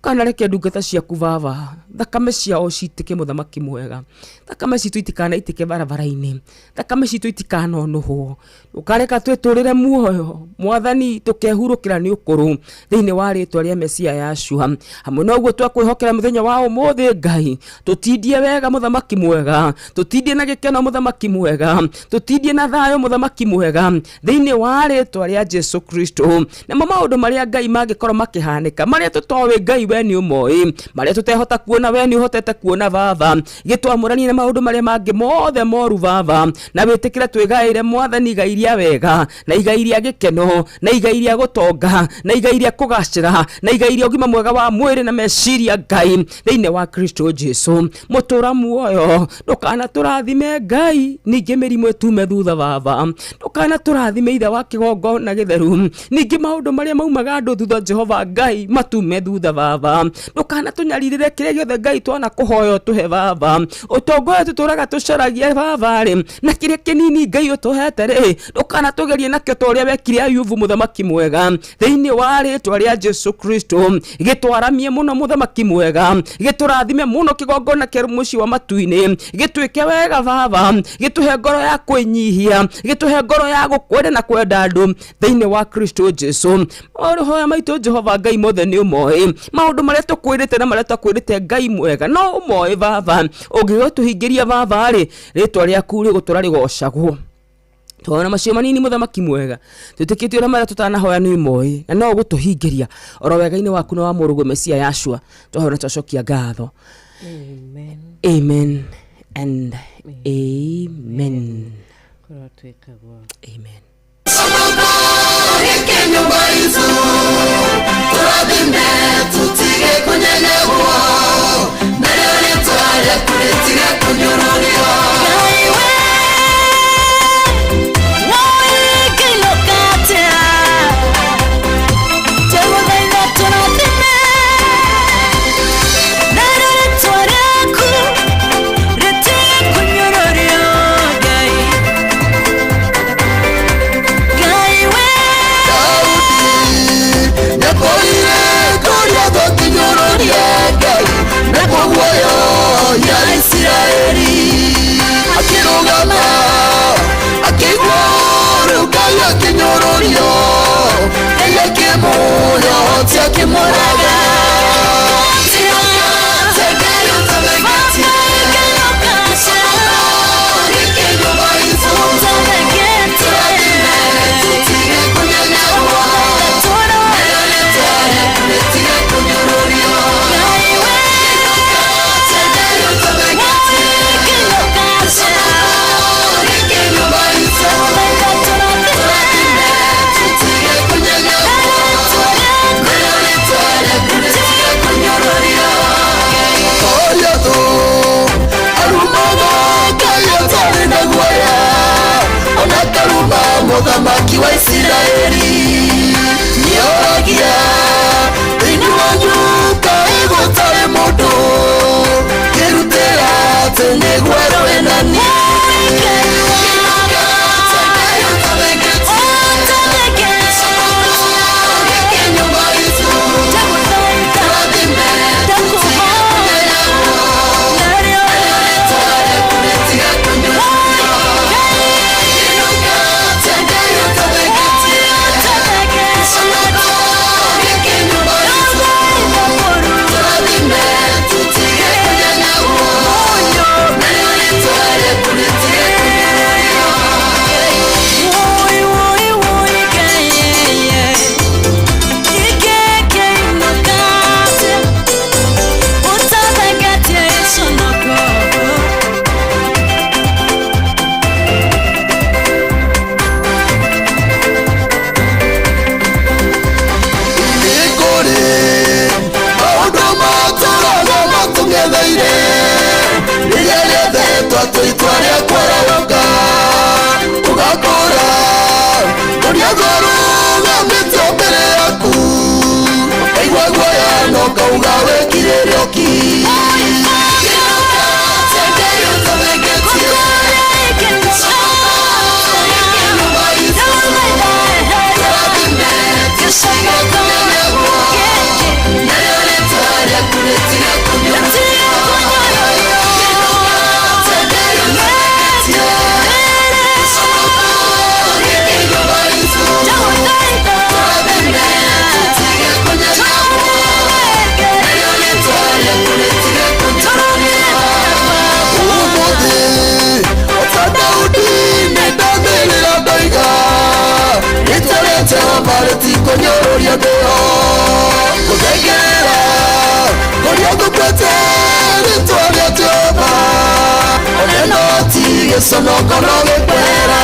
Ndũkanareke ndungata ciaku baba thakame ciao citĩke mũthamaki mwega, thakame citũ itikanaitĩke barabara-inĩ, thakame citũ itikanonũhwo. Ndũkareka twĩtũrĩre muoyo mwathani tũkehurũkĩra nĩ ũkũrũ thĩinĩ wa rĩtwa rĩa Mesia Yashua. Hamwe na ũguo twakwĩhokera mũthenya wa ũmũthĩ Ngai, tũtindie wega mũthamaki mwega, tũtindie na gĩkeno mũthamaki mwega, tũtindie na thayũ mũthamaki mwega thĩinĩ wa rĩtwa rĩa Jesu Kristo. Namo maũndũ marĩa Ngai mangĩkorwo makĩhanĩka, marĩa tũtoĩ Ngai we nĩ ũmoĩ, marĩa tũtehota kuona we nĩ ũhotete kuona baba, gĩtwamũranie na maũndũ marĩa mangĩ mothe moru baba, na wĩtĩkĩre twĩgaĩre mwathani igai rĩa wega, na igai rĩa gĩkeno, na igai rĩa gũtonga, na igai rĩa kũgacĩra, na igai rĩa ũgima mwega wa mwĩrĩ na meciria Ngai thĩinĩ wa Kristo Jesu. Mũtũra muoyo ndũkanatũrathime Ngai, ningĩ mĩrimũ ĩtume thutha baba, ndũkanatũrathime ithe wa kĩgongona gĩtheru, ningĩ maũndũ marĩa maumaga andũ thutha Jehova Ngai matume thutha baba, ndũkanatũnyarirĩre kĩrĩa gĩothe Ngai twanakũhoya ũtũhe baba, ũtonga ũyũ tũtũraga tũcaragia baba rĩ, na kĩrĩa kĩnini Ngai ũtũhete rĩ, ndũkanatũgerie nakĩo ta ũrĩa wekire Ayubu mũthamaki mwega thĩinĩ wa rĩtwa rĩa Jesu Kristo. Gĩtwaramie mũno mũthamaki mwega, gĩtũrathime mũno kĩgongona kĩa mũciĩ wa matu-inĩ, gĩtwĩke wega baba, gĩtũhe ngoro ya kwĩnyihia, gĩtũhe ngoro ya gũkwenda na kwenda andũ thĩinĩ wa Kristo Jesu. Mahoya maitũ Jehova Ngai mothe nĩ ũmoĩ, maũndũ marĩa tũkwĩrĩte na marĩa tũtakwĩrĩte Ngai mwega no ũmoĩ baba, ũngĩgĩtũhingĩria baba rĩ, rĩtwa rĩaku rĩgũtũra rĩgocagwo. Twaona macio manini mũthamaki mwega, twĩtĩkĩtie ũrĩa marĩa tũtanahoya nĩ ũmoĩ na no ũgũtũhingĩria oro wega-inĩ waku na wa mũrũguo Mesia Yashua. Twahoya na twacokia ngatho. Amen. Amen and amen. Kũrotwĩkagwo. Amen. Reke nyũmba itũ tũrathime tũtige kũnyenyegwo, narĩo rĩtwa rĩaku rĩtige kũnyũrũrio. Ngai we, twagũthaitha tũrathime, narĩo rĩtwa rĩaku rĩtige kũnyũrũrio. Ngai, Ngai we. Nyakorire kũrĩa gũkinyũrũria Ngai naguo guoyo ya Isiraeli, akĩrũgama akĩigua rĩu Ngai akĩnyũrũrio, Ngai akĩmũhotia akĩmũraga. Mũthamaki wa Isiraeli nĩoragia thĩinĩ wanyu kaĩ gũtarĩ mũndũ kĩrutĩra atĩ nĩguo arũe na niĩ. Kũrĩa ndĩo gũthengerera kũrĩa ngũkwete rĩtwa rĩa Jehova oneno ti gĩconoko no gĩkwera.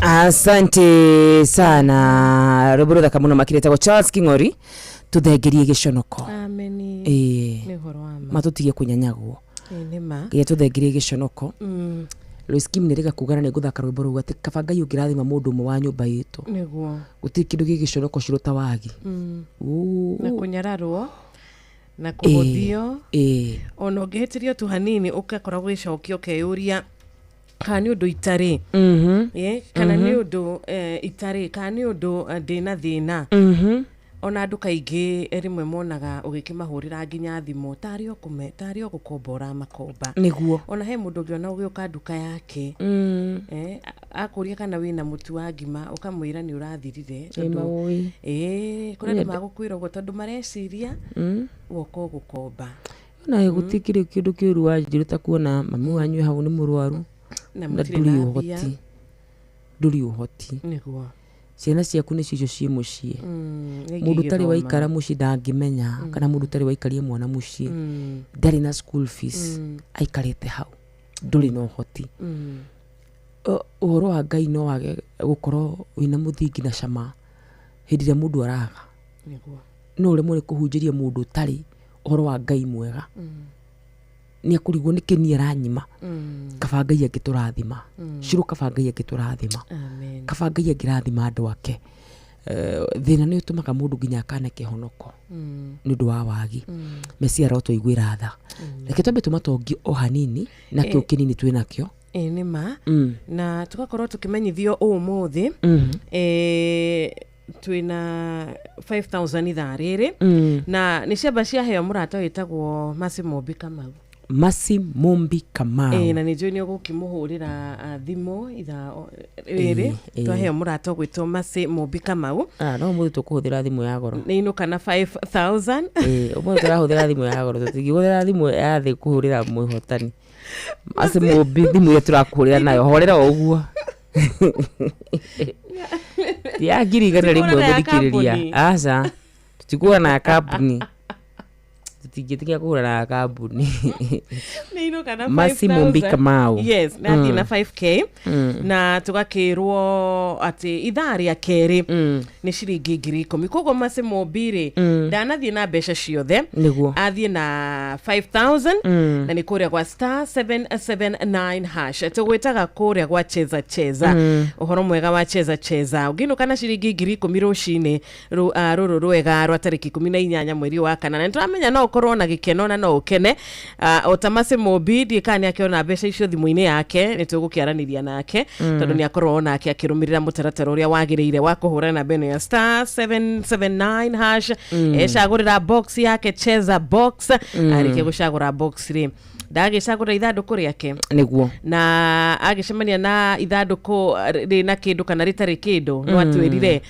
Asante sana rwĩmbo rũthaka mũno makĩria etagwo Charles King'ori tũthengerie gĩconoko. Ameni. Ĩĩ. Nĩ ũhoro wa ma. Matũtige kũnyanyagwo. Ĩĩ nĩ ma. Nginya tũthengerie gĩconoko. Lois Kim nĩ rĩga kuga na nĩ ngũthaka rwĩmbo rũu atĩ kaba Ngai ũngĩrathima mũndũ ũmwe wa nyũmba itũ. Nĩguo. Gũtirĩ kĩndũ gĩ gĩconoko cũrũ ta wagi. Na kũnyararwo na kũhũthio. Ĩĩ. Ona ũngĩhĩtĩrio tu hanini ũgakora gwĩcokia ũkeyũria kana nĩ ũndũ itarĩ. Ĩĩ, kana nĩ ũndũ itarĩ, kana nĩ ũndũ ndĩna thĩna. Ona andũ kaingĩ rĩmwe monaga ũgĩkĩmahũrĩra nginya thimũ tarĩ o kũme tarĩ o gũkomba ũramakomba. Nĩguo. Ona he mũndũ ũngĩona ũgĩũka nduka yake. Akũria kana wĩna mũtu wa ngima ũkamwĩra nĩ ũrathirire. Ĩ Tondũ maũĩ. Ĩĩ, kũrĩ andũ magũkwĩra ũguo tondũ mareciria woka ũgũkomba. Ona gũtikĩrĩ kĩndũ kĩũru wanjirũ ta kuona mami wanyu e hau nĩ mũrwaru. Na Na mũtirĩ ndũrĩ na mbia. ũhoti. Ndũrĩ ũhoti. Nĩguo. Ciana ciaku nĩcio icio ciĩ mũciĩ. Nĩ Mũndũ ũtarĩ ingĩgĩthoma. waikara mũciĩ ndangĩmenya, kana mũndũ ũtarĩ waikaria mwana mũciĩ, ndarĩ na school fees, aikarĩte hau, ndũrĩ na ũhoti. Ũhoro wa Ngai no wage gũkorwo wĩna mũthingi na cama hĩndĩ ĩrĩa mũndũ araga. Nĩguo. No ũremwo nĩ kũhunjĩria mũndũ ũtarĩ ũhoro wa Ngai mwega. Nĩ akũrigwo nĩkĩ niĩ aranyima. Kaba Ngai angĩtũrathima. Cũrũ kaba Ngai angĩtũrathima. Amen. Kaba Ngai angĩrathima andũ ake. Thĩna nĩ ũtũmaga mũndũ nginya akane kĩhonoko. Nĩ ũndũ wa wagi. Mesia arotũiguĩra tha. Reke twambe tũmatongie o hanini na kĩo kĩnini twĩ nakĩo. Ĩĩ nĩ ma. Na tũgakorwo tũkĩmenyithio ũmũthĩ. Twĩna 5000 ithaa rĩrĩ. Na nĩ ciamba ciaheo mũrata wĩtagwo Mercy Mumbi Kamau. Mercy Mumbi Kamau. Ĩĩ, na nĩ njũĩ nĩ ũgũkĩmũhũrĩra thimũ ithaa rĩrĩ. Twaheo mũrata ũgwĩtwo Mercy Mumbi Kamau. No ũmũthĩ tũkũhũthĩra thimũ ya goro. Nĩ inũka na 5000. Ĩĩ, ũmũthĩ tũrahũthĩra thimũ ya goro, tũtingĩhũthĩra thimũ ya thĩ kũhũrĩra mwĩhotani. Mercy Mumbi thimũ ĩrĩa tũrakũhũrĩra nayo, horera o ũguo. Ti ya ngiri igana rĩmwe Tũtikũhũrana ya mũthikĩrĩria. kambuni. Aca, tũtikũhũrana ya kambuni. Tũtingĩtĩkĩra kũhũrana ya kambuni. Nĩ inũka na Mercy five Mumbi thousand. Kamau. Yes, na athiĩ na 5K. Na tũgakĩrwo atĩ ithaa rĩa kerĩ nĩ ciringi ngiri ikũmi. Koguo Mercy Mumbi rĩ, ndanathiĩ na mbeca ciothe. Nĩguo. Athiĩ na 5000 na nĩ kũrĩa gwa star 779 hash. Tũgwĩtaga kũrĩa gwa Cheza Cheza. Ũhoro mwega wa Cheza Cheza. Ũngĩinũka na ciringi ngiri ikũmi rũcinĩ, rũrũ rwega rwa tarĩki ikũmi na inyanya mweri wa kana. Na nĩtũramenya no ũkorwo na gĩkeno na no ũkene. O ta Mercy Mumbi, ndiũĩ kana nĩakĩona mbeca icio thimũ-inĩ yake, nĩtũgũkĩaranĩria nake, tondũ nĩakorwo onake akĩrũmĩrĩra mũtaratara ũrĩa wagĩrĩire wa kũhũrana na mbeno ya star 779 hash. Ecagũrĩra box yake, Cheza box. Arĩkia gũcagũra box rĩ, ndagĩcagũra ithandũkũ rĩake. Nĩguo. Na agĩcemania na ithandũkũ rĩna kĩndũ kana rĩtarĩ kĩndũ, no atwĩrire.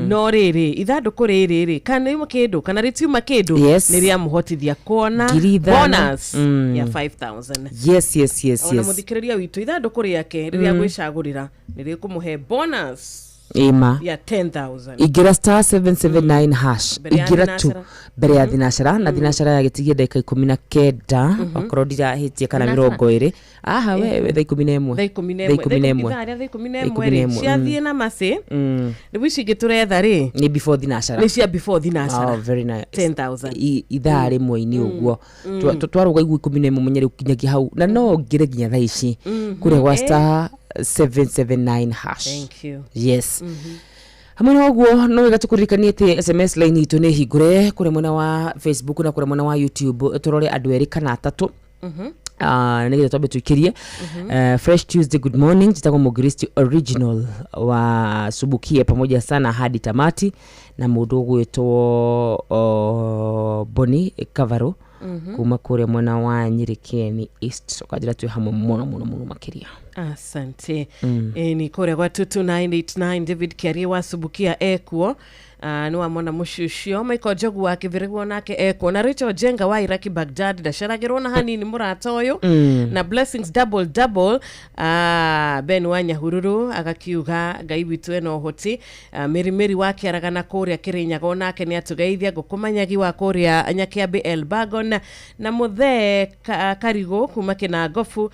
No rĩrĩ, ithandũkũ rĩrĩ rĩ, kana rĩuma kĩndũ, kana rĩtiuma kĩndũ, Yes. nĩ rĩamũhotithia kuona Ngiri ithano. bonus ya 5000. Yes, yes, yes, Ona yes. mũthikĩrĩria witũ, ithandũkũ rĩake rĩrĩa gwĩcagũrĩra nĩ rĩkũmũhe bonus Ĩma. ya 10,000. Ingĩra star 779 hash. Mbere ya Ingĩra tu thinacara. mbere ya thinacara, na thinacara ya gĩtigie ndagĩka ikũmi na kenda, okorwo ndirahĩtia kana Thinacara. mĩrongo ĩrĩ. Aha, we, thaa ikũmi na ĩmwe. Thaa ikũmi na Thaa ĩmwe. ikũmi na ĩmwe. Ithaa rĩa thaa ikũmi na Thaa ĩmwe ikũmi na rĩ, ĩmwe, ciathiĩ na Mercy. Rĩu ici ingĩ tũretha rĩ, Nĩ before thinacara. Nĩ cia before thinacara. Oh, very nice. 10,000. Ithaa rĩmwe-inĩ ũguo. Twarũga igua ikũmi na ĩmwe menye rĩu kinyagia hau. Na no ngĩre nginya thaa ici. Kũrĩa gwa star 779 hash. Thank you. Yes. Hamwe na ũguo no wega tũkũririkanie atĩ SMS line itũ nĩ hingũre kũrĩa mwena wa Facebook na kũrĩa mwena wa YouTube, tũrore andũ erĩ kana atatũ, nĩgetha twambe tũikĩrie. Fresh Tuesday, good morning, njĩtagwo Mũngiristi original wa Subukie, pamoja sana hadi tamati, na mũndũ ũgwĩtwo Boni Kavaro kuma kũrĩa mwena wa Nyĩrĩ Kĩeni East, ũkanjĩra twĩ hamwe mũno mũno mũno makĩria. Asante. Ni kũrĩa gwa 22989 David Kiarie wa Subukia ekuo, nĩ wamona mũcucio Michael Njogu wa Kĩbĩrĩguo nake ekuo, na Rachel Jenga wa Iraki Baghdad ndaceragĩrwo na hanini mũrata ũyũ, na blessings double double, Ben wa Nyahururu agakiuga Ngai witũ ena ũhoti, Mĩri Mĩri wa Kĩaragana kũrĩa Kĩrĩnyaga onake nĩ atũgeithia, Ngũkũmanyagi wa kũrĩa Nyakĩambĩ Elbagon, na Mũthee Karigũ kuma Kĩnangobu,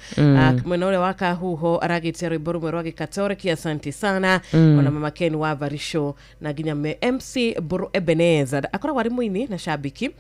mwena ũrĩa wa Kahuho aragĩtia rwĩmbo rũmwe rwa gĩkatoreki, asante sana. Ona Mama Ken wa Varisho na nginya me MC Mbũrũ Ebenezer akoragwo arĩ mũini na shabiki,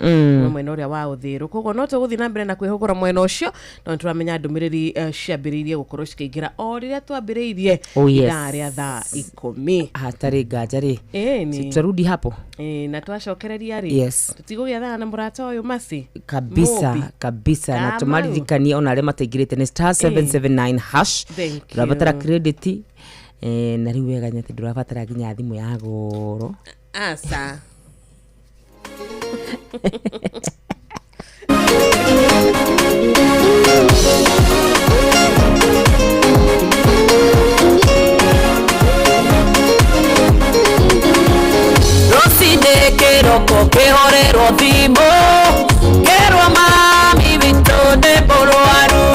mwena ũrĩa wa Ũthĩrũ. Koguo no tũgũthiĩ na mbere na kwĩhũgũra mwena ũcio, no nĩtũramenya ndũmĩrĩri ciambĩrĩirie gũkorwo cikĩingĩra o rĩrĩa twambĩrĩirie Oh, yes. ithaa rĩa thaa 10. Hatarĩ nganja rĩ. Ĩni. Tutarudi hapo. Ĩ, na twacokereria rĩ, tũtigũgĩethana na mũrata ũyũ Masi Kabisa. Mũmbi. Kabisa, na Kamau. tũmaririkanie ona arĩa mataingĩrĩte nĩ star 779 hash. Thank you. Tũrabatara credit, na rĩu wega nĩ atĩ ndũrabatara nginya thimũ ya goro. Asa. Rũcinĩ kĩroko kĩhũrĩrwo thimũ kĩrwo mami witũ nĩ mũrwaru,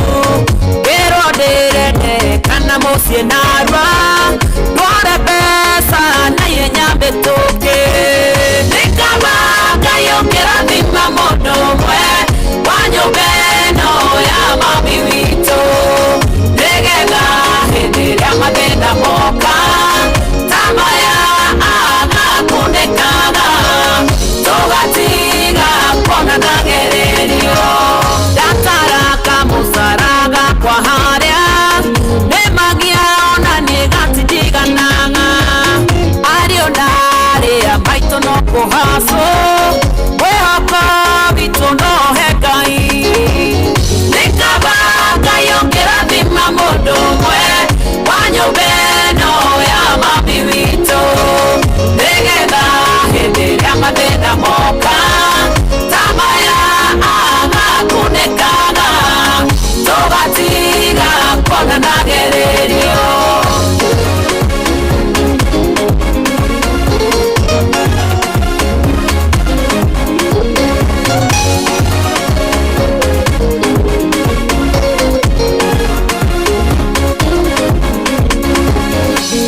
kĩrwo ndĩrende kana mũciĩ narua ndware mbeca na ihenya mĩtũkĩ. Nĩ kaba Ngai ũngĩrathima mũndũ ũmwe wa nyũmba ĩno ya mami witũ, nĩgetha hĩndĩ ĩrĩa mathĩna moka ta maya agakunĩkaga tũgatiga kuona ndagererio. Ndatara kamũcara gakwa harĩa nĩmagia ona niĩ gatindiganaga, ariũ na arĩa maitũ no kũhacwo, mwĩhoko witũ no he Ngai. Nĩ kaba Ngai ũngĩrathima mũndũ ũmwe wa nyũmba ĩno ya mami witũ, nĩgetha hĩndĩ ĩrĩa mathĩna moka ta maya agakunĩkaga tũgatiga kuona ndagererio.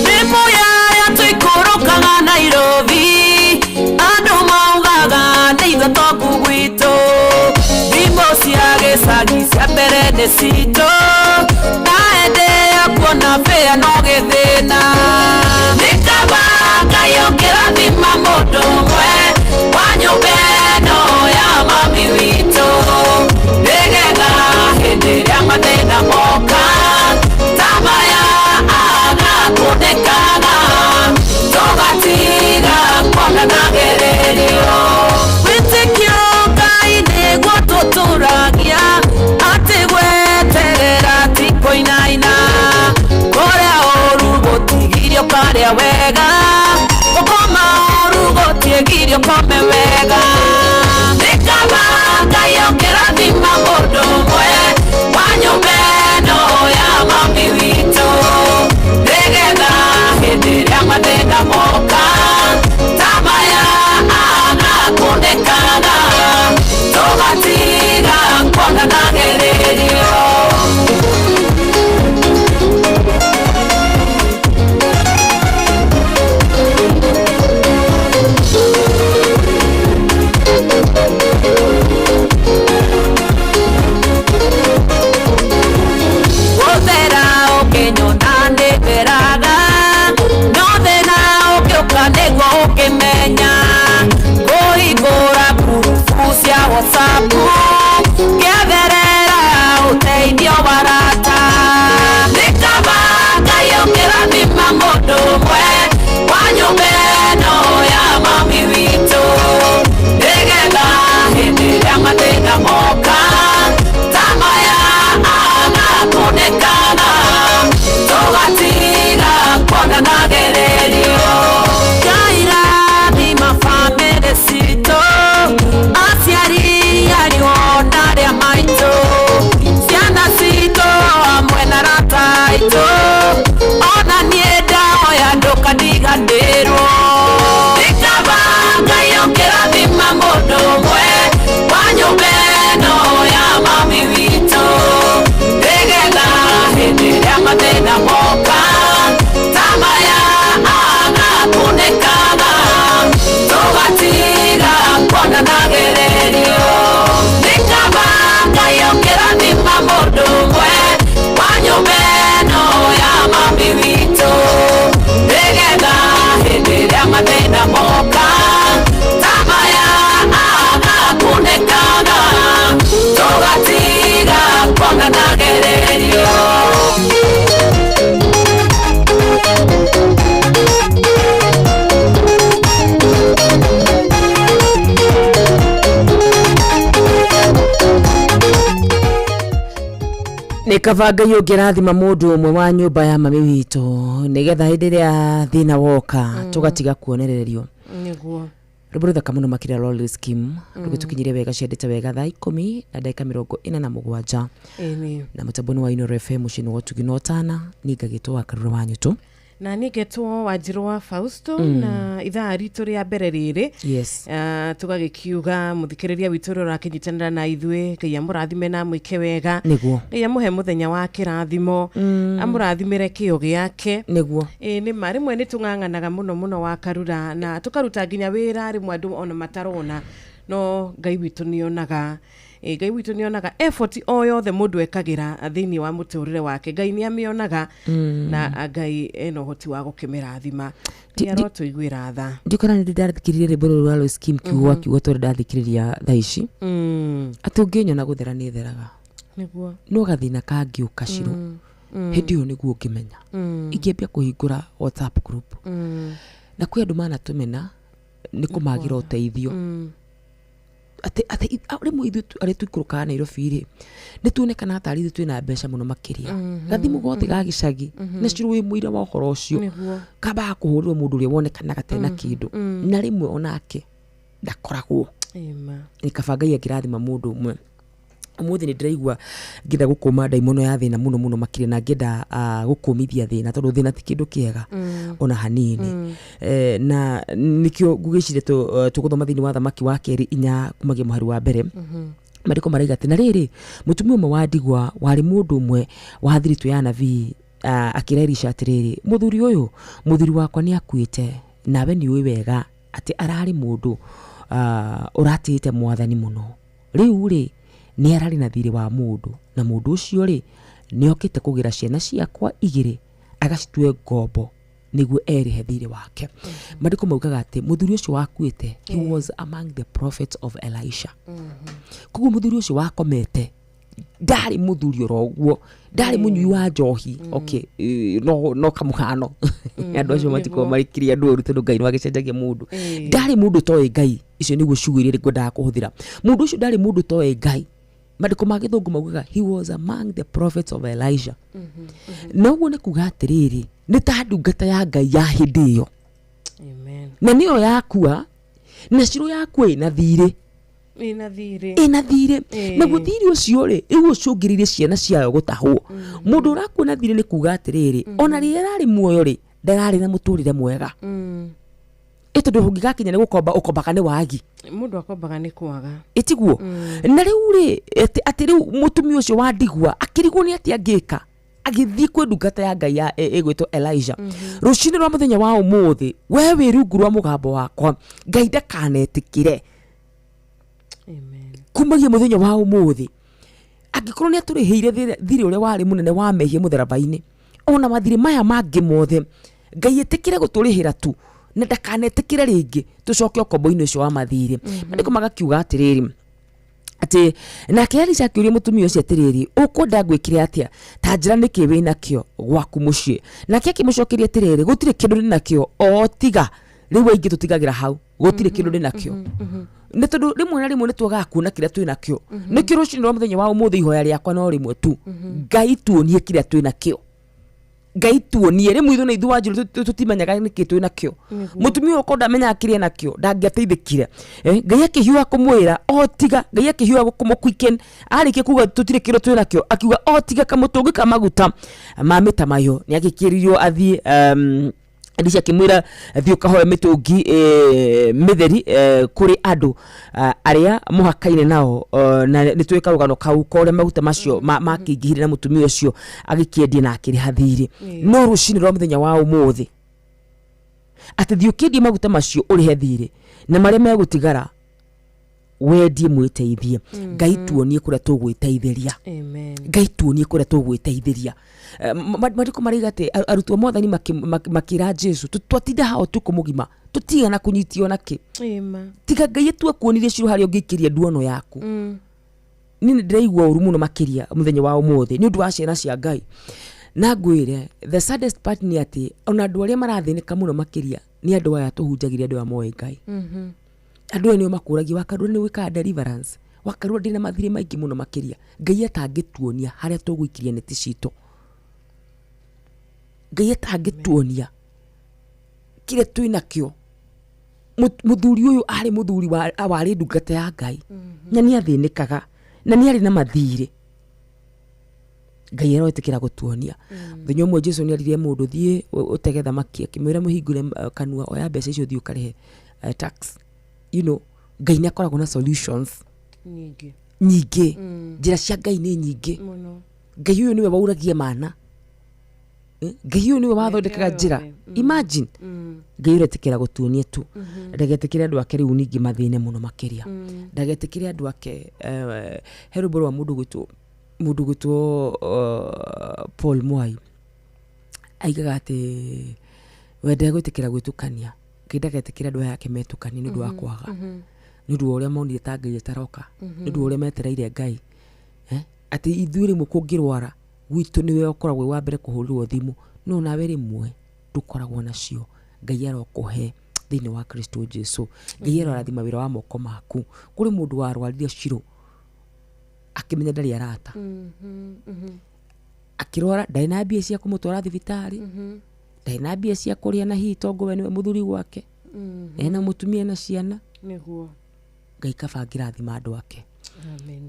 Mĩmũyaya tũikũrũkaga Nairobi, andũ maugaga nĩ ithuĩ tongu gwitũ, thimũ cia gĩcagi cia mbere nĩ citũ, na hĩndĩ ya kuona bĩa no gĩthĩna. Nĩ kaba Ngai ũngĩrathima mũndũ ũmwe wa nyũmba ĩno ya mami witũ, nĩgetha hĩndĩ ĩrĩa mathĩna moka ta maya agakunĩkaga tũgatiga kuona ndagererio. Wĩtĩkio Ngai nĩguo tũtũragia, atĩ gweterera Nĩ kaba Ngai ũngĩrathima mũndũ ũmwe wa nyũmba ya mami witũ, nĩgetha hĩndĩ ĩrĩa thĩna woka tũgatiga kuonererio. Nĩguo. Rwĩmbo rũthaka mũno makĩria Lolly Scheme, rũgĩtũkinyire wega ciendete wega thaa 17:47. Ĩni. Na mũtambo nĩ wa Inooro FM, mũciĩ nĩ wa ũtugi na ũtana. Niĩ ngagĩtwo wa Karura wa Nyũtũ. Na niĩ ngetwo Wanjirũ wa Fausto. Na ithaa ritũ rĩa mbere rĩrĩ, tũgagĩkiuga mũthikĩrĩria witũ ũrĩa ũrakĩnyitanĩra na ithuĩ, Ngai amũrathime na amwĩke wega. Ngai amũhe mũthenya wa kĩrathimo, amũrathimĩre kĩo gĩake. Ĩĩ nĩ ma, rĩmwe nĩ tũng'ang'anaga mũno mũno wa Karura, na tũkaruta nginya wĩra rĩmwe andũ ona matarona, no Ngai witũ nĩonaga. Ĩĩ, Ngai witũ nĩonaga effort o yothe mũndũ ekagĩra thĩinĩ wa mũtũrĩre wake. Ngai nĩamĩonaga, na Ngai ena ũhoti wa gũkĩmĩrathima. Ngai arotũiguĩra tha. Ndikora nĩ ndathikĩrĩria rwĩmbo rũrũ rwa Lois Kim, kiugo gwa kiugo tondũ ndathikĩrĩria thaa ici, atĩ ũngĩnyona gũthera nĩ theraga. No gathĩna kangĩũka Ciro, hĩndĩ ĩyo nĩguo ũngĩmenya. Ingĩambia kũhingũra WhatsApp group, na kwĩ andũ manatũmena nĩ kũmagĩra ũteithio, atĩ rĩmwe ithuĩ arĩa tũikũrũkaga Nairobi rĩ, nĩ tuonekanaga tarĩ ithuĩ twĩna mbeca mũno makĩria. Gathimũ gothe ga gĩcagi, na Ciro wĩ mũira wa ũhoro ũcio, kambaga kũhũrĩrwo mũndũ ũrĩa wonekanaga tena kĩndũ, na rĩmwe onake ndakoragwo. Ĩma. Nĩ kaba Ngai angĩrathima mũndũ ũmwe. Ũmũthĩ nĩ ndĩraigua ngĩenda gũkũma ndaimono ya thĩna mũno mũno makĩria, na ngĩenda gũkũmithia thĩna, tondũ thĩna ti kĩndũ kĩega ona hanini. Na nĩkĩo ngũgĩciria tũgũthoma thĩinĩ wa Thamaki wa kerĩ 4 kumagia mũhari wa mbere. Maandĩko maraiga atĩ na rĩrĩ, mũtumia ũmwe wa ndigwa warĩ mũndũ ũmwe wa thiritũ ya nabii, akĩra Elisha atĩrĩrĩ, mũthuri ũyũ, mũthuri wakwa nĩ akuĩte, nawe nĩ ũĩ wega atĩ ararĩ mũndũ ũratĩĩte mwathani mũno. Rĩu rĩ, nĩ ararĩ na thirĩ wa mũndũ, na mũndũ ũcio rĩ, nĩ okĩte kũgĩra ciana ciakwa igĩrĩ agacitue ngombo nĩguo erĩhe thirĩ wake. Maandĩko maugaga atĩ mũthuri ũcio wakuĩte, he was among the prophets of Elisha. Koguo mũthuri ũcio wakomete ndarĩ mũthuri oro ũguo, ndarĩ mũnyui wa njohi. Okay, no kamũhano, andũ acio matikoragwo marĩ kĩrĩa andũ oru, tondũ Ngai nĩ wagĩcenjagia mũndũ. Ndarĩ mũndũ ũtoĩ Ngai. Icio nĩguo ciugo iria ngwendaga kũhũthĩra. Mũndũ ũcio ndarĩ mũndũ ũtoĩ Ngai. Maandĩko ma gĩthũngũ maugaga he was among the prophets of Elijah. Na ũguo nĩ kuga atĩrĩrĩ, nĩ ta ndungata ya Ngai ya hĩndĩ ĩyo. Na nĩyo yakua, na Ciro yakua ĩna thirĩ. Ĩna thirĩ. Ĩna thirĩ. Naguo thirĩ ũcio rĩ, rĩu ũcũngĩrĩirie ciana ciayo gũtahwo. Mũndũ ũrakua na thirĩ nĩ kuga atĩrĩrĩ, ona rĩrĩa ararĩ muoyo rĩ, ndararĩ na mũtũrĩre mwega. Ĩ tondũ ũngĩgakinya nĩ gũkomba, ũkombaga nĩ wagi. Mũndũ akombaga nĩ kwaga. Ĩtiguo? Na rĩu rĩ, atĩ rĩu mũtumia ũcio wa ndigwa akĩrigwo nĩ atĩa angĩka, agĩthiĩ kwĩ ndungata ya Ngai ya ĩgwĩtwo Elijah. Rũcinĩ rwa mũthenya wa ũmũthĩ, we wĩ rungu rwa mũgambo wakwa, Ngai ndakanetĩkĩre. Kumagia mũthenya wa ũmũthĩ, angĩkorwo nĩ atũrĩhĩire thirĩ ũrĩa warĩ mũnene wa mehia mũtharaba-inĩ, ona mathirĩ maya mangĩ mothe, Ngai ĩtĩkĩre gũtũrĩhĩra tu, na ndakanetĩkĩre rĩngĩ tũcoke ũkombo-inĩ ũcio wa mathirĩ. Maandĩko magakiuga atĩrĩrĩ, atĩ nake Elisha akĩũria mũtumia ũcio atĩrĩrĩ, ũkwenda ngwĩkĩre atĩa? Ta njĩra nĩkĩ wĩ nakĩo gwaku mũciĩ? Nake akĩmũcokeria atĩrĩrĩ, gũtirĩ kĩndũ ndĩ nakĩo o tiga. Rĩu aingĩ tũtigagĩra hau, gũtirĩ kĩndũ ndĩ nakĩo. Nĩ tondũ rĩmwe na rĩmwe nĩ twagaga kuona kĩrĩa twĩ nakĩo. Nĩkĩo rũcinĩ rwa mũthenya wa ũmũthĩ ihoya rĩakwa no rĩmwe tu, Ngai tuonie kĩrĩa twĩ nakĩo. Ngai tuonie. Rĩmwe ithuĩ na ithuĩ Wanjirũ tũtimenyaga nĩkĩ twĩ nakĩo. Mũtumia ũyũ okorwo ndamenyaga kĩrĩa enakĩo, ndangĩateithĩkire. Ngai akĩhiũha kũmwĩra o tiga, Ngai akĩhiũha kũmũ-quicken, arĩkia kuga tũtirĩ kĩndũ twĩ nakĩo, akiuga o tiga kamũtũngi ka maguta ma mĩtamaiyũ. Nĩ agĩkĩrirwo athiĩ, Elisha akĩmwĩra thiĩ ũkahoe mĩtũngi mĩtheri kũrĩ andũ arĩa mũhakaine nao, na nĩ tũĩ karũgano kau ka ũrĩa maguta macio makĩingĩhire na mũtumia ũcio agĩkĩendia na akĩrĩha thirĩ. No rũcinĩ rwa mũthenya wa ũmũthĩ, atĩ thiĩ ũkĩendie maguta macio ũrĩhe thirĩ, na marĩa megũtigara wendie mwĩteithie. Ngai tuonie kũrĩa tũgwĩteithĩria. Ngai tuonie kũrĩa tũgwĩteithĩria. Maandĩko maraiga atĩ arutwo mwathani makĩra Jesu, twatinda haha ũtukũ mũgima tũtigana kũnyitio na kĩ. Tiga Ngai tu akuonirie Ciro harĩa ũngĩikĩria nduono yaku. Niĩ nĩ ndĩraigua ũru mũno makĩria mũthenya wa ũmũthĩ nĩ ũndũ wa ciana cia Ngai. Na ngwĩre the saddest part nĩ atĩ ona andũ arĩa marathĩnĩka mũno makĩria nĩ andũ aya tũhunjagĩria, andũ aya moĩ Ngai. Andũ aya nĩo makũragia, Wakarura nĩ wĩkaga deliverance? Wakarua ndĩna mathirĩ maingĩ mũno makĩria. Ngai atangĩtuonia harĩa tũgũikiria neti citũ. Ngai atangĩtuonia kĩrĩa twĩ nakĩo. Mũthuri ũyũ arĩ mũthuri warĩ ndungata ya Ngai. Na nĩ athĩnĩkaga na nĩ arĩ na mathirĩ. Ngai aroĩtĩkĩra gũtuonia. Mũthenya ũmwe Jesu nĩ erire mũndũ thiĩ ũtege thamaki, akĩmwĩra mũhingũre kanua, oya mbeca icio thiĩ ũkarĩhe tax. You know, Ngai nĩ akoragwo na solutions nyingĩ. Nyingĩ. Njĩra cia Ngai nĩ nyingĩ. Ngai ũyũ nĩwe wauragia mana. Ngai ũyũ nĩwe wathondekaga njĩra. Imagine. Ngai ũretĩkĩra gũtuonia tu. Ndagetĩkĩre andũ ake rĩu ningĩ mathĩne mũno makĩria. Ndagetĩkĩre andũ ake, he rwĩmbo rwa mũndũ gwĩtwo mũndũ gwĩtwo Paul Mwai aigaga atĩ we ndegwĩtĩkĩra gwĩtukania. Ngai ndagetĩkĩre andũ aya ake metukanie nĩ ũndũ wa kwaga, nĩ ũndũ wa ũrĩa monire ta Ngai ĩtaroka, nĩ ũndũ wa ũrĩa metereire Ngai. Atĩ ithuĩ rĩmwe kũngĩrwara gwitũ nĩwe ũkoragwo wĩ wa mbere kũhũrĩrwo thimũ, no nawe rĩmwe ndũkoragwo nacio. Ngai arokũhe thĩinĩ wa Kristo Jesu. Ngai arorathima wĩra wa moko maku. Kũrĩ mũndũ warwarire cirũ akĩmenya ndarĩ arata. Akĩrwara ndarĩ na mbia cia kũmũtwara thibitarĩ, ndarĩ na mbia cia kũrĩa, na hihi tongo we nĩwe mũthuri gwake, ena mũtumia na ciana. Nĩguo. Ngai kaba angĩrathima andũ ake.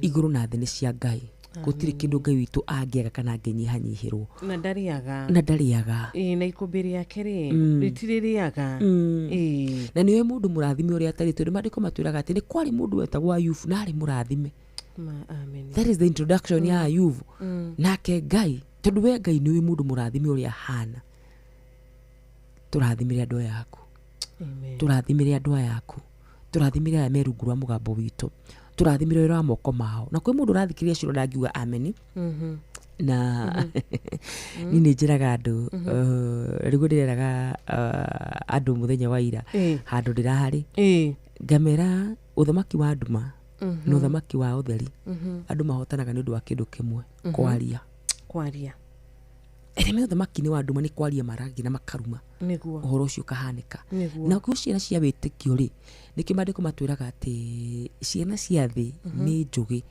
Igũrũ na thĩ nĩ cia Ngai. Gũtirĩ kĩndũ Ngai witũ angĩaga kana angĩnyihanyihĩrwo. Na ndarĩaga. Na ndarĩaga. Ĩĩ, na ikũmbĩ rĩake rĩ, rĩtirĩrĩaga. Ĩĩ. Na nĩwe mũndũ mũrathime ũrĩa atarĩ, tondũ maandĩko matwĩraga atĩ nĩ kwarĩ mũndũ wetagwo Ayubu na arĩ mũrathime. Amen. That is the introduction ya Ayubu. Nake Ngai, tondũ we Ngai nĩwe mũndũ mũrathime ũrĩa ahana. Tũrathimire andũ aya aku. Tũrathimire andũ aya aku. Tũrathimire aya me rungu rwa mũgambo witũ. Tũrathimire wĩra wa moko mao. Na kwĩ mũndũ ũrathikĩrĩria cũrũ ndangiuga ameni. Na niĩ nĩ njĩraga andũ, rĩguo ndĩreraga andũ mũthenya wa ira, handũ ndĩrarĩ, ngamera ũthamaki wa nduma na ũthamaki wa ũtheri, andũ mahotanaga nĩ ũndũ wa kĩndũ kĩmwe, kwaria. Kwaria. Arĩa me ũthamaki-inĩ wa nduma nĩ kwaria maragia na makaruma. Nĩguo. Ũhoro ũcio ũkahanĩka. Nĩguo. Na kwĩ ciana cia wĩtĩkio rĩ, nĩkĩo maandĩko matwĩraga atĩ ciana cia thĩ nĩ njũgĩ.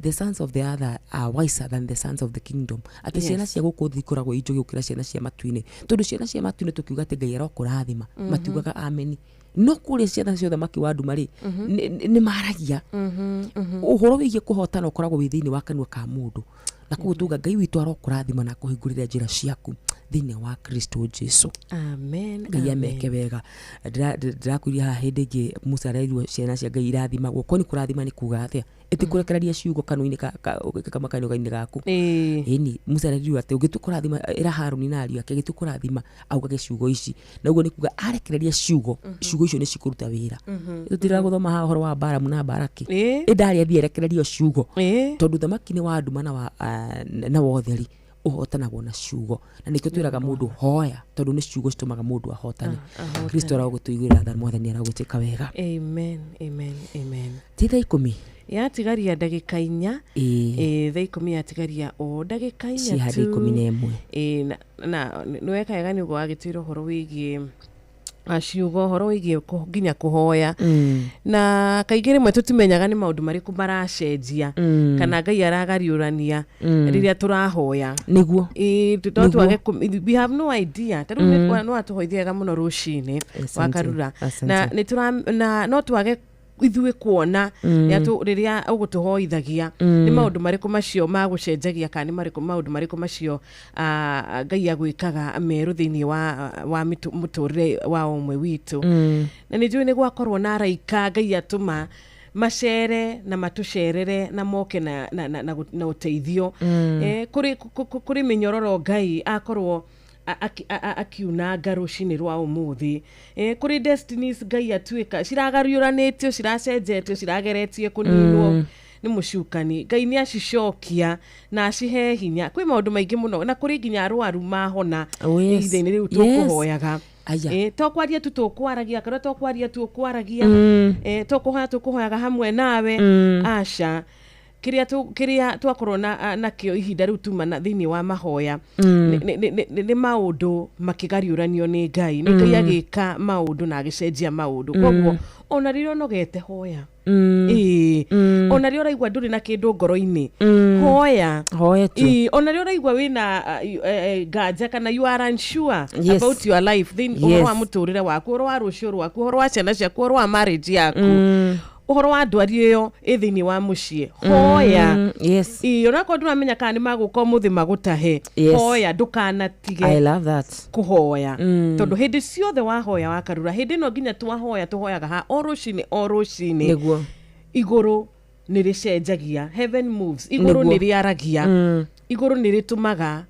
The sons of the other are wiser than the sons of the kingdom. Atĩ ciana cia gũkũ thĩ ikoragwo i njũgĩ gũkĩra ciana cia matu-inĩ. Tondũ ciana cia matu-inĩ tũkiuga atĩ Ngai arokũrathima, matiugaga ameni. No kũrĩa ciana cia ũthamaki wa nduma rĩ, nĩ maragia. Ũhoro wĩgiĩ kũhotana ũkoragwo wĩ thĩinĩ wa kanua ka mũndũ. Na koguo tuga Ngai witũ arokũrathima na akũhingũrĩre njĩra ciaku thĩinĩ wa Kristo Jesu. Amen. Ngai ameke wega. Ndĩrakwĩria haha hĩndĩ ĩngĩ Musa arerirwo ciana cia Ngai irathimagwo. Kwani kũrathima nĩ kuga atĩa? Ĩtikũrekereria ciugo kanua-inĩ kanua-inĩ gaku. Ĩni, Musa arerirwo atĩ ũngĩtua kũrathima, ĩra Harũni na ariũ ake agĩtua kũrathima augage ciugo ici. Na ũguo nĩ kuga arekereria ciugo, ciugo icio nĩ cikũruta wĩra. Tũtiraga gũthoma haha ũhoro wa Balamu na Balaki. Ĩndarĩ athiĩ arekererio ciugo. Tondũ thamaki nĩ wa nduma na wa ũtheri ũhotanagwo na ciugo. Na nĩkĩo twĩraga mũndũ hoya, tondũ nĩ ciugo citũmaga mũndũ ahotane. Kristo arogũtũiguĩra tha, Mwathani arogũtuĩka wega. Amen, amen, amen. Ti thaa ikũmi? Yatigaria ndagĩka inya. Ĩĩ. Thaa ikũmi yatigaria o ndagĩka inya Ciĩ handũ tu. ikũmi na ĩmwe. Ĩĩ, na nĩ weka wega nĩ ũguo wagĩtwĩra ũhoro wĩgiĩ ciugo, ũhoro wĩgiĩ nginya kũhoya. Na kaingĩ rĩmwe tũtimenyaga nĩ maũndũ marĩkũ maracenjia, kana Ngai aragariũrania rĩrĩa tũrahoya. Nĩguo. Ĩĩ, no Nĩguo. twage we have no idea. Ta rĩu nĩ watũhoithia wega mũno rũcinĩ, Asante. wakarura. Asante. Na nĩ tũra-, na no twage ithuĩ kuona rĩrĩa ũgũtũhoithagia nĩ maũndũ marĩkũ macio magũcenjagia, kana nĩ marĩkũ maũndũ marĩkũ macio Ngai agwĩkaga merũ thĩinĩ wa mũtũrĩre wa ũmwe witũ. Na nĩ njũĩ nĩ gwakorwo na araika Ngai atũma macere na matũcerere na moke na ũteithio. Kũrĩ mĩnyororo Ngai akorwo akiunanga rũcinĩ rwa ũmũthĩ. Kũrĩ destinies Ngai atuĩka ciragariũranĩtio, ciracenjetio, cirageretie kũninwo nĩ mũcukani. Ngai nĩ acicokia na acihe hinya. Kwĩ maũndũ maingĩ mũno, na kũrĩ nginya arwaru mahona Oh, yes. ihinda-inĩ rĩu tũkũhoyaga. Aya. To kwaria tu tũkwaragia, kana to kwaria tu ũkwaragia, to kũhoya tũkũhoyaga hamwe nawe. Aca. Kĩrĩa twakorwo nakĩo ihinda rĩu tuma na thĩinĩ wa mahoya, nĩ maũndũ makĩgariũranio nĩ Ngai. Nĩ Ngai agĩka maũndũ na agĩcenjia maũndũ. Koguo ona rĩrĩa ũnogete hoya. Ĩĩ. Ona rĩrĩa ũraigua ndũrĩ na kĩndũ ngoro-inĩ, hoya. Hoya tu. Ĩĩ, ona rĩrĩa ũraigua wĩna nganja kana you are unsure about your life, ũhoro wa mũtũrĩre waku, ũhoro wa rũciũ rwaku, ũhoro wa ciana ciaku, ũhoro wa marriage yaku, ũhoro wa ndwari ĩyo ĩ thĩinĩ wa mũciĩ, hoya. Ĩĩ, onakorwo ndũramenya kana nĩ magũka ũmũthĩ magũtahe, hoya, ndũkanatige I love that. Kũhoya, tondũ hĩndĩ ciothe wahoya wakarura, hĩndĩ ĩno nginya twahoya tũhoyaga ha o rũcinĩ o rũcinĩ. Igũrũ nĩ rĩcenjagia, heaven moves, igũrũ nĩ rĩaragia, igũrũ nĩ rĩtũmaga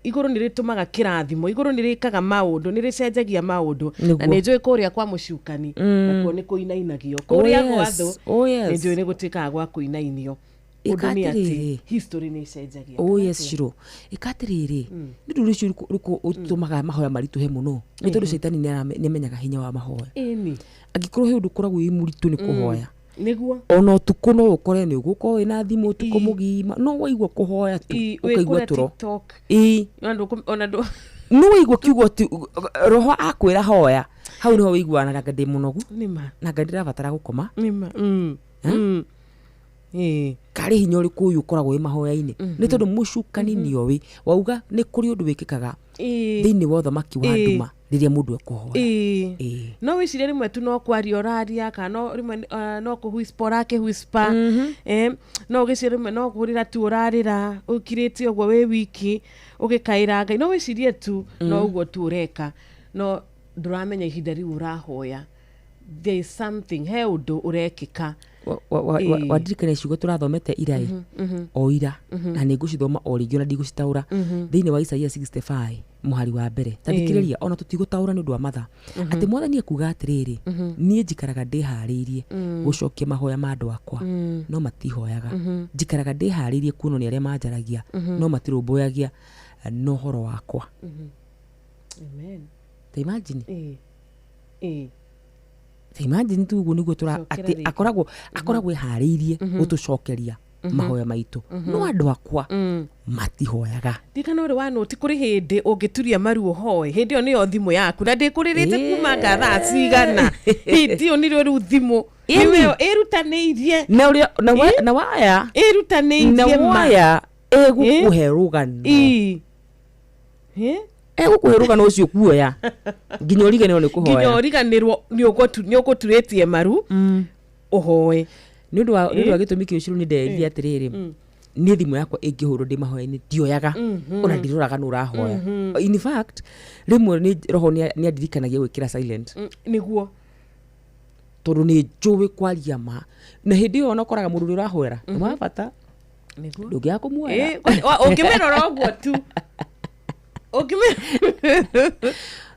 igũrũ nĩ rĩtũmaga kĩrathimo, igũrũ nĩ rĩkaga maũndũ, nĩ rĩcenjagia maũndũ. Na nĩ njũĩ kũrĩa kwa mũcukani nakuo nĩ kũinainagio kũrĩa gwa thũ. Nĩ njũĩ nĩ gũtuĩkaga gwa kũinainio. Ĩka Ũndũ nĩ atĩ atĩrĩrĩ. History nĩ ĩcenjagia. Oh yes, Shiro. Ĩka atĩrĩrĩ, nĩ ũndũ ũcio ũrĩkũ ũtũmaga mahoya maritũhe mũno? Nĩ tondũ caitani nĩ amenyaga hinya wa mahoya. Angĩkorwo he ũndũ ũkoragwo wĩ mũritũ nĩ kũhoya. Ona ũtukũ no ũkore nĩ ũgũkorwo wĩna thimũ ũtukũ mũgima, no waigua kũhoya tu Wĩ ũkaigua kũrĩa tũro. TikTok. Ona ndũkũ- ona ndũ- No waigua kiugo ti roho akwĩra hoya, hau nĩho wĩiguaga na anga ndĩ mũnogu Nĩma. na anga ndĩrabatara gũkoma. Nĩma. Karĩ hinya ũrĩkũ ũyũ ũkoragwo wĩ mahoya-inĩ? Nĩ tondũ mũcukani nĩoĩ wauga nĩ kũrĩ ũndũ wĩkĩkaga thĩinĩ wa ũthamaki wa nduma rĩrĩa mũndũ ekũhoya. No wĩcirie rĩmwe tu no kwaria ũraria, kana no rĩmwe no kũwhisper ũrakĩwhisper. No ũgĩcirie rĩmwe no kũrĩra tu ũrarĩra ũkirĩte ũguo wĩ wiki ũgĩkaĩra Ngai. No wĩcirie tu no ũguo tu ũreka, no ndũramenya ihinda rĩu ũrahoya there is something, he ũndũ ũrekĩka. Wandirikania ciugo tũrathomete ira ĩ, o ira, na nĩ ngũcithoma o rĩngĩ ona ndigũcitaũra, thĩinĩ wa Isaia 65 mũhari wa mbere. Ta thikĩrĩria, ona tũtigũtaũra nĩ ũndũ wa mathaa, atĩ mwathani ekuga atĩrĩrĩ, niĩ njikaraga ndĩharĩirie gũcokia mahoya ma andũ akwa, no matihoyaga. Njikaraga ndĩharĩirie kuonwo nĩ arĩa manjaragia, no matirũmbũyagia na ũhoro wakwa. Amen. Ta imagine. Ta imagine tu ũguo nĩguo tũra Cokera atĩ rĩngĩ. akoragwo eharĩirie gũtũcokeria mahoya maitũ, no andũ akwa matihoyaga. Ndirikana ũrĩ wa nũti kũrĩ hĩndĩ ũngĩturia maru ũhoe, hĩndĩ ĩyo nĩyo thimũ yaku na ndĩkũrĩrĩte kuma nga thaa cigana, hĩndĩ ĩyo nĩrĩo rĩu thimũ nĩyo ĩrutanĩirie. Na ũrĩa na waya ĩrutanĩirie na ma. Waya ĩgũkũhe rũgano. Egũkũhe rũgano ũcio kuoya nginya ũriganĩrwo nĩ Nginya kũhoya. Ũriganĩrwo nĩ ũgũturĩtie maru ũhoe. Nĩ ũndũ wa gĩtũmi kĩu ciro nĩ nderire atĩrĩrĩ, niĩ thimũ yakwa ĩngĩhũrwo ndĩ mahoya-inĩ ndioyaga, ona ndiroraga nũ ũrahoya. In fact, rĩmwe nĩ roho nĩ andirikanagia gwĩkĩra silent. Nĩguo. Tondũ nĩ njũĩ kwaria ma na hĩndĩ ĩyo ona ũkoraga mũndũ ũrĩa ũrahoera nĩ wa bata, ndũngĩaga kũmuoya. Ũngĩmĩrora ũguo tu,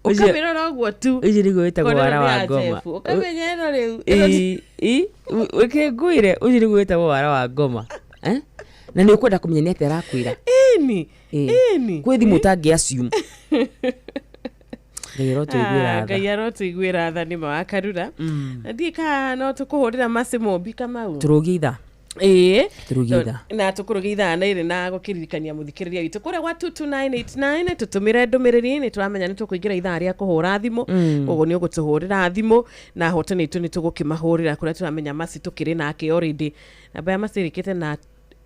ũkamĩrora ũguo tu. Ũcio nĩguo wĩtagwo Ũkona wara ĩno nĩ wa ya ngoma. Jeff. Ũkamenya ĩno rĩu Ĩĩ, reke ngwĩre, ũcio nĩguo wĩtagwo wara wa ngoma. Eh? Na nĩ ũkwenda kũmenya nĩ atĩa arakwĩra. Ĩni. Kwĩ thimũ ũtangĩ assume. Ngai arotũiguĩra Ah, tha. Ngai arotũiguĩra tha nĩ ma wa Karura. Na ndiĩ kana no tũkũhũrĩra Mercy Mũmbi Kamau. Tũrũgie ithaa. Tũrũgie ithaa. Na tũkũrũgia ithaa na ĩrĩ na gũkĩririkania mũthikĩrĩria witũ kũrĩa gwa 22989 tũtũmĩre ndũmĩrĩri. Nĩ tũramenya nĩ tũkũingĩra ithaa rĩa kũhũra thimũ. Koguo nĩ ũgũtũhũrĩra thimũ na ahotani aitũ nĩ tũgũkĩmahũrĩra kũrĩa tũramenya Mercy tũkĩrĩ nake already. Namba ya Mercy ĩrĩkĩte na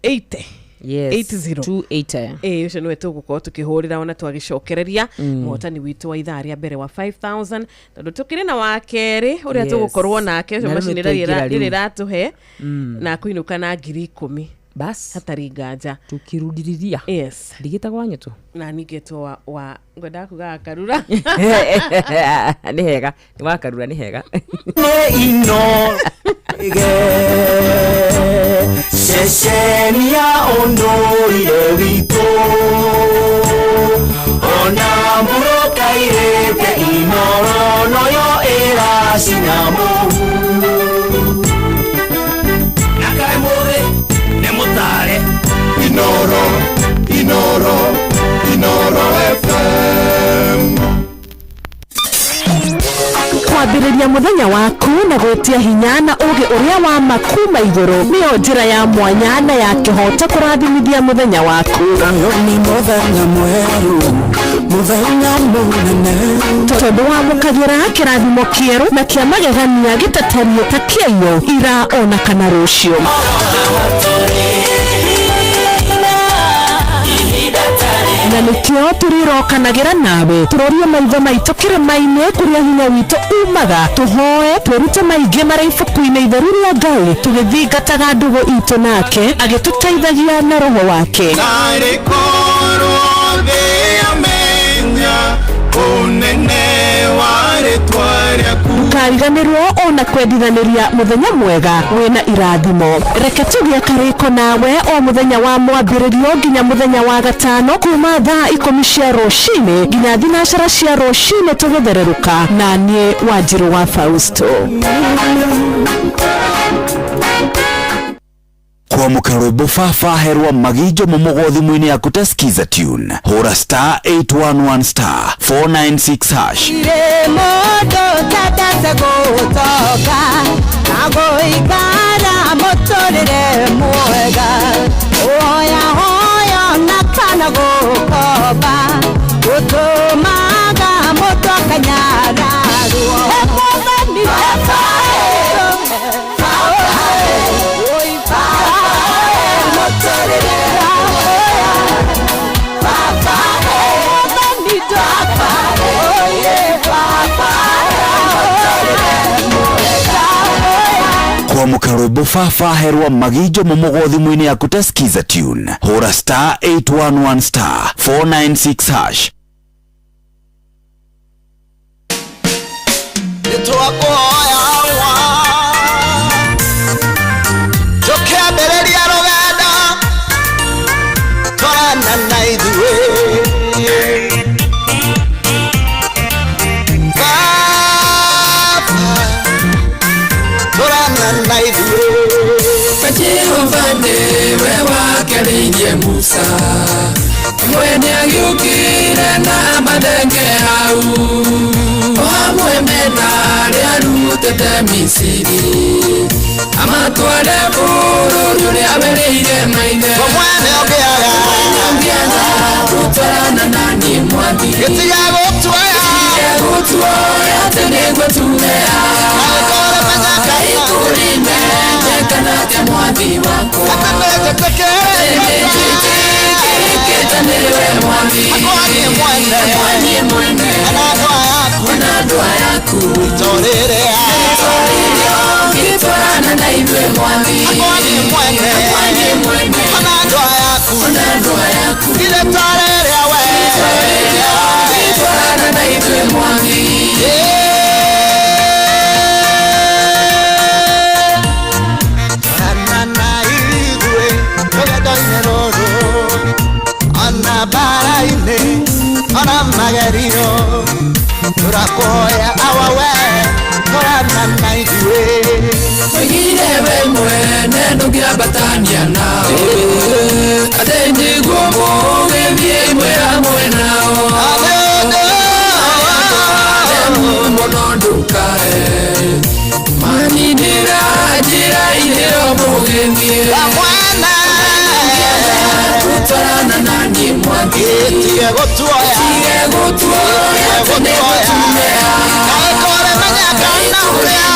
80. Yes. 80. 280. Ĩĩ, ũcio nĩwe tũgũkorwo tũkĩhũrĩra ona twagĩcokereria mũhotani witũ wa ithaa rĩa mbere wa 5000, tondũ tũkĩrĩ na wa kerĩ ũrĩa tũgũkorwo nake ũcio Na rĩu macini nĩ twaingĩra rĩu. ĩrĩa ĩratũhe na kũinũka na 10,000. Bas. Hatarĩ nganja. Tukirudiriria. Ndigĩtagwo Wanyũtũ. Na ningĩtwo wa ngwendaga kuga Karura. Nĩ hega, nĩ wa Karura, nĩ hega. Nĩ ino ige ceceni ya ũndũire witũ, ona mbũrũkairĩte inoro noyo ĩracina mũhu na kaĩ mũthĩ nĩ mũtare. Inoro, Inoro, Inoro FM. Kwambĩrĩria mũthenya waku na gwĩtia hinya na ũgĩ ũrĩa wa ma kuma igũrũ nĩyo njĩra ya mwanya na ya kĩhoto kũrathimithia mũthenya waku. Nĩ mũthenya mwerũ. Mũthenya mũnene. Tondu wamũkagĩra kĩrathimo kĩerũ na kĩa magegania gĩtatariĩ ta kĩaiyũ ira ona kana rũciũ. Na nĩkĩo tũrĩrokanagĩra nawe tũrorie maitho maitũ kĩrĩma-inĩ kũrĩa hinya witũ umaga, tũhoe twĩrute maingĩ marĩa ibuku-inĩ itheru rĩa Ngai, tũgĩthingataga ndũgũ itũ nake agĩtũteithagia na roho wake. Tarĩ korwo thĩ yamenya ũnene wa rĩtwa rĩaku. Ndũkariganĩrwo ona kwendithanĩria mũthenya mwega wĩna irathimo. Reke tũgĩe karĩko nawe o mũthenya wa mwambĩrĩrio nginya mũthenya wa gatano kuma thaa 10 cia rũcinĩ nginya 9 cia rũcinĩ tũgĩthererũka na niĩ Wanjirũ wa Fausto. Kwamũkĩra rwĩmbo baba herwa magijo momogo thimũ-inĩ yaku ta Skiza tune. Hũra star 811 star 496 hash. Ire mũndũ tendete gũtonga na gũikara mũtũrĩre mwega, ũhoyahoya na kana gũkomba gũtũmaga mũndũ akanyararwo. Mwathani Kwamũkĩra rwĩmbo baba herwa magijo momogo thimũ-inĩ yaku ta Skiza tune. Hũra star 811 star 496 hash. Tũkĩambĩrĩria rũgendo twarana na ithuĩ Baba, twarana na ithuĩ. Jehova nĩwe wakerĩirie Musa, mwene agĩũkire na mathenge hau, o hamwe mena arĩa arutĩte Misiri, amatware bũrũri ũrĩa werĩire maithe. Mwene ũngĩaga gũtwarana na niĩ Mwathi, gĩtiga gũtuoya, gũtuoya atĩ nĩguo tume kana atĩa Mwathi wakwa, nĩnjĩtĩkĩrĩkĩte nĩwe Mwathi, akwa niĩ mwene ona andũ aya aku Itorĩrĩa ũngĩtwarana na ithuĩ Mwathi, akwa niĩ mwene akwa niĩ mwene ona andũ aya aku ona andũ aya aku Itorĩrĩa we ũngĩtwarana na ithuĩ Mwathi. Twarana na ithuĩ rũgendo-inĩ rũrũ, ona mbara-inĩ ona magerio, tũrakũhoya awa we twarana na ithuĩ. Oigire we mwene ndũngĩambatania nao, atĩ nĩguo mũgĩthiĩ ĩmwe hamwe nao. Mũno ndũkae maninĩra njĩra-inĩ o mũgĩthiĩ. Gũtwarana na niĩ Mwathi, Tige gũtuoya, tige gũtuoya atĩ nĩguo tume Kaĩ kũrĩmenya kana ũrĩa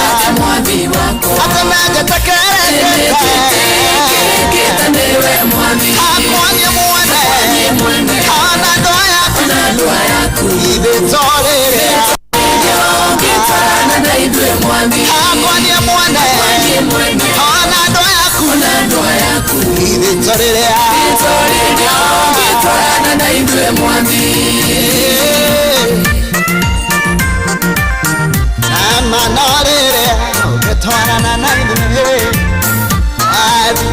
atĩa Mwathi wakwa, atĩ nĩnjĩtĩkĩrĩkĩte nĩnjĩtĩkĩrĩkĩte nĩwe Mwathi, akwa niĩ mwene akwa niĩ mwene ona andũ aya aku ona andũ aya aku ithuĩ tũrĩrĩa ũngĩtwarana na ithuĩ Mwathi, akwa niĩ mwene akwa niĩ mwene ona andũ aya aku ona andũ aya aku ithuĩ tũrĩrĩa tũrĩrĩa ũngĩtwarana na ithuĩ Mwathi. Nama no rĩrĩa ũngĩtwarana na ithuĩ Mwathi,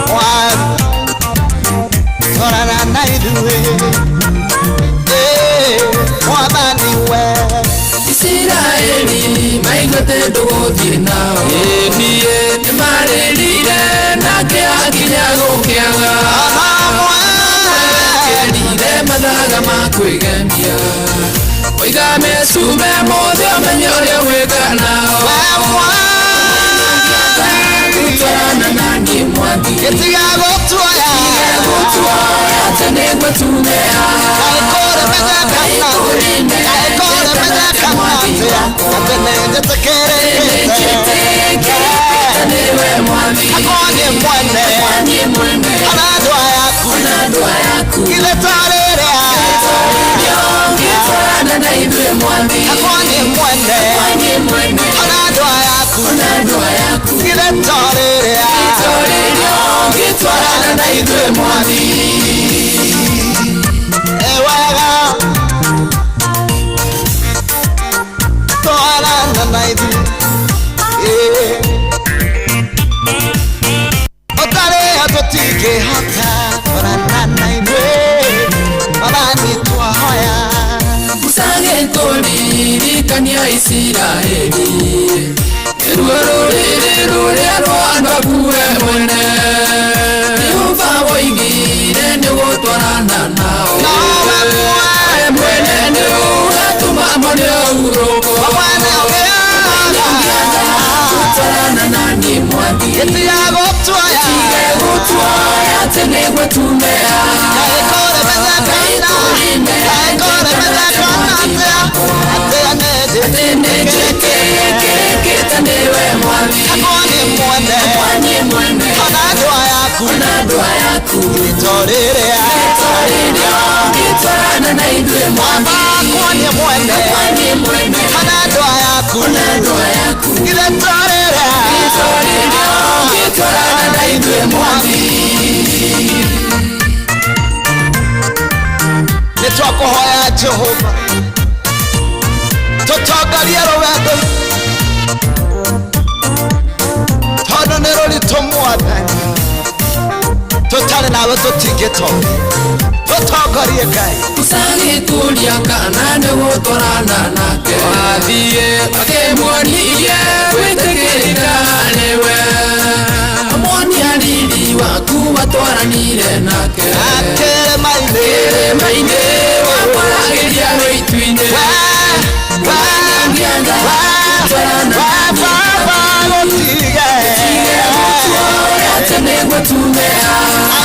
Mwathi, twarana na ithuĩ Mwathani we. Isiraeli maiguĩte ndũgũthiĩ nao, nĩmarĩrire nake akinya gũkĩaga, kerire mathaga ma kwĩgemia, oiga mecume mothe ũmenye ũrĩa gwĩka nao. Gũtwarana na niĩ Mwathi, Gĩtiga gũtuoya, gũtuoya atĩ nĩguo tume haha. Nĩnjĩtĩkĩrĩkĩte nĩwe mwathi. Niĩ mwene. Ona andũ aya aku. Ngĩtwarana na ithuĩ mwathi. Niĩ mwene. Ona andũ aya aku. Gĩtorĩrio ngĩtwarana na ithuĩ mwathi. Ewega twarana na ithuĩ ũtarĩ tũtingĩhota twarana na ithuĩ Mwathani twahoya. Musa agĩtũririkania Isiraeli nĩruo rũrĩrĩ rũrĩa rwa andũ aku we mwene. Jehova woigire nĩũgũtwarana nao. We mwene nĩũgatũma mone ũhurũko. Gũtwarana na niĩ mwathi. Tige gũtuoya atĩ nĩguo tume haha. Atĩ nĩnjĩtĩkĩrĩkĩte nĩwe mwathi. Niĩ mwene. Ona andũ aya aku. Gĩtorĩrio ngĩtwarana na ithuĩ mwathi. Niĩ mwene. Ona andũ aya aku. Gĩtorĩrio ngĩtwarana na ithuĩ mwathi. Nĩ twakũhoya Jehova tũtongorie rũgendo tondũ nĩ rũritũ Mwathani tũtarĩ nawe tũtingĩtonga tũtongorie Ngai. Musa agĩkũria kana nĩgũtwarana nake. Wathiĩ akĩmuonirie gwĩtĩkĩrĩka nĩwe. Amuonia riri waku watwaranire nake. Kĩrĩma-inĩ wamwaragĩria wĩ itu-inĩ. Gũtwarana Tige gũtuoya atĩ nĩguo tume haha.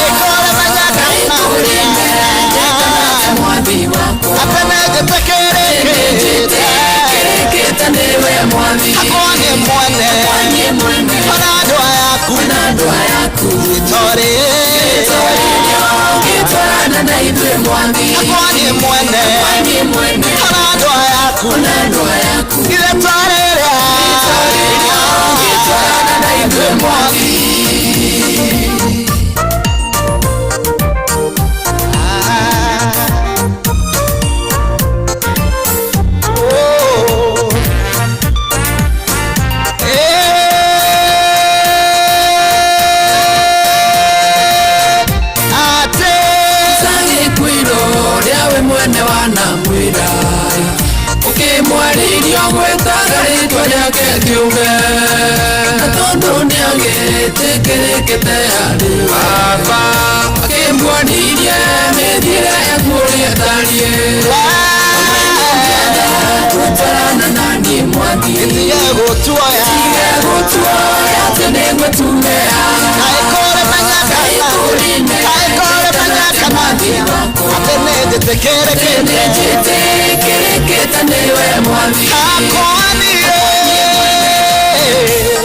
Mwathi wakwa. Nĩnjĩtĩkĩrĩkĩte nĩwe mwathi. Niĩ mwene. Ona andũ aya aku. Gĩtorĩrio ngĩtwarana na ithuĩ mwathi. Niĩ mwene. Ona andũ aya aku. Gĩtorĩrio ngĩtwarana na ithuĩ mwathi. Musa agĩkwĩra ũrĩa we mwene wanamwĩra. Ũkĩmwarĩria ũgwetaga rĩtwa rĩake kĩũmbe. Na tondũ nĩagĩtĩkĩrĩkĩte harĩ Baba, akĩmuonirie mĩthiĩre yaku ũrĩa ĩtariĩ. Gũtwarana na niĩ mwathi. Tige gũtuoya atĩ nĩguo tume haha. Atĩ nĩnjĩtĩkĩrĩkĩte. Nĩnjĩtĩkĩrĩkĩte nĩwe mwathi.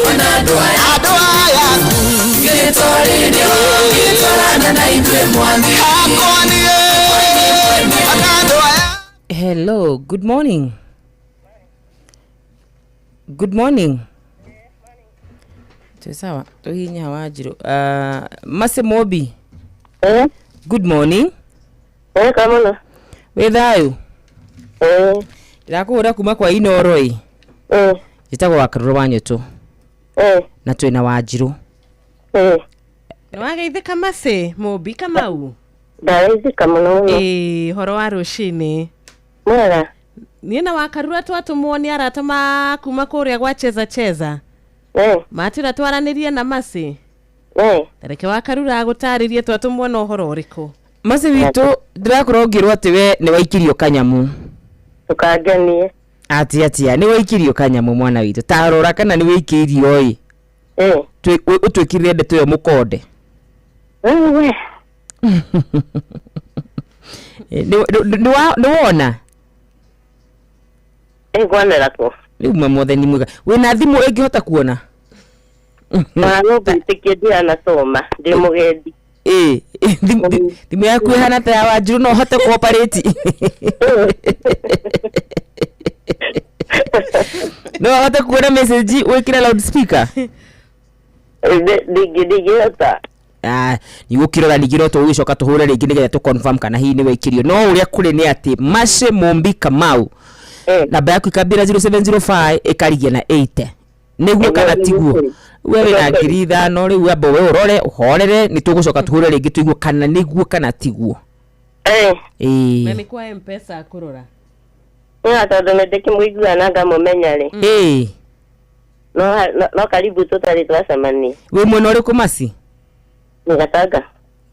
Ona andũ aya Andũ aya aku. Gĩtorĩrio ngĩtwarana na ithuĩ mwathi. Ona andũ aya. Hello, good morning. Good morning. Twĩ sawa, tũhihinya Wanjirũ. Mase Mobi. Good morning. Kamũno. Wĩ thayũ? Ndĩrakũhũra kuma kwa Inoro ĩ. Njĩtagwo Wakarũrũ wa Nyũtũ. Na twĩna Wanjirũ. Nĩwageithĩka Masi Mũmbi Kamau? Ndageithĩka mũno mũno. Ĩĩ, horo wa rũcinĩ. Mwega. Niĩ na Wakarura twatũmwo nĩ arata ma kuma kũrĩa gwa Cheza Cheza. Matwĩra twaranĩrie na Masi. Reke Wakarura agũtarĩrie twatũmwo na ũhoro ũrĩkũ. Masi witũ ndĩrakorwo ngĩrwo atĩ we nĩ waikirio kanyamu. Ndũkangenie. Atĩ atia nĩ waikirio kanyamu mwana witũ. Ta rora kana nĩ wĩikĩirio ĩ. Ũtwĩkĩrire ndeto ĩyo mũkonde. Wewe. Nĩ wona? Ĩngwonera kũ? Rĩu mwathani mwega. Wĩna thimũ ĩngĩhota kuona? Ona no ngwĩtĩkie ndiranasoma, ndĩ mũgendi. Ĩ, thimũ yaku ĩhana ta ya Wanjiru, no ũhote kũoparĩti? No ũhote kuona message wĩkĩre loudspeaker? Ndingĩhota. Ah, nĩgũkĩrora ningĩ no tũgũgĩcoka tũhũre rĩngĩ nĩgetha tũ confirm kana hihi nĩ waikirio. No ũrĩa kũrĩ nĩ atĩ Mercy Mumbi Kamau, namba yaku ikambĩra 0705 ĩkarigia na 80, nĩguo kana tiguo? We wĩna 5,000 rĩu, amba we ũrore ũhorere, nĩ tũgũcoka tũhũre rĩngĩ tũigue kana nĩguo kana tiguo. Ĩĩ. Na nĩ kwa Mpesa kũrora. Na tondũ nĩ ndĩkĩmũiguaga na ngamũmenya rĩ. No karibu tũtarĩ twacemania. Wĩ mwena ũrĩkũ, Mercy? Nĩ Gatanga.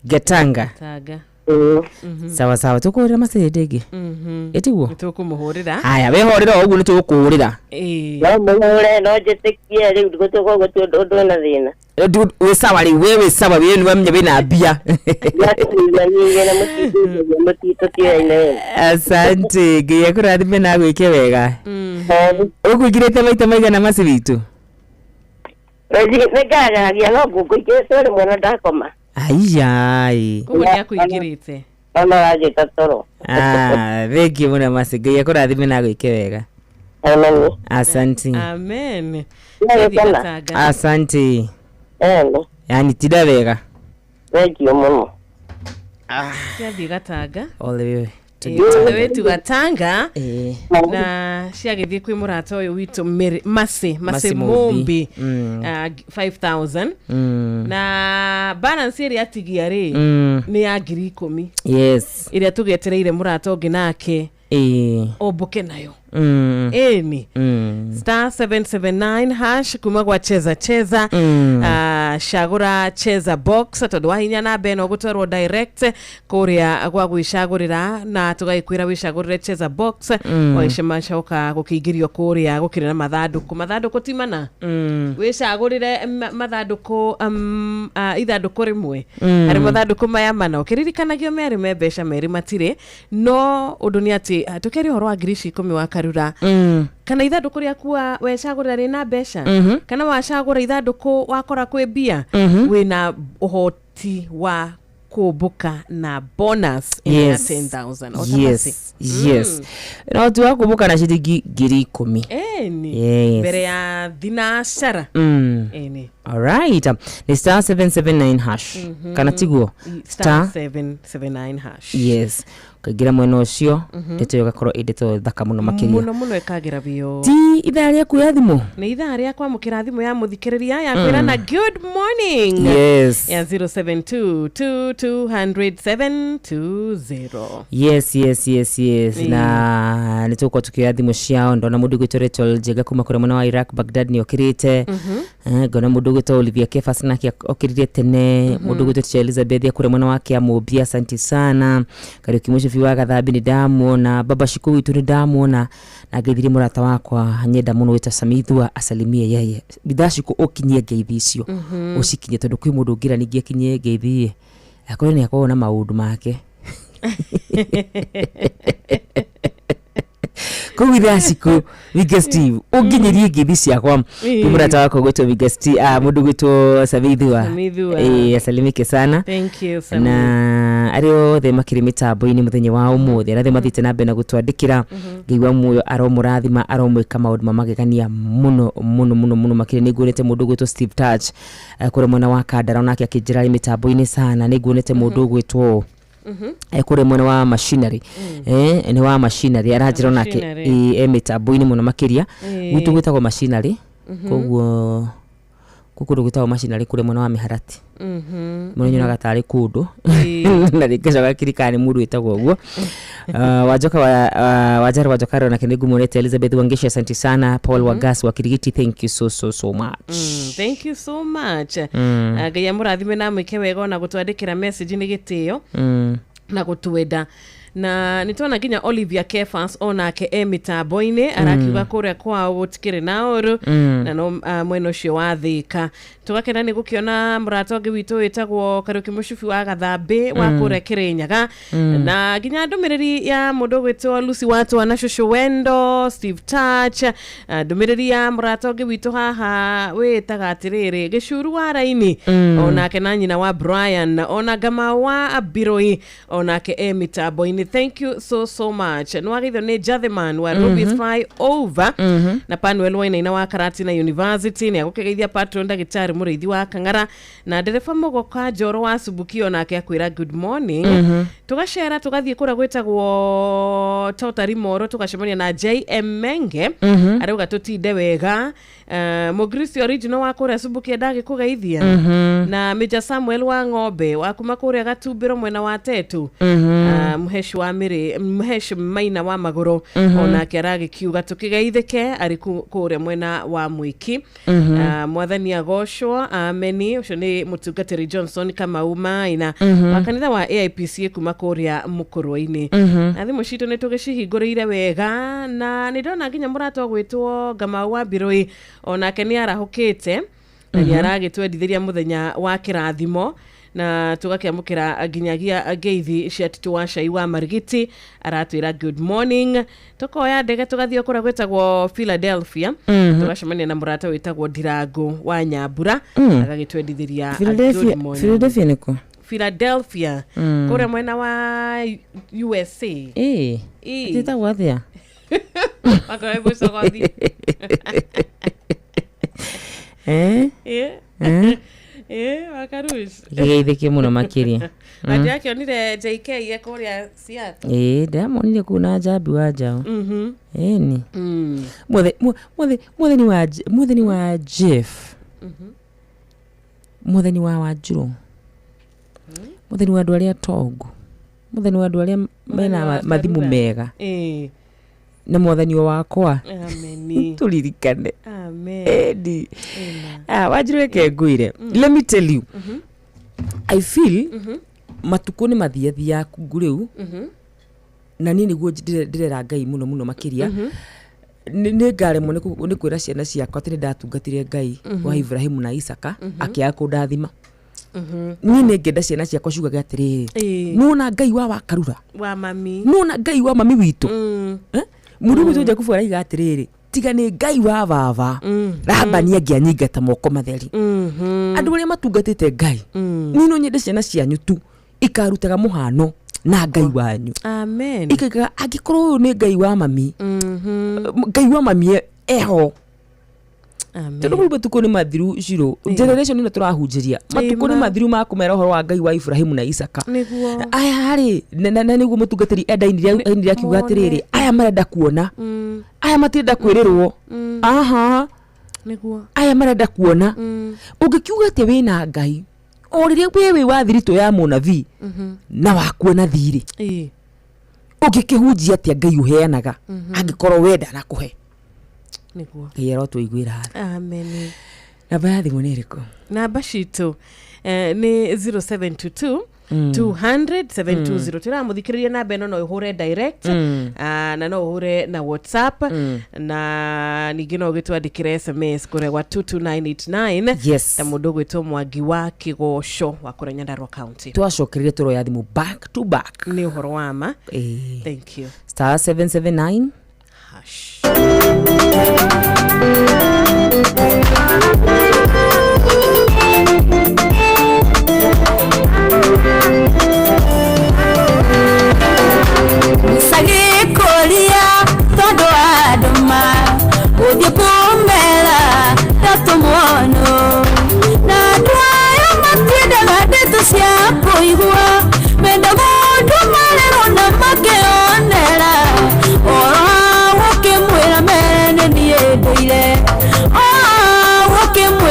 Gatanga. Tanga. Sawa sawa, tũkũhũrĩra Mercy hĩndĩ ĩngĩ, ĩtiguo? Nĩ tũkũmũhũrĩra. Haya, wehorera o ũguo, nĩ tũgũkũhũrĩra. No mũhũre, no njĩtĩkie rĩu gũtirĩ gũtirĩ ũndũ wĩna thĩna. Wĩ sawa rĩu, we wĩ sawa, we nĩwamenya wĩna mbia. Ndakũigua nyingĩ na mũtindĩtie mũtitũtiũyaine wega. Asante, Ngai akũrathime na agwĩke wega. Ũkũingĩrĩte maita maigana, Mercy witũ? Nĩ ngageragia no ngũngũingĩrĩte rĩmwe na ndakoma. Aiyai. Koguo nĩ akũingĩrĩte. Ona ũranjĩta toro. Ah, thank you mũno Mercy, Ngai akũrathime na agwĩke wega. Amen. Asante. Amen. Nĩgũkena. Gatanga. Asante. Ene. Yani tinda wega. Thank you mũno. Ciathiĩ Gatanga. All the way to Ĩĩ, all the way to Gatanga. Ĩĩ. Na ciagĩthiĩ kwĩ mũrata ũyũ witũ Mary- Mercy Mercy Mercy Mumbi. Mumbi, 5000, na balance ĩrĩa atigia rĩ, nĩ ya 10,000, ĩrĩa tũgĩetereire mũrata ũngĩ nake ombũke nayo. Ĩni *779# kuma gwa Cheza Cheza. Cagũra Cheza Box, tondũ wahinya namba ĩno gũtwarwo direct kũrĩa gwa gwĩcagũrĩra, na tũgagĩkwĩra wĩcagũrĩre Cheza Box. Wagĩcemacoka gũkĩingĩrio kũrĩa gũkĩrĩ na mathandũkũ, mathandũkũ ti mana. Wĩcagũrĩre mathandũkũ, ithandũkũ rĩmwe harĩ mathandũkũ maya mana. Ũkĩririkanagio merĩ me mbeca, merĩ matirĩ. No ũndũ nĩ atĩ tũkĩaria ũhoro wa ngiri ici 10 wa Karura, kana ithandũkũ rĩaku wecagũrĩra rĩna mbeca, kana wacagũra ithandũkũ wakora kwĩ mbia, wĩna ũhoti wa kũmbũka na bonus ĩno ya 10,000 o ta Mercy. Yes, no ti wa kũmbũka na ciringi 10,000. Ĩni. Mbere ya thinacara. Ĩni. Alright, ni *779# kana tiguo? *779#. Yes, ũkaingĩra mwena ũcio, ndeto ĩyo ĩgakorwo ĩ ndeto thaka mũno makĩria. Mũno mũno, ĩkagĩra biũ. Ti ithaa rĩaku ya thimũ? Nĩ ithaa rĩa kwamũkĩra thimũ ya mũthikĩrĩria ya kwĩrana good morning ya 072 200 720. Yes. Na nĩ tũgũkorwo tũkĩoya thimũ ciao. Ndona mũndũ ũgwĩtwo Rachel Njega kuma kũrĩa mwena wa Iraq, Baghdad, nĩ okĩrĩte. Ngona mũndũ ũgwĩtwo Olivia Kefas nake okĩrire tene. Mũndũ ũgwĩtwo Teacher Elizabeth kũrĩa mwena wa Kĩamũmbi, asante sana. Kariũki Mũcibi wa Gathambi nĩ ndamuona. Baba Shiko witũ nĩ ndamuona, na ngeithirie mũrata wakwa nyenda mũno wĩta Samithua, asalimie yeye. Bithaa Shiko, ũkinyie ngeithi icio, ũcikinyie, tondũ kwĩ mũndũ ũngĩra ningĩ akinyie ngeithi akorwo nĩ akoragwo na maũndũ make kũu. Ithaa Cikũ Winga Steve, ũnginyĩrie ngeithi ciakwa kwĩ mũrata wakwa gwĩtwo Winga Steve, mũndũ gwĩtwo Samithua. Samithua. Asalimike sana. Thank you, Sami. Na arĩa othe makĩrĩ mĩtambo-inĩ mũthenya wa ũmũthĩ, arĩa othe mathiĩte na mbere na gũtwandĩkĩra, Ngai wa muoyo aromũrathima, aromwĩka maũndũ ma magegania mũno mũno mũno mũno makĩria. Nĩ nguonete mũndũ ũgwĩtwo Steve Touch, kũrĩa mwena wa Kandara, onake akĩnjĩra arĩ mĩtambo-inĩ sana. Nĩ nguonete mũndũ ũgwĩtwo kũrĩa mwena wa machinery, nĩ wa machinery aranjĩra onake. Machinery. E mĩtambo-inĩ mũno makĩria. Gwitũ gwĩtagwo machinery. Koguo kũ kũndũ gwĩtagwo machinery kũrĩa mwena wa mĩharati mũno, nyonaga tarĩ kũndũ na rĩngĩ coka kirikana nĩ mũndũ wĩtagwo ũguo. Wanjoka wa Wanjara Wanjoka nake nĩ ngumuonete. Elizabeth Wangeshi, asante sana. Paul Wagas wa Kirigiti, thank you so so so much. Thank you so much. Ngai amũrathime na amwĩke wega, ona gũtwandĩkĩra message nĩ gĩtĩo na gũtwenda. Na nĩ twona nginya Olivia Kefas onake e mĩtambo-inĩ arakiuga kũrĩa kwao gũtikĩrĩ na ũru na no mwena ũcio wa Thĩka. Tũgakena nĩ gũkĩona mũrata ũngĩ witũ wĩtagwo Kariũki Mũcubi wa Gathambĩ wa kũrĩa Kĩrĩnyaga, na nginya ndũmĩrĩri ya mũndũ ũgwĩtwo Lucy Watwa na Shushu Wendo Steve Touch, ndũmĩrĩri ya mũrata ũngĩ witũ haha wĩtaga atĩrĩrĩ Gĩcuru wa Raini onake na nyina wa Brian, ona Ngama wa Biroi onake e mĩtambo-inĩ. Thank you so so much. Nĩwageithio nĩ Jatheman wa Ruby's Fly Over na Panuel Wainaina wa Karatina University nĩ agũkĩgeithia patron ndagĩtarĩ Mũrĩithi wa Kang'ara na ndereba Mũgoka Njoro wa Subuki onake akwĩra good morning. Tũgacera tũgathiĩ kũrĩa gwĩtagwo Totari Moro tũgacemania na JM Menge arauga tũtinde wega. Mũgristi original wa kũrĩa Subuki ndagĩkũgeithia na Major Samuel wa Ng'ombe wa kuma kũrĩa Gatumbĩro mwena wa Tetu, Mũhesh wa Mĩrĩ, Mũhesh Maina wa Magũrũ onake aragĩkiuga tũkĩgeithĩke arĩ kũrĩa mwena wa Mwiki. Mwathani agocwo, ameni. Ũcio nĩ mũtungatĩri Johnson Kamau Maina wa kanitha wa AIPCA kuma kũrĩa Mũkũrwe-inĩ. Na thimũ citũ nĩ tũgĩcihingũrĩire wega na nĩ ndona nginya mũrata ũgwĩtwo Ngamau wa Biroi onake nĩ arahũkĩte na nĩ aragĩtwendithĩria mũthenya wa kĩrathimo, na tũgakĩamũkĩra nginyagia ngeithi cia Tito wa Cai wa Marigiti aratwĩra good morning. Tũkoya ndege tũgathiĩ kũrĩa gwĩtagwo Philadelphia tũgacemania na mũrata wĩtagwo Ndirango wa Nyambura agagĩtwendithĩria Philadelphia. Good morning. Philadelphia nĩkũ? Philadelphia kũrĩa mwena wa USA. Ĩĩ. Ĩĩ. Ĩtagwo atĩa? Wakorwo mũcogothi. Eh? Ĩĩ. Eh? Ĩĩ, wakarush. Gĩgeithĩke mũno makĩria. Na ndĩrakĩonire JK e kũrĩa Seattle. Ĩĩ, ndĩramonire kũu na Njambi wa Njaũ. Ĩni. Mwothe mwothe mwothe ni wa mwothe ni wa Jeff. Mwothe ni wa Wanjirũ. Mwothe ni wa andũ arĩa tongu. Mwothe ni wa andũ arĩa mena wa mathimu Karura. mega. Ĩĩ. Na mwathani wakwa. Ameni. Tũririkane. Amen. Ĩni. Wanjirũ reke ngwĩre. Let me tell you. I feel matukũ nĩ mathiathiaku rĩu na niĩ nĩguo ndĩrera Ngai mũno mũno makĩria. Nĩ ngaremwo nĩ kwĩra ciana ciakwa atĩ nĩ ndatungatire Ngai wa Ibrahimu na Isaka akĩaga kũndathima. Niĩ nĩ ngenda ciana ciakwa ciugage atĩrĩrĩ, nĩwona Ngai wa Wakarura, Wa mami. Nĩwona Ngai wa mami witũ. Mũndũ gwitũ Jakubu araiga atĩrĩrĩ, tiga nĩ Ngai wa baba Labani angĩanyingata moko matheri. Andũ arĩa matungatĩte Ngai, niĩ no nyende ciana cianyu tu ikarutaga mũhano na Ngai wanyu. Amen. Ikaigaga angĩkorwo ũyũ nĩ Ngai wa mami, Ngai wa mami eho. Amen. Tondũ rĩu matukũ nĩ mathiru Shiro, generation ĩno tũrahunjĩria matukũ nĩ mathiru ma kũmera ũhoro wa Ngai wa Ibrahimu na Isaka. Nĩguo. Aya rĩ, na nĩguo mũtungatĩri endainire akiuga atĩrĩrĩ, aya marenda kuona, aya matirenda kwĩrĩrwo. Aha. Nĩguo. Aya marenda kuona. Ũngĩkiuga atĩ wĩna Ngai o rĩrĩa we wĩ wa thiritũ ya mũnabii na wakuona thirĩ, ũngĩkĩhunjia atĩa Ngai ũheanaga angĩkorwo we ndanakũhe? Nĩguo. Ngai arotũiguĩra tha. Amen. Namba ya thimũ nĩ ĩrĩkũ? Namba citũ nĩ 0722 200 720. Tũramũthikĩrĩria namba ĩno no ũhũre direct, na no ũhũre na WhatsApp, na ningĩ no ũgĩtwandĩkĩre SMS kũrĩa gwa 22989. Yes. Na mũndũ ũgwĩtwo Mwangi wa Kĩgoco wa kũrĩa Nyandarua County. Twacokereire tũroya thimũ back to back. Nĩ ũhoro wa ma. Ĩĩ. Thank you. Star 779 hash. Sagikuria tondu andũ ma gũthiĩ kũmera ndatũmwono na andũ aya matiendaga ndeto cia kũigua mendaga ũndũ marerwo na makĩonera oro gũkĩmwĩra mere nĩ niĩ ndũire oro gũkĩmwĩra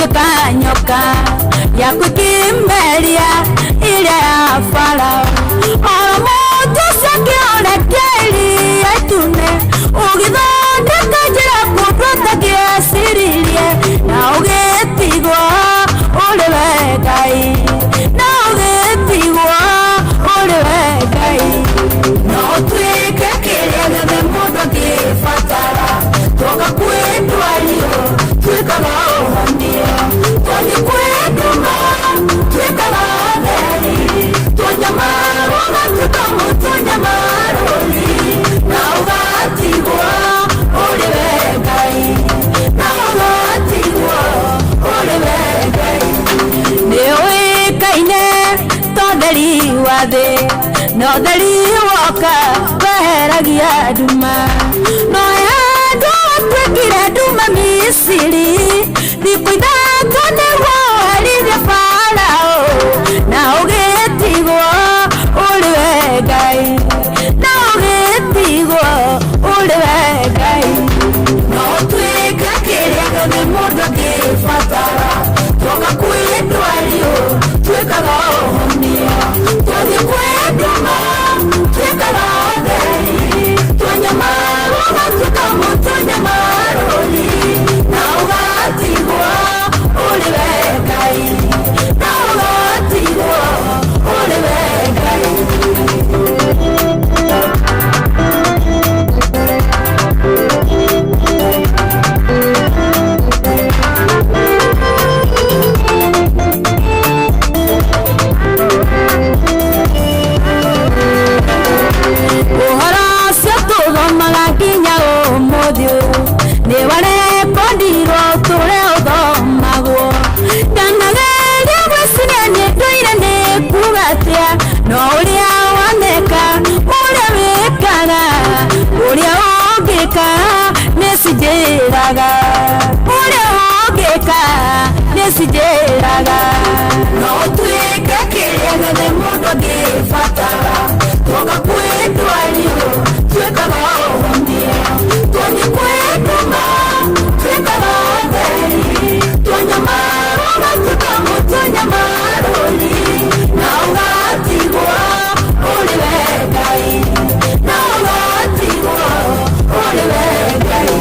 Ũgĩtuĩka nyoka yaku ĩkĩmeria ĩrĩa ya Farao. Oro mũtĩ ũcio ũkĩorekeria itune, ũgĩthondeka njĩra kũndũ ũtangĩeciririe, na ũgĩtigwo ũrĩ we Ngai, na ũgĩtigwo ũrĩ we Ngai. No ũtuĩke kĩrĩa gĩothe mũndũ angĩbatara, twoka kwĩ ndwario tuĩkaga ũhonio, twathiĩ kwĩ nduma tuĩkaga theri, twanyamarwo gatuĩka mũtũnyamarũri, na ũgatigwo ũrĩ we Ngai, na ũgatigwo ũrĩ we Ngai. Nĩũĩkaine ta ũtheri wa thĩ, na ũtheri woka weheragia nduma. No handũ watuĩkire nduma Misiri, thikũ ithatũ nĩguo ũherithie Farao, na ũgĩtigwo ũrĩ we Ngai, na ũgĩtigwo ũrĩ we Ngai. No ũtuĩke kĩrĩa gĩothe mũndũ angĩbatara, twoka kwĩ ndwario tuĩkaga ũhonio, twathiĩ kwĩ nduma tuĩkaga ũtheri, twanyamarwo gatuĩka mũtũnyamarũri, na ũgatigwo ũrĩ we Ngai, na ũgatigwo ũrĩ we Ngai. Ũhoro ũcio tũthomaga nginya ũmũthĩ ũyũ nĩ warekondirwo ũtũre ũthomagwo. Ndanageria gwĩciria nĩ ndũire nĩ kuga atĩa, no ũrĩa waneka, ũrĩa wĩkaga, ũrĩa ũngĩka nĩ cinjĩraga, ũrĩa ũngĩka nĩ cinjĩraga. No ũtuĩke kĩrĩa gĩothe mũndũ angĩbatara, twoka kwĩ ndwario tuĩkaga ũhonio, twathiĩ kwĩ nduma tuĩkaga ũtheri, twanyamarwo gatuĩka mũtũnyamarũri, na ũgatigwo ũrĩ we Ngai, na ũgatigwo ũrĩ we Ngai.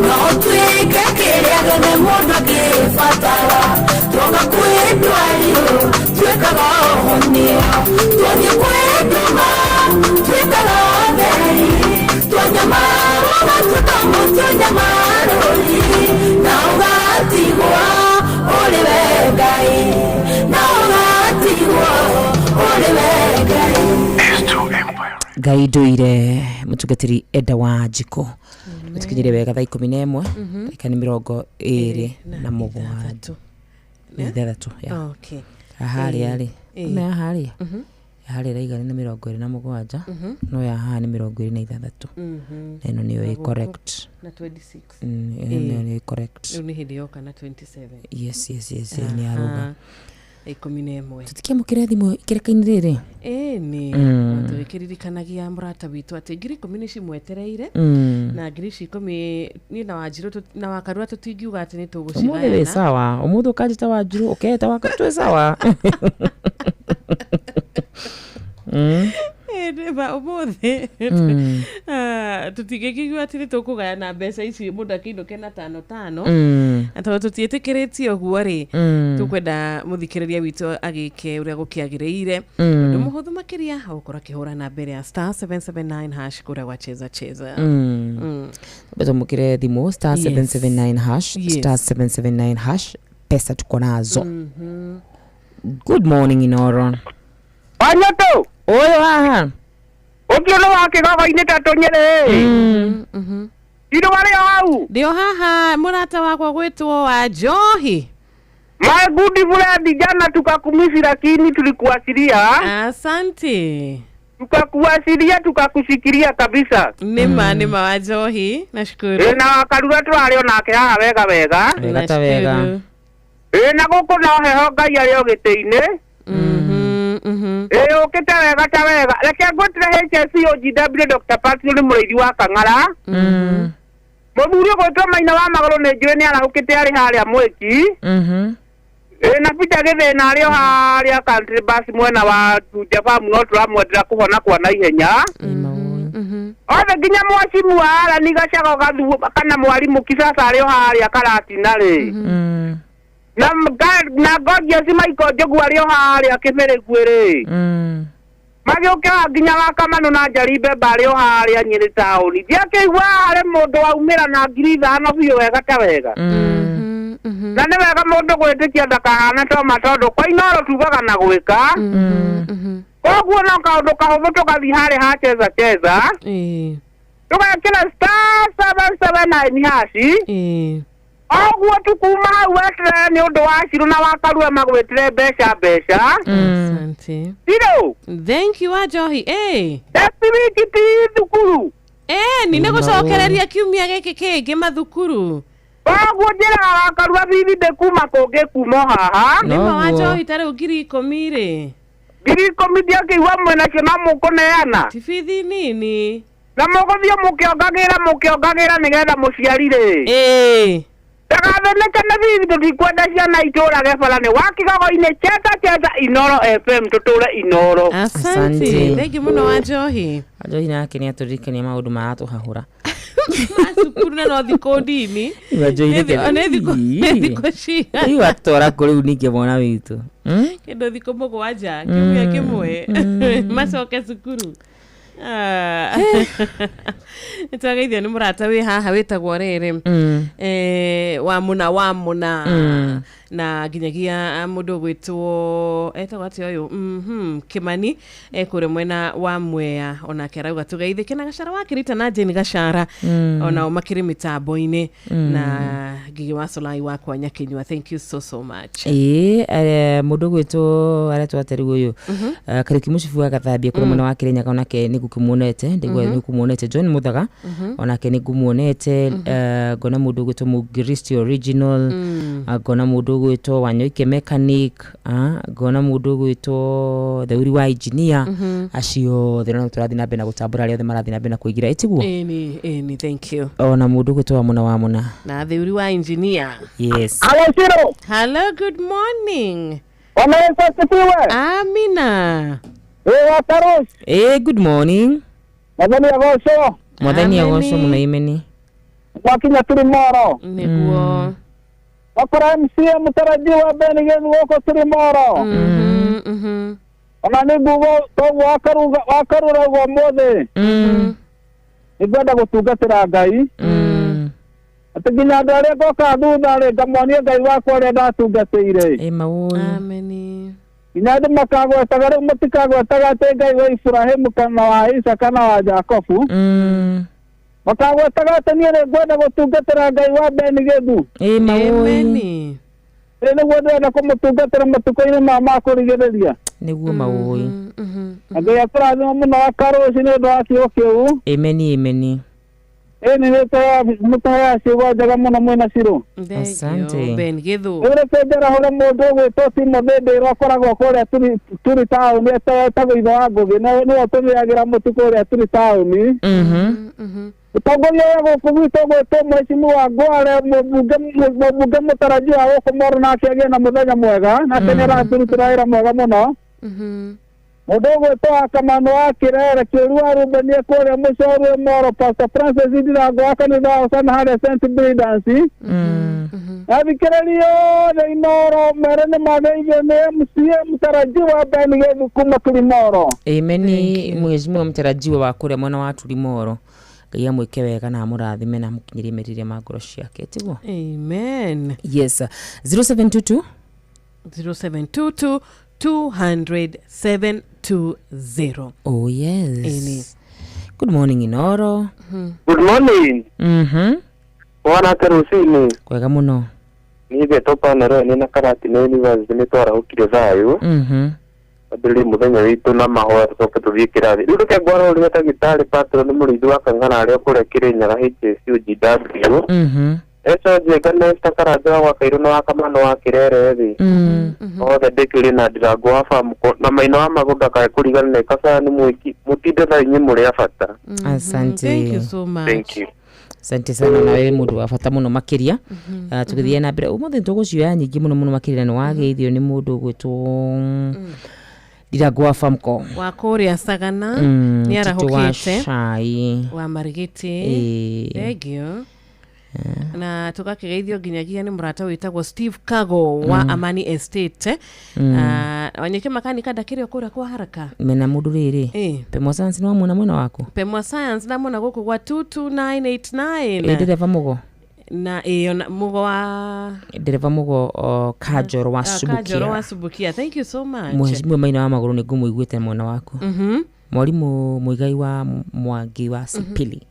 No ũtuĩke kĩrĩa gĩothe mũndũ angĩbatara, twoka kwĩ ndwario tuĩkaga ũhonio, twathiĩ kwĩ nduma tuĩkaga ũtheri, twanyamarwo gatuĩka mũtũnyamarũri, na ũgatigwo ũrĩ we Ngai, na ũgatigwo ũrĩ we Ngai. Ngai ndũire mũtungatĩri Eda wa Njiko ũtukinyire wega thaa 11 ndagĩka nĩ 27 ithathatũ ya Okay. harĩa rĩ Ĩĩ. na harĩa harĩa ĩraiga nĩ 27 no ya haha nĩ 26 na ĩno nĩyo ĩ correct. Na 26. Ĩno nĩyo nĩ correct. Rĩu nĩ hĩndĩ yoka na 27. Yes, nĩ yaruga. 11. Tũtikĩamũkĩre thimũ ikĩreka-inĩ rĩrĩ. Ĩni tũgĩkĩririkanagia mũrata witũ atĩ 10,000 nĩ cimwetereire na ngiri ici ikũmi niĩ na Wanjirũ na Wakarura tũtingiuga atĩ nĩ Ũmũthĩ wĩ tũgũcigayana. sawa, ũmũthĩ ũkanjĩta Wanjirũ ũketa waka twĩ sawa. Ĩĩ, nĩma ũmũthĩ tũtingĩkiuga atĩ nĩ tũkũgayana mbeca ici mũndũ akĩinũke na tano tano, na tondũ tũtiĩtĩkĩrĩtie ũguo rĩ, tũkwenda mũthikĩrĩria witũ agĩke ũrĩa gũkĩagĩrĩire. Ũndũ mũhũthũ makĩria ũgũkorwo akĩhũra na mbere ya star 779 hash kũrĩa gwa cheza cheza. Twamũkĩre thimũ star 779 hash. Star 779 hash, pesa tuko nazo. Good morning, Inoro. Wanyoto. Ũyũ haha. Ũcio nĩ wa kĩgogo-inĩ ta tũnyĩrĩ. Irũ arĩ o hau. Ndĩ o haha mũrata wakwa gwĩtwo wa Njohi. My good friend, jana tukakumisi lakini tulikuasilia. Asante. Tukakuasilia tukakushikilia kabisa. Nĩma nĩma wa Njohi, nashukuru. Ĩ, na Wakarura tũrarĩ onake haha wega wega. Wega ta wega. Ĩ, na gũkũ no heho Ngai arĩ o gĩtĩ-inĩ. Ĩ, ũkĩte wega ta wega. Reke ngwĩtĩre HSC OGW Dr. Patrick nĩ mũrĩithi wa Kang'ara. Mũthuri ũgwĩtwo Maina wa Magũrũ nĩ njũĩ nĩ arahũkĩte arĩ harĩa Mwĩki. Ĩ na Peter Gĩthĩna arĩ o harĩa Country Bus mwena wa Juja Farm no tũramwendera kũhona kwa naihenya. Othe nginya mwacimu wa Arani Gacago Gathu kana mwarimũ Kisasa arĩ o harĩa Karatina rĩ. Na na Gorgeous Michael Njogu arĩ o harĩa Kĩbĩrĩguĩ rĩ. Magĩũke nginya wa Kamanu na Njari Mbembe arĩ o harĩa Nyĩrĩ taũni. Ndiakĩigua harĩ mũndũ waumĩra na 5,000 biũ wega ta wega. Na nĩ wega mũndũ gwĩtĩkia ndakahana Toma tondũ kwa Inooro tugaga na gwĩka. Koguo no kaũndũ kahũthũ tũgathiĩ harĩa ha cheza cheza. Tũgekĩra *779 hashi. Oguo tu kuma hau weterere nĩ ũndũ wa Cirũ na wa Karua magwĩtĩre mbeca mbeca. Asante. Cirũ. Thank you Wanjohi. Next week ti thukuru. Ni nĩ gũcokereria kiumia gĩkĩ kĩngĩ mathukuru. Koguo njĩraga wa Karua bibi ndĩ kuma kũngĩ kuma o haha. Nĩma Wanjohi ta rĩu 10,000 rĩ. 10,000 ndiakĩigua mwĩnacio no mũkũneana. Ti bithi nini. Na mũgũthiĩ mũkĩongagĩra nĩgetha mũciari rĩ. Ndagathĩnĩke nĩ bithi tũtikwenda ciana itũrage bara nĩ wa Kĩgogo-inĩ cheza cheza Inooro FM tũtũre Inooro. Asante. Thank you mũno Wanjohi. Wanjohi nake nĩ atũririkania maũndũ maratũhahũra. Cukuru na no thikũ ndini. Wanjohi Nĩ thikũ cigana. Rĩu atwara kũ rĩu ningĩ mwana witũ. Kĩndũ thikũ 7 kiumia kĩmwe macoke cukuru. Nĩtwageithio nĩ mũrata wĩ haha wĩtagwo rĩrĩ wa mũna wa mũna na nginyagia mũndũ ũgwĩtwo etagwo atĩa ũyũ Kĩmani kũrĩa mwena wa Mwea onake arauga tũgeithĩke na Gacara wa Kĩrita na Jane Gacara onao makĩrĩ mĩtambo-inĩ na Ngigĩ wa Solai wakwa Nyakinyua. Thank you so so much. Mũndũ ũgwĩtwo aretwo atĩa rĩu ũyũ Kariũki Mũcibu wa Gathambia kũrĩa mwena wa Kĩrĩnyaga onake nĩ ngũkĩmuonete ndĩgua nĩ ngũmuonete John Muthaga onake nĩ ngũmuonete ngona mũndũ ũgwĩtwo Mũgiristi original ngona mũndũ ũgwĩtwo Wanyoike mechanic ngona mũndũ ũgwĩtwo Theuri wa engineer acio othe no tũrathiĩ na mbere na gũtambũra arĩa othe marathiĩ na mbere na kũingĩra ĩtiguo. Ĩni thank you. Ona mũndũ ũgwĩtwo wa mũna wa mũna na Theuri wa engineer. Yes. Hello Ciro. Hello, good morning. Bwana Yesu asifiwe. Amina. Wakarush. Good morning. Mwathani agocwo. Mwathani agocwo mũno imeni. Mwakinya Kirimoro. Nĩguo. Wakora MCA mũtarajiwa Ben Githu gũkũ Kirimoro. Ona nĩ nguga toguo wakarura ũguo ũmũthĩ. Nĩngwenda gũtungatĩra Ngai. Atĩ nginya andũ arĩa ngoka thutha rĩ ngamonia Ngai wakwa ũrĩa ndatungatĩire. Ameni. Nginya andũ makagwetaga rĩu matikagwetaga atĩ Ngai wa Iburahĩmu kana wa Isaka kana wa Jakobu. Makagwetaga atĩ niĩ nĩngwenda gũtungatĩra Ngai wa Ben Githu. Ameni. Nĩguo ndĩrenda kũmũtungatĩra matukũ-inĩ maya ma kũrigĩrĩria. Nĩguo maũĩ. Ngai akũrathime mũno Wakarũci nĩ ũndũ wa kiugo kĩu. Ameni ameni. Ĩni nĩtũheaga ciugo njega mũno mwĩna Cirũ. Asante. Ben Githu. Rĩu reke njarahũre mũndũ ũgwĩtwo Timothy Ndĩrwa akoragwo kũrĩa Turi taũni etagwo ithe wa Ngũgĩ nĩwe ũtũmĩagĩra mũtu kũrĩa Turi taũni. Mũtongoria wa gũkũ gwitũ ũgwĩtwo Mheshimiwa Ngware mũmbunge mũtarajiwa gũkũ Moro nake agĩe na mũthenya mwega nake nĩ aratũrutĩra wĩra mwega mũno. Mũndũ ũgwĩtwo wa Kamano wa Kĩrere Kĩũru wa Rubeni kũrĩa Mũcorwe Moro Pastor Francis Ndirango wa kanitha wa Hosana harĩa St. Bridance. Athikĩrĩria othe Inooro mere nĩ mageithio nĩ MCA mũtarajiwa Ben Githu kuma Kirimoro. Ameni mheshimiwa mũtarajiwa wa kũrĩa mwena wa Turimoro. Ngai amwĩke wega na amũrathime na amũkinyĩrie merirĩria ma ngoro ciake tiguo. Amen. Yes. 0722 0722 200 720. Oh yes. Eni. Good morning Inooro. Good morning. Bwana Karusini. Kwega mũno. Niĩ topa na roho nĩ na Karatina University nĩ twarahũkire thayũ. Ambĩrĩrie mũthenya witũ na mahoya tũcoke tũthiĩ kĩrathi. Rĩu reke ngwarũrĩre ndagĩtarĩ Patron mũrĩithi wa Kang'ara arĩa kũrĩa Kĩrĩnyaga HSUGW. Eco Njenga na Esther Karanja wa Gwa na wa Kamano wa Kĩrere thĩ. Othe ndĩkĩrĩ na Ndirango wa Bamuko na Maina wa Magũrũ ndakae kũriganĩra Kabaya nĩ mwĩki mũtinde thaa inya mũrĩ a bata. Asante. Thank you so much. Thank you. Asante sana na wewe mundu wa bata muno makiria. Tugithie na mbere umuthi tugucioya nyingi muno muno makiria na wageithio ni mundu ugwitwo Ndirango wa Famco wa kuria Sagana ni arahukite cai wa Marigiti. Thank you. Na tugakigeithio nginyagia ni murata witagwo Steve Kago wa Amani Estate. Wanyike makanika ndakiri o kuria kwa haraka mena mundu riri. Pemwa Science ni wamwona mwena waku. Pemwa Science ndamona guku gwa 22989. Ndereva mugo na iyo na mugo wa ndereva mugo Kajoro wa Subukia. Kajoro wa Subukia, thank you so much. Mheshimiwa Maina wa Maguru ni ngumuiguite mwena waku. Mwalimu Muigai wa Mwangi wa Sipili.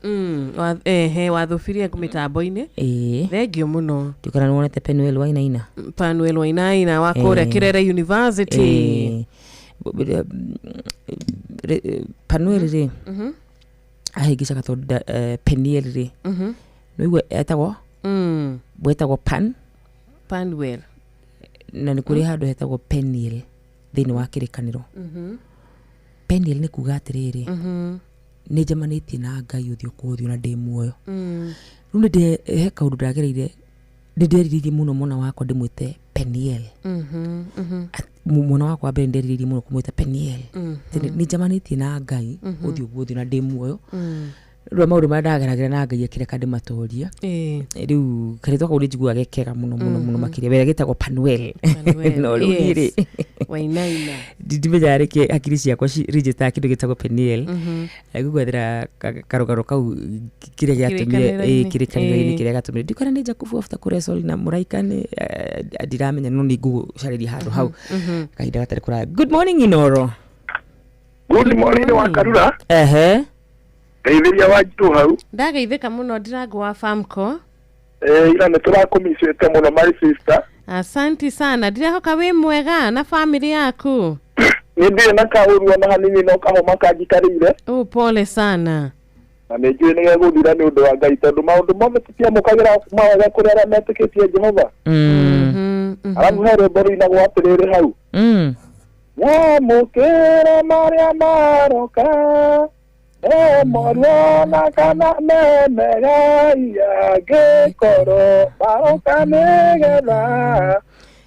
Wa thubirie mitambo-ini. Thank you muno. Ndikana niwonete Penuel Wainaina. Penuel Wainaina wa kuria Kirere University. Panuel ri ahingicaga tondu Peniel ri nĩguo etagwo wetagwo Pan Panuel na nĩ kũrĩ handũ hetagwo Peniel thĩinĩ wa kĩrĩkanĩro. Peniel nĩ kuga atĩrĩrĩ, nĩ njemanĩtie na Ngai ũthiũ kwa ũthiũ na ndĩ muoyo. Rĩu nĩ he kaũndũ ndagereire, nĩ nderirĩirie mũno mwana wakwa ndĩmwĩte Peniel. Mwana wakwa wa mbere nderirĩirie mũno kũmwĩta Peniel. Nĩ njemanĩtie na Ngai ũthiũ kwa ũthiũ na ndĩ muoyo. Rĩu maũndũ marĩa ndageragĩra na Ngai akĩreka ndĩmatorie. Rĩu karĩtwa kau nĩ njiguaga ge kega mũno mũno mũno makĩria. Wĩra gĩtagwo Panuel. No rĩu niĩ rĩ, Wainaina ndimenyaga rĩkĩ hakiri ciakwa register kĩndũ gĩtagwo Peniel. Ngũgwethera karũgano kau kĩrĩa gĩatũmire kĩrĩkanĩro-inĩ kĩrĩa gĩatũmire ndikona nĩ Jakubu after kũresol na mũraika nĩ ndiramenya no nĩ ngũgũcarĩria handũ hau kahinda gatarĩ kũraya. Good morning Inoro. Good morning Wakarura. Ngeithĩria Wanjirũ hau. Ndageithĩka mũno Ndirango wa Famco. Ira nĩ tũrakũmicĩte mũno my sister. Asanti sana. Ndĩrehoka wĩ mwega na family yaku. Nĩ ndirĩ na kaũru ona hanini no kahoma kanjikarĩire. Oh, pole sana. Na nĩ njũĩ nĩ gegũthira nĩ ũndũ wa Ngai tondũ maũndũ mothe tũtiamũkagĩra kuma wega kũrĩ arĩa metĩkĩtie Jehova. Arabu he rwĩmbo rũinagwo atĩrĩrĩ hau. Nyamũkĩra marĩa maroka Morona kana memega yangĩkorwo maroka nĩgetha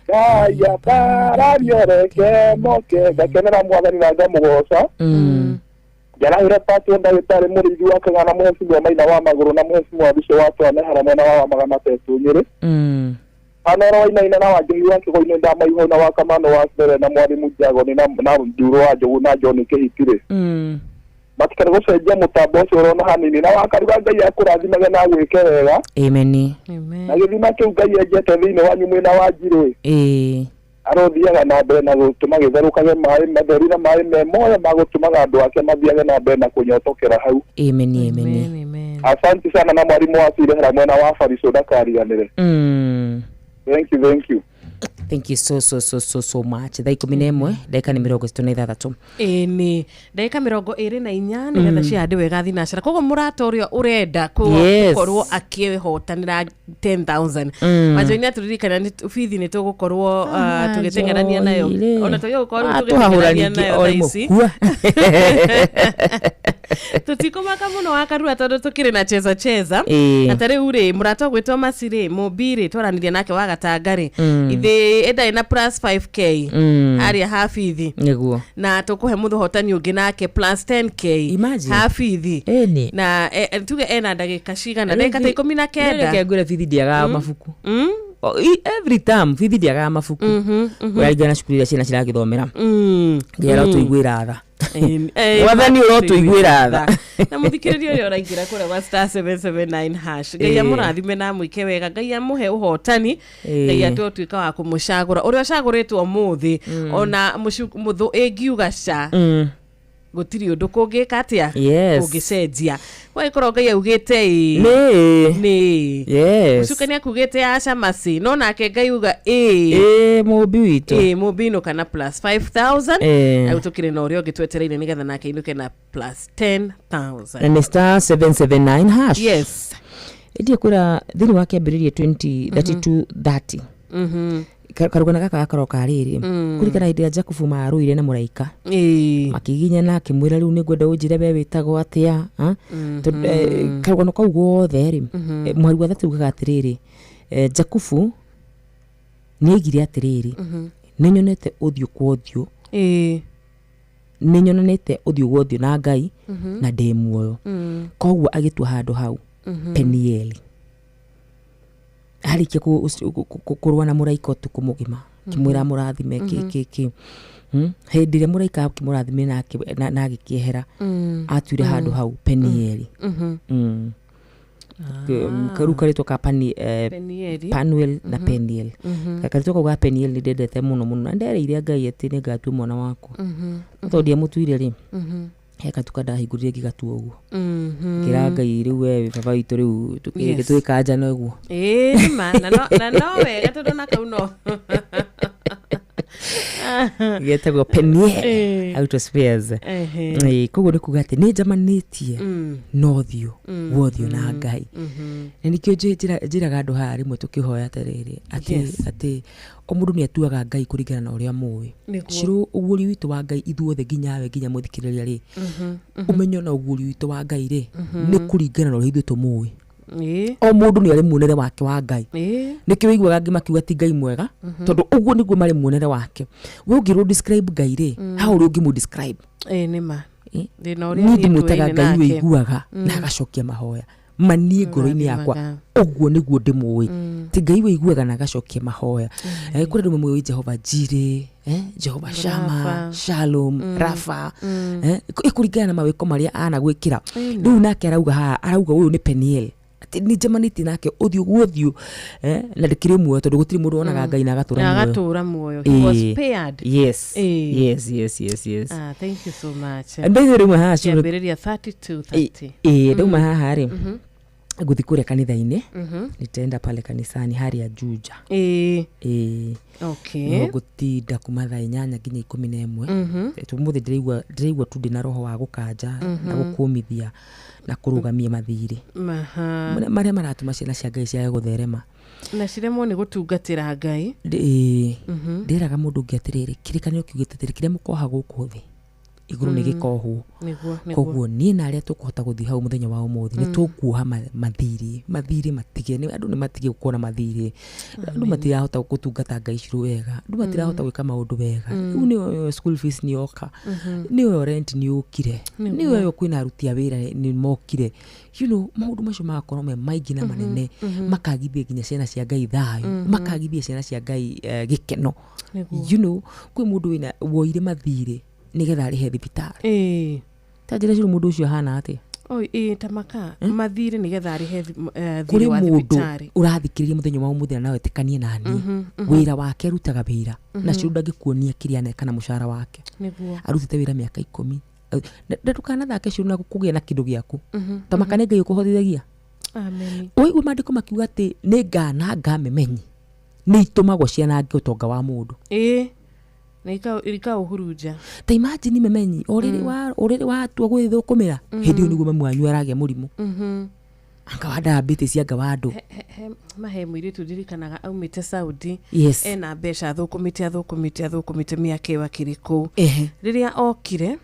Ngai atarario reke moke. Ngakenera Mwathani na ngamũgoca. Njarahĩre patio ndagĩtarĩ mũrĩithi wa Kagana mũhecimwa Maina wa Magũrũ na mũhecimwa Bico wa Twanehara mwena wa Magana Tetũ Nyĩrĩ. Anoro Wainaina na Wanjohi wa Kĩgoinĩ Ndamaihũ na wa Kamano wa Mbere na Mwarimũ Njagoni na Nduro wa Njogu na John Kĩhitire. Matikana gũcenjia mũtambo ũcio ũrona hanini na Wakaruga Ngai akũrathimage na agwĩke wega. Amen. Na gĩthima kĩu Ngai enjete thĩinĩ wanyu mwĩna wa Njirũ arothiaga na mbere na gũtũma gĩtherũkage maĩ matheru na maĩ me moyo ma gũtũmaga andũ ake mathiage na mbere na kũnyotokera hau. Amen. Amen. Asante sana na mwarimu wa Cirehera mwena wa Barico ndakariganĩre. Thank you, thank you. Thank you so so so so so much. Thaa 11 ndagĩka nĩ 36. Ĩni ndagĩka 24 nĩgetha ciande wega thinacara. Koguo mũrata ũrĩa ũrenda gũkorwo akĩhotanĩra 10,000. Wanjohi nĩatũririkana nĩ bithi nĩ tũgũkorwo tũgĩteng'erania nayo. Ona tũgĩgũkorwo tũgĩteng'erania nayo thaa ici. Tũtikũmaka mũno Wakarura tondũ tũkĩrĩ na cheza cheza. Na ta rĩu rĩ mũrata ũgwĩtwo Masi rĩ Mũmbi rĩ twaranirie nake wa Gatanga rĩ ithĩ ĩndarĩ na plus 5k harĩa habithi nĩguo na tũkũhe mũhotani ũngĩ nake plus 10k habithi na tuge ena ndagĩka cigana ndagĩka ta 19. Reke ngwĩre bithi ndiagaga mabuku. Every time bithi ndiagaga mabuku. Ũraringana na cukuru iria ciana ciragĩthomera. Ngai arotũiguĩra tha. Mwathani ũrotũiguĩra tha. Na mũthikĩrĩria ũrĩa ũraingĩra kũrĩa wa star 779 hash. Ngai amũrathime na amwĩke wega. Ngai amũhe ũhotani. Ngai atũtuĩka wa kũmũcagũra. Ũrĩa ũcagũrĩtwo ũmũthĩ ona mũthũ ĩngiuga ca gũtirĩ ũndũ kũngĩka atĩa kũngĩcenjia. Gwagĩkorwo Ngai augĩte ĩĩ nĩ. Mũcukani akugĩte aca Masi no nake Ngai uga ĩĩ. Mũmbi witũ. Ĩĩ mũmbi inũka na plus 5,000. Rĩu tũkĩrĩ na ũrĩa ũngĩ twetereire nĩgetha nake inũke na plus 10,000. Na nĩ star 779 hash. Yes. Ĩndĩ kwĩra thĩinĩ wa kĩambĩrĩria 20 32 30. Karũgano gaka gakoragwo ka rĩrĩ, kũringana hĩndĩ ĩrĩa Jakubu marũire na mũraika, makĩginyana, akĩmwĩra rĩu nĩngwenda ũnjĩre we wĩtagwo atĩa, ah? Tondũ, karũgano kau gothe rĩ, mũhari wa 30 ugaga atĩrĩrĩ, Jakubu nĩaigire atĩrĩrĩ, nĩnyonete ũthiũ kwa ũthiũ, nĩnyonanĩte ũthiũ kwa ũthiũ na Ngai, na ndĩ muoyo. Koguo agĩtua handũ hau Penieli. Arĩkia kũrũa na mũraika ũtukũ mũgima, kĩmwĩra mũrathime kĩ kĩ kĩ. Hĩndĩ ĩrĩa mũraika akĩmũrathimire na agĩkĩehera, atuire handũ hau Penieli. Rĩu karĩtwa ka Penieli. Panuel na Peniel. Karĩtwa kau ga Peniel nĩ ndendete mũno mũno, na nderĩire Ngai atĩ nĩ ngatua mwana wakwa. Tondũ ndiamũtuire rĩ, he katuka ndahingũrire ngĩgatua ũguo. Ngĩra Ngai rĩu we baba witũ rĩu tũgĩkanja na ũguo. Ĩĩ nĩma, na no wega tondũ na kau no Getagwo Peniel out of spares. Koguo nĩ kuga atĩ nĩ njamanĩtie na ũthiũ wa ũthiũ na Ngai. Na nĩkĩo njĩraga andũ haha rĩmwe tũkĩhoya atĩrĩrĩ, atĩ atĩ o mũndũ nĩ atuaga Ngai kũringana na ũrĩa mũĩ. Ciro ũguũrio witũ wa Ngai ithuothe, nginya we, nginya mũthikĩrĩria rĩ, ũmenyo na ũguũrio witũ wa Ngai rĩ, nĩ kũringana na ũrĩa ithuĩ tũmũĩ. O mũndũ nĩ arĩ muonere wake wa Ngai. Nĩkĩo wĩiguaga angĩ makiuga ti Ngai mwega, tondũ ũguo nĩguo marĩ muonere wake. We ũngĩrwo describe Ngai rĩ, how ũrĩa ũngĩmũ describe? Ĩĩ nĩma. Thĩna ũrĩa Niĩ niĩ ndĩmwĩtaga tũĩ Ngai nake. wĩiguaga na agacokia mahoya maniĩ ngoro-inĩ yakwa. Ũrathimanga. Ũguo nĩguo ndĩmũĩ, ti Ngai wĩiguaga na agacokia mahoya. Kũrĩ andũ mamũĩ Jehova Jireh, Jehova Shama, Rafa. Shalom, Rafa, ĩkũringana na mawĩko marĩa anagwĩkĩra. Rĩu nake arauga haha, arauga ũyũ nĩ Peniel, atĩ nĩ njemanĩtie nake ũthiũ gwa ũthiũ, na ndĩkĩrĩ muoyo, tondũ gũtirĩ mũndũ wonaga Ngai na agatũra Na muoyo. agatũra muoyo. He was spared. Yes. Yes. Ah, thank you so much. Ndaigua rĩu haha Kĩambĩrĩria 32:30. Ĩĩ, ndauma haha rĩ, ngũthiĩ kũrĩa kanitha-inĩ. Nitaenda pale kanisani harĩa Juja. Ĩĩ. No ngũtinda kuma thaa 8 nginya 11. Ũmũthĩ ndĩraigua tu ndĩna roho wa gũkanja na gũkũmithia na kũrũgamia mathirĩ marĩa maratũma ciana cia Ngai ciage gũtherema. Na ciremwo nĩ gũtungatĩra Ngai. Ĩĩ. Ndĩraga mũndũ ũngĩ atĩrĩrĩ, kĩrĩkanĩro kiugĩte atĩrĩ, kĩrĩa mũkoha gũkũ thĩ, igũrũ nĩ gĩkohwo. Nĩguo. Koguo niĩ na arĩa tũkũhota gũthiĩ hau mũthenya wa ũmũthĩ nĩ tũkuoha mathirĩ, mathirĩ matige, andũ nĩ matige gũkorwo na mathirĩ. Andũ matirahota gũtungata Ngai cirũ wega, andũ matirahota gwĩka maũndũ wega. Rĩu nĩyo school fees nĩ yoka, nĩyo rent nĩ yũkire, nĩyo kwĩna aruti a wĩra nĩ mokire, maũndũ macio magakorwo me maingĩ na manene, makagithia nginya ciana cia Ngai thayũ, makagithia ciana cia Ngai gĩkeno. Kwĩ mũndũ wĩna woire mathirĩ nĩgetha arĩhe thibitarĩ. Ta njĩra ciro mũndũ ũcio ahana atĩa? Oi, ĩĩ, ta maka mathirĩ nĩgetha arĩhe Kũrĩ thirĩ wa mũndũ thibitarĩ. ũrathikĩrĩria mũthenya wa ũmũthĩ na no etĩkanie na niĩ, wĩra wake arutaga wĩra na cio ndangĩkuonia kĩrĩa aneka na mũcara wake. Arutĩte wĩra mĩaka 10. Na ndũkanathake cio na kũgĩa na kĩndũ gĩaku. Ta maka nĩ Ngai ũkũhotithagia. Amen. Ũigua maandĩko makiuga atĩ nĩ ngananga memenyi nĩ itũmagwo cianange ũtonga wa mũndũ. Ĩĩ, na ikaũhurunja. Ta imagine memenyi o rĩrĩ o rĩrĩ watua gwĩthũkũmĩra, hĩndĩ ĩyo nĩguo mamu wanyu aragĩa mũrimũ. Anga wa diabetes, anga wa andũ. He mahe mũirĩtu ndirikanaga aumĩte Saudi. Ena mbeca, athũkũmĩte athũkũmĩte athũkũmĩte mĩaka ĩyo akĩrĩ kũu. Rĩrĩa okire,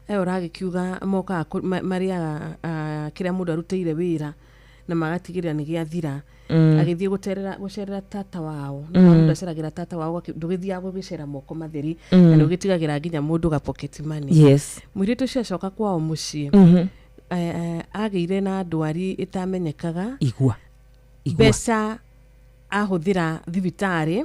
ũragĩkiuga mokaga marĩaga, kĩrĩa mũndũ arutĩire wĩra na magatigĩrĩra nĩ gĩathira. Agĩthiĩ gũcerera tata wao. Mũndũ aceragĩra tata wao, ndũgĩthiaga gũgĩcera moko matheri, na nĩ ũgĩtigagĩra nginya mũndũ ga pocket money. Mũirĩtu ũcio acoka kwao mũciĩ, agĩire na ndwari ĩtamenyekaga. Igua. Igua. Mbeca ahũthĩra thibitarĩ,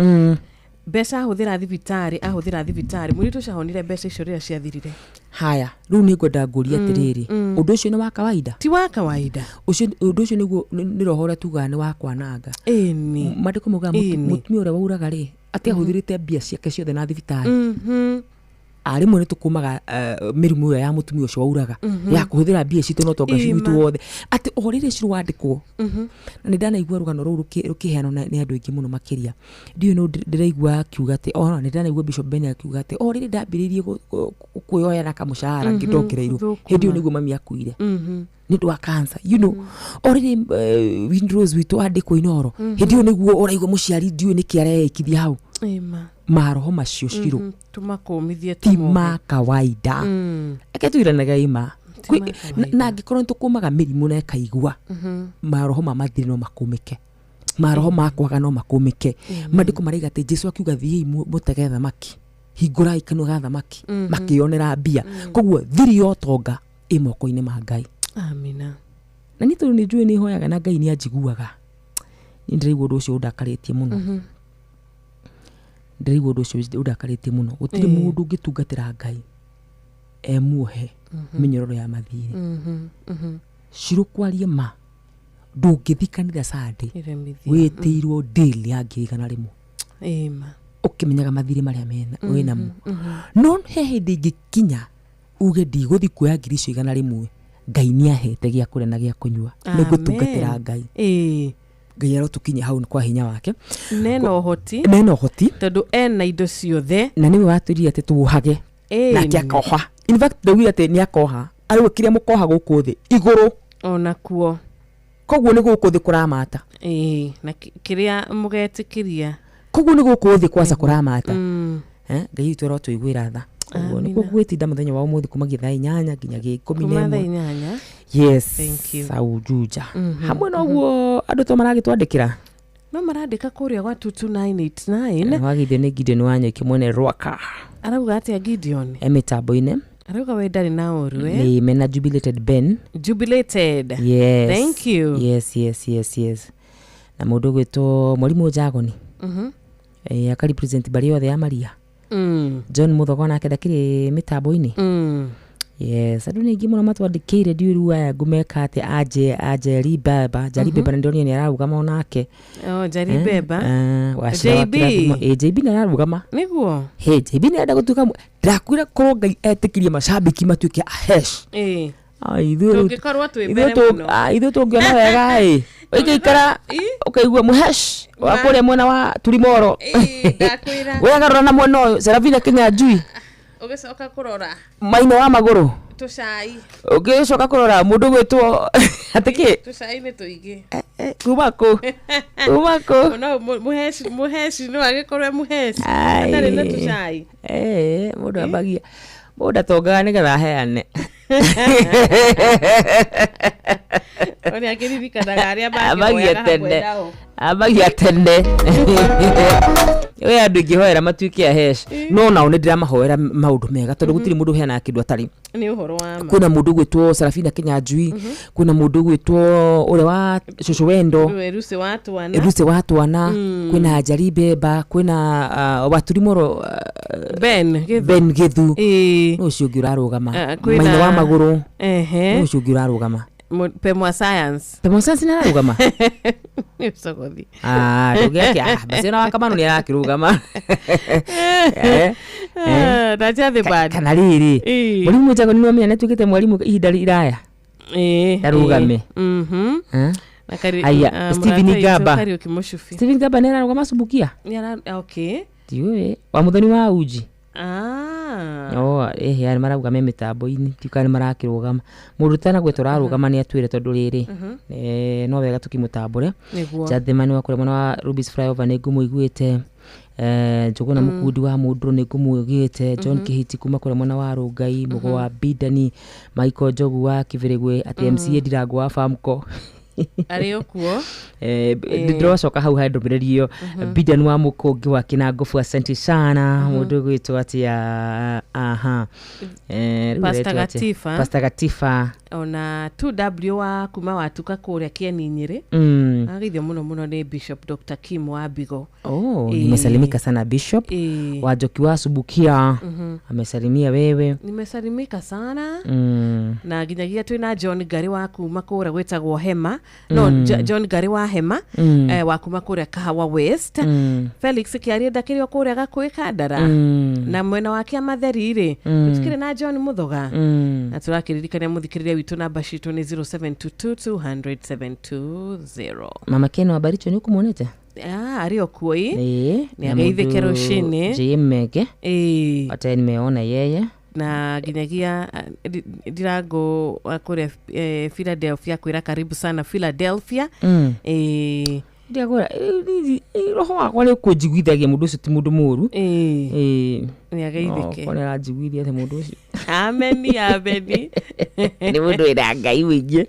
mbeca ahũthĩra thibitarĩ, ahũthĩra thibitarĩ, mũirĩtu ũcio ahonire mbeca icio rĩrĩa ciathirire. Haya, rĩu nĩ ngwenda ngũrie atĩrĩrĩ, ũndũ ũcio nĩ wa kawaida? Ti wa kawaida. Ũcio ũndũ ũcio nĩguo nĩ roho ũrĩa tugaga nĩ wa kwananga. Maandĩko maugaga mũtumia ũrĩa wauraga rĩ, atĩ ahũthĩrĩte mbia ciake ciothe na thibitarĩ. Rĩmwe nĩ tũkũmaga mĩrimũ ĩyo ya mũtumia ũcio wauraga ya kũhũthĩra mbia citũ na ũtonga Ĩma. witũ wothe, atĩ o rĩrĩ Ciro wandĩkwo. Na nĩ ndanaigua rũgano rũu rũkĩheanwo nĩ andũ aingĩ mũno makĩria. Ndiũĩ nũ ndĩraigua akiuga atĩ ona nĩ ndanaigua Bishop Ben akiuga atĩ o rĩrĩ ndambĩrĩirie kwĩyoya na kamũcara ngĩndongereirwo, Thũkũma. hĩndĩ ĩyo nĩguo mami akuire nĩ ũndũ wa cancer. O rĩrĩ Windrose witũ andĩkwo Inoro, hĩndĩ ĩyo nĩguo ũraigua mũciari ndiũĩ nĩkĩ areikithia hau. Ĩma. Maroho macio, Ciro, Tũmakũmithie. Ti ma kawaida. Reke twĩranage ima. Ti ma Na angĩkorwo nĩ tũkũmaga mĩrimũ na ĩkaigua, maroho ma mathirĩ no makũmĩke, maroho ma kwaga no makũmĩke. Mandĩko maraiga atĩ Jesu akiuga, "Thiĩi mũtege thamaki, hingũrai kanua ga thamaki," makĩonera mbia. Koguo thiri ya ũtonga ĩ moko-inĩ ma Ngai. Amina. Na niĩ tondũ nĩ njũĩ nĩ hoyaga na Ngai nĩ anjiguaga, niĩ ndĩraigua ũndũ ũcio ũndakarĩtie mũno. Ndĩraigua ũndũ ũcio ũndakarĩtie mũno. Gũtirĩ mũndũ ũngĩtungatĩra Ngai e muohe mĩnyororo ya mathirĩ. Ciro, kwaria ma, ndũngĩthi kanitha Sunday Iremithia. wĩtĩirwo deal ya 100,000 Ĩma. ũkĩmenyaga mathirĩ marĩa mena wĩnamo. No he hĩndĩ ingĩkinya uge ndigũthi kuoya 100,000, Ngai nĩ ahete gĩa kũrĩa na gĩa kũnyua, nĩ ngũtungatĩra Ngai. Ngai arotũkinyia hau kwa hinya wake. Nena ũhoti. Nena ũhoti. Tondũ ena indo ciothe. Na nĩwe watwĩrire atĩ tuohage nake akoha. In fact, ndaugire atĩ nĩ akoha arĩwe kĩrĩa mũkoha gũkũ thĩ igũrũ. Ona kuo. Koguo nĩ gũkũ thĩ kũramata. Ĩĩ, na kĩrĩa mũgetĩkĩria. Koguo nĩ gũkũ thĩ kwaca kũramata. Eh, Ngai witũ arotũiguĩra tha. Koguo nĩkuo gwĩtinda mũthenya wa ũmũthĩ kumagia thaa 8 nginya gĩ ikũmi na Kuma thaa ĩmwe. 8. Yes. Thank you. Saujuja hamwe noguo andũ to maragĩtwandĩkĩra. No marandĩka kũrĩa gwa 22989. Wagithio nĩ Gideon Wanyoike mwene Rwaka. Arauga atĩa Gideon? E mĩtambo-inĩ. Arauga we ndarĩ na ũru, eh? Nĩ mena Jubilated Ben. Jubilated. Yes. Thank you. Yes, na mũndũ ũgwĩtwo Mwarimũ Njagoni, akarepresent mbarĩ yothe ya Maria. John Muthogo nake ndakĩrĩ mĩtambo-inĩ. Yes, andũ nĩ aingĩ mũno matwandĩkĩire. Ndiũĩ rĩu aya ngũmeka atĩa. Anje Anjeri Baba Njari Beba na ndĩronire nĩ ararũgama onake. Oh, Njeri Eh, Beba. eh, Wacira wa JB. kĩrathimo. Eh, JB nĩ ararũgama. Nĩguo. Hey, JB nĩ arenda gũtuĩka ndakwĩra korwo Ngai etĩkĩrie macambĩki matuĩke ahesh. Ai, Tũngĩkorwo twĩ ithuĩ mbere mũno. Ithuĩ tũngĩona wega ĩ ũikaikara ũkaigua mũhesh wa kũrĩa mwena wa Turimoro. Ndakwĩra. Wegarũra na mwena ũyũ Serafina Kinyanjui. Ũgĩcoka kũrora. Maina wa magũrũ. Tũcai. Ũgĩcoka kũrora mũndũ gwĩtwo atĩ kĩ. Tũcai nĩ tũingĩ. Kuma kũ, kuma kũ? No mũheci, mũheci no agĩkorwo e mũheci Ai. atarĩ na tũcai. Eh, mũndũ ambagia mũndũ atongaga nĩgetha aheane. Nĩ akĩririkanaga arĩa Ambagia makĩhoyaga hamwe tene. nao. Ambagia tene we andũ ingĩhoera matuĩke ahesh, no nao nĩ ndĩramahoera maũndũ mega tondũ gũtirĩ mũndũ ũheanaga kĩndũ atarĩ. Nĩ ũhoro wa ma. Kwĩna mũndũ ũgwĩtwo Sarafina Kinyanjui, kwĩna mũndũ ũgwĩtwo ũrĩa wa cũcũ wendo. Rũĩ wa twana. Ruce wa twana. Kwĩna Njari Bemba, kwĩna Waturimoro, Ben Githu. Ben Githu. Nĩ ũcio ũngĩ ũrarũgama? Ah, kwĩna- Maina wa magũrũ. Ehe. Nĩ ũcio ũngĩ ũrarũgama? Pemwa Science. Pemwa Science nĩ ararũgama. Nĩ ũcogothi. Ah, ndũngĩakia. Ah, basi ona wakamano nĩ arakĩrũgama. Eh, eh. Na Jathi Band. Kana rĩrĩ, Ĩĩ. Mwarimũ Njago nĩ wamenya nĩ atuĩkĩte mwarimũ ihinda iraya. Ndarũgame. Eh? Na Aya, ah, Stephen mũrata witũ Gaba. Kariũki Mũcubi. Stephen Gaba nĩ ararũgama Subukia. Nĩ okay. Ndiũĩ wa mũthoni wa uji. Ah. O ehe nĩ marauga me mĩtambo-inĩ, ndiũĩ kana nĩ marakĩrũgama. Mũndũ ũtanagwetwo ũrarũgama nĩ atwĩre tondũ rĩrĩ, no wega tũkĩmũtambũre. Nĩguo. Jathimani wa kũrĩa mwena wa Rubis Flyover nĩ ngũmũiguĩte. Njũgũna Mũkundi wa Mũndũrũ nĩ ngũmũiguĩte. John Kĩhiti kuma kũrĩa mwena wa Rũngai, Mũgo wa Bidani, Michael Njogu wa Kĩbĩrĩgwe, atĩ MCA Ndirango wa Famco. Arĩ o kuo. Ndĩrocoka hau harĩ ndũmĩrĩri ĩyo. Bidan wa Mũkũngi wa Kĩnangobu, asante sana. Mũndũ ũgwĩtwo atĩa? Aha. Rĩu Pastor aretwo atĩa? Gatifa. Pastor Gatifa. Ona 2W wa kuma watuka kũrĩa Kĩeni Nyĩrĩ. Ageithio mũno mũno nĩ Bishop Dr. Kim wa Bigo. Oh, nimesalimika sana Bishop. Wanjoki wa Subukia amesalimia wewe. Nimesalimika sana. Na nginyagia twĩna John Ngari wa kuma kũrĩa gwĩtagwo Hema. No, John Ngari wa Hema, wa kuma kũrĩa Kahawa West. Felix Kĩarie ndakĩrĩ o kũrĩa Gakũĩ Kandara. Na mwena wa Kĩamatheri rĩ, tũtikĩrĩ na John Mũthoga. Na tũrakĩririkania mũthikĩrĩria witũ namba citũ nĩ 0722 200 720. Mama Ken wa Baricho nĩ ũkũmuonete? Ah, arĩ o kuo ĩ. Nĩ Na ageithĩke mũndũ rũcinĩ. JM Meke. Hata nimeona yeye. Na nginyagia ndirango wa kũrĩa Philadelphia kwĩra karibu sana Philadelphia. Ndiagwĩra, roho wakwa nĩ ũkũnjiguithagia mũndũ ũcio ti mũndũ mũũru. Nĩ ageithĩke. Okorwo nĩ aranjiguithia atĩ mũndũ ũcio. Ameni, ameni. Nĩ mũndũ wĩna Ngai mũingĩ.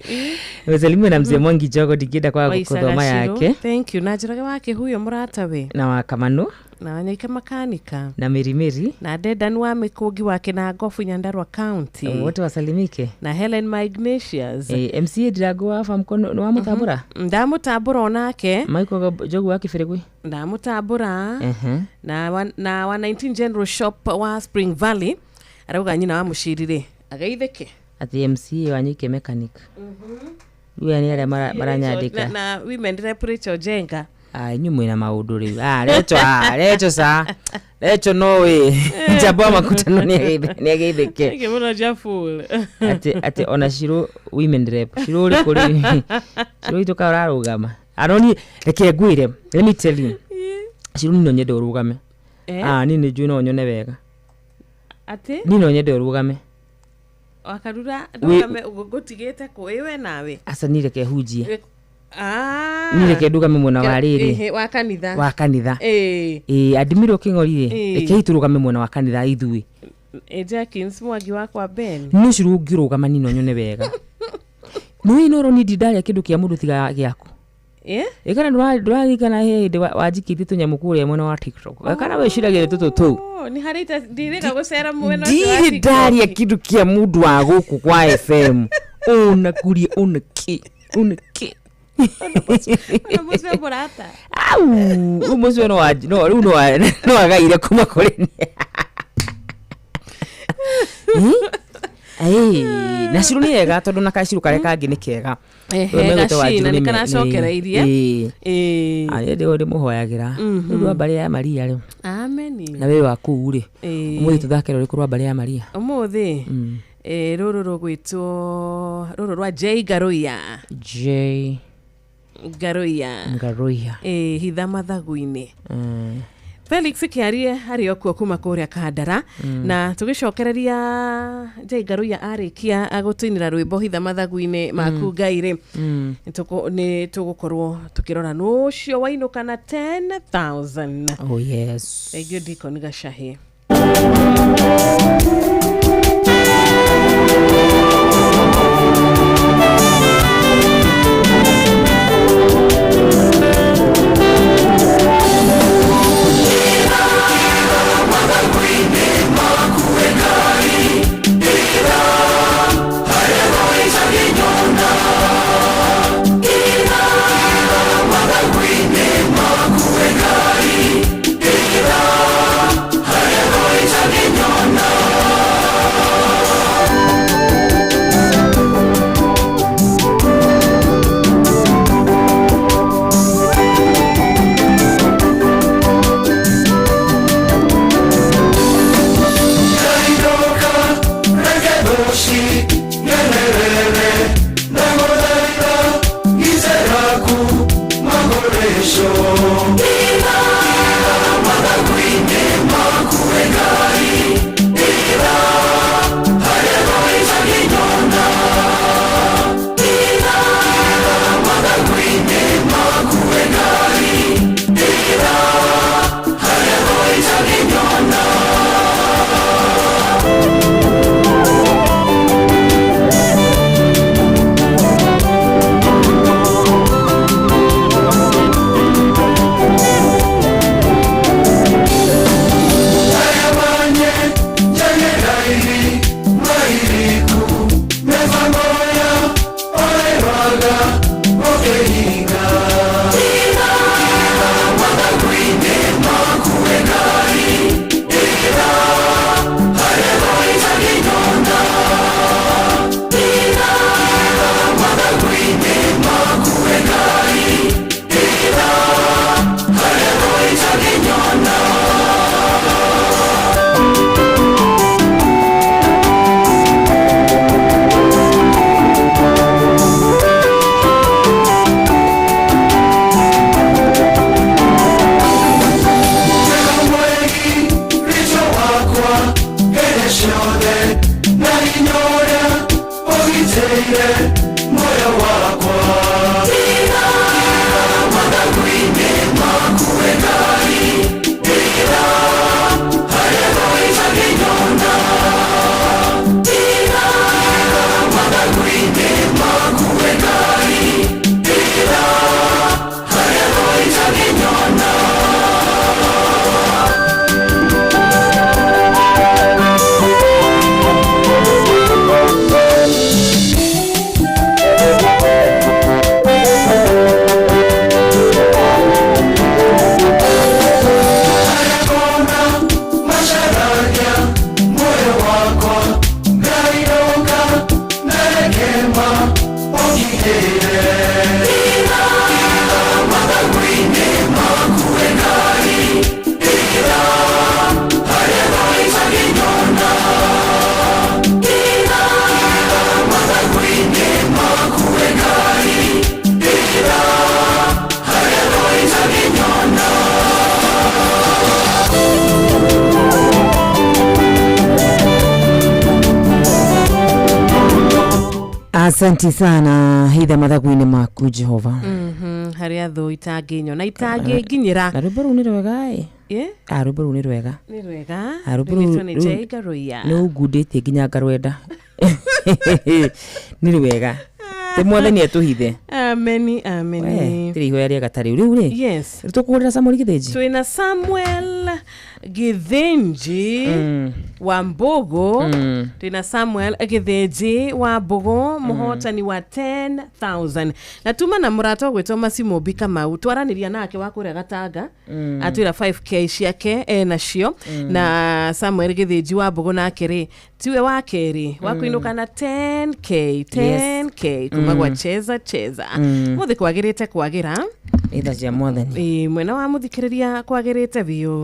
Nimesalimiwa na mzee Mwangi Jogo, ndingĩenda kwaga Waicaga gũthoma Shiro. yake. Thank you. Na Njoroge wa Kĩhuyo mũrata we. Na wa Kamanu. Na Wanyaika Makanika. Na Mirimiri. Na Dedan wa Mĩkũngi wa Kĩnangobu Nyandarua County. Wote wasalimike. Na Helen Ma Ignatius. MCA Ndirango wa Famco nĩ wamũtambũra? Ndamũtambũra onake. Michael Njogu wa Kĩbĩrĩgwĩ. Ndamũtambũra. Na wa 19 General Shop wa Spring Valley arauga nyina wa mũciri rĩ ageithĩke. Atĩ MCA wa Nyike Mechanic. Rĩu aya nĩ arĩa maranyandĩka. Na women rep Rachel Jenga. Ah, inyuĩ mwĩna maũndũ rĩu. Ah, Rachel, ah, Rachel sa. Rachel no wĩ. Njamba wa makutano nĩ ageithĩke. Thank you mũno Jaful. Atĩ ona Shiro women rep. Shiro ũrĩkũ rĩu? Shiro witũ ka ũrarũgama. Aroni, reke ngwĩre. Let me tell you. Shiro niĩ no nyende ũrũgame. Ah, niĩ nĩ njũĩ no nyone wega. Atĩ? Niĩ no nyende ũrũgame. Wakarura ndũgame ngũtigĩte kũ ĩ we nawe. Aca niĩ reke hunjie. Ah. Niĩ reke ndũgame mwena wa rĩrĩ. Wa kanitha. Wa kanitha. Adimiro Kĩng'ori rĩ, rekei tũrũgame mwena wa kanitha ithuĩ. Jackins Mwangi wakwa Ben. Nĩ ũcio ũngĩrũgama niĩ no nyone wega. Nĩũĩ no ũroni ndindarĩa kĩndũ kĩa mũndũ tiga gĩaku. Ĩ kana ndũraririkana he hĩndĩ wanjikĩtie tũnyamũ kũrĩa mwena wa TikTok. Kana wĩciragia tũtũ tũu. Oh, nĩ harĩ ndirĩga gũcera mwena ũcio wa Ndirĩ TikTok. ndarĩa kĩndũ kĩa mũndũ wa gũkũ kwa FM. Ona kũrĩa, ona kĩ, ona kĩ. Ona mũcio mũrata. Au, rĩu mũcio no no, rĩu no agaire kuma kũrĩ niĩ. Na Shiro nĩ ega tondũ na kacirũ karĩa kangĩ nĩ kega. Rĩu megwĩtwo Gacina, Wanjiru nĩ nĩ karacokereirie. Ah, niĩ ndĩmũhoyagĩra. Rĩu rwa mbarĩ ya Maria rĩ. Ameni. Na wĩ wa kũu rĩ. Ũmũthĩ tũthake rũrĩkũ rwa mbarĩ ya Maria? Ũmũthĩ? Rũrũ rũgwĩtwo rũrũ rwa J Ngaruiya. J Ngaruiya. Ngaruiya. Hitha mathagu-inĩ. Felix Kĩarie arĩ o kuo kuma kũrĩa Kandara. Na tũgĩcokereria J Ngaruiya arĩkia gũtũinĩra rwĩmbo hitha mathagu-inĩ maku Ngai rĩ. Nĩ tũgũkorwo tũkĩrora nũ ũcio wainũka na 10,000. Oh yes. Thank you Deacon Gacahi. Asanti sana hitha mathagu-inĩ maku Jehova. Harĩa thũ itangĩnyona itangĩnginyĩra. Na rwĩmbo rũu nĩ rwega ĩ. Ĩ? Ah, rwĩmbo rũu nĩ rwega. Nĩ rwega. Ah, rwĩmbo rũu Rũinĩtwo nĩ Jay Ngaruiya. nĩ ũngundĩtie nginya ngarwenda. Nĩ rwega. Tĩ mwathani atũhithe. Ameni, ameni. Tirĩ ihoya rĩega ta rĩu. Rĩu rĩ. Yes. Rĩu tũkũhũrĩra Samuel Gĩthĩnji. Twĩna Samuel Gĩthĩnji wa Mbogo. Twĩna Samuel Gĩthĩnji wa Mbogo, mũhotani wa 10,000 na tuma na mũrata ũgwĩtwo Macimũmbi Kamau, twaranĩria nake wa kũrĩa Gatanga. Atwĩra 5K ciake enacio. Na Samuel Gĩthĩnji wa Mbogo nake rĩ tiwe wa kerĩ wa kũinũka na 10K 10K kuma gwa Cheza Cheza. Mũthĩ kwagĩrĩte kwagĩra. Nĩ tha cia mwathani. Ĩĩ, mwena wa mũthikĩrĩria kwagĩrĩte biũ.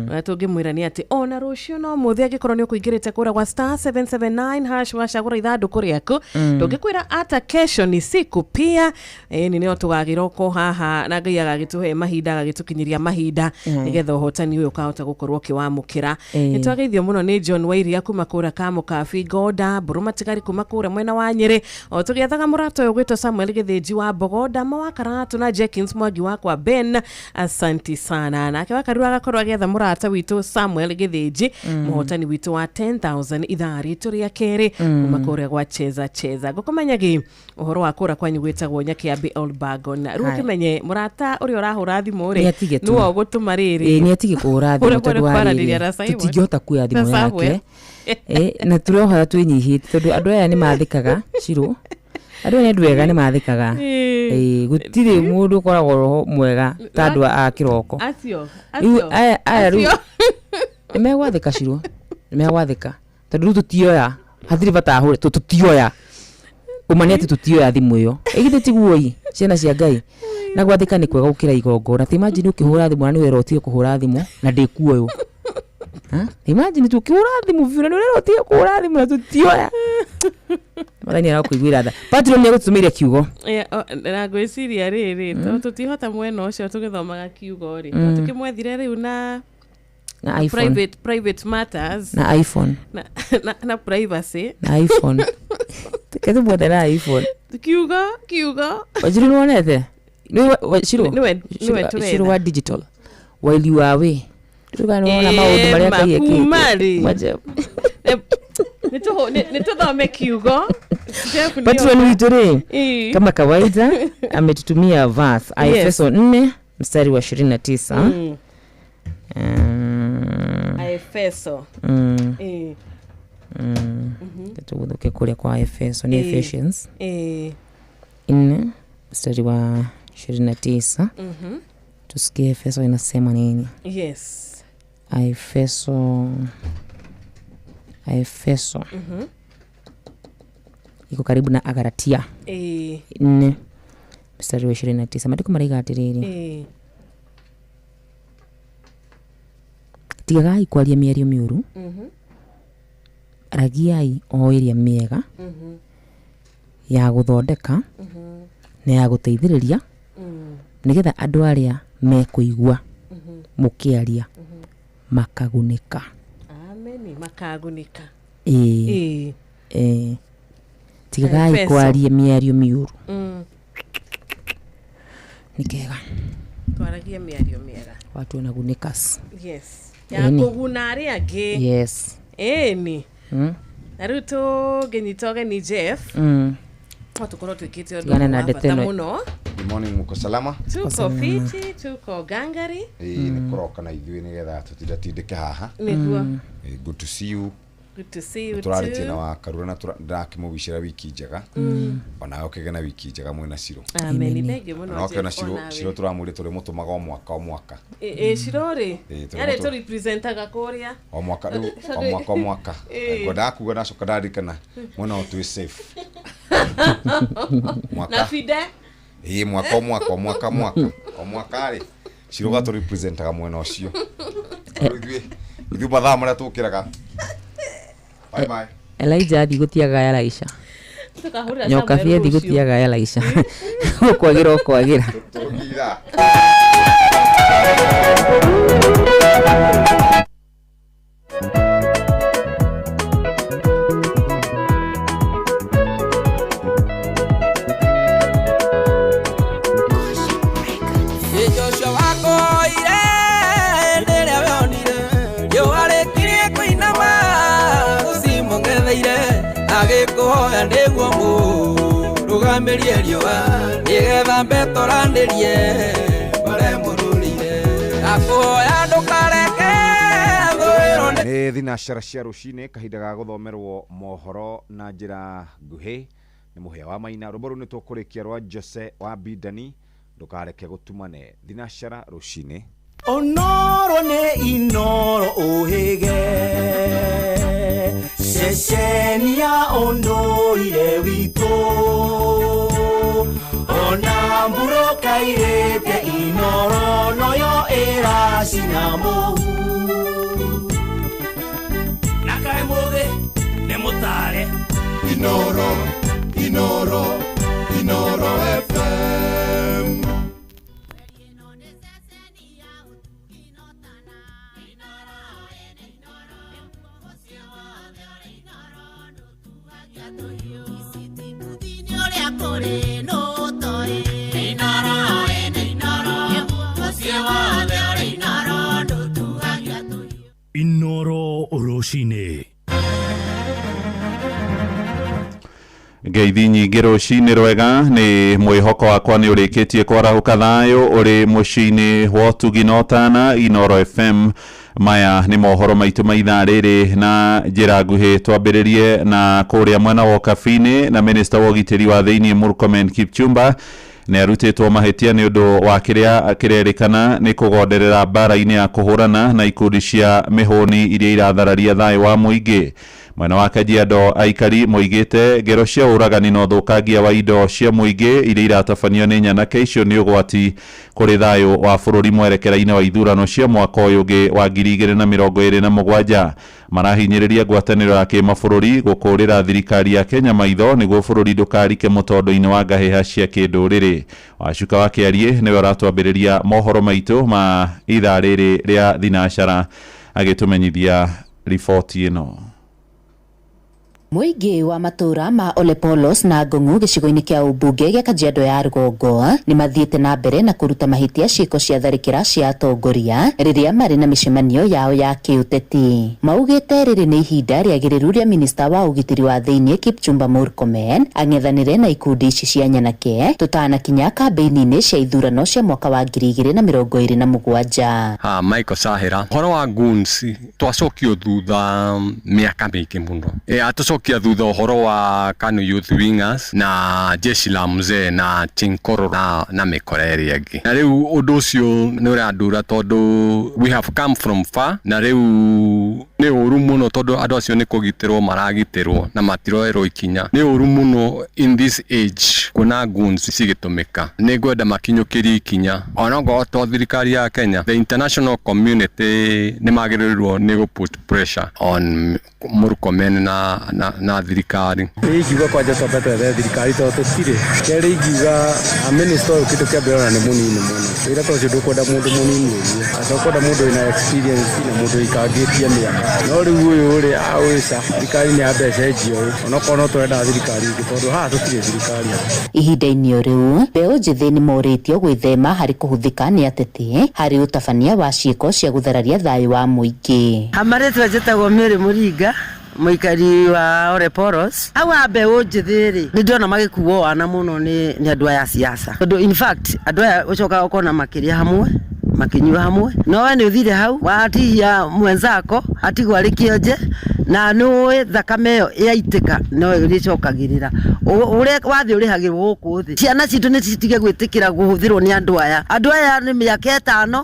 Ũrĩa tũngĩmwĩra nĩ atĩ ona rũciũ no mũthĩ angĩkorwo nĩ ũkũingĩrĩte kũrĩa gwa star 779 hash wacagũra ithandũkũ rĩaku. Tũngĩkwĩra ata kesho ni siku pia. Ĩni nĩo tũgagĩroko haha na Ngai agagĩtũhe mahinda, agagĩtũkinyĩria mahinda nĩgetha ũhotani ũyũ ũkahota gũkorwo ũkĩwamũkĩra. Nĩ twageithio mũno nĩ John Wairia kuma kũrĩa Kamũkabi Ngoda, Mbũrũ Matigari kuma kũrĩa mwena wa Nyĩrĩ. O tũgĩethaga mũrata ũyũ ũgwĩtwo Samuel Gĩthĩnji wa Mbogo, Ndama wa Karatu na Jenkins Mwangi wakwa Ben, asanti sana. Nake wakarura agakorwo agĩetha mũrata witũ Samuel Gĩthĩnji, mũhotani witũ wa 10,000 ithaa ritũ rĩa kerĩ kuma kũrĩa gwa Cheza Cheza. Ngũkũmenyagi ũhoro wa kũra kwanyu gwĩtagwo Nyakiambi Old Bagon. Rĩu Haya. ũkĩmenye mũrata ũrĩa ũrahũra thimũ rĩ, Nĩ atige tu. nĩwe ũgũtũma rĩrĩ. Ĩĩ, nĩ atige kũhũra thimũ Ũrĩa tondũ wa kwaranĩria rĩrĩ, na Simon. tũtingĩhota kuoya Na thimũ Samuel. yake. Na tũrohoya twĩnyihĩtie tondũ andũ aya nĩ mathĩkaga Shiro. Andũ aya nĩ andũ ega, nĩ mathĩkaga. Gũtirĩ mũndũ ũkoragwo roho mwega ta andũ a kĩroko. Acio, Rĩu acio, aya rĩu acio. nĩ megwathĩka Shiro, nĩ megwathĩka tondũ rĩu tũtioya, hatirĩ bata ahũre, tũtioya. Ũma nĩ atĩ tũtioya thimũ ĩyo. Ĩ githĩ tiguo-ĩ, ciana cia Ngai. Na gwathĩka nĩ kwega gũkĩra igongona. Ta imagine ũkĩhũra thimũ na nĩ werwo ũtige kũhũra thimũ na ndĩkuoywo. Ha? Imagine tu ũkĩhũra thimũ biũ na nĩ ũrerwo ũtige kũhũra thimũ na tũtioya. Mwathani arakũiguĩra tha. Patron nĩ egũtũtũmĩire kiugo. Na ngwĩciria rĩrĩ, tondũ tũtihota mwena ũcio tũgĩthomaga kiugo rĩ, tũkĩmwethire rĩu na Na iPhone. Private matters. Na iPhone. Na privacy. Na iPhone. Reke tũmwethe na iPhone. Kiugo, kiugo. Wanjiru nĩ wonete? Shiro. Nĩwe tũretha. Shiro wa digital. While you are away. Rĩu kana nĩ wona maũndũ marĩa Ngai ekĩte. Kuma rĩ. Maje. Nĩ tũthome kiugo. Jeff nĩ Patron oka. witũ rĩ, Ĩĩ. kama kawaida ametutumia verse Aefeso 4 mstari wa 29. Aefeso. Ĩĩ. Tũgũthũke kũrĩa kwa Efeso nĩ Ĩĩ. Ephesians Ĩĩ. 4 mstari wa 29. Tusikie Efeso inasema nini. Yes. Aefeso, Aefeso iko karibu na Agalatia Ĩĩ. 4 mstari wa 29. Maandĩko maraiga atĩrĩrĩ, Ĩĩ. tigagai kwaria mĩario mĩũru, ragiai o ĩrĩa mĩega ya gũthondeka na ya gũteithĩrĩria, nĩgetha andũ arĩa mekũigua mũkĩaria makagunĩka. Ameni, makagunĩka. Ĩĩ. Ĩĩ. Ĩĩ. Tigagai Efeso. kwaria mĩario mĩũru. Nĩ kega. Twaragie mĩario mĩega. Watu wanagunĩka. Yes. Ya Ĩni. kũguna arĩa angĩ. Yes. Ĩni. Na rĩu tũngĩnyita ũgeni Jeff, no tũkorwo twĩkĩte ũndũ Tigana na wa ndeto bata ĩno. mũno. Good morning, muko salama? Tuko fiti, tuko gangari. Ĩĩ, nĩ kũroka na ithuĩ nĩgetha tũtindatindĩke haha. Nĩguo. Ĩĩ, good to see you. Good to see you Tũrarĩtie too. na wakarura na ndĩrakĩmũwicĩra wiki njega. Onawe ũkĩgĩa na wiki njega mwĩna Shiro. Ameni, thank you mũno Ona ũkĩona Jeff, Shiro, onawe. Shiro tũramwĩrire tũrĩmũtũmaga o mwaka o mwaka. Ĩ Shiro rĩ, Ĩĩ, yarĩ tũrepresentaga kũrĩa. O mwaka rĩu, o mwaka o mwaka. Ĩĩ. Ngwendaga kuga ndacoka ndarikana mwena ũyũ twĩ safe. Mwaka. Na Fide. Ĩĩ, mwaka o mwaka o mwaka mwaka. O mwaka rĩ, Shiro gatũrepresentaga mwena ũcio. Rĩu ithuĩ mathaa marĩa tũkĩraga. Bye bye. Elijah athiĩ gũtiaga Elisha. Tũkahũrĩra Nyoka Samuel athiĩ rũciũ. gũtiaga Elisha. Ũkwagĩra ũkwagĩra. Tũrũgie ithaa. Ũcio wakũhoire hĩndĩ ĩrĩa wonire riũa rĩkirie kũinama ũcimũng'etheire agĩkũhoya nĩguo mũrũgamĩrie riũa nĩgetha mbetoranĩrie bare mũrũrire akũhoya ndũkareke thũĩrwo nĩ Nĩ thinacara cia rũcinĩ, kahinda ga gũthomerwo mohoro na njĩra nguhĩ nĩ Mũhĩa wa Maina. Rwĩmbo rũu nĩ tũkũrĩkia rwa Jose wa Bidani, ndũkareke gũtumane. Thinacara rũcinĩ. Onoro nĩ Inoro ũhĩge ceceni ya ũndũire witũ ona mburoka irĩte Inoro noyo ĩracina mũhu na kaĩ mũthĩ nĩ mũtare. Inoro, Inoro, Inoro FM. Inoro rũcinĩ. Ngeithi nyingĩ rũcinĩ rwega. Nĩ mwĩhoko wakwa nĩ ũrĩkĩtie kwarahũka thayũ ũrĩ mũciĩ-inĩ wa ũtugi na ũtana Inoro FM. Maya nĩ mohoro maitũ ma ithaa rĩrĩ na njĩra nguhĩ. Twambĩrĩrie na kũrĩa mwena wa Ũkabi-inĩ, na minista wa ũgitĩri wa thĩiniĩ Murkomen Kipchumba nĩ arutĩtwo mahĩtia nĩ ũndũ wa kĩrĩa kĩrerĩkana nĩ kũgonderera mbara-inĩ ya kũhũrana na ikundi cia mĩhũni iria irathararia thayũ wa mũingĩ. Mwena wa Kajiado, aikari moigĩte ngero cia ũragani na ũthũkangia wa indo cia mũingĩ iria iratabanio nĩ nyanake icio nĩ ũgwati kũrĩ thayũ wa bũrũri mwerekera-inĩ wa ithurano cia mwaka ũyũ ũngĩ wa 2027. Marahinyĩrĩria ngwatanĩro ya kĩmabũrũri gũkũrĩra thirikari ya Kenya maitho nĩguo bũrũri ndũkarike mũtondo-inĩ wa ngahĩha cia kĩndũrĩrĩ. Wacuka wa Kĩariĩ nĩwe ũratwambĩrĩria mohoro maitũ ma ithaa rĩrĩ rĩa thinacara agĩtũmenyithia riboti ĩno. Mũingĩ wa matũra ma Olepolos na Ngong'u gĩcigo-inĩ kĩa ũmbunge gĩa Kajiado ya rũgongo nĩ mathiĩte na mbere na kũruta mahĩtia ciĩko cia tharĩkĩra cia atongoria rĩrĩa marĩ na mĩcemanio yao ya kĩũteti. Maugĩte rĩrĩ nĩ ihinda rĩagĩrĩru rĩa minista wa ũgitĩri wa thĩiniĩ Kipchumba Murkomen ang'ethanĩre na ikundi ici cia nyanake tũtanakinya kambĩini-inĩ cia ithurano cia mwaka wa 2027. Ha, Michael Sahera, ũhoro wa goons twacokio thutha mĩaka mĩingĩ mũno. Atũcokia thutha ũhoro wa Kanu Youth Wingers na Jeshi la Mzee na Chinkoro na mĩkora ĩrĩa ĩngĩ. Na rĩu ũndũ ũcio nĩ ũrandura tondũ we have come from far, na rĩu nĩ ũru mũno tondũ andũ acio nĩ kũgitĩrwo maragitĩrwo na matiroerwo ikinya. Nĩ ũru mũno in this age kuona goons cigĩtũmĩka. Nĩ ngwenda makinyũkĩrie ikinya onokorwo to thirikari ya Kenya, the international community nĩ magĩrĩirwo nĩ gũ put pressure on Murkomen na thirikari. Nĩ ingiuga kwanja twambe twethe thirikari tondũ tũtirĩ. Kerĩ ingiuga minister ũyũ kĩndũ kĩa mbere ona nĩ mũnini mũno. Wĩra ta ũcio ndũkwenda mũndũ mũnini ũguo. Aca ũkwenda mũndũ wĩna experience na mũndũ wĩikangĩtie mĩaka. No rĩu ũyũ rĩ, ũyũ ca, thirikari nĩ yambe ĩcenjio ũyũ. Onokorwo no tũrenda thirikari ĩngĩ tondũ haha tũtirĩ thirikari. Ihinda-inĩ o rĩu, mbeũ njĩthĩ nĩ morĩtio gwĩthema harĩ kũhũthĩka nĩ ateti harĩ ũtabania wa ciĩko cia gũthararia thayũ wa mũingĩ. Amarĩtwa njĩtagwo Mary Mũringa, mũikari wa Olepolos. Hau ha mbeũ njĩthĩ rĩ, nĩ ndĩrona magĩkuo wana mũno nĩ andũ aya a siasa. Tondũ in fact andũ aya ũcokaga ũkona makĩrĩa hamwe, makĩnyua hamwe, no we nĩ ũthire hau watihia mwenzako atigwo arĩ kĩonje, na nĩ ũĩ thakame ĩyo yaitĩka no ĩrĩcokagĩrĩra. Ũrĩa wathiĩ ũrĩhagĩrwo gũkũ thĩ. Ciana citũ nĩ citige gwĩtĩkĩra kũhũthĩrwo nĩ andũ aya. Andũ aya nĩ mĩaka 5,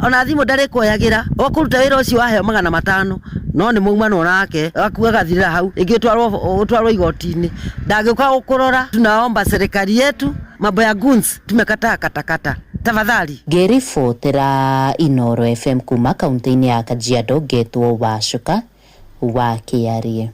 ona thimũ ndarĩkuoyagĩra. Ũkũruta wĩra ũcio waheo 500, no nĩ maumanwo nake, akuaga gathirĩra hau, ĩngĩ ũtwarwo igoti-inĩ. Ndangĩũka gũkũrora. Tunaomba serikali yetu, mambo ya goons tumekataa katakata. Tafadhali. Ngĩribotera Inoro FM kuma kaunti-inĩ ya Kajiado, ngetwo Wacuka wa Kĩariĩ.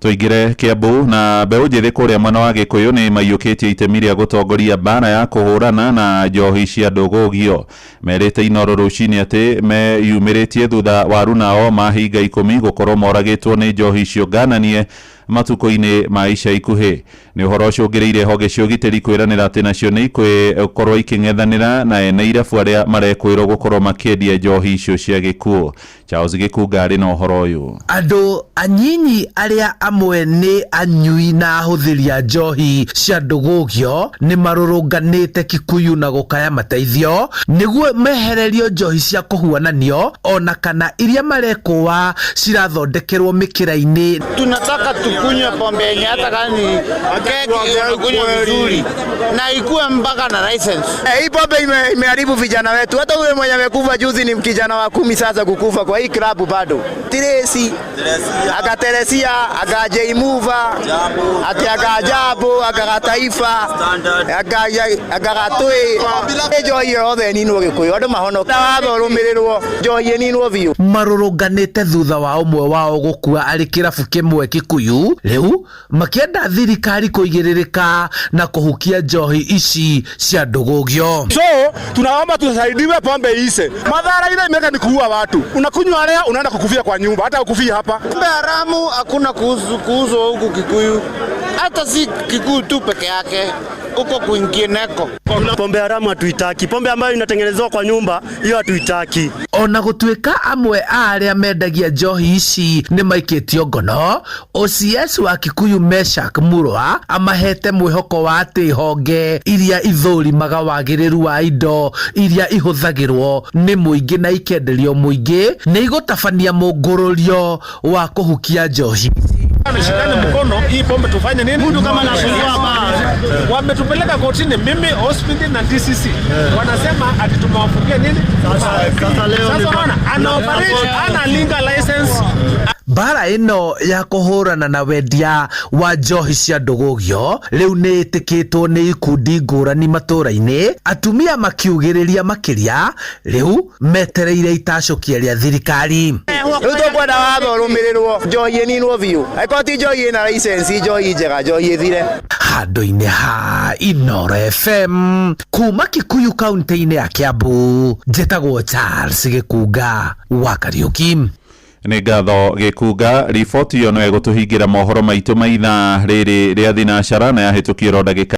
Tũingĩre Kiambu na mbeũ njĩthĩ kũrĩa mwena wa Gĩkũyũ nĩ maiyũkĩtie itemi rĩa gũtongoria mbara ya kũhũrana na njohi cia ndũgũgio. Merĩte Inoro rũcinĩ atĩ meyumĩrĩtie thutha wa arunao mahinga 10 gũkorwo moragĩtwo nĩ njohi icio ngananie matukũ-inĩ ma ica ikuhĩ. Nĩ ũhoro ũcũngĩrĩirie honge cia ũgitĩri kwĩranĩra atĩ nacio nĩ ikwĩkorwo ikĩng'ethanĩra na ene irabu arĩa marekwĩrwo gũkorwo makĩendia njohi icio cia gĩkuũ. Charles Gĩkunga arĩ na ũhoro ũyũ. Andũ anyinyi arĩa amwe nĩ anyui na ahũthĩri a njohi cia ndũgũgio nĩ marũrũnganĩte Kikuyu na gũkaya mateithio nĩguo mehererio njohi cia kũhuananio ona kana iria marekũa cirathondekerwo mĩkĩra-inĩ. Tunataka tukunywe pombe yenye hata kama ni keki unakunywa vizuri na ikuwe mpaka na license. Hii pombe imeharibu vijana wetu. Hata huyo mwenye amekufa juzi ni kijana wa 10 sasa kukufa kwa hii klabu bado. Tiresi, akateresia, akajeimuva, ati akajabo, akataifa, akagatui. Njohi yothe ĩninwo Gĩkũyũ, andũ mahonoke. Watho ũrũmĩrĩrwo, njohi ĩninwo biũ. Marũrũnganĩte thutha wa ũmwe wao gũkua arĩ kĩrabu kĩmwe Kikuyu, rĩu makĩenda thirikari kũigĩrĩrĩka na kũhukia njohi ici cia ndũgũgio. So tunaomba tusaidiwe pombe ise. Madhara ile imeweka ni kuua watu. Unakunywa leo unaenda kukufia kwa nyumba, hata ukufia hapa. Pombe haramu hakuna kuuzwa huku Kikuyu. Hata si Kikuyu tu peke yake, huko kwingineko. Pombe haramu hatuitaki. Pombe ambayo inatengenezwa kwa nyumba hiyo hatuitaki. Ona gũtuĩka amwe a arĩa mendagia njohi ici nĩ maikĩtio ngono, OCS wa Kikuyu Meshak Murwa amahete mwĩhoko wa atĩ honge iria ithũrimaga wagĩrĩru wa indo iria ihũthagĩrwo nĩ mũingĩ na ikenderio mũingĩ nĩ igũtabania mũngũrũrio wa kũhukia njohi. Ameshikana mkono hii pombe tufanye nini? Mtu kama anasumbua wametupeleka kotini, mimi hospital na DCC wanasema ati tumewafungia nini? Sasa leo sasa ana operate ana legal license. Mbara ĩno ya kũhũrana na wendia wa njohi cia ndũgũgio rĩu nĩ ĩtĩkĩtwo nĩ ikundi ngũrani matũra-inĩ, atumia makiugĩrĩria makĩria rĩu metereire itacũkia rĩa thirikari. Rĩu tũkwenda watho ũrũmĩrĩrwo, njohi ĩninwo biũ. Angĩkorwo ti njohi ĩna license, njohi njega, njohi ĩthire. Handũ-inĩ ha Inoro FM kuma Kikuyu kaunti-inĩ ya Kiambu, njĩtagwo Charles Gĩkunga wa Kariũki. Nĩ ngatho Gĩkunga. Riboti ĩyo no ĩgũtũhingĩra mohoro maitũ ma ithaa rĩrĩ rĩa thinacara na yahĩtũkio ndagĩka